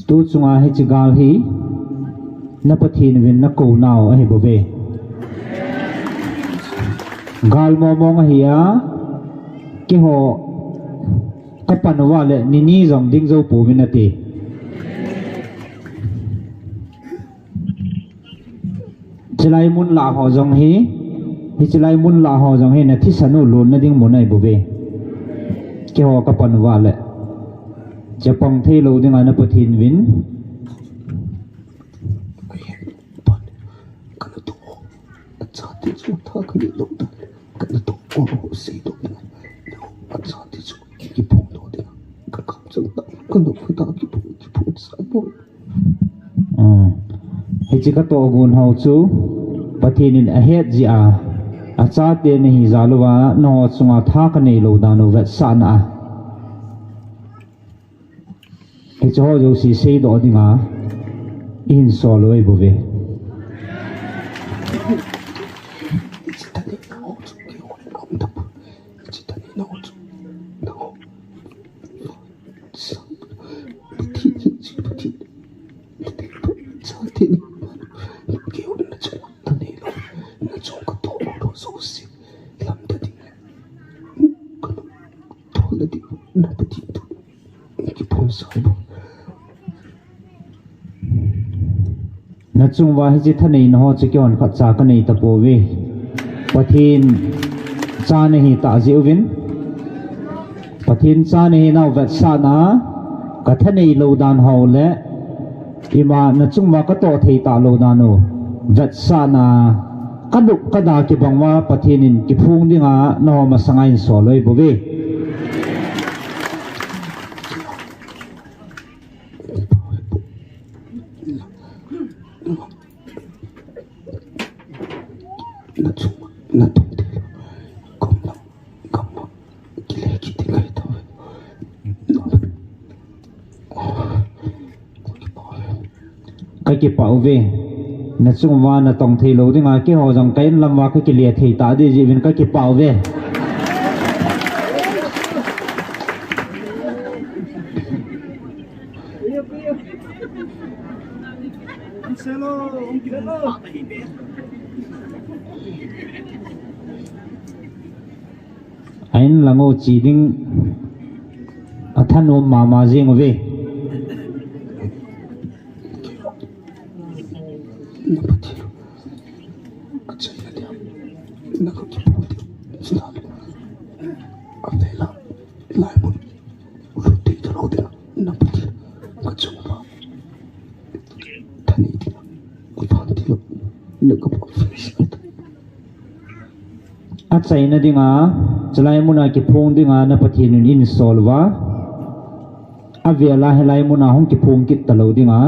Tu chunga hiche gal hi na Pathen uvin nakou nau ahibouve. Gal mong mong ahi a, keiho kapan uva le nini jong ding jou pouvin ati. Chulai mun lah ho jong hi, hiche lai mun lah ho jong hi nathisan u lonna ding mun ahibouve. Keiho kapan uva le chapang theilou dinga na Pathen uvin. Hiche katohgon ho chu Pathen in ahet jeh a, achate nahi jal uva nangho chunga tha kanei lou dan u vetsahna a. Hiche ho jouse seidoh dinga ihinsol u ahibouve. Nachung uva hiche thaneina ho chu keihon khatcha kanei tapouve. Pathen cha nahi tah jeh uvin, Pathen cha nahi nau vetsahna a, kathanei lou dan ho le ima nachung uva katoh thei talou dan u vetsahna a, kalup kada kibang uva Pathen in kiphong dinga nangho masanga einsol u ahibouve. Ka kipah uve. Na chung uva na tong thei lou dinga, keiho jong ka in lam uva ka kile thei ta di jeh uvin ka kipah uve. A in lang u chi ding a thanom mama jing uve. Na Pathen, ka chaina dia, na ka kiphong dia, sila, a vela, lai mun, lut thei ta lou dia, na Pathen, ka chung uva, thanei dia, ka phan dia, na ka phan dia. A chaina dinga, chulai muna kiphong dinga na Pathen in einsol uva. A vela hilai muna hung kiphong kit talou dinga,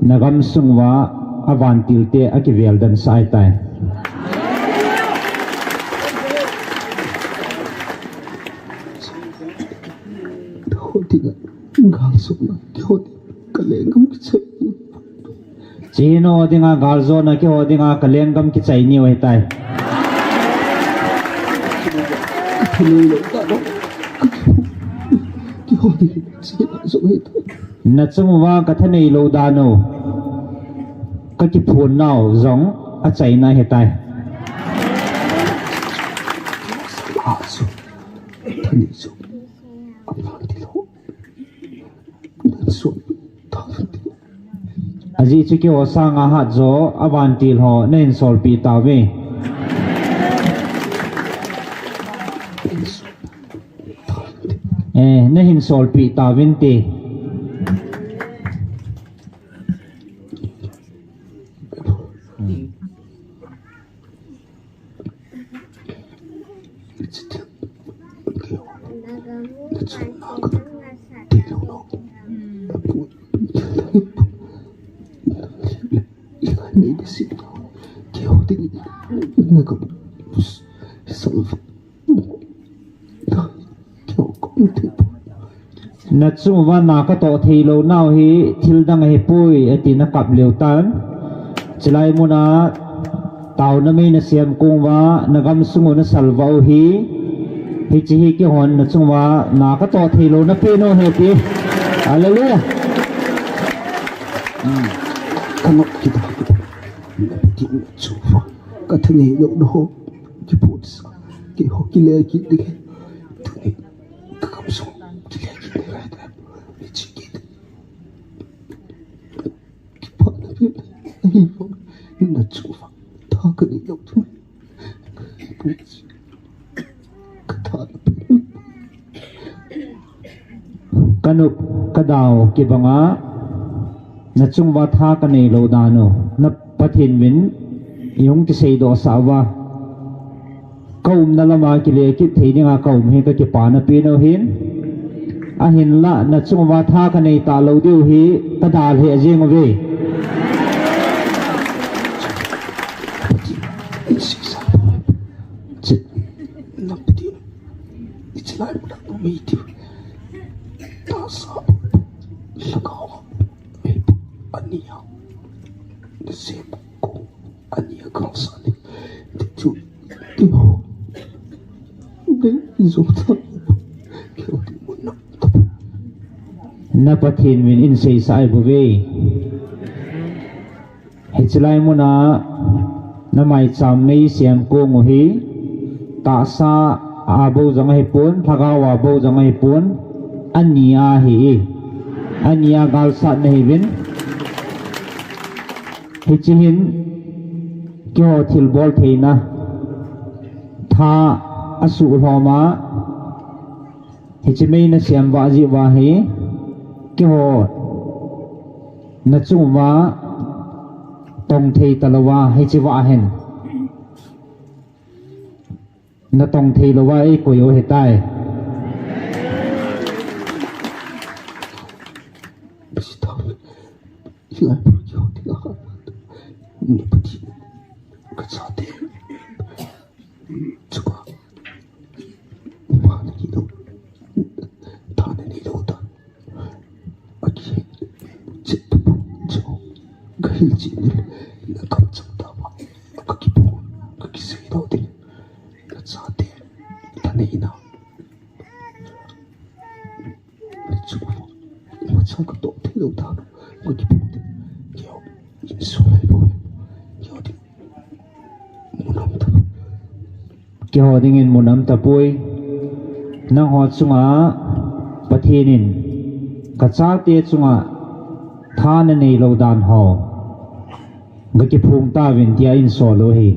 na gamsung uva a vantil te a kivel dan sah ahitai. Ho dinga, gal sukna, ho dinga, ka lenggam kichai. Chihnu dinga, galjona keiho dinga ka lenggam kichai niu ahitai. Na chung uva ka thanei lou dan u, ka kiphon nau jong a chaina ahitai. Ajeh chu keiho sanga hatjo a vantil ho na hin solpeh tauve. Eh, na hin solpeh tauvinte. Na chung uva na ka toh thei lou nau hi thil dang ahipoi, ati na kap leu tan. Chulai muna taona mei na sem kong uva, na gamsung u na salvah u hi, hiche hi keihon na chung uva na ka toh thei lou na pen u ahi ti. Hallelujah. Hmm. Ka nok kita kita. Na piti na chung uva ka thanei lou na ho. Kiputsa. Keiho kile kit ding. Tuni. Ka gamsung kile kit ding ahitai. Hiche kit. Kipana pi. Ahi ho. Na chung uva tha ka nei lou tu. Ka tha na pi. Ka nop ka dau kibanga na chung uva tha ka nei lou dan u. Na Pathen min i hung kiseidoh sah uva. Ka umna lama kile kit thei dinga ka um hi ka kipana pen u hin. Ahinla na chung uva tha ka nei talou diu hi ka dalheh jeng uve. Chit. Na Pathen. Hiche lai muna ka um hi tiu. Tahsa. Lhagao. Ani a. Na sem kong. Ani a galsat ni. Ti chu. Ti ho. Dei jong ta. Keu ti mun na ta. Na Pathen min in seisah ahi bouve. Hiche lai muna na maicham mei sem kong u hi, tahsa a bou jong ahipon, lhagao a bou jong ahipon, ani a ahi. Ani a galsat na hiuvin. Hiche hin keiho thilbol theina tha asuh lhom a, hiche mei na sem vah jeh uva hi, keiho na chung uva tong thei talou a, hiche vah hin na tong thei lou a eikoi u ahitai. Chupa. Upa na neilou. Tha na neilou ta. Aki. Chit. Cho. Chini, na kamchang tauva. Ka kiphong, ka kisei tau ding. Nachate, thaneina. Nachung uva, imacha katoh thei lou dan. Ka kiphong ding. Keiho, insol lai bou. Keiho ding. Munam tapoi. Keiho dingin munam tapoi. Nangho chunga Pathen in kachate chunga tha nanei lou dan ho ka kiphong tauvin tia insol u ahi.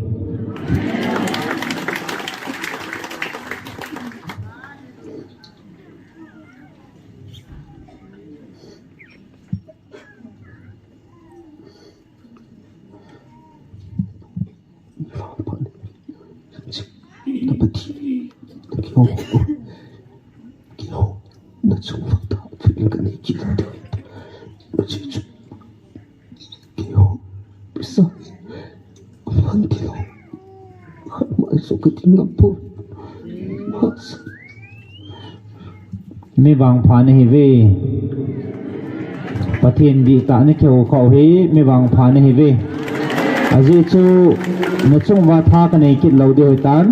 Mi vangpha nahiuve. Pathen dihtah nakihou khah u hi mi vangpha nahiuve. Ajeh chu nachung uva tha kanei kit lou diu ahitan.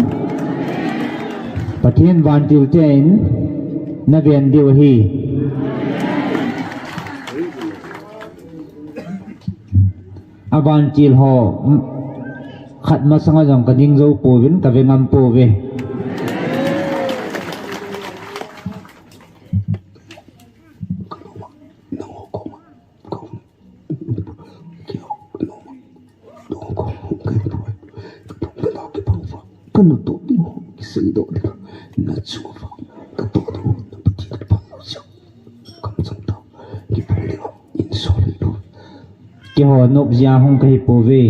Pathen vantil ten naven diu ahi. Avantil ho, khat masanga jong kading jou pouvin, kave ngam pouve. Kana toh ding ho, kisei doh ding ho, nachung uva, katoh ding ho, na Pathen phalou jeh. Kamchang tau, kiphong ding ho, insol lai bou. Keiho nop jeh a hung kahi pouve.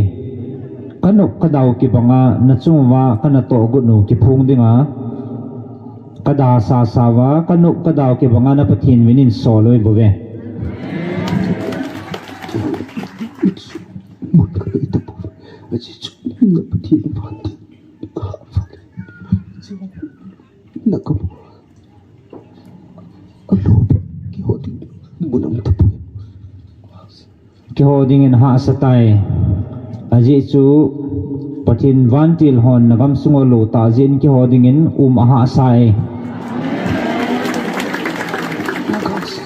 Kanop kadau kibanga, nachung uva, kana tohgot u, kiphong dinga. Kada sasa uva, kanop kadau kibanga, na Pathen uvin insol lou bouve. Mun kanei tapouve. Ajeh chu, na Pathen vantil. Nakam. Alo, keiho ding munam tapoi. Keiho dingin hahsa tai. Ajeh chu Pathen vantil hon nagamsung u alo tah jeh in keiho dingin um ahahsa e. Nakahsa.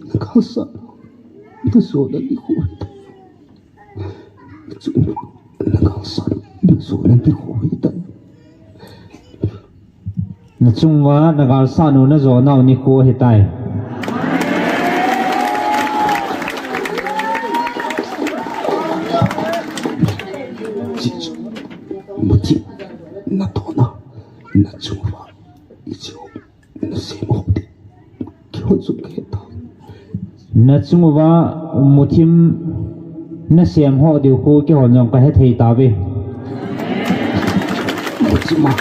Nakahsa. Nakahsa. Nachung uva nagalsat u najonau nikho ahitai. Muthim natohna, nachung uva, ichi ho. Nasem ho ding. Keiho jong kahe tai. Nachung uva muthim nasem ho diu khu keiho jong kahe thei tauve. Muthim a,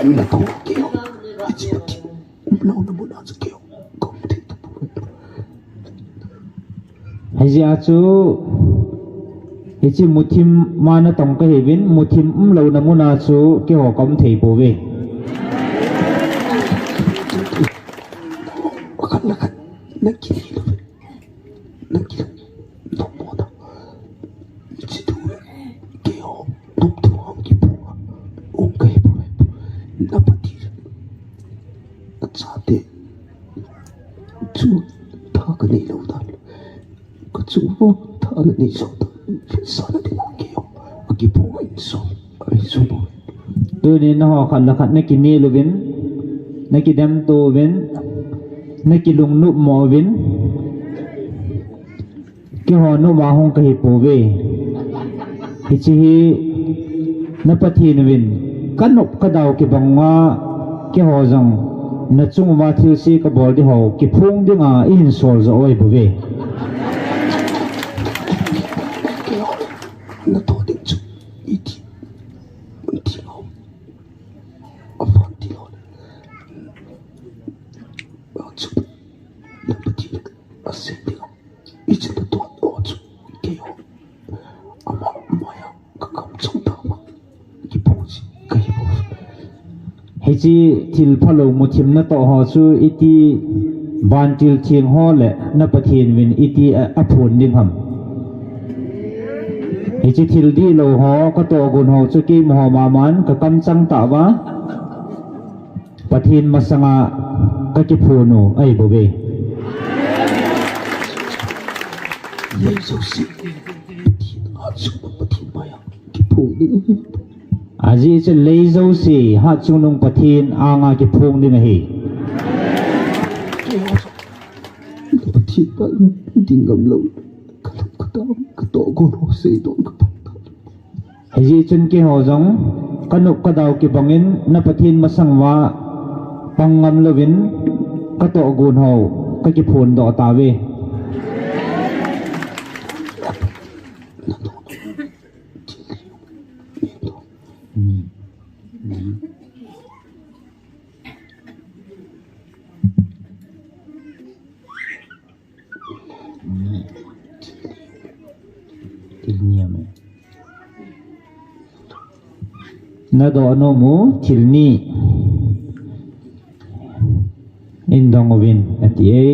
natong keiho. Hiche muthim umlouna muna chu keiho kaum thei tapoi. Hijeh a chu, hiche muthim a natong kahiuvin, muthim umlouna muna chu keiho kaum thei pouve. Khat le khat, nakilungdong mona. Hiche tu, keiho, nop tu hung kiphong a, hung kahi pouve. Na Pathen, nachate, chu tha kanei lou dan. Kachung uva tha nanei jou tan, vetsahna dinga keiho, akiphong a insol, insol bou. Tuni nangho khat le khat nakinel uvin, nakidemto uvin, nakilungnop mo uvin, keiho nop a hung kahi pouve. Hiche hi na Pathen uvin, kanop kadau kibanga keiho jong nachung uva thilse kabol ding ho kiphong dinga eihin sol jo ahi bouve. Natoh ding chu iti, iti ho. Avantil ho. Achu, na Pathen asei ding ho. Hiche natoh ho chu keiho, ama maiya kakamchang tauva, kiphong ji kahi bou. Hiche thil phalou muthim natoh ho chu iti Vantil theng ho le na Pathen uvin iti a, aphon ding ham. Hiche thil dihlou ho, katohgon ho chu keima ho maman kakamchang tauva, Pathen masanga kakiphon u ahibouve. Ajeh chu lei jouse hatchungnung Pathen anga kiphong ding ahi. Pathen pa ding ngam lou. Ka lhum ka tao, ka tohgon ho seidoh ka pang ta. Hijeh chun keiho jong kanop kadau kibangin na Pathen masang uva pang ngam louvin katohgon ho kakiphondoh tauve. Thil ni ham e. Nadoh nom u thil ni. Indong uvin ati e.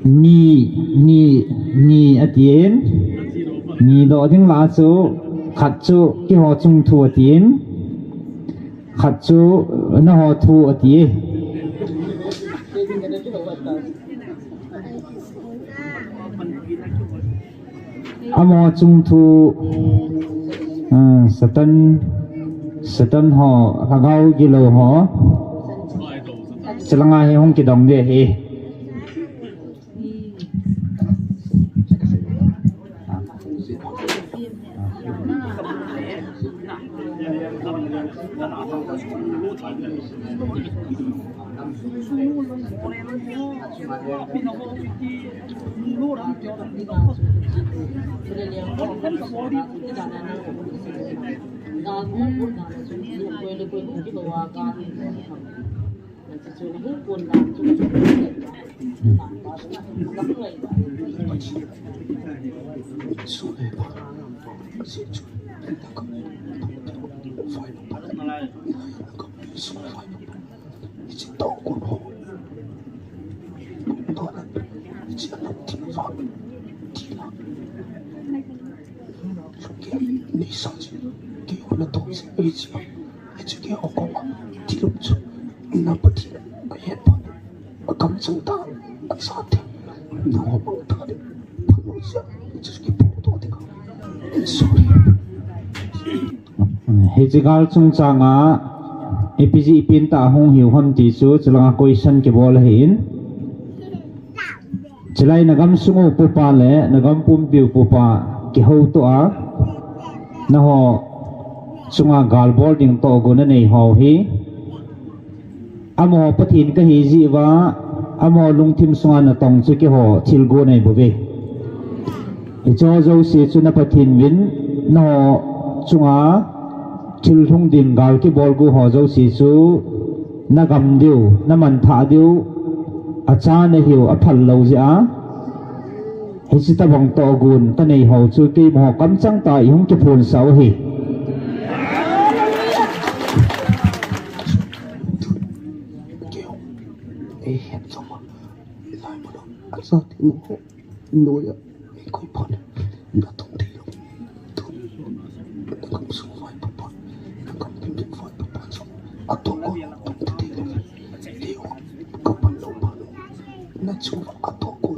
Ni, ni, ni atin. Ni doh ding lah chu, khat chu keiho chung thu atin. Khat chu nangho thu ati. Amaho chung thu, ah, Satan, Satan ho, lhagao gilou ho. Chulanga hi hung kidong ding ahi. Hiche keiho koma thilum chu na Pathen ahet phat, akamchang tah, achate, nangho mangthah ding, phalou jeh a hiche chu kiphongdoh ding ahi. Sorry. Hiche gal chungchang a ipi jeh pen tah a hung hiu ham ti chu chulanga question kibol ahin. Chulai na gamsung u pupa le na gam pumpi u pupa kihoutoh a, nangho chunga gal bol ding tohgon nanei ho hi, amaho Pathen kahi jeh uva, amaho lungthim sunga natong chu keiho thilgon ahi bouve. Hicheho jouse chu na Pathen uvin nangho chunga thil lhung ding gal kibol gu ho jouse chu na gam diu, na manthah diu, acha nahiu, aphal lou jeh a. Hiche tobang tohgon kanei ho chu keima ho kamchang tah a ihung kiphonsah u ahi. Ei het chom a, lai mun a, acha ding ho, noiya, ei koi phat, natong thei lou. Na gamsung vai papa, na gam pumpi vai papa chu, atohgon, tong thei lou. Leo, kapan lou phat, na chu atohgon.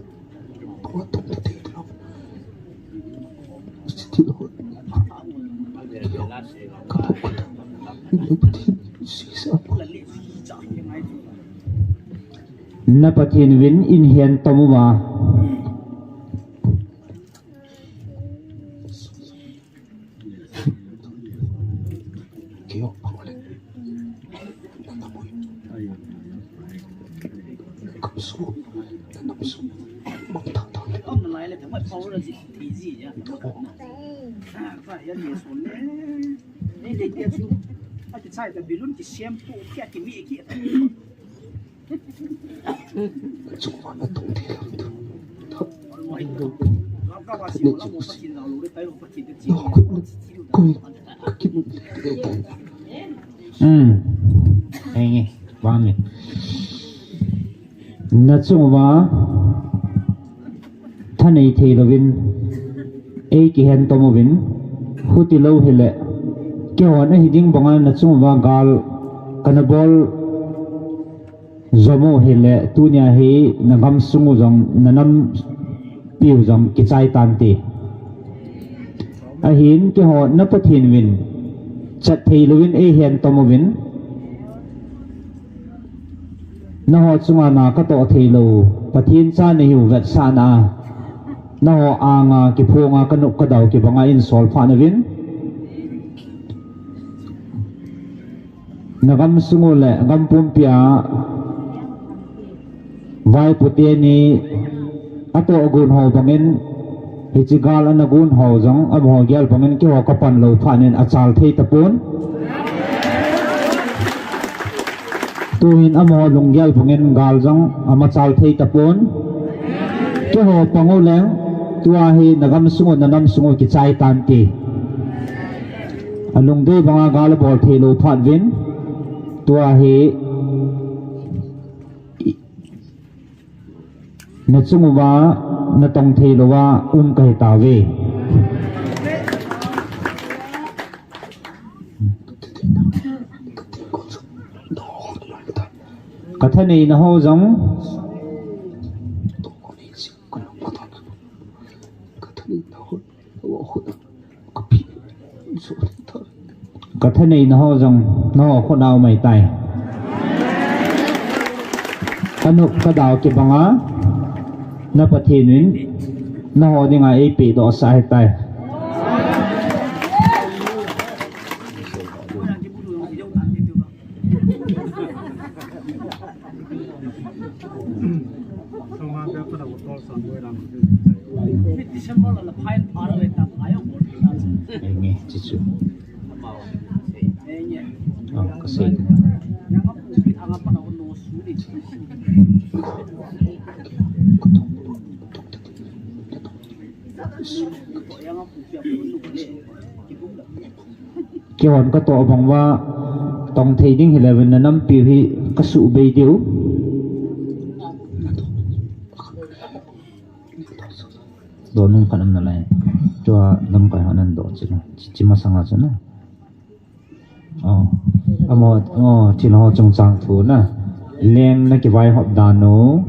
Na Pathen uvin in hen tom uva. Keiho pang le. Na namui. Kamsu. Na namsu. Hmm. Henge, vang e. Nachung uva thanei thei louvin, ei kihen tom uvin, huti lou hile, kihon ahi ding banga nachung uva gal kana bol jom u hile, tunia hi nagam sung u jong, nanampiu jong kichai tante. Ahin kihon na Pathen uvin, chat thei louvin, ei hen tom uvin, naho chunga na katoh thei lou, Pathen cha nahiu vetsahna a, naho anga kiphonga kanop kadau kibanga in sol phat nauvin. Nagam sung u le gam pumpi a vaipo teni atoh gon ho bangin, hiche gal ana gon ho jong amaho gel bangin keiho kapan lou phat in achal thei tapon. Tuhin amaho lunggel bangin gal jong amachal thei tapon. Keiho pang u leng, tua hi nagam sung u, nanam sung u kichai tante. Alungdei banga gal abol thei lou phat uvin, tua hi nachung uva natong thei louva um kahi tauve. Kathanei na ho jong, kathanei na ho jong, naho khut a um ahitai. Kanop kadau kibanga na Pathen in naho dinga eipeh doh sah ahitai. Kihon katoh bang uva, tong thei ding hileu vin, na nampiu hi kasuh bei diu. Doh nung khat um nalai. Tua lamkai ho nan doh chu na. Chi, chi masanga chu na. Oh. Amaho, oh, thil ho chungchang thu na. Leng na kivaihop dan u.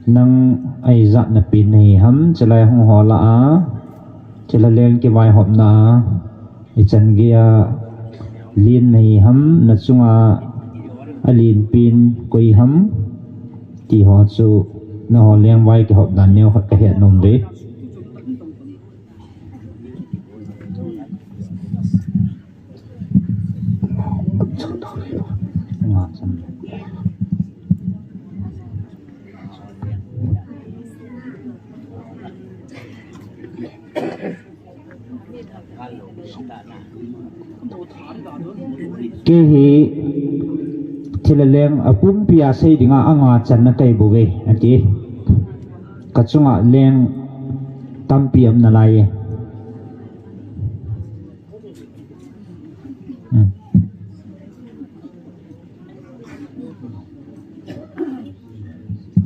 Nang a ijat na pen nahi ham, chulai hung ho lah a. Chule leng kivaihopna a. Ichan gei a len nahi ham, na chunga alen pen koi ham. Ti ho chu, naho lengvai kihop dan neo khat kahet nom ve. Kei hi thil leng apumpi a sei dinga anga channa kahi bouve, ati. Kachunga leng tampi um nalai e. Hmm.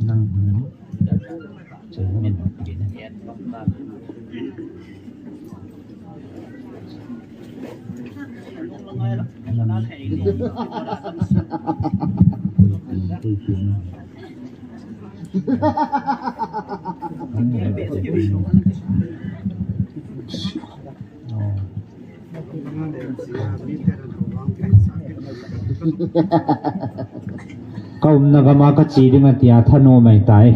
Nang, hmm. Ka umna gam a kache ding atia thanom ahitai.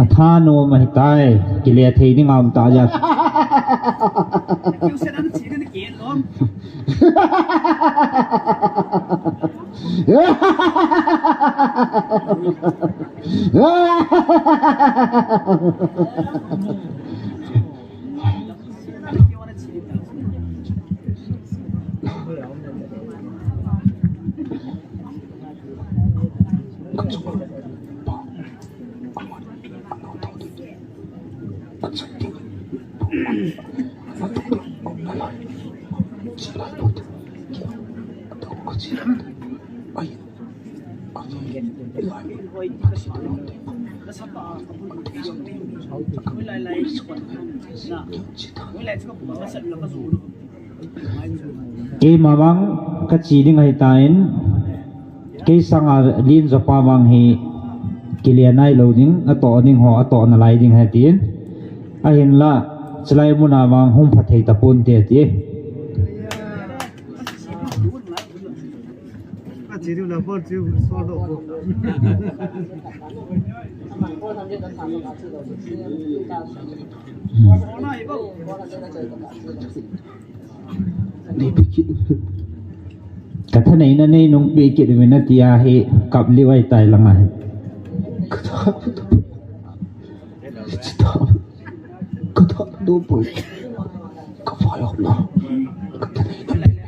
Athanom ahitai, kile thei ding aum tah jeh. Keima vang kache ding ahitan, kei sanga len jopa vang hi kile nailou ding, atoh ding ho, atoh nalai ding ahi tin. Ahinla, chulai muna vang hung pha thei tapon te ti. Ka thaneina nei nungpeh kit uvin ati ahi, kap liu ahitai langa hi. Ka tha, ka tha, ka tha, ka vaihopna, ka thaneina,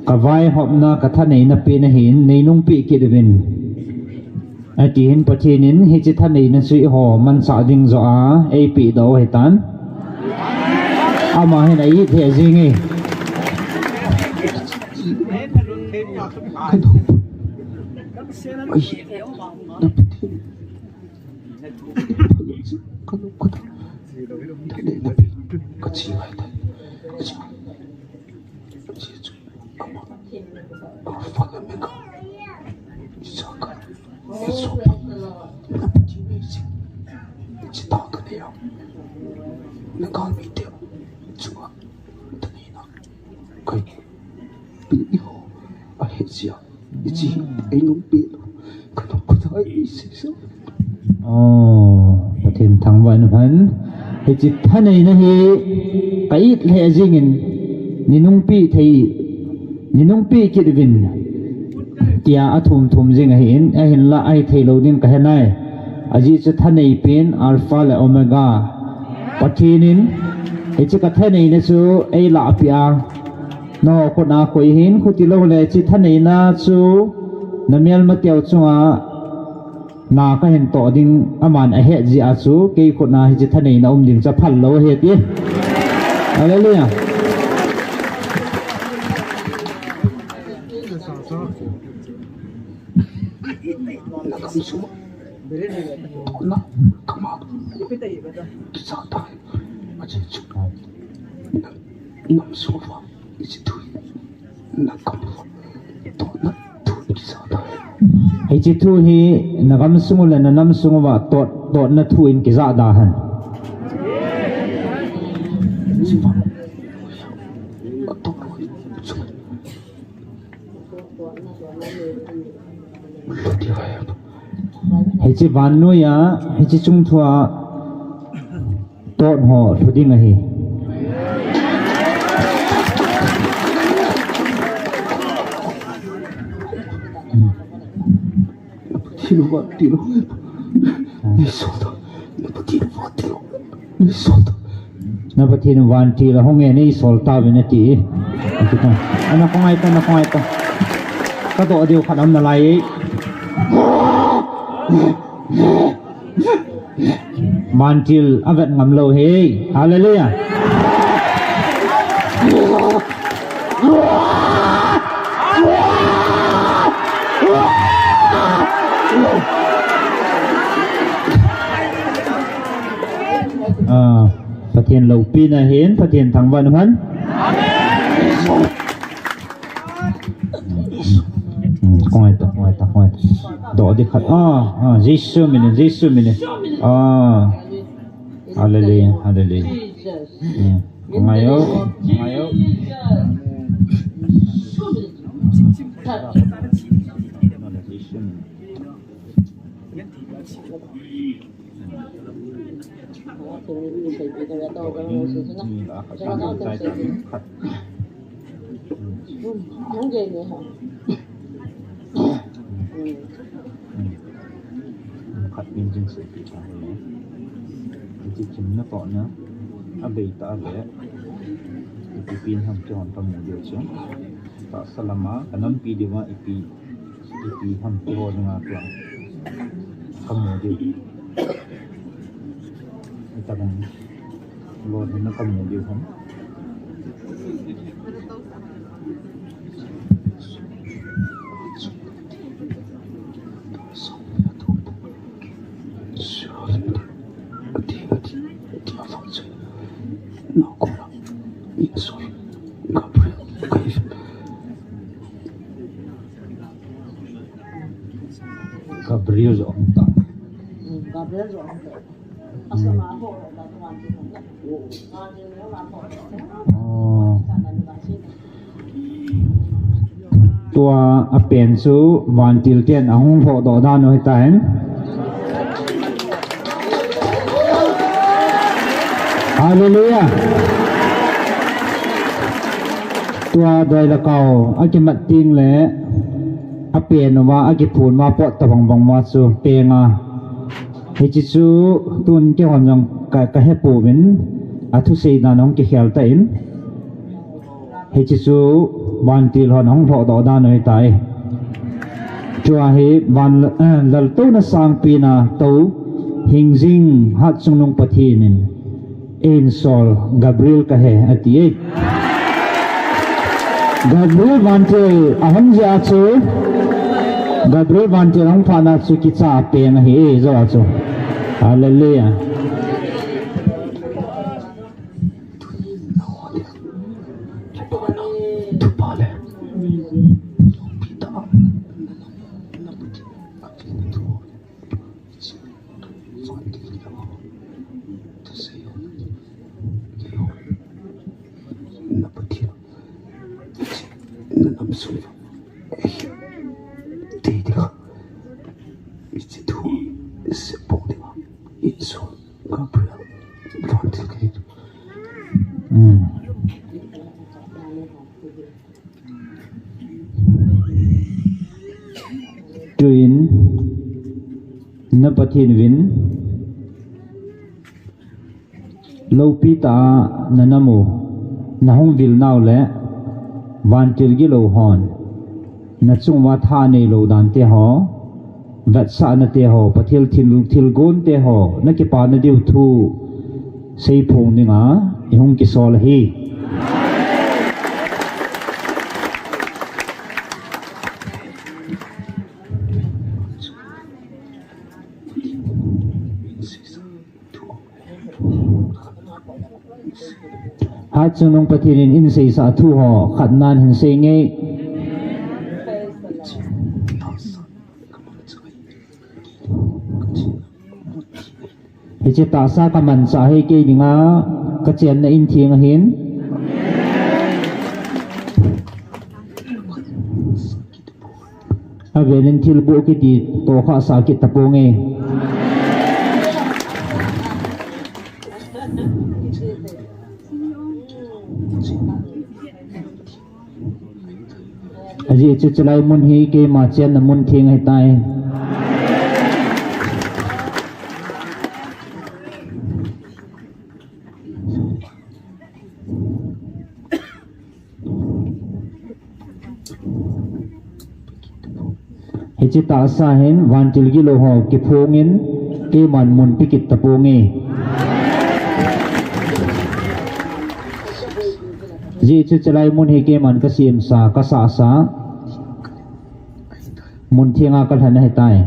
ka vaihopna, ka thaneina pen ahin, nei nungpeh kit uvin. Ati hin Pathen in hiche thaneina chu eiho manchah ding joh a eipeh doh ahitan. Ama hin a-it lheh jeng e. Aw, Pathen thangvah in umhen. Hiche thaneina hi ka-it lheh jengin, nei nungpeh thei, nei nungpeh kit uvin, tia athum thum jeng ahin, ahinla ahithei lou ding kahe nai. Ajeh chu thanei pen Alpha le Omega. Pathen in hiche ka thaneina chu eilah peh a, nangho khut a koi hin, chuti lou le hiche thaneina chu namelmateu chunga na kahin toh ding aman ahet jeh a chu kei khut a hiche thaneina um ding chu aphal lou ahi ti. Hallelujah. Hiche thu hi na gamsung u le na namsung uva tot, totna thu in kijah da hen. Hiche vannoi a, hiche chungthua tot ho lhu ding ahi. Na Pathen vantil ahung e, nei sol tauvin ati. Ana khongai ta, ana khongai ta. Ka doh diu khat aum nalai. Vantil avet ngam lou hi. Hallelujah. Ah, Pathen loupina hin, Pathen thangvah in umhen. Hmm, khongai ta, khongai ta, khongai ta. Doh ding khat. Ah, ah, Jesu min in, Jesu min in. Ah. Hallelujah, hallelujah. Hmm, khongai o, khongai o. Ni la khat, ni la khat, ni la khat. Khat min jing se pi ta le. Ti kin na to na. A bei ta le. Ti pin ham ti hon ta mu de chu. Ta salama, ka nam pi de ma ipi. Ipi ham ti ho nga tua. Ka mu diu. Ita kan lo na ka mu diu ham. Gabriel jo ta. Gabriel jo ta. Oh. Tua a pen chu vantil ten ahung lhoh doh dan u hitai. Hallelujah. Tua doi le kau a kimat ting le a pen uva a kiphun uva pot tabang bang uva chu peng a. Hiche chu tun keihon jong ka, ka hepouvin, a thusei dan hung kikhel tan. Hiche chu vantil hon hung lhoh doh dan u hitai. Chua hi van, eh, laltouna sangpina tou hingjing hatchungnung Pathen in, "Einsol Gabriel kahi," ati e. Gabriel vantil ahung jeh a chu, Gabriel vantil ahung phat na chu kicha peng ahi e, jou a chu. Hallelujah. Hmm. Tuin na Pathen uvin loupi tah a na nam u, na hung vil nau le vantil gilou hon, na chung uva tha neilou dan te ho, vetsahna te ho, Pathen thil, thilgon te ho, na kipa na diu thu seiphong dinga i hung kisol ahi. Hatchungnung Pathen in eiseisah thu ho khatnan hin sei nge. Hiche tahsa kamanchah hi kei dinga kachenna in theng ahin. Avel in thilboh kiti tohkhah sah kit taponge. Ajeh chu chulai mun hi keima chenna mun theng ahitai. Hiche tahsa hin vantil gilou ho kiphongin keiman mun pe kit taponge. Ajeh chu chulai mun hi keiman kasemsa, kasahsa, mun thenga kalhen ahitai.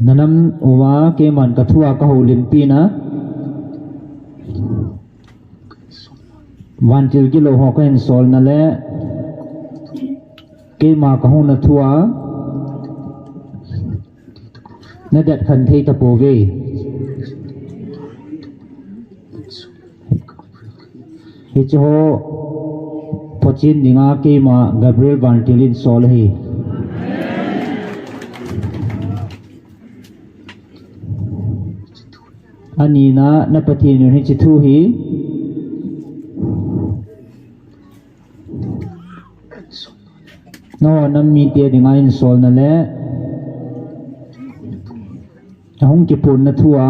Na nam uva keiman kathua kahoulimpi na, vantil gilou ho kahin solna le keima kahungna thua na detkhen thei tapouve. Hiche ho photchen dinga keima Gabriel Vantil in sol ahi. Anina na Pathen in hiche thu hi nangho nam mite dinga hin solna le ahung kiphonna thua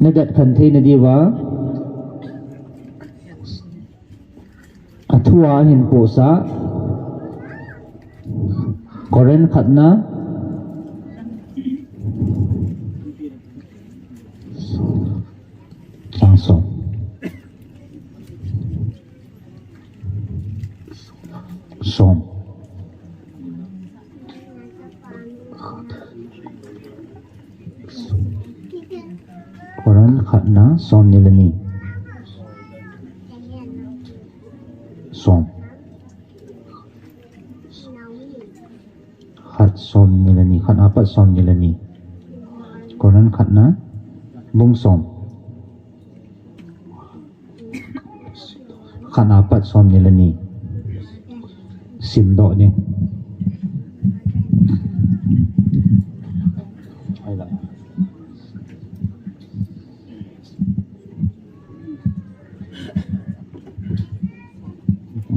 na gat khan theina diuva athua hin pohsah. Korin khatna chang som. Som. Korin khatna som ni le ni. Som. Khat som ni le ni, khat apat som ni le ni. Korin khatna bung som. Khat apat som ni le ni. Simdoh ding.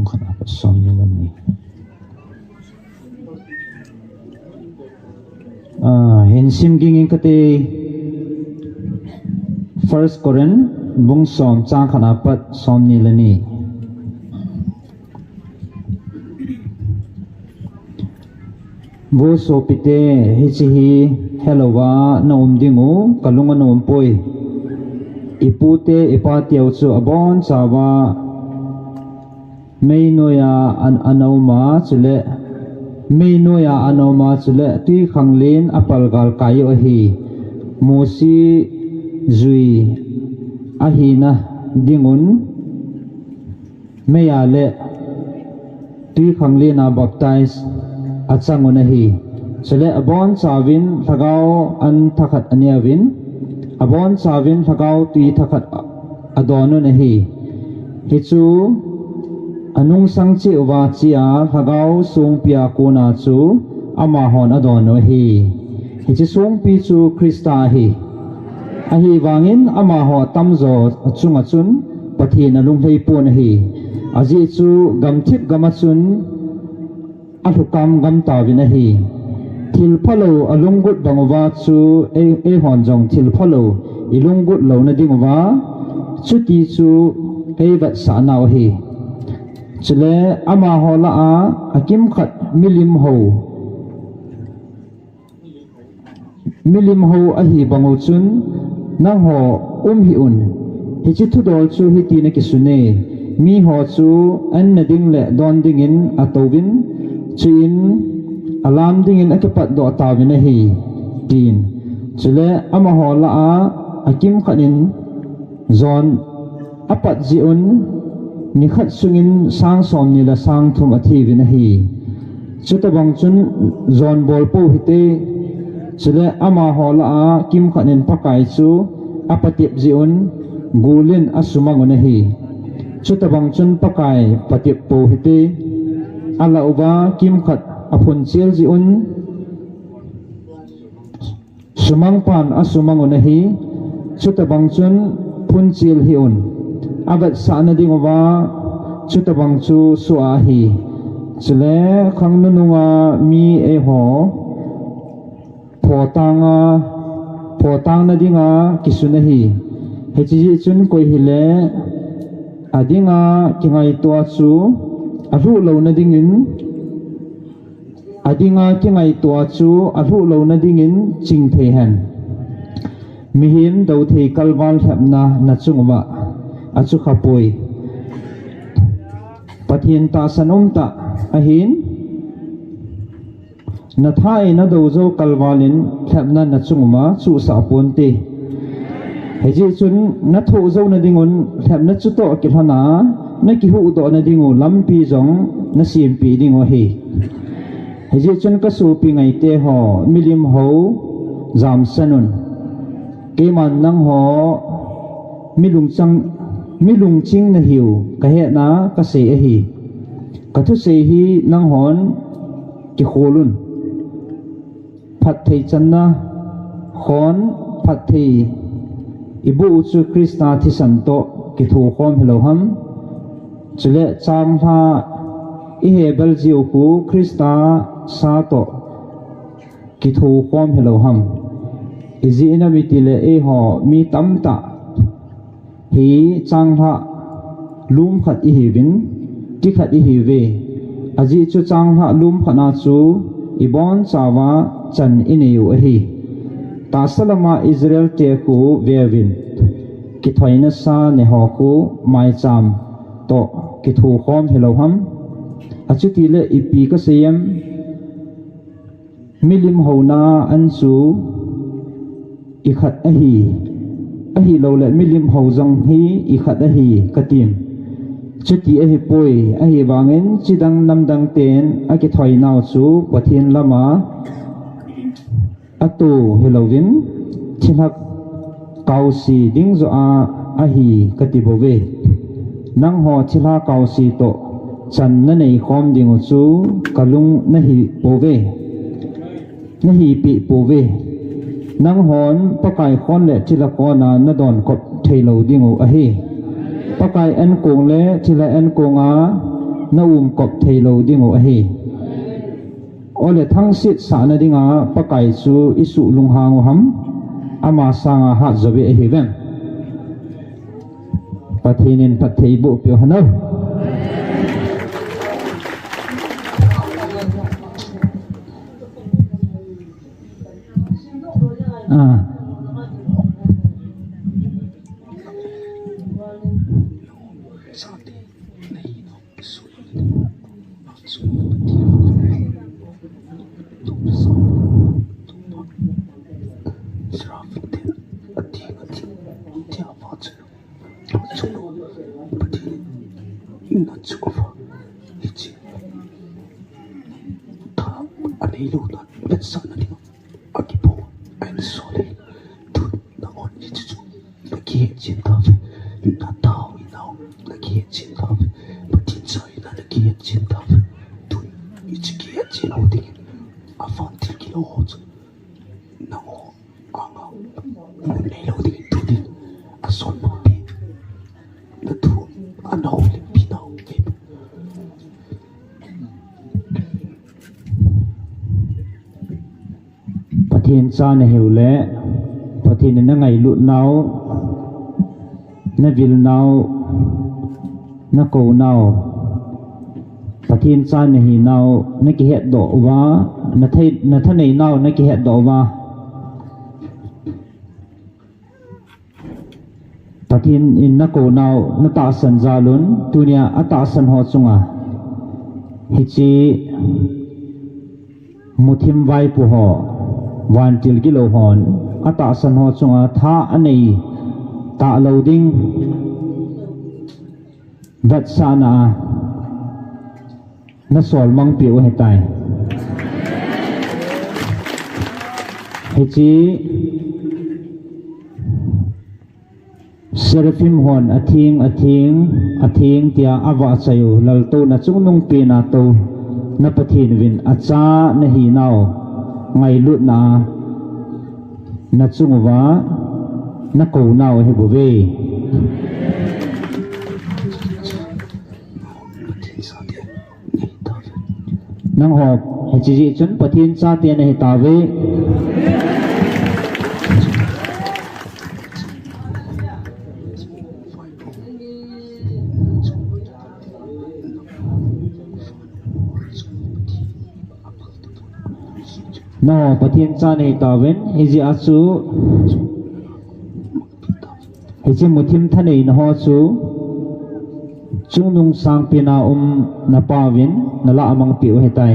Khat apat som ni le ni. Ah, hin sim ging ing kate. First Corinth bung som chang khat apat som ni le ni. Vo sopite, hiche hi helouva na um diu kalung ana um poi. Ipute ipateu chu abonchauva mei noiya an, ana uma chule, mei noiya ana uma chule twikhanglen apal galkai u ahi. Mosi jui ahina dingun meiya le twikhanglen a baptize achang un ahi. Chule abonchauvin lhagao an thakhat aneuvin, abonchauvin lhagao twi thakhat adon un ahi. Hichu anungsang cheh uva chea lhagao songpia kona chu amahon adon u ahi. Hiche songpi chu Christa ahi. Ahivangin amaho atamjo chunga chun Pathen alunglhai pon ahi. Ajeh chu gamthip gama chun alhukam gam tauvin ahi. Thilphalou alunggut bang uva chu ei, eihon jong thilphalou ilunggut louna diuva chuti chu eivetsah nau ahi. Chule amaho lah a akimkhat milim hou milim hou ahi bang u chun nangho um hih un. Hiche thudol chu hiti na kisun e, miho chu anna ding le don dingin atouvin, chuin alam dingin akipatdoh tauvin ahi, tin. Chule amaho lah a akimkhat in jon apat jeh un nikhat sungin sang somni le sang thum athiuvin ahi. Chutobang chun jon bol pou hite, chule amaho lah a kimkhat in Pakai chu apatep jeh un gul in asumang un ahi. Chutobang chun Pakai patep pou hite, alah uva kimkhat aphunchel jeh un sumang pan asumang un ahi. Chutobang chun phunchel hih un. Avetsahna diuva chutobang chu soh ahi. Chule khang nununga mi eiho photanga, photangna dinga kisun ahi. Hiche jeh chun koi hile adinga kingaito a chu alhuh louna dingin adinga kingaito a chu alhuh louna dingin chingthei hen. Mihem douthei kalval lhepna nachung uva achukhapoi. Pathen tahsan umtah ahin, natha e nadou jou kalval in lhepna nachung uva chuhsah ponte. Hijeh chun nathoh jouna dingun lhepna chutoh kilhona nakihuhdohna dingu lampi jong nasempeh dingu ahi. Hijeh chun kasopi ngaite ho, milim ho jamsan un. Keiman nangho milungchang Mi lungching nahiu kahetna kasei ahi. Kathusei hi nanghon kikhol un. Phatthei channa khon, phatthei iboh u chu Christa thisan toh kithokhom hilou ham? Chule changlhah ihebel jiu khu Christa sa toh kithokhom hilou ham? Ijeh inem itile eiho mi tamtah hi changlhah lum khat ihiuvin, ti khat ihiuve. Ajeh chu changlhah lum khat a chu ibonchauva chan inei u ahi. Tahsa lama Israel te khu veuvin, kithoina sa neho khu maicham toh kithokhom hilou ham? Achutile ipi kasei em? Milim houna an chu ikhat ahi, ahiloule milim hou jong hi ikhat ahi katim? Chuti ahipoi, ahivangin chidang namdang ten akithoinau chu Pathen lama ato hilouvin thilha kaose ding joh a ahi kati bouve. Nangho thilha kaose toh chan nanei khom dingu chu kalung nahi pouve, nahipeh pouve. Nanghon Pakai khon le thilha khon a nadon kop theilou dingu ahi. Pakai ankong le thilha ankong a naum kop theilou dingu ahi. Ole thangset sahna dinga Pakai chu isuh lunghang u ham? Ama sanga hat jouve ahiuvem? Pathen in phatthei boh peh u hen. Ah. Akipo, ahin sol e. Tun, nangho hiche chu nakihetchen tauve. Natao hinau nakihetchen tauve. Pathen cha hina nakihetchen tauve. Tun, hiche kihetchen ho dingin, avantil kilou ho chu nangho anga mun neilou dingin tunin, asol makpi. Natu, anao lempi nau. Pathen cha nahiu le, Pathen in nangailut nau, navil nau, nakou nau, Pathen cha nahi nau nakihetdoh uva, nathei, nathanei nau nakihetdoh uva, Pathen in nakou nau natahsan jal un, tunia atahsan ho chunga hiche muthim vaipo ho, vantil gilou hon atahsan ho chunga tha anei talou ding vetsahna a nasol mangpeh u ahitai. Hiche Seraphim hon atheng, atheng, atheng tia avahchoi u, laltouna chungnung pena touna Pathen uvin acha nahi nau ngailutna a nachung uva nakou nau ahibouve. Nangho hiche jeh chun Pathen chate nahitauve. Nangho Pathen cha nahitauvin, hijeh a chu hiche muthim thaneina ho chu chungnung sangpena um napauvin nalah a mangpeh u ahitai.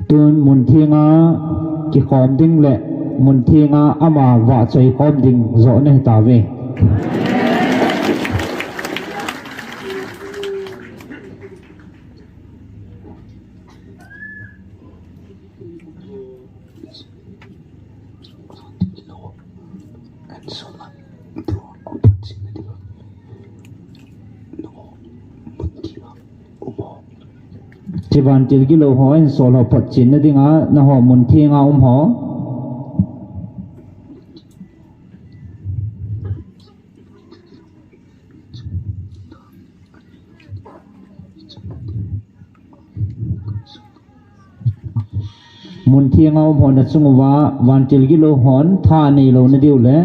Tun mun thenga kikhom ding le mun thenga ama vahchoi khom ding joh nahitauve. Hiche vantil gilou ho insol ho photchenna dinga nangho mun thenga um ho. Mun thenga um hon achung uva vantil gilou hon tha anei louna diu le.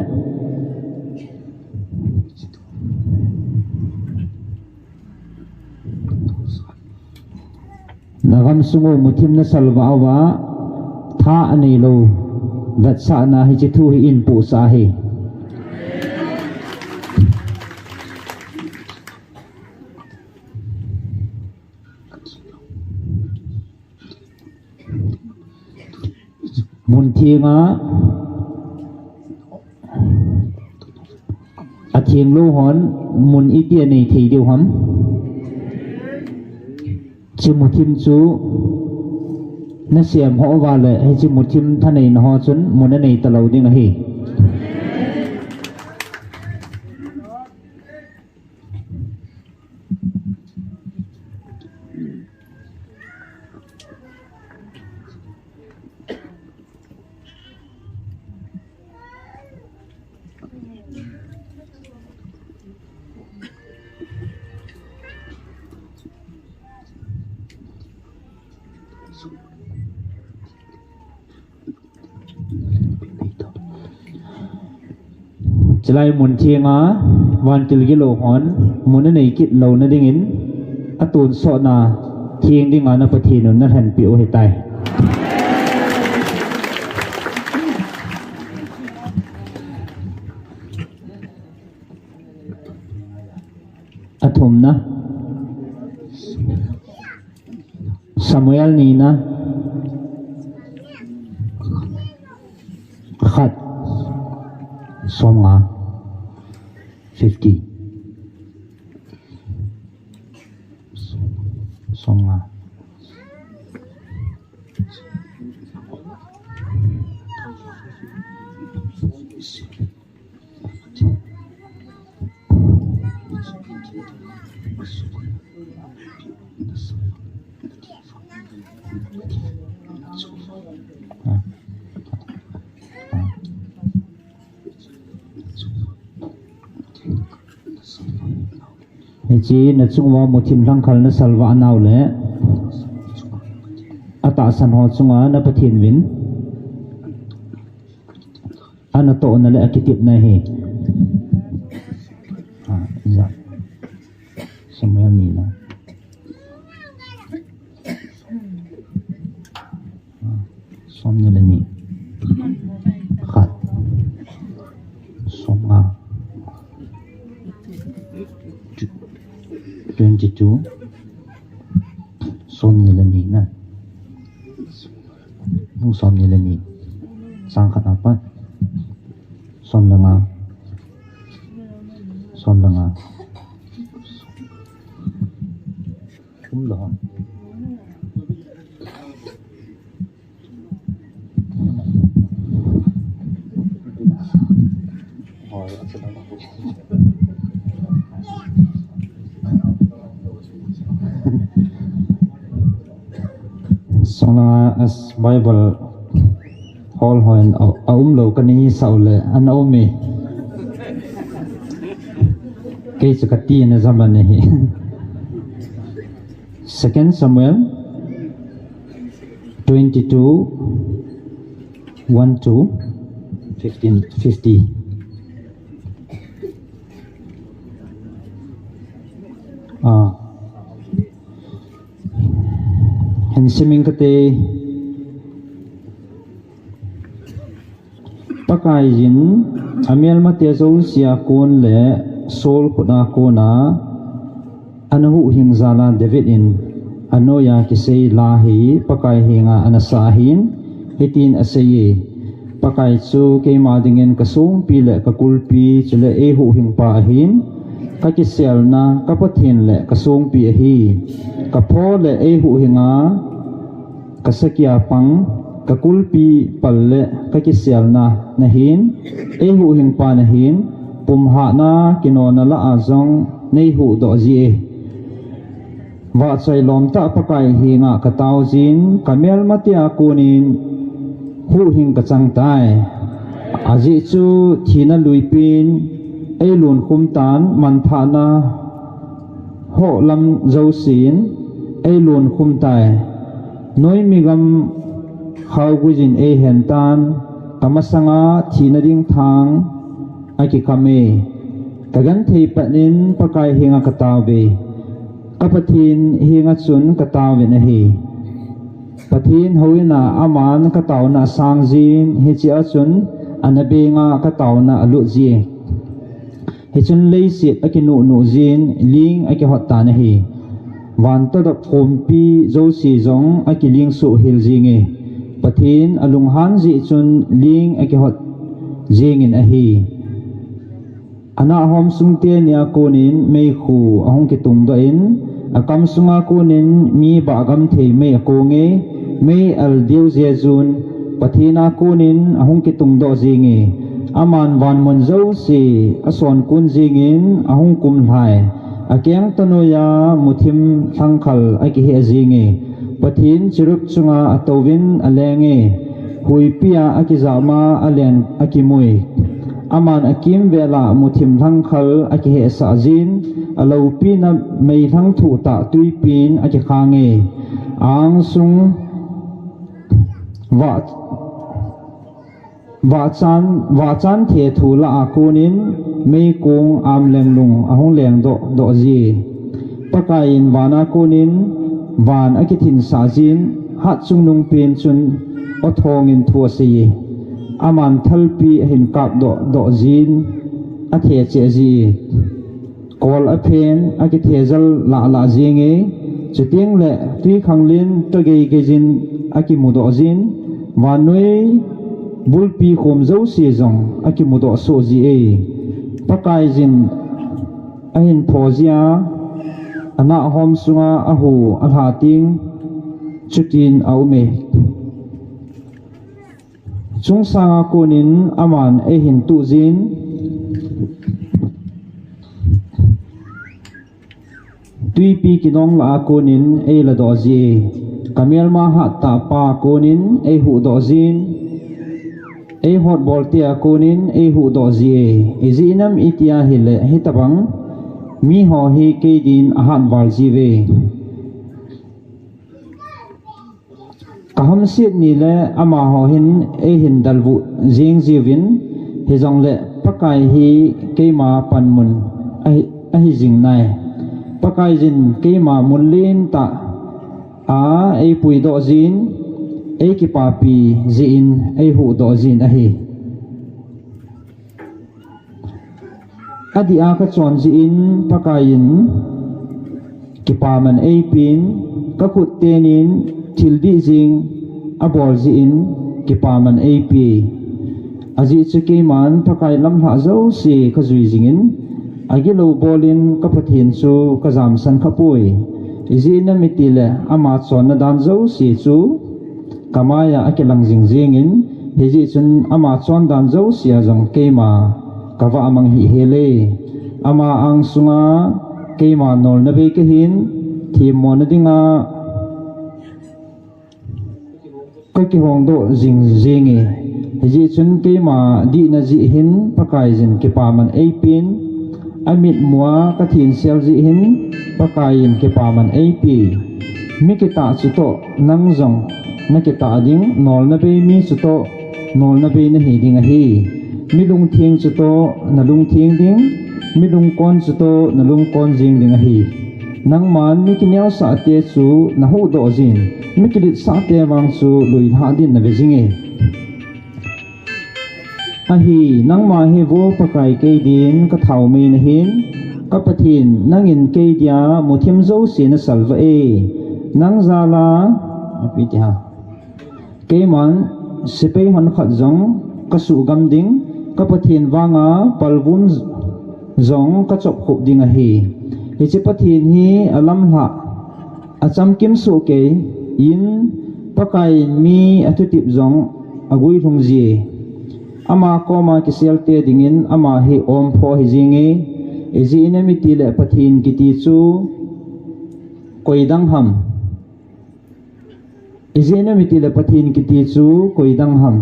Nagam sung u muthim nasalvah uva tha anei lou vetsahna hiche thu hi in puhsah ahi. Mun thenga atheng lou hon mun iti anei thei diu ham? Hiche muthim chu nasem ho uva le hiche muthim thaneina ho chun mun anei talou ding ahi. Chulai mun thenga vantil gilou hon mun anei kit louna dingin atonsotna theng dinga na Pathen un nalhenpeh u ahitai. Athumna. Samuel nina. Khat. Somnga. Fifty. Somnga. Hiche nachung uva muthim lhangkhal nasalvah nau le atahsan ho chunga na Pathen vin anatohna le akitepna hi. Ah, ja. Samuel nina. Ah, somni le ni. Khat. Somnga. Twenty-two. Somni le ni na. Bung somni le ni. Chang khat apat. Som le nga. Som le nga. Kum lou. Sanga as Bible hol hon a, a um lou kani sao le ana um e. Kei chu kati na zaman hi. Second Samuel twenty-two, one to fifteen, fifty. Ah. Hin simin kate. Pakaiyin amelmate jousea kon le Saul khut a kona ana huhhing jal a David in anoiya kisei la hi Pakai henga ana sa ahin, hitin aseiye, Pakai chu keima dingin kasongpi le kakulpi chule eihuhhingpa ahin, kakiselna, ka Pathen le kasongpi ahi, kapho le eihuhhinga, kasakea pang, Ka kulpi pal le ka kiselna nahin, ei huhhingpa nahin, pumhahna kinona lah a jong nei huhdoh ji e. Vahchoi lom tah Pakai henga ka tao jin, ka melmate a konin huhhing ka chang tai. Ajeh chu thina luipin ei lunkhum tan, manthahna hoh lam jousen ei lunkhum tai. Noimi gam khauguijin ei hen tan, ka masanga thina ding thang a kikam e. Ka genthei patnin Pakai henga ka tao ve. Ka Pathen henga chun ka taovin ahi. Pathen houin a aman ka taona asang jin, hiche a chun ana benga ka taona alut ji e. Hichun leiset akinuhnuh jin, ling akihot tan ahi. Van tadop khompi jouse jong akiling suh hel jing e. Pathen alunghan jeh chun ling akihot jingin ahi. Anahhom sung teni a konin meikhu ahung kitungdoh in, akam sunga konin mi bahgam thei mei akong e, mei al diu jejun, Pathen a konin ahung kitungdoh jing e. Aman van mun jouse asonkun jingin ahung kumlhai. Akeng tanoiya muthim lhangkhal akiheh jing e. Pathen cherub chunga atouvin aleng e. Huipia akijama alen akimui. Aman akimvela muthim lhangkhal akihehsah jin, aloupina meilhang thuhtah twipin akikhang e. Angsung vah, vahchan, vahchan thethu lah a konin meikong amlenglung ahung lengdoh doh ji. Pakaiyin vana konin van akithinsah jin, hatchungnung pen chun aw thongin thu asei e. Aman thalpi ahin kapdoh doh jin, athecheh ji e. Kol aphen, akithejal lahlah jing e. Chutengle twikhanglen togeigeijin akimudoh jin, vannoi bulpi khom jouse jong akimudoh soh ji e. Pakaiyin ahin pho jia, anahhom sunga ahu alha teng chutin aum e. Chungsanga konin aman eihin tuh jin, twipi kinong lah a konin eiladoh ji e. Ka melma hattah pa konin eihuhdoh jin, eihotbol te a konin eihuhdoh ji e. Ijeh inem itia hile hitobang miho hi kei din ahatval jiuve. Ka hamset nile amaho hin eihin dalvuh jing jiuvin, hijongle Pakai hi keima panmun ahi, ahi jing nai. Pakaiyin keima mun lentah a eipuidoh jin, eikipapi jeh in eihuhdoh jin ahi. Adih a kachon jeh in Pakaiyin kipaman eipin, kakhut tenin thil dih jing abol jeh in kipaman eipe. Ajeh chu keiman Pakai lamlhah jouse kajui jingin, agilou bolin ka Pathen chu kajamsan khapoi. Ijeh inem itile ama chonna dan jouse chu kamaiya akilang jing jengin, hijeh chun ama chondan jousea jong keima kavah mang hihel e. Ama angsunga keima nolna bei kahin, themmona dinga kakihongdoh jing jenge. Hijeh chun keima dihna jeh hin Pakaiyin kipaman eipin, amitmua kathensel jeh hin Pakaiyin kipaman eipe. Mi kitah chutoh nang jong nakitah ding, nolna bei mi chutoh nolna bei nahi ding ahi. Mi lungtheng chutoh nalungtheng ding, mi lungkon chutoh nalungkon jeng ding ahi. Nangman mi kineosahte chu nahuhdoh jin, mi kiletsahte vang chu luilhah din nave jinge. Ahi, nangma hi vo Pakai kei din kathaomei nahin, ka Pathen nangin kei dia muthim jouse nasalvah e. Nang jala, ipi ti ham, keiman sepai honkhat jong kasuhgam ding, ka Pathen vanga palvum jong kachopkhup ding ahi. Hiche Pathen hi alamlhah, achamkim sohkei in, Pakai mi athutep jong aguilhung ji. Ama koma kiselte dingin ama hi ompho hi jinge. Ijeh inem itile Pathen kiti chu koidang ham. Ijeh inem itile Pathen kiti chu koidang ham.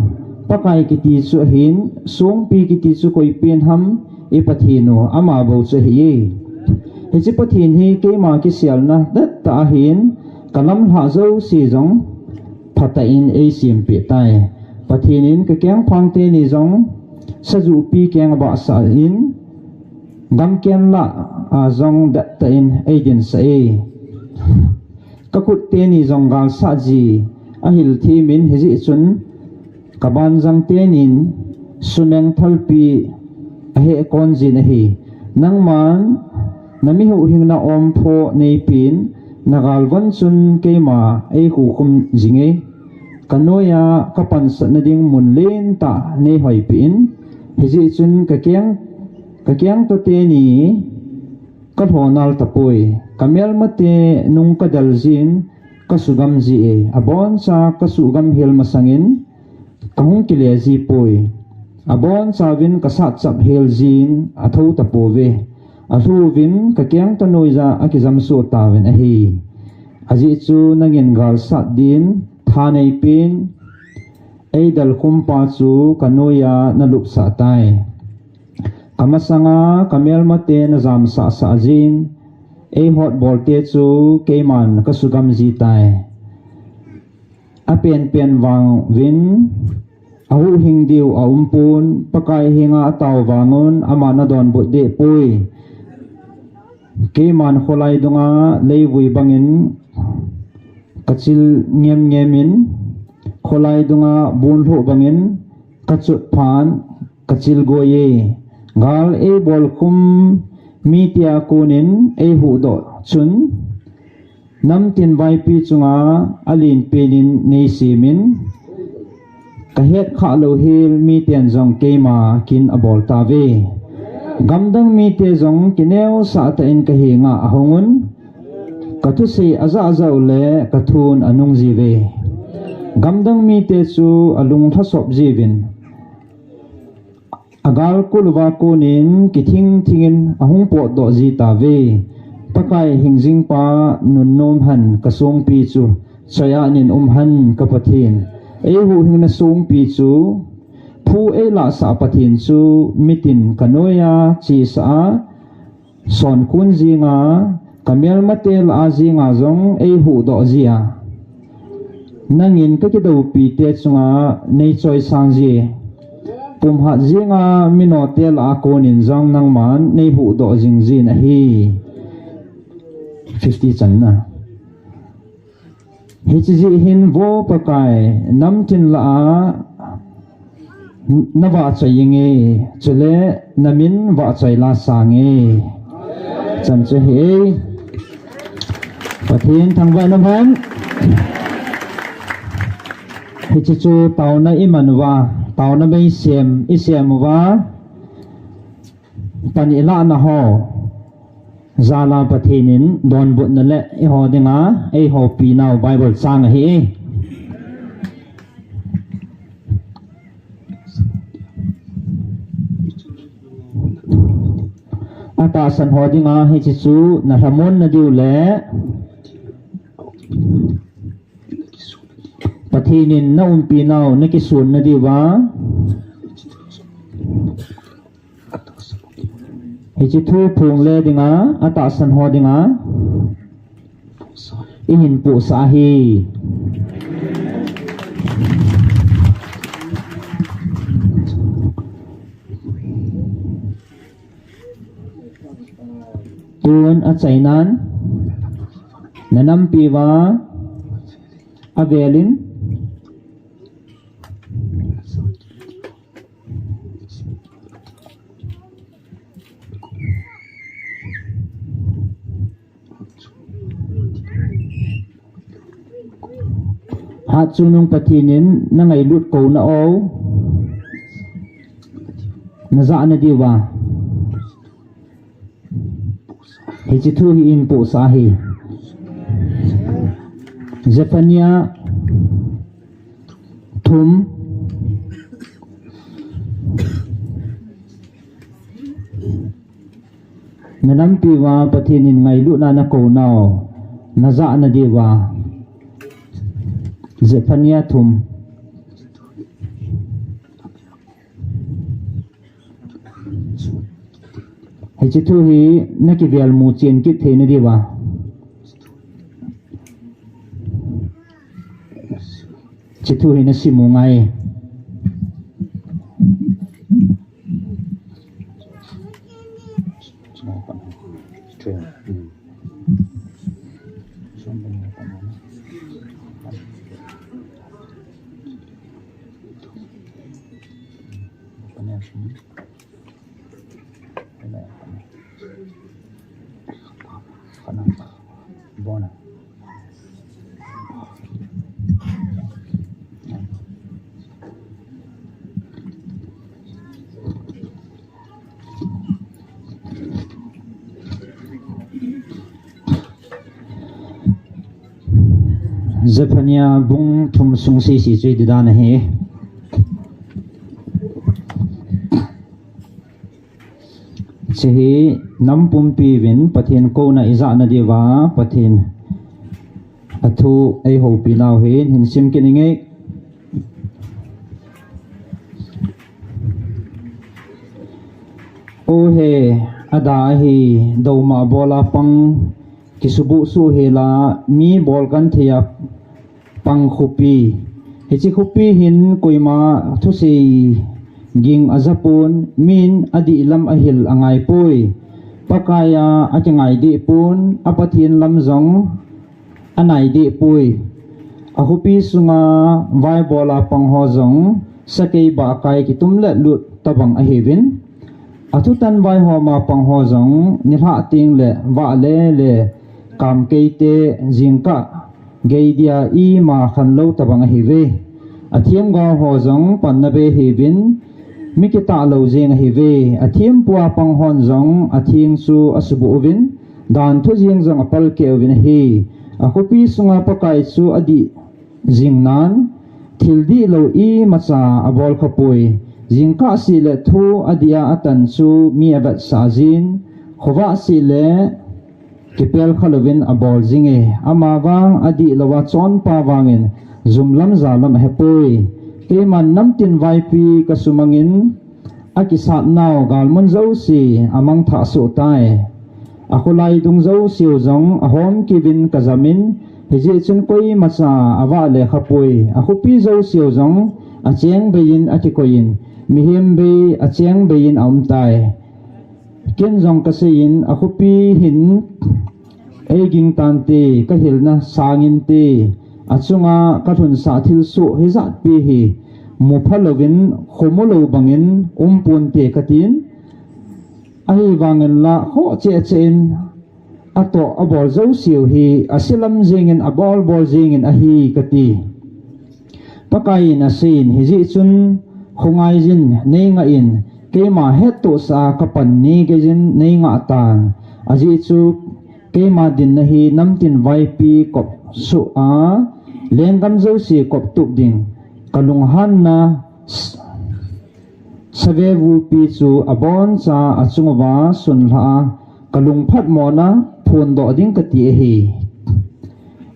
Pakai kiti chu ahin, songpi kiti chu koipen ham, i Pathen u, ama bou chu ahiye. Hiche Pathen hi keima kiselna dettah ahin, kalamlhah jouse jong phatah in eisempeh tai. Pathen in kakengphang teni jong sajupi keng abahsah in, gamken lah a jong dettah in eidinsah e. Kakhut teni jong galsat ji ahil themin, hijeh chun kabanjang tenin sumeng thalpi ahehkon jin ahi. Nangman namihuhhingna ompho neipen, nagalvon chun keima eikhukhum jinge. Kanoiya kapansatna ding mun lentah neihoipeh in, hijeh chun kakeng, kakeng toh teni kalhonal tapoi. Kamelmate nung kadel jin kasugam ji e. Aboncha kasugam hel masangin kahung kile jipoi. Abonchauvin kasatchap hel jin athou tapouve. Alhuvin kakeng toh noiya akijamsoh tauvin ahi. Ajeh chu nangin galsat din thaneipen, eidalkhumpa chu kanoiya nalupsah tai. Kamasanga kamelmate najamsahsah jin, eihotbolte chu keiman kasugam jitai. Apenpen vanguvin ahuhhing diu aumpon, Pakai henga atao vangun ama nadonbut dehpoi. Keiman kholai dunga leivui bangin kachil ngemngemin, kholai dunga bunlhoh bangin kachutphan kachil goiye. Gal eibolkhum mitea konin eihuhdoh chun, namtin vaipi chunga alenpenin neisemin, kahetkhah louhel miten jong keima kin aboltauve. Gamdang mite jong kineosah tah in kahenga ahungun, kathusei ajahjah ule kathun anungjiuve. Gamdang mite chu alunglhasop jiuvin, agalkol uva konin kithing thingin ahung potdoh jitauve. Pakai hingjingpa nunnom hen kasongpi chu, choianin umhen ka Pathen. Eihuhhingna songpi chu, phu eilahsah Pathen chu mitin kanoiya chesah a, sonkhun jinga, kamelmate lah a jinga jong eihuhdoh jia, nangin kakidoupite chunga neichoisang ji. Pumhat jinga minote lah a konin jong nangman neihuhdoh jingjin ahi. Fifty channa. Hiche jeh hin vo Pakai, namtin lah a navahchoi inge, chule namin vahchoi la sange. Chan chu hi e. Pathen thangvah in umhen. Hiche chu taona iman uva, taona beisem isem uva, pan ilahna ho jala Pathen in donbutna le eiho dinga eihopinau Bible chang ahi. Atahsan ho dinga hiche chu nalhamon nadiu le Pathen in naumpinau nakison nadiuva, hiche thu phongle dinga, atahsan ho dinga ihin pohsah ahi. Tun achainan, nanampiuva avelin, Hatchungnung Pathen in nangailut kouna u najah nadiuva, hiche thu hi ihin pohsah ahi. Zephaniah Thum. Na nampi uva Pathen in ngailutna na kou nau, na jah na diuva. Zephaniah thum. Hiche thu hi na kivel mu chen kit thei na diuva. Hiche thu hi na sim u ngai. Zephaniah bung thum sung sisi chu hiti dan ahi. Hiche hi nam pumpi uvin Pathen kouna i jah na diuva, Pathen a thu ei houpi nau hin, hin sim kit inge. O he, ada ahi, douma bola pang, kisubuh suh hela, mi bol kan thei a pang khopi. Hiche khopi hin koima thusei ging aja pon, min adih lam ahil angai poi. Pakai a akingai deh pon, a Pathen lam jong anai deh poi. A khopi sunga vaibol a pang ho jong sakei bahkai kitum le lut tabang ahiuvin. A thutan vaihom a pang ho jong nilhah teng le vah le le kam kei te jingkah gei dia ima khan lou tabang ahiuve. A themgao ho jong panna be ahiuvin, mi kitah lou jeng ahiuve. A thempu a pang hon jong a theng chu asubuh uvin, dan thu jeng jong apalkeh uvin ahi. A khopi sunga Pakai chu adih jing nan, thil dihlou imacha abol khapoi. Jingkah seh le thu adih a atan chu mi avetsah jin, khovah seh le kipel kha louvin abol jinge. Amavang adihlou a chonpa vangin jum lam ja lam ahepoi. Keiman namtin vaipi kasumangin, akisat nau galmun jouse amangthah soh tai. A kholai dung jouseu jong ahom kit uvin kajamin, hijeh chun koimacha avah le khapoi. A khopi jouseu jong acheng bei in akikoi in, mihem bei acheng bei in aum tai. Ken jong kasei in, a khopi hin eiging tante, kahilna sangin te, achunga kalhunsah thilsoh hijat pi hi mupha louvin, khomu lou bangin um ponte katin. Ahivangin la khoh cheh cheh in atoh abol jouseu hi ase lam jengin abol bol jengin ahi kati. Pakai in asei in, hijeh chun khongai jin neingah in, keima hettohsah a kapan ni geijin neingah tan. Ajeh chu keima dinna hi namtin vaipi kop soh a, lenggam jouse kop tup ding, kalunghanna s-, save vupi chu aboncha achunguva sunlha a, kalungphat mona phondoh ding kati ahi.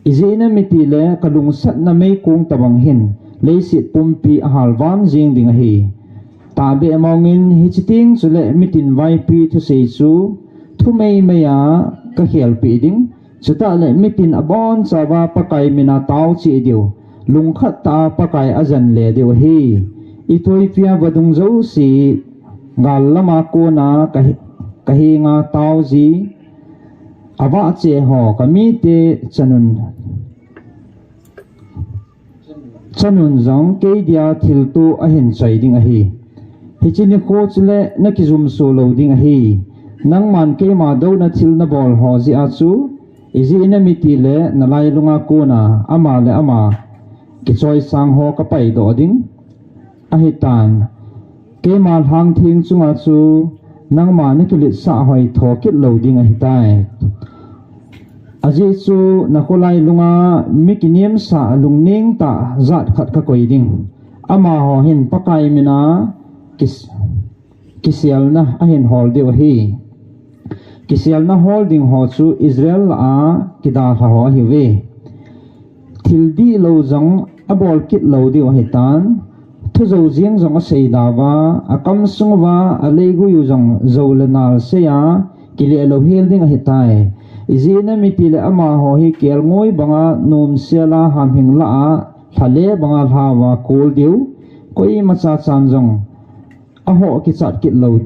Ijeh inem itile kalungsatna meikong tabang hin leiset pumpi ahalvam jeng ding ahi. Tahbeh mongin hiche teng chule mitin vaipi thusei chu thu meimei a kakhelpeh ding. Chutah le mitin abonchauva Pakai mina tao cheh diu, lungkhat tah a Pakai ajen le diu ahi. Ethiopia vadung jouse gal lama kona kahe-, kahenga tao ji, avah cheh ho kamite chanun, chanun jong kei dia thilto ahin choi ding ahi. Hiche nikho chule nakijumso lou ding ahi. Nangman keima douna thil nabol ho jeh a chu, ijeh inem itile nalailunga kona ama le ama kichoisang ho kapaidoh ding ahitan. Keima lhangtheng chunga chu nangma nakiletsah hoitho kit lou ding ahitai. Ajeh chu nakholai lunga mi kinemsah lungneng tah jat khat kakoi ding. Amaho hin Pakai mina kis-, kiselna ahin hol diu ahi. Kiselna hol ding ho chu Israel lah a kidalha ho ahiuve. Thil dihlou jong abol kit lou diu ahitan. Thu jou jeng jong asei dauva, akam sunguva aleigui u jong jou le nal seiya, kile lou hel ding ahitai. Ijeh inem itile amaho hi kelngoi banga nomsela hamhing lah a, lhale banga lhauva kol diu, koimacha chan jong ahoh kichat kit lou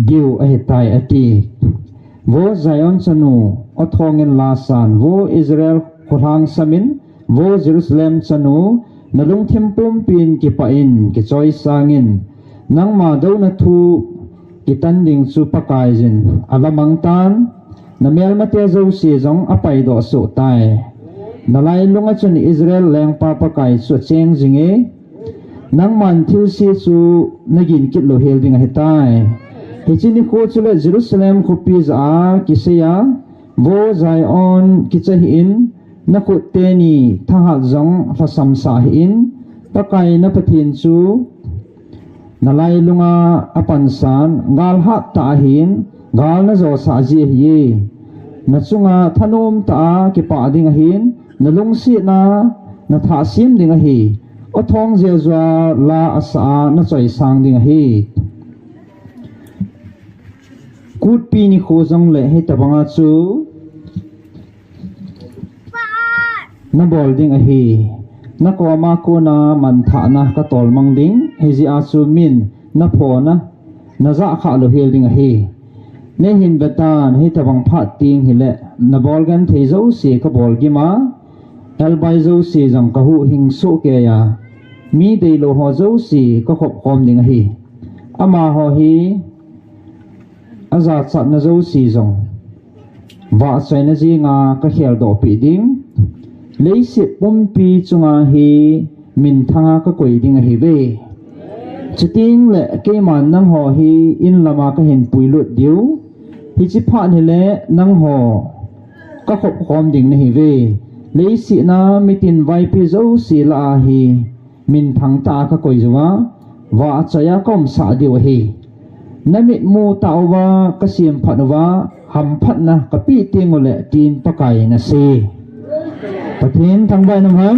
diu ahitai, ati. Vo Zion chanu, athongin la san, vo Israel kholhang samin, vo Jerusalem chanu, nalungthim pumpin kipah in, kichoisangin, nangma douna thu kitan ding chu Pakaiyin alamang tan, namelmate jouse jong apaidoh soh tai. Nalailunga chun Israel lengpa Pakai chu acheng jinge, nangman thilse chu nagin kit lou hel ding ahitai. Hiche nikho chule Jerusalem khopi jah a kiseiya, vo Zion kicha hih in, nakhut teni thahat jong lhasam sah hih in, Pakai na Pathen chu nalailunga apansan, gal hattah ahin, gal najosah ji ahi. Nachunga thanom tah a kipah ding ahin, nalungsetna nathah sem ding ahi. Athong jeh jua la asah a nachoisang ding ahi. Kutpi nikho jongle hitobanga chu nabol ding ahi. Nakoma kona manthahna katolmang ding, hijeh a chu min naphona najah khah lou hel ding ahi. Neihin vetan, hitobang phat teng hile nabol genthei jouse kabol gima, elbai jouse jong kahuhhing sohkeiya, mi deilou ho jouse kakhop khom ding ahi. Amaho hi ajachatna jouse jong vahchoina jenga kakheldoh peh ding. Leiset pumpi chunga hi minthanga kakoi ding ahiuve. Chutengle keiman nangho hi inlama kahin puilut diu. Hiche phat hile nangho kakhop khom ding nahiuve. Leiset a mitin vaipi jouse lah a hi minthang tah a kakoi uva, vahchoiya kaumsah diu ahi. Namitmu tah uva kasemphat uva, hamphatna kapeh tengule tin Pakai in asei. Pathen thangvah in umhen.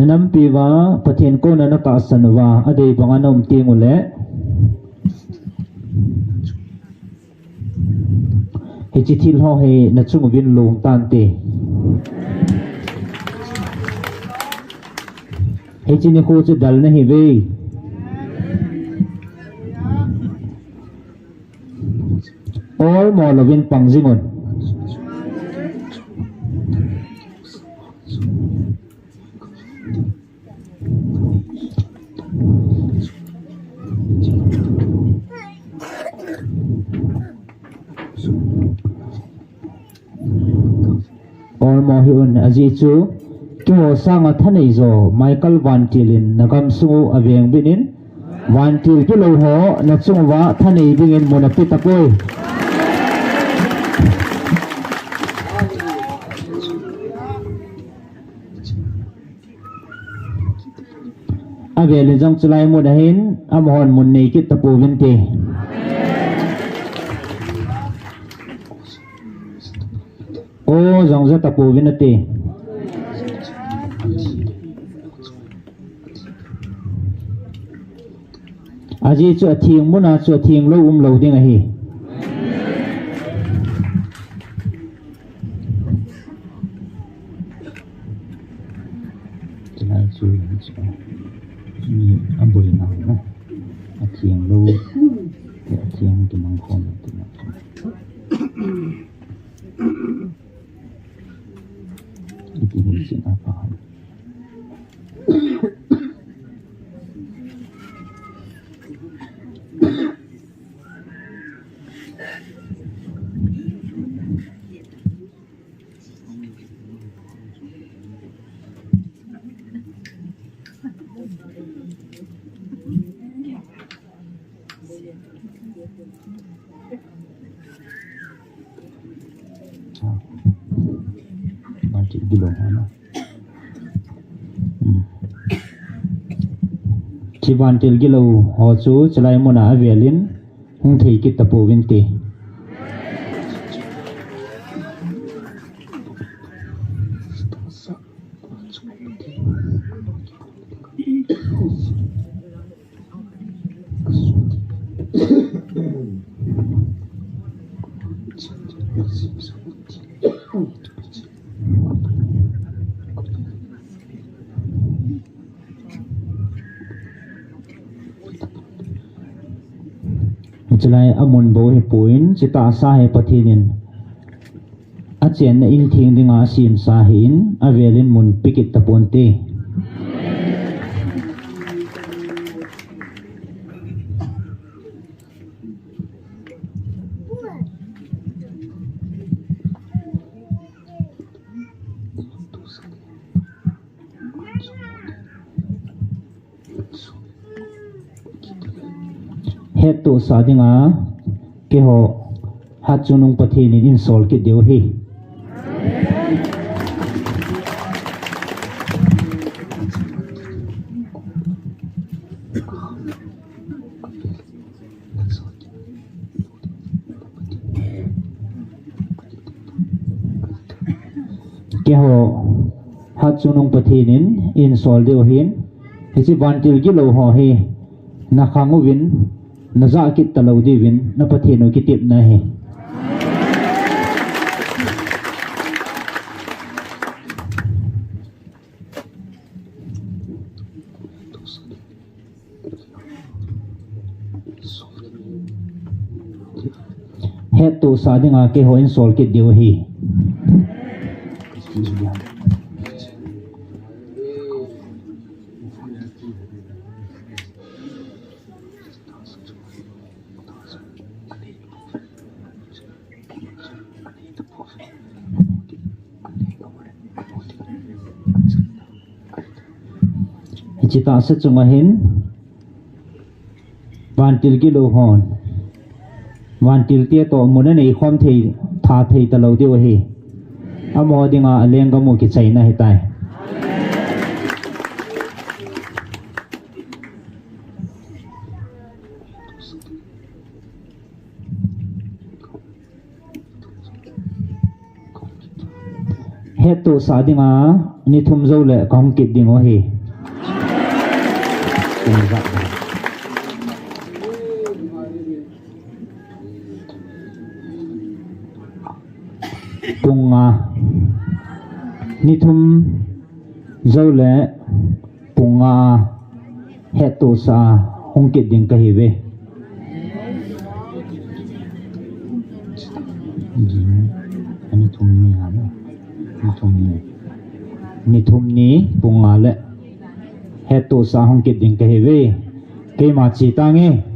Nanampi uva Pathen kouna natahsan uva, adei banga naum tengule, hiche thil ho hi nachung uvin long tante. Hiche nikho chu del nahiuve. Olmo louvin pang jingun. Olmo hih un, ajeh chu keiho sanga thanei jo Michael Vantil in nagamsung u avengbit in, Vantil kilou ho nachung uva thanei dingin mun ape tapoi. Avel in jong chulai mun ahin, amahon mun nei kit tapouvinte. O jong ja tapouvin ate. Ajeh chu atheng muna chu atheng lou umlou ding ahi. Chulai chu, chu, mi aboina na. Atheng lou, atheng kimang khom, kimang khom. Iti hin sin apa. Thil gilou ho na. Hmm. Hiche vantil gilou ho chu chulai muna avelin hung thei kit tapouvin te. Chulai amun bou hipon, chutahsa hi Pathen in achenna in theng dinga asemsa ahin, avelin mun pe kit taponte. Hettohsah dinga keiho hatchungnung Pathen in einsol kit diu ahi. Keiho hatchungnung Pathen in einsol diu ahin, hiche vantil gilou ho hi nakhang uvin, najah kit talou diuvin, na Pathen u kitepna ahi. Hettohsah dinga keiho einsol kit diu ahi. Hiche tahsa chunga hin vantil gilou hon vantil te toh mun anei khom thei, tha thei talou diu ahi. Amaho dinga alenggam u kichaina ahitai. Hettohsah dinga ni thum jou le kahung kit ding u ahi. Pung nga. Ni thum jou le pung nga a hettohsah a hung kit ding kahiuve. Ni thum ni a, ni thum ni. Ni thum ni pung nga le hettohsah a hung kit ding kahiuve. Keima che tange.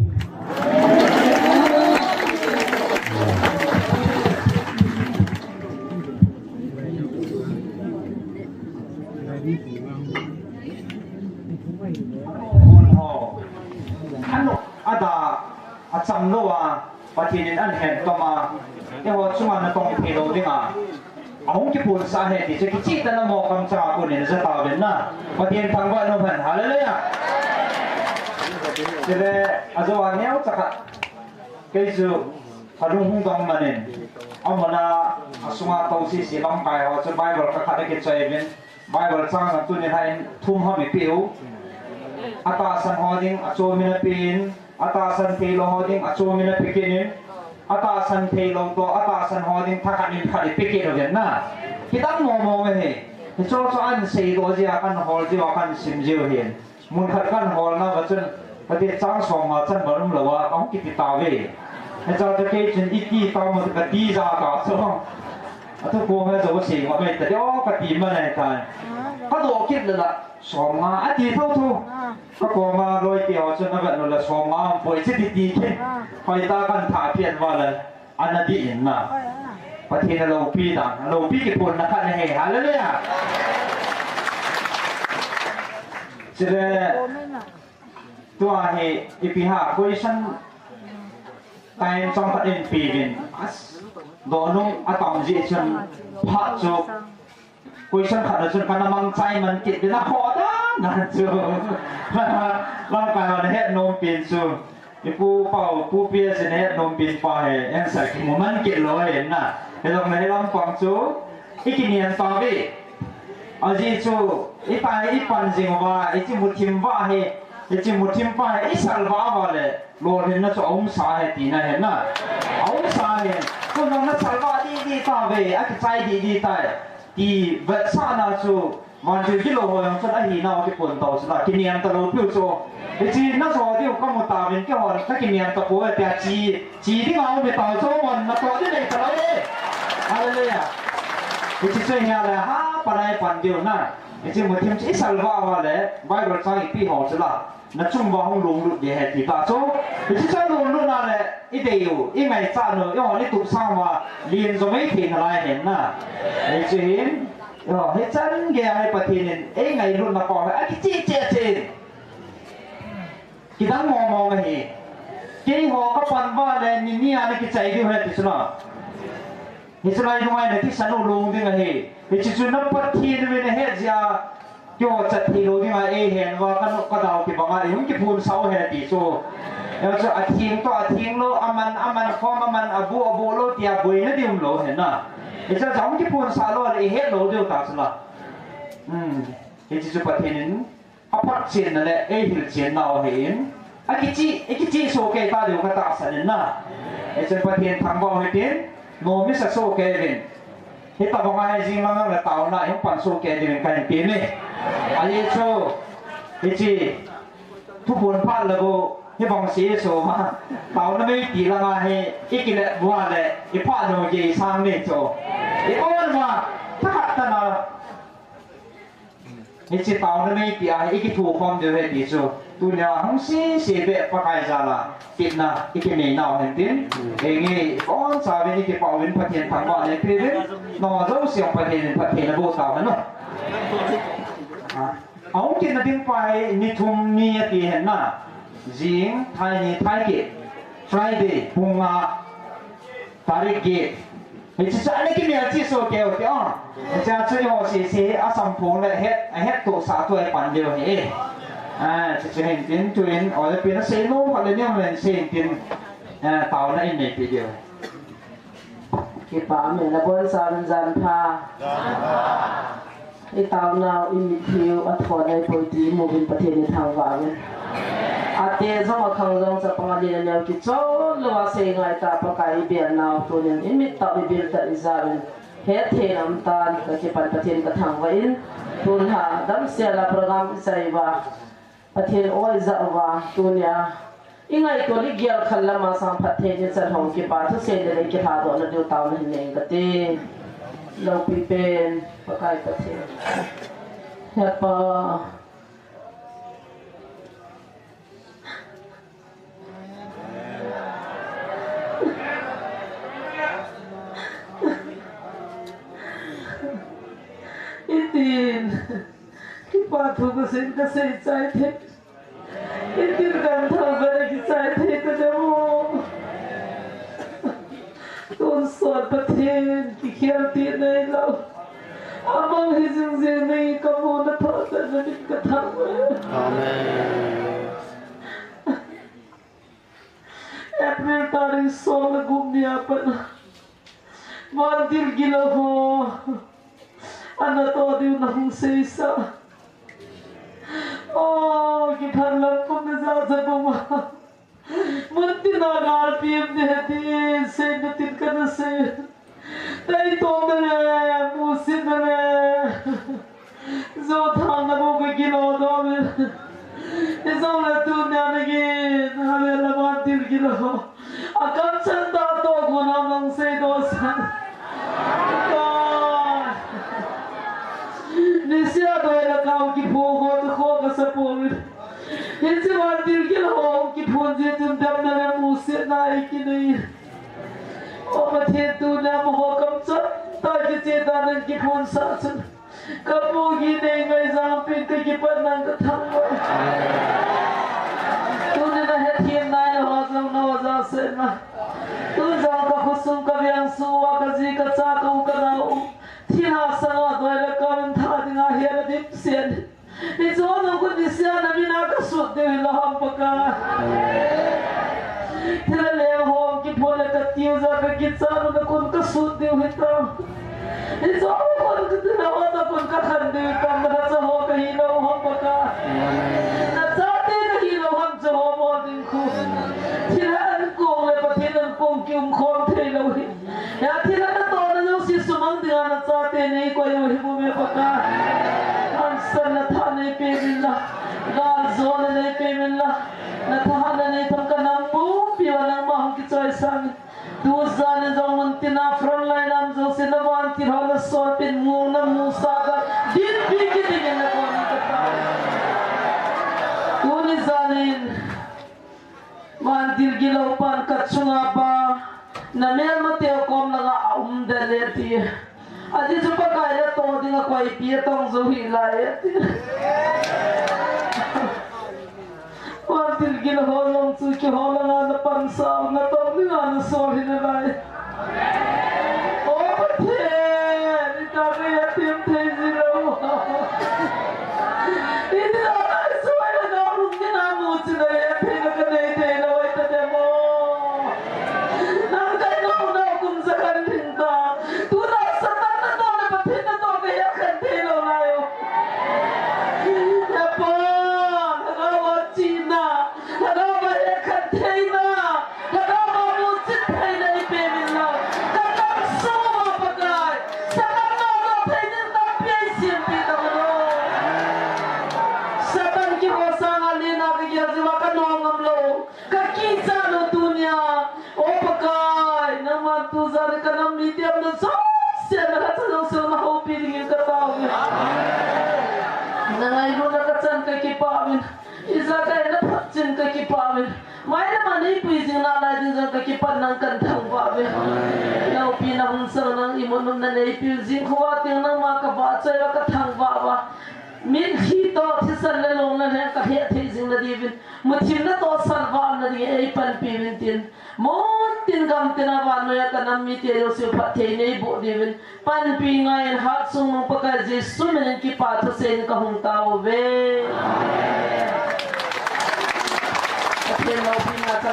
Hun ho. Ano, ada, acham lou a, Pathen in ahin hen toma, eiho chunga natong thei lou dinga ahung kipunsah ahi ti chu kicheh tah in amaho kamchang a konin aja tauvin na. Pathen thangvah in umhen. Hallelujah. Chule, ajou a neocha khat. Kei chu, kalung hung dong man in. Amun a, asunga tou sese lamkai ho chu Bible khat khat akichoi uvin. Bible chang a tunin hin thum ham ipi u. Atahsan ho ding, achom in apen. Atahsan theilou ho ding, achom in ape kit in. Atahsan theilou toh, atahsan ho ding, thakhat in khat ipe kit uvin na. Kidang mong mong ahi. Hicho chu ahin seidoh jeh a, kahin hol jeh a, kahin sim jeh u ahin. Mun khat kahin holna uva chun, kati chang som nga chan bang umlou a, kahung kiti tauve. Hiche chu kei chun iti tau mo kati ja ta chu. Athu kong a jo sei ma mai ta jo kati ma nai ta. Kadoh kit le la, som nga ati tho tho. Kakoma loi ti ho chun avet nu la som nga umpoi che ti ti kit. Hoitah kahin thah phian uva le. Ana dih in na. Pathen in aloupi dan, aloupi kiphonna khat ahi. Hallelujah. Chule, tua hi ipi ham question time chomkhat in pe uvin. As, dohnom atam jeh chun phat chu Question khat na chun kana mangcha man kit ding a khoh dan dan chu. Lamkai hon ahet nom pen chu. I pu pa u, Pu P S in ahet nom pen pa hi, answer kimu man kit lou ahi na. Hilou na hilam pang chu, i kiniam tauve. Ajeh chu, i tai i pan jing uva, i chi mu thim uva hi, i chi mu thim pa hi, i salvah uva le, lolhinna chu aum sa ahi tina ahi na. Aum sa ahi. Chu nang na salvah di di tauve, akichai di di tai. Ti vetsahna chu, vantil gilou ho jong chun ahinau kiphon tau chu la, kiniam talou piu chu. Hiche na jo diu kamu tauvin keihon, kakiniam tapoi tia chi, chi dinga um tau chu, mon na to di nei talou e. Hallelujah. Hiche chu hia le, ha, panai pan diu na. Hiche mu thim chu i salvah uva le, Bible chang i pi ho chu la. Na chung uva hung lunglut ding ahi ti ta chu. Hiche chu lunglutna le i dei u, i ngaichat u, eihon i tup sang uva, lin jong i thei nalai ahi na. Hiche hin, o, hichan gei a hi Pathen in, i ngailutna pa hi, akicheh cheh cheh. Kidang mong mong ahi. Keiho kapan uva le, ni ni a na kichai diu ahi ti chu na. Hiche lai nunga na thisan u long ding ahi. Hiche chu na Pathen uvin ahet jeh a, keiho chat thei lou dinga eihen uva, ka nu, ka dau kibanga, i hung kiphonsah u ahi ti chu. Hiche chu atheng toh, atheng lou, aman, aman khom, aman abu, abu lou tia boina ding um lou ahi na. Hiche chu hung kiphonsah lou le i het lou diu ta chu la. Hmm. Hiche chu Pathen in aphatchenna le eihilchenna u ahin, akicheh, i kicheh soh kei ta diu katahsan in na. Hichun Pathen thangvah u hitin, nomisa soh kei uvin. Hitobang a hi jing lang lang le taona i hung pan soh kei diuvin kahin tem e. Ajeh chu, hiche thuphon phat le bou, hibang se so ma, taona mei ti lang a hi, i kilet uva le, i phat nom gei sang ni chu. I on uva, thakhat tana, Hiche taona mei ti a hi i kithukhom diu ahi ti chu. Tunia hung sese beh Pakai jal a, tepna i kinei nau hen tin. Henge, i kon sa uvin i kipah uvin Pathen thangvah nei peh uvin. Nangho jouse Pathen in phatthei naboh tauhen o. A, ahung kitna ding pa hi ni thum ni ati hen na. Jing, thai ni, thai kit. Friday, pung nga. Tarik get. Hiche chu ana kimelchih soh kei u te o. Hiche a chu eiho sese a samphong le het, ahet tohsah toh a pan diu ahi e. A, hiche chu hin tin tuin, o le pin a sei nom khat le niam len sei hin tin, a, taona in neipeh diu. Kipah me na bon sa min jan pha. I taonau, i mitlhiu, athon ahipoi ti imuvin Pathen i thangvah uvin. Ate jong akhang jong chapang alen aneo kichol louva sei ngai ta Pakai i belnau tunin i mit tah i bil tah i jauvin. Hetthei na um tan, kakipan Pathen kathangvah in. Tun ha, damsel a program i chai uva. Pathen oi ja uva, tunia. I ngaito ni gel khan lama sang phatthei ni chan hong kipa thusei le le kilhadoh na diu taona hin nei kate. Loupi pen, Pakai Pathen. Hepa. Itin. Kipa thu kasei, kasei chai thei. Itin kan thangvah a kichai thei ta dem o. Tonsot Pathen, kikhel ti neilou. Amang hi jing jing nei kamu na thangvah na min kathangvah. Amen. April tarik som le gup ni a pat. Vantil gilou ho. Ana to diu nahung seisa. O, kiphan lam pum na ja ja pum a. Mun tina galpi um ding ahi ti sei na tin kana sei. Taitom na le, musit na le. Jo thang na bou ka gilou doh in. Hijongle tunia na gin, na le la vantil gilou. Akamchat tah toh kona nang seidoh san. Ka. Nisea doi la kau kiphong ho tu kho kasa pouvin. Hiche vantil gilou ho kiphong jeh chun damna le musetna eikinei. O Pathen, tunia amaho kamchat tah kiche dan in kiphonsah chun. Kapu gei nei ngaijam pin kakipat nang kathangvah. Tuni na hethem nai na ho jong na ho ja sen na. Tun jong kakhosung kaveng sung uva kaji kacha kau kanao. Thilha sanga doi le kamin tha dinga hian a dim sian. Hichu nang khun ni sian a mina ka sut diu hi lo ham Pakai. Thil a leng hom kiphun le ka tiu za ka kichat na khun ka sut diu hi tam. Hichu khun ka thil a hot a khun ka khan diu hi tam na cha ho ka hi lo ham Pakai. Na chate ka hi lo ham cha ho mo ding khu. Thil a an kong le Pathian an kong ki um khom thei lo hi. Ya thil a na to na lo si sumang dinga na chate nei koi u hi bu me Pakai. Hansan na tha nei pe min la. Gal zo na nei pe min la. Na tha na nei tham ka nam pumpi wa nangma hung kichoi sang. Tu zan in jong mun tina front line am jong si na van ti ho na sol pin mu na mu sa ka. Din pi ki ding in na ko ni ka ta. Tuni zan in Vantil gilo pan ka chunga pa, na melmate u kom langa a um den e ti. Ajeh chu Pakai na to dinga koipi a tong jou hi lai e ti. Vantil gilo ho jong chu kihol langa na pansa u na to dinga na sol hi nalai. O Pathen, i ta ka ya thim thei ji lou. I ti la ta suai la na lum ni na mu chi na ya thei na ka nei thei lou ai ta de mo. Nang kai no na kum sa kan thing ta. Tu na Satan na to na Pathen na to ka ya kan thei lou na yo. Ya pa, na ka wa chi na. Lhagao ma hekhen theina, Lhagao ma muchin theina i pe min lo. Ka kam sung uva Pakai, Satan na lo thei ding tampi ei siampi ta uvo. Satan kiho sanga lina ka gel jiuva ka nom ngam lou. Ka kichat lou tunia. O Pakai, nangman tu jan ka nam mite umna jouse, na lhacha jouse na houpi dingin ka tao uve. Na ngailutna ka chan ka kipah uvin. Ijakai na phatchin ka kipah uvin. Mai le ma nei pui jing nalai ding jong ka kipat nang kan thangvah uve. Loupina hun sang nang imut nopna neipiu jing khova teng nangma ka vahchoi uva ka thangvah uva. Mitlhi toh thisan le lungna lheng ka heh thei jing nadiuvin. Muthimna toh salvah umna dingin ei panpi uvin tin. Mun tin gam tina vannoiya ka nam mite jouse phatthei nei boh diuvin. Panpi ngaiyin Hatchungnung Pakai Jesu minin kipa thuseiyin ka hung tao uve. Pathen loupina ka